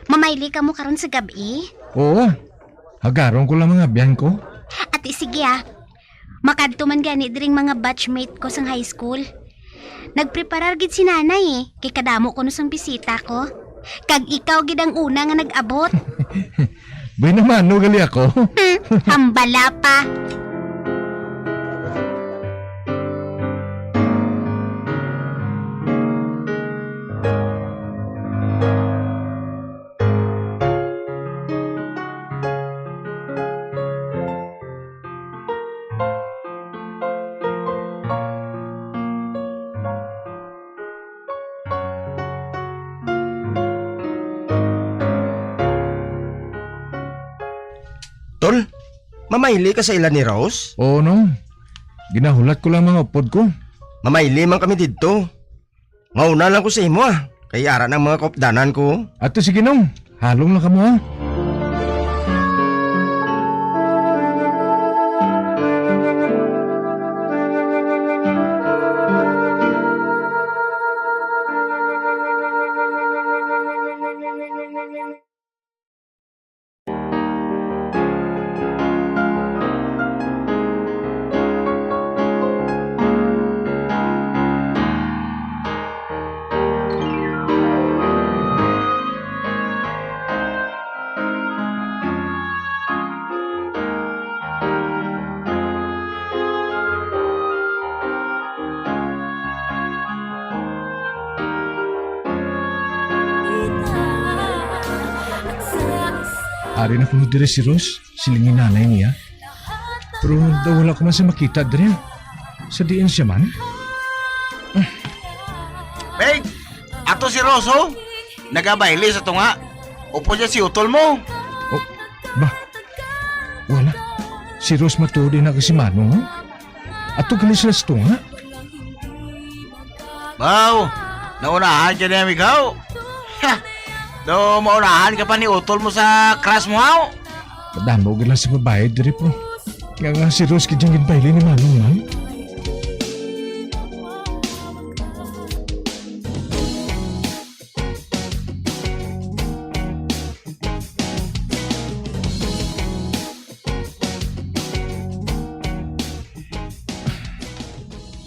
mamayli ka mo karon sa gab-i? Oo, ah. Hagaron ko lang mga abyan ko. Ati, sige, ah. Makadto man gani diri ang mga batchmate ko sang high school. Nagpreparar gid si Nanay, eh, kay kadamo kuno sang bisita ko. Kag ikaw gid ang una nga nag-abot. Buena mano gali ako. Hmm, hambala pa. Tol, mamayli ka sa ila ni Rose? Oo, Nong. Ginahulat ko lang mga upod ko. Mamayli man kami didto. Mauna lang ko sa imo, ah. Kay ara na ang mga kaupdanan ko. Ato, sige, Nong. Halong lang kamo, ha? Ari na kuno diri si Rose, siling ni nanay niya. Pero daw wala ko man siya makita diri. Sa diin siya man? Big, ato si Rose, oh. Nagabayle sa tunga. Upod niya si utol mo. Oh, ba? Wala. Si Rose matuod na kay si Manong, oh. Ato gali sila sa tunga. Baw, naunahan ka niya, amigaw. Ha! Do maunahan ka pa ni utol mo sa crush mo, haw? Madamo gid lang sa babae diri, pro. Nga nga si Rose gid ang ginbayle ni Manong, man.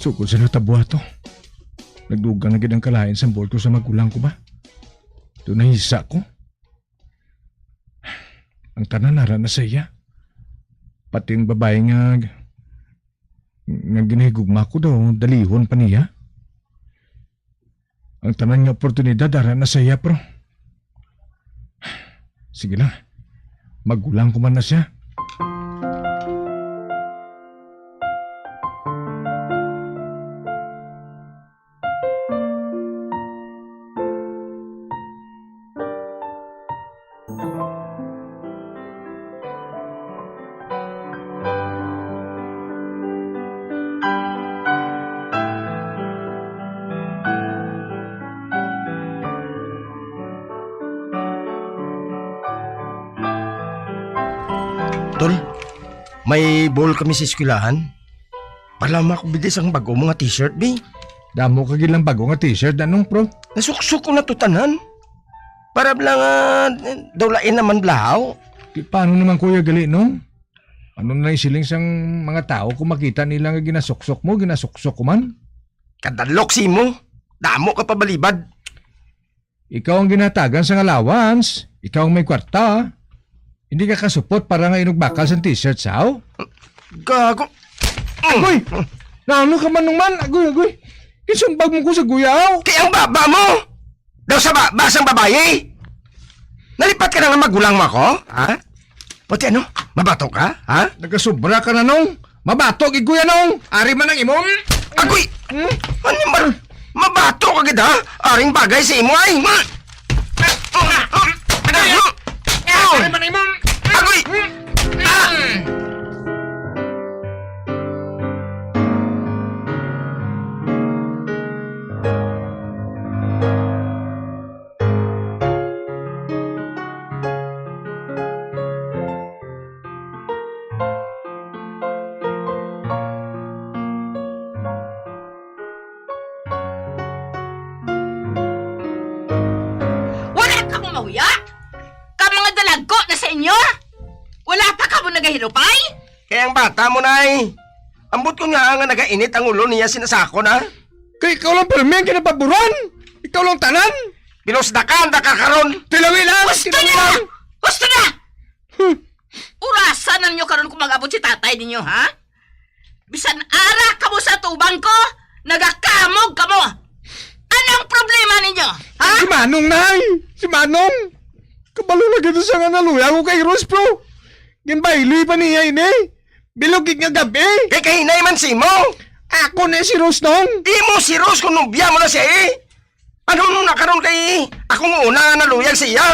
Sukod sa natabo ato, nagdugang na gid ang kalain sang buot ko sa magulang ko ba. Daw nahisa ko. Ang tanan ara na sa iya. Pati ang babayi nga, nga ginahigugma ko daw, dalihon pa niya. Ang tanan nga oportunidad ara na sa iya, pro. Sige lang. Magulang ko man na siya. Tol, may ball kami sa eskwelahan. Palama ko bidi sang bag-o mo nga t-shirt, bi. Damo ka gid lang bag-o nga t-shirt, anong, pro? Nasuksok ko na to tanan. Para lang, ah, daw lain naman blahaw. Di, paano naman, kuya, gali, no? Ano na lang siling sang mga tao kung makita nila nga ginasuksok mo, ginasuksok ko man? Kadalok si mo. Damo ka pabalibad. Ikaw ang ginatagan sang allowance. Ikaw ang may kwarta. Hindi ka kasupot para nga inugbakal sang t-shirt, saw? Gago. Agoy! Naano ka man nung man? Agoy, agoy. Isumbag mo ko sa guyaw. Kay ang baba mo! Daw sa baba sang babayi! Nalipat ka na nga magulang mo ako, ha? Pati ano? Mabato ka, ha? Nagasobra ka na, Nong. Mabato gid ko yan, Nong. Ari man ang imong... Agoy! Hmm? Ano man? Mabato ka gid, ha? Aring bagay sa imo, ay! Ari man ang imong... Agoy! Ah! Wala kamo mahuya? Ka mga dalagko na sa inyo? Wala pa kamo nagahinupay? Kay ang bata mo, Nay. Ambot ko nga nga nagainit ang ulo niya sina sa akon, ha? Kay ikaw lang pirmi ang ginapaboran. Ikaw lang tanan. Pinusdakan da ka karon. Tilawi lang, Gusto tilawi na! lang. Gusto na! Hmm. Urasa na ninyo karon kung mag-abot si tatay ninyo, ha? Bisan ara kamo sa tubang ko, nagakamog kamo. Anong problema ninyo, ha? Si Manong, Nay! Si Manong! Kabalo na gid siya nga naluya ko kay Rose, bro. Ginbaili pa niya ini. Bilog gid nga gabi. Kay kahinay man si mo. Ako na si Rose, Nong. Imo si Rose kung nubya mo na siya, eh. Ano mo na karon kay ako nga una nga naluyag sa iya?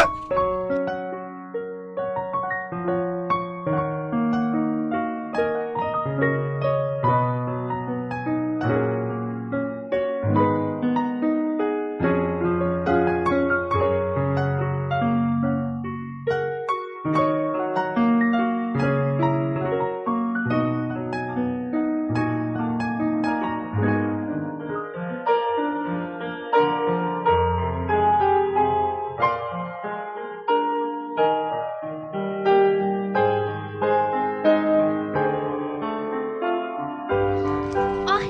Oh,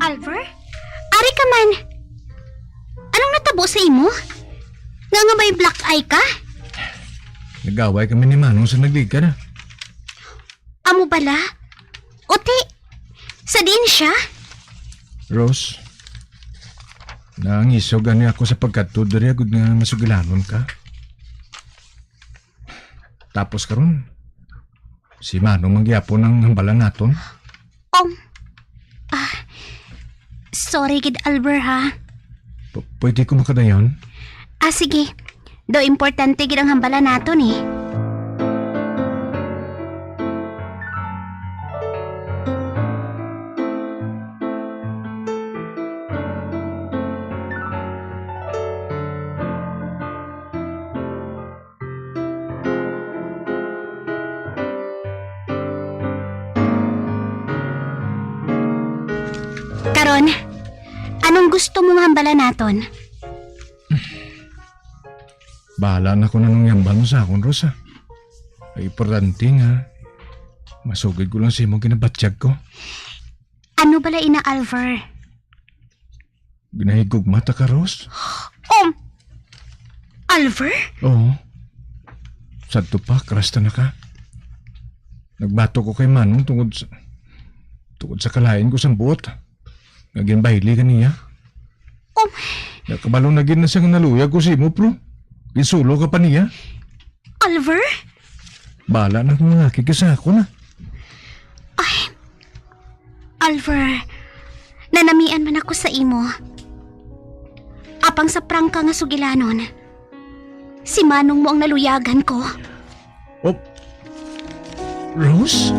Alver? Ari ka man. Anong natabo sa imo? Nga nga may black eye ka? Nag-away kami ni Manong sa nagligad, ah. Amo bala? Uti, sa diin siya? Rose, nangisog gani ako sa pagkadto diri agud nga masugilanon ka. Tapos karon, si Manong man gyapon ang hambala naton. Um, ah, sorry gid, Alver, ha? P-, pwede ko makadayon? Ah, sige. Do importante gid ang hambala naton, eh. Karon, anong gusto mo nga hambala naton? Bahala na ko na nung yambal mo sa akon, Rosa. Ay, importante nga masugid ko lang sa imong ginabatyag ko. Ano bala ina, Alver? Ginahigugma ta ka, Rose? Um, Alver? Oo. Sadto pa, crush ta na ka. Nagbato ko kay Manong tungod sa, tungod sa kalain ko sang buot nga ginbaili ka niya. Um, Nakabalo na gid na siya nga naluyag ko sa imo, bro. Ginsulo ka pa niya. Alver? Bahala na kung mangakig ka sa ako na. Ay, Alver, nanamian man ako sa imo. Apang sa prangka nga sugilanon, si Manong mo ang naluyagan ko. Oh, Rose?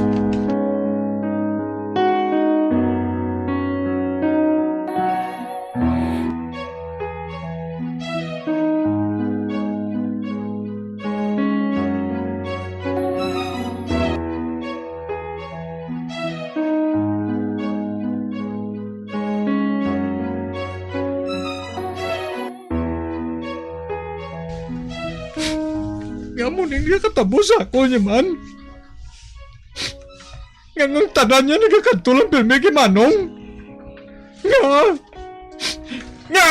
Nga mo ning nakatabo sa ako niya man. Nga ang tanan niya nagakadto lang pirmi kay Manong. Nga, nga,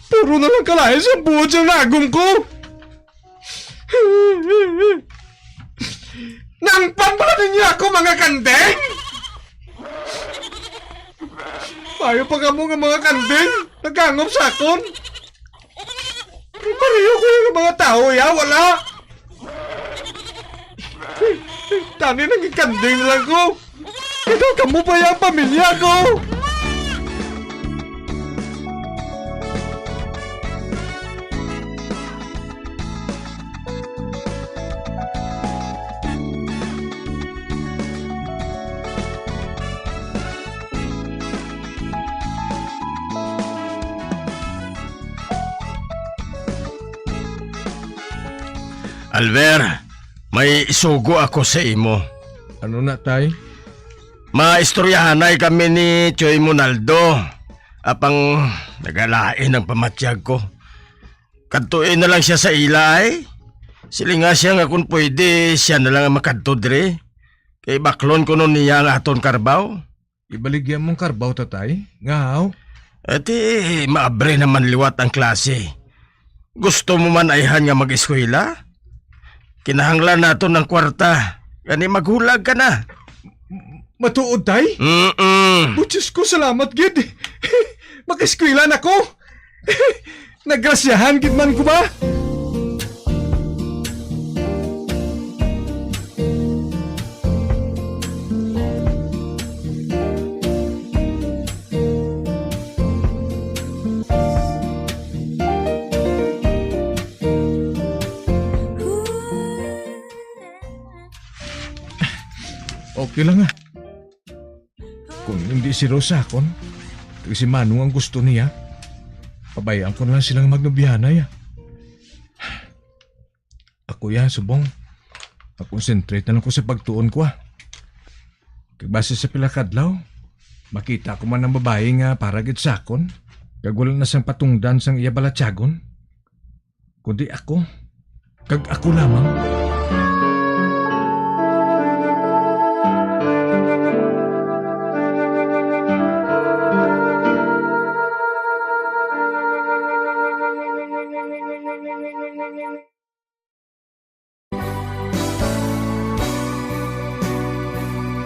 puro na lang kalain sa buot sa nagom ko. Nangpan pala ninyo ako, mga kanding! Payo pa kamo nga mga kanding, nagangop sa akon. Pareho ko yung mga tao, ya, wala. Tani nang ikanding lang ko. Ikaw, kamo pa yung pamilya ko. Alver, may isugo ako sa imo. Ano na, tay? Maistoryahanay kami ni Choy Monaldo. Apang nagalain ang pamatyag ko. Kadtuin na lang siya sa ila, ay. Silinga siya nga kung pwede, siya na lang ang makadto diri. Kay baklon kuno niya ang aton karbaw. Ibaligya mong karbaw, tatay? Nga, haw? Ati, maabre naman liwat ang klase. Gusto mo man ayhan nga mag-eskwela? Kinahanglan naton ng kwarta. Gani maghulag ka na. Matuod, tay? Mm-mm. Oh, Diyos ko, salamat gid. Makaeskwela na ko. Nagrasyahan gid man ko ba? Okay lang, ah. Kung hindi si Rose akon, kag si Manong ang gusto niya, pabayaan ko na lang silang magnobyahanay, ah. Ako ya, subong. Mag-concentrate na lang ko sa pagtuon ko, ah. Kag basi sa pila ka adlaw, makita ko man ang babayi nga para gid sa akon, kag wala na sang patungdan sang iya balatyagon, kundi ako, kag ako lamang.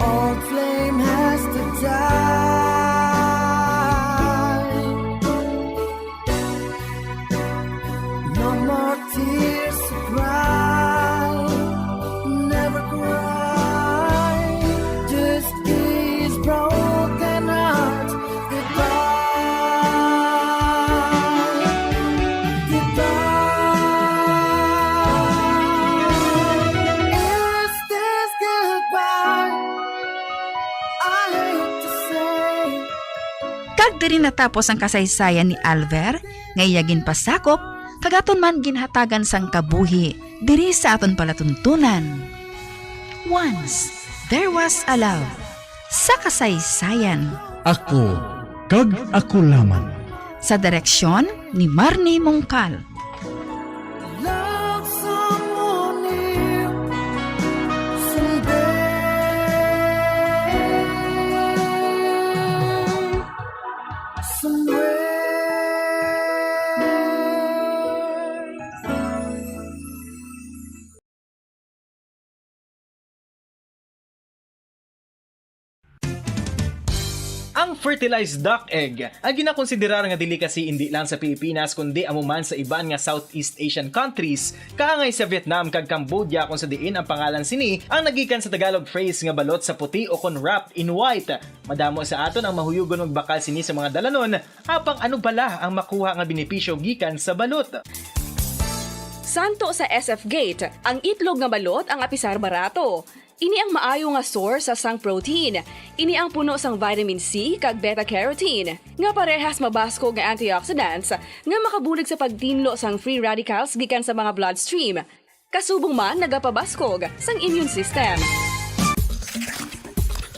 All flame has to die. No more tears to cry. Never cry. Just kiss broken heart. Goodbye. Goodbye. Is this goodbye? I hate to say. Kag diri natapos ang kasaysayan ni Alver, nga iya ginpasakop, kag aton man ginhatagan sang kabuhi diri sa aton palatuntunan. Once there was a love. Sa kasaysayan. Ako, kag ako lamang. Sa direksyon ni Marnie Mongcal. Love someone new someday, somewhere. Ang fertilized duck egg, ang ginakonsiderar nga delicacy indi lang sa Pilipinas, kundi amo man sa iban nga Southeast Asian countries, kaangay sa Vietnam kag Cambodia, kung sa diin ang pangalan sini ang nagikan sa Tagalog phrase nga balot sa puti o kon wrapped in white. Madamo sa aton ang mahuyugon magbakal sini sa mga dalanon, apang ano bala ang makuha nga benepisyo gikan sa balot? Santo sa S F Gate, ang itlog nga balot ang apisar barato. Ini ang maayo nga source sang protein. Ini ang puno sang vitamin C kag beta-carotene, nga parehas mabaskog nga antioxidants nga makabulig sa pagtinlo sang free radicals gikan sa mga bloodstream. Kasubong man nagapabaskog sang immune system.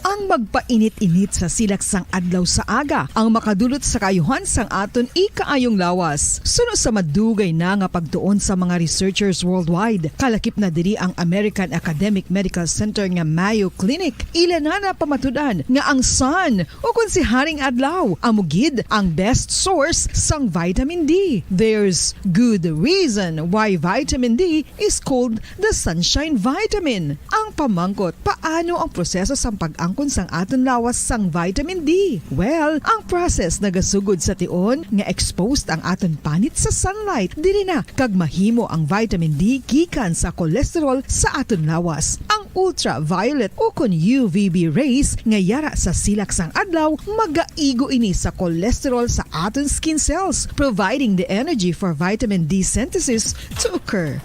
Ang magpainit-init sa silak sang adlaw sa aga ang makadulot sa kaayuhan sang aton ikaayong lawas. Suno sa madugay na nga pagtuon sa mga researchers worldwide, kalakip na diri ang American Academic Medical Center nga Mayo Clinic. Ila na napamatud-an nga ang sun, o kon si Haring Adlaw, amo gid ang best source sang vitamin D. There's good reason why vitamin D is called the sunshine vitamin. Ang pamangkot, paano ang proseso sang pag-angkon sang aton lawas sang vitamin D? Well, ang process nagasugod sa tion nga exposed ang aton panit sa sunlight. Diri na kag mahimo ang vitamin D gikan sa cholesterol sa aton lawas. Ang ultraviolet o kon U V B rays nga yara sa silak sang adlaw, magaigo ini sa cholesterol sa aton skin cells, providing the energy for vitamin D synthesis to occur.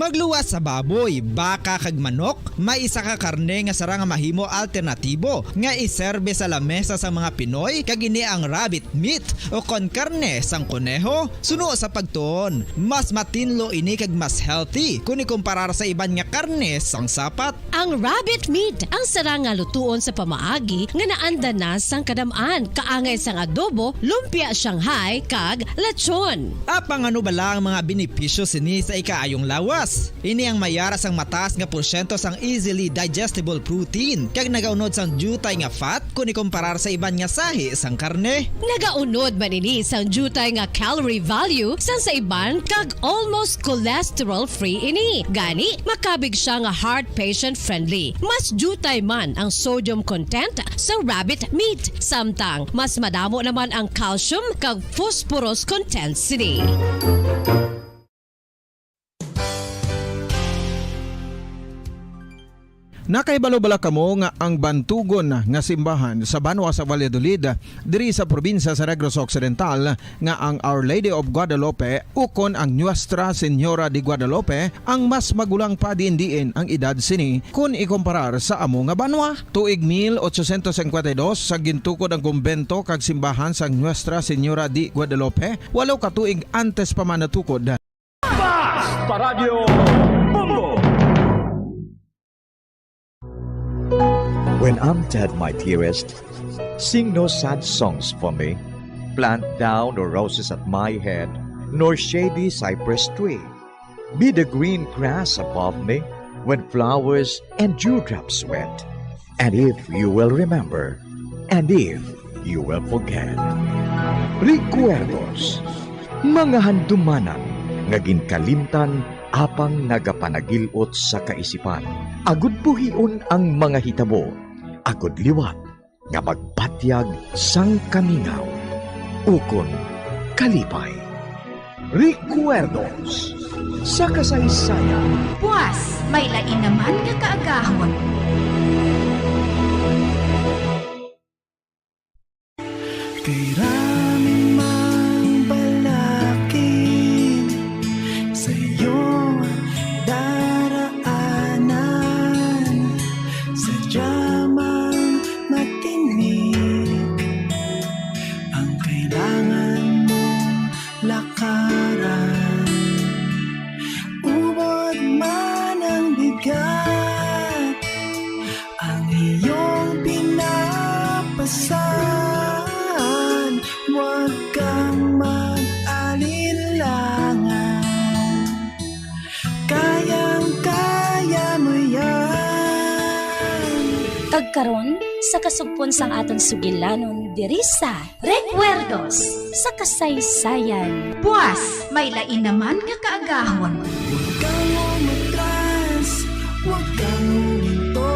Pagluwas sa baboy, baka kag manok, may isa ka karne nga sarang nga mahimo alternatibo nga iserbe sa lamesa sang mga Pinoy, kag ini ang rabbit meat, o kon karne sang koneho. Suno sa pagtuon, mas matinlo ini kag mas healthy kon ikumparar sa iban nga karne sang sapat. Ang rabbit meat ang sarang nga lutuon sa pamaagi nga naanda na sang kadam-an, kaangay sang adobo, lumpia Shanghai, kag lechon. Apang ano bala ang mga benepisyo sini sa ikaayong lawas? Ini ang may ara sang mataas nga porsyento sang easily digestible protein, kag nagaunod sang diutay nga fat kon ikumparar sa iban nga sahi sang karne. Nagaunod man ini sang diutay nga calorie value sang sa iban, kag almost cholesterol-free ini. Gani, makabig sia nga heart patient-friendly. Mas diutay man ang sodium content sa rabbit meat, samtang mas madamo naman ang calcium kag phosphorus content sini. Nakahibalo bala kamo nga ang bantugon nga simbahan sa banwa sa Valladolid, diri sa probinsya sa Negros Occidental, nga ang Our Lady of Guadalupe ukon ang Nuestra Señora de Guadalupe ang mas magulang pa diin-diin ang edad sini kon ikumparar sa amo nga banwa? Tuig mil ochocientos cincuenta y dos sa gintukod ang kumbento kag simbahan sang Nuestra Señora de Guadalupe, walo ka tuig antes pa man natukod. Basta Radyo Bombo! When I'm dead, my dearest, sing no sad songs for me. Plant thou no roses at my head, nor shady cypress tree. Be the green grass above me when flowers and dewdrops wet. And if you will remember, and if you will forget. Recuerdos, mga handumanan nga ginkalimtan apang nagapanagil-ot sa kaisipan. Agud buhion ang mga hitabo, agud liwat nga magpatyag sang kamingaw ukon kalipay. Recuerdos sa kasaysayan. Buas, may lain naman nga kaagahon. Kay rami mang balakid sa iyong daraanan, sadya mang matinik ang kailangan mong lakaran. Ubod man ang bigat, ang iyong pinapasan, huwag kang mag-alinlangan. Kayang-kaya mo yan. Kag karon, sa kasugpon sang aton sugilanon diri sa Recuerdos sa Kasaysayan. Buas, may lain naman nga kaagahon. Huwag kang umatras, huwag kang huminto,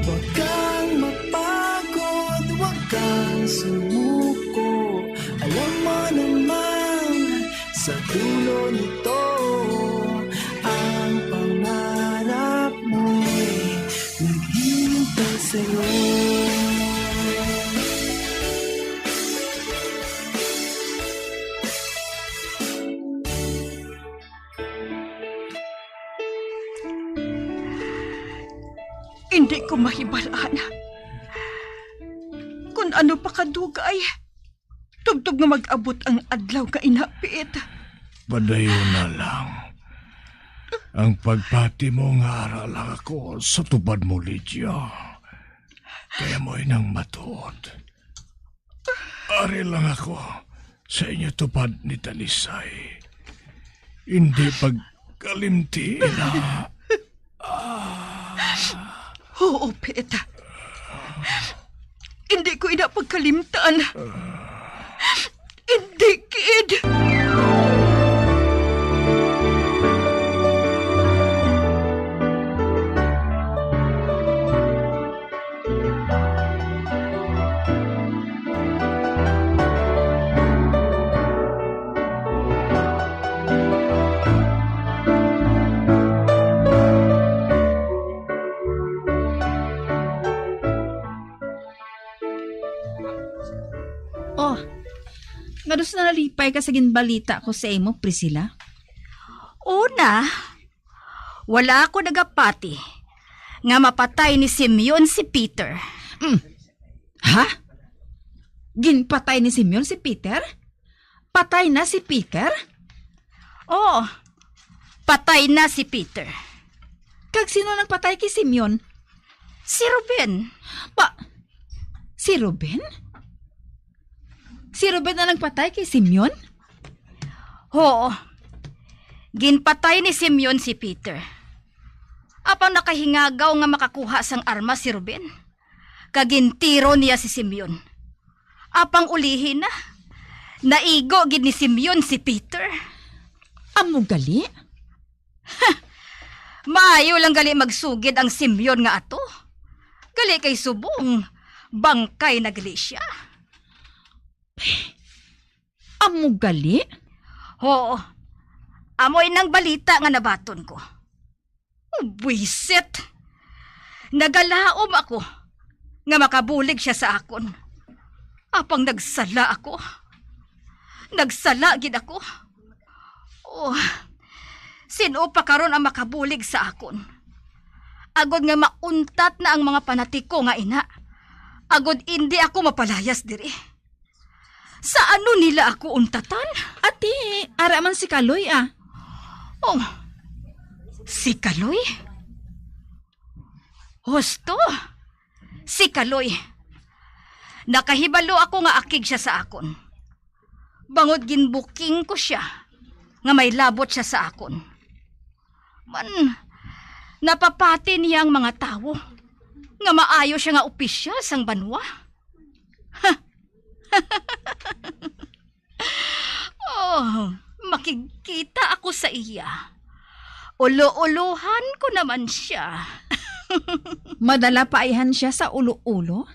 huwag kang mapagod, huwag kang sumuko. Alam mo naman, sa dulo nito, ang pangarap mo'y naghihintay sa'yo. Hindi ko mahibalaan kung ano pa kadugay, tubtob nga mag-abot ang adlaw nga inhapit. Padayon na lang. Ang pagpati mo nga ara lang ako sa tupad mo, Lydia. Kay amoy nang matuod. Ari lang ako sa inyo tupad ni Talisay. Hindi pagkalimti na. Ah. Oo, Pet. Hindi ko ina pagkalimtan. Hindi gid. Oh, ngadus na nalipay ka sa ginbalita ko sa imo, Priscilla? Una, Wala ako nagapati nga mapatay ni Simeon si Peter. Mm. Ha? Ginpatay ni Simeon si Peter? Patay na si Peter? Oo, patay na si Peter. Kag sino nagpatay kay Simeon? Si Ruben. Pa, si Ruben? Si Ruben na nagpatay kay Simeon? Oo. Ginpatay ni Simeon si Peter. Apang nakahingagaw nga makakuha sang armas si Ruben, kag gintiro niya si Simeon. Apang ulihi na, naigo gid ni Simeon si Peter. Amo gali? Maayo lang gali magsugid ang Simeon nga ato. Gali kay subong, bangkay na gali sia. Amo gali? Oo. Amo inang balita nga nabaton ko. Oh, buwisit! Nagalaom ako nga makabulig sia sa akon. Apang nagsala ako. Nagsala gid ako. Oh, sin-o pa karon ang makabulig sa akon? Agod nga mauntat na ang mga panatiko nga ina. Agod indi ako mapalayas diri. Sa ano nila ako untatan? Ati, ara man si Kaloy, ah. Oh, si Kaloy? Husto, si Kaloy. Nakahibalo ako nga akig sia sa akon. Bangod ginbuking ko sia nga may labot sia sa akon. Man, napapati niya ang mga tawo nga maayo sia nga opisyal sang banwa. Oh, makigkita ako sa iya. Ulo-ulohan ko naman sia. Madala pa ayhan sia sa ulo-ulo?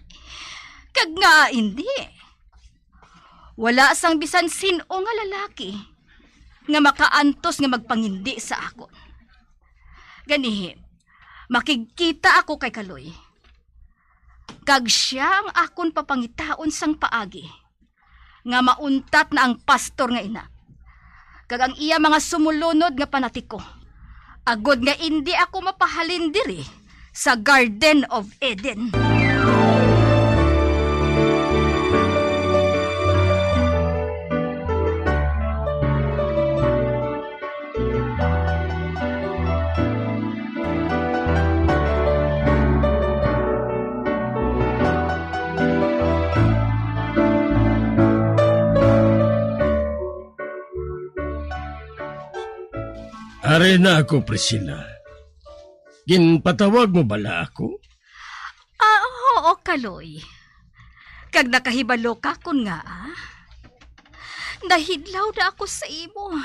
Kag nga hindi. Wala sang bisan sin-o nga lalaki nga makaantos nga magpangindi sa akon. Ganihi, makigkita ako kay Kaloy. Kag sia ang akon papangitaon sang paagi nga mauntat na ang pastor nga ina kag ang iya mga sumulunod nga panatiko, agod nga indi ako mapahalin diri sa Garden of Eden. Ari na ako, Priscilla. Ginpatawag mo bala ako? Ah, oo, Kaloy. Kag nakahibalo ka kon ngaa, ah? Nahidlaw na ako sa imo.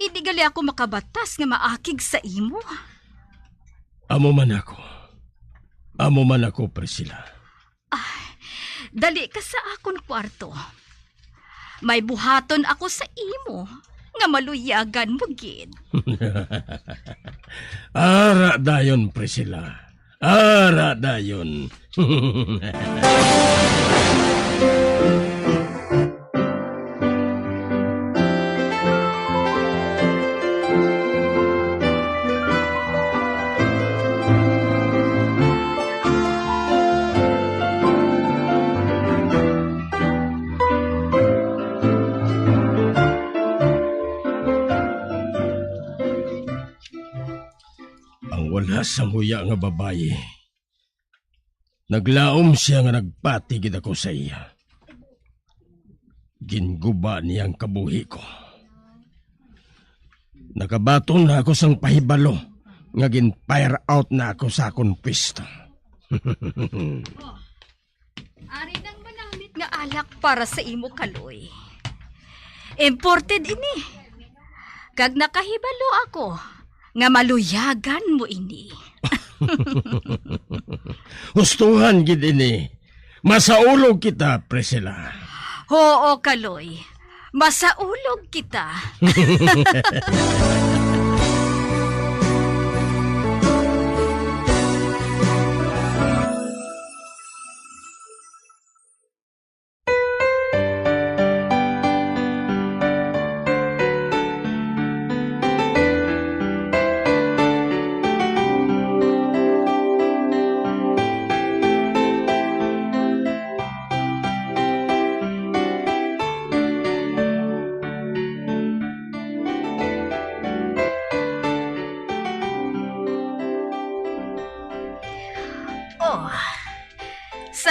Indi gali ako makabatas nga maakig sa imo. Amo man ako. Amo man ako, Priscilla. Ah, dali ka sa akon kwarto. May buhaton ako sa imo nga maluyagan mo gid. Ara dayon, Priscilla. Ara dayon. Ang wala sang huya nga babayi. Naglaom sia nga nagpati gid ako sa iya. Ginguba niya ang kabuhi ko. Nakabaton na ako sang pahibalo nga gin-fire out na ako sa akon pwesto. Ari nang manamit nga alak para sa imo, Kaloy. Imported ini. Kag nakahibalo ako nga maluyagan mo ini. Hustuhan gid ini. Masaulog kita, Priscilla. Oo, Kaloy. Masaulog kita.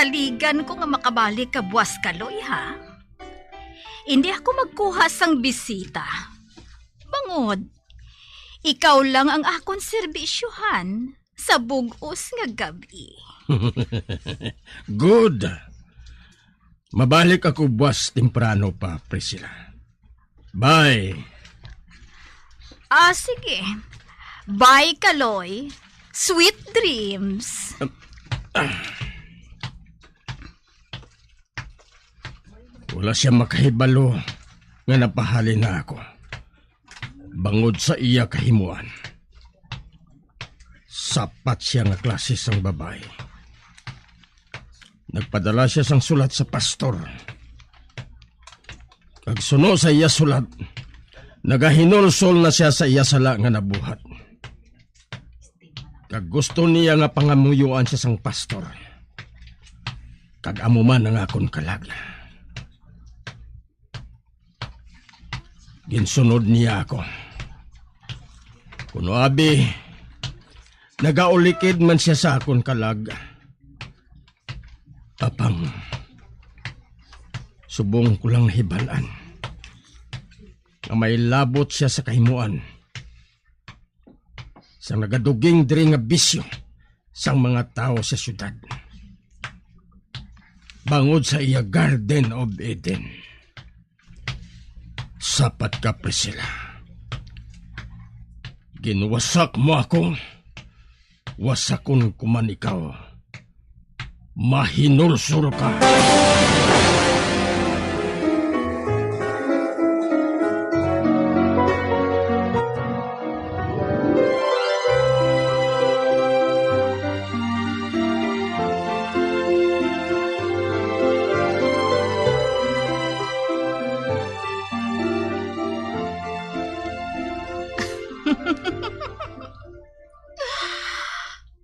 Saligan ko nga makabalik ka buwas, Kaloy, ha? Hindi ako magkuha sang bisita. Bangod, ikaw lang ang akon serbisyohan sa bug-os nga gab-i. Good. Mabalik ako buwas temprano pa, Priscilla. Bye. Ah, sige. Bye, Kaloy. Sweet dreams. Wala siya makahibalo nga napahalin na ako. Bangod sa iya kahimuan. Sapat siya nga klase sang babayi. Nagpadala siya sang sulat sa pastor. Kag suno sa iya sulat, nagahinulsol na siya sa iya sala nga nabuhat. Kag gusto niya nga pangamuyuan siya sang pastor. Kag amo man ang akon kalag. Ginsunod niya ako. Kuno abi, nagaulikid man siya sa akon kalag. Apang, subong ko lang nahibalan nga may labot siya sa kahimuan sang nagaduging diri nga bisyo sang mga tawo sa siyudad, bangod sa iya Garden of Eden. Sapat ka, Priscilla. Ginwasak mo ako, wasakon ko man ikaw. Mahinulsol ka.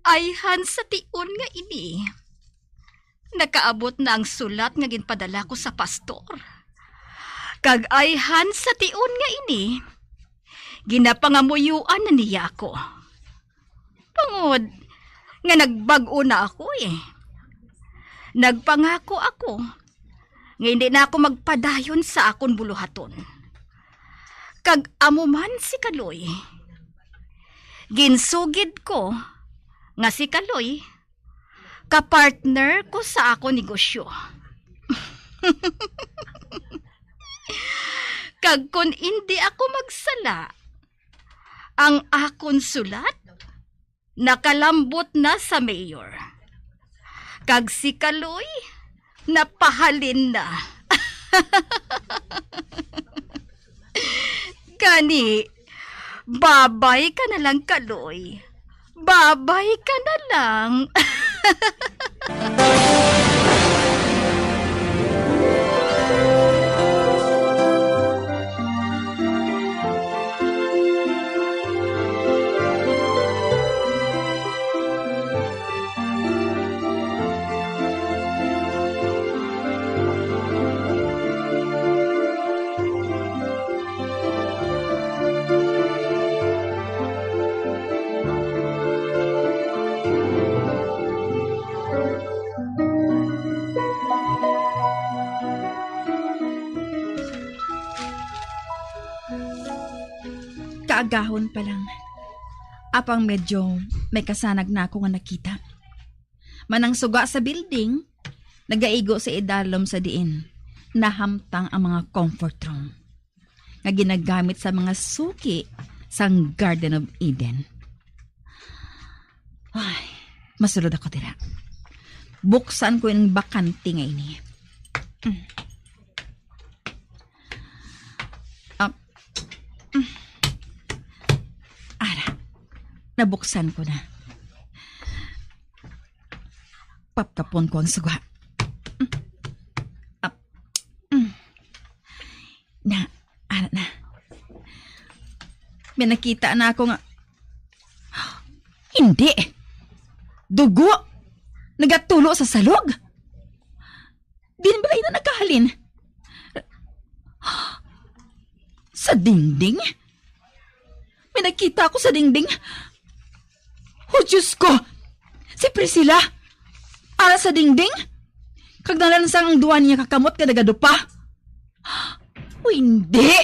Ayhan sa tion nga ini, nakaabot na ang sulat nga ginpadala ko sa pastor. Kag ayhan sa tion nga ini, ginapangamuyuan na niya ako. Bangod nga nagbag-o na ako, eh. Nagpangako ako nga hindi na ako magpadayon sa akon buluhaton. Kag amo man si Kaloy. Ginsugid ko nga si Kaloy kapartner ko sa akon negosyo. Kag kon indi ako magsala, ang akon sulat nakalambot na sa mayor. Kag si Kaloy napahalin na. Gani, babay ka na lang, Kaloy. Babay ka na lang. Kaagahon pa lang. Apang medyo may kasanag na ako nga nakita. Manang suga sa building, nagaigo sa idalom sa diin nahamtang ang mga comfort room nga ginagamit sa mga suki sang Garden of Eden. Ay, masulod ako dira. Buksan ko yung bakante nga ini. Mm. Ah, mm. Ara, nabuksan ko na. Papkapon ko ang suga. Mm. Ah, mm. Na, ara na. May nakita na ako nga, hindi. Dugo. Nagatulo sa salog. Din bala ina nagkahalin? Sa dingding? May nakita ako sa dingding. Oh, Diyos ko! Si Priscilla! Ara sa dingding? Kag nalansang ang duha niya ka kamot nga nagadupa. O hindi!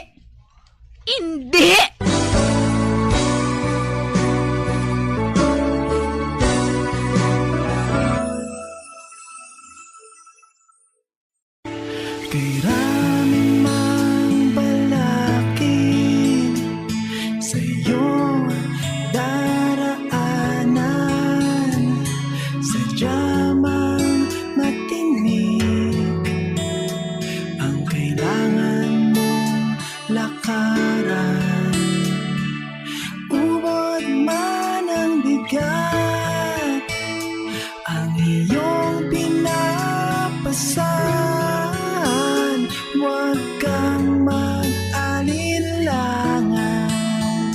Hindi! Kay rami mang balakid sa iyong daraanan, sadya mang matinik ang kailangan mong lakaran. Ubod man ang bigat, ang iyong pinapasan, huwag kang mag-alinlangan.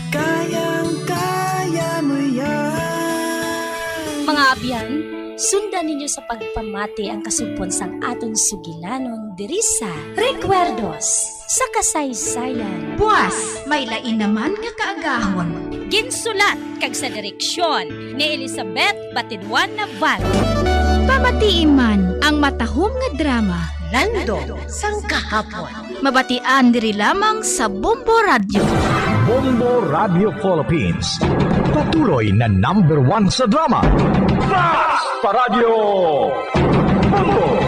Kayang-kaya mo yan. Mga abyan, sundan ninyo sa pagpamati ang kasugpon sang aton sugilanon diri sa Recuerdos sa Kasaysayan. Buas, may lain naman nga kaagahon. Ginsulat kag sa direksyon ni Elizabeth Batiduan Navarro. Pamatii man ang matahom nga drama, Landong sang Kahapon. Mabatian diri lamang sa Bombo Radio. Bombo Radio Philippines. Patuloy na number one sa drama. Fast Paradyo! Bombo!